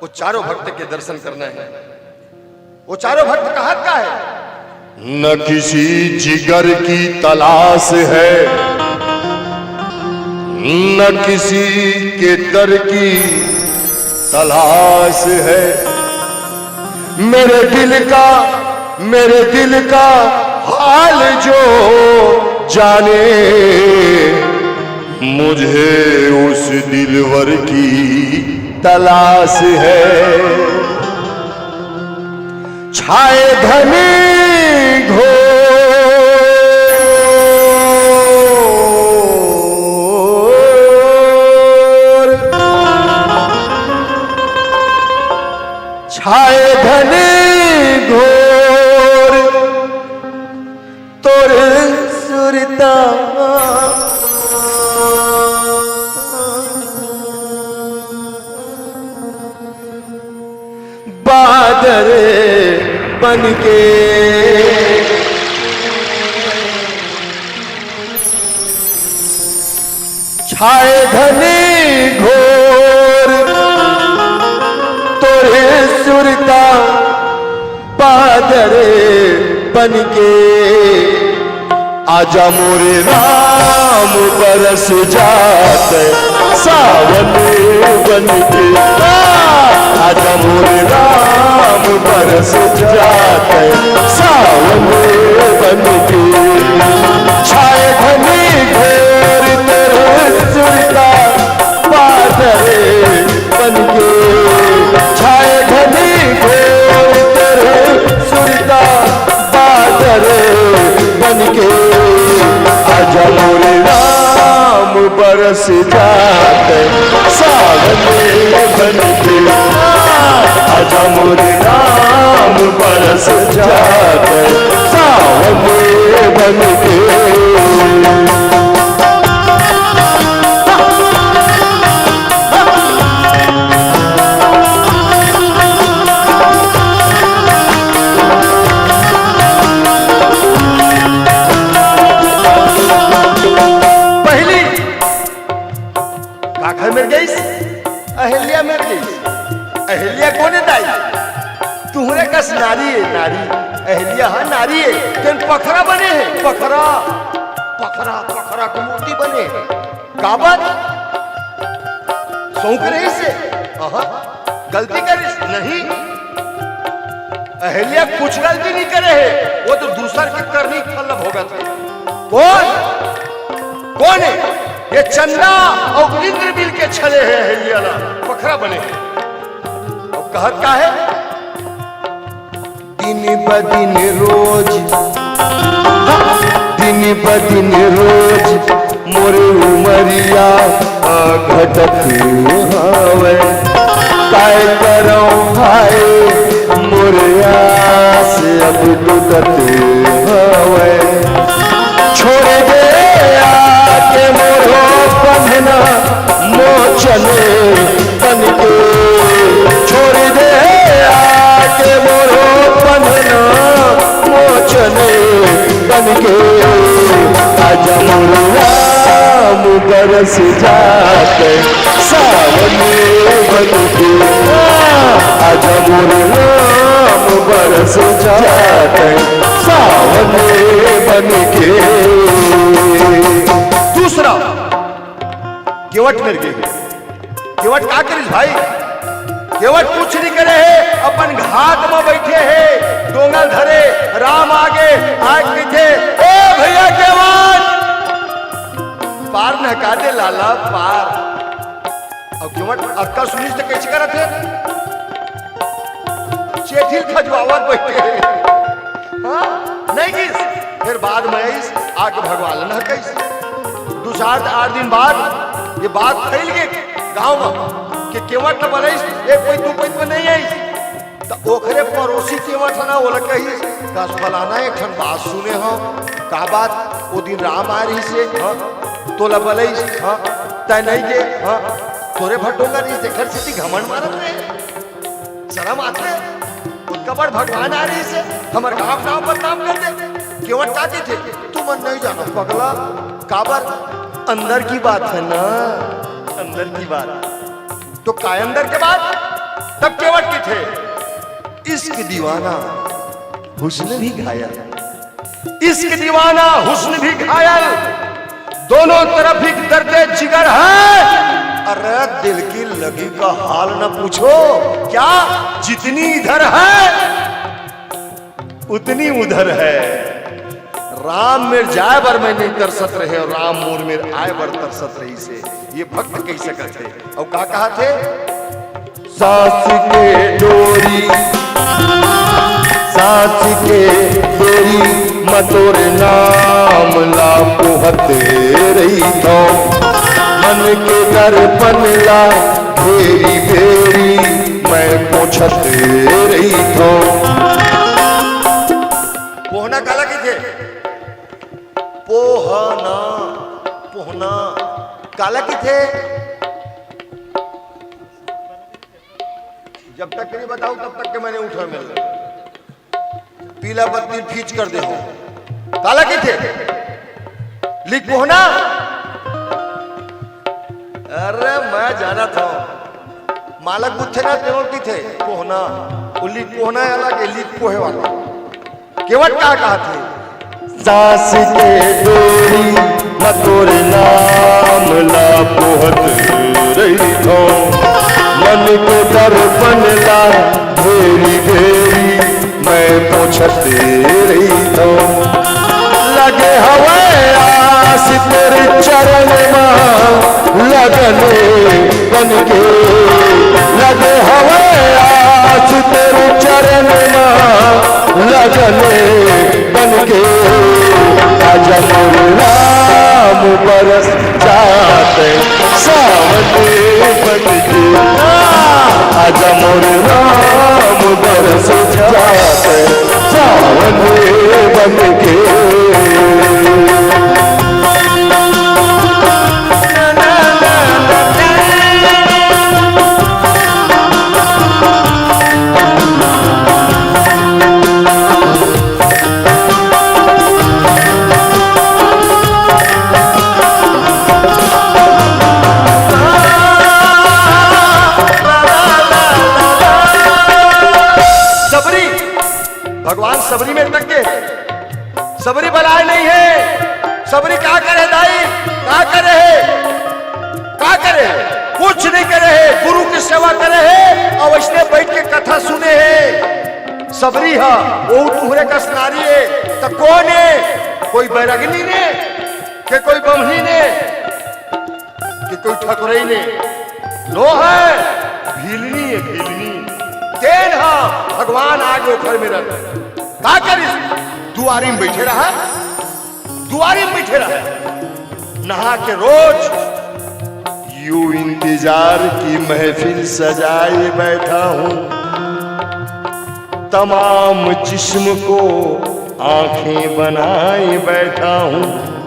वो चारों भक्त के दर्शन करना हे। वो चारों भक्त कहत का हे? न किसी जिगर की तलाश है, न किसी केतर की तलाश है। मेरे दिल का, मेरे दिल का हाल जो जाने, मुझे उस दिलवर की तलाश है। छाए घने घोर, छाए घने घोर तोर सुरता बादर बनके छाए घने घोर तोरे सुरता बादर बनके। आजा मोरे राम बरस जात सावन बनके। आजा मोरे राम बरस जात सावन बनके। छाए घने घोर तोरे सुरता बादर बनके। छाए घने घोर तोरे सुरता बादर बनके। आजा मोरे राम बरस जात सावन बनके। आजा मोरे राम बरस जात सावन बनके। पहली काखर मेर गईस? अहिल्या मेर गईस। अहिल्या कोने दाई? तुहरे कस नारी हे, नारी। अहिल्या हा नारी हे, तेन पखरा बने हे, पखरा। पखरा, पखरा के मूर्ति बने हे। काबर? सौंक रहिस हे? अहा, गलती करिस? नहीं। अहिल्या कुछ गलती नहीं करे हे, वो तो दूसर के करनी के फल ल भोगत हे। कोन? कोन हे? ये चंदा अउ इंद्र मिल के छले हे अहिल्या ला, पखरा बने हे। अउ कहत का हे? दिन ब दिन रोज, दिन ब दिन रोज मोर उमरिया घटत हवय, काय करंव भाई, मोर आस अब टूटत हवय। छोड़ दे आके मोरो बंधना मोचन बनके, छोड़ दे आके मोरो बंधना मोचन बनके। आजा मोर राम बरस जात सावन बनके, आजा मोर राम बरस जात सावन बनके। दूसरा केवट मेर गे। केवट का करिस भाई? केवट कुछ नहीं करे हे, अपन घात म बैठे हे, डोंगा ल धरे। राम आगे आके कहिथे, "ए भैया केवट, पार नहका दे लाला, पार।" अउ केवट अतका सुनिस त कइसे करत हे? चेठिल खजवावत बैठे हे। हाँ, नहीं गिस। फिर बाद में आइस, आके भगवान ल नहकाइस। दू चार आठ दिन बाद ये बात फैल गे गांव में कि केवट ल बलाइस, एक पइत दू पइत में नहीं आइस। त ओखरे पड़ोसी केवट ह ना, ओला कहिस, "कस फलाना, एक ठन बात सुने हो।" "का बात?" "ओ दिन राम आय रहिस हे, हाँ, तोला बलाइस, हाँ, तैं नहीं गे, हाँ, तोरे भर डोंगा रहिस, तेखर सेती घमंड मारत रहे।" शरम आथे? ओतका बड़ भगवान आय रहिस हे, हमर गांव नाम बदनाम कर दे। केवट का कहिथे, "तुमन नहीं जानो पगला, काबर? अंदर की बात है ना, अंदर की बात।" तो काय अंदर के बात? तब केवट कहिथे, "इश्क दीवाना, हुस्न भी घायल।" इश्क दीवाना, हुस्न भी घायल, दोनों तरफ एक दर्द जिगर है। अरे दिल की लगी का हाल न पूछो, क्या जितनी इधर है उतनी उधर है। राम मेर जाय बर मैं नहीं तरसत रहे अउ राम मोर मेर आय बर तरसत रहिस हे, ये भक्त कहि सकत हे। अउ का कहाथे? सांस के डोरी, सांस के डोरी म तोर नाम ला पोहत रहिथौं। मन के दर्पण ला भेरी भेरी मैं पोंछत रहिथौं। पोहना काला कहिथे? पोहना, पोहना काला कहिथे? जब तक नहीं बताऊं, तब तक के मैंने उठा मिल पीला बत्ती फीच कर दे हो। काला कहिथे? लिख पोहना। अरे मैं जानत हौं, मालक बुद्धे ना तेनो कहिथे पोहना। वो लिख पोहना अलग है, लिख पोहे वाला। केवट का कहाथे? सांस के डोरी म तोर नाम ला पोहत रहिथौं, मन के दर्पण ला भेरी भेरी मैं पोंछत रहिथौं। लगे हवय आस तोर चरण म लगन बनके, लगे हवय आस तोर चरण म लगन बनके। आजा मोर राम बरस जात सावन बनके, आजा मोर राम बरस जात सावन बनके। सबरी, भगवान सबरी में तक के, सबरी बलाय नहीं हे। सबरी का करे दाई, का करे हे, का करे हे? कुछ नहीं करे हे, गुरु की सेवा करे हे अउ अइसने बैठ के कथा सुने हे। सबरी हा वो तुहरे कस नारी हे, त कोन हे? कोई बैरगनी ने, के कोई बम्हनी ने, कि कोई ठकुरई ने? नो हे, भीलनी हे, भीलनी। तेन हा भगवान आगे ओखर मेरन। का करिस? दुआरी में बैठे रहा, दुआरी में बैठे रहा। नहा के रोज यूं इंतजार की महफिल सजाए बैठा हूँ, तमाम जिस्म को आंखें बनाए बैठा हूँ।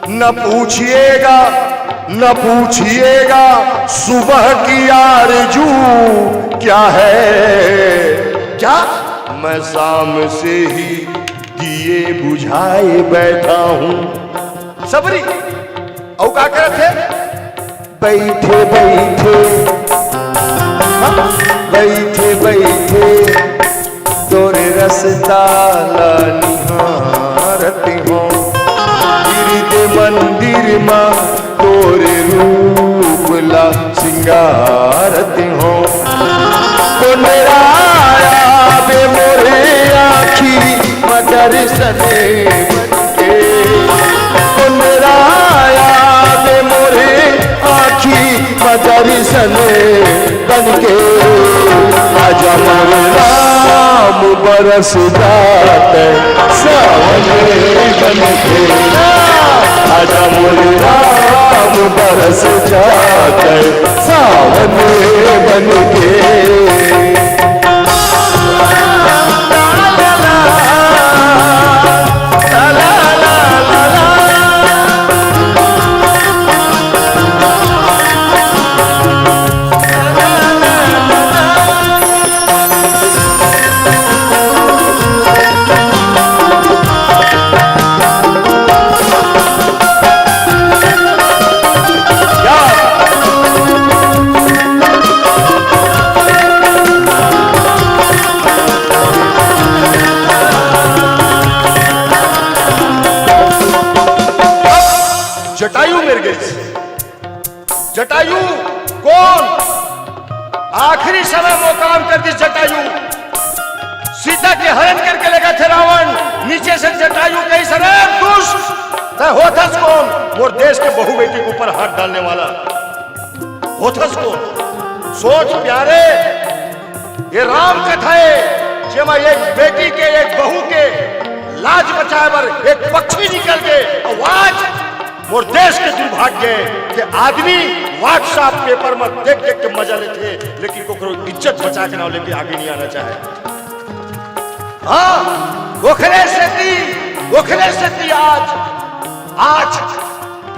न पूछिएगा, न पूछिएगा, सुबह की आरजू क्या है? क्या? मैं शाम से ही दिए बुझाए बैठा हूँ। सबरी, अउ का करत हे? बैठे बैठे, हाँ, बैठे बैठे तोरे रस्ता ला निहारत हों। गिरजे मंदिर मा तोरे रूप ला सिंगारत हों। कोन मेरा आया बे मोरे आँखी म दर्शन के, कोन मेरा आया बे मोरे आँखी म दर्शन बनके। आजा मोरे राम बरस जात सावन बनके। आजा मोरे राम बरस जात सावन बनके। जटायु मेर गइस। जटायु कोन? आखिरी समय मोकाम कर दिस जटायु। सीता के हरण करके लेगथे रावण। नीचे से जटायु कहिस, "अरे दुष्ट, तैं होथस कोन? मोर देश के बहू बेटी के ऊपर हाथ डालने वाला होथस कोन?" सोच प्यारे, ये राम कथा हे, जेमा एक बेटी के, एक बहू के लाज बचाए बर एक पक्षी निकल गे, अउ आज मोर देश के दुर्भाग्य हे कि आदमी WhatsApp paper म देख देख के मजा लेथे, लेकिन कोकरो इज्जत बचा के नाव लेके आगे नहीं आना चाहे। हाँ, ओखरे सेती, ओखरे सेती आज, आज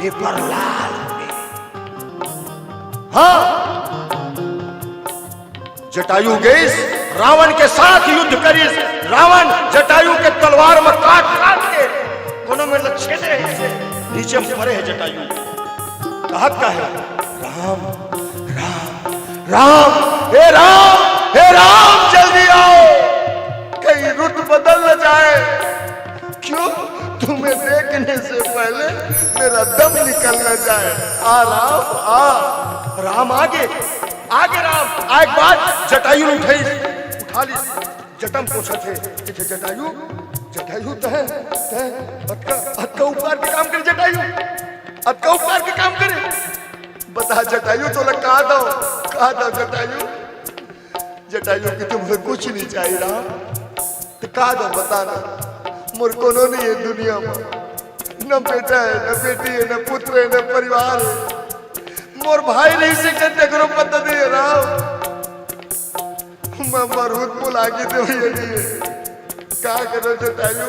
paper लाल हो गे। हाँ, जटायु गइस, रावण के साथ युद्ध करिस। रावण जटायु के तलवार म काट काट के कोनो मेर ल छेदे हे, नीचे म परे हे जटायु। कहत का हे, "राम, राम, राम, हे राम, हे राम, जल्दी आओ, कहीं रुत बदल न जाए।" क्यों? तुम्हें देखने से पहले मेरा दम निकल न जाए। आ राम, आ। राम आगे, आगे राम। आए के बाद जटायु ल उठाइस, उठा लिस। जटा म पोंछत हे, कथे, "जटायु, जटायु तैं, तैं अतका, अतका उपकार के काम करे जटायु, अतका उपकार के काम करे। बता जटायु, तोला का दव, का दव जटायु?" जटायु कथे, "मोला कुछ नहीं चाहिए राम।" त का दव बता ना, मोर कोनो नहीं हे दुनिया म, न बेटा हे, न बेटी हे, न पुत्र हे, न परिवार हे। मोर भाई नहीं से कते करो पता नहीं हे राम। मैं मरूद मोला आगी देवे नहीं हे। का करो जटायु,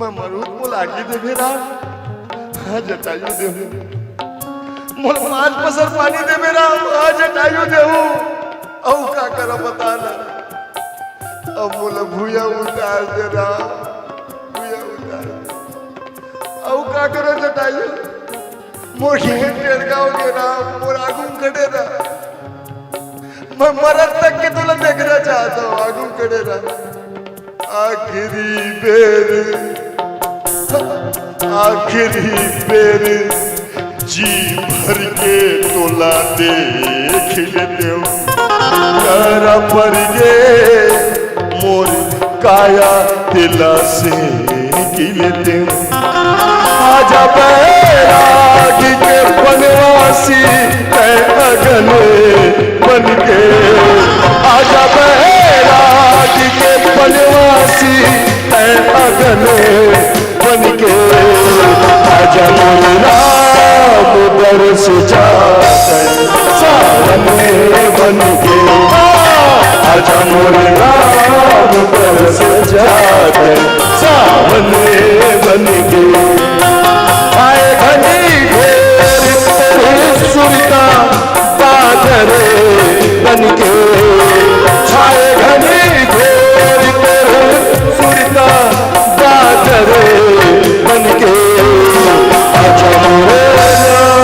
मैं मरूद मोला आगी देवे राम। हाँ जटायु देहूँ। मोला पाँच पसर पानी देवे राम। हाँ जटायु देहूँ। अउ का करा बता ना। अब मोला भुइयां उतार दे राम, भुइयां उतार दे। अउ का करो जटायु, मोर घेंट टेड़गा हो गे राम, मोर आगू म खड़े रह। मैं मरत तक के तोला देखना चाहत हूँ, आगू म खड़े रह। आखिरी बेर, आखिरी बेर जी भर के तोला देख लेतेंव। करा पर गे मोर काया तेला सेंक लेतेंव। आजा बैरागी के बनवासी, तैं अगन बन के। आजा बैरागी के बनवासी, तैं अगन बन के। आजा मोरे राम, बरस जा तैं सावन बन के। आजा मोरे राम, बरस जा तैं सावन बन के। आए घनी घोर तोर सुरता बादर बन के। छाए घनी घोर तोर सुरता बादर बन के। आजा मोरे राम,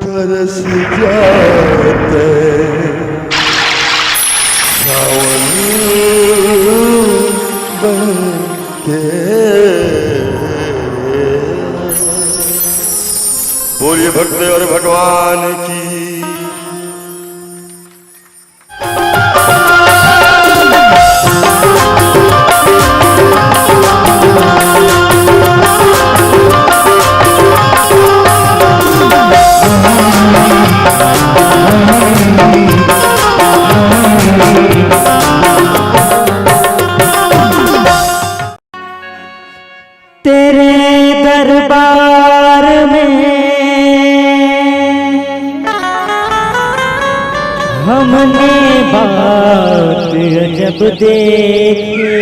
बरस जा तैं सावन बन के। बोलिए भक्त और भगवान की। तेरे दरबार में हमने बात अजब देखी,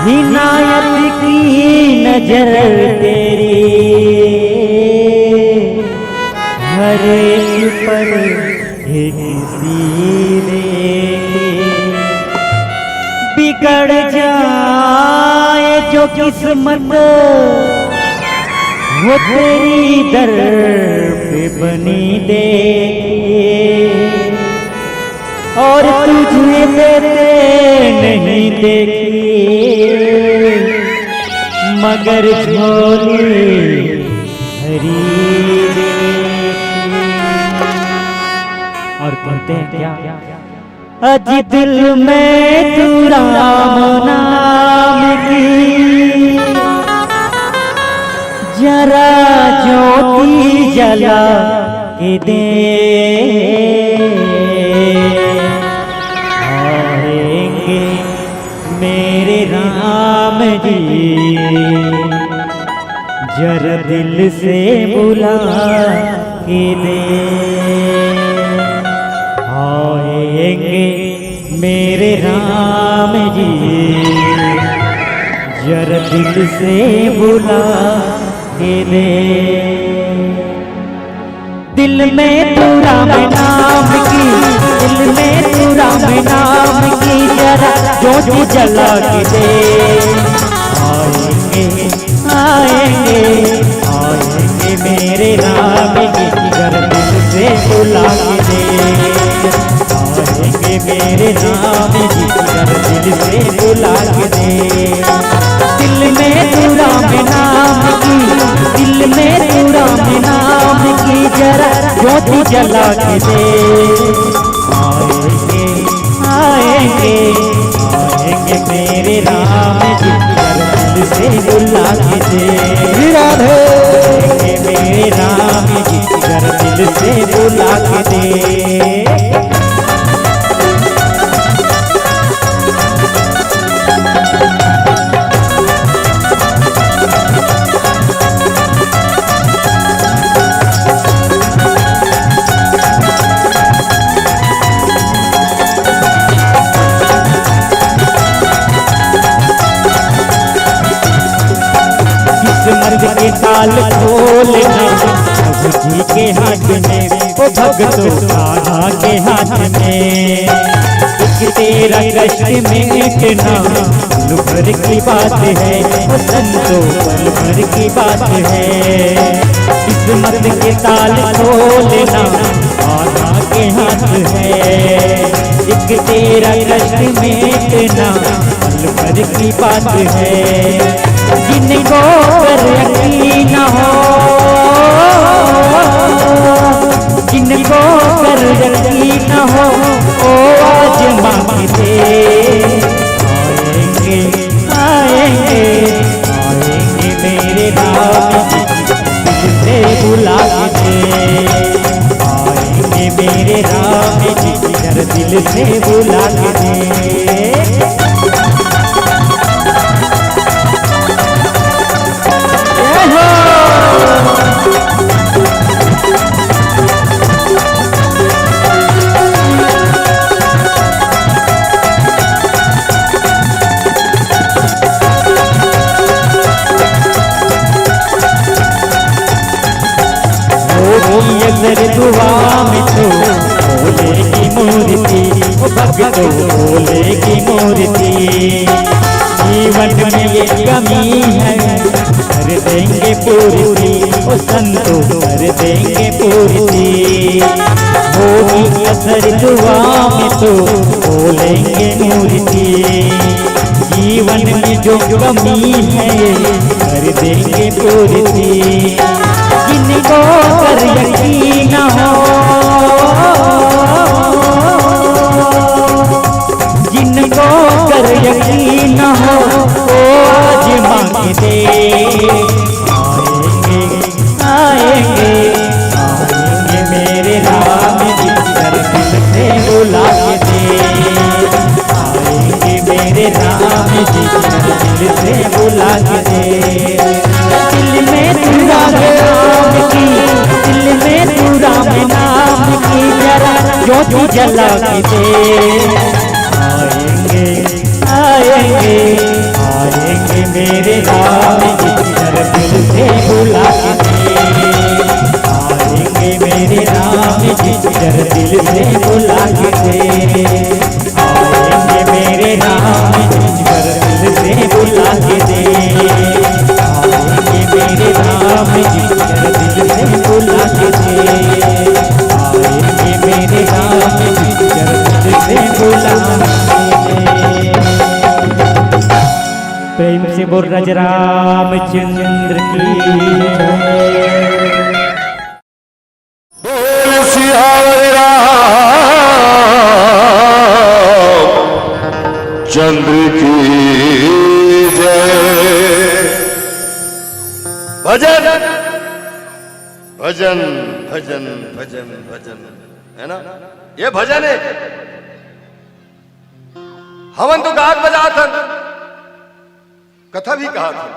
हिनायत की नजर तेरी हर एक पर एक सी देखी। बिगड़ जाए जो किस्मत, वो तेरी दर पे बनी देखी। और तुझे देते नहीं देखी, मगर झोली भरी देखी। और कहते हैं क्या? अजी दिल में तू राम नाम की जरा ज्योति जला के दे। आएंगे मेरे राम जी, जरा दिल से बुला के दे। आएंगे मेरे राम जी, जरा दिल से बुला के दे। दिल में तू राम नाम की, दिल में तू राम नाम की जरा ज्योति जला के दे। आएंगे, आएंगे, आएंगे मेरे राम जी, जरा दिल से बुला के दे। आएंगे मेरे राम जी, जरा दिल से बुला के दे। दिल में तू राम नाम की, दिल में तू राम नाम की जरा ज्योति जला के दे। आएंगे, आएंगे, आएंगे मेरे राम जी, जरा दिल से बुला के दे। श्री राधे। आएंगे मेरे राम जी, जरा दिल से बुला के दे। किस्मत के ताल खोलना प्रभु जी के हाथ में, ओ भक्तों, आधा के हाथ में। एक तेरा कष्ट मिटना पल भर की बात है, ओ संतो, पल भर की बात है। किस्मत के ताल खोलना आधा के हाथ है, एक तेरा कष्ट मिटना पल भर की बात है। जिनको कर यकीन हो, जिनको कर यकीन हो, ओ आजमा के दे। आएंगे, आएंगे, आएंगे मेरे राम जी, दिल से बुला के दे। आएंगे मेरे राम जी, जरा दिल से बुला के दे। कोई असर दुआ में तो भोले की मूर्ति, ओ भक्तों, भोले की मूर्ति। जीवन में ये कमी है, कर देंगे पूर्ति, ओ संतो, कर देंगे पूर्ति। होगी असर दुआ में तो बोलेंगे मूर्ति। जीवन में जो कमी है, कर देंगे पूर्ति। जिनको कर यकीन हो, जिनको कर यकीन हो, वो आजमा के दे। आएंगे, आएंगे, आएंगे मेरे राम जी, कर दिल से बुला के दे। आएंगे मेरे राम जी, कर दिल से बुला के दे। दिल में तू राम नाम की, दिल में तू राम नाम की जरा ज्योति जला के दे। आएंगे, आएंगे, आएंगे मेरे राम जी, कर दिल से बुला के दे। आएंगे मेरे राम जी, कर दिल से बुला के दे। आएंगे मेरे राम जी, कर दिल से बुला के दे। आएंगे मेरे राम जी, कर दिल से बुला के दे। आएंगे मेरे राम जी, कर दिल से बुला के दे। प्रेम से बोल, राज रामचंद्र की जय। बोल सियावर रामचंद्र की जय। भजन, भजन, भजन, भजन, भजन, है ना? ये भजन है। हमन तो गात बजात हन, कथा भी कहत हन।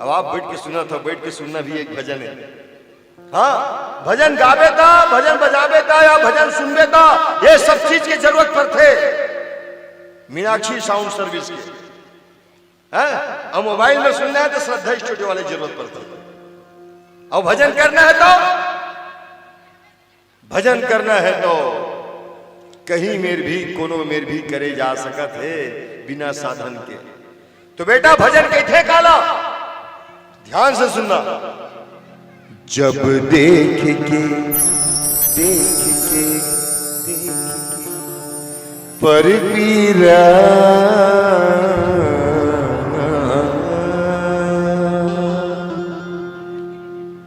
अब आप बैठ के सुनत हो, बैठ के सुनना भी एक भजन है। हाँ, भजन गाबे ता, भजन बजाबे ता या भजन सुनबे ता, ये सब चीज के जरूरत पड़थे मीनाक्षी साउंड सर्विस के। हैं? अब मोबाइल में सुनना है तो श्रद्धा स्टूडियो वाले जरूरत पड़थे। अब भजन करना है तो, भजन करना है तो कहीं मेर भी, कोनो मेर भी करे जा सकत हे बिना साधन के। तो बेटा, भजन कहिथे काला, ध्यान से सुनना। जब देख के, देख के, देख के पर पीरा,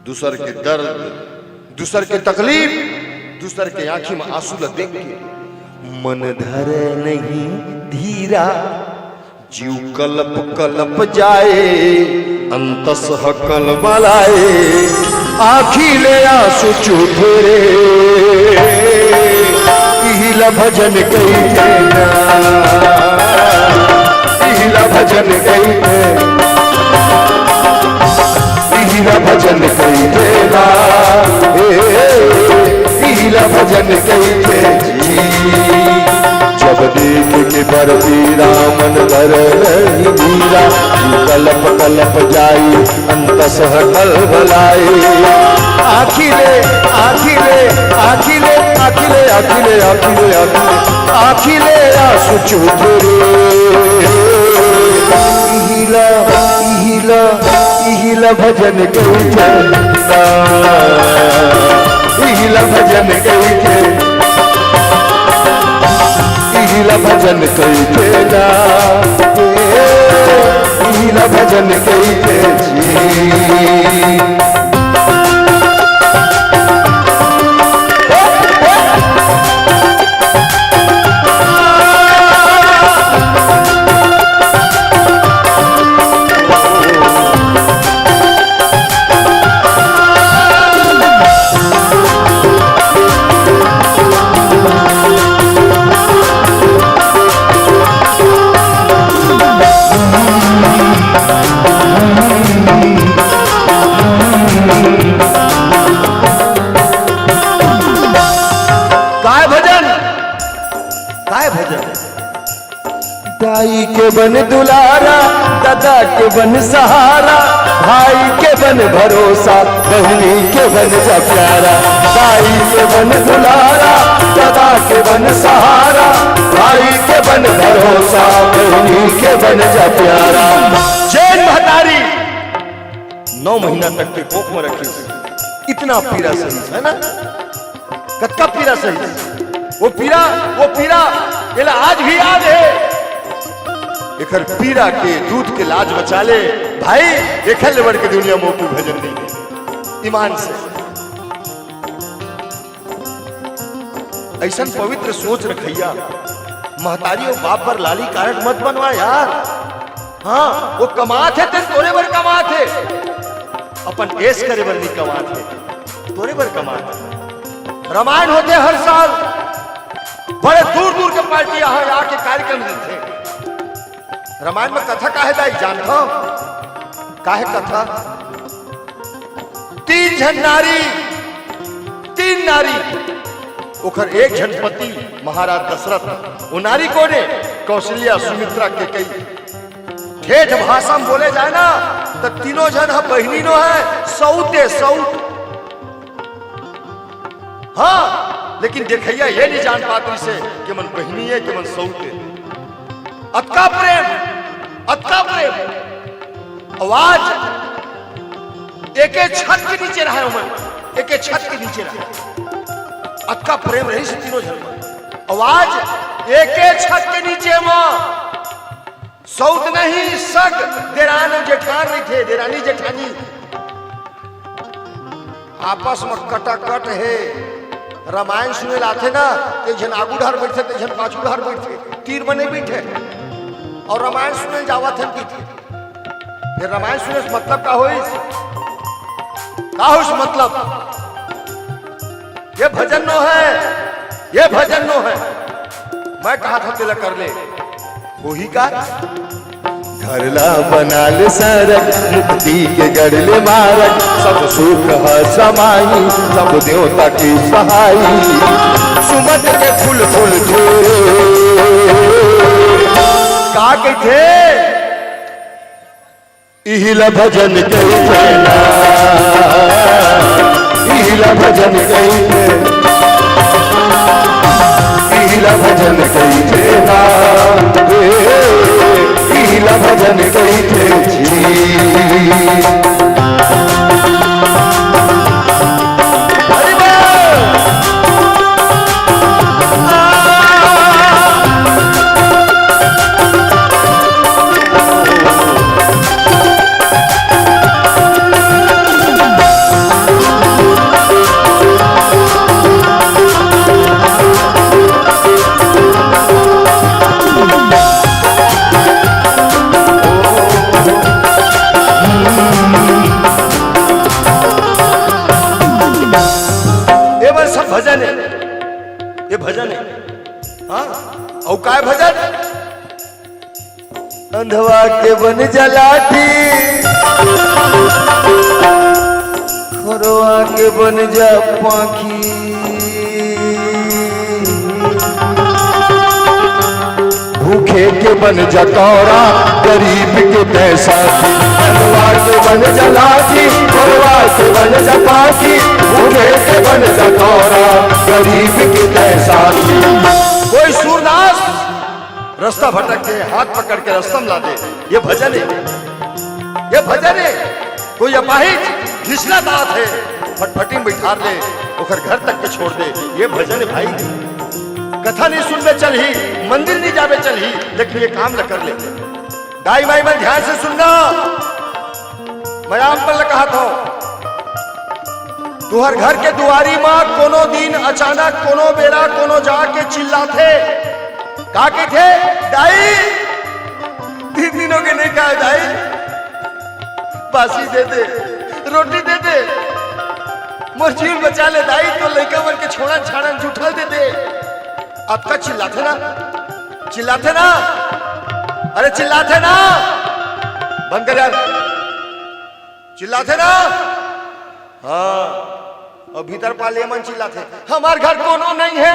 दूसर के दर्द, दूसर के तकलीफ, दूसर के आँखी में आंसू ला देख के मन धरे नहीं धीरा। जीव कलप कलप जाए, अंतस ह कलमलाए, आँखी ले आंसू चूथे रे। इहिला भजन कहिथे ना, इहिला भजन कहिथे, इहिला भजन कहिथे ना, ए, इहिला भजन कहिथे जी। जब देख के पर पीरा मन धरे नहीं धीरा, कलप कलप जाई अंतस ह कलमलाए। आँखी ले, आँखी ले, आँखी ले, आँखी ले, आँखी ले, आँखी ले, आँखी ले, आँखी ले आंसू चूथे रे। इहिला, इहिला, इहिला भजन कहिथे ना, इहिला भजन कहिथे, इहिला भजन कहिथे ना, ए, इहिला भजन कहिथे जी। काय भजन? काय भजन? दाई के बन दुलारा, दादा के बन सहारा, भाई के बन भरोसा, बहिनी के बन जा प्यारा, दाई के बन दुलारा, दादा के बन सहारा, भाई के बन भरोसा, बहिनी के बन जा प्यारा। जेन महतारी नौ महीना तक के कोख में रखिस, इतना पीरा सहिस, है ना? कतका पीरा सहिस। वो पीरा, वो पीरा, एला आज भी याद है। एकर पीरा के दूध के लाज बचा ले भाई, एकर ले बढ़ के दुनिया में कोई भजन नहीं है। ईमान से अइसन पवित्र सोच रखइया महतारी अउ बाप बर लाली कारड मत बनवा यार। हाँ, वो कमात हे, तेन तोरे बर कमात हे, अपन ऐश करे बर नहीं कमात हे, तोरे बर कमात हे। रामायण होथे हर साल, बड़े दूर दूर के पार्टी यहाँ आके कार्यक्रम देथे। रामायण में कथा का हे दाई, जानथव? का हे कथा? तीन झन नारी, तीन नारी, ओकर एक झन पति महाराज दशरथ। वो नारी कोन हे? कौशल्या, सुमित्रा, कैकेयी। ठेठ भाषा में बोले जाए ना, त तीनों झन ह बहिनी नो हे, सौत हे, सौत। हाँ, लेकिन देखइया ये नहीं जान पात रिहिसे कि मन बहिनी हे कि मन सौत हे। अतका प्रेम, अतका प्रेम। अउ आज एके छत के नीचे रहे हमन, एके छत के नीचे रहे। अतका प्रेम रहिस तीनों झन मन। अउ आज एके छत के नीचे म सौत नहीं, सग, देरान अउ जेठान रहिथे, देरानी जेठानी। आपस म कटाकट हे। रामायण सुने ल आथे ना, ते झन आगू डहर बइठथे, ते झन पाछू डहर बइठथे, तीर म नहीं बइठे। अउ रामायण सुने ल जावत हन कहिथे। फेर रामायण सुने से मतलब का होइस? का होइस मतलब? ये भजन नो हे, ये भजन नो हे। मैं कहाथंव तेला कर ले। होही का? घर ला बना ले सरग, मुक्ति के गढ़ ले मारग, सब सुख ह समाही, सब देवता के सहाई। सुमन के फूल फूल झोरे। का कहिथे? इही ला भजन कहिथे ना, इही ला भजन कहिथे, इही ला भजन कहिथे ना, ए, इही ला भजन कहिथे जी। हरि बोल। ये बर सब भजन हे, ये भजन हे। हाँ, अउ काय भजन? अंधवा के बन जा लाठी, खोरवा के बन जा पाखी, भूखे के बन जा कौरा, गरीब के तैं साथी। अंधवा के बन जा लाठी, खोरवा के बन जा पाखी, भूखे के बन जा कौरा, गरीब के तैं साथी। कोई सूरदास रस्ता भटक के हाथ पकड़ के रस्ता में ला दे, ये भजन हे, ये भजन हे। कोई अपाहिज घिसला दात हे, फटफटी में बैठार ले, ओकर घर तक के छोड़ दे, ये भजन हे भाई। कथा नहीं सुनबे चलही, मंदिर नहीं जाबे चलही, लेकिन ये काम ल कर ले। दाई माई मन ध्यान से सुनना, मैं आप मन ल कहत हंव, तुहर घर के दुआरी म कोनो दिन अचानक, कोनो बेरा, कोनो जाके चिल्लाथे, का कहिथे? दाई, तीन दिन होगे नहीं खाए दाई, बासी दे दे, रोटी दे दे, मोर जीव बचा ले दाई, तोर लइका मन के छोड़न छाड़न जूठल दे दे। अतका चिल्लाथे ना, चिल्लाथे ना, अरे चिल्लाथे ना, बंद कर यार, चिल्लाथे ना। हाँ, अउ भीतर पाले मन चिल्लाथे, हमर घर कोनो नहीं हे।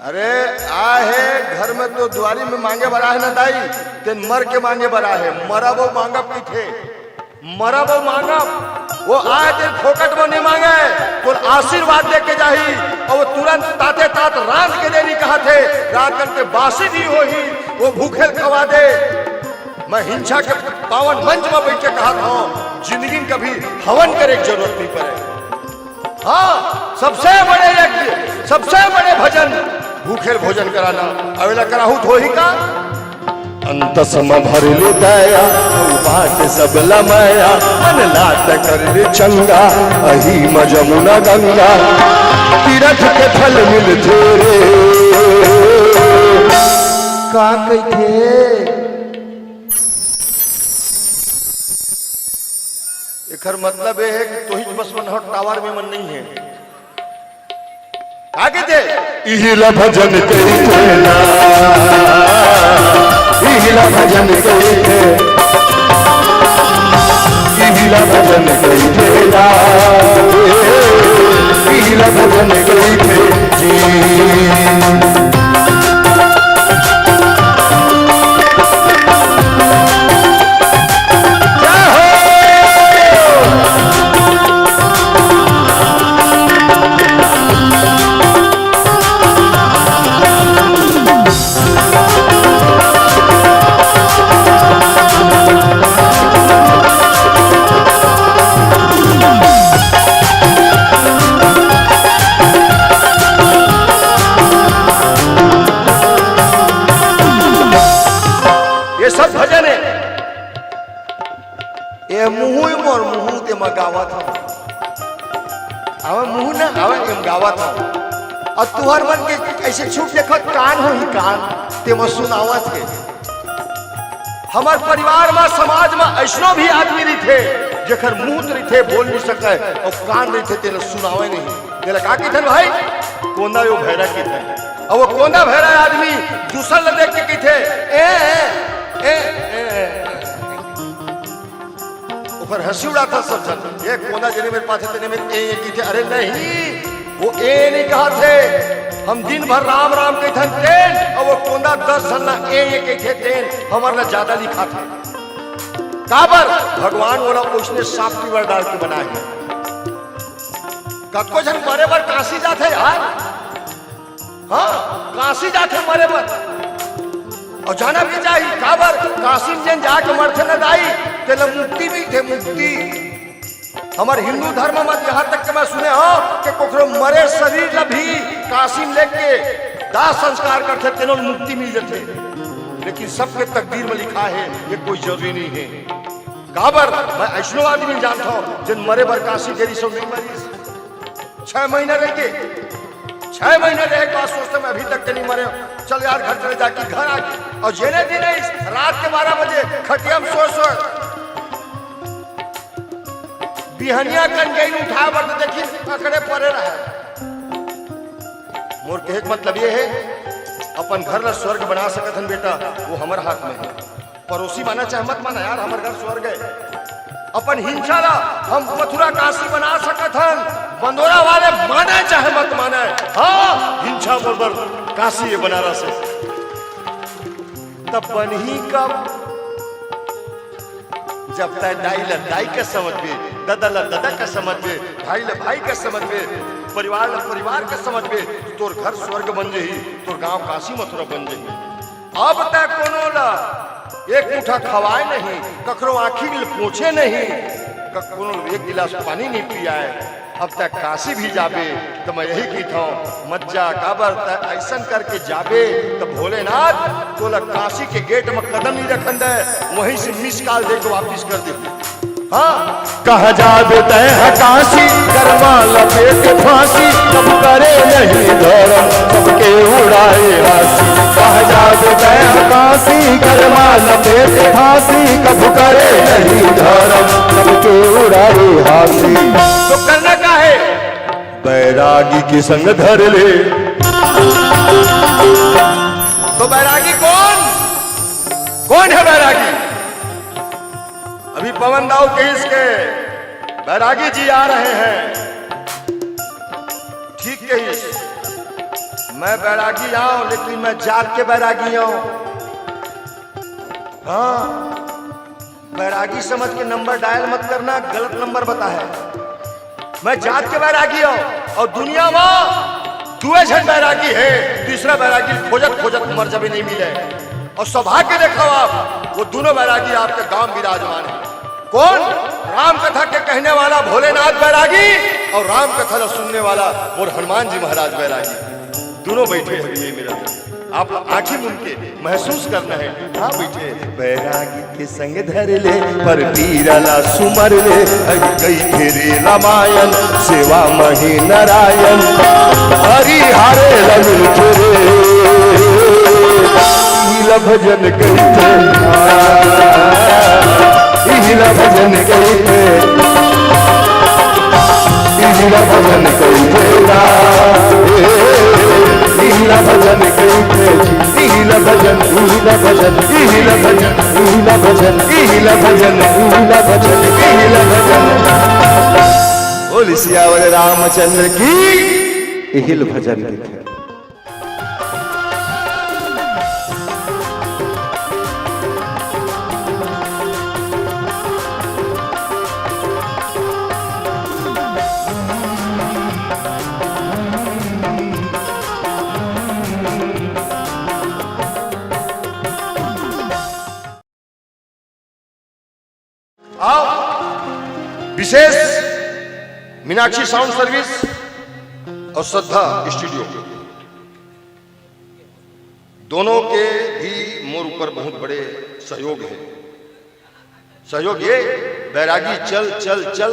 अरे, आए हे घर में तो दुआरी में मांगे बर आए हे ना दाई, तेन मर के मांगे बर आए हे, मरब अउ मांगब कहिथे, मरब अउ मांगब। वो आए तेन फोकट में नइ मांगे, तोर आशीर्वाद दे के जाही, अउ वो तुरंत ताते तात रांध के देही कहत हे, रात कन के बासी भी होही, वो भूखे ल खवा दे। मैं हिंसा के पावन मंच में बइठ के कहत हंव, जिंदगी में कभी हवन करे के जरूरत नइ परे। हाँ, सबसे बड़े यज्ञ, सबसे बड़े भजन, भूखे ल भोजन कराना। अउ एला कराहू त होही का? अंतस म भर ले दया, अउ बाट सब ल मया, मन लात कर ले चंगा, अही म जमुना गंगा, तीरथ के फल मिलथे रे। का कहिथे? एकर मतलब ये हे कि तोहिच बस मन हर टावर में मन नइ हे। का कहिथे? इही ला भजन कहिथे ना, इही ला भजन कहिथे, इही ला भजन कहिथे ना, इही ला भजन कहिथे जी। ये सब भजन हे। ए मुहू मोर मुहू ते म गावत हंव। आवे मुहू ना, आवे एम गावत हंव। अउ तुहर मन के ऐसे छुप देखत कान होही कान, ते म सुनावत हे। हमर परिवार म, समाज म अइसनो भी आदमी रहिथे, जेकर मुहू त रहिथे, बोल नइ सकय, अउ कान रहिथे, तेला सुनावय नहीं। तेला का कहिथन भाई? कोंदा यो भैरा कहिथन। अउ वो कोंदा भैरा आदमी दूसर ल देख के कहिथे, "ए, ए, ए, ए, ए।" ओकर हंसी उड़ाथन सब झन। ये कोंदा जेने मेर पाथे तेने मेर ए, ए कहिथे। अरे नहीं, वो ए नइ कहत हे। हम दिन भर राम राम कहिथन तेन, अउ वो कोंदा दस झन ला ए, ए कहिथे तेन, हमर ला ज्यादा लिखाथे। काबर? भगवान ओला ओइसने software डाल के बनाए हे। कतको झन मरे बर काशी जाथे यार। हाँ, काशी जाथे मरे बर। अउ जाना भी चाही, काबर? काशी में जेन जाके मरथे न दाई, तेला मुक्ति मिलथे, मुक्ति। हमर हिंदू धर्म म इहां तक के मैं सुने हंव कि कोकरो मरे शरीर ला भी काशी में लेके दाह संस्कार करथे, तेनो ल मुक्ति मिल जथे। लेकिन सबके तकदीर म लिखा हे, ये कोई जरूरी नइ हे। काबर? मैं अइसनो आदमी जानथंव, जेन मरे बर काशी गे रिहिस अउ नइ मरिस। छह महीना रहिके, छह महीना रहे के बाद सोचथे, "मैं अभी तक के नइ मरे हंव, चल यार घर चले जाके घर आ।" अउ जेने दिन आइस, रात के बारह बजे खटिया म सोय सोय, बिहनिया कन गइन उठाय बर त देखिन अकड़े परे रहय। मोर कहे के मतलब ये हे, अपन घर ला स्वर्ग बना सकत हन बेटा, वो हमर हाथ में हे। पड़ोसी माना चाहे मत माना यार, हमर घर स्वर्ग हे। अपन हिंसा ला हम मथुरा काशी बना सकत हन, बंदोरा वाले माने चाहे मत माने। हाँ, हिंसा मोर बर काशी हे, बनारस हे। तब बनही कब? जब तैं दाई ला दाई कस समझबे, ददा ला ददा कस समझबे, भाई ला भाई कस समझबे, परिवार ला परिवार कस समझबे, त तोर घर स्वर्ग बन जही, तोर गांव काशी मथुरा बन जही। अब तैं कोनो ला एक मुठा खवाए नहीं, ककरो आंखी ल पोंछे नहीं, क-, कोनो ल एक गिलास पानी नहीं पियाए। अब तैं काशी भी जाबे, त मैं यही कहिथंव, मत जा, काबर तैं अइसन करके जाबे, त भोलेनाथ तोला काशी के गेट म कदम नहीं रखन दय, वहीं से मिस कॉल दे के वापिस कर दे। हाँ। कहाँ जाबे तैं ह काशी, गरमा लपेट फांसी, कब करे नहीं धरम, सबके उड़ाए हांसी। कहाँ जाबे तैं ह काशी, गरमा लपेट फांसी, कब करे नहीं धरम, सबके उड़ाए हांसी। तो करना का हे? बैरागी के संग धर ले। तो बैरागी कौन? कौन हे बैरागी? अभी पवन दाऊ कहिस के बैरागी जी आ रहे हैं। ठीक कहिस। मैं बैरागी आंव, लेकिन मैं जात के बैरागी आंव। हाँ, बैरागी समझ के नंबर डायल मत करना, गलत नंबर बता है। मैं जात के बैरागी आंव अउ दुनिया म दुए झन बैरागी हे, तीसरा बैरागी खोजत खोजत मर जबे नहीं मिले। अउ सौभाग्य देखव आप, वो दुनों बैरागी आपके गांव विराजमान हे। कोन? राम कथा के कहने वाला भोलेनाथ बैरागी अउ राम कथा ला सुनने वाला मोर हनुमान जी महाराज बैरागी। दुनों बइठे हवे ये मेरा। आप आंखी मूंद के महसूस करना हे। हाँ, बइठे हे। बैरागी के संग धर ले, पर पीरा ला सुमर ले, हरि कई फेरे रामायण, सेवा मही नारायण, हरि हरे लमिल फेरे। इहिला भजन कहिथे, इहिला भजन कहिथे, इहिला भजन कहिथे, इहिला भजन कहिथे, इहिला भजन, इहिला भजन, इहिला भजन, इहिला भजन, इहिला भजन, इहिला भजन, इहिला भजन। बोल सियावर रामचंद्र की। इहिल भजन कहिथे। आओ, विशेष मीनाक्षी साउंड सर्विस अउ श्रद्धा स्टूडियो, दोनों के भी मोर ऊपर बहुत बड़े सहयोग हे। सहयोग ये, बैरागी चल चल चल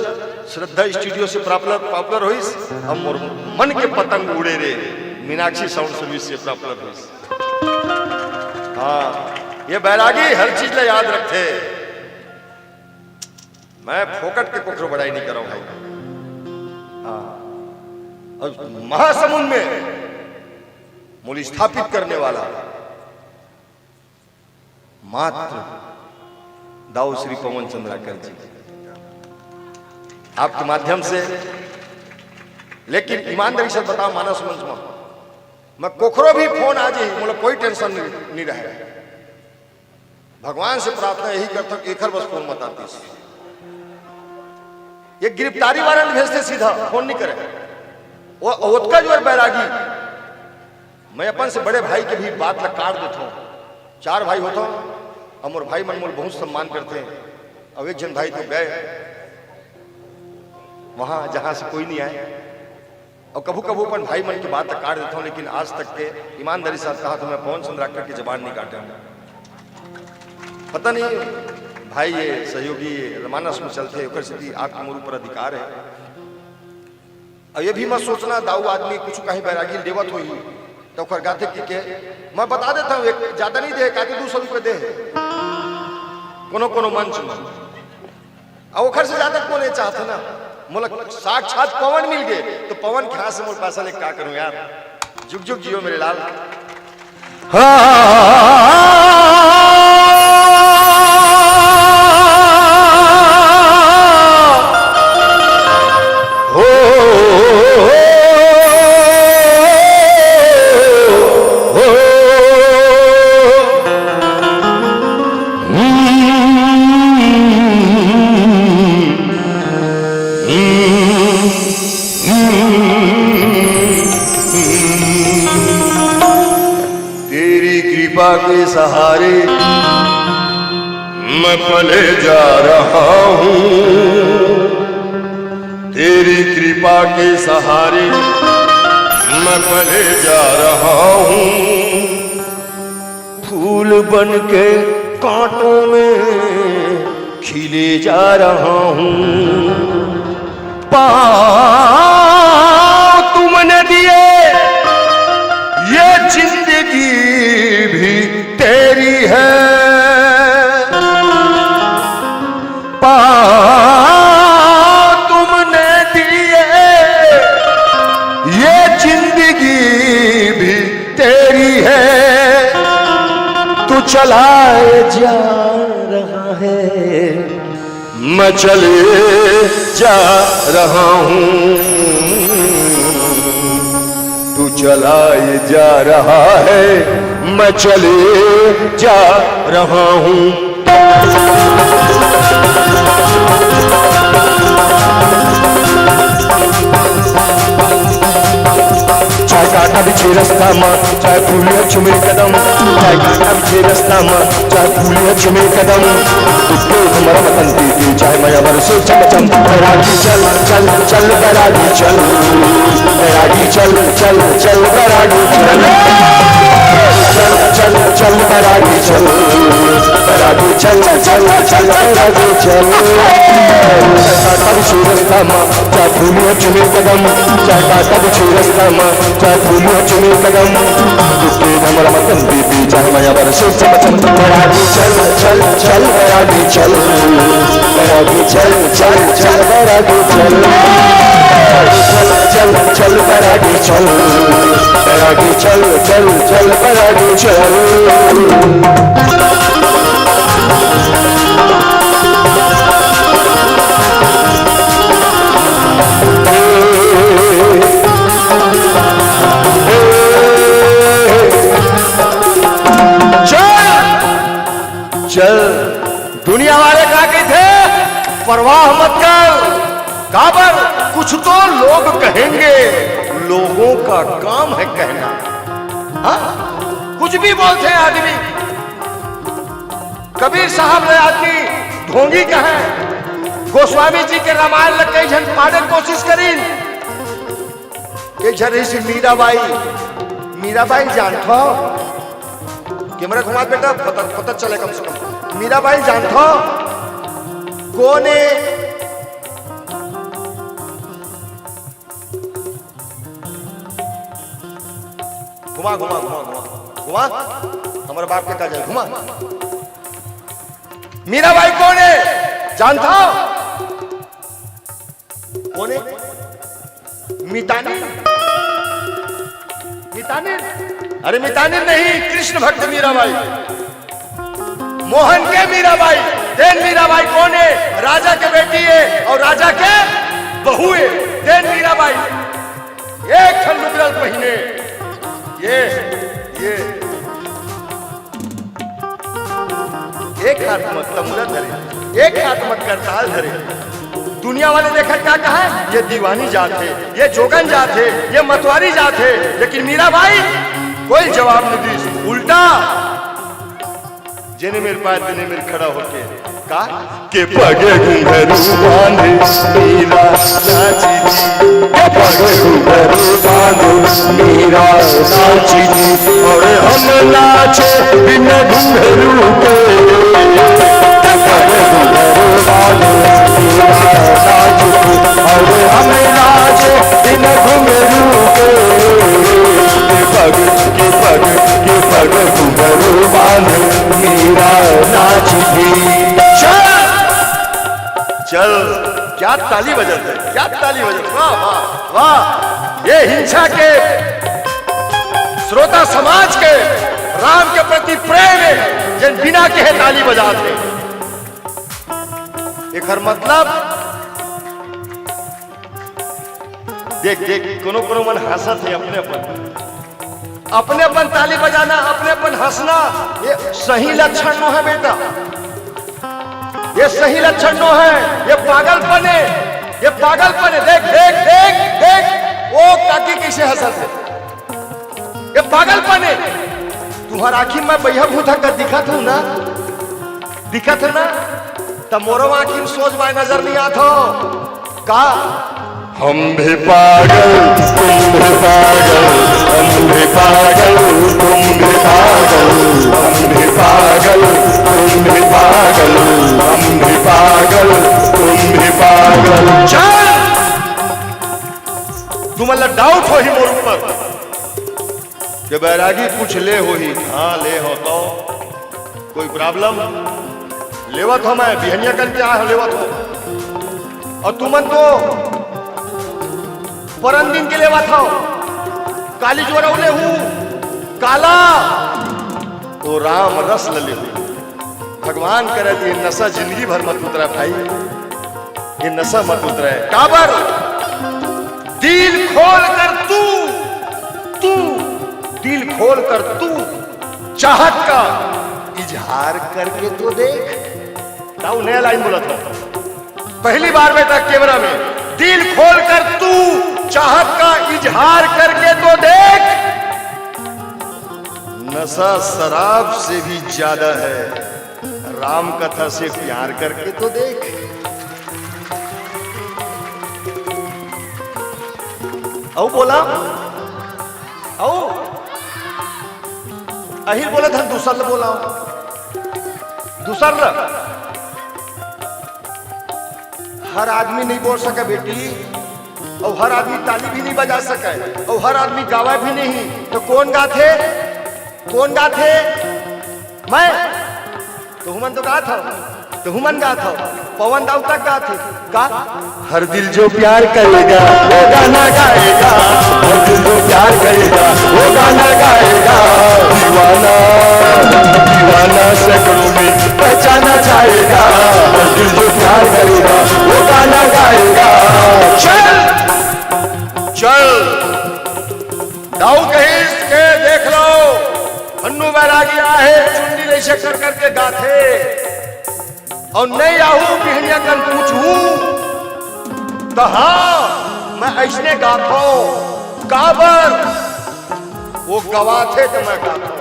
श्रद्धा स्टूडियो से पॉपुलर, पॉपुलर होइस, अब मोर मन के पतंग उड़े रे मीनाक्षी साउंड सर्विस से पॉपुलर होइस। हाँ, ये बैरागी हर चीज ला याद रखथे। मैं फोकट के कोखरो बड़ाई नहीं करव भाई। हाँ, अउ महासमुंद में मोला स्थापित करने वाला मात्र दाऊ श्री पवन चंद्राकर जी, आपके माध्यम से। लेकिन ईमानदारी से बताओ, मानस मंच में मैं कोखरो भी फोन आ जाही, मोला कोई टेंशन नहीं, नहीं रहे। भगवान से प्रार्थना यही करथंव कि एखर बस फोन मत आतिस। ये गिरफ्तारी वारंट भेजथे सीधा, फोन नहीं करे। वो ओतका जोर बैरागी। मैं अपन से बड़े भाई के भी बात ला काट देथंव। चार भाई होथंव, अउ मोर भाई मन मोला बहुत सम्मान करथे। अउ एक झन भाई तो गए वहां, जहां से कोई नहीं आए। अउ कभू कभू अपन भाई मन के बात ला काट देथंव, लेकिन आज तक के ईमानदारी से कहा तो मैं पवन चंद्राकर की जबान नहीं काटे हूं। पता नहीं भाई, ये सहयोगी मानस में चलथे, ओकर सेती आपके मोर ऊपर अधिकार हे। अउ ये भी मत सोचना, दाऊ आदमी कुछ कहीं बैरागी देवत होही, तो ओकर गाथे कि के, मैं बता देथंव, एक ज्यादा नहीं दे, काके दू सौ रुपये दे हे। कोनो कोनो मंच में। अउ ओखर से ज्यादा कोन ये चाहथे ना? मोला साक्षात पवन मिल गे, तो पवन के हाथ से मोर पैसा लेके का करूं यार? जुग जुग जियो मेरे लाल। तेरी कृपा के सहारे मैं पले जा रहा हूँ। तेरी कृपा के सहारे मैं पले जा रहा हूँ। फूल बन के कांटों में खिले जा रहा हूँ। पाँव तुमने दिए, ये जिंदगी भी तेरी है। पाँव तुमने दिए, ये जिंदगी भी तेरी है। तू चलाए जा रहा है, मैं चले जा रहा हूँ। तू चलाए जा रहा है, मैं चले जा रहा हूँ। चाहे कांटा बिछे रस्ता मा, चाहे फूल चुमे कदम, चाहे कांटा बिछे रस्ता मा, चाहे फूल चुमे कदम, तुझको हमर वतन की, की चाहे माया बरसे चमचम। बैरागी चल, चल, चल, बैरागी चल, बैरागी चल, चल, चल, बैरागी चल, चल, चल, चल, बैरागी चल, बैरागी चल, चल, चल, बैरागी चल। चाहे कांटा बिछे रस्ता मा, चाहे फूल चुमे कदम, चाहे कांटा बिछे रस्ता मा, चाहे फूल चुमे कदम, तुझके हमर वतन की, की चाहे माया बरसे चमचम। बैरागी चल, चल, चल, बैरागी चल, बैरागी चल, चल, चल, बैरागी चल, चल, चल, चल, बैरागी चल, बैरागी चल, चल, चल, बैरागी चल। चल, चल। दुनिया वाले का कहिथे, परवाह मत कर, काबर कुछ तो लोग कहेंगे, लोगों का काम है कहना। हाँ, कुछ भी बोलथे आदमी। कबीर साहब ने आदमी ढोंगी कहे, गोस्वामी जी के रामायण ल कई झन पाड़े कोशिश करिन। एक झन रहिस मीराबाई, मीराबाई जानथो? कैमरा घुमा बेटा, पता, पता चले कम से कम। मीराबाई जानथो? कोन ए? घुमा, घुमा, घुमा, घुमा, घुमा। हमर बाप के का जाए, घुमा। मीराबाई कोन ए? जानथो? कोन ए? मितानिन? मितानिन? अरे मितानिन नहीं, कृष्ण भक्त मीराबाई। मोहन के मीराबाई। तेन मीराबाई कोन ए? राजा के बेटी ए अउ राजा के बहू ए। तेन मीराबाई एक ठन लुगरा ल पहिने, ये, ये एक हाथ म तमूरा धरे, एक हाथ म करताल धरे। दुनिया वाले देखत का कहा, ये दीवानी जात हे, ये जोगन जात हे, ये मतवारी जात हे, लेकिन मीराबाई कोई जवाब नहीं दीस। उल्टा जेने मेर पाय तेने मेर खड़ा होके का के पग घुंघरू बांधे मीरा नाची जी, के पग घुंघरू बांधे मीरा नाची जी, और हम नाचे बिन घुंघरू के। के पग घुंघरू बांधे मीरा नाची जी, और हम नाचे बिन घुंघरू के। के पग, के पग, के पग घुंघरू बांधे मीरा नाची जी। चल, चल, क्या ताली बजाते हैं, क्या ताली बजाते हैं। वाह, वाह, वाह। ये हिंसा के श्रोता समाज के राम के प्रति प्रेम हे, जेन बिना कहे ताली बजात हे। एकर मतलब देख, देख, कोनो कोनो मन हंसत हे अपने अपन। अपने अपन ताली बजाना, अपने अपन हंसना, ये सही लक्षण नो हे बेटा, ये सही लक्षण नो हे, ये पागलपन हे, ये पागलपन हे। देख, देख, देख, देख, वो काकी कइसे हंसत हे, ये पागलपन हे। तुंहर आंखी म बइहा भूत ह का दिखत हूं ना, दिखत हे ना, त मोरो आंखी म सोझ बाय नजर नइ आत हो का? हम भी पागल, तुम भी पागल, हम भी पागल, तुम भी पागल, हम भी पागल, तुम भी पागल, हम भी पागल, तुम भी पागल। चल! तुमन ला डाउट होही मोर ऊपर के बैरागी कुछ ले होही। हां, ले हो तो कोई प्रॉब्लम? लेवत हो, मैं बिहनिया कन के आय हो, लेवत हो। अउ तुमन तो परन दिन के लेवत हो, काली जोरव ले हूं, काला ओ राम रस ल ले हूं। भगवान करे त ये नशा जिंदगी भर मत उतरा भाई, ये नशा मत उतरा। काबर? दिल खोल कर तू तू दिल खोल कर तू चाहत का इजहार करके तो देख। दाऊ नया लाइन बोला था, पहली बार बेटा कैमरा में, दिल खोल कर तू चाहत का इजहार करके तो देख। नशा शराब से भी ज्यादा है, राम कथा से प्यार करके तो देख। अउ बोला, अउ अहिर बोला था, दूसर ल बोला, दूसर ल। हर आदमी नहीं बोल सके बेटी, अउ हर आदमी ताली भी नहीं बजा सके, अउ हर आदमी गावे भी नहीं। तो कौन गाथे? कौन गाथे? मैं। तुहमन तो गात हव, तुहमन गात हव, पवन दाऊ तक गात हे। का? हर दिल जो प्यार करेगा, वो गाना गाएगा। हर दिल जो प्यार करेगा, वो गाना गाएगा। दीवाना, दीवाना सैकड़ों में पहचाना जाएगा। हर दिल जो प्यार करेगा, वो गाना गाएगा। चल, चल, दाऊ कहिस के देख लो, फन्नू बैरागी आहे, चुन्नी ले शक्कर करके गाथे। अउ नहीं आहू बिहनिया कन पूछहू, त हाँ, मैं अइसने गाथव। काबर? वो गवाथे त मैं गाथव।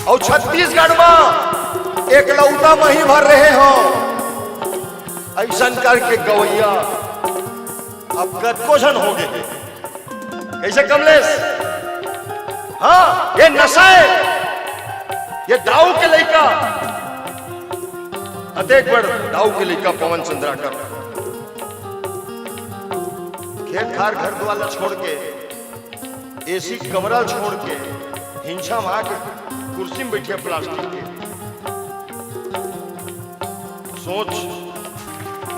अउ छत्तीसगढ़ म एकलौता मही भर रहे हव अइसन करके गवैया। अब कतको झन हो गे। कइसे कमलेश? हाँ, ये नशा हे, ये दाऊ के लइका, अतेक बड़ दाऊ के लइका पवन चंद्राकर, खेत खार घर दुआर ला छोड़ के, एसी कमरा छोड़ के, हिंसा में आके कुर्सी में बइठे प्लास्टिक के। सोच,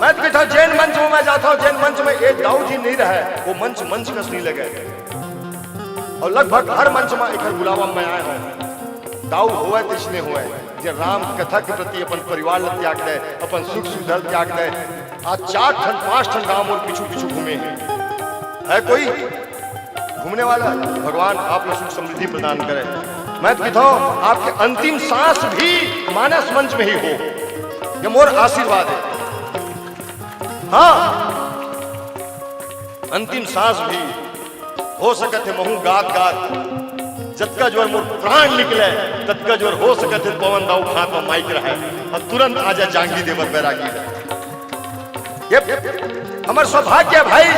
मैं तो कहिथंव, जेन मंच में मैं जाथंव, जेन मंच में ए दाऊ जी नहीं रहे, वो मंच मंच कस नहीं लगे। अउ लगभग हर मंच में एकर बुलावा में मैं आए हंव। दाऊ होवय तइसने होवय, जे राम कथा के प्रति अपन परिवार ल त्याग दे, अपन सुख सुविधा ल त्याग दे। आज चार ठन, पांच ठन गांव मोर पीछू पीछू घूमे हे। है कोई? घूमने वाला, भगवान आप लोग सुख समृद्धि प्रदान करे। मैं तो कहिथंव, आपके अंतिम सांस भी मानस मंच में ही हो, ये मोर आशीर्वाद हे। हाँ, अंतिम सांस भी हो सकत हे महू गात गात, जतका जोर मोर प्राण निकले, ततका जोर हो सकत हे पवन दाऊ के हाथ में माइक रहे अउ तुरंत आजा जांगी देवर बैरागी। ये हमर सौभाग्य हे भाई।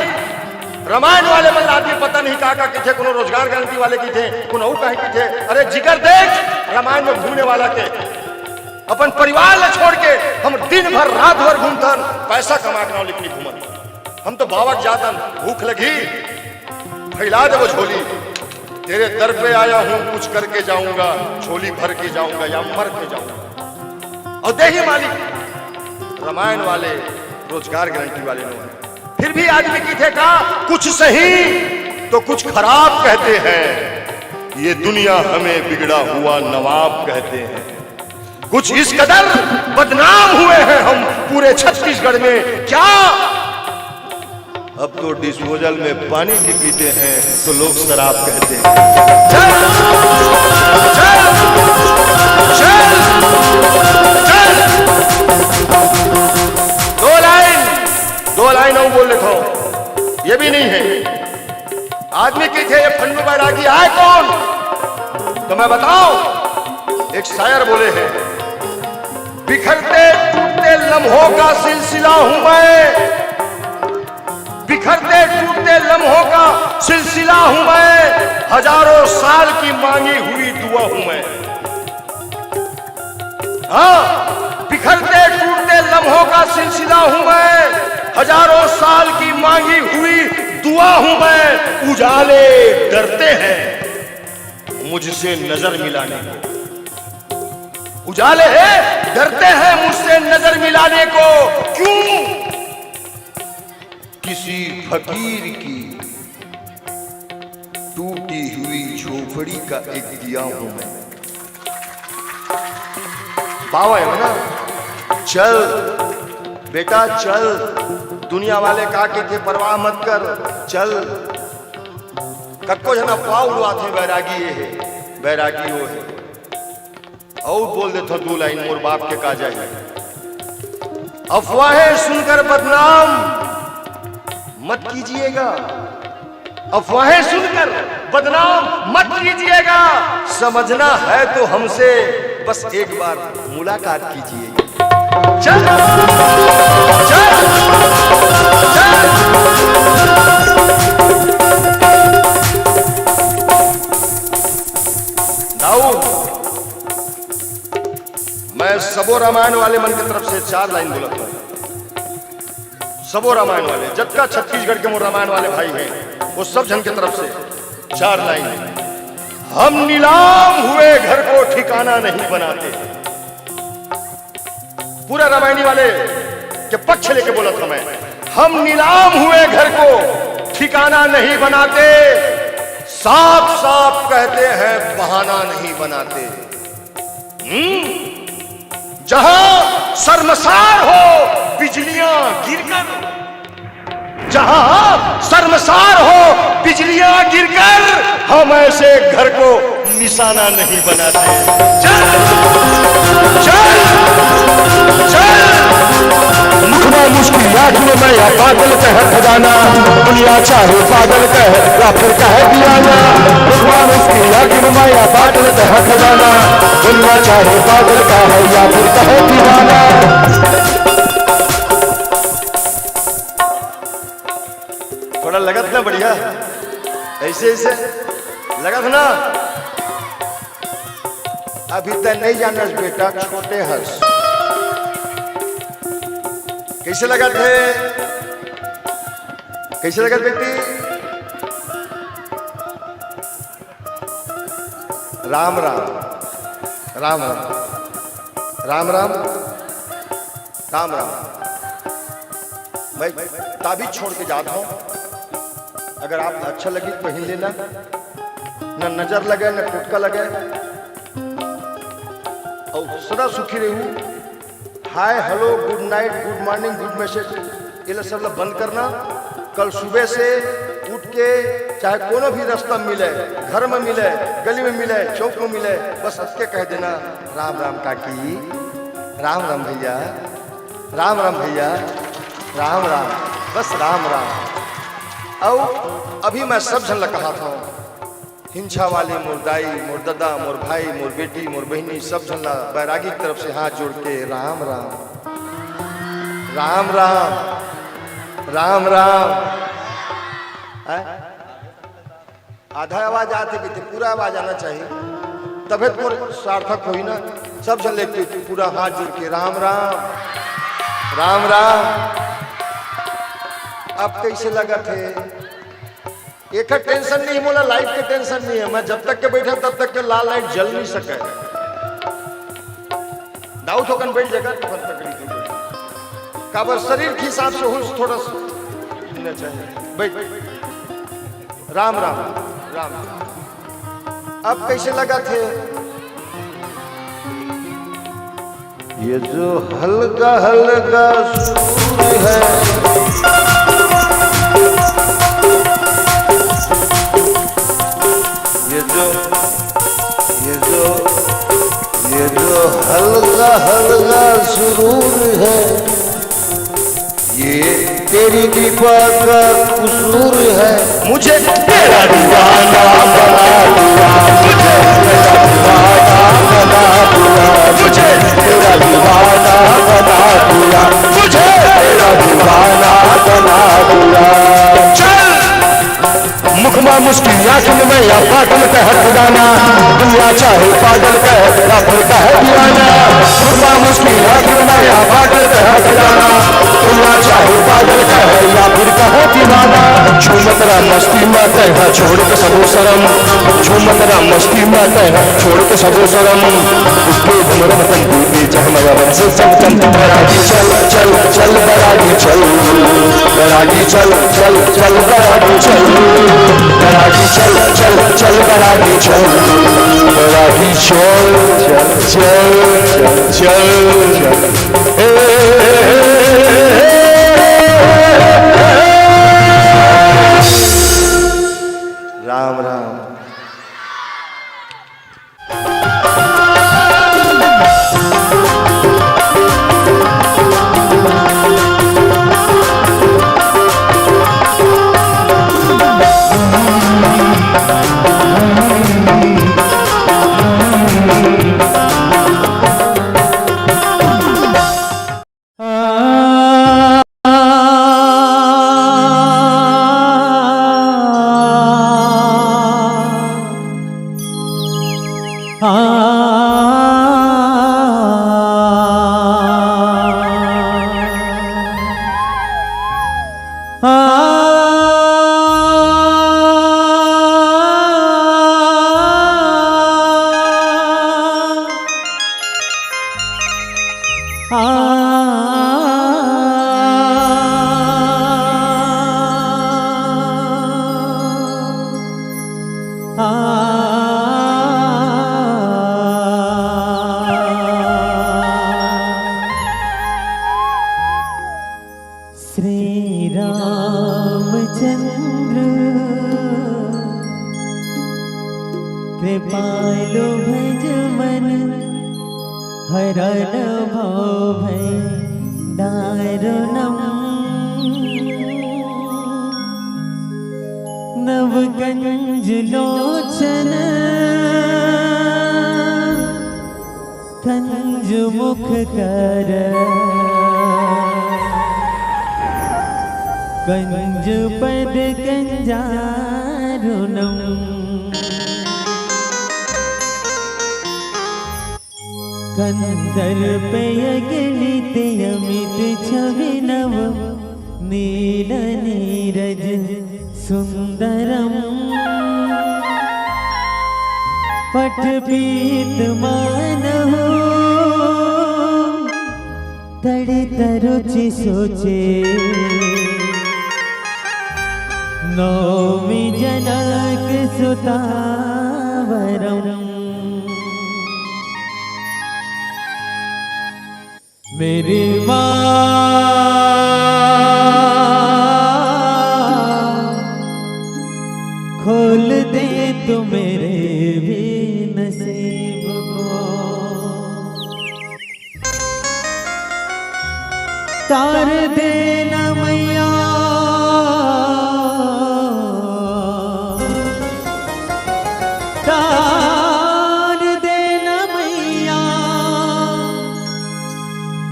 रामायण वाले मन ला आदमी पता नहीं का का कहिथे, कोनो रोजगार गारंटी वाले कहिथे, कोनो अउ कहीं कहिथे। अरे जिगर देख, रामायण में घूमने वाला के, अपन परिवार ला छोड़ के हम दिन भर रात भर घूमथन, पैसा कमा के नाव लेके नहीं घूमन। हम तो बाबा के जातन, भूख लगी, फैला दे वो झोली। तेरे दर पे आया हूँ, कुछ करके जाऊंगा, झोली भर के जाऊंगा या मर के जाऊंगा। अउ देही मालिक रामायण वाले, रोजगार गारंटी वाले लोग हैं। फिर भी आदमी कहिथे का, कुछ सही तो कुछ खराब कहते हैं, ये दुनिया हमें बिगड़ा हुआ नवाब कहते हैं। कुछ इस कदर बदनाम हुए हैं हम पूरे छत्तीसगढ़ में, क्या अब तो डिस्पोजल में पानी भी पीते हैं तो लोग शराब कहते हैं। चल, चल, चल, चल। दो लाइन, दो लाइन अउ बोल लेथंव, ये भी नहीं है। आदमी कहिथे, ये फन्नू बैरागी आय कौन? तो मैं बताऊं, एक शायर बोले हैं, बिखरते टूटते लम्हों का सिलसिला हूं मैं, बिखरते टूटते लम्हों का सिलसिला हूं मैं, हजारों साल की मांगी हुई दुआ हूं मैं। हाँ, बिखरते टूटते लम्हों का सिलसिला हूं मैं, हजारों साल की मांगी हुई दुआ हूं मैं। उजाले डरते हैं मुझसे नजर मिलाने को, उजाले हैं डरते हैं मुझसे नजर मिलाने को। क्यों? किसी फकीर की टूटी हुई झोपड़ी का एक दिया हूं मैं। बाबा है ना, चल बेटा चल, दुनिया वाले का कहिथे परवाह मत कर, चल। कतको झन अफवाह उड़वाथे, बैरागी ये हे, बैरागी वो हे। अउ बोल देथव दू लाइन, मोर बाप के का जाही। अफवाहें सुनकर बदनाम मत कीजिएगा, अफवाहें सुनकर बदनाम मत कीजिएगा। समझना है तो हमसे, बस एक बार मुलाकात कीजिएगा। चल, चल, चल। दाऊ, मैं सबो रामायण वाले मन के तरफ से चार लाइन बोलत हूँ। सबो रामायण वाले, जतका छत्तीसगढ़ के मोर रामायण वाले भाई हैं, वो सब झन के तरफ से चार लाइन। हम नीलाम हुए घर को ठिकाना नहीं बनाते। पूरा रामायणी वाले के पक्ष लेके बोलत हूं मैं। हम नीलाम हुए घर को ठिकाना नहीं बनाते, साफ साफ कहते हैं बहाना नहीं बनाते। हम्म, जहां शर्मसार हो बिजलियां गिरकर, जहां शर्मसार हो बिजलियां गिरकर, हम ऐसे घर को निशाना नहीं बनाते। चल, चल, चल। मुखमा मुस्की आंख में मैं या पागल कह खजाना, दुनिया चाहे पागल कह या फिर कह दीवाना। मुखमा मुस्की आंख में मैं या पागल कह खजाना, दुनिया चाहे पागल कह या फिर कह दीवाना। थोड़ा लगत ना बढ़िया, ऐसे ऐसे लगत ना। अभी त नहीं जानस बेटा, छोटे हस। कैसे लगत हे? कैसे लगत बेटी? राम राम, राम राम, राम राम, राम राम। मैं ताबीज छोड़ के जात हूँ, अगर आप अच्छा लगी तो पहन लेना, न नजर लगे न टोटका लगे। और सदा सुखी रहू। हाय, हेलो, गुड नाइट, गुड मॉर्निंग, गुड मैसेज, ये ला सब ला बंद करना। कल सुबह से उठ के चाहे कोनो भी रास्ता में मिले, घर में मिले, गली में मिले, चौक में मिले, बस अतके कह देना, "राम राम काकी, राम राम भैया, राम राम भैया, राम राम, बस राम राम।" अउ अभी मैं सब झन ला कहा था, हिंसा वाले मोर दाई, मोर ददा, मोर भाई, मोर बेटी, मोर बहिनी, सब झन ला बैरागी की तरफ से हाथ जोड़ के राम राम, राम राम, राम राम। हैं? आधा आवाज आथे कि पूरा आवाज आना चाहिए, तभे तो मोर सार्थक होही ना। सब झन लेके पूरा हाथ जोड़ के राम राम, राम राम। अब कैसे लगत हे? एकर टेंशन नहीं, मोला लाइट के टेंशन नहीं है। मैं जब तक के बैठा तब तक के लाल लाइट जल नहीं सके। दाऊ थोकन बैठ जाएगा, तुरंत तकलीफ हो जाएगी। काबर शरीर के हिसाब से होश थोड़ा सा हिलना चाहिए। बैठ। राम राम, राम। अब कैसे लगत हे? ये जो हल्का हल्का सुरूर है, ये जो, ये जो, ये जो हल्का हल्का सुरूर है, ये तेरी कृपा का कसूर है। मुझे तेरा दीवाना बना दिया, मुझे तेरा दीवाना बना दिया, मुझे तेरा दीवाना बना दिया, मुझे तेरा दीवाना बना दिया। चल। मुखमा मुस्की आंख में मैं या पागल कह खजाना, दुनिया चाहे पागल कह या फिर कह दीवाना। मुखमा मुस्की आंख में मैं या पागल कह खजाना, दुनिया चाहे पागल कह या फिर कह दीवाना। झूमत रहा मस्ती में तैं हा छोड़ के सबो शरम, झूमत रहा मस्ती में तैं हा छोड़ के सबो शरम। उसके घुमरम तन दीदी जहमया बन से चम चम। बरागी चल, चल, चल, बरागी चल, बरागी चल, चल, चल, बरागी चल, बरागी चल, चल, चल, बरागी चल, बरागी चल, चल, चल, चल। ए, ए, ए, ए, ए, ए, ए, ए, ए। राम श्री रामचंद्र कृपालु भज मन, हरण भव भय दारुणम। नव कंज लोचन कंज मुख कर, कंज पद कंजारुणम। कंदर्प अगणित अमित छवि नव, नील नीरज सुंदरम। पट पीत मानहु तड़ित रुचि सोचे, नौमि जनक सुता वरम। मेरी माँ, खोल दे तू मेरे भी नसीब को। तार देना मैया, तार देना मैया,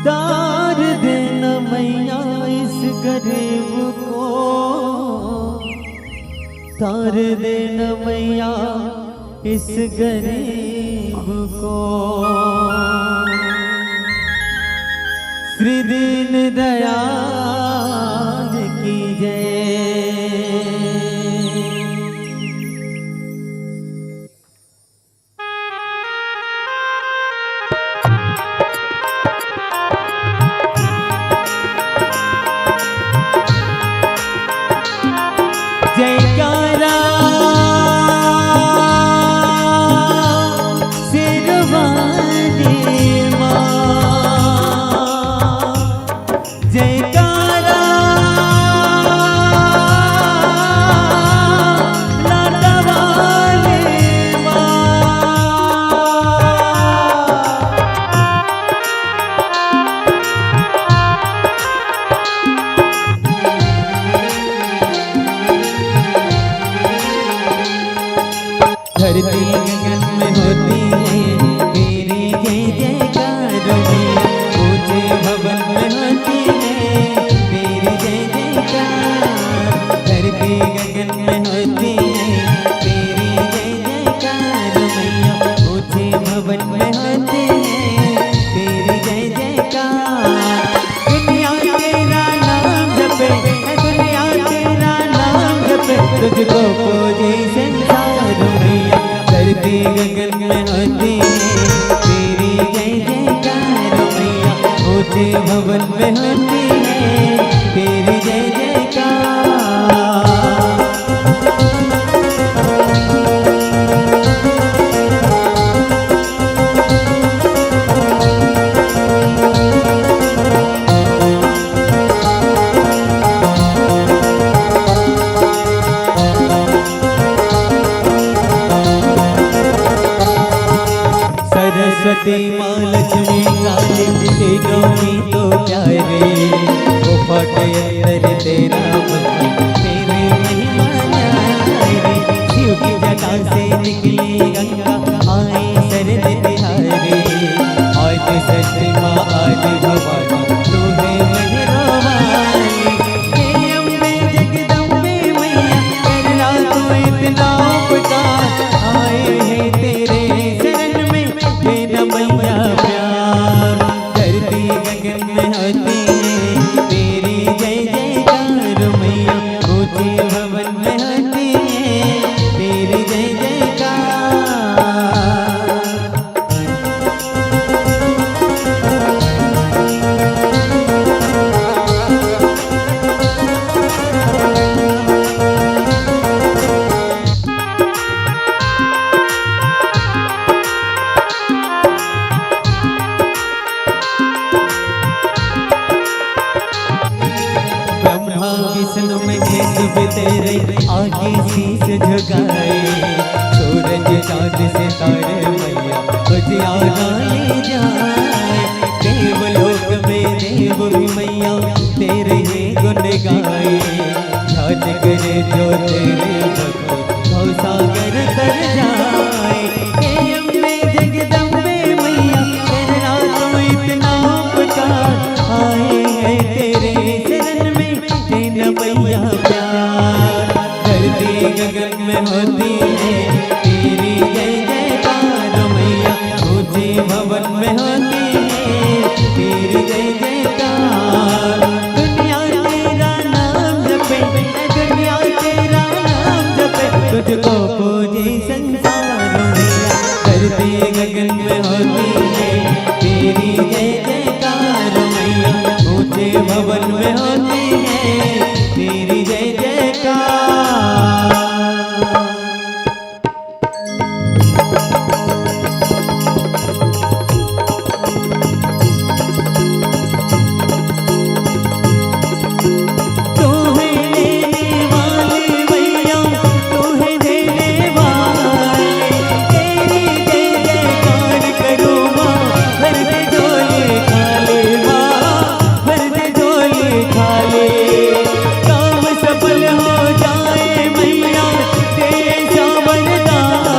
तार देना मैया इस गरीब को, तार देना मैया इस गरीब को। श्री दीन दयाल की जय। जयकारा शेरवाली माँ, जयकारा लाडवाली माँ। धरती गगन में होती है तेरी जय जयकार मैया, ऊंचे भवन में होती है तेरी जय जयकार। धरती गगन में होती है तेरी जय जयकार मैया, ऊंचे भवन में होती है तेरी जय जयकार। दुनिया तेरा नाम जपे, दुनिया तेरा नाम जपे, तुझको पूजे संसार मैया। धरती गगन में होती है तेरी जय जयकार मैया, ऊंचे भवन में होती है तेरी जय जयकार। सरस्वती माँ लक्ष्मी काली, तीनों ही तो प्यारे। सुन में खेत भी तेरे आगे शीश झुकाए, सूरज चांद सितारे मैया उजियारा ले जाए। देवलोक में देव भी मैया तेरे ही गुण गाए, ध्यान करे जो तेरे भक्त भवसागर तर जाए। हे अम्बे जगदम्बे मैया, तेरा तो इतना उपकार, आए हैं तेरे शरण में, दे न मैया प्यार। धरती गगन में होती है तेरी जय जयकार मैया, ऊंचे भवन में होती है तेरी जय जयकार। दुनिया तेरा नाम जपे, दुनिया तेरा नाम जपे, तुझको पूजे संसार मैया। धरती गगन में होती है तेरी जय जयकार मैया, ऊंचे भवन में होती है तेरी जय जयकार। तू है लेने वाली मैया, तू है देने वाली, तेरी जय जयकार करूँ माँ, भर दे झोली खाली माँ, भर दे झोली खाली। काम सफल हो जाए मैया, तेरे सावरदान,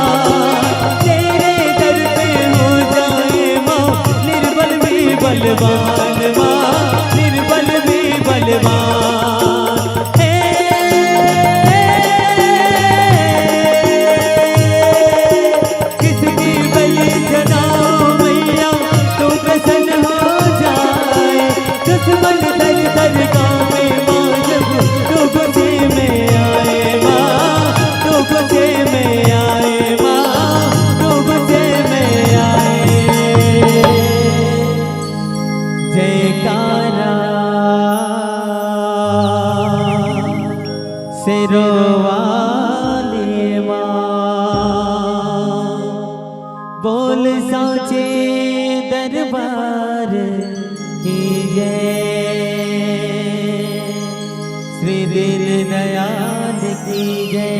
तेरे दर पे हो जाए माँ, निर्बल भी बलवान माँ, निर्बल भी बलवान। हे, किसकी बलि चढ़ाओ मैया, तू प्रसन्न हो जाए। दुश्मन दर दर कांपे माँ, जब तू गुस्से में आए माँ, तू गुस्से में आए माँ, तू गुस्से में आए। जयकारा शेरों वाली माँ, बोल सांचे दरबार की जय, श्री दीन दयाल की जय,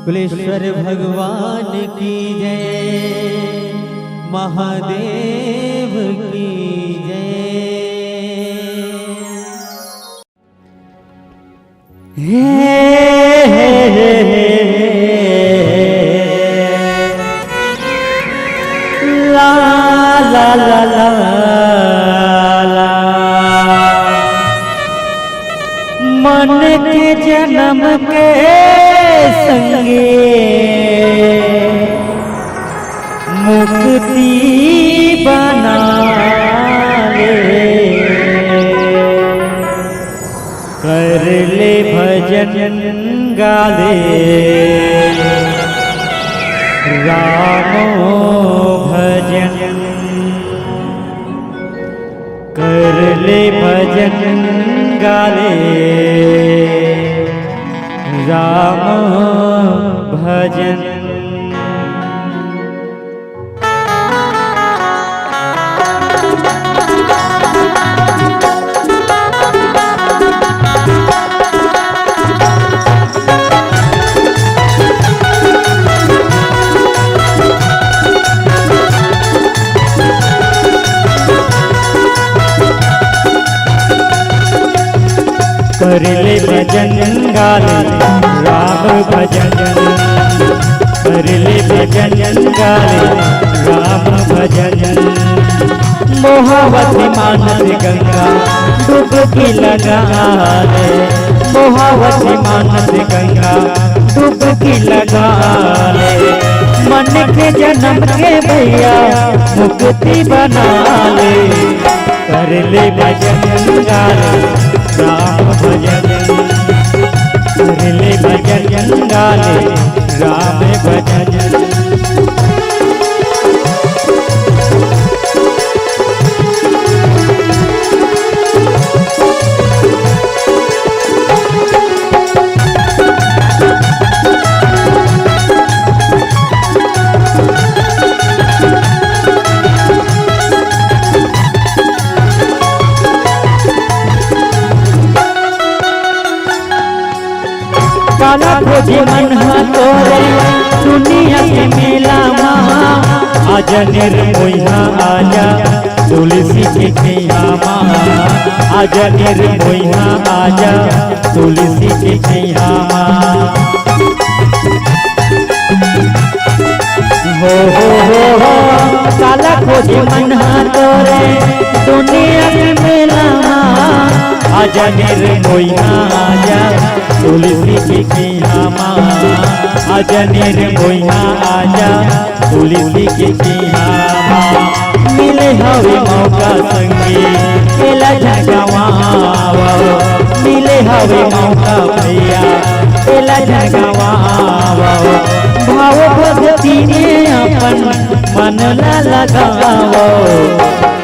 कुलेश्वर भगवान की जय, महादेव की जय। हे, हे, हे, हे, ला, ला, ला, ला, ला। मन के जन्म के संगे मुक्ति बना ले। कर ले भजन गा ले राम भजन, कर ले भजन गा ले राम भजन। कर ले भजन गा ले राम भजन, कर ले भजन गा ले राम भजन। मोहावती मानस गंगा डुबकी लगा ले, मोहावती मानस गंगा डुबकी लगा ले। मन के जन्म के भैया मुक्ति बना ले। कर ले भजन गा ले राम भजन, कर ले भजन गा ले राम भजन। काला खोजे मन ह तोरे दुनिया के मेला मा, आजा निर्मोइहा आजा तुलसी के छैया मा, आजा निर्मोइहा आजा तुलसी के छैया मा। हो हो हो हो, काला खोजे मन ह तोरे दुनिया के मेला मा, आजा निर्मोइहा आजा तुलसी के छैया मा, आजा निर्मोइहा आजा तुलसी के छैया मा। मिले हवे मौका संगी एला झन गवावव, मिले हवे मौका भैया एला झन गवावव। भाव भक्ति में अपन मन ला लगावव।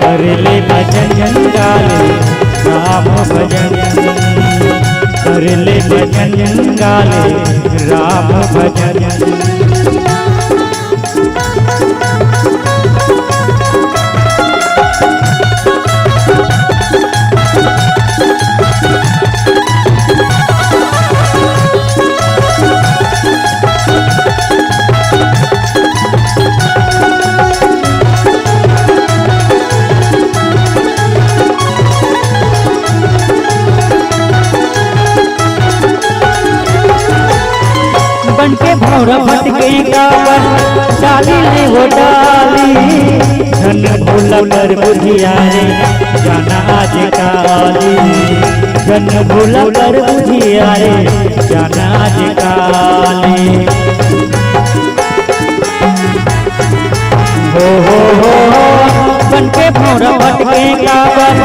कर ले भजन गा ले राम भजन, कर ले भजन गा ले राम भजन। बन के भौरा भटके काबर, डाली ले वो डाली। झन भूला कर बुधिया रे, जाना आज काली। झन भूला कर बुधिया रे, जाना आज काली। हो हो हो हो, बन के भौरा भटके काबर,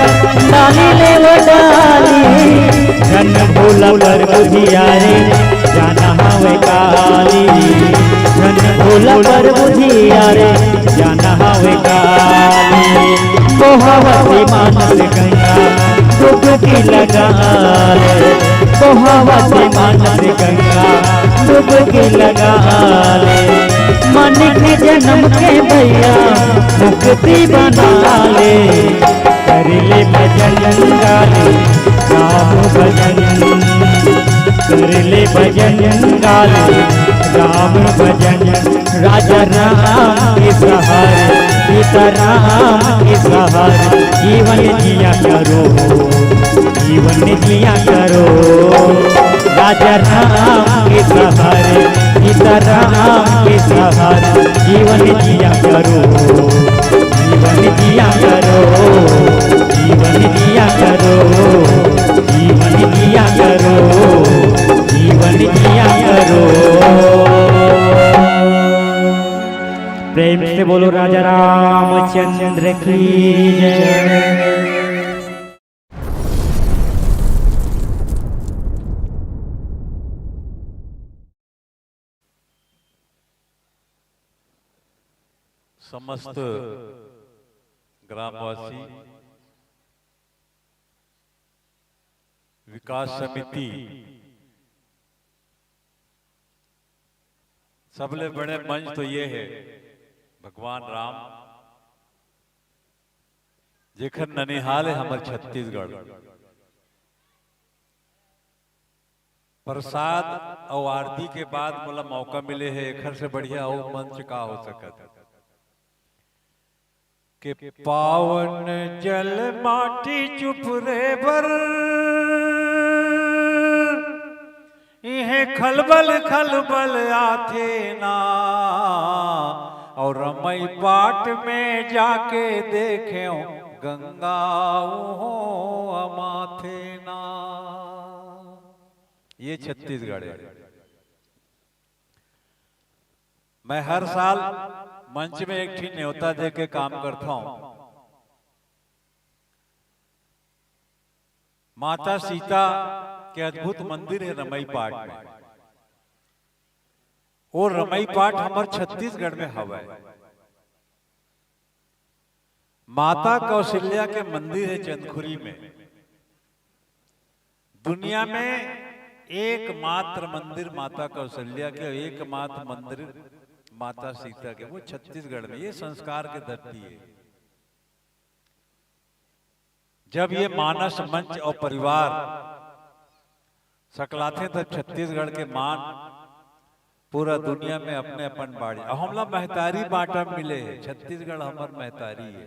डाली ले वो डाली। झन भूला कर बुधिया रे, जाना हवे काली। झन भूला कर बुधिया रे, जाना हवे काली। बोहावत मानस गंगा डुबकी लगा ले, बोहावत मानस गंगा डुबकी लगा ले। मानिक जनम के भैया मुक्ति बना ले। कर ले भजन गा ले राम भजन, कर ले भजन गा ले राम भजन। राजा राम के सहारे, सीता राम के सहारे, जीवन जिया करो, जीवन जिया करो। राजा राम के सहारे, सीता राम के सहारे, जीवन जिया करो, जीवन जिया करो, जीवन जिया करो, जीवन जिया करो, जीवन जिया करो। प्रेम से बोलो राजा रामचंद्र की जय। समस्त ग्रामवासी, विकास समिति, सबले बड़े मंच तो ये है भगवान राम, जेकर ननिहाल है हमर छत्तीसगढ़। प्रसाद अउ आरती के बाद मोला मौका मिले हे, एखर से बढ़िया अउ मंच का हो सकत हे? के पावन जल माटी चुपरे बर, इहें खलबल खलबल आथे ना, अउ रमई पाट में जाके देखेंव गंगा उहों अमाथे ना। ये छत्तीसगढ़ है। मैं हर साल मंच में एक ठी नेवता दे के काम करता हूं। माता सीता के अद्भुत मंदिर है रमई पाट में। वो रमई पाट हमर छत्तीसगढ़ में हवय। माता कौशल्या के मंदिर है चंदखुरी में। दुनिया में एकमात्र मंदिर माता कौशल्या के, एकमात्र मंदिर माता सीता के, वो छत्तीसगढ़ में। ये संस्कार के धरती है। जब ये मानस मंच और परिवार सकलाथे, तब छत्तीसगढ़ के मान पूरा दुनिया में अपने अपन बाड़ी। अब हमला महतारी बांटा मिले हे, छत्तीसगढ़ हमर महतारी हे।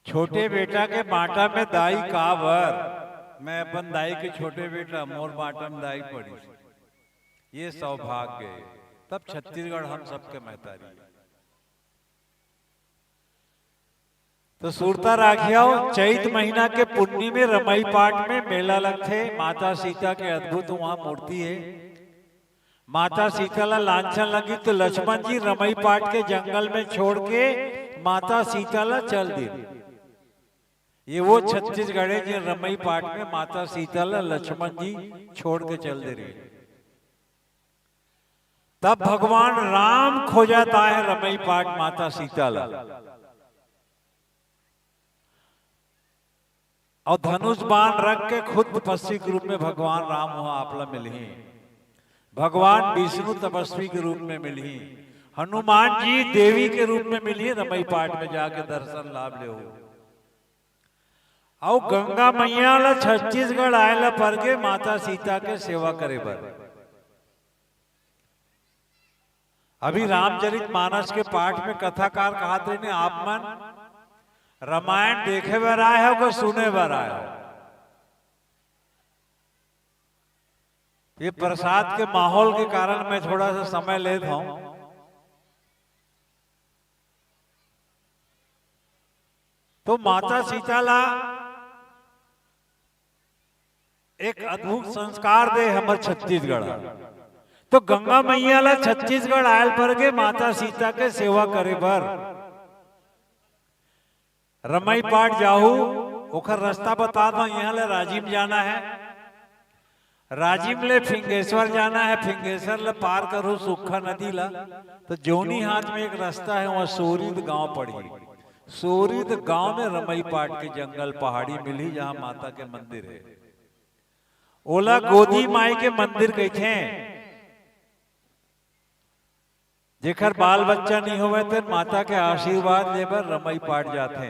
छोटे बेटा के बांटा में दाई काबर, मैं अपन दाई के छोटे बेटा, मोर बांटा में दाई पड़ी। ये सौभाग्य हे, तब छत्तीसगढ़ हम सबके महतारी हे। तो सुरता राखियो, चैत महीना के पुन्नी में रमई पाट में मेला लगथे। माता सीता के अद्भुत वहां मूर्ति हे। माता सीता ला लांछन लगी तो लक्ष्मण जी रमई पाट के जंगल में छोड़ के माता सीता ला चल दे। ये वो छत्तीसगढ़ हे, जिन रमई पाट में माता सीता ला लक्ष्मण जी छोड़ के चल दे रहे। तब भगवान राम खोजत आए रमई पाट माता सीता ला, और धनुष बाण रख के खुद तपस्वी के रूप में भगवान राम वहां आपला मिलही। भगवान विष्णु तपस्वी के रूप में मिलही। हनुमान जी देवी के रूप में मिलही, रमई पाट में जाके दर्शन लाभ लेहू। अउ गंगा मैया ला छत्तीसगढ़ आए ला परगे माता सीता के सेवा करे बर। अभी रामचरित मानस के पाठ में कथाकार कहत रहिन, आप मन रामायण देखे बर आए हो कि सुने बर आए हो? ये प्रसाद के माहौल के कारण मैं थोड़ा सा समय लेत हूं। तो माता सीता ला एक अद्भुत संस्कार दे हमर छत्तीसगढ़। तो गंगा मैया ला छत्तीसगढ़ आयल परगे माता सीता के सेवा करे बर। रमई पाट जाहू, ओकर रास्ता बता दो, यहां ले राजिम जाना हे, राजिम ले फिंगेश्वर जाना हे, फिंगेश्वर ले पार करहू सुक्खा नदी ला, तो जौनी हाथ में एक रास्ता हे, वहां सोरिद गांव पड़ही। सोरिद गांव में रमई पाट के जंगल पहाड़ी मिलही, जहां माता के मंदिर हे। ओला गोदी माई के मंदिर कहिथे। जेकर बाल बच्चा नहीं होवे, तेन माता के आशीर्वाद ले बर रमई पाट जाथे।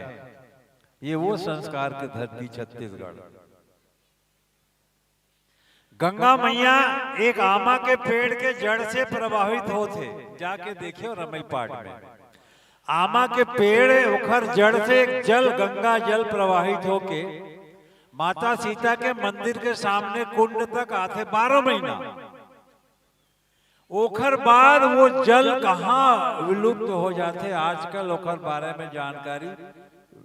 ये वो संस्कार के धरती छत्तीसगढ़। गंगा मैया एक आमा के पेड़ के जड़ से प्रवाहित होथे, जाके देखियो रमई पाट में। आमा के पेड़, ओखर जड़ से एक जल, गंगा जल प्रवाहित होके माता सीता के मंदिर के सामने कुंड तक आथे बारह महीना। ओखर बाद वो जल कहाँ विलुप्त हो जाथे, आजकल ओखर बारे में जानकारी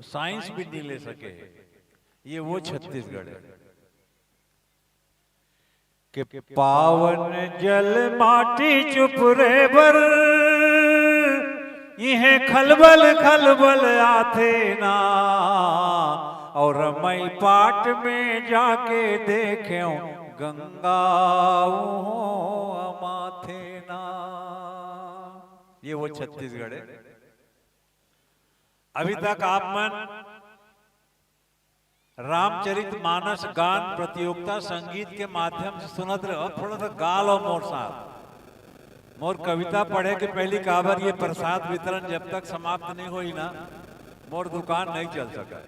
साइंस भी नहीं ले सके हे। ये वो छत्तीसगढ़ हे कि पावन जल माटी चुपरे बर इहें खलबल खलबल आथे ना, और रमई पाट में जाके देखेंव गंगा उहों अमाथे ना। ये वो छत्तीसगढ़ हे। अभी तक आप मन रामचरित मानस गान प्रतियोगिता संगीत के माध्यम से सुनत रहे। अब थोड़ा सा गा लो मोर साथ। मोर कविता पढ़े के पहली काबर ये प्रसाद वितरण जब तक समाप्त नहीं होई ना, मोर दुकान नहीं चल सका।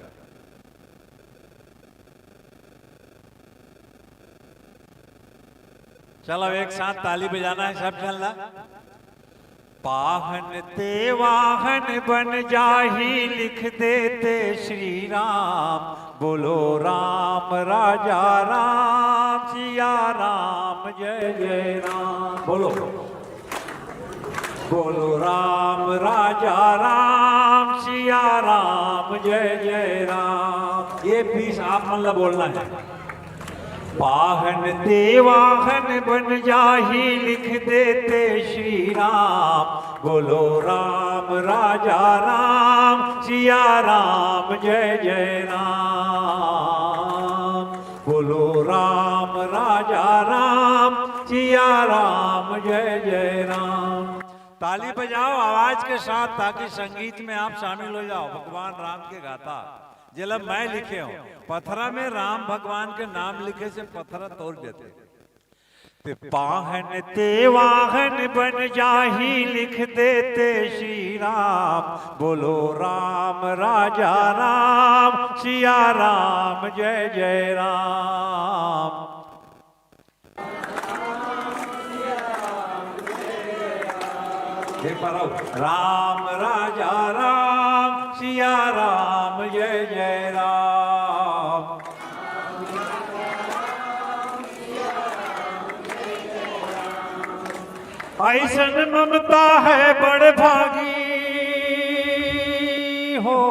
चलो, एक साथ ताली बजाना हे सब झन ला। पाहन ते वाहन बन जाही, लिख देते श्री राम। बोलो राम राजा राम, सिया राम जय जय राम। बोलो, बोलो राम राजा राम, सिया राम जय जय राम। ये पीस आप मन ला बोलना हे। पाहन ते वाहन बन जाही, लिख देते श्री राम। बोलो राम राजा राम, सिया राम जय जय राम। बोलो राम राजा राम, सिया राम जय जय राम। ताली बजाओ आवाज के साथ, ताकि संगीत में आप शामिल हो जाओ भगवान राम के गाथा। जेला मैं लिखे हूं, पथरा में राम भगवान के नाम लिखे से पथरा तोड़ देते। ते पाहन ते वाहन बन जाही, लिख देते श्री राम। बोलो राम राजा राम, सिया राम जय जय राम। हे पारो, राम राजा राम, सिया राम जय जय राम। ऐसन ममता है बड़ भागी हो,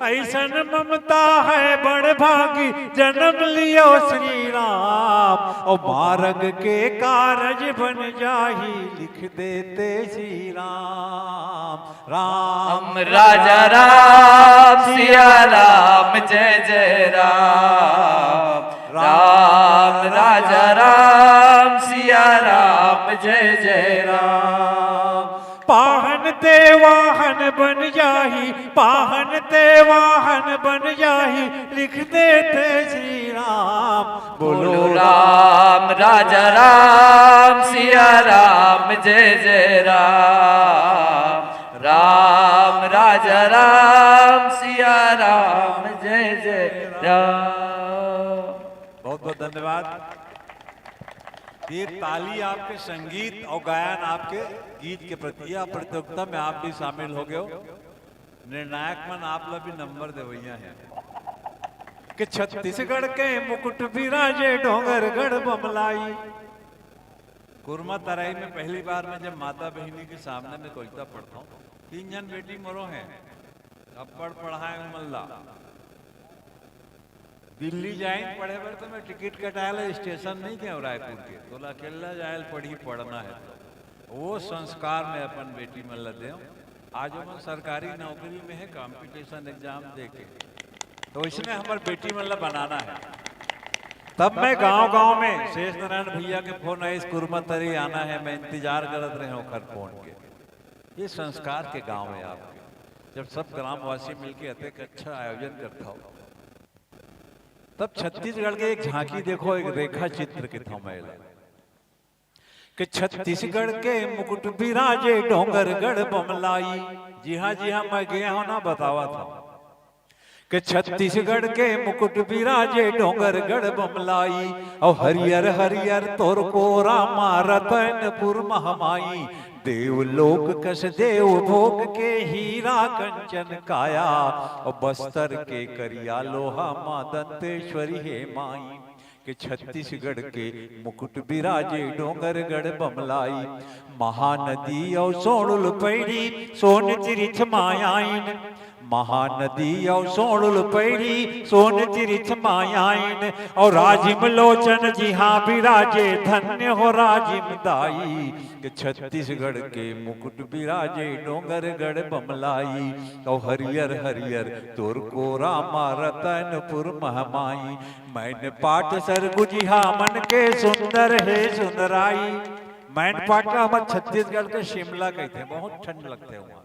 ऐसन ममता है बड़ भागी, जन्म लियो श्री राम। और मार्ग के कारज बन जाही, लिख देते श्री राम। राम राजा राम, सिया राम जय जय राम। राम राजा राम, सिया राम जय जय राम। पाहन ते वाहन बन जाही, पाहन ते वाहन बन जाही, लिख देते श्री राम। बोलो राम राजा राम, सिया राम जय जय राम। राम राजा राम, सिया राम जय जय राम। बहुत बहुत धन्यवाद। ये ताली आपके संगीत और गायन आपके गीत के प्रति। यह प्रतियोगिता में आप भी शामिल हो गए हो। निर्णायक मन आप ला भी नंबर देवैया हैं कि छत्तीसगढ़ के मुकुट बिराजे डोंगरगढ़ बमलाई। कुरमा तराई में पहली बार मैं जब माता बहिनी के सामने में कविता पढ़ता हूँ, तीन जन बेटी मोरो हैं, अब्बड़ पढ़ाए उमन ला। दिल्ली जाइन पढ़े बर तो मैं टिकट कटाए ला स्टेशन नहीं गए रायपुर के, तोला अकेला जाए ला पड़ी, पढ़ना है तो। वो संस्कार में अपन बेटी मन ला देव। आज ओमन सरकारी नौकरी में है, कॉम्पिटिशन एग्जाम दे के, तो इसमें हमार बेटी मन ला बनाना है। तब मैं गांव गांव में, शेष नारायण भैया के फोन आइस, कुरमा तरी आना है, मैं इंतजार करत रहे ओखर फोन के। ये संस्कार के गांव है आपके, जब सब ग्रामवासी मिलके अतेक अच्छा आयोजन करता हो। तब छत्तीसगढ़ के एक झांकी देखो, एक रेखा चित्र के थमें ला कि छत्तीसगढ़ के मुकुट बिराजे डोंगरगढ़ बमलाई। जिहां जिहां मैं गया हूं ना, बतावा था कि छत्तीसगढ़ के मुकुट बिराजे डोंगरगढ़ बमलाई। और हरियर हरियर तोर कोरा मा रतनपुर महमाई, देवलोक कस देव भोग के हीरा कंचन काया। और बस्तर के करिया लोहा मा दंतेश्वरी हे माई। के छत्तीसगढ़ के मुकुट बिराजे डोंगरगढ़ बमलाई। महानदी और सोंड़ुल पैड़ी सोन तिरिथ मायाइन। महानदी और सोंड़ुल पैड़ी सोन तिरिथ मायाइन। और राजिम लोचन जिहां बिराजे धन्य हो राजिम दाई। के छत्तीसगढ़ के मुकुट बिराजे डोंगरगढ़ बमलाई। और हरियर हरियर तोर कोरा मा रतनपुर महमाई। मैन पाट सरगुजिहा मन के सुंदर हे सुंदराई। मैन पाट ला हमर छत्तीसगढ़ के शिमला कहते हैं, बहुत ठंड लगते हैं वहां।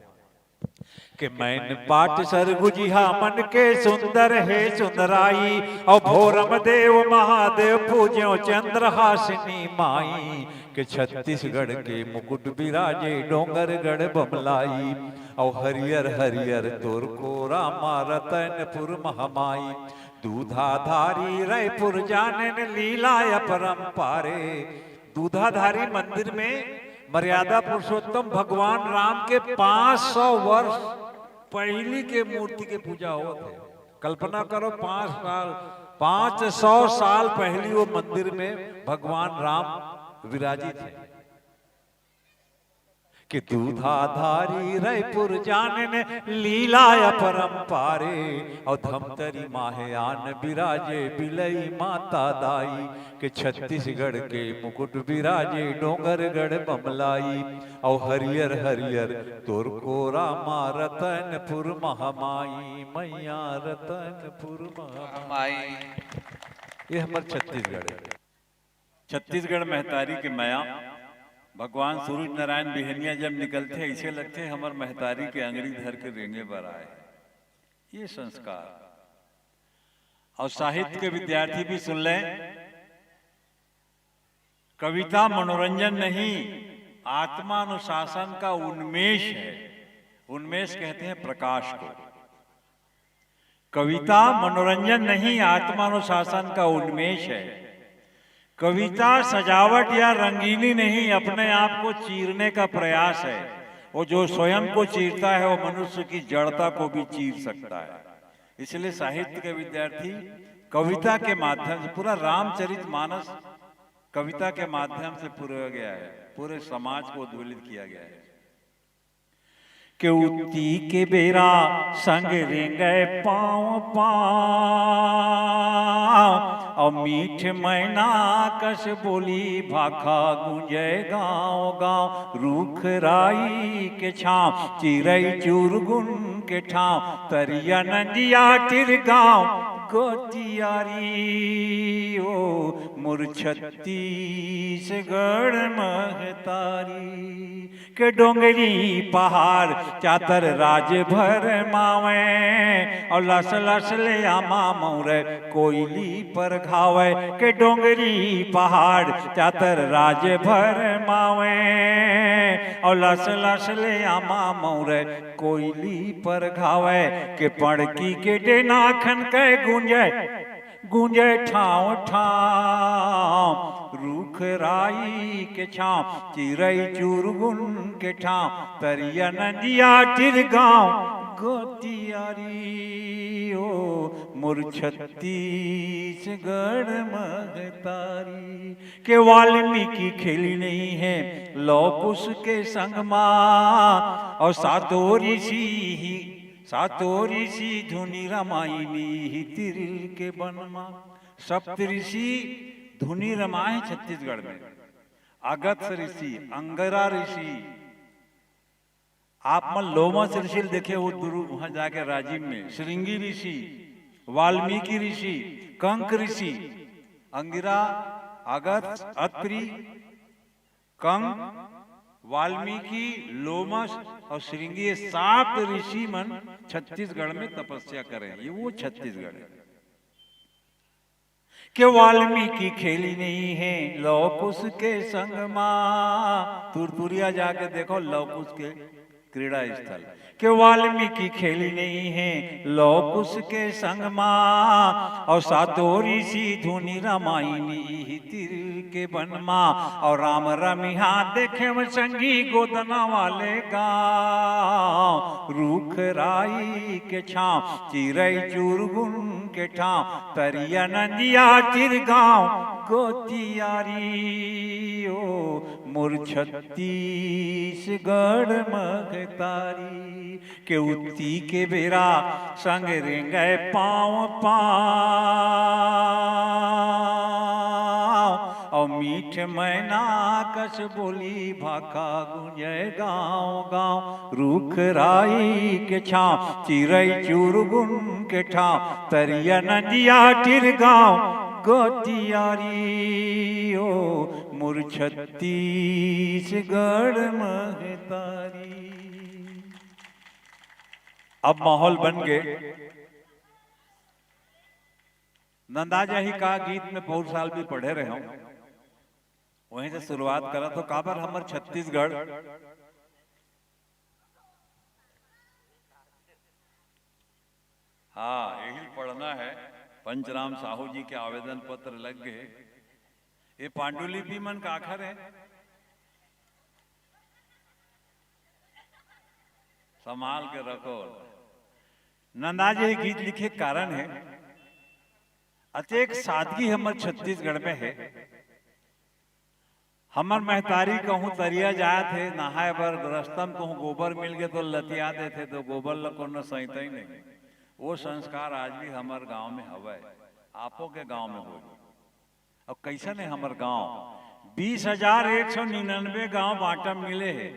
के मैन पाट सरगुजिहा मन के सुंदर हे सुंदराई। और भोरम देव महादेव पूज्यो चंद्रहासिनी माई। के छत्तीसगढ़ के मुकुट बिराजे डोंगरगढ़ बमलाई। और हरियर हरियर तोर कोरा मा रतनपुर महमाई। दूधाधारी रायपुर जानेन लीला अपरंपारे। दूधाधारी मंदिर में मर्यादा पुरुषोत्तम भगवान राम के पाँच सौ वर्ष पहली के मूर्ति के पूजा होत हे। कल्पना करो, पाँच साल, पाँच सौ साल पहली वो मंदिर में भगवान राम विराजित हे। कि दूधाधारी रायपुर जानेन लीला अपरंपारे। और धमतरी माहे आन बिराजे बिलई माता दाई। के छत्तीसगढ़ के मुकुट बिराजे डोंगरगढ़ बमलाई। और हरियर हरियर तोर कोरा मा रतनपुर महमाई, मैया रतनपुर महमाई। ये हमर छत्तीसगढ़ हे। छत्तीसगढ़ महतारी के मया। भगवान सूरज नारायण बिहनिया जब निकलथे, ऐसे लगथे हमर महतारी के अंगड़ी धर के रेंगे बर आए। ये संस्कार। और साहित्य के विद्यार्थी भी सुन लें। कविता मनोरंजन नहीं, आत्मानुशासन का उन्मेष है। उन्मेष कहते हैं प्रकाश को। कविता मनोरंजन नहीं, आत्मानुशासन का उन्मेष है। कविता सजावट या रंगीनी नहीं, अपने आप को चीरने का प्रयास है। वो जो स्वयं को चीरता है, वो मनुष्य की जड़ता को भी चीर सकता है। इसलिए साहित्य के विद्यार्थी कविता के माध्यम से, पूरा रामचरित मानस कविता के माध्यम से पूरा गया है, पूरे समाज को उद्वेलित किया गया है। के उत्ती के बेरा संग रेंगय पाँव पाँव, अउ मीठ मैना कस बोली भाखा गूंजय गाँव गाँव। रूख राई के छाँव, चिरई चुरगुन के ठाँव, तरिया नदिया तिर गाँव गोतियारी। ओ मोर छत्तीसगढ़ महतारी। के डोंगरी पहाड़ चातर राज भर मावे, अउ लस लस ले आमा मौर कोयली पर घावे। के डोंगरी पहाड़ चातर राज भर मावे, अउ लस लस ले आमा मौर कोयली पर घावे। के पड़की के डेना खन के गूंजे गूंजे ठाँव ठाँव। रूख राई के छाँव, चिरई चुरगुन के ठाँव, तरिया नदिया तिर गाँव गोतियारी। ओ मोर छत्तीसगढ़ महतारी। के वाल्मीकि खेली नहीं है लौकुश के संग मा, अउ सातो ऋषि ही सातो ऋषि धुनि रमाइनी ही तिर के बन मा। सप्त ऋषि धुनि रमाए छत्तीसगढ़ में। अगस्त्य ऋषि, अंगिरा ऋषि, आप मन लोमश ऋषि ल देखे हो, दुरु वहां जाके राजिम में, श्रृंगी ऋषि, वाल्मीकि ऋषि, कंक ऋषि, अंगिरा, अगस्त्य, अत्रि, कंक, वाल्मीकि, लोमश अउ श्रृंगी, ये सात ऋषि मन छत्तीसगढ़ में तपस्या करे। ये वो छत्तीसगढ़ है। के वाल्मीकि खेली नहीं है लौकुश के संग मा। तुरतुरिया जाके देखो लौकुश के क्रीड़ा स्थल। के वाल्मीकि खेली नहीं है लौकुश के संग मा, अउ सातो ऋषि धुनि रमाइनी ही तिर के बन मा। अउ राम रमिहा देखे म संगी गोदना वाले गाँव। रूख राई के छाँव, चिरई चुरगुन के ठाँव, तरिया नदिया तिर गाँव गोतियारी। ओ मोर छत्तीसगढ़ महतारी। के उत्ती के बेरा संग रेंगय पाँव पाँव, अउ मीठ मैना कस बोली भाखा गूंजय गाँव गाँव। रूख राई के छाँव, चिरई चुरगुन के ठाँव, तरिया नदिया तिर गाँव गोतियारी। ओ मोर छत्तीसगढ़ महतारी। अब माहौल बन गे। नंदा जाही का गीत में पौर साल भी पढ़े रहे हूं, वहीं से शुरुआत करा तो काबर हमर छत्तीसगढ़। हाँ, यही पढ़ना है। पंचराम साहू जी के आवेदन पत्र लग गए। ये पांडुलिपि मन काखर है? संभाल के रखो। नंदा जी ये गीत लिखे कारण है, अतेक सादगी हमर छत्तीसगढ़ में है। हमर महतारी कहूँ तरिया जात हे नहाए बर, रस्ता म कहूँ गोबर मिल गे तो लतिया देथे, तो गोबर ल कोनो सइता ही नहीं। वो संस्कार आज भी हमर गांव में हवय, आपो के गांव में होही। अब कैसन है हमर गांव? बीस हजार एक सौ निन्यानवे गांव बांटा मिले हे।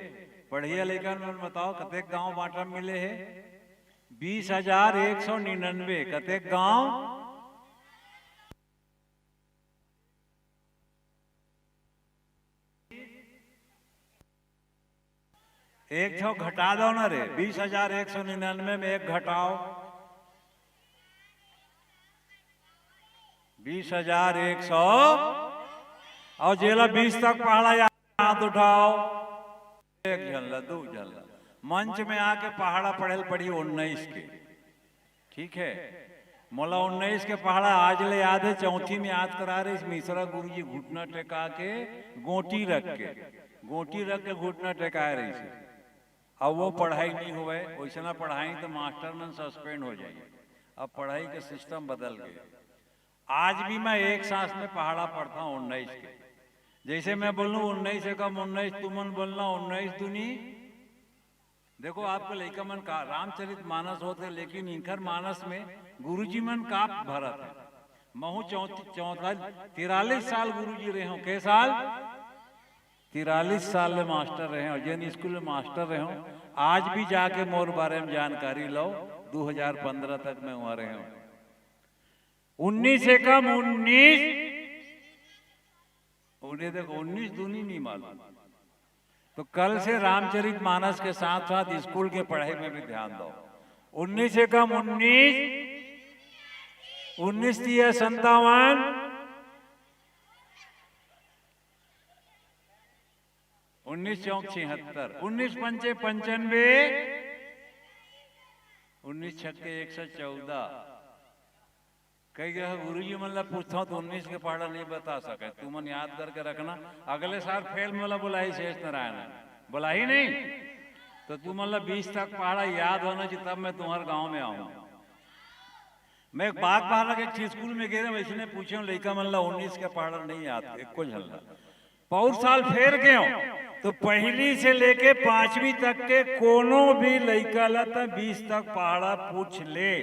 पढ़िया लइका मन बताओ, कतेक गांव बांटा मिले हे? बीस हजार एक सौ निन्यानवे। कतेक गांव? एक ठो घटा दो ना रे, बीस हजार एक सौ निन्यानवे में एक घटाओ, बीस हजार एक सौ। अउ जेला बीस तक पहाड़ा याद, हाथ उठाओ। एक झन ला, दू झन ला। मंच में आके पहाड़ा पढ़े ल पड़ी उन्नीस के। ठीक है, मोला उन्नीस के पहाड़ा आज ले याद है। चौथी में याद करा रहिस मिश्रा गुरुजी, घुटना टेका के, गोटी रख के, गोटी रख के घुटना टेकाए रहिस। अब वो पढ़ाई नहीं होवय, वैसना पढ़ाई तो मास्टर मन सस्पेंड हो जाही। अब पढ़ाई के सिस्टम बदल गए। आज भी मैं एक सांस में पहाड़ा पढ़ता हूँ उन्नीस के। जैसे मैं बोलूँ उन्नीस एकम उन्नीस, तुमन बोलना उन्नीस दूनी। देखो, आपके लइका मन का रामचरित मानस होते, लेकिन इनकर मानस में गुरुजी मन का भरत है। महू चौंत-, चौंतालीस, तिरालीस साल गुरुजी रहे हो। के साल? तिरालीस साल ले मास्टर रहे हो, जेन स्कूल में मास्टर रहे हो। आज भी जाके मोर बारे में जानकारी लो, दो हज़ार पन्द्रह तक मैं वहाँ रहे हूँ। उन्नीस एकम उन्नीस, उन्हें देखो, उन्नीस दूनी नहीं मालूम। तो कल से रामचरित मानस के साथ साथ स्कूल के पढ़ाई में भी ध्यान दो। उन्नीस एकम उन्नीस, उन्नीस तिया संतावन, उन्नीस चौक छिहत्तर, उन्नीस पंचे पंचानवे, उन्नीस छक्के एक सौ चौदह। कई जगह गुरुजी मन ला पूछता हूँ तो उन्नीस के पहाड़ा नहीं बता सके। तुमन याद करके रखना, अगले साल फेल मोला बुलाई शेष नारायण, बुलाई नहीं तो तुमन ला बीस तक पहाड़ा याद होना चाहिए, तब मैं तुम्हारे गांव में आऊँ। मैं एक बाग बहारा के एक ठे स्कूल में गे रहे, वैसने पूछे हूँ, लइका मन ला उन्नीस के पहाड़ा नहीं याद, एको झन ला। पौर साल फेर गए हूँ, तो पहली से लेके पांचवी तक के कोनो भी लइका ला त बीस तक पहाड़ा पूछ ले,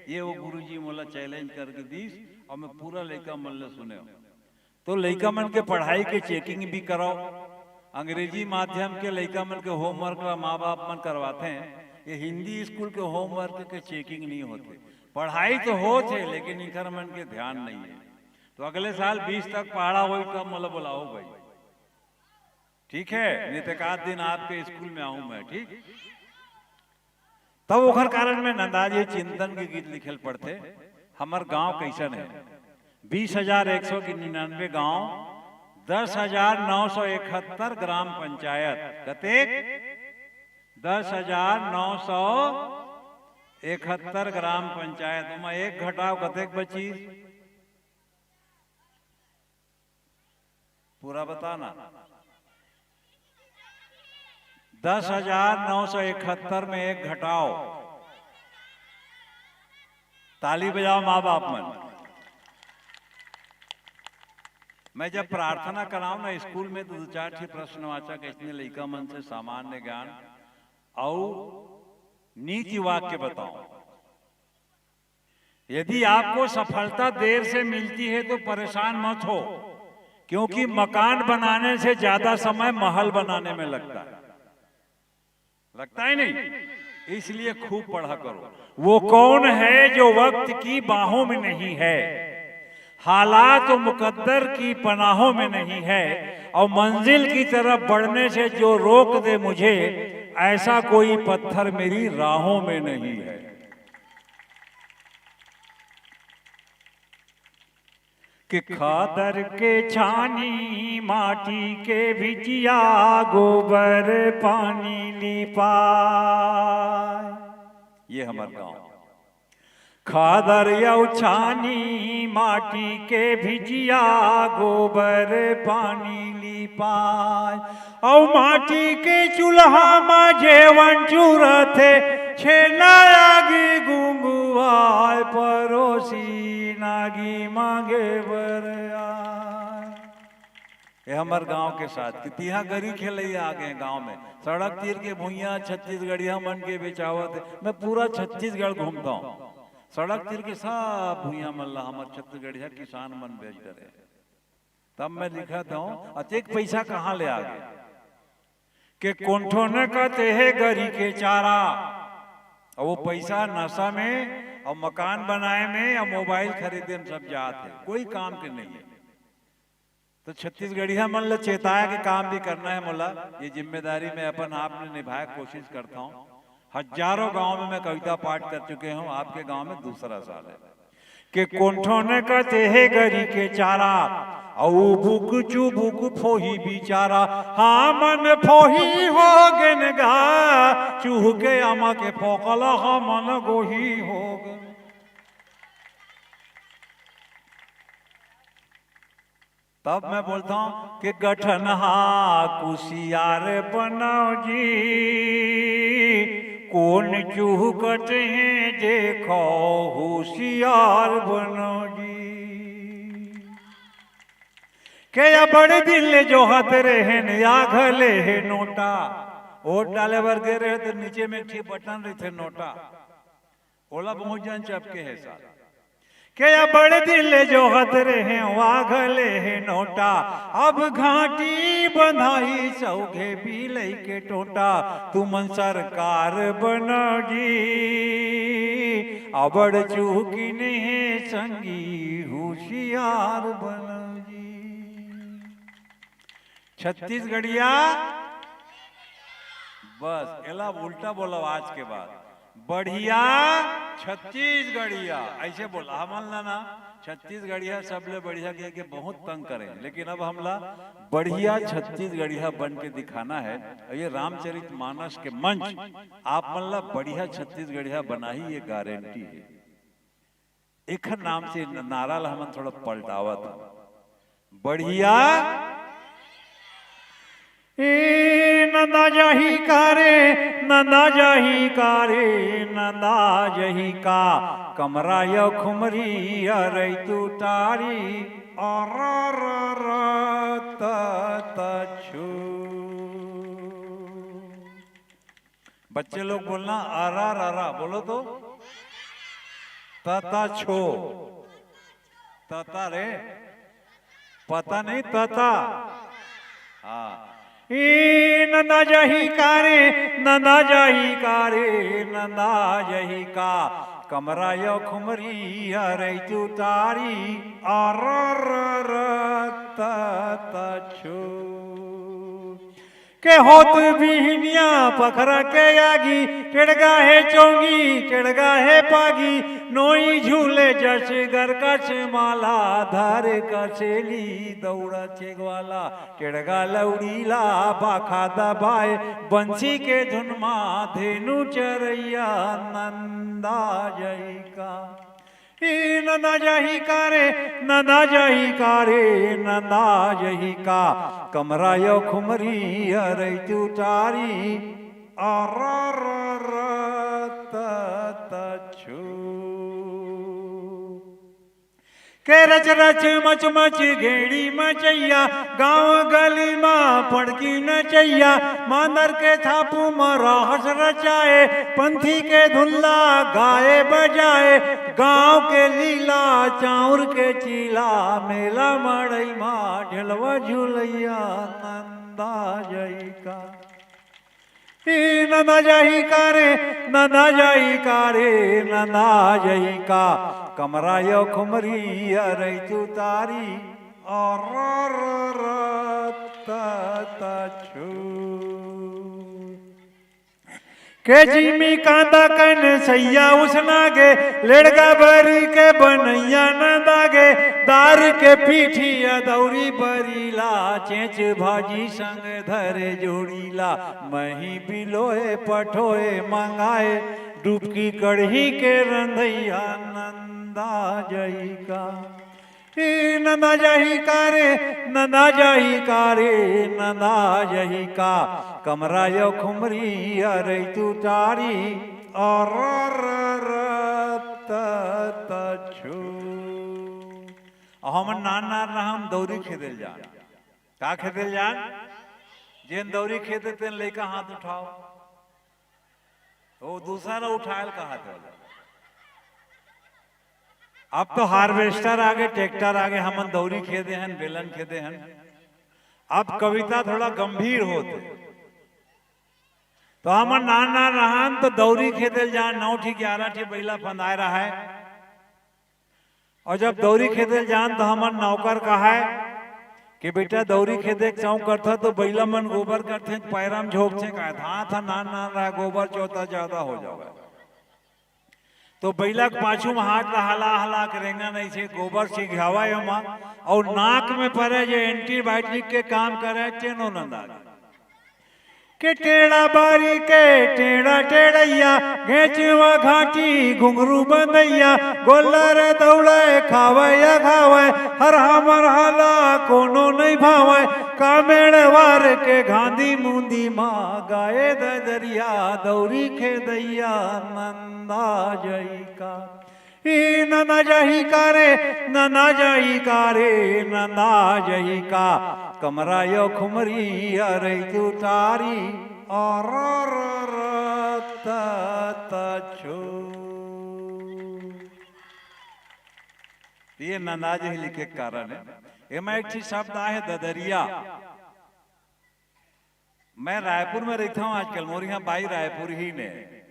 ये वो गुरुजी मोला चैलेंज करके दीस, और मैं पूरा लइका मन ले सुने हूँ। तो लइका मन के पढ़ाई के चेकिंग भी कराओ। अंग्रेजी माध्यम के लइका मन के होमवर्क ला माँ बाप मन करवाते हैं, ये हिंदी स्कूल के होमवर्क के चेकिंग नहीं होते। पढ़ाई तो होत है, लेकिन इनकर मन के ध्यान नहीं है। तो अगले साल बीस तक पहाड़ा होई, तब मोला बुलाओ भाई, ठीक है? नहीं तो एक आध दिन आपके स्कूल में आऊं मैं, ठीक? तब ओखर कारण में नंदाजी चिंतन के गीत लिखे ल पड़थे। हमर गांव कैसन है? बीस हजार एक सौ निन्यानवे गांव, दस हजार नौ सौ इकहत्तर ग्राम पंचायत। कतेक? दस हजार नौ सौ इकहत्तर ग्राम पंचायत। ओमा एक घटाव कतेक बची? पूरा बताना। दस हजार नौ सौ इकहत्तर में एक घटाओ। ताली बजाओ माँ बाप मन। मैं जब प्रार्थना कराऊं ना स्कूल में, तो दो चार ठे प्रश्नवाचक इसने लइका मन से सामान्य ज्ञान अउ नीति वाक्य बताऊं। यदि आपको सफलता देर से मिलती है तो परेशान मत हो, क्योंकि मकान बनाने से ज्यादा समय महल बनाने में लगता है। लगता है नहीं? इसलिए खूब पढ़ा करो। वो कौन है जो वक्त की बाहों में नहीं है, हालात मुकद्दर की पनाहों में नहीं है, और मंजिल की तरफ बढ़ने से जो रोक दे मुझे, ऐसा कोई पत्थर मेरी राहों में नहीं है। कि खादर के छानी, माटी के भिजिया, गोबर पानी लिपाय। ये हमर गांव। खादर अउ छानी, माटी के भिजिया, गोबर पानी लिपाय। अउ माटी के चूल्हा म जेवन चुरथे, छेना आगी गुंगुआय, परोसी नागी मांगे बर आय। ये हमर गांव के साथ कि तिहा गरी खेलैया आ गए गांव में। सड़क तीर के भुइयां छत्तीसगढ़िया मन के बेचावत है। मैं पूरा छत्तीसगढ़ घूमता हूँ, सड़क तीर के सब भुइयां मन ला हमर छत्तीसगढ़िया किसान मन बेच डरे। तब मैं लिखत हूँ, अतेक पैसा कहाँ ले आ गए? के कोन ठो न कते हे गरी के चारा। और वो पैसा नशा में और मकान बनाए में और मोबाइल खरीदे में सब जात है, कोई काम के नहीं है। तो छत्तीसगढ़िया मन ल चेताए के काम भी करना है मोला। ये जिम्मेदारी मैं अपन आप ने निभाए कोशिश करता हूँ। हजारों गांव में मैं कविता पाठ कर चुके हूँ, आपके गांव में दूसरा साल है। के कोन ठो न कते हे गरी के चारा, अउ बुक चुबुक फोही बिचारा, हमन फोही हो गेन गा। चूह के आमा के फोकला, हमन गोही हो गेन। तब मैं बोलता हूँ कि गठनहा कुसियार बनव जी, कोन चूह कटहे देखो, होशियार बनव जी। के या बड़े दिन ले जोहत रहेन, या घले हे नोटा। वोट डाले बर गे रहे तो नीचे में एक ठी बटन रहिथे नोटा, ओला बहुत जन चपके हे साला। के या बड़े दिन ले जोहत रहें, वा घले हे नोटा। अब घाटी बंधाई सौघे बिलई के टोटा। तुमन सरकार बनव जी, अबड़ चूह किने हे संगी, होशियार बनव जी। छत्तीसगढ़िया, बस एला अब उल्टा बोलब आज के बाद, बढ़िया छत्तीसगढ़िया। ऐसे बोल, हमन ला ना छत्तीसगढ़िया सबले बढ़िया कह के बहुत तंग करे, लेकिन अब हमला बढ़िया छत्तीसगढ़िया बन के दिखाना है। और ये रामचरित मानस के मंच आप मन ला बढ़िया छत्तीसगढ़िया बनाही, ये गारंटी है। एखर नाम से न-, नारा ला हमन थोड़ा पलटावत हन। बढ़िया। ए नंदा जाही का रे, नंदा जाही का रे, नंदा जाही का। कमरा यो खुमरी अरई तू टारी, अरररत तछु। बच्चे लोग बोलना, अरा रारा बोलो तो। तता छो। तता रे, पता नहीं, तता। हाँ। ई नंदा जाही का रे, नंदा जाही का रे, नंदा जाही का। कमरा यो खुमरी अरई तू टारी, अरररत तछु। के होत बिहनिया पखरा के आगी, टेड़गा हे चोंगी, टेड़गा हे पागी, नोई झूले जस गर कस माला, धर कसेली दौड़ा छेगवाला, टेड़गा लौड़ीला बाखा दबाए, बंसी के धुन मा धेनु चरैया नंदा जई का। ई नंदा जाही का रे, नंदा जाही का रे, नंदा जाही का। कमरा यो खुमरी अरई तू टारी, अरररत तछु। के रच रच मच मच घेड़ी मचैया, गांव गली मा पड़की नचैया, मांदर के थापू मा रहस रचाए, पंथी के धुल्ला गाए बजाए, गांव के लीला चाउर के चीला, मेला मड़ई मा ढेलवा झुलैया नंदा जई का। ई नंदा जाही का रे, नंदा जाही का रे, नंदा जाही का। कमरा यो खुमरी अरई तू टारी, अरररत तछु। के जिमी कांदा कन सैया उसना गे, लेड़गा बरी के बनैया नंदा गे, दार के पीठिया दौरी बरीला, चेंच भाजी संग धरे जोड़ीला, मही बिलोए पठोए मंगाए, डुबकी कड़ही के रंधैया नंदा जई का। ई नंदा जाही का रे, नंदा जाही का रे, नंदा जाही का। कमरा यो खुमरी अरई तू टारी, अरररत तछु। अउ हमन नान नान रहन दौरी खेदे ल जान। का खेदे ल जान? जेन दौरी खेदे तेन लइका हाथ उठाओ। वो दूसरा उठायल कहा थे। अब तो हार्वेस्टर आगे, ट्रैक्टर आगे, हमन दौरी खेदे हन, बेलन खेदे हन। अब कविता थोड़ा गंभीर होत हे। तो हमन नान नान रहन तो दौरी खेदे ल जान, नौ ठी ग्यारह ठी बइला फंदाए रहय। अउ जब दौरी खेदे ल जान तो हमन नौकर कहय कि बेटा दौरी खेदे के चाँव करथा तो बइला मन गोबर करथे, पैरा म झोंकथे, कहय धान था नान नान रहय, गोबर चोता जादा हो जावय। तो बइला के पाछू में हाथ ला हला हला के रेंगन, अइसे गोबर सिघावय ओमा, अउ नाक में परे जे एंटीबायोटिक के काम करे, तेनो नंदा गे। के टेढ़ा बारी के टेढ़ा टेढ़ैया, घेंचवा घाटी घुंघरू बंदैया, गोल्लर दौड़े खावय या खावय, हर हमर हाला कोनो नइ भावय। कामेड़वार के घांधी मुंदी मा गाय ददरिया, दौरी खेदैया नंदा जई का। ई नंदा जही का रे, नंदा जही का रे, नंदा जही का। कमरा यो खुमरी अरई उतारी, अरररततछो। ये नंदा जही लिखे के कारण हे। एमा एक चीज शब्द आहे ददरिया। मैं रायपुर में रहिथंव आजकल, मोर इहाँ बाई रायपुर ही ने।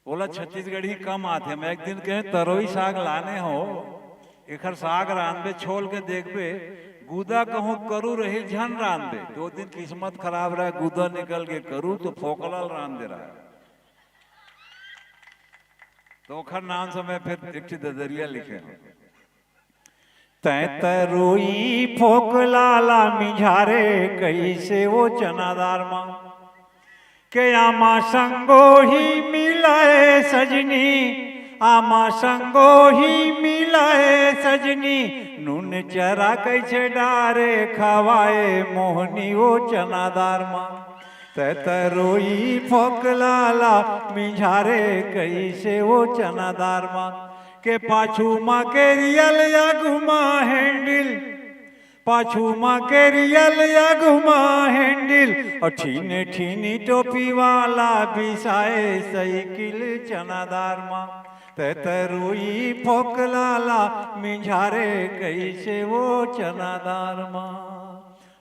ओला छत्तीसगढ़ी कम आथे। मैं एक दिन कहे, "तरोई साग लाने हो, एखर साग रांधबे, छोल के देखबे, गूदा कहूँ करू रही, झन रांधबे।" दो दिन किस्मत खराब रहा, गूदा निकल के करू, तो फोकला ल रांध दे रहा। तो ओखर नाम से मैं फिर एक ठे ददरिया लिखे हूँ। तैं तरोई फोकला ला मिझारे कइसे वो चना दार मा। के आमा संगोही मिलय सजनी, आमा संगोही मिलय सजनी, नून चरा कइसे डारे खवाए मोहनी वो चना दार मा। तैं तरोई फोकला ला मिझारे कइसे वो चना दार मा। के पाछू मा केरियल या घुमा हैंडल, पाछू मा केरियल या घुमा हैंडल, अउ ठीने ठीनी टोपी वाला बिसाए साइकिल चना दार मा। तैं तरोई फोकला ला मिझारे कइसे वो चना दार मा।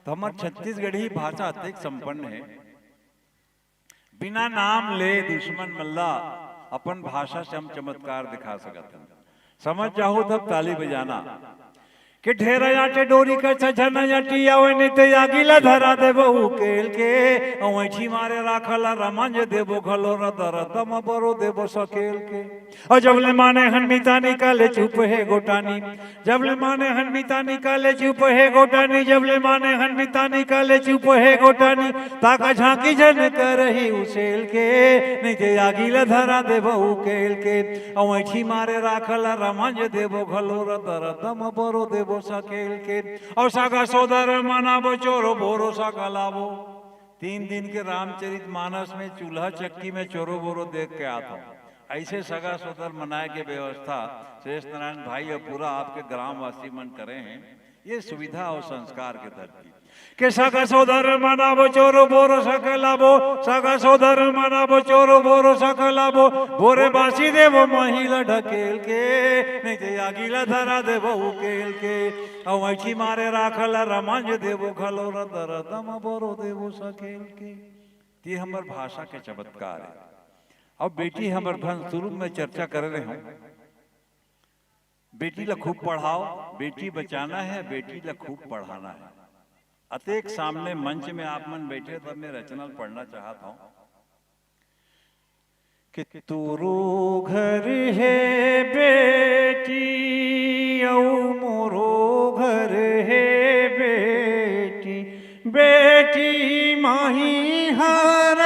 तो हमर छत्तीसगढ़ी भाषा अतेक संपन्न हे, बिना नाम ले दुश्मन मन ला अपन भाषा से हम चमत्कार दिखा सकत हन। समझ जाहू तब ताली बजाना। के ढेर आटे डोरी का छछन आटी आवे, नहीं ते आगी ला धरा देबो उकेल के। अवैठी मारे राखा ला रमंज देबो घलो रदर दम बरो देबो सकेल के। अउ जब ले माने हन मितानी काले चुप हे गोटानी, जब ले माने हन मितानी काले चुप हे गोटानी, जब ले माने हन मितानी काले चुप हे गोटानी, ताका झांकी झन करही उसेल के, नहीं ते आगी ला धरा देबो उकेल के। अवैठी मारे राखा ला रमंज देबो घलो रदर दम बरो देबो सकेल के। अउ सगा सोदर मनाबो चोरो बोरो सगा लाबो। तीन दिन के रामचरित मानस में चूल्हा चक्की में चोरो बोरो देख के आत हूँ। ऐसे सगा सोदर मनाए के व्यवस्था श्रेष्ठ नारायण भाई अउ पूरा आपके ग्रामवासी मन करे हैं। ये सुविधा अउ संस्कार के धरती। के सगा सोदर मनाबो चोरो बोरो सगा लाबो, सगा सोदर मनाबो चोरो बोरो सगा लाबो, बोरे बासी देबो महिला ढकेल के, नहीं ते आगी ला धरा देबो उकेल के। अवैठी मारे राखा ला रमंज देबो घलो रदर दम बरो देबो सकेल के। ये हमर भाषा के चमत्कार हे। अब बेटी हमर धन, शुरू में चर्चा करे रहे हूँ, बेटी ला खूब पढ़ाओ, बेटी बचाना हे, बेटी ला खूब पढ़ाना हे। अतेक सामने मंच में आप मन बैठे, तब मैं रचना ल पढ़ना चाहत हूँ। कि तोरो घर हे बेटी, अउ मोरो घर हे बेटी, बेटी माही हर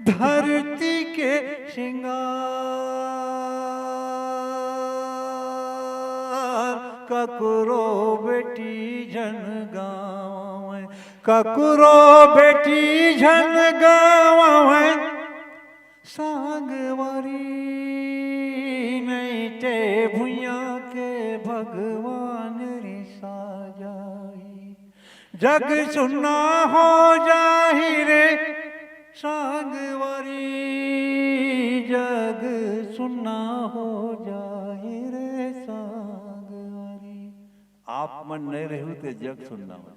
धरती के श्रृंगार। ककरो बेटी झन गावै, ककरो बेटी झन गावै, सांगवारी नइ ते भुइयां के भगवान रिसा जाही। जग सुन्ना हो जाही रे सांगवारी, जग सुन्ना हो जाही रे सांगवारी। आप मन नइ रहू ते जग सुन्ना हो जाही।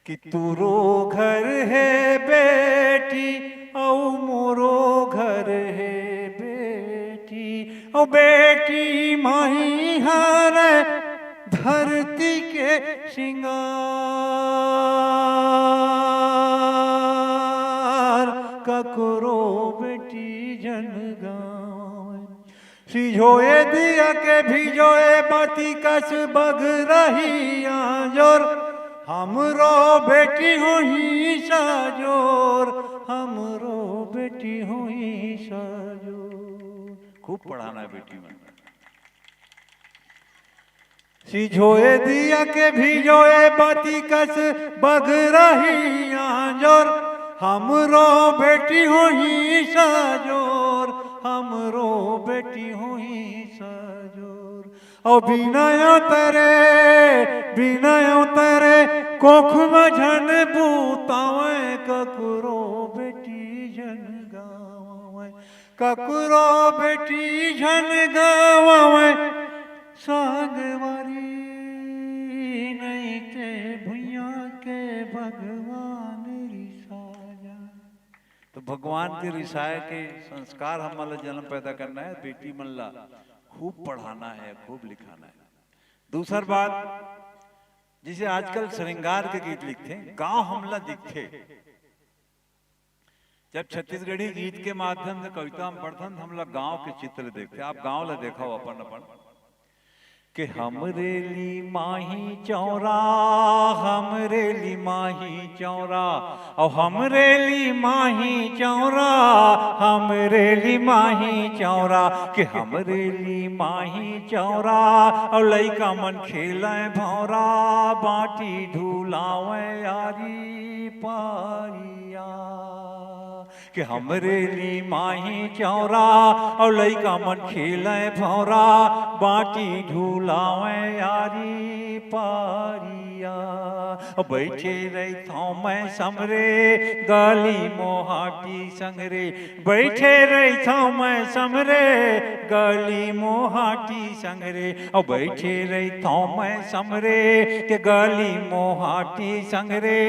कि तोरो घर हे बेटी, अउ मोरो घर हे बेटी, अउ बेटी माही हर धरती के श्रृंगार। ककरो बेटी झन तिझोए दिया के भिजोए बाती कस बगरही आजोर, हमरो बेटी होही साजोर, हमरो बेटी होही साजोर। खूब पढ़ाना है बेटी मन। सिझोए दिया के भिजोए बाती कस बगरही आजोर, हमरो बेटी होही साजोर, हमरो बेटी होही साजोर। अउ बिनय तरे, बिनय तरे, कोख म झन बुतावय ककरो बेटी झन गावय, ककरो बेटी झन गावय, संगवारी नइ ते भुइयां के भगवान रिसा जाय। तो भगवान के रिसाय के संस्कार हमन ला जन्म पैदा करना है, बेटी मन ला खूब पढ़ाना है, खूब लिखाना है। दूसर बात, जैसे आजकल श्रृंगार के गीत लिखथे, गांव हमला दिखथे। जब छत्तीसगढ़ी गीत के माध्यम से कविता हम पढ़थन, त हमला गांव के चित्र देखथे। आप गांव ला देखव अपन अपन, के हमरे ली माही चौरा, हमरे ली माही चौरा, अउ हमरे ली माही चौरा, हमरे ली माही चौरा, के हमरे ली माही चौरा, अउ लइका मन खेलय भौरा, बांटी ढुलावय आरी पारिया। के हमरे ली माही चौरा, अउ लइका मन खेलय भौरा, बांटी ढुलावय आरी पारिया। अउ बइठे रहिथौं मैं समरे, गली मोहाटी संगरे, बइठे रहिथौं मैं समरे, गली मोहाटी संगरे, अउ बइठे रहिथौं मैं समरे, के गली मोहाटी संगरे,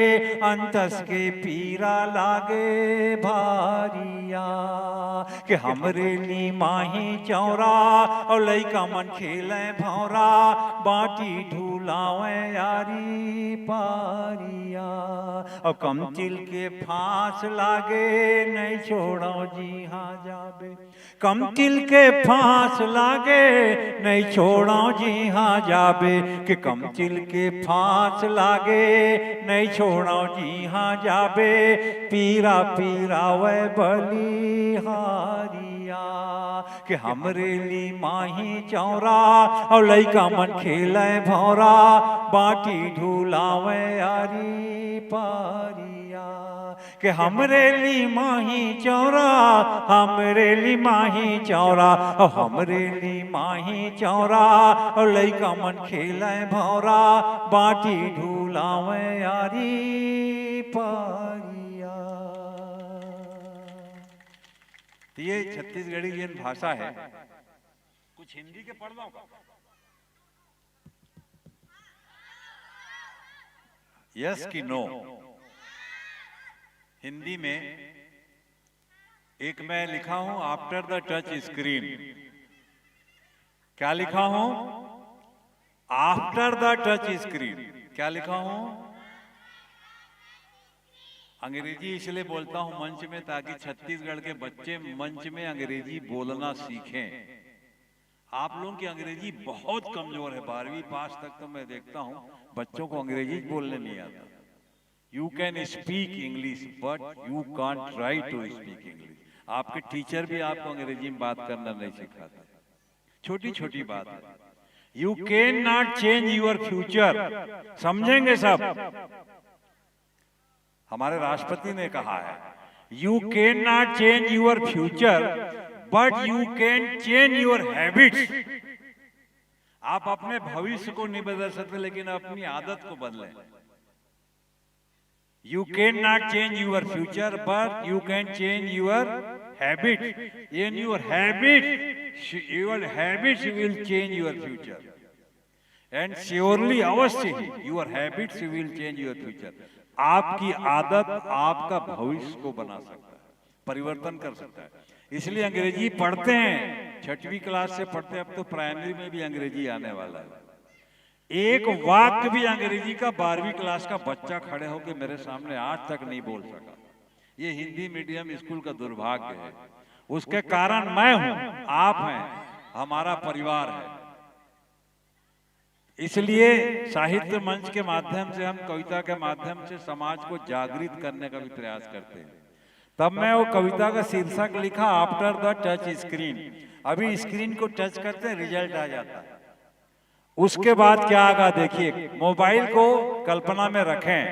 अंतस के पीरा लागे भारिया। के हमरे ली माही चौरा, अउ लइका मन खेलय भौरा, बांटी ढुलावय आरी पारिया। अउ कमचिल के फांस लागे, नइ छोड़व जिहां जाबे, कमचिल के फांस लागे, नइ छोड़व जिहां जाबे, के कमचिल के फांस लागे, नइ छोड़व जिहां जाबे, पीरा पीरावय बलिहारिया। के हमरे ली माही चौरा, अउ लइका मन खेलय भौरा, बांटी ढुलावय आरी पारिया। के हमरे ली माही चौरा, हमरे ली माही चौरा, अउ हमरे ली माही चौरा, अउ लइका मन खेलय भौरा, बांटी ढुलावय आरी पारिया। तो ये छत्तीसगढ़ी जेन भाषा है, कुछ हिंदी के पढ़ दो का? यस कि नो? हिंदी में एक मैं लिखा हूं, after the touch screen। क्या लिखा हूं? After the touch screen। क्या लिखा हूं? अंग्रेजी इसलिए बोलता हूं मंच में, ताकि छत्तीसगढ़ के बच्चे मंच में अंग्रेजी बोलना सीखें। आप लोगों की अंग्रेजी बहुत कमजोर है। बारहवीं पास तक तो मैं देखता हूं, बच्चों को अंग्रेजी बोलने नहीं आता। You can speak English, but you can't write to speak English। आपके टीचर भी आपको अंग्रेजी में बात करना नहीं सिखाते। छोटी छोटी बात है। You can not change your future। समझेंगे सब। हमारे राष्ट्रपति ने कहा है, you can not change your future, but you can change your habits। आप अपने भविष्य को नहीं बदल सकते, लेकिन अपनी आदत को बदलें। You can not change your future, but you can change your habit। And your habit, your habits will change your future। And surely, अवश्य ही, your habits will change your future। आपकी आदत आपका भविष्य को बना सकता है, परिवर्तन कर सकता है। इसलिए अंग्रेजी पढ़ते हैं, छठवीं क्लास से पढ़ते हैं, अब तो प्राइमरी में भी अंग्रेजी आने वाला है। एक वाक्य भी अंग्रेजी का बारहवीं क्लास का बच्चा खड़े होकर मेरे सामने आज तक नहीं बोल सका। ये हिंदी मीडियम स्कूल का दुर्भाग्य है। उसके कारण मैं हूं, आप हैं, हमारा परिवार है। इसलिए साहित्य मंच के माध्यम से, हम कविता के माध्यम से समाज को जागृत करने का भी प्रयास करते हैं। तब मैं वो कविता का शीर्षक लिखा, After the Touch Screen। अभी स्क्रीन को टच करते हैं, रिजल्ट आ जाता है। उसके बाद क्या आगा, देखिए, मोबाइल को कल्पना में रखें।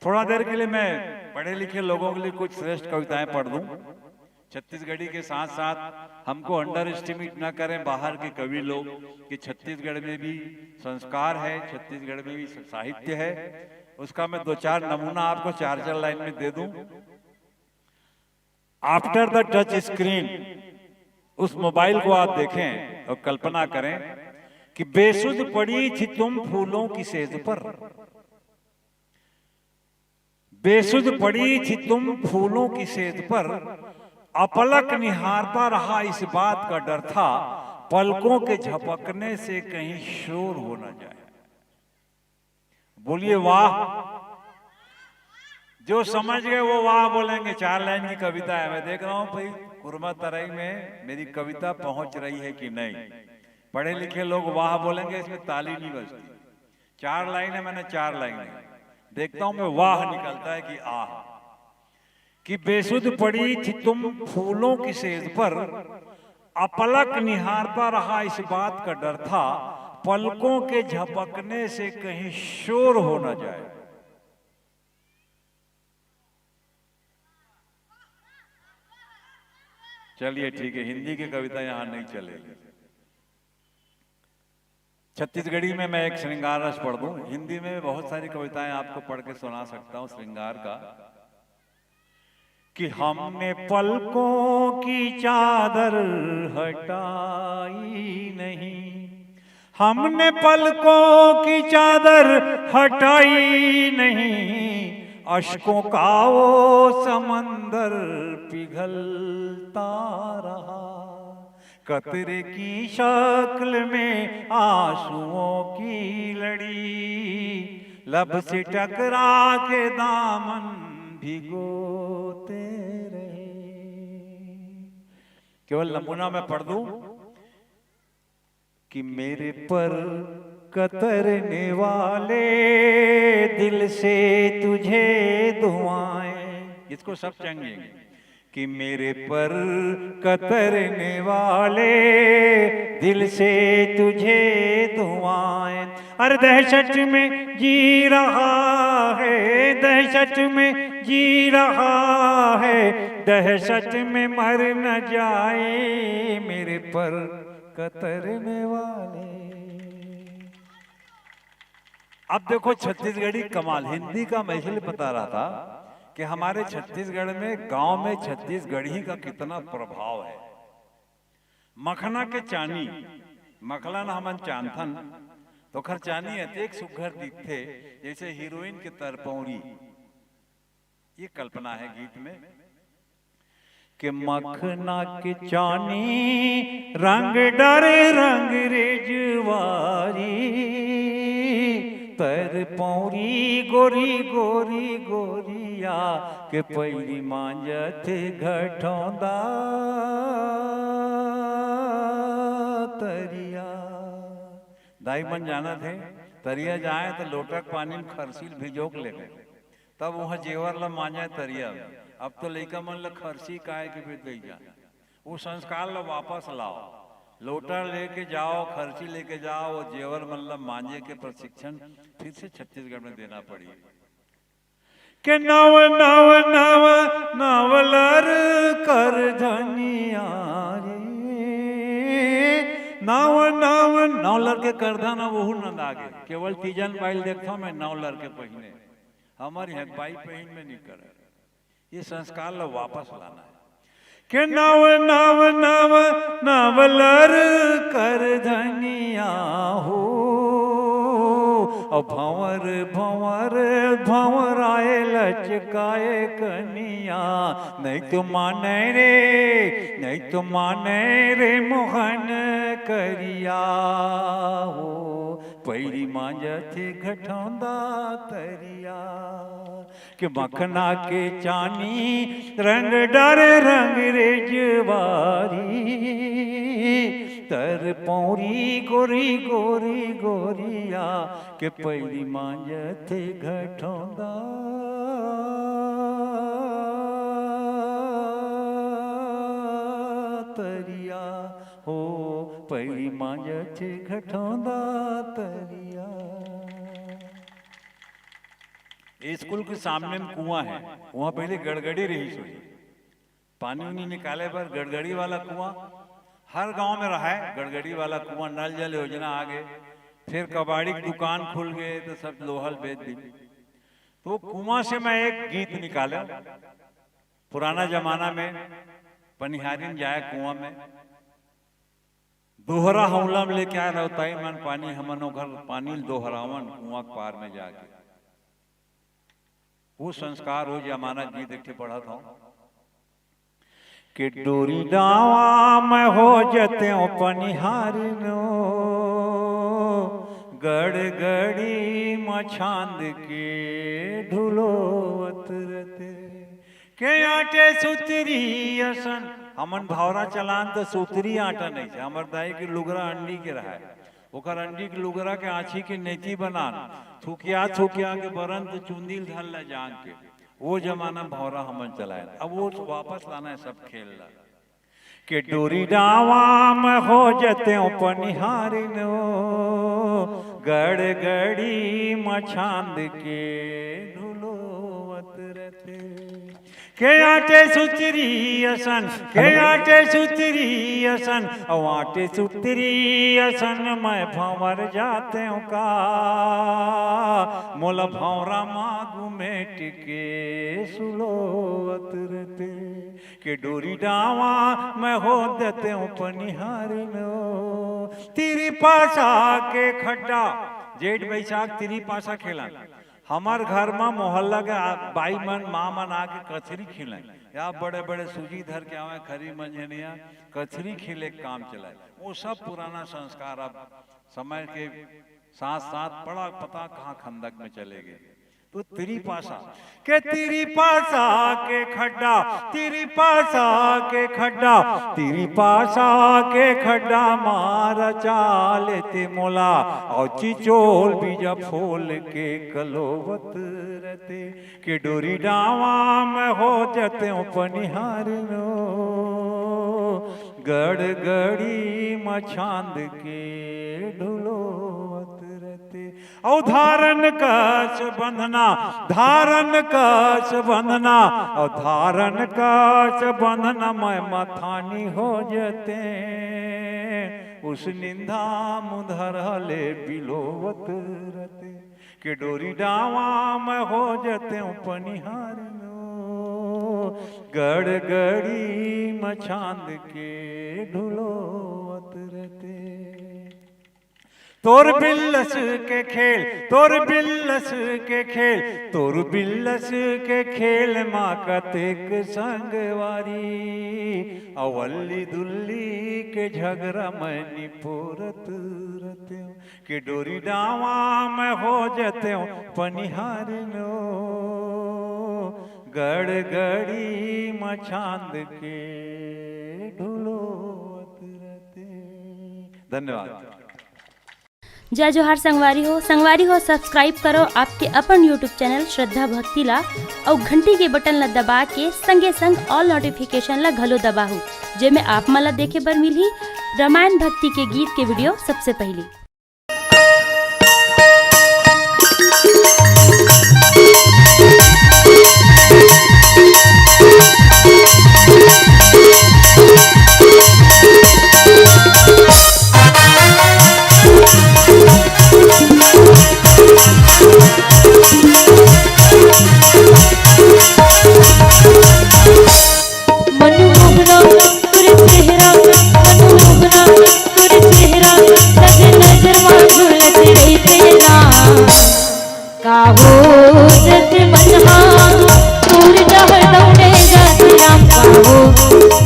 थोड़ा देर के लिए मैं पढ़े लिखे लोगों के लिए कुछ श्रेष्ठ कविताएं पढ़ दूं। छत्तीसगढ़ी के साथ साथ हमको अंडर एस्टिमेट ना करें बाहर के कवि लोग, कि छत्तीसगढ़ में भी संस्कार है, छत्तीसगढ़ में भी साहित्य है। उसका मैं दो चार नमूना आपको चार चार लाइन में दे दूं। After the Touch Screen, उस मोबाइल को आप देखें और कल्पना करें कि बेसुध पड़ी थी तुम फूलों की सेज पर, बेसुध पड़ी थी तुम फूलों की सेज पर, अपलक निहारता रहा, इस बात का डर था पलकों के झपकने से कहीं शोर हो ना जाए। बोलिए वाह। जो समझ गए वो वाह बोलेंगे। चार लाइन की कविता है। मैं देख रहा हूं भाई, कुर्मा तराई में मेरी कविता पहुंच रही है कि नहीं। पढ़े लिखे लोग वाह बोलेंगे, इसमें ताली नहीं बजती। चार लाइन है, मैंने चार लाइन है। देखता हूं मैं, वाह निकलता है कि आह। कि बेसुध पड़ी थी तुम फूलों की सेज पर, अपलक निहारता रहा, इस बात का डर था पलकों के झपकने से कहीं शोर हो ना जाए। चलिए ठीक है, हिंदी की कविता यहां नहीं चलेगी। छत्तीसगढ़ी में मैं एक श्रृंगार रस पढ़ दूं। हिंदी में बहुत सारी कविताएं आपको पढ़ के सुना सकता हूं श्रृंगार का। कि हमने पलकों की चादर हटाई नहीं, हमने पलकों की चादर हटाई नहीं, अश्कों का वो समंदर पिघलता रहा। कतरे की शक्ल में आंसुओं की लड़ी, लब से टकरा के दामन भिगोते रहे। केवल नमूना मैं पढ़ दूं कि मेरे पर कतरने वाले दिल से तुझे दुआएं, इसको सब चेंगेंगे। कि मेरे पर कतरने वाले दिल से तुझे दुआएं। अरे दहशत में जी रहा है, दहशत में जी रहा है, दहशत में मर न जाए मेरे पर कतरने वाले। अब देखो छत्तीसगढ़ी कमाल, हिंदी का मैं इसलिए बता रहा था कि हमारे छत्तीसगढ़ में, गांव में छत्तीसगढ़ी का कितना प्रभाव है। मखना के चानी, मखला न हमन चांथन, तो खर चानी अतेक सुघर दिखथे, जैसे हीरोइन के तरपौरी। ये कल्पना है गीत में। के मखना के चानी रंग डर रंग रेजवारी, तरपौरी गोरी गोरी गोरिया के पैरी मांजत घटौंदा तरिया। दाई मन जानत हे, तरिया जाए तो लोटा के पानी में खरसी ल भिजो के लेगे, तब वहाँ जेवर ला मांजे तरिया में। अब तो लइका मन ला खरसी काय के भी दे जाए। वो संस्कार ला वापस लाओ, लोटा लेके जाओ, खरसी लेके जाओ, वो जेवर मन ला मांजे के प्रशिक्षण फिर से छत्तीसगढ़ में देना पड़ी। के नव नव नव नवलर कर धनिया रे, नव नव नवलर के करधन अब ओहू नंदा गे। केवल तीजन बाई ल देखथव मैं नवलर के पहिने, हमर इहाँ बाई पहिन में नहीं करे। ये संस्कार ला वापस लाना है। के नव नव नव नवलर कर धनिया हो, अउ भंवर भंवर भंवराए लचकाए कनिया, नहीं तो माने रे, नहीं तो माने रे मोहन करिया हो, पैरी मांजथे घटौंदा तरिया। के मखना के चानी रंग डर रंग रेजवारी, तर पौरी गोरी गोरी गोरिया के पैरी मांजथे घटौंदा तरिया हो, पैरी मांजथे घटौंदा तरिया। ये स्कूल के सामने में कुआं है, वहां पहले गड़गड़ी रहिस होही। पानी उनी निकाले बर गड़गड़ी वाला कुआं हर गांव में रहा है। गड़गड़ी वाला कुआं, नल जल योजना आ गए, फिर कबाड़ी की दुकान खुल गए तो सब लोहा ल बेच दी। तो कुआं से मैं एक गीत निकाला। पुराना जमाना में पनिहारिन जाए कुआं में, दोहरा हौला में लेके आए रहताई मन पानी, हमन ओघर पानी ल दोहरावन कुआं के पार में जाके। वो संस्कार, वो जमाना गीत एक ठे पढ़त हौं कि डोरी डावा में हो जतेंव पनिहारिन, गड़गड़ी म छांद के ढुलोवत रते। के आंटे सुतरी असन, हमन भौंरा चलान त सुतरी आंटा नहीं छे। हमर दाई के लुगरा अंडी के रहा है, ओकर अंडी के लुगरा के आंछी के नेती बनान, थुकिया थुकिया के बरन त चुंदी ल धर ला जांग के। वो जमाना में भौंरा हमन चलाए, अब वो वापस लाना है सब खेल ला। के डोरी डावा में हो जतेंव पनिहारिन, गड़गड़ी म छांद के ढुलोवत रते। के आंटे सुतरी असन, के आंटे सुतरी असन, अउ आंटे सुतरी असन मैं भंवर जातेंव का, मोला भौंरा मा गुमेट के सुलोवत रते। के डोरी डावा में हो जतेंव पनिहारिन। तिरिपासा के खड्डा, जेठ बैसाख तिरिपासा खेलन। हमर घर म मोहल्ला के आ-, बाई मन, माँ मन आके कचरी खेलन, या बड़े बड़े सूजी धर के आवे, खरी मंझनिया, कचरी खेले के काम चलाए। वो सब पुराना संस्कार अब समय के साथ साथ पड़ा पता कहाँ खंदक में चले गए। तो तिरिपासा के, तिरिपासा के खड्डा, तिरिपासा के खड्डा, तिरिपासा के खड्डा मार चाले ते मोला, अउ चिचोल बीजा फोल के कलोवत रते। के डोरी डावा में हो जतेंव पनिहारिन, गड़गड़ी म छांद के ढुलोवत रते। अउ धारन कस बंधना, धारन कस बंधना, अउ धारन कस बंधना मैं मथानी हो जतेंव, उस निंदा मुंधर ले बिलोवत रते। के डोरी डावा में हो जतेंव पनिहारिन, गड़गड़ी म छांद के ढुलोवत रते। तोर बिल्लस के खेल, तोर बिल्लस के खेल, तोर बिल्लस के खेल मा कतेक संगवारी, अवल्ली दुल्ली के झगरा में निपोरत रतेंव। के डोरी डावा में हो जतेंव पनिहारिन, गड़गड़ी म छांद के ढुलोवत रते। धन्यवाद। जय जोहार संगवारी हो, संगवारी हो subscribe करो आपके अपन YouTube channel श्रद्धा भक्ति ला, अउ घंटी के बटन ला दबा के संगे संग all notification ला घलो दबाहू, जेमे आप मन ला देखे बर मिलही रामायण भक्ति के गीत के video सबसे पहली। मनमोहना तोर चेहरा, मनमोहना तोर चेहरा, लगे नजर मा झूलत रहिथे ना। काहो जत मनहा तोर डहर दौड़े जात राम, काहो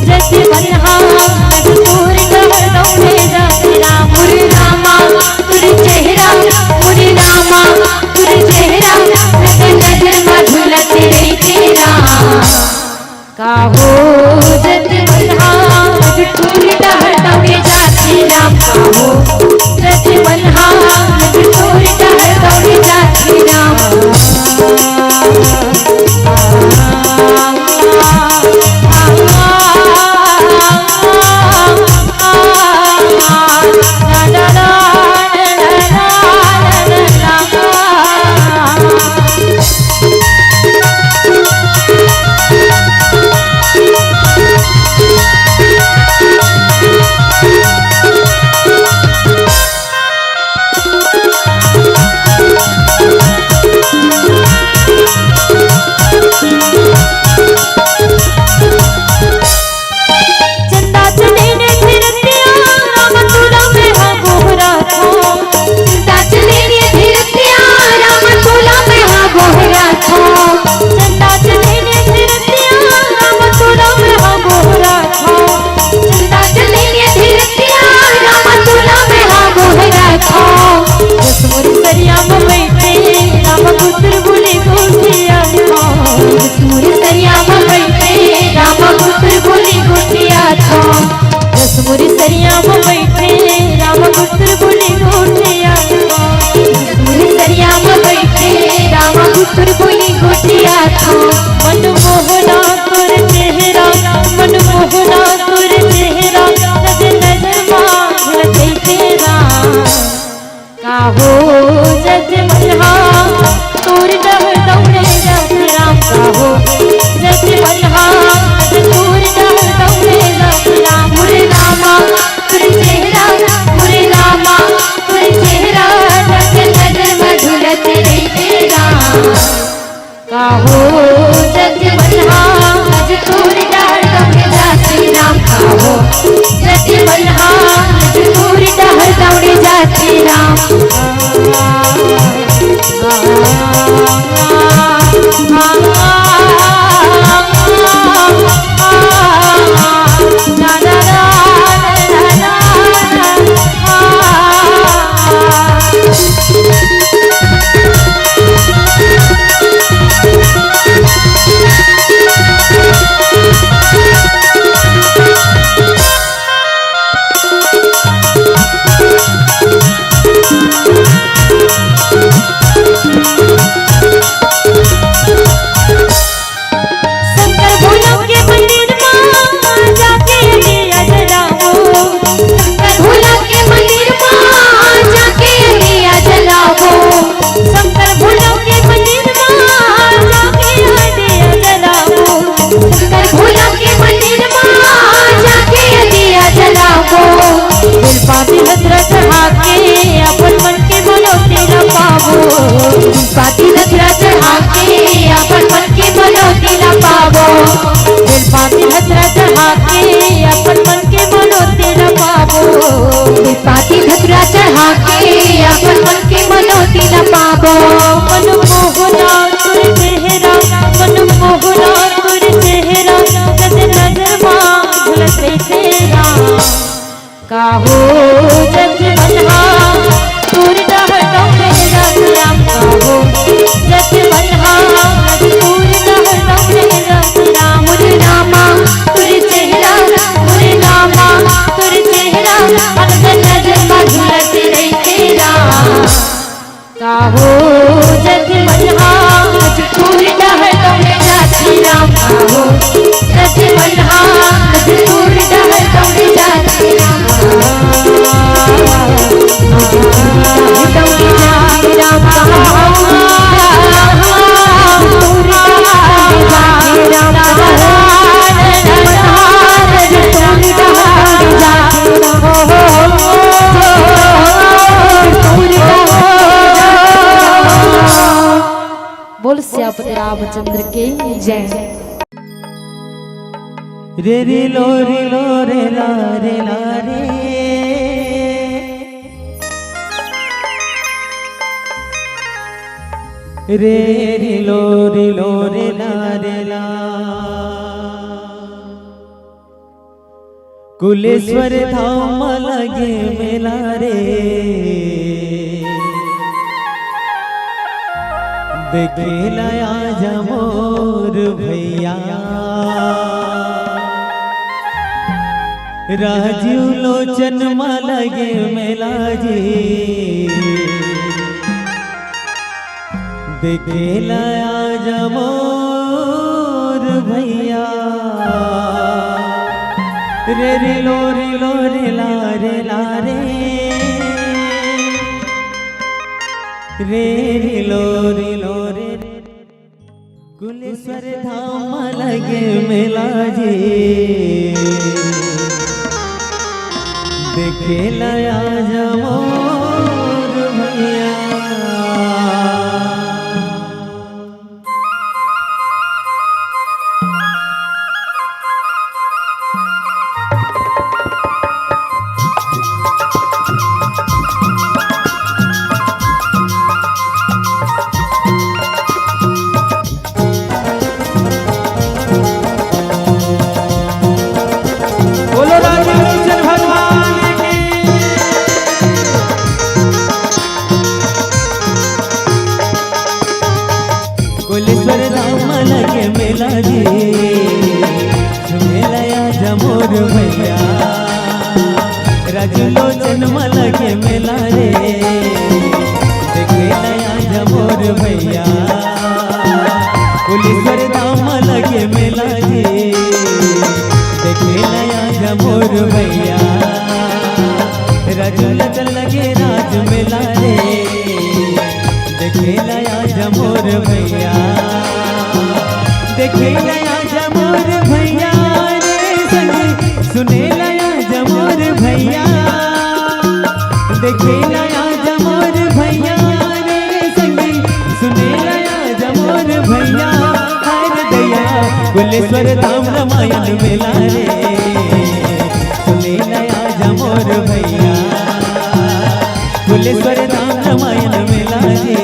जत मनहा तोर डहर दौड़े जात राम। मोर रामा तोर चेहरा, मोर रामा तोर चेहरा, लगे नजर मा झूलत रहिथे राम। काहो जत मनहा टूरी डहर दौड़े जात हो जग मल्हा तोर डहर दौड़े जात राम का हो, जग मल्हा तोर डहर दौड़े जात राम। मुरे रामा तोर चेहरा, मुरे रामा तोर चेहरा, नजर नजर में झूलत रहिथे राम। का हो जग मल्हा आज तोर डहर दौड़े जात राम। का हो जग मल्हा आज तोर डहर दौड़े जात राम। शंकर भोला के मंदिर मा जाके दिया जलावो। शंकर भोला के मंदिर मा जाके दिया जलावो। शंकर भोला के मंदिर मा जाके दिया जलावो। शंकर भोला के मंदिर मा जाके दिया जलावो। बेलपाती धतूरा चढ़ा के अपन मन के मनौती ला पाबो। बेलपाती धतूरा चढ़ा के अपन मन के मनौती ला पाबो। बेलपाती धतूरा चढ़ा के अपन मन के मनौती ला पाबो। बेलपाती धतूरा चढ़ा के अपन मन के मनौती ला पाबो। मन मोहना तोर चेहरा, मन मोहना तोर चेहरा, नजर नजर मा झूलत रहिथे राम। का हो जग मल्हा तोर डहर दौड़े जात राम। का हो जग मल्हा तोर डहर दौड़े जात राम। मुरे रामा तोर चेहरा, मुरे रामा तोर चेहरा, नजर नजर मा झूलत रहिथे राम। का हो जग मल्हा आज तोर डहर दौड़े जात राम। का हो जग मल्हा आज तोर डहर दौड़े जात राम। दौड़े जात राम। का हो तोर डहर दौड़े जात राम। बोल सियापति रामचंद्र के जय। रे रे लो रे लो रे ला रे ला रे। रे रे लो रे लो रे ला रे ला। कुलेश्वर धाम लगे मेला रे, देखे ला आजा मोर भैया। राजीव लोचन मा लगे मेला जी, देखे ला आजा मोर भैया। रे रे लो रे लो रे ला रे ला रे। रे रे लो रे लो रे। कुलेश्वर धाम लगे मेला जी, देखे ला आजा मोर भैया। बोलो राजीव लोचन भगवान की। सुने ला आजा मोर भैया रे संगी, सुने ला आजा मोर भैया, हर दया कुलेश्वर धाम रमायण मेला रे। सुने ला आजा मोर भैया, कुलेश्वर धाम रमायण मेला रे।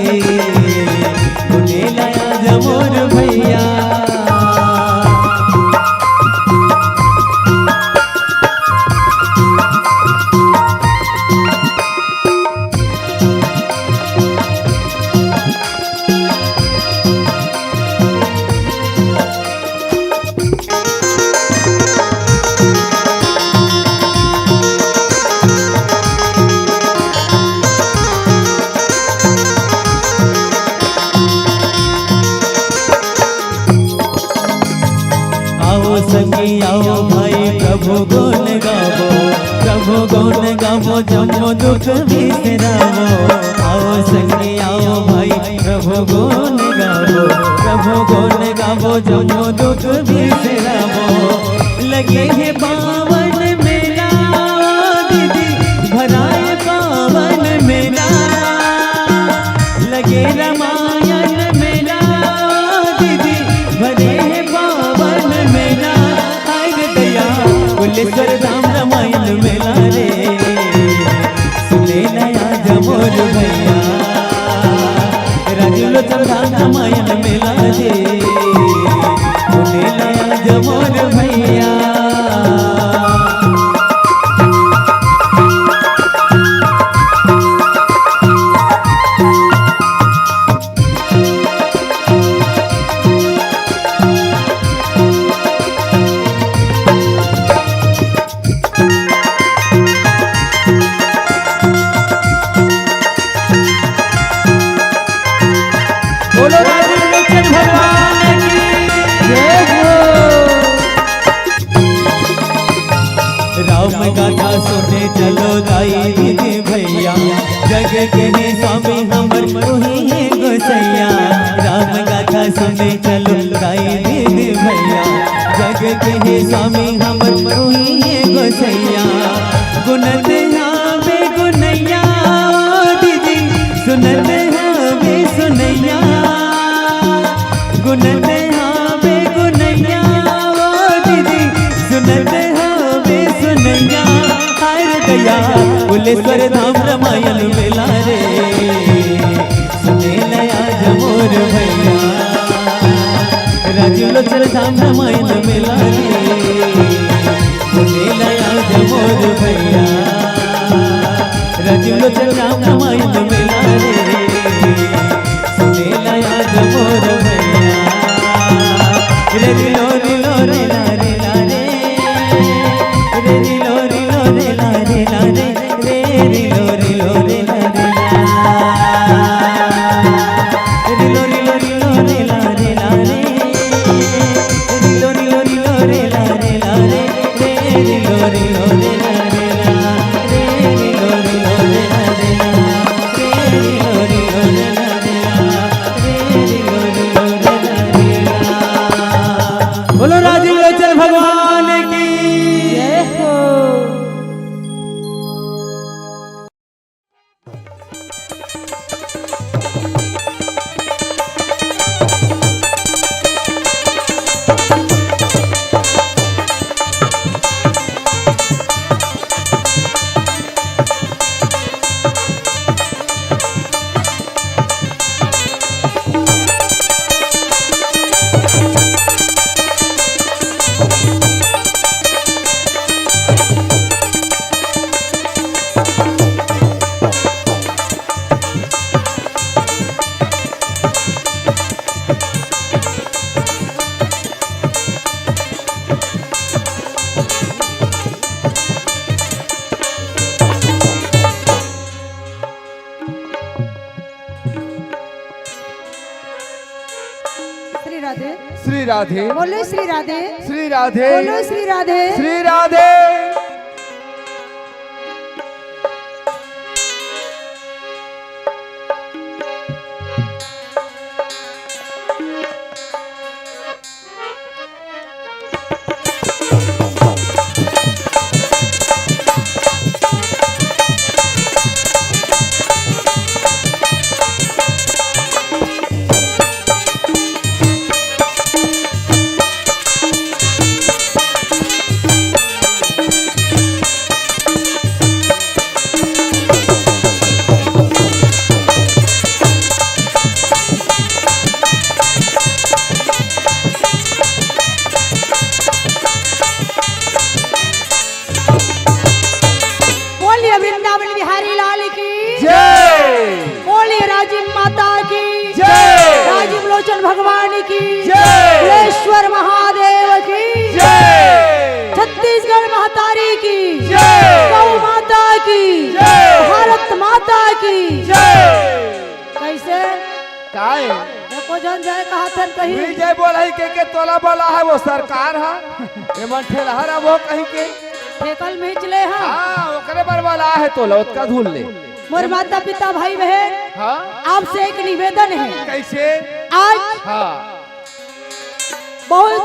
सुने ला आजा मोर भैया। आओ सखी आओ भाई, प्रभु गुण गावो, प्रभु गुण गावो, जम्मो दुख बिसरावो। आओ सखी आओ भाई, प्रभु गुण गावो, प्रभु गुण गावो, जम्मो दुख बिसरावो। लगे हे पावन मेला दीदी, भराए पावन मेला। लगे रमायण मेला दीदी, भरे हे पावन मेला। आए रे दया कुलेश्वर धाम रमायण मेला रे। सुने ला आजा मोर भैया, राजू लोचन धाम रमायण मेला रे। सुने ला आजा मोर भैया। बोलो राजीव लोचन भगवान की जय हो। राम गाथा सुने चलो दाई दीदी भैया, जग के हे स्वामी हमर तू ही हे गोसैया। राम गाथा सुने चलो दाई दीदी भैया, जग के हे स्वामी हमर तू ही हे गोसैया। गुणत हावे गुनैया ओ दीदी, सुनत हावे सुनैया। गुणत हावे गुनैया ओ दीदी, सुनत हावे सुनैया। हर दया कुलेश्वर धाम रमायण मेला रे। सुने ला आजा मोर भैया, राजू लोचन धाम रमायण मेला रे। सुने ला आजा मोर भैया, राजू लोचन धाम रमायण मेला रे। सुने ला आजा मोर भैया। रे रे लो रे लो रे ला रे ला रे। रे रे लो रे लो रे ला रे ला रे। रे रे लो रे लो रे ला रे ला। रे लो रे लो रे लो रे ला रे ला रे। रे लो रे लो रे लो रे ला रे ला रे। रे रे लो रे लो रे ला रे ला। रे रे लो रे लो रे ला रे ला। रे रे लो रे लो रे ला रे ला। बोलो राजीव लोचन भगवान की जय हो। श्री राधे। श्री राधे। बोलो श्री राधे। श्री राधे। बोलो श्री राधे। श्री राधे। माता की जय। राजीव लोचन भगवान की जय। कुलेश्वर महादेव की जय। छत्तीसगढ़ महतारी की जय। गौ माता की जय। भारत माता की जय। कैसे? काय? एको झन जय कहा थन कहीं। विजय बोलाई के, के तोला बोला है वो सरकार हा। ये मन ठेलहर है वो कहीं के। ठेकल में चले हा। हाँ, ओकरे बर वाला है तोला, ओतका धुन ले। मोर माता पिता भाई बहन, हाँ। आपसे एक निवेदन है। कैसे? आज हाँ। बहुत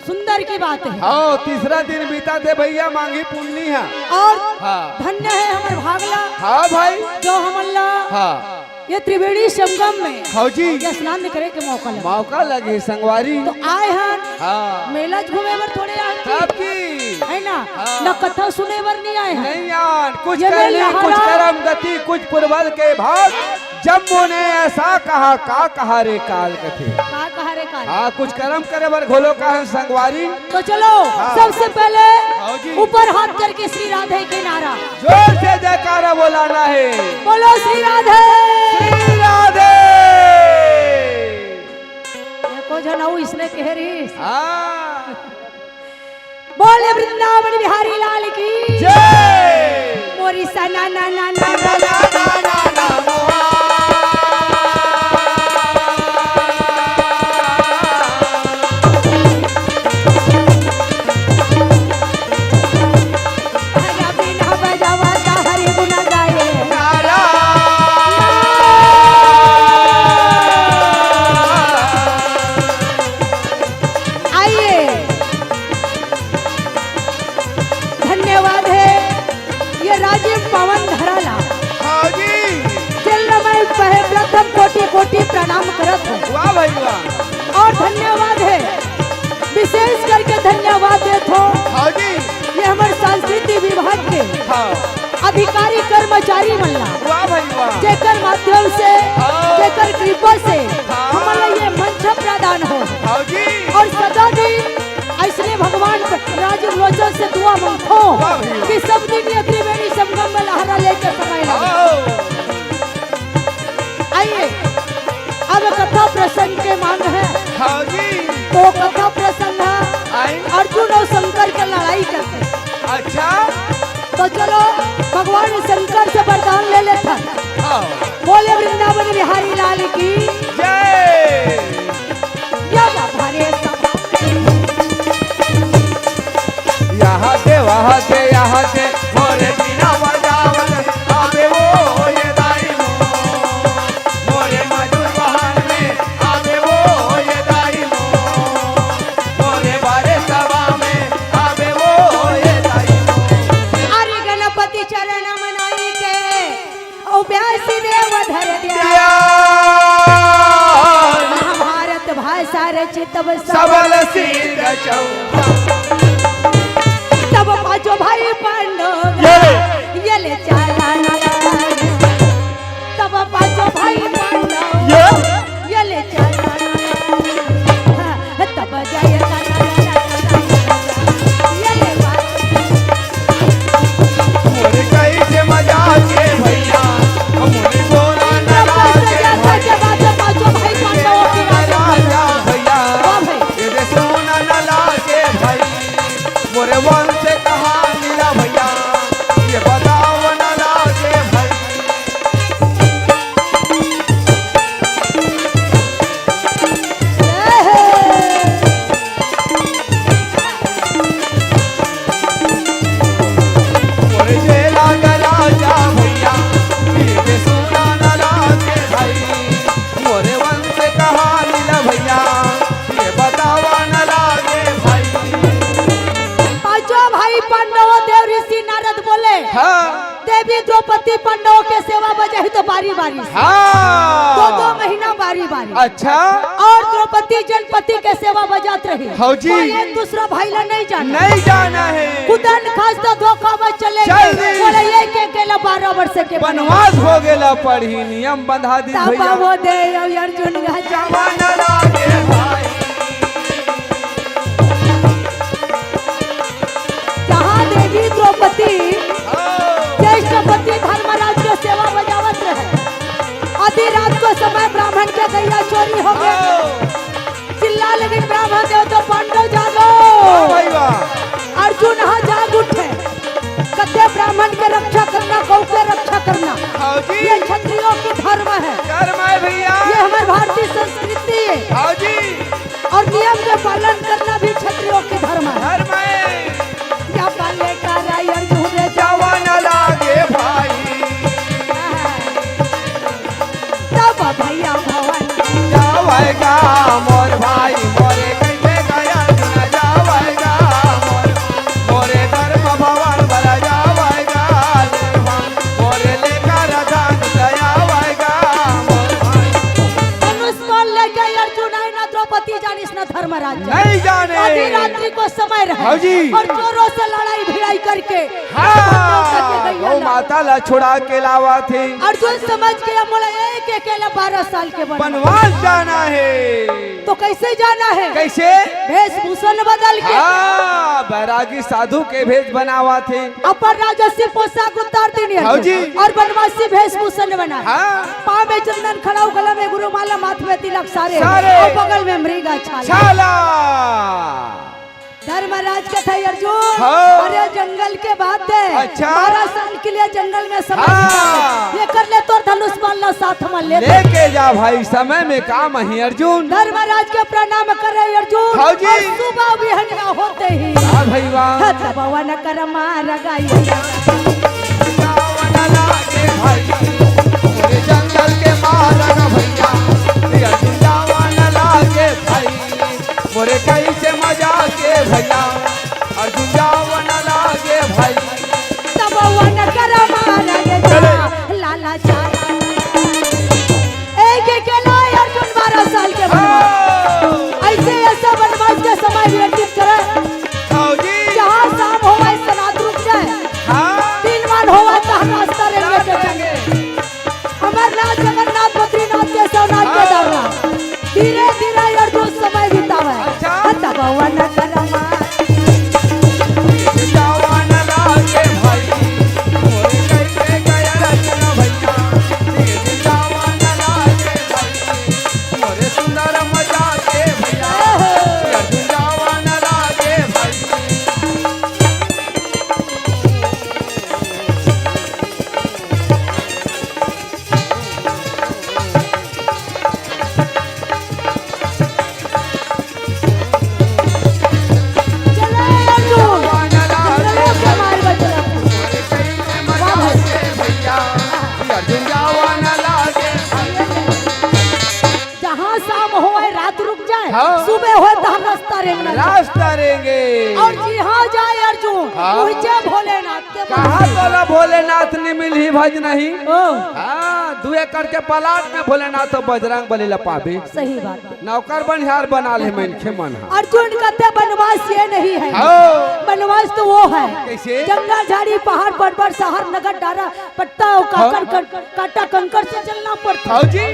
सुंदर की बात है। हाँ, तीसरा दिन बीता दे भैया, मांगी पुन्नी है। और हाँ। धन्य है हमर भागला, हाँ भाई। जो हमन ला हाँ। ये त्रिवेणी संगम में हाँ जी। ये स्नान करे के मौका लगा। मौका लगे संगवारी। तो आए हैं हाँ। मेला घूमे बर थोड़े आए हैं। तब की। है ना? हाँ। न कथा सुने बर नहीं आए हैं। नहीं यार, कुछ ये करने, मेला कुछ हरा। करम गति, कुछ पुरबल के भाग। जम्मो ने ऐसा कहा, का कहा रे काल कथे। का कहा रे काल? हाँ, कुछ करम करे बर घोलो का है संगवारी। तो चलो, हाँ। सबसे पहले हाँ जी। ऊपर हाथ करके श्री राधे के नारा। जोर से जयकारा बोलाना है। बोलो श्री राधे। श्री राधे। एको झन अउ इसने कहे रहिस। हाँ। बोले वृंदावन बिहारी लाल की जय। मोरी सना ना ना ना ना ना ना ना ना मोहा। हरा बिना बजावा ता हरि गुण गाए। नारा। आइए। धन्यवाद है ये राजीव पवन धरा ला। हाँ जी। जेन ला मैं पह-, प्रथम कोटि कोटि प्रणाम करत हूँ। वाह भाई वाह। और धन्यवाद है, विशेष करके धन्यवाद देत हूँ हाँ जी। ये हमर सांस्कृतिक विभाग के हाँ। अधिकारी कर्मचारी मन ला, वाह भाई वाह। जेकर माध्यम से, हाँ। जेकर कृपा से हाँ। हमन ला ये मंच प्रदान हो। हाँ जी। और सदा दिन ऐसने भगवान राजीव लोचन से दुआ मांगथो वाह भैया। कि सब दिन ये त्रिवेणी संगम में लहरा लेके समय लगे। आओ। आइए, अब कथा प्रसंग के मांग है। हाँ जी। तो कथा प्रसंग है आई। अर्जुन और शंकर के लड़ाई करते। अच्छा। तो चलो भगवान शंकर से वरदान ले लेते हैं। हाँ। बोले वृंदावन बिहारी लाल की जय। या भरे सभा। यहाँ दे, वहाँ दे, यहाँ दे, मोरे बीना बजावत आवे वो ये दाई मो। मोरे मधुर बहार में आवे वो ये दाई मो। मोरे बारे सभा में आवे वो ये दाई मो। अरे गणपति चरण मनाई के ओ व्यास देव धर दिया। ध्यान। महाभारत भाषा रचित तब सबल सिद्ध चौहान। तब पांचों भाई पांडव ये। ये ले चाला ना। तब पांचों भाई पांडव ये। ये ले चाला ना। तब जय ये ले मोरे कइसे मजाक के भैया, मोरे गोरा नाराज के भैया। पांचों भाई पांडवों की राजा भैया। वाह भाई। ये दे सोना नाराज के भाई, मोरे वंश कहाँ मिला भैया, ये बताओ नाराज के भाई। मोरे जेला का राजा भैया, ये सुना ना लागे भाई। मोरे वंश कहानी ला भैया, ये बतावा ना लागे भाई। पांचों भाई पांडव देव ऋषि नारद बोले, हाँ। देवी द्रौपदी पांडवों के सेवा बजाही तो बारी बारी से। हाँ। दो दो महीना बारी बारी। अच्छा। और द्रौपदी जनपति के सेवा बजात रही। हाँ जी। कोई एक दूसरा भाई ला नहीं जाना। नहीं जाना है। कुदन खास तो धोखा में चले चल गए। दी। बोले ये के केला बारह वर्ष के वनवास हो गेला पढ़ी नियम बंधा दी तब भैया। वो दे अर्जुन का जवान लागे भाई। जहाँ देवी द्रौपदी हाँ। ज्येष्ठ पति धर्मराज के सेवा बजावत रहे, आधी रात मैं ब्राह्मण के गैया चोरी हो गया। चिल्ला लगिन ब्राह्मण देव तो पांडव जागो। वाह भाई वाह। अर्जुन हा जाग उठे। कते ब्राह्मण के रक्षा करना, गौ के रक्षा करना, हाँ जी। ये क्षत्रियों की धर्म है। धर्म है भैया। ये हमारी भारतीय संस्कृति है। हाँ जी। और नियम के पालन करना भी क्षत्रियों के धर्म है। धर्म है। या पाले का राय अर्जुन रे जावा न लागे भाई। तब भैया भवन जावेगा मोर भाई, मोरे कैसे गया न जावेगा मोर, मोरे धर्म भवन भरा जावेगा, मोरे लेकर धन दयावेगा मोर भाई। धनुष बाण लेके अर्जुन आए ना, द्रौपदी जानिस ना धर्मराज। नहीं जाने। आधी रात्रि को समय रहे। हाँ जी। और चोरों से लड़ाई भिड़ाई करके हाँ, गौ माता ला छुड़ा के लावा थे। अर्जुन समझ गया, मोला एक एक ले बारह साल के बनवास। बनवास जाना है। तो कैसे जाना है? कैसे? वेशभूषण बदल के। हाँ, बैरागी साधु के भेष बनावा थे। अपन राजसी पोशाक उतार देनी है। हाँ जी। और बनवासी वेशभूषण बना। हाँ। पाँव में चंदन खड़ाऊ, गला में गुरुमाला, माथ में तिलक सारे। सारे। और बगल में मृगा छाला। छाला। धर्मराज कथे अर्जुन, हाँ। अरे जंगल के बात है। अच्छा। बारह साल के लिए जंगल में समय हाँ। बिताए। ये कर ले तोर धनुष बाण ला साथ में ले। लेके जा भाई, समय में काम है अर्जुन। धर्मराज के प्रणाम करे अर्जुन। हाँ जी। और सुबह बिहनिया होते ही हाँ भाई वाह। तब वन कर मार गई। जावन लागे भाई, मोरे जंगल के मारग भैया, ये अर्जुन जावन लागे भाई। मोरे कैसे मजाक के भैया, अर्जुन जावन लागे भाई। तब वन कर मारग जा, चले। लाला चाला। एक एक ला अर्जुन बारह साल के बनवास। हाँ। ऐसे ऐसा बनवास के समय व्यतीत करे। हाँ जी। जहाँ शाम होवे, रात रुक जाए। हाँ। दिन मान होवे, तहाँ रास्ता रेंगे के चले। अमरनाथ, जगन्नाथ, बद्रीनाथ, केदारनाथ। धीरे धीरे अर्जुन समय बितावे। अच्छा। तब वन कर मार। जावन लागे भाई, मोरे कैसे गया अर्जुन भैया। जावन लागे भाई, मोरे सुंदर मजाक के भैया। अर्जुन जावन लागे भाई। जहाँ शाम होए, रात रुक जाए, हाँ। सुबह होए, तहाँ रास्ता रेंगे। रास्ता रेंगे। और जहाँ जाए अर्जुन, हाँ। उहिचे भोलेनाथ के कहाँ मंदिर। तोला भोलेनाथ नहीं मिलही भज नहीं। ओ। हाँ, दू एकड़ के प्लाट में भोलेनाथ तो बजरंग बली ला पाबे। सही बात। नौकर बनिहार बना ले मनखे मन ह। अर्जुन कहते बनवास ये नहीं है। हाँ। बनवास तो वो है। कैसे? जंगल, झाड़ी, पहाड़, पर्वत, शहर, नगर, डारा, पट्टा और काकर, हाँ। कं-, काटा कंकर से चलना पड़ता। हाँ जी।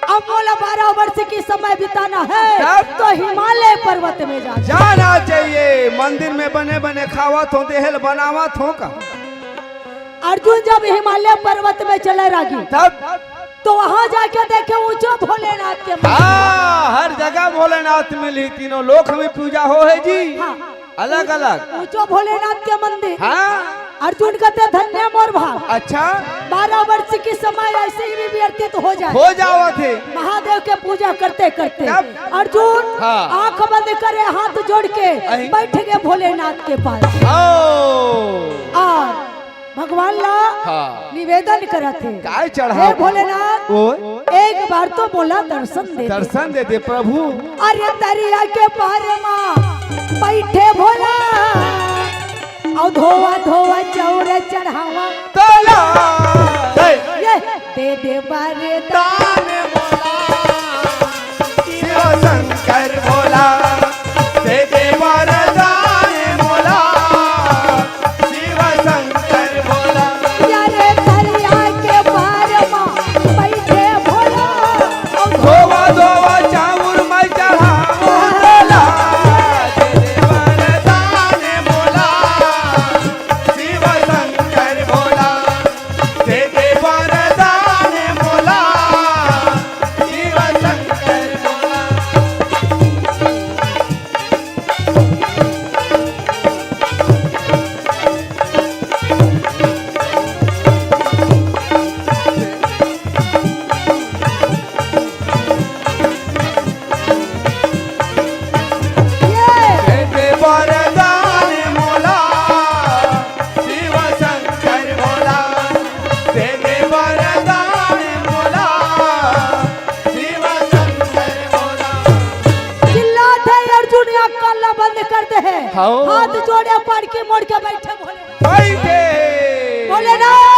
अब मोला बारह वर्ष की समय बिताना है, तब? तो हिमालय पर्वत में जाना। जाना चाहिए। मंदिर में बने बने खावत हो, देहल बनावत हो का? अर्जुन जब हिमालय पर्वत में चले रागी, तब? तो वहां जाके देखे ऊंचो भोलेनाथ के मंदिर। हाँ, हर जगह भोलेनाथ मिली, तीनों लोक में पूजा हो है जी। हाँ। अलग अलग। ऊंचो भोलेनाथ के मंदिर। हाँ। अर्जुन कहते धन्य मोर भाव। अच्छा। बारह वर्ष की समय ऐसे ही भी व्यतीत हो जाए। हो जावत हे। महादेव के पूजा करते करते तब? अर्जुन हाँ। आंख बंद करे, हाथ जोड़ के अहीं। बैठ गए भोलेनाथ के पास। ओ। और भगवान ला हाँ। निवेदन करत हे। काय चढ़ाव? हे भोलेनाथ, ओए। एक बार तो मोला दर्शन दे दे। दर्शन दे दे प्रभु। अरे तरिया के पार मा बैठे भोला, अउ धोवा धोवा चौर चढ़ावा तोला। हे। ये दे दे वरदान। दान मोला, शिव शंकर भोला, दे दे वरदान मोला, शिव शंकर भोला। यारे तरिया के पार मा बैठे भोला। धोवा धोवा चाउर मैं चढ़ाऊं भोला, दे दे वरदान मोला, शिव शंकर भोला, दे दे वरदान मोला। हाओ। हाथ जोड़े पड़की मोड़ के बैठे भोले। बैठे। भोलेनाथ।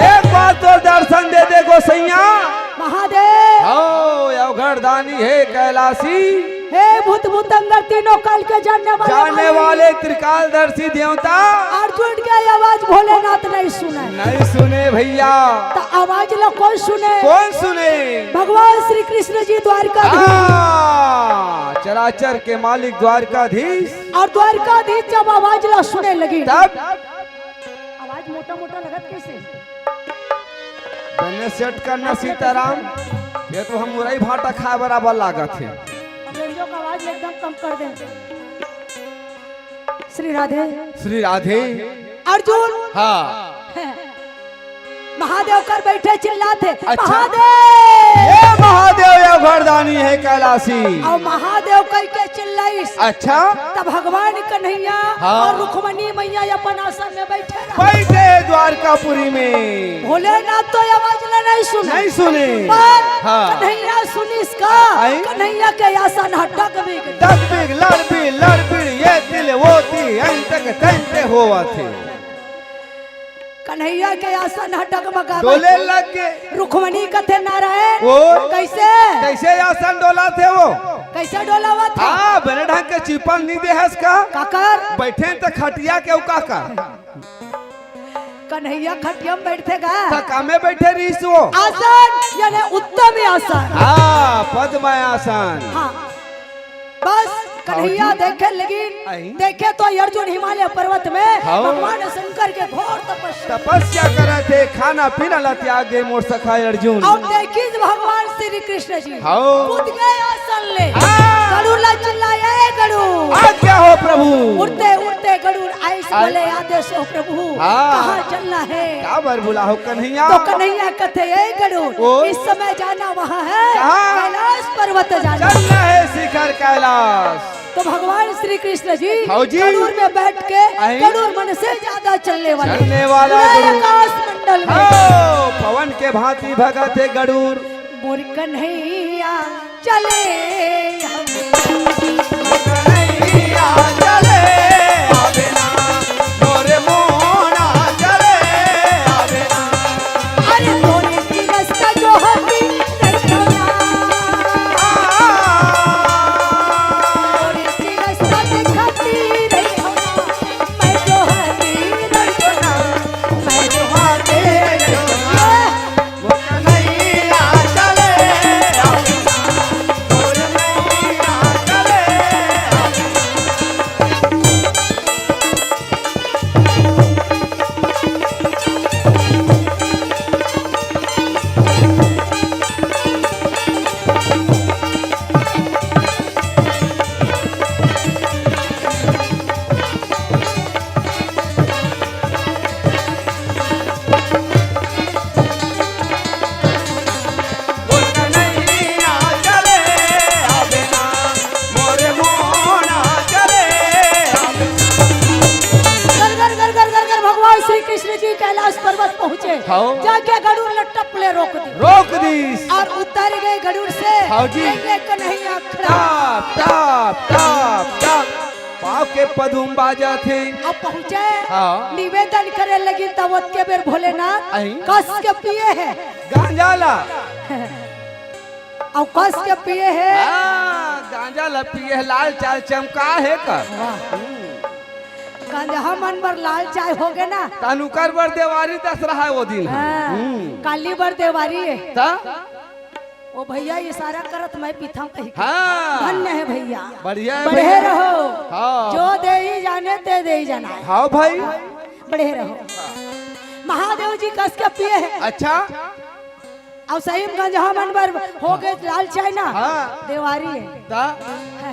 एक बार तो दर्शन दे दे गोसैया। महादेव। हाओ, अवघड़ दानी हे कैलासी। हे भूत भूतंगड़ तीनों काल के जानने वाले जाने मालिक। वाले त्रिकालदर्शी देवता। अर्जुन के आवाज भोलेनाथ नहीं सुने। नहीं सुने भैया। त आवाज ला कौन सुने? कौन सुने? भगवान श्री कृष्ण जी द्वारकाधीश। हाँ, चराचर के मालिक द्वारकाधीश। अउ द्वारकाधीश जब आवाज ला सुने लगिन। तब? आवाज मोटा मोटा लगत कइसे? बने सेट करना सीताराम, ये तो हम मुरई भाटा खाए बराबर लागत हे। अब रंजो का आवाज एकदम कम कर दे। श्री राधे। श्री राधे। अर्जुन। हाँ। महादेव कर बैठे चिल्लात हे, अच्छा। महादेव! ये महादेव अवघड़ दानी हे कैलासी। अउ महादेव कहिके चिल्लाइस। अच्छा। त भगवान कन्हैया हाँ। अउ रुक्मणी मैया अपन आसन में बैठे रहे। बैठे द्वारकापुरी में। भोलेनाथ तो ये आवाज ला नहीं सुने। नहीं सुने। पर हाँ। कन्हैया सुनिस का? आई? कन्हैया के आसन ह डगबिग। डगबिग, लड़बिड़, लड़बिड़, ये तिल वो ती, अंतक तंत होवत हे। कन्हैया के आसन ह डगमगावत डोले हे। लग गे। रुक्मणी कथे नारायण। ओ। कइसे? कइसे आसन डोलात हे वो? कइसे डोलावत हे? हाँ, बने ढंग के चिपन नइ देहस का? काकर? बैठे त खटिया के उ काकर? कन्हैया खटिया में बैठथे का? त कामे बैठे रहिस वो? आसन, याने उत्तम आसन। हाँ, पद्म आसन। हाँ। बस कन्हैया हाँ जी। देखे लगिन, आई। देखे तो अर्जुन हिमालय पर्वत में हाँ। भगवान शंकर के घोर तपस्या। तपस्या करत हे, खाना पीना ला त्याग दे मोर सखा अर्जुन। अउ देखिस भगवान श्री कृष्ण जी हाँ। कूद गे आसन ले। हाँ। गरुड़ ला चिल्लाए, "ए गरुड़।" आज्ञा हो प्रभु। उड़ते उड़ते गरुड़ आइस आई। बोले, "आदेश हो प्रभु, हाँ। कहाँ चलना है?" काबर बुलाहव कन्हैया? तो कन्हैया कथे, "ए गरुड़, ओ। इस समय जाना वहाँ है, कहाँ? कैलाश पर्वत जाना।" चलना है शिखर कैलाश। तो भगवान श्री कृष्ण जी हाँ जी। गरुड़ में बैठ के आई। गरुड़ मन से ज्यादा चलने वाले। चलने वाला पूरे गरुड़। आकाश मंडल में। हाँ, पवन के भांति भगत हे गरुड़। मोर कन्हैया चले हम। मोर कन्हैया चले आवे ना, मोरे मोना चले आवे ना। अरे तोरे की रस्ता जो हमी नहीं होना। तोरे की रस्ता दिखाती नहीं होना। मैं जो हमी नहीं होना। मैं जो हमी नहीं होना। गर, गर, गर, गर, गर, गर, भगवान श्री कृष्ण जी कैलाश पर्वत पहुंचे। हाँ। जाके गरुड़ ल टप ले रोक दी। रोक दीस। अउ उतर गे गरुड़ से। हाँ जी। एक, एक कन्हैया खड़ा। Top, top, top, top. पाँव के पदुम बाजत हे। अब पहुंचे। हाँ। निवेदन करे लगिन तब ओतके बेर भोलेनाथ अही। कस के पिए हे। गांजा ला। अउ कस के पिए हे। हाँ, गांजा ला पिए हे, लाल चाय चमका हे का। वाह। हम्म। गंजहा मन बर लाल चाय होगे ना। तनुकर बर देवारी दसरहा हे वो दिन। हाँ, हम्म। काली बर देवारी हे। त? ओ भैया इशारा करत मैं पीथंव कहिके। हाँ। धन्य हे भैया। बढ़िया हे बढ़े भैया। रहो। हाँ। जो देई जाने ते देई जाना हे। हाँ भाई। बढ़े रहो। महादेव जी कस के पिए हे। अच्छा। अउ सही में गंजहा मन बर होगे लाल चाय ना। हाँ। देवारी हे। त?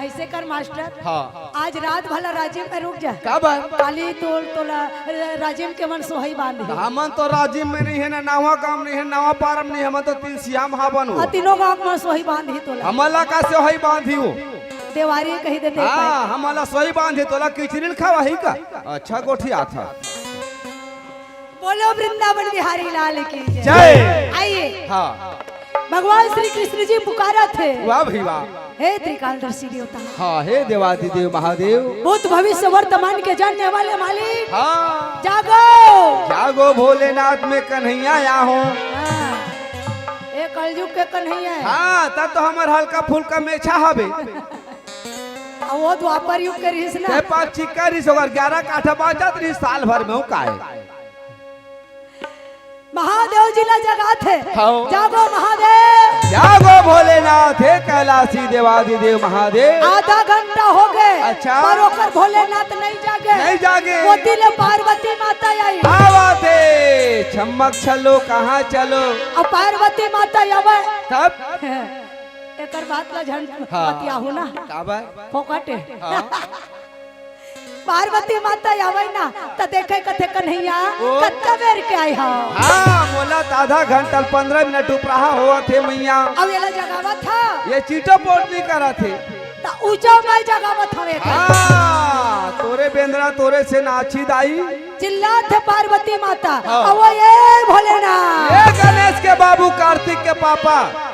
अइसे कर मास्टर। हाँ। आज रात भला राजिम में रुक जा। काबर? काली तोल तोला, अ, राजिम के मन सोहई बांधही। हमन तो राजिम में नइ हे ना, नवा गांव नइ हे, नवा पारम नइ हे, हमन तो तीन सियाम हावन हो। अ, तीनों गांव में सोहई बांधही तोला। हमन ला का सोहई बांधही हो? देवारी कहि देते हाँ, भाई। हमन ला सोहई बांधही तोला किचरी ल खवाही का? अच्छा गोठियाथस। बोलो वृंदावन बिहारी लाल की जय। जय। आइए। हाँ। भगवान श्री कृष्ण जी पुकारत हे। वाह भाई वाह। हे त्रिकालदर्शी देवता। हाँ, हे देवादिदेव महादेव। भूत भविष्य वर्तमान के जानने वाले मालिक। हाँ। जागो। जागो भोलेनाथ, मैं कन्हैया आया हूँ। हाँ। ए कलयुग के कन्हैया हे। हाँ, तब तो हमर हल्का फुल्का मेछा हवे। अब वो द्वापर युग के रहिस ना। ते पाँच चिक्का रहिस, ओकर ग्यारह काठा बाँचत रहिस साल भर में, वो काहे? महादेव जी ला जगाथे। हाँ। जागो महादेव। जागो भोलेनाथ, हे कैलाशी देवादिदेव महादेव। आधा घंटा हो गए। अच्छा। पर ओकर भोलेनाथ नहीं जागे। नहीं जागे। ओती ले पार्वती माता आई। का बात हे? छम्मक छलो, कहाँ चलो? अब पार्वती माता आवे। तब? एकर बात ला झन हाँ। बतियाहू ना। का बात? फोकट हे। हाँ। पार्वती माता आवे ना, त देखे कथे, "कन्हैया, ओ। कतका बेर के आए हो?" हाँ, मोला त आधा घंटा, पन्द्रह मिनट उपराहा होवत हे मैया। अब एला जगावत हा। ये चिटोपोट नहीं करत हे। त ऊंचा मैं जगावत हवे। हाँ, तोरे बेंदरा तोरे से नाची दाई। चिल्लात हे पार्वती माता, हाँ। अब वो ये भोलेनाथ। ये गणेश के बाबू, कार्तिक के पापा।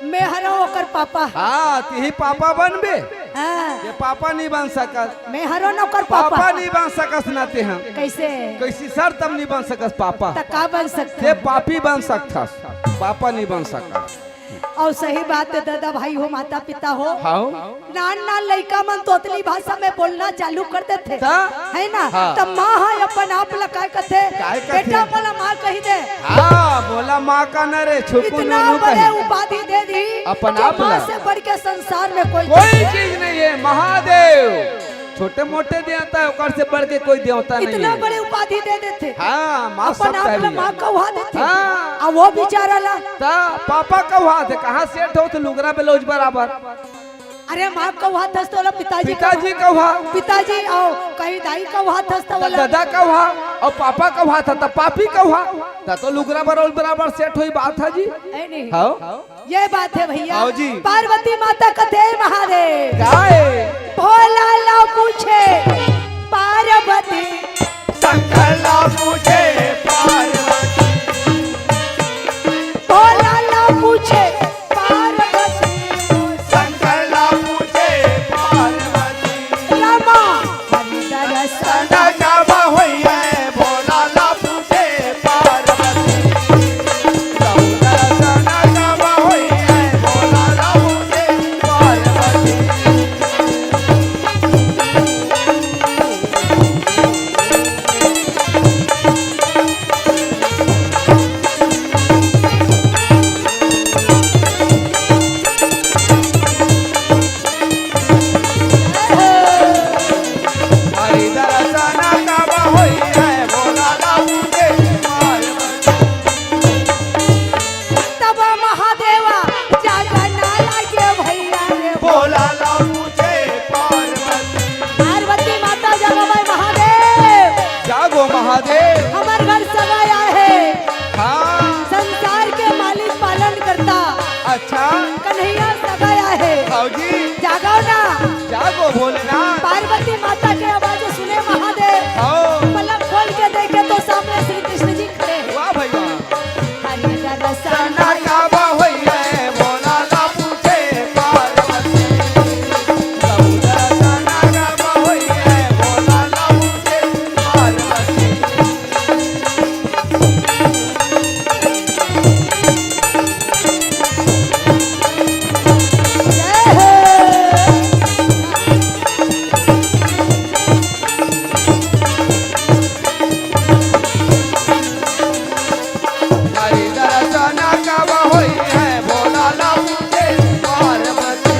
मैं हरव ओकर पापा। हाँ, तिही पापा बनबे। हाँ। ये पापा नहीं बन सकस। मैं हरव न ओकर पापा। पापा नहीं बन सकस ना तेहा। कैसे? कैसी शर्त म नहीं बन सकस पापा। त का बन सकत? ते पापी बन सकथस, पापा नहीं बन सकस। अउ सही बात हे दादा, भाई हो, माता पिता हो। हाँ। नान नान लइका मन तोतली भाषा में बोलना चालू कर देथे, त? है ना? हाँ। त माँ ह अपन आप ल काय कथे? काय कथे? बेटा मोला माँ कही दे। हाँ, मोला माँ का न रे, छुपू इतना नू नू बड़े कही। उपाधि दे दी, अपन जो आप माँ ल। से बढ़ के संसार में कोई कोई चीज चीज नहीं है, महादेव। छोटे मोटे देवता है, ओकर से बढ़ के कोई देवता नहीं इतना है। बड़े उपाधि दे देथे। हाँ, माँ अपन सब आप कह ल दिया। माँ कहा देथे। हाँ। अब वो बेचारा ला। त पापा कहा थे, कहाँ सेठ हो तो लुगरा ब्लाउज बराबर। अरे माँ कहा थस त ओला पिताजी पिताजी कहा। कहा। पिताजी अउ कहीं दाई कहा थस त त ओला। दादा कहा, अउ पापा कहा था त पापी कहा। त तो लुगरा बराबर बराबर सेठ होई बात है जी। ए नहीं। हाँ। ये बात है भैया। हाँ जी। पार्वती माता कथे महादेव। गाय। भोला ला पूछे पार्वती। शंकर ला पूछे पार्वती। भोला ला पूछे पार्वती। शंकर ला पूछे पार्वती। रामा हरि दरस सना का बहोइए भोला ला पूछे पार्वती। सना का बहोइए भोला ला पूछे पार्वती। तब महादेवा जागा ना लागे भैया रे। भोला ला पूछे पार्वती। पार्वती माता जगो भाई महादेव। जागो महादेव। हमर घर सगा आए हे। हाँ। संसार के मालिक पालन करता। अच्छा। कन्हैया सगा आए हे। भौजी। जागो ना। जागो भोलेनाथ। पार्वती माता के आवाज सुने महादेव। हाँ। पलक खोल के देखे तो सामने श्री कृष्ण जी खड़े हैं। वाह भाई वाह। हरि दरसन सना का बहोइए भोला ला पूछे पार्वती। सना का बहोइए भोला ला पूछे पार्वती। जय हो। हरि दरसन कब होई है, भोला ला पूछे पार्वती।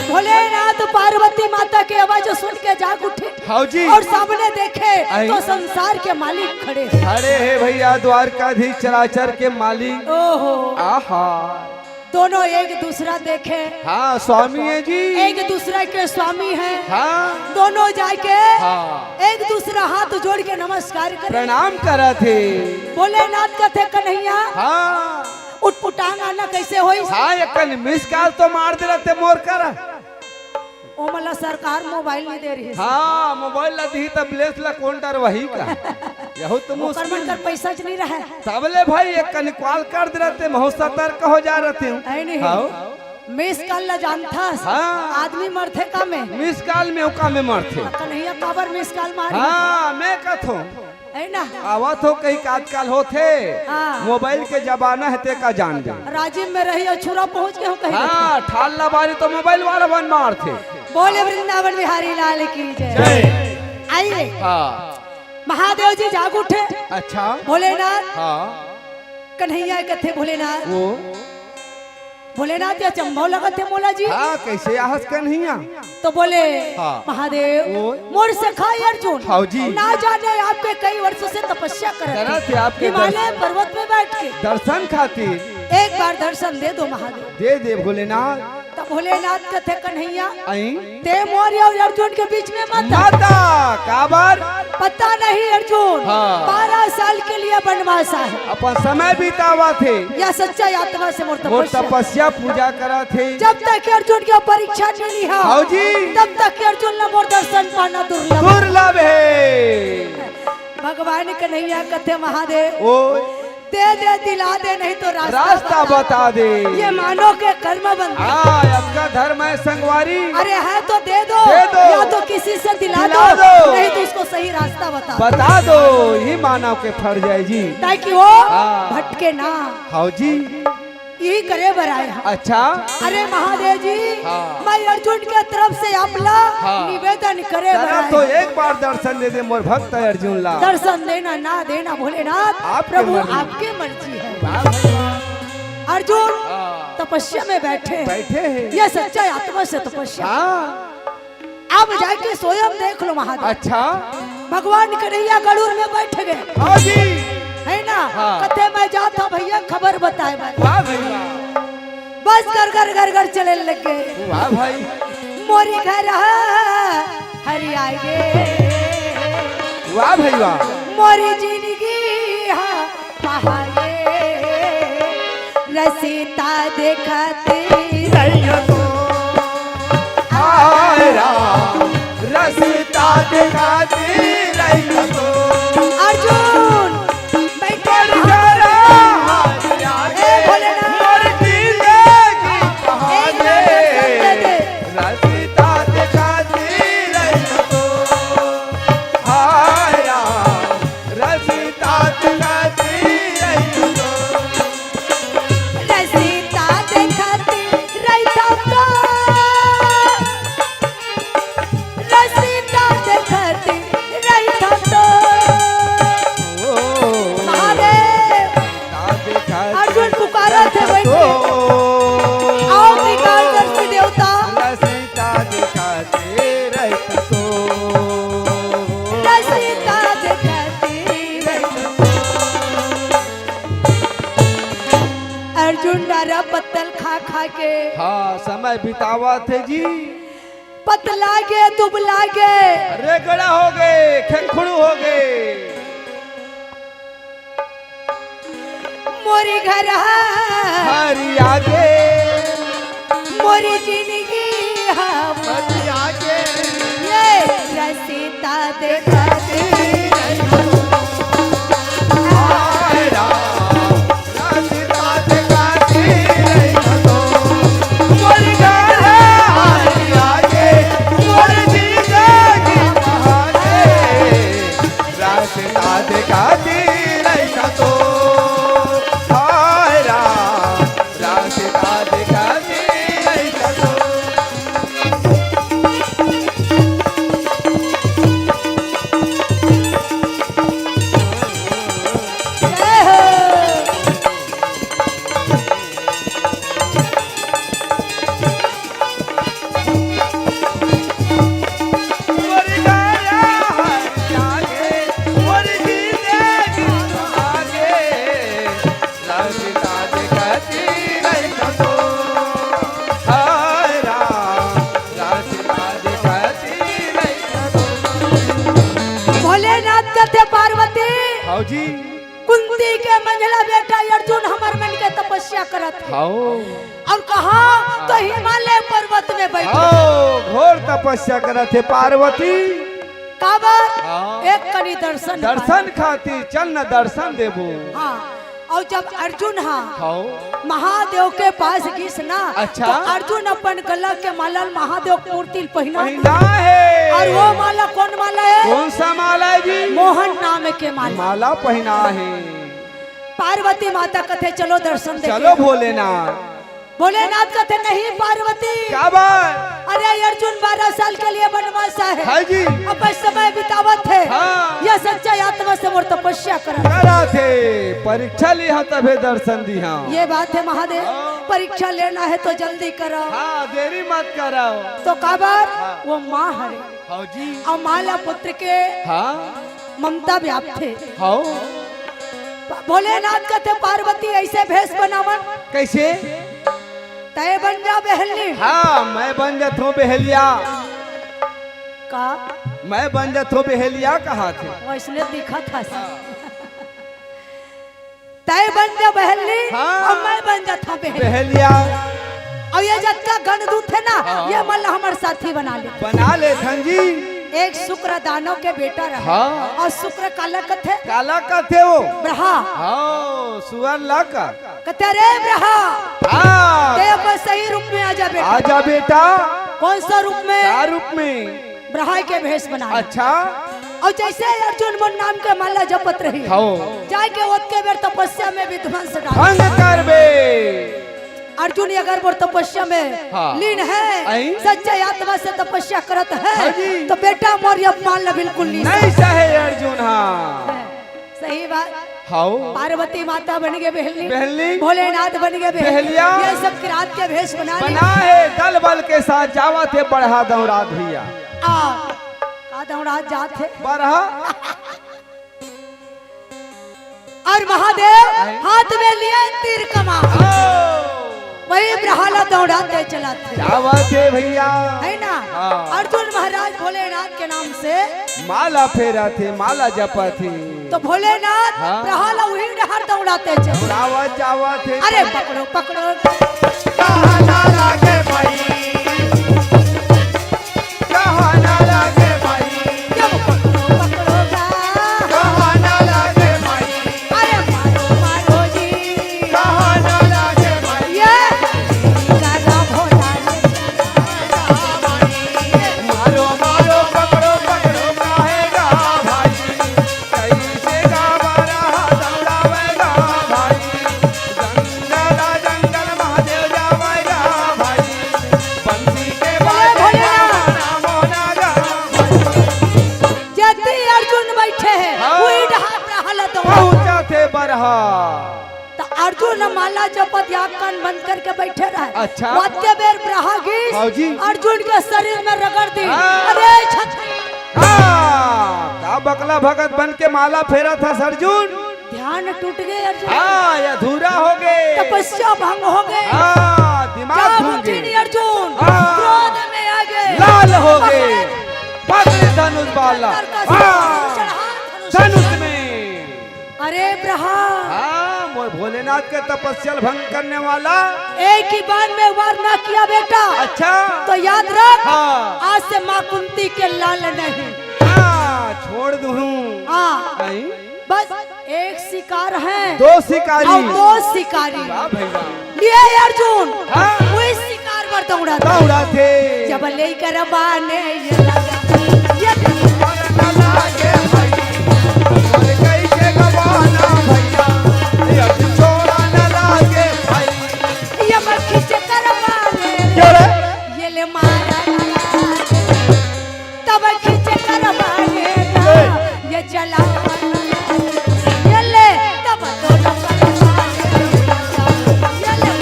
भोलेनाथ पार्वती माता के आवाज सुन के जाग उठे। हाँ जी। और सामने देखे आई। तो संसार के मालिक खड़े हैं। खड़े हैं भैया, द्वारकाधीश चराचर के मालिक। ओहो। आहा। दोनों एक दूसरा देखे। हाँ, स्वामी है जी। एक दूसरा के स्वामी है। हाँ। दोनों जाके हाँ। एक दूसरा हाथ जोड़ के नमस्कार करे। प्रणाम करत हे। भोलेनाथ कथे, "कन्हैया, हाँ। उटपुटांग आना कैसे होई?" हाँ, एक कन मिस कॉल तो मार दे रहते मोर कर। ओमन ला सरकार मोबाइल नइ दे रहिस। हाँ, मोबाइल ला दिही त ब्लेस ला कोन डरवाही का? यहू तो ओकर मन मुश्किल। कर पैसा च नइ रहय। तबले भाई एक कनी कॉल कर दे रहते, महू सतर्क हो जा रहते हूँ। है नहीं? हाँ। मिस कॉल ला जानथस? हाँ। आदमी मरथे का में? मिस कॉल में ओका में मरथे। कन्हैया काबर मिस कॉल मारी? हाँ, मैं कथों। है ना? आवत हो कहीं का आजकल होथे। हाँ। मोबाइल के जमाना हे, ते का जान दे। राजिम में रही अछूरा पहुँच गे हो कहीं। हाँ, ठाल ला बारी तो मोबाइल वाला मन मारथे। बोले वृंदावन बिहारी लाल की जय। जय। आइए। हाँ। महादेव जी जाग उठे। अच्छा। भोलेनाथ। हाँ। कन्हैया कथे भोलेनाथ। वो। भोलेनाथ, ये अचंभव लगत हे मोला जी। हाँ, कैसे आहस कन्हैया? तो बोले, हाँ। महादेव, ओए। मोर सखा अर्जुन, हाँ जी। ना जाने आपके कई वर्षों से तपस्या करत हे। करत हे आपके हिमालय दर्शन। पर्वत में बैठ के। दर्शन खातिर। एक बार दर्शन दे दो महादेव। दे दे भोलेनाथ। तब भोलेनाथ कथे कन्हैया, आई? ते मोर अउ अर्जुन के बीच में मत आ। मत आ, काबर? पता नहीं अर्जुन, हाँ। बारह साल के लिए बनवास आहे। अपन समय बितावत हे। या सच्चा आत्मा से मोर मोर तपस्या। तपस्या पूजा करत हे। जब तक अर्जुन के परीक्षा नइ लिहा, हाँ जी। तब तक अर्जुन ला मोर दर्शन पाना दुर्लभ। दुर्लभ हे। भगवान कन्हैया कथे महादेव, ओ। दे दे, दिला दे, नहीं तो रास्ता रास्ता बता बता दे। ये मानव के कर्म बंधन। हाँ, आपका धर्म है संगवारी। अरे है तो दे दो, दे दो। या तो किसी से दिला दिला दो, दो। नहीं तो उसको सही रास्ता बता दो। बता दो, ये मानव के फर्ज है जी। ताकि वो हाँ। भटके ना। हाँ जी। यही करे बर आए हैं। अच्छा। अरे महादेव जी, हाँ। मैं अर्जुन के तरफ से आप ला हाँ। निवेदन करे बर जरा आए तो हैं। एक बार दर्शन दे दे मोर भक्त अर्जुन ला। दर्शन देना ना देना भोलेनाथ, आपके प्रभु मर्जी। आपके मर्जी है। वाह भाई वाह। अर्जुन हाँ। तपस्या में बैठे हैं। बैठे हैं। ये सच्चा आत्मा से तपस्या। हाँ। अब जाके स्वयं देख लो महादेव। अच्छा। भगवान कन्हैया गरुड़ में बैठ गए। हाँ जी। है ना? हाँ। कथे मैं जात हूँ भैया, खबर बताए मैं। वाह भाई वाह। बस घर घर घर घर चले लगे। वाह भाई। मोरी घर हरियाए। वाह भाई वाह। मोरी जिंदगी हा पहाड़े रसिता देखत रहियो तो। हाय राम, रसिता देखत रहियो तो। अर्जुन, बैठे बड़ी रहो। जरा ए भोलेनाथ। बड़ी जिंदगी एक बार दर्शन दे दे। रसिता देखत रहियो तो। हाय राम, रसिता देखत रहियो तो। रसिता देखत रहियो तो। रसिता देखत रहियो तो। ओ। महादेव। रसिता देखत अर्जुन पुकारत हे बैठ के। तो। आओ त्रिकालदर्शी देवता। रसिता देखत रहियो तो। रसिता देखत रहियो तो। अर्जुन डारा पत्तल खा खा के। हाँ, समय बितावत हे जी। पतला गे, दुबला गे। रेगड़ा हो गे, खेखड़ू हो गे। मोरी घर हरिया गे। मोरी जिंदगी हा हरिया गे। ये रसिता देखत रहियो। हाय राम, रसिता देखत रहियो तो। मोरी घर हरिया गे, मोरी जिंदगी हा हरिया गे। रसिता देखत रहियो तो, हाय राम, रसिता देखत रहियो तो। कुंती के मंझला बेटा अर्जुन हमर मन के तपस्या करत हे। हाओ। अउ कहाँ तो हिमालय पर्वत में बइठे। हाओ, घोर तपस्या करत हे पार्वती। काबर? हाँ। एक कनी दर्शन दर्शन खातिर चल न दर्शन देबो। हाँ, अउ जब अर्जुन हा हाओ। महादेव के पास गिस ना, अच्छा। तो अर्जुन अपन गला के माला ल महादेव के मूर्ति ल पहिना पहिना हे। अउ वो माला कोन माला हे? कोन सा माला हे जी? मोहन नाम के माला। माला पहिना हे। पार्वती माता कथे, "चलो दर्शन देखे।" चलो भोलेनाथ। भोलेनाथ कथे, "नहीं पार्वती।" काबर? अरे अर्जुन बारह साल के लिए बनवास आए हे। हाँ जी। अपन समय बितावत हे। हाँ। ये सच्चा आत्मा से मोर तपस्या करत हे। करत हे, परीक्षा लिहा तभे दर्शन दिहा। ये बात हे महादेव, हाँ। परीक्षा लेना हे तो जल्दी करो। हाँ, देरी मत करो। तो काबर? हाँ। वो माँ हरे। हाँ जी। अउ माँ ला पुत्र के हाँ। ममता व्याप्त हे। हाओ। भोलेनाथ कथे, "पार्वती अइसे भेष बनावन।" कइसे? "तैं बन जा बहली।" हाँ, मैं बन जाथों बहलिया। का? मैं बन जाथों बहलिया कहाथे। वइसने दिखत हस। "तैं बन जा बहली, हाँ। अउ मैं बन जाथों बहलिया।" बहलिया। अउ ये जतका गण दूत हे ना, हाँ। ये मन ला हमर साथी बना ले। बना लेथन जी। एक शुक्र दानव के बेटा रहा। हाँ। अउ शुक्र काला कथे? काला कथे वो? ब्रहा। हाँ, सुअर ला का। कथे, "अरे ब्रहा, हाँ। तैं अपन सही रूप में आ जा बेटा।" आ जा बेटा। कोन सा रूप में? का रूप में? ब्रहा के भेष बना ले। अच्छा। अउ जइसे अर्जुन मोर नाम के माला जपत रही, हाओ। जाके ओतके बेर तपस्या में विध्वंस डाल। भंग करबे। अर्जुन अगर मोर तपस्या में हाँ। लीन हे, अई? सच्चा आत्मा से तपस्या करत हे, हाँ जी। तो बेटा मोर ये अपमान ला बिल्कुल नहीं नहीं सहे अर्जुन, हाँ। सही बात। हाओ। पार्वती माता बन गे बहली। बहली। भोलेनाथ बन गे बहली। बहलिया। ये सब किरात के भेष बना ली। बना हे, दल बल के साथ जावत हे बरहा दौड़ात भइया। आ, का दौड़ात जात हे? बरहा। अउ महादेव आए। हाथ में लिए तीर कमान। आओ। वही ब्रहा ला दौड़ाते चलत हे। क्या बात हे भइया? हे ना? हाँ। अर्जुन महाराज भोलेनाथ के नाम से माला फेरत हे, माला जपत हे। तो भोलेनाथ हाँ। ब्रहा ला उही डहर दौड़ाते चलत हे। दौड़ावत जावत हे। अरे पकड़ो, पकड़ो। कहाँ ना लागे भाई, कहाँ ना लागे भाई, ये पकड़ो, पकड़ो गा। कहाँ ना लागे भाई, अरे मारो, मारो जी। कहाँ ना लागे भाई, ये करा भोला रे। मारो, मारो, पकड़ो, पकड़ो, काहे गा भाई, कैसे गा बारा दौड़ावे गा भाई, जंगल, जंगल महादेव जावे गा भाई, बंसी के बोले भोलेनाथ। जति अर्जुन बइठे हे, हाँ। उही डहर ब्रहा ला दौड़ा। पहुँचत हे बरहा। त अर्जुन माला जपत आँख कान बंद करके बइठे रहे। अच्छा। ओतके बेर ब्रहा गिस, हाँ जी। अर्जुन के शरीर में रगड़ दिस। हाँ। अरे छत हाँ, का बकला भगत बन के माला फेरत हस अर्जुन? ध्यान टूट गे अर्जुन। हाँ, ये अधूरा हो गे। तपस्या भंग हो गे। हाँ, दिमाग घूम गे। अर्जुन हाँ। क्रोध में आ गे। लाल हो गे। पकड़े धनुष बाण ला। हाँ, धनुष में। अरे ब्रहा। हाँ, मोर भोलेनाथ के तपस्या ल भंग करने वाला। एक ही बार में वार ना किया बेटा। अच्छा। तो याद रख। हाँ। आज से माँ कुंती के लाल नहीं। हाँ, छोड़ दूँ। हाँ। नहीं। बस एक शिकार हे। दो शिकारी। अउ दो शिकारी। वाह भाई वाह। लिए अर्जुन। हाँ। उही शिकार बर दौड़ाथे। दौड़ाथे। जब लेकर बाने ये लगा, ये और न लागे भाई, और कैसे गवाना भैया, ये छोड़ा न लागे भाई। ये मैं खींच कर बाने, क्यों रे? ये ले मारा न लागे। तब खींच कर बाने ना, ए। ये चला ये ले, तब तो ये ले।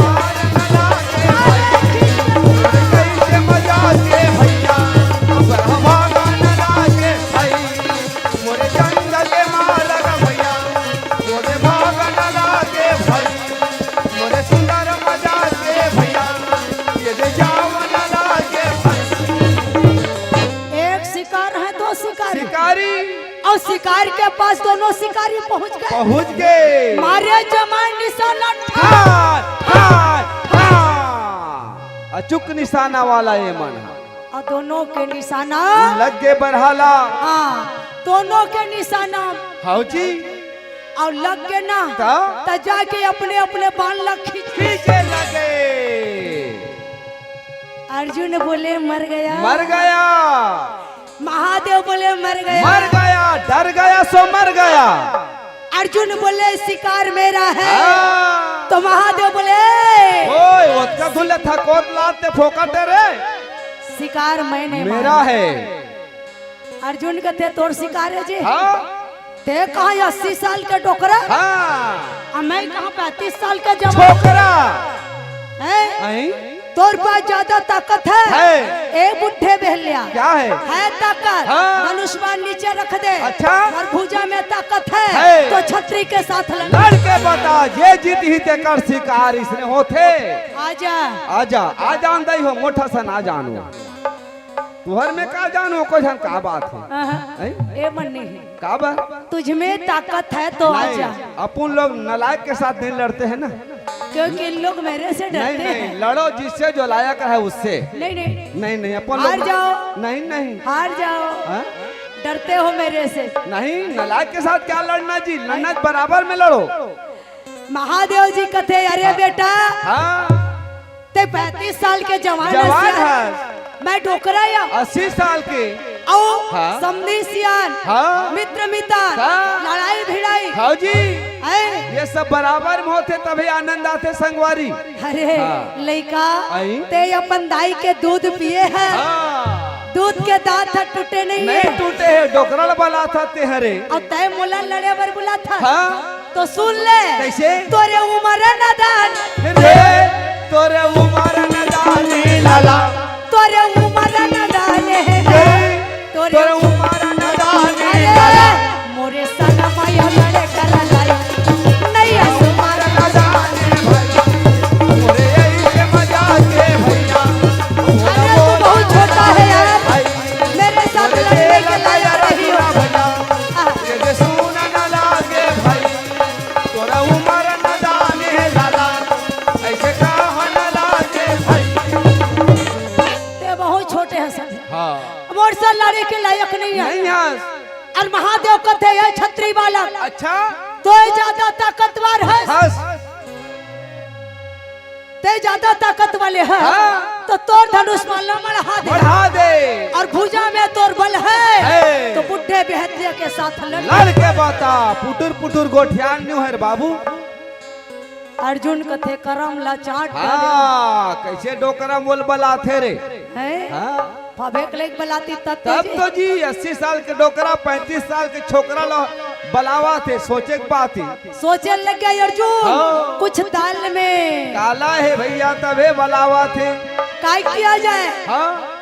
कैसे मजाक के भैया, अब हमारा न लागे। पास दोनों शिकारी पहुंच गए। पहुंच गए। मारे जमाए निशाना, ठार, ठार, ठार। अचूक निशाना वाला ये मन ह। और दोनों के निशाना लग गे बरहा ला। हाँ, दोनों के निशाना। हाँ जी। और लग गे ना, त? त जाके अपने अपने बाण ला खींच। खींचे लगे। अर्जुन बोले, "मर गया।" मर गया। महादेव बोले, "मर गया।" मर गया, डर गया सो मर गया। अर्जुन बोले, "शिकार मेरा है।" हाँ। तो महादेव बोले, ओए, ओतका धुले थकोत लाते फोकट रे। शिकार मैंने मेरा मारा। है। अर्जुन कथे, "तोर शिकार है जी।" हाँ। ते कहा अस्सी साल के डोकरा? हाँ। और मैं कहा पैंतीस साल के जवान। छोकरा। हैं? हैं? तोर पास ज्यादा ताकत है। है। ए बुढ़े बहलिया। क्या है? है ताकत। हाँ। धनुष बाण नीचे रख दे। अच्छा। और भुजा में ताकत है। है। तो छतरी के साथ लड़। लड़ के बता, जे जीतही तेकर शिकार इसने होथे। आजा। आजा, आ जान दई हो, मोटा सन आ जानो। तुहर में का जानो, कोई झन का बात है? हाँ, हाँ। हैं? ए मन नहीं है। का बा? तुझ में ताकत है तो नहीं, आजा। अपन लोग नालायक के साथ नहीं लड़ते हैं ना। क्योंकि इन लोग मेरे से डरते नहीं, नहीं, हैं। लड़ो जिससे जो लायक है उससे। नहीं, नहीं। नहीं, नहीं, अपन लोग हार जाओ। नहीं, नहीं। हार जाओ। हाँ? डरते हो मेरे से। नहीं, नालायक के साथ क्या लड़ना जी, लड़ना बराबर में लड़ो। महादेव जी कथे, "अरे हाँ। बेटा, हाँ। ते पैंतीस साल के जवान जवान हस यार। हस। मैं डोकरा या।" अस्सी साल के। अउ हाँ। समधी सियान, हाँ। मित्र मितान, हाँ। लड़ाई भिड़ाई। हाँ जी। हैं? ये सब बराबर में होथे तभी आनंद आथे संगवारी। अरे हाँ। लइका, आई? ते अपन दाई के दूध पिए है। हाँ। दूध के दांत ह टूटे नहीं नहीं है। टूटे है, डोकरा ल बलाथा ते हरे। अउ तय मोला लड़े बर बुलाथा। हाँ। तो सुन ले। कैसे? तोरे उमर नदान। रे, तोरे उमर नदान रे लाला। तोरे उमर नदान हे। रे, तोरे तोरे उमर नदान रे अरे, लाला। मोरे सन माया लड़े कर लाई। नहीं आसू उमर नदान रे भैया। मोरे यही के मजाक रे भैया। अरे, तू बहुत छोटा है यार। भाई। मेरे साथ लड़ने के लायक नहीं हो। भैया। हाँ। ये सुन ना लागे भाई। तोरा उमर नदान हे लाला, ऐसे कहा न लागे भाई। ते बहुत छोटे हस। हाँ। मोर से लड़े के लायक नहीं है। नहीं हस। और महादेव कथे, "हे छतरी बालक, अच्छा? तोय ज्यादा ताकतवर हस। हस। ते ज्यादा ताकत वाले है, हाँ। तो तोर धनुष बाण ला मढ़ा दे। मढ़ा दे। और भुजा में तोर बल है, है। तो बुढ़े बेहतिया के साथ लड़। लड़ के बता, पुटुर पुटुर गोठियान न्यू है रे बाबू। अर्जुन कथे करम ला चाट डाले। हाँ, कैसे डोकरा मोल बलाथे रे। हैं? हाँ। फबेक लेके बलाती तब तब जी। तो जी, अस्सी साल के डोकरा, पैंतीस साल के छोकरा ला बलावा थे, सोचे के बात ही। सोचे लग गया अर्जुन, हाँ। कुछ दाल में काला है भैया, तबे बलावा थे। काय किया जाए? हाँ।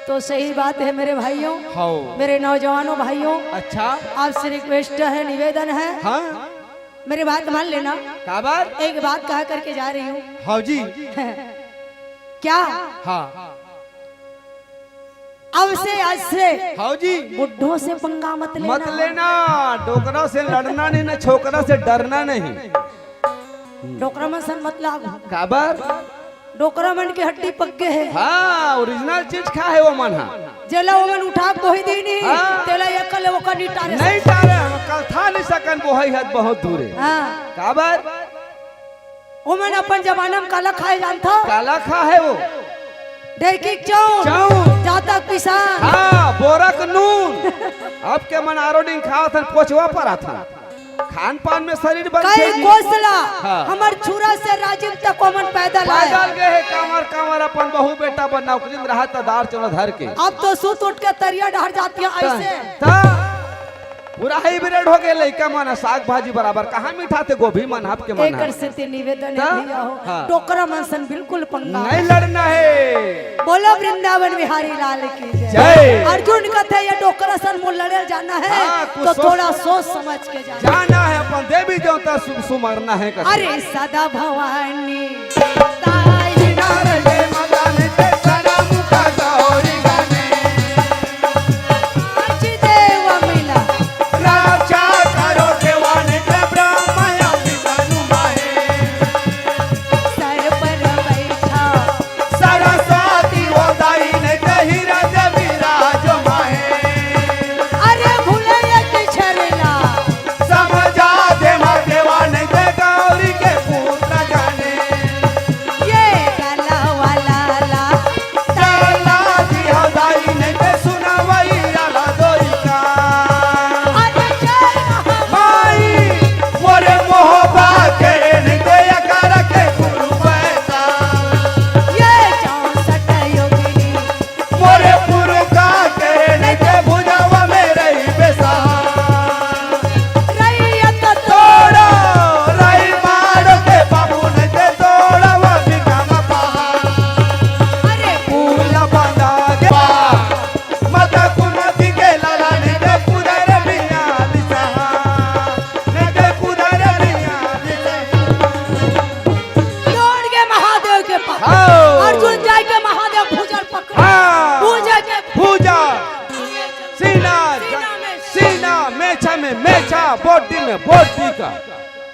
तो सही बात है मेरे भाइयों, हाँ। मेरे नौजवानों भाइयों, अच्छा। आपसे request है, निवेदन है, हाँ। मेरी बात मान लेना। का बात? एक बात कहा करके जा रही हूँ। हाँ जी। क्या? हाँ। अब से, आज से हाँ जी। बुड्ढों से पंगा मत लेना। मत लेना, डोकरा से लड़ना नहीं, ना छोकरा से डरना नहीं। डोकरा मन सन मत लाग। काबर? डोकरा मन के हड्डी पक्के है। हाँ, original चीज खा है वो मन हा। जेला वो मन उठा के बोही दी नहीं, हाँ। तेला एकल ओकर निटारे। नहीं टारे, हम कल था नहीं सकन बोही हद बहुत दूर है। हाँ। काबर? ओमन अपन जमाना में काला खाए जानथव? काला खा है वो? ढेकी के चाउर, चाउर। जातक पिसान। हाँ, बोरा के नून। अब के मन आरो दिन खात हन, पोचवा पर आथन। खान पान में शरीर बन कई गई। कोसला, हाँ। हमर छुरा से राजिम तक ओमन पैदल आए। पैदल गए है, कांवर कांवर अपन बहू बेटा बर नौकरी में रहा त दार चलो धर के। अब तो सुत उठ के तरिया डहर जाती है त, ऐसे। त, पूरा hybrid हो गए लइका मन, साग भाजी बराबर, कहाँ मिठाथे गोभी मन, आपके मन एकर है। सेती निवेदन त? है भैया हो, हाँ। डोकरा मन सन बिल्कुल पंगा। नहीं लड़ना है। बोलो वृंदावन बिहारी लाल की जय। जय। अर्जुन कथे ये डोकरा सन मोर लड़े जाना है, हाँ, कुछ तो सोच थोड़ा सोच समझ के जाना। जाना है, अपन देवी देवता सु-, सुमरना है कथे। अरे सदा भवानी ताई। किनारे के मदान पे सनम का गौरी गाने। आज देवा मिला। रात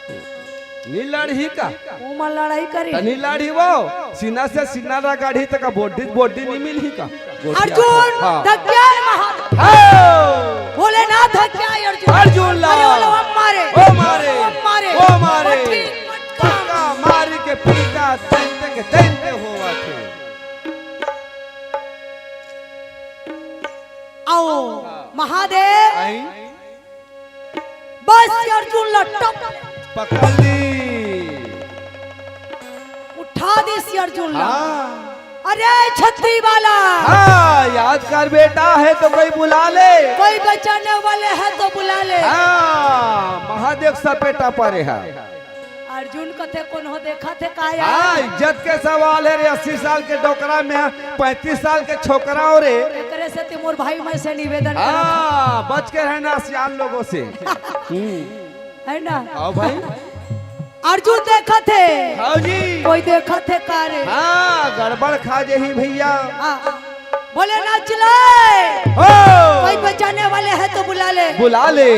नी लड़ही का? ओमा लड़ाई करी। त नी लड़ही वो। सीना से सीना रगड़ही त का body body नी मिलही का? गोठिया अर्जुन, हाँ। धक्या है महादेव। हाँ। भोलेनाथ धक्या है अर्जुन। अर्जुन ला। अरे बोलो, हम मारे। ओ मारे। हम मारे। ओ मारे। पटकी, पटका। पटका मारी के पीटा, दैत्य के दैत्य होवा थे। आओ, हाँ। महादेव। आई। बस ये अर्जुन ला टप। पकड़ ली। उठा दिस ये अर्जुन ला। हाँ। अरे छतरी वाला। हाँ, याद कर बेटा, है तो कोई बुला ले। कोई बचाने वाले है तो बुला ले। हाँ, महादेव सपेटा परे है। अर्जुन कथे कोनो देखा थे का यार? हाँ, इज्जत के सवाल है रे, अस्सी साल के डोकरा में पैंतीस साल के छोकरा हो रे। एकरे से ते मोर भाई मैं से निवेदन करत हूँ। हाँ, बच के रहना सियान लोगों से। हम्म। है ना? हाँ भाई। अर्जुन देखा थे? हाँ जी। कोई देखा थे का रे? हाँ, गड़बड़ खा जही भैया। हाँ। भोलेनाथ चिल्लाए। हो। कोई बचाने वाले है तो बुला ले। बुला ले।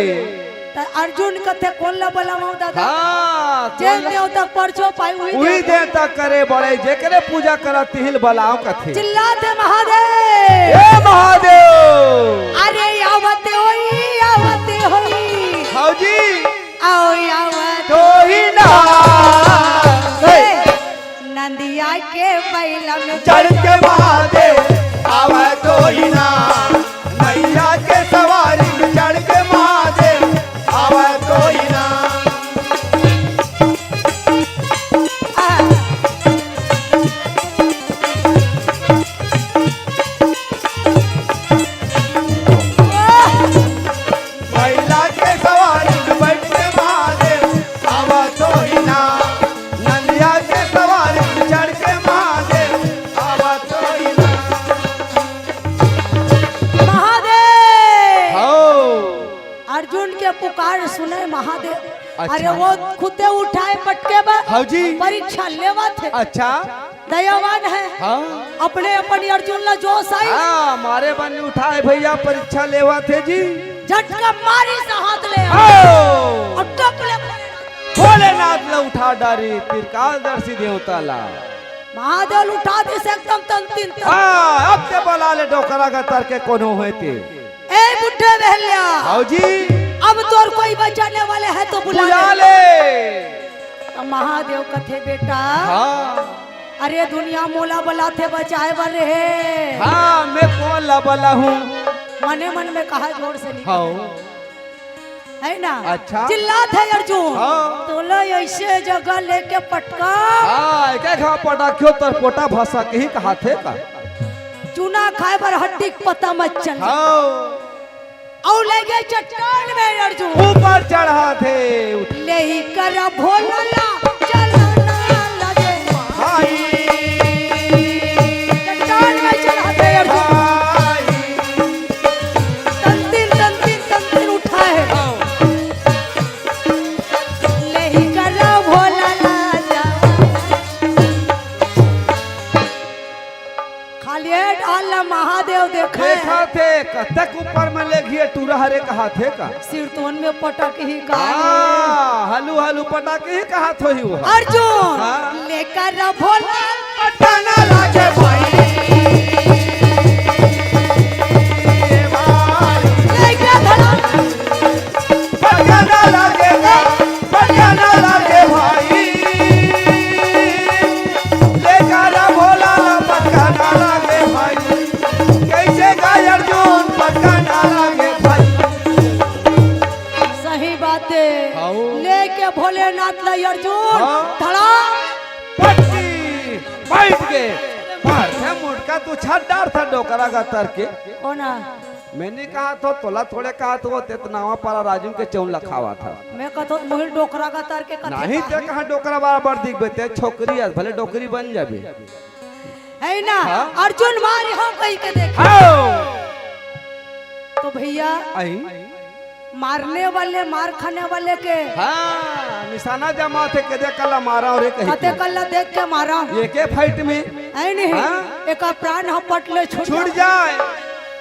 त अर्जुन कथे कोन ला बलावंव दादा? हाँ, जेन कोन ला देव तक परछो पाई उही उही देव देव तक करे बड़े, जेकरे पूजा करत तिहिल बलाव कथे। चिल्लाथे महादेव। हे महादेव। अरे आवते होई, आवते होई। हौजी। आओ आवते होई ना। हे। नंदिया के बैला में चढ़ के महादेव आवे तो ही ना, नैया के सवारी में चढ़ के महादेव आवे तो ही ना। बैला के सवारी में बैठ के महादेव आवा तो ही ना, नंदिया के सवारी में चढ़ के महादेव आवा तो ही ना। महादेव। हो। अर्जुन के पुकार सुने महादेव। अच्छा। अरे वो खुदे उठाए पटके बा। हाँ जी। परीक्षा लेवत हे। अच्छा। दयावान हे। हाँ। अपने अपन अर्जुन ला जोश आई। हाँ, मारे बन उठाए भैया, परीक्षा लेवत हे जी। झटका मारी से हाथ ले। आओ। और टप ले। भोलेनाथ ला उठा डारी, त्रिकालदर्शी देवता ला। महादेव उठा दिस एकदम तन तीन तन। हाँ, अब ते बला ले डोकरा गतर के कोनो होय ते। ए बुड्ढे बहल्या। हाँ जी। अब तोर कोई बचाने वाले है तो बुला बुला ले। ले। त महादेव कथे बेटा। हाँ। अरे दुनिया मोला बलाथे बचाए बर रे। हाँ, मैं कोन ला बलाहूँ? मने मन में कहा जोर से निकल। हाँ। है ना? अच्छा। चिल्लाथे अर्जुन। हाँ। तोला ऐसे जगह लेके पटका। हाँ, एक एक घाव पटकियो तोर पोटा भसकही कहाथे का। चूना खाए बर हड्डी के पता मत चल। हाँ। अउ ले गे चट्टान में अर्जुन। ऊपर चढ़ाथे। लेही करा भोला ला, चलना लगे। भाई। चट्टान में चढ़ाथे अर्जुन। भाई। तंतिन, तंतिन, तंतिन उठाए। हाँ। लेही करा भोला ला जा। खाली ए डाल ला महादेव देखे। देखा थे, कतक ऊपर में ले घिए टूरा हरे कहा थे का? सिरतोन में पटक ही का? हाँ, हलू हलू पटक ही कहा थो ही वो। अर्जुन, हाँ। लेकर भोला। पटना लागे भाई। लेकर भोला। पटना लागे, पटना लागे भाई। लेकर भोला पटना लागे भाई। कैसे गाय अर्जुन पटना लागे भाई। सही बात है। हाँ। लेके भोलेनाथ ला अर्जुन हाँ। धड़ा। पटकी बैठ के मार थे मुटका तू छत डार था डोकरा का तर के। ओ ना। मैं नहीं कहा थो, तोला थोड़े कहा थो, ते तो नावा पारा राजू के चौन लखावा था। मैं कहा थो, मोहिल डोकरा का तर के कथे नहीं, का ते है? कहाँ डोकरा बराबर दिख बेते, छोकरी है, भले डोकरी बन जाबे। है ना? हाँ। अर्जुन मार हो कहीं के देख। आओ। तो भैया, आई। मारने वाले, मार खाने वाले के। हाँ, निशाना जमा थे, कदे कल्ला मारा और एक कते कल्ला देख के मारा। ये के फाइट में? है नहीं? हाँ? एक प्राण हपट ले छूट छूट जाए।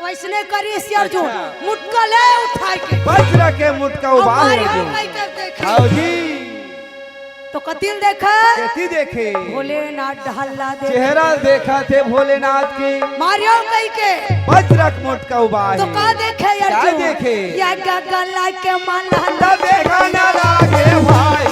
वैसने करी से अर्जुन, अच्छा। मुटका ले उठाए के। वज्र के मुटका उबार हो गया। कहीं के देख। आओ जी। तो कतिल देखा? कति देखे? भोलेनाथ डहर ला देखे। चेहरा देखा थे भोलेनाथ के। मारियो कई के। बजरक मोटका उबा तो हे। का देखे का अर्जुन? देखे? या गगला के माला। त देखा ना लागे भाई।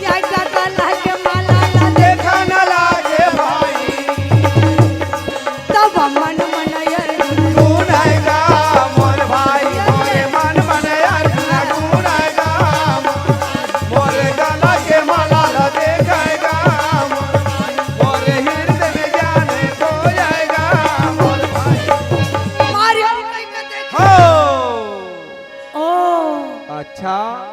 या गगला के माला ला देखा ना लागे भाई। तब मन मन अर्जुन। गुन आएगा मोर भाई, मोरे मन मन अर्जुन गुन आएगा। मोर गला के माला ला देखेगा, मोर हृदय में ज्ञान खो जाएगा, मोर भाई। मारियो कई के देखे। हो। ओ। अच्छा।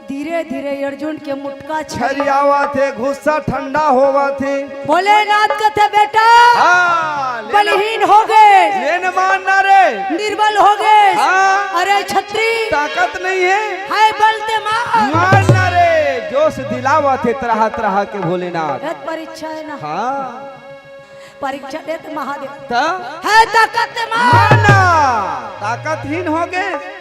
धीरे-धीरे अर्जुन के मुटका छरियावत हे, गुस्सा ठंडा होवत हे। भोलेनाथ कथे, "बेटा, हाँ, ले ना। बलहीन हो गे। ले न मान ना रे। निर्बल हो गे। हाँ। अरे छत्री। ताकत नहीं है। है बल ते मार। मान ना रे।" जोश दिलावत हे तरह तरह के भोलेनाथ। यत परीक्षा है ना। हाँ। परीक्षा देत महादेव। त? है ताकत ते मार। माना, ताकतहीन हो गे।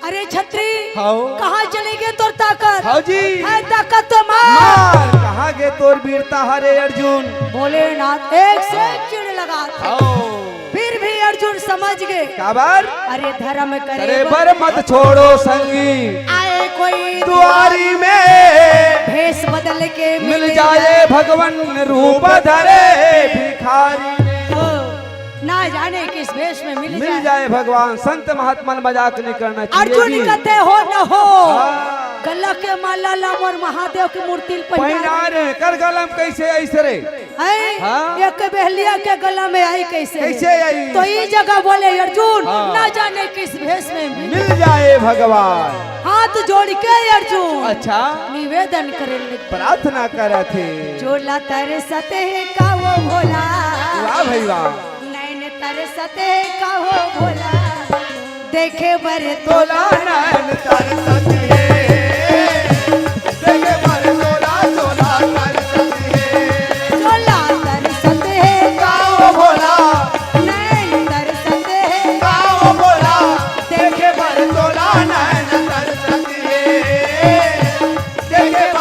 अरे छत्री, हाओ। कहाँ चले गे तोर ताकत? हाओ जी। है ताकत तो मार। मार, कहाँ गे तोर वीरता हरे अर्जुन? भोलेनाथ एक से एक चिढ़ लगा। हाओ। फिर भी अर्जुन समझ गे। काबर? अरे धर्म करे करे बर। बर मत छोड़ो संगी। आए कोई दुआरी में। भेष बदल के मिल मिल जाए जाए। भगवन रूप धरे भिखारी में। ओ, ना जाने किस भेष में मिल मिल जाए। जाए भगवान। संत महात्मा ने मजाक नहीं करना चाहिए अर्जुन जी। कथे हो न हो। हाँ। गला के माला ला मोर महादेव के मूर्ति ल पहिना पहिना रे। रे, कर गला में कैसे ऐसे रे? हैं? हाँ। एक बहलिया के गला में आई कैसे? कैसे आई? तो ई जगह बोले अर्जुन, हाँ। ना जाने किस भेष में मिल मिल जाए भगवान। हाथ जोड़ के अर्जुन अच्छा। निवेदन करे लगे। प्रार्थना करत हे। चोला तरसत हे का वो भोला। वाह भाई वाह। नैन तरसत हे का वो भोला। देखे बर तोला नैन तरसत हे। देखे बर तोला, तोला तरसत हे। तोला तरसत हे का वो भोला। नैन तरसत हे का वो भोला। देखे बर तोला नैन तरसत हे। देखे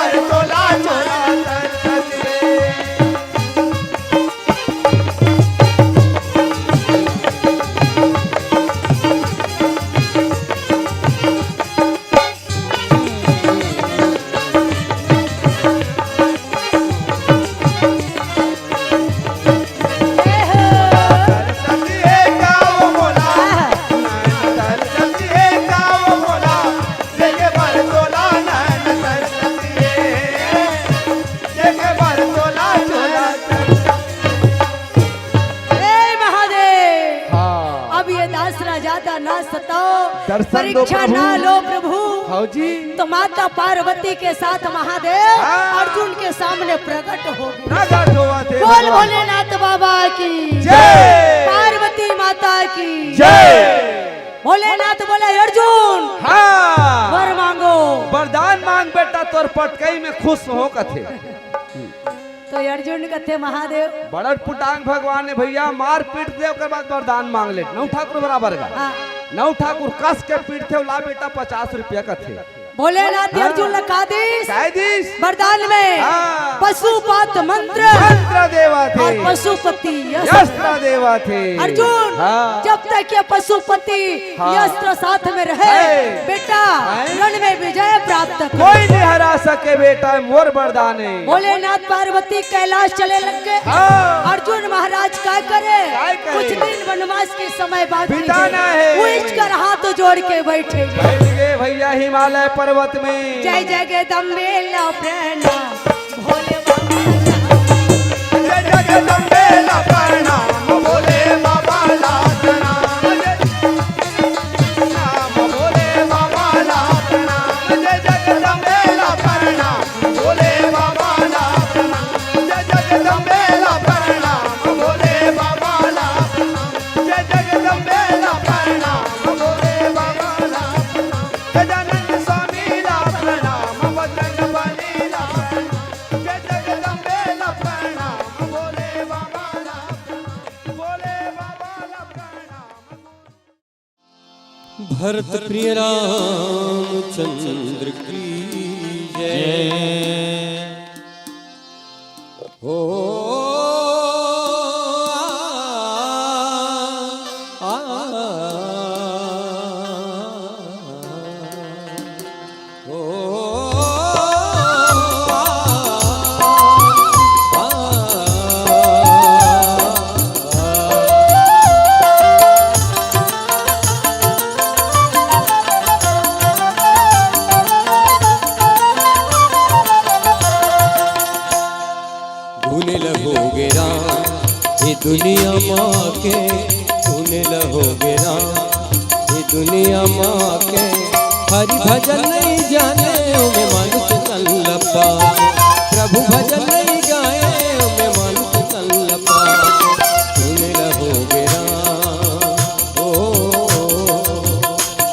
बर तोला, तोला तरसत हे। ए महादेव, हाँ। अब ये दास ला ज्यादा ना सताओ, दर्शन दो परीक्षा प्रभु। ना लो प्रभु। हाँ जी। तो माता पार्वती के साथ महादेव हाँ। अर्जुन के सामने प्रकट हो गए। प्रकट होवत हे बोल भगवान। भोलेनाथ बाबा की जय। पार्वती माता की जय। भोलेनाथ बोले, "अर्जुन, हाँ। वर मांगो।" वरदान मांग बेटा, तोर पटकई में खुश हो कथे। तो अर्जुन कथे, "महादेव।" बड़न पुटांग भगवान हे भैया, मार पीट दे, ओकर बाद वरदान मांग ले। नौ ठाकुर बराबर का। हाँ। नौ ठाकुर कस के पीट थे, "ला बेटा पचास रुपया" कथे। भोलेनाथ हाँ। अर्जुन ला का दिस? का दिस? वरदान में हाँ। पशुपात मंत्र मंत्र देवत हे। और पशुपति अस्त्र। अस्त्र देवत हे। अर्जुन, हाँ। जब तक ये पशुपति हाँ। अस्त्र साथ में रहे, है। बेटा, है। रण में विजय प्राप्त कर। कोई नहीं हरा सके बेटा, मोर वरदान हे। भोलेनाथ पार्वती कैलाश चले लग गए। हाँ। अर्जुन महाराज का करे? का करे? कुछ दिन वनवास के समय बाकी बिताना हे। हे। उइच कर हाथ जोड़ के बैठे। बैठ गए भैया हिमालय पर्वत में। जय जगदम्बे ला प्रणाम, भोले बाबा ला। जय जगदम्बे ला प्रणाम, भोले बाबा ला प्रणाम। जय प्रणाम, भोले बाबा ला प्रणाम। जय जगदम्बे ला प्रणाम, भोले बाबा ला प्रणाम। जय जगदम्बे ला प्रणाम, भोले बाबा ला प्रणाम। जय जगदम्बे ला प्रणाम, भोले बाबा ला प्रणाम। गजानन स्वामी ला प्रणाम, बजरंग बली ला प्रणाम। जय जगदम्बे ला प्रणाम, भोले बाबा ला प्रणाम। भरत प्रिय रामचंद्र की जय। ओ, आ, आ, ओ, गुने ल होगे राम, ए दुनिया मा के, गुने ल होगे राम, ए दुनिया मा के। हरि भजन नइ जाने, ओमे मानुष तन ल पाके। प्रभु भजन नइ गाए, ओमे मानुष तन ल पाके। गुने ल होगे राम, ओ, ओ,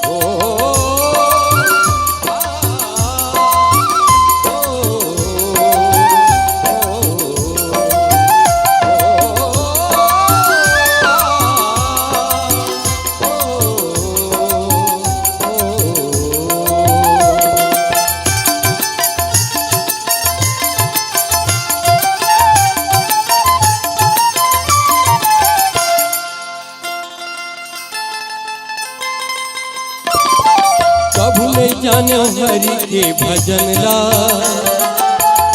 ओ। कभू नइ जाने हरि के भजन ला,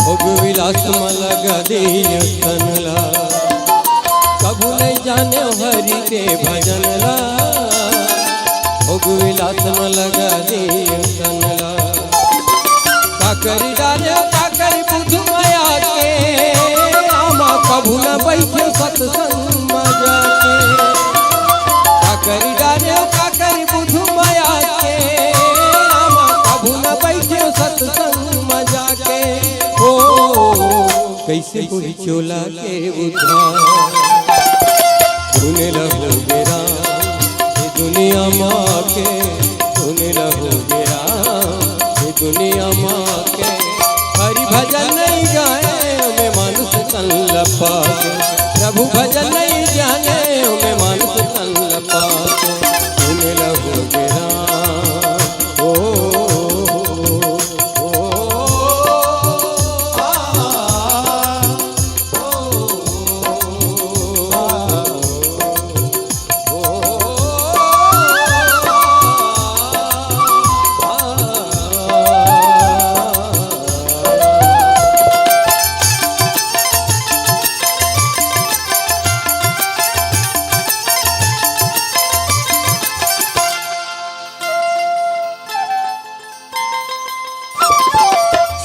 भोग विलास म लगा दे तन ला। कभू नइ जाने हरि के भजन ला, भोग विलास म लगा दे तन ला। का करी डारे, का करी बुध मया के, आमा कभू न बैठे सत्संग म जाके। का करी डारे, का करी बुध मया के, आमा कभू न बैठे सत्संग म जाके। ओ, कइसे होही चोला के उद्धार। गुने ल होगे राम, ए दुनिया मा के, गुने ल होगे राम, ए दुनिया मा के। हरि भजन नइ गाए, ओमे मानुष तन ल पाके। प्रभु भजन नइ जाने, ओमे मानुष तन ल पाके। गुने ल होगे राम, ओ, ओ, ओ, आ,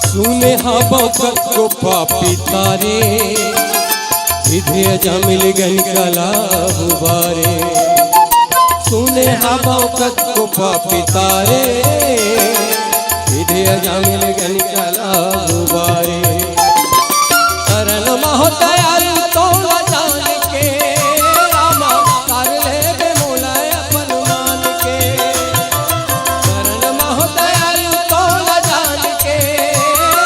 सुने हवं कतको पापी तारे, सीधे अजामिल गन कला उबारे। सुने हवं कतको पापी तारे, सीधे अजामिल गन कला उबारे। शरण म हो दयालु तोला जान के, रामा तार लेबे मोला अपन मान के। शरण म हो दयालु तोला जान के,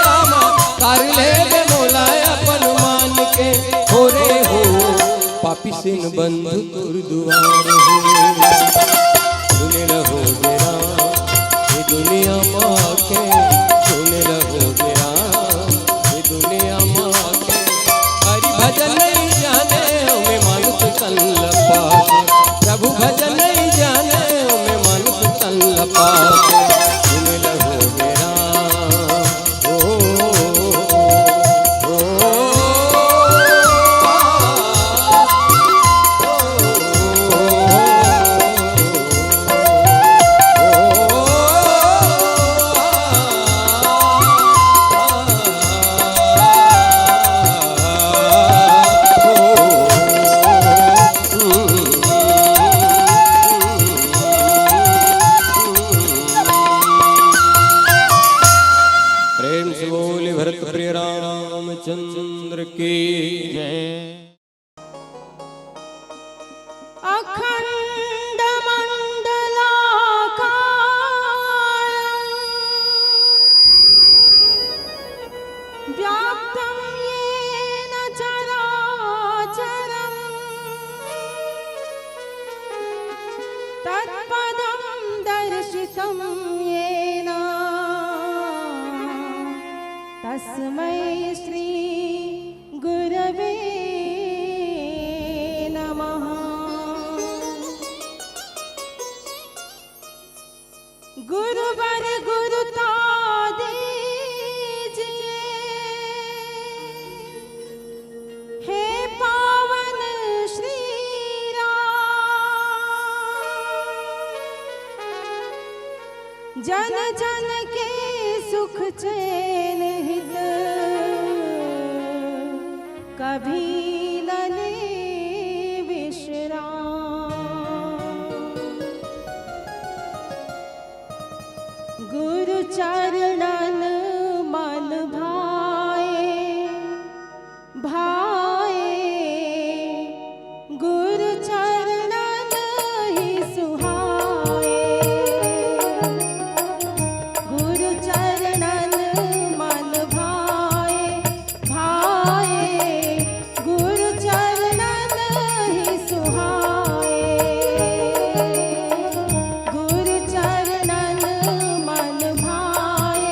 रामा तार लेबे मोला अपन मान के। हो रे हो, पापी सिन बंधु तोर दुआर हे। सुने ल होगे राम, ए दुनिया मा के, सुने ल होगे राम, ए दुनिया मा के। हरि भजन नइ जाने, ओमे मानुष तन ल पाके। प्रभु भजन नइ जाने, ओमे मानुष तन ल पाके। सुने ल होगे राम, तं येन तस्मै श्री गुरवे नमः। गुरुवर गुरुता दीजिए, हे पावन श्री राम। जन जन के सुख चैन हित कभी न ले विश्राम। गुरु चरणन मन भाए, भाए, गुरु चरणन ही सुहाए। गुरु चरणन मन भाए, भाए, गुरु चरणन ही सुहाए। गुरु चरणन मन भाए,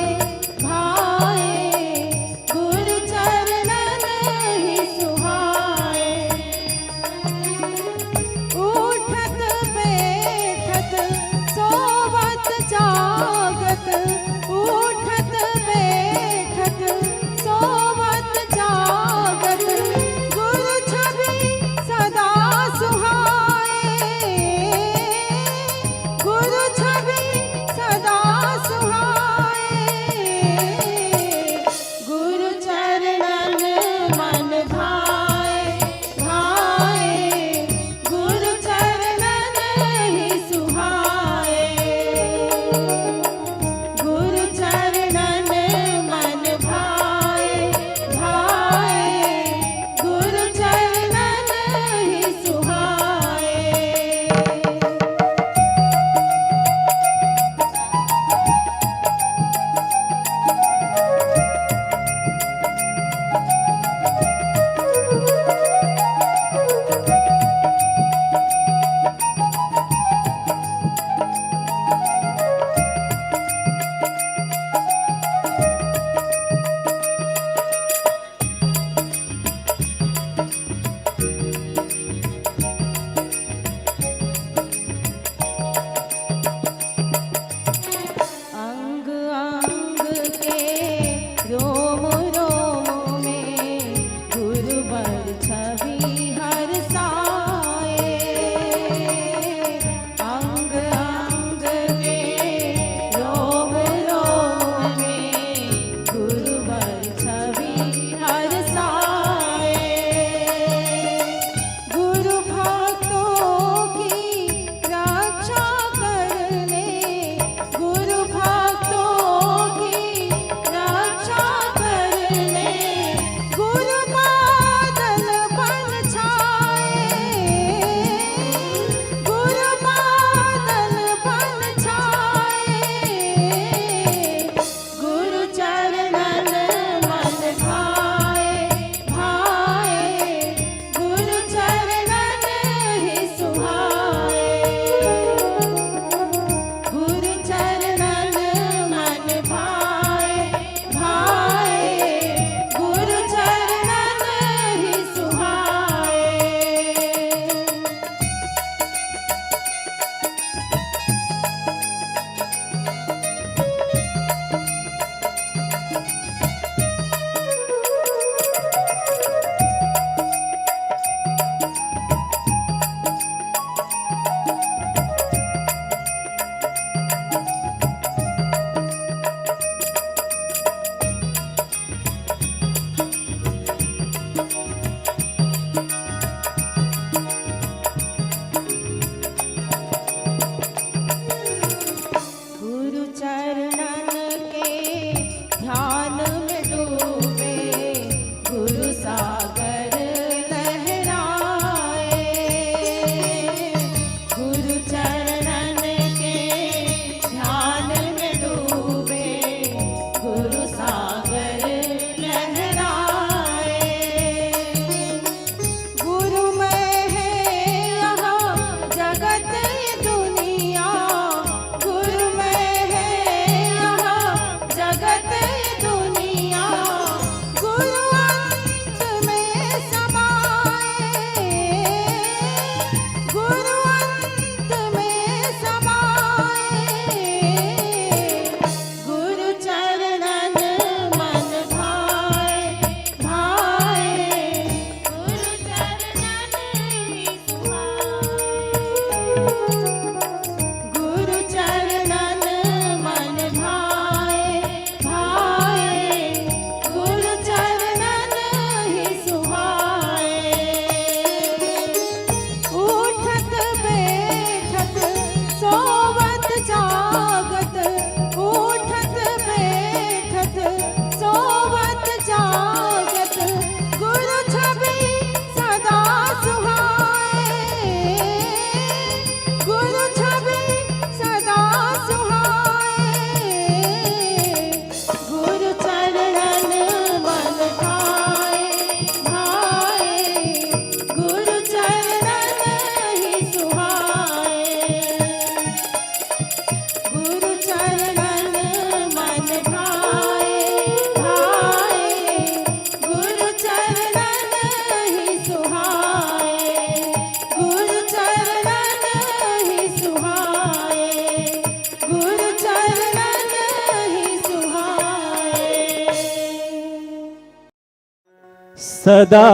सदा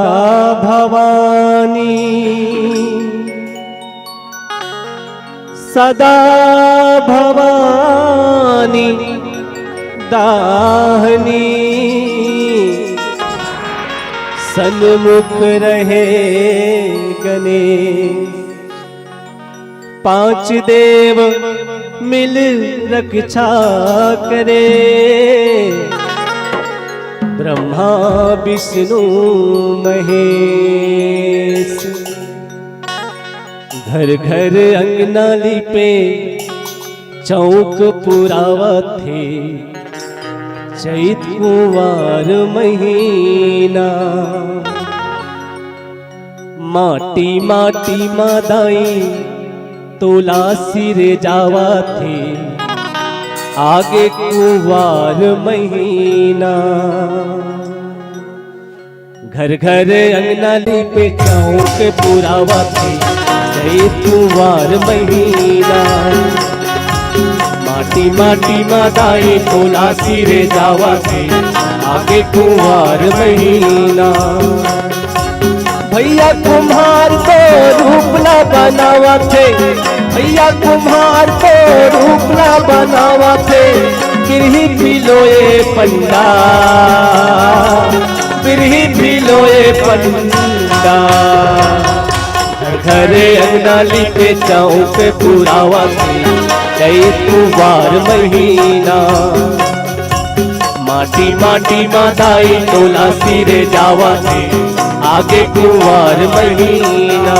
भवानी, सदा भवानी दाहिनी, सन्मुख रहे गणेश। पांच देव मिल रक्षा करे, ब्रह्मा विष्णु महेश। घर घर अंगना लिपे, चौक पुरावत हे, चैत कुंवार महीना। माटी माटी मा दाई, तोला सिरे जावत हे, आगे कुंवार महीना। घर घर अंगना लिपे, चौक पुरावत हे, चैत कुंवार महीना। माटी माटी मा दाई, तोला सिरे जावत हे, आगे कुंवार महीना। भैया कुम्हार तो रूप ला बनावत हे, भैया कुम्हार तो रूप ला बनावत हे। बिरही भिलोए पंडा, बिरही भिलोए पंडा। घर घरे अंगना लिपे, चौक पुरावत हे, चैत कुंवार महीना। माटी माटी मा दाई, तोला सिरे जावत हे, आगे कुंवार महीना।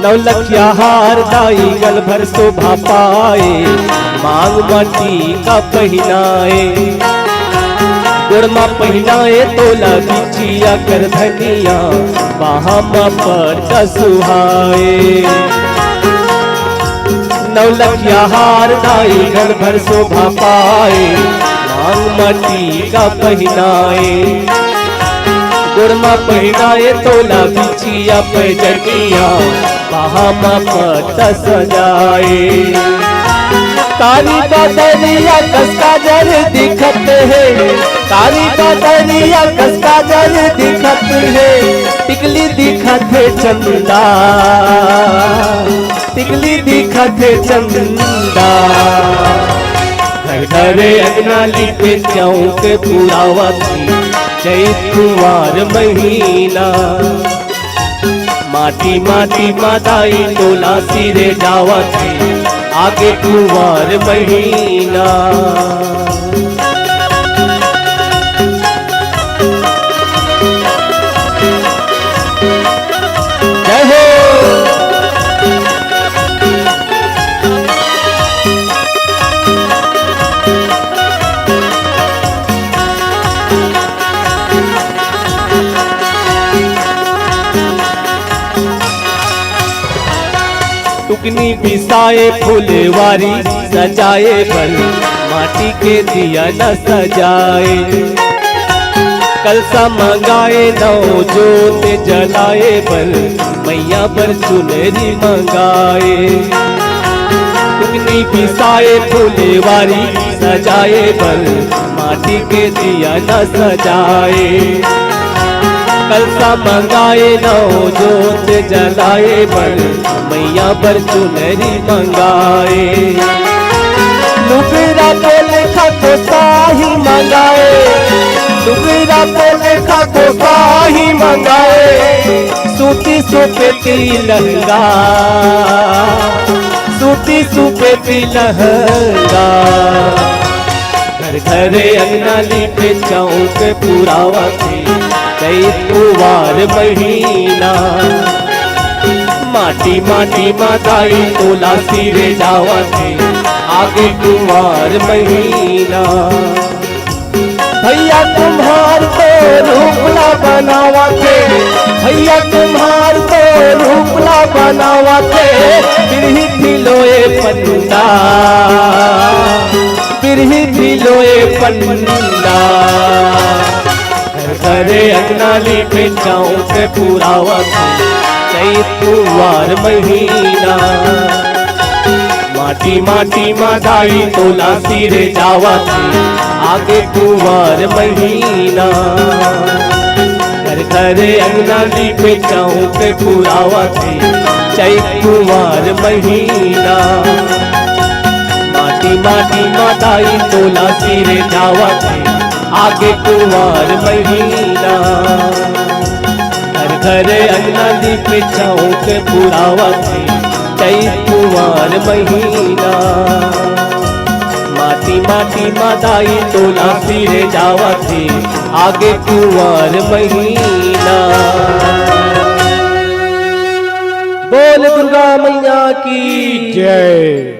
नौलखिया हार दाई, गल भर शोभा पाए, मांग मा टीका पहिनाए। गोड़ मा पहिनाए तोला, बिछिया कर धनिया, बाहा मा पट्टा सुहाए। नौलखिया हार दाई, गल भर शोभा पाए, मांग मा टीका पहिनाए। गोड़ मा पहिनाए तोला, बिछिया पैजनिया, बाहा मा पट्टा सजाए। कारी बदरिया कस काजर दिखत हे, कारी बदरिया कस काजर दिखत हे, टिकली दिखत हे चंदा, टिकली दिखत हे चंदा। घर घरे अंगना लिपे, चौक पुरावत हे, चैत कुंवार महीना। माटी माटी मा दाई, तोला सिरे जावत हे, आगे कुंवार महीना। जय हो। टुकनी बिसाए फुलवारी सजाए बर, माटी के दिया न सजाए। कलसा मंगाए नौ जोत जलाए बर, मैया बर चुनरी मंगाए। टुकनी बिसाए फुलवारी सजाए बर, माटी के दिया न सजाए। कलसा मंगाए नौ जोत जलाए बर, मैया बर चुनरी मंगाए। लुगरा तो लेखा को साही मंगाए, लुगरा तो लेखा को साही मंगाए। सूती सुपेती लहंगा, सूती सुपेती लहंगा। घर घरे अंगना लिपे चौक पुरावत हे, चैत कुंवार महीना। माटी माटी मा दाई तोला सिरे जावत हे, आगे कुंवार महीना। भैया तुम्हार तो रूप ला बनावत हे, भैया तुम्हार तो रूप ला बनावत हे, पीढ़ी ढिलोए पन्ना, पीढ़ी ढिलोए पन्ना। घर घरे अंगना लीपे चौक पुरावत हे, चैत कुवार महीना। माटी माटी मा दाई तोला सिरे जावत हे, आगे कुवार महीना। घर घरे अंगना लीपे चौक पुरावत हे, चैत कुवार महीना। माटी माटी मा दाई तोला सिरे जावत हे, आगे कुवार महीना। घर घरे अंगना लीपे चौक पुरावत हे, चैत कुवार महीना। माटी माटी मा दाई तोला सिरे जावत हे, आगे कुवार महीना। बोल दुर्गा मैया की जय।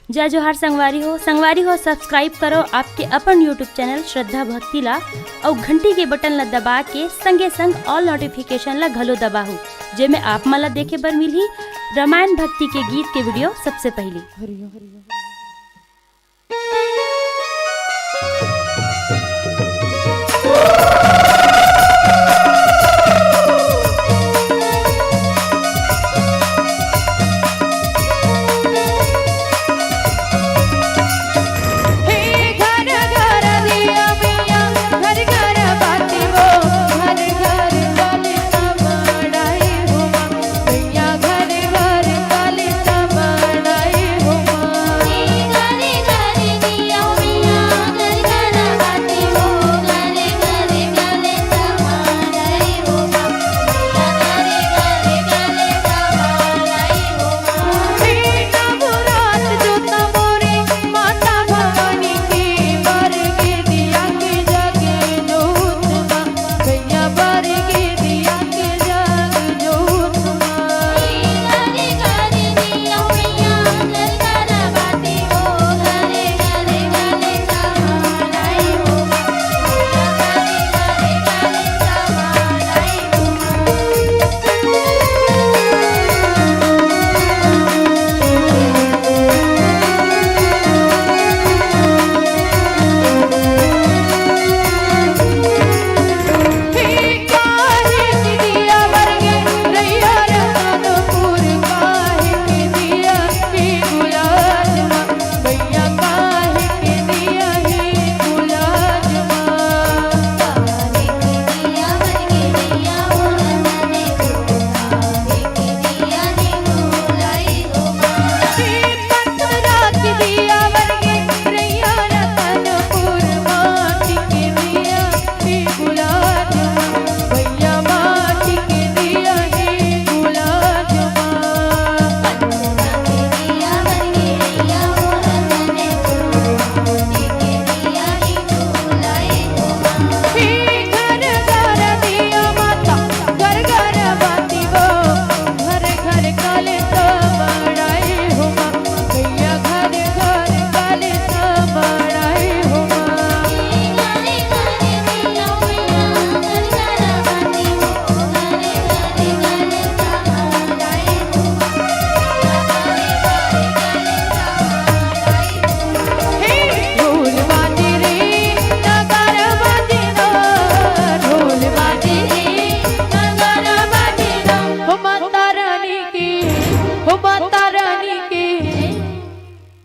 जय जोहार संगवारी हो। संगवारी हो, सब्सक्राइब करो आपके अपन YouTube चैनल श्रद्धा भक्ति ला अउ घंटी के बटन ला दबा के संगे संग ऑल नोटिफिकेशन ला घलो दबाहू, जेमे आप मन ला देखे बर मिलही रामायण भक्ति के गीत के वीडियो सबसे पहली।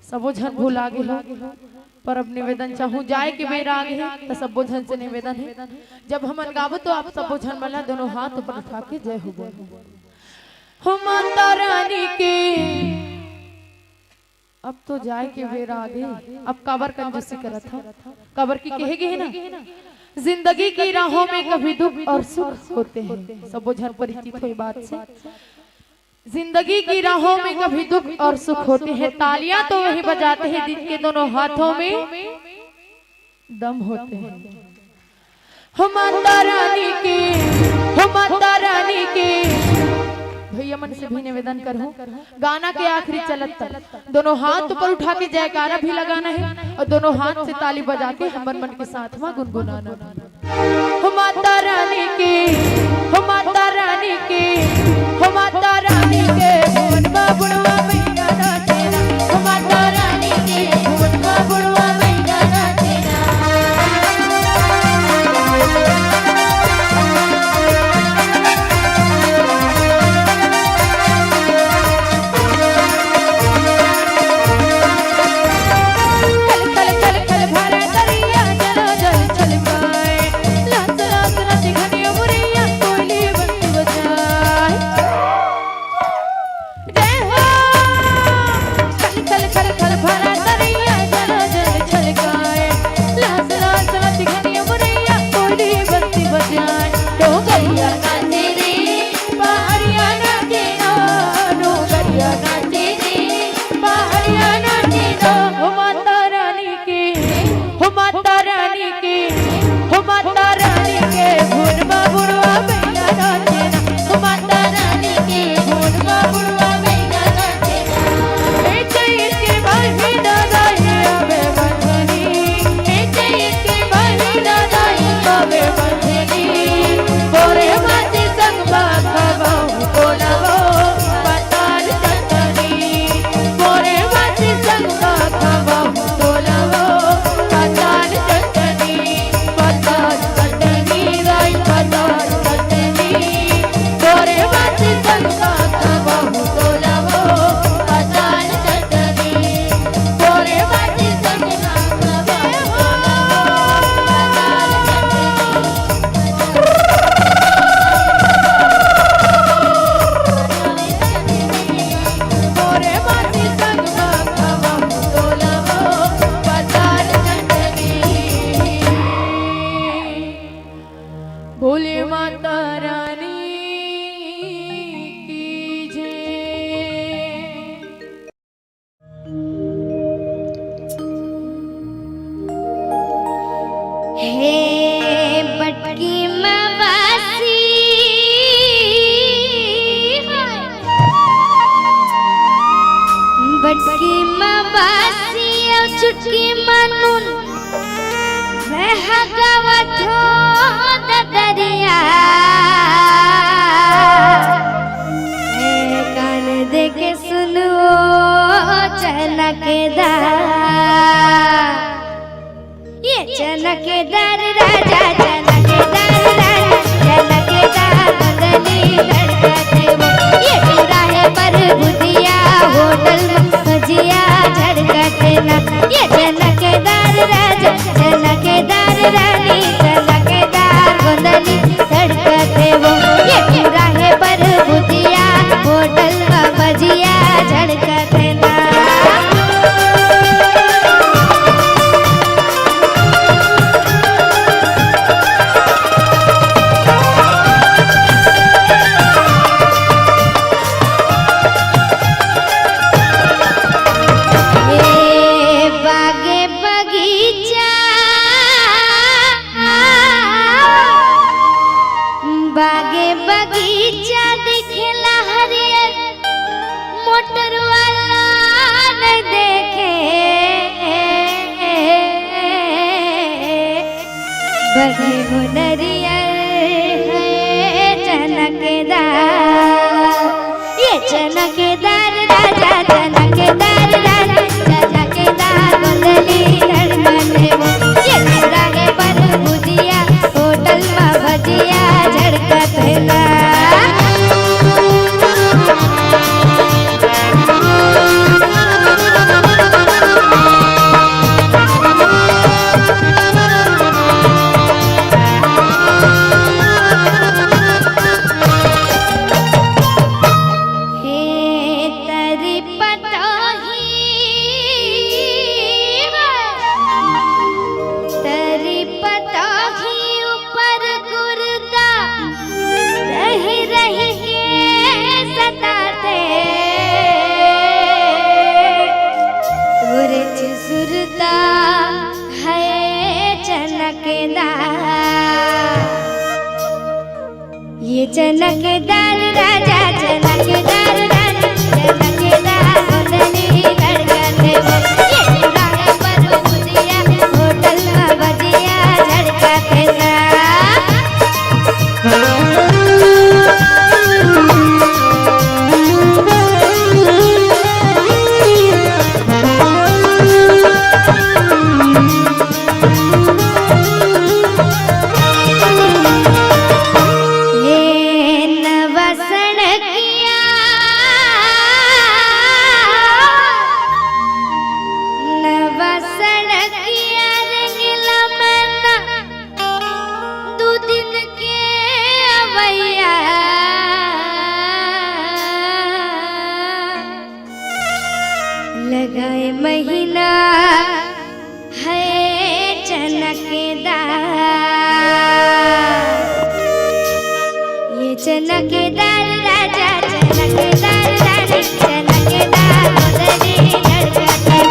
सबो झन भुला गे हे, पर अब निवेदन चाहूं, जाए के बेरा आ गे हे, त सबो झन से निवेदन हे, जब हमन गाबो तो आप सबो झन मन ला दोनों हाथ ऊपर उठा के जय हो बोल। हो माता रानी के। अब तो जाए के बेरा आ गे, अब काबर कंजूसी करत हव? काबर कि कहे गे हे ना, जिंदगी की राहों में कभी दुख और सुख होते हैं। सबो झन परिचित हो ये बात से। जिंदगी की राहों में कभी दुख और सुख होते हैं, तालियां तो वही बजाते हैं जिनके दोनों हाथों में दम होते हैं। हो माता रानी की, हो माता रानी की। भैया मन से भी निवेदन करहूँ, गाना के आखिरी चलत तक दोनों हाथ ऊपर उठा के जयकारा भी लगाना हे अउ दोनों हाथ से ताली बजा के हमन मन के साथ म गुनगुनाना हे। हो माता रानी की, हो माता रानी की, हो माता रानी के भुवन म बुढ़वा मैया नाचे ना। हो माता रानी के भुवन म बुढ़वा मैया नाचे ना। खल खल खल खल भरा दरिया, जल जल छलकाए। लास लास नाचे घनी उमरिया, कोयली बंसी बजाए। जय हो। खल खल खल खल भरा दरिया, जल जल छलकाए। लास लास नाचे घनी उमरिया, कोयली बंसी बजाए। डोगरिया नाचे रे, पहाड़िया नाचे ना, डोगरिया नाचे रे, पहाड़िया नाचे ना। हो माता रानी की, हो माता रानी की, हो माता रानी के भुवन म बुढ़वा मैया नाचे ना। हो माता रानी के भुवन म बुढ़वा मैया नाचे ना। ए चैत के महीना दाई आवे बंधनी, ए चैत के महीना दाई आवे बंधनी। तोरे माटी संग माखा बाहु बोलावो, पताल चटनी। तोरे माटी संग माखा बाहु बोलावो, पताल चटनी। पताल चटनी, राई पताल चटनी। तोरे बात संग बात बहु बोलावो, पताल चटनी। तोरे बात संग बात बहु बोलावो, पताल चटनी। तोरे बात संग बात बहु बोलावो, पताल चटनी। बोले माता रानी की जय। हे बटकी मवासी, बटकी मवासी अउ चुटकी मनून, मैं ह गावत हों ददरिया। ए कान दे के सुन ओ चनकदार। ये चनकदार राजा, चनकदार राजा, चनकदार बदनी धड़कत वो। ये चुराहे पर भुजिया, होटल में भजिया झड़कत ना। ये चनकदार राजा, चनकदार रानी, चनकदार बदनी धड़कत वो। ये चुराहे पर भुजिया, होटल में भजिया झड़कत ना। ए बागे बगीचा, बागे बगीचा दिखेला हरियर, मोटर वाला नहीं देखे। बने हो नरियर है चनकदार, ये चनकदार राजा, चनकदार राजा, चनकदार बदली धड़कन वो। ये चुराहे पर भुजिया, होटल में भजिया झड़कत ना। हे तरी पतोही, तरी पतोही ऊपर कुर्ता रही रही के सताते, तोरे सुरता है चनकदार। ये चनकदार राजा, चनकदार चनकेदार, ये चनकेदार राजा, चनकेदार रानी, चनकेदार गोदली झड़कत हे।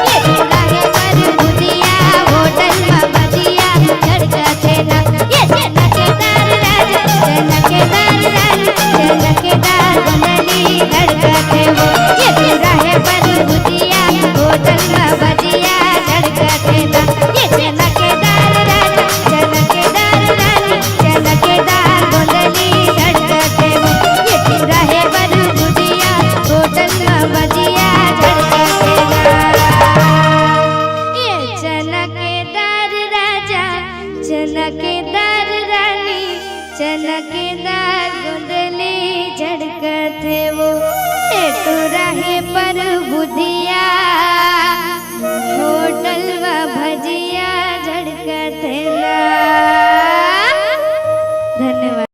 ये चूल्हा हे पर भुजिया, होटल म भजिया झड़कत हे ना। ये चनकेदार राजा, चनकेदार रानी, चनकेदार गोदली झड़कत हे वो। ये चूल्हा हे पर भुजिया, होटल म भजिया झड़कत हे ना। ये चनकेदार राजा, चनकेदार रानी, चनकेदार गोदली झड़कत हे वो। ये चूल्हा हे पर भुजिया, होटल म भजिया झड़कत हे ना। ये चनकेदार राजा, चनकेदार रानी, चनकेदार गोदली झड़कत हे वो। ये चूल्हा हे पर भुजिया, होटल म भजिया झड़कत हे ना। धन्यवाद।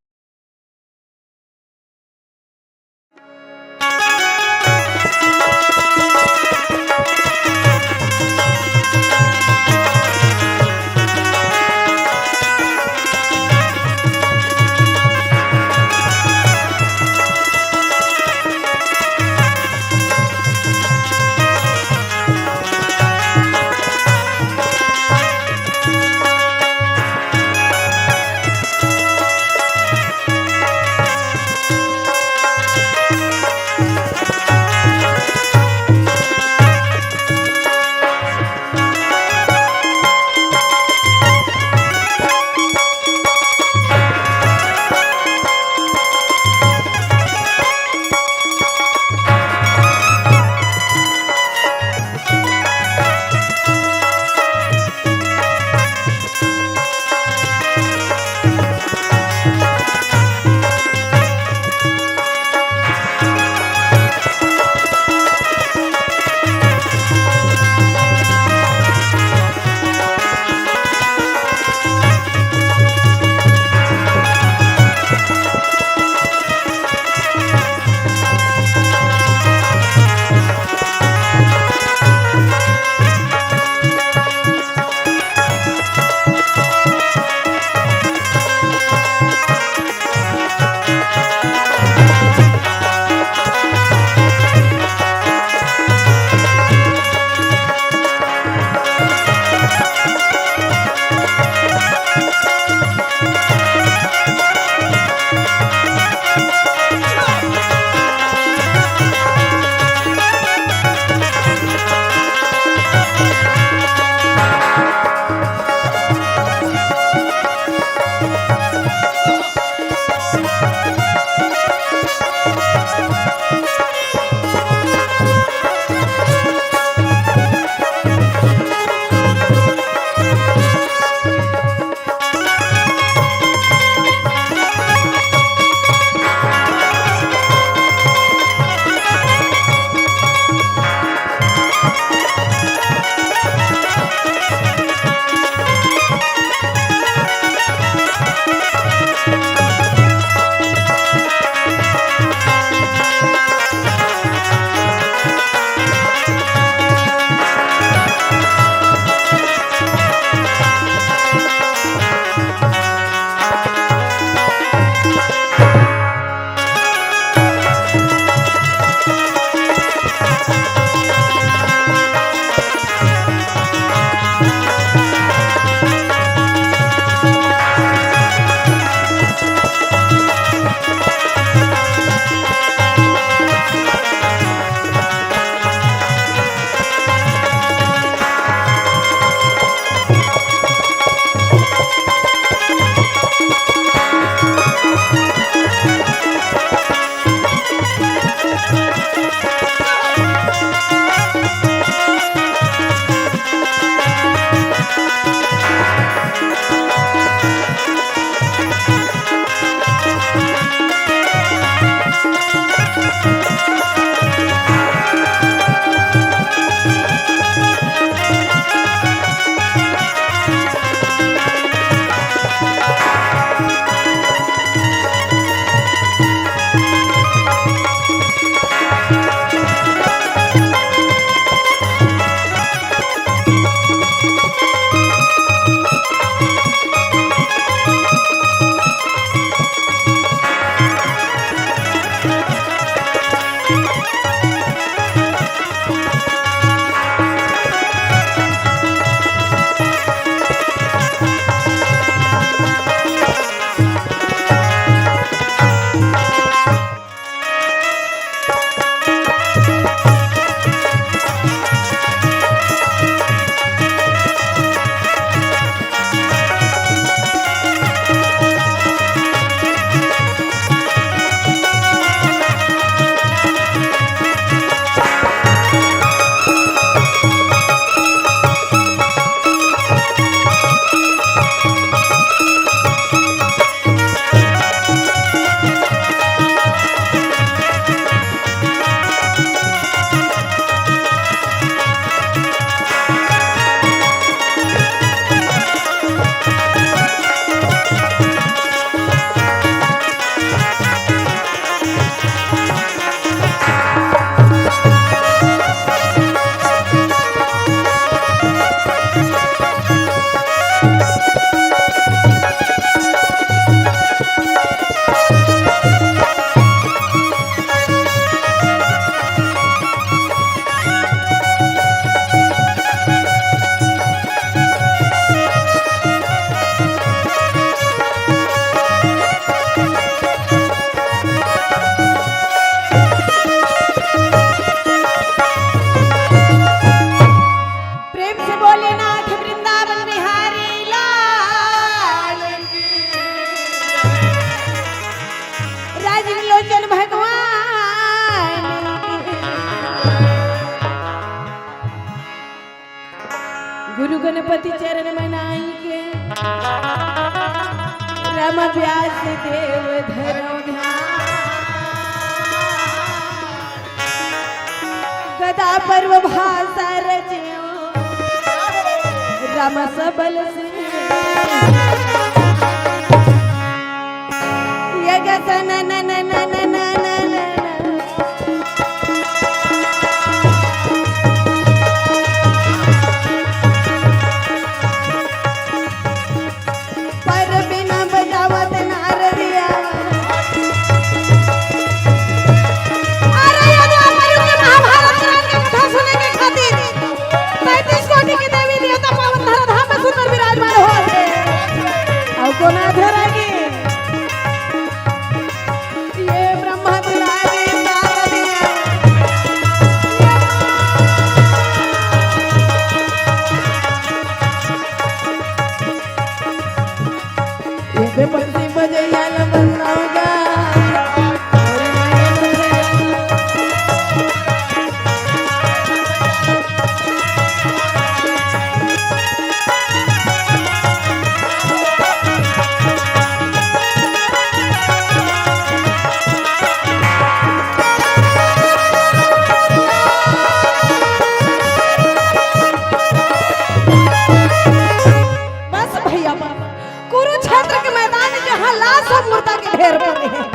प्रेम से बोले नाथ वृंदावन बिहारी लाल की। राजीव लोचन भगवान की। गुरु गणपति चरण मनाई के, राम व्यास देव धरो ध्यान। गदा पर्व भाषा रच्यो, राम सबल से। यग स न न न न न न न न। पर बिना बजावत नारदिया। अरे, ये द्वापर युग के महाभारत पुराण के कथा सुने के खातिर पैंतीस कोटि के देवी देवता पावन धरा धाम में सुंदर विराजमान हो थे। अउ कोन आथे रागी? ये ब्रह्मा दुलारी नारदिया। ये बंसी बजैया ल बजाऊंगा। बस भैया, बस। कुरुक्षेत्र के मैदान में जहाँ लाश और मुर्दा के ढेर पड़े हैं,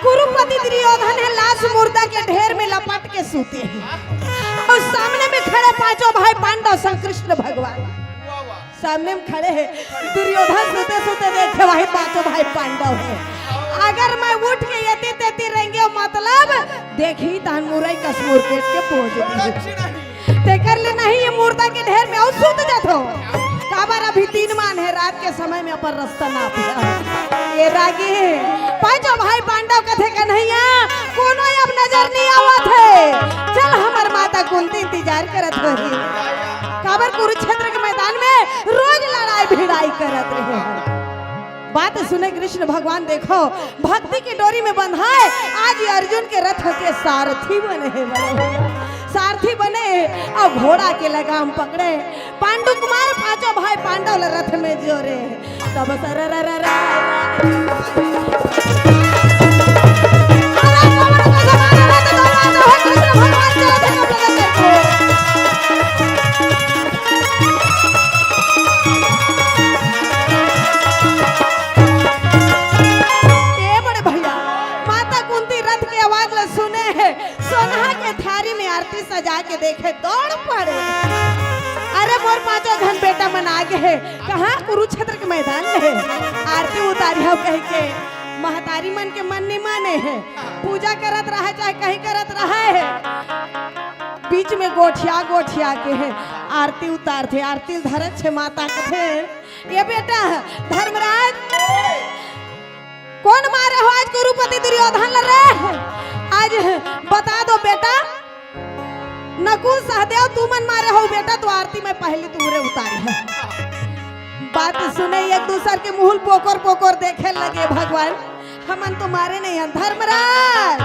कुरुपति दुर्योधन है, लाश मुर्दा के ढेर में लपट के सूते हैं। और सामने में खड़े पांचों भाई पांडव, संग कृष्ण भगवान। सामने में खड़े हैं, दुर्योधन सूते सूते देखे, वही पांचों भाई पांडव है। अगर मैं उठ के यति तेती रेंगे, मतलब देखी तहन मुरई कस मुरकेट के पहुंच दी। तेकर ले नहीं ये मुर्दा के ढेर में अउ सूत जाथो। काबर अभी दिन मान है, रात के समय में अपन रास्ता नाप है। ये रागी पांचों भाई पांडव कथे, कन्हैया कोनो अब नजर नहीं आवत है। चल, हमर माता कुंती इंतजार करत होही। काबर कुरुक्षेत्र के मैदान में रोज लड़ाई भिड़ाई करत रहे हैं। बात सुने कृष्ण भगवान, देखो, भक्ति के डोरी में बंधाए, आज ये अर्जुन के रथ के सारथी बने हैं, बड़े भैया। सारथी बने और घोड़ा के लगाम पकड़े। पांडु कुमार पांचों भाई पांडव ल रथ में जोरे। तब सररररर। अरे पवन के समान रथ दौड़ा दो, हे कृष्ण भगवान चलत है कब लगा देखो। ए बड़े भैया, माता कुंती रथ के आवाज ल सुने हे, सोनहा के थारी में आरती सजा के देखे, दौड़ पड़े। अरे मोर पांचों झन बेटा मन आ गे हे, कहाँ? कुरुक्षेत्र के मैदान में हे। आरती उतारी हव कह के महतारी मन के मन नहीं माने हे। पूजा करत रहे चाहे कहीं करत रहे हे, बीच में गोठिया गोठिया के हे आरती उतारथे। आरती धरत छे माता कथे, ये बेटा धर्मराज, कोन मारे हो आज कुरुपति दुर्योधन ल रे? आज बता दो बेटा, नकुल सहदेव तुमन मारे हो बेटा, तो आरती में पहली तुहरे उतारी है। बात सुने एक दूसर के मुहुल पोकोर पोकोर देखे लगे, भगवान हमन तो मारे नहीं हन। धर्मराज,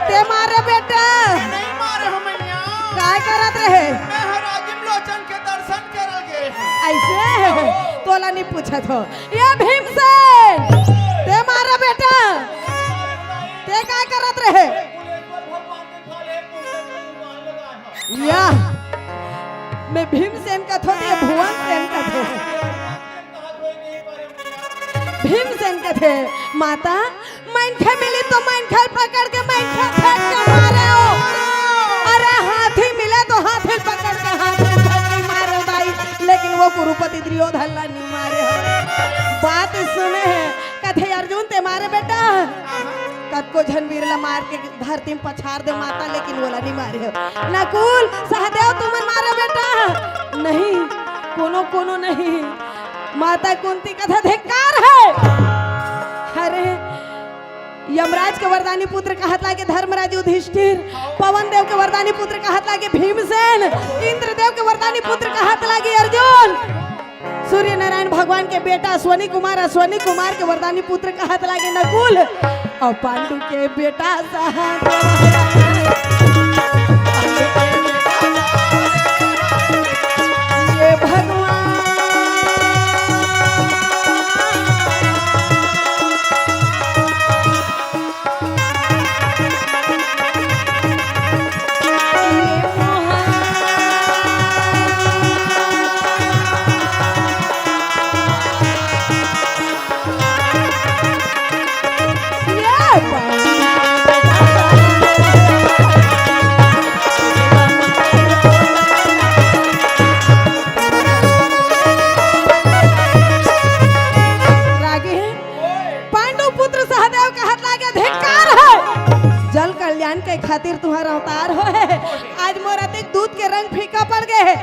ते मारे बेटा। नहीं मारे हो मैया। काय करत रहे? मैं ह राजीव लोचन के दर्शन करल गे। अइसे तोला नहीं पूछत हो। ये भीमसेन, ते मारा बेटा, ते का करत रहे? या, मैं भीमसेन कथों, ये भुवन सेन कथे। भीमसेन कथे, माता, मनखे मिली तो मनखे पकड़ के मनखे फेंक के मारे हो। अरे, हाथी मिले तो हाथी पकड़ के हाथी फेंक के मारे हो दाई, लेकिन वो कुरुपति दुर्योधन ला नहीं मारे हो। बात सुने हे, कथे, अर्जुन ते मारे बेटा, कतको झन वीर ला मार के धरती में पछार दे माता, लेकिन वोला नहीं मारे हो। नकुल, सहदेव, तुमन मारे बेटा? नहीं, कोनो कोनो नहीं। माता कुंती कथे, धिक्कार हे। अरे, यमराज के वरदानी पुत्र कहत लागे धर्मराज युधिष्ठिर, पवन देव के वरदानी पुत्र कहत लागे भीमसेन, इंद्रदेव के वरदानी पुत्र कहत लागे अर्जुन, सूर्य नारायण भगवान के बेटा अश्वनी कुमार, अश्वनी कुमार के वरदानी पुत्र कहत लागे नकुल, अउ पांडु के बेटा सहदेव। ये भगवान। रागी हे। पांडु पुत्र सहदेव कहत लागे, "धिक्कार हे। जल कल्याण के खातिर तुम्हारा अवतार होय हे। आज मोर अतिक दूत के रंग फीका पड़ गए हे।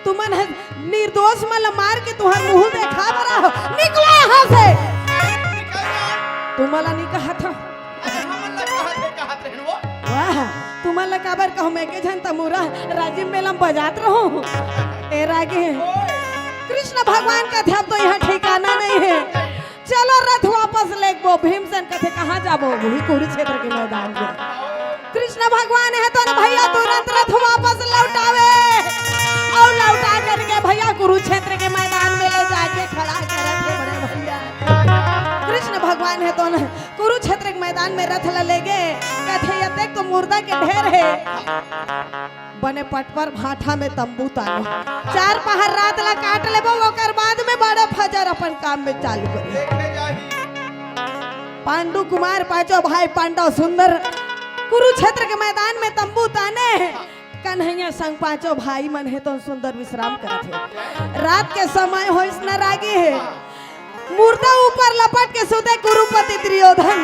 तुमन ह निर्दोष मन ल मार के तुम्हार मुंह देखा बरा हो। निकलो यहाँ से।" तुमन ला नहीं कहत हो। अरे, हमन ला कहत हे, कहत रहेन वो। वाह, तुमन ला काबर कहूं, मैं के झन तमूरा राजिम मेला में बजात रहूं। ए रागी हे। कृष्ण भगवान कथे, "अब तो यहाँ ठिकाना नहीं हे।" चलो रथ वापस लेगबो। भीमसेन कथे, "कहाँ जाबो?" वही कुरुक्षेत्र के मैदान में। कृष्ण भगवान हे तो ना भैया, तुरंत रथ वापस लौटावे अउ लौटा करके भैया कुरुक्षेत्र के मैदान में ले जाके खड़ा करत हे बड़े भैया। कृष्ण भगवान हे तो ना कुरुक्षेत्र के मैदान में रथ ला लेगे, कथे, "ये देख तो मुर्दा के ढेर हे।" बने पटपर भाठा में तंबू ताने। चार पहर रात ला काट लेबो, ओकर बाद में बड़े फजर अपन काम में चालू करी। देखे जाही। पांडु कुमार पांचों भाई पांडव सुंदर कुरुक्षेत्र के मैदान में तंबू ताने। कन्हैया संग पांचों भाई मन हे तो सुंदर विश्राम करत हे। रात के समय होइस न रागी हे। मुर्दा ऊपर लपट के सुते कुरुपति दुर्योधन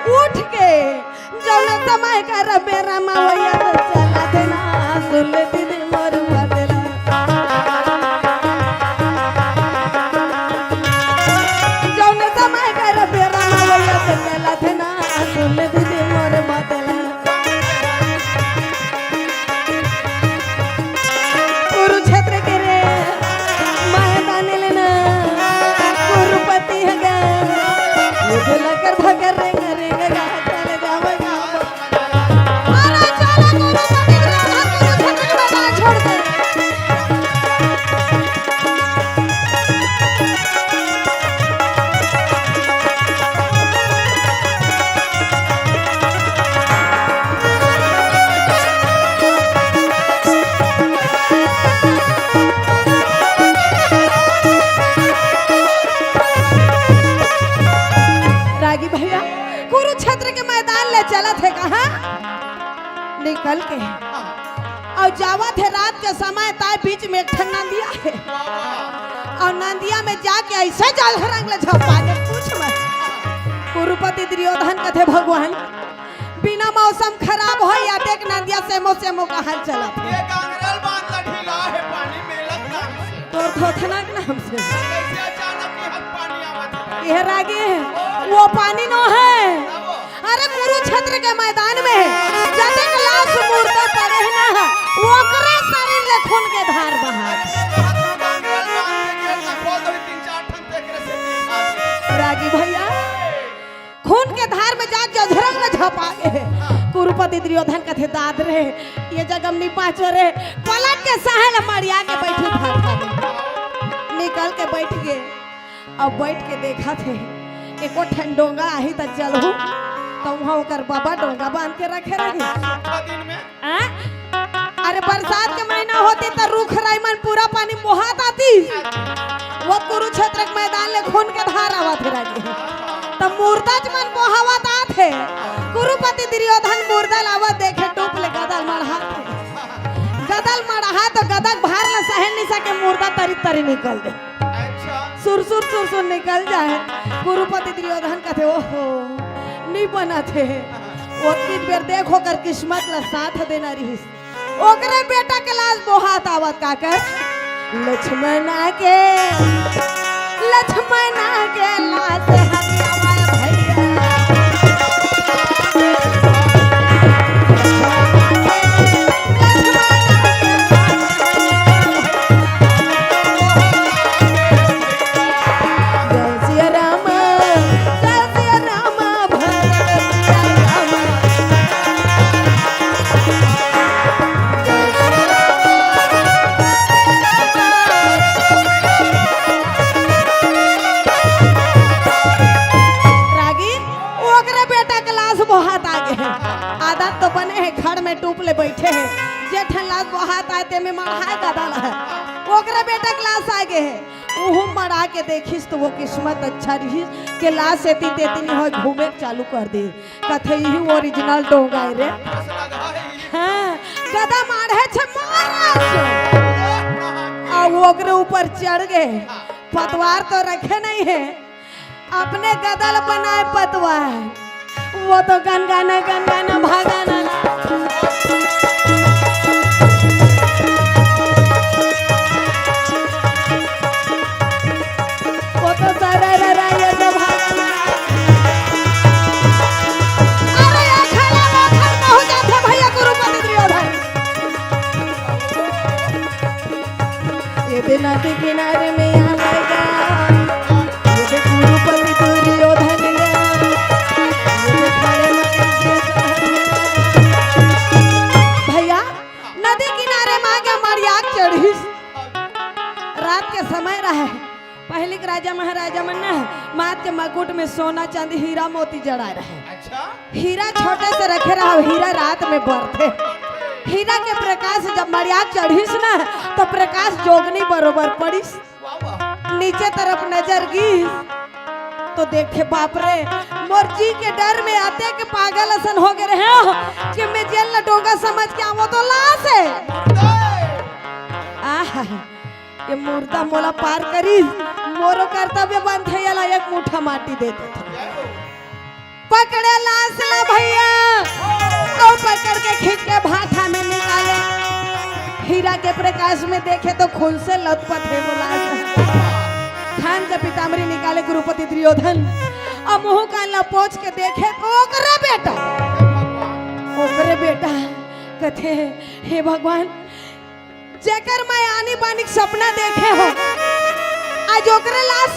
उठ के जौने समय कर बेरा मा वैया तो चला देना सुन ले दीदी मोर बदला। जौने समय कर बेरा मा वैया तो चला देना सुन ले दीदी मोर बदला। कुरुक्षेत्र के रे मैदान लेना कुरुपति हगा। ये लकर भगर रेंग रेंग गा चल जावे गा। अरे चलो कुरुपति के रे, कुरुक्षेत्र के मैदान छोड़ दे। रागी भैया, कुरुक्षेत्र के मैदान ले चलत हे कहाँ? निकल के। अउ जावत हे रात के समय, ताय बीच में एक ठन नंदिया हे। अउ नंदिया में जाके अइसे जल रंग ले झपा के पूछ मत। कुरुपति दुर्योधन कथे, "भगवान, बिना मौसम खराब होय या देख नंदिया सेमो सेमो कहाँ चलत हे?" ये गांगरल बांध ला ढीला हे, पानी मेलत ना हमसे। तोर थोथना के नाम से। कैसे अचानक यहाँ पानी आवत हे? ये रागी हे, वो पानी नो हे। अरे कुरुक्षेत्र के मैदान में जतेक लाश मुर्दा पड़े हे ना, ओकरे शरीर ले खून के धार बहा। रागी भैया, खून के धार में जा जझरंग में झपा गे। कुरुपति दुर्योधन कथे, "दाद रे, ये जगह में नहीं बाँचो रे, पलट के सहल मड़िया के बैठू भाग भाग।" निकल के बैठ गे। अब बैठ के देखत हे, एको ठन डोंगा आही त चलहू, त उहाँ ओकर बाबा डोंगा बांध के रखे रही। सूखा दिन में। आ? अरे, बरसात के महीना होतिस त रूख राई मन पूरा पानी बोहात आतिस। वो कुरुक्षेत्र के मैदान ले खून के धार आवत हे रागी। त मुर्दा च मन बोहावत आत हे। कुरुपति दुर्योधन मुर्दा लावत देखे, टूप ले गदा ल मढ़ात हे। गदा ल मढ़ाय त गदा के भार ल सहे नइ सके, मुर्दा तरी तरी निकल दे। अच्छा। सुरसुर सुरसुर निकल जाय। कुरुपति दुर्योधन कथे, "ओहो, नइ बनत हे।" ओतकी बेर देख ओकर किस्मत ल साथ देना रिहिस। ओकरे बेटा के लाश बोहात आवत, काकर? लक्ष्मणा के, लक्ष्मणा के लाश हरियावा भैया। जय सिया राम, जय सिया राम, भगत सिया राम। रागी, ओकरे बेटा के लाश बोहात आगे हे। आदत तो बने हे, खड़ में टूप ले बैठे हे। जे ठन लाश बोहात आय, तेमे मढ़ाय गदा ल। ओकरे बेटा के लाश आगे हे। उहू मढ़ा के देखिस त वो किस्मत अच्छा रिहिस के लाश एती तेती नइ होय, घूमे के चालू कर दे। कथे, "इही original डोंगा हे रे।" हाँ, गदा माढ़े छे मार। आ वो ओकरे ऊपर चढ़ गे। पतवार तो रखे नइ हे, अपने गदा ल बनाय पतवार। वो तो गनगना, गनगना भागा ना। वो तो सरा रा रा, ये तो भागा ना। अरे, ये खेला वो खेल पहुंच जाथे भैया, कुरुपति दुर्योधन। ये दे नदी किनारे में आवेगा, ये दे कुरुपति दुर्योधन गा, ये दे खड़े में। भैया, नदी किनारे में आगे मड़ियाक चढ़िस। रात के समय रहे। पहिली के राजा महाराजा मन ना माथ के मकुट में सोना चांदी हीरा मोती जड़ाय रहे। अच्छा। हीरा छोटे से रखे रहा, हीरा रात में बरथे। हीरा के प्रकाश जब मड़ियाक चढ़िस ना, त प्रकाश जोगनी बरोबर पड़िस। वाह, वाह। नीचे तरफ नजर गिस त देखे, बाप रे, मोर जी के डर में अतेक पागल असन हो गे रहेंव कि मैं जेन ल डोंगा समझ के आंव, वो तो लाश हे। मुर्दा हे। आहा, ये मुर्दा मोला पार करिस, मोरो कर्तव्य बनथे, एला एक मुट्ठा माटी दे देथंव। पकड़े लाश ला भैया, अउ पकड़ के खींच के भाठा में निकाले। हीरा के प्रकाश में देखे त खून से लथपथ हे वो लाश। थान के पीताम्बरी निकाले कुरुपति दुर्योधन, अउ मुंह कान ला पोंछ के देखे त ओकरे बेटा, ओकरे बेटा कथे, "हे भगवान, जेकर मैं आनी बानी के सपना देखे हों, आज ओकरे लाश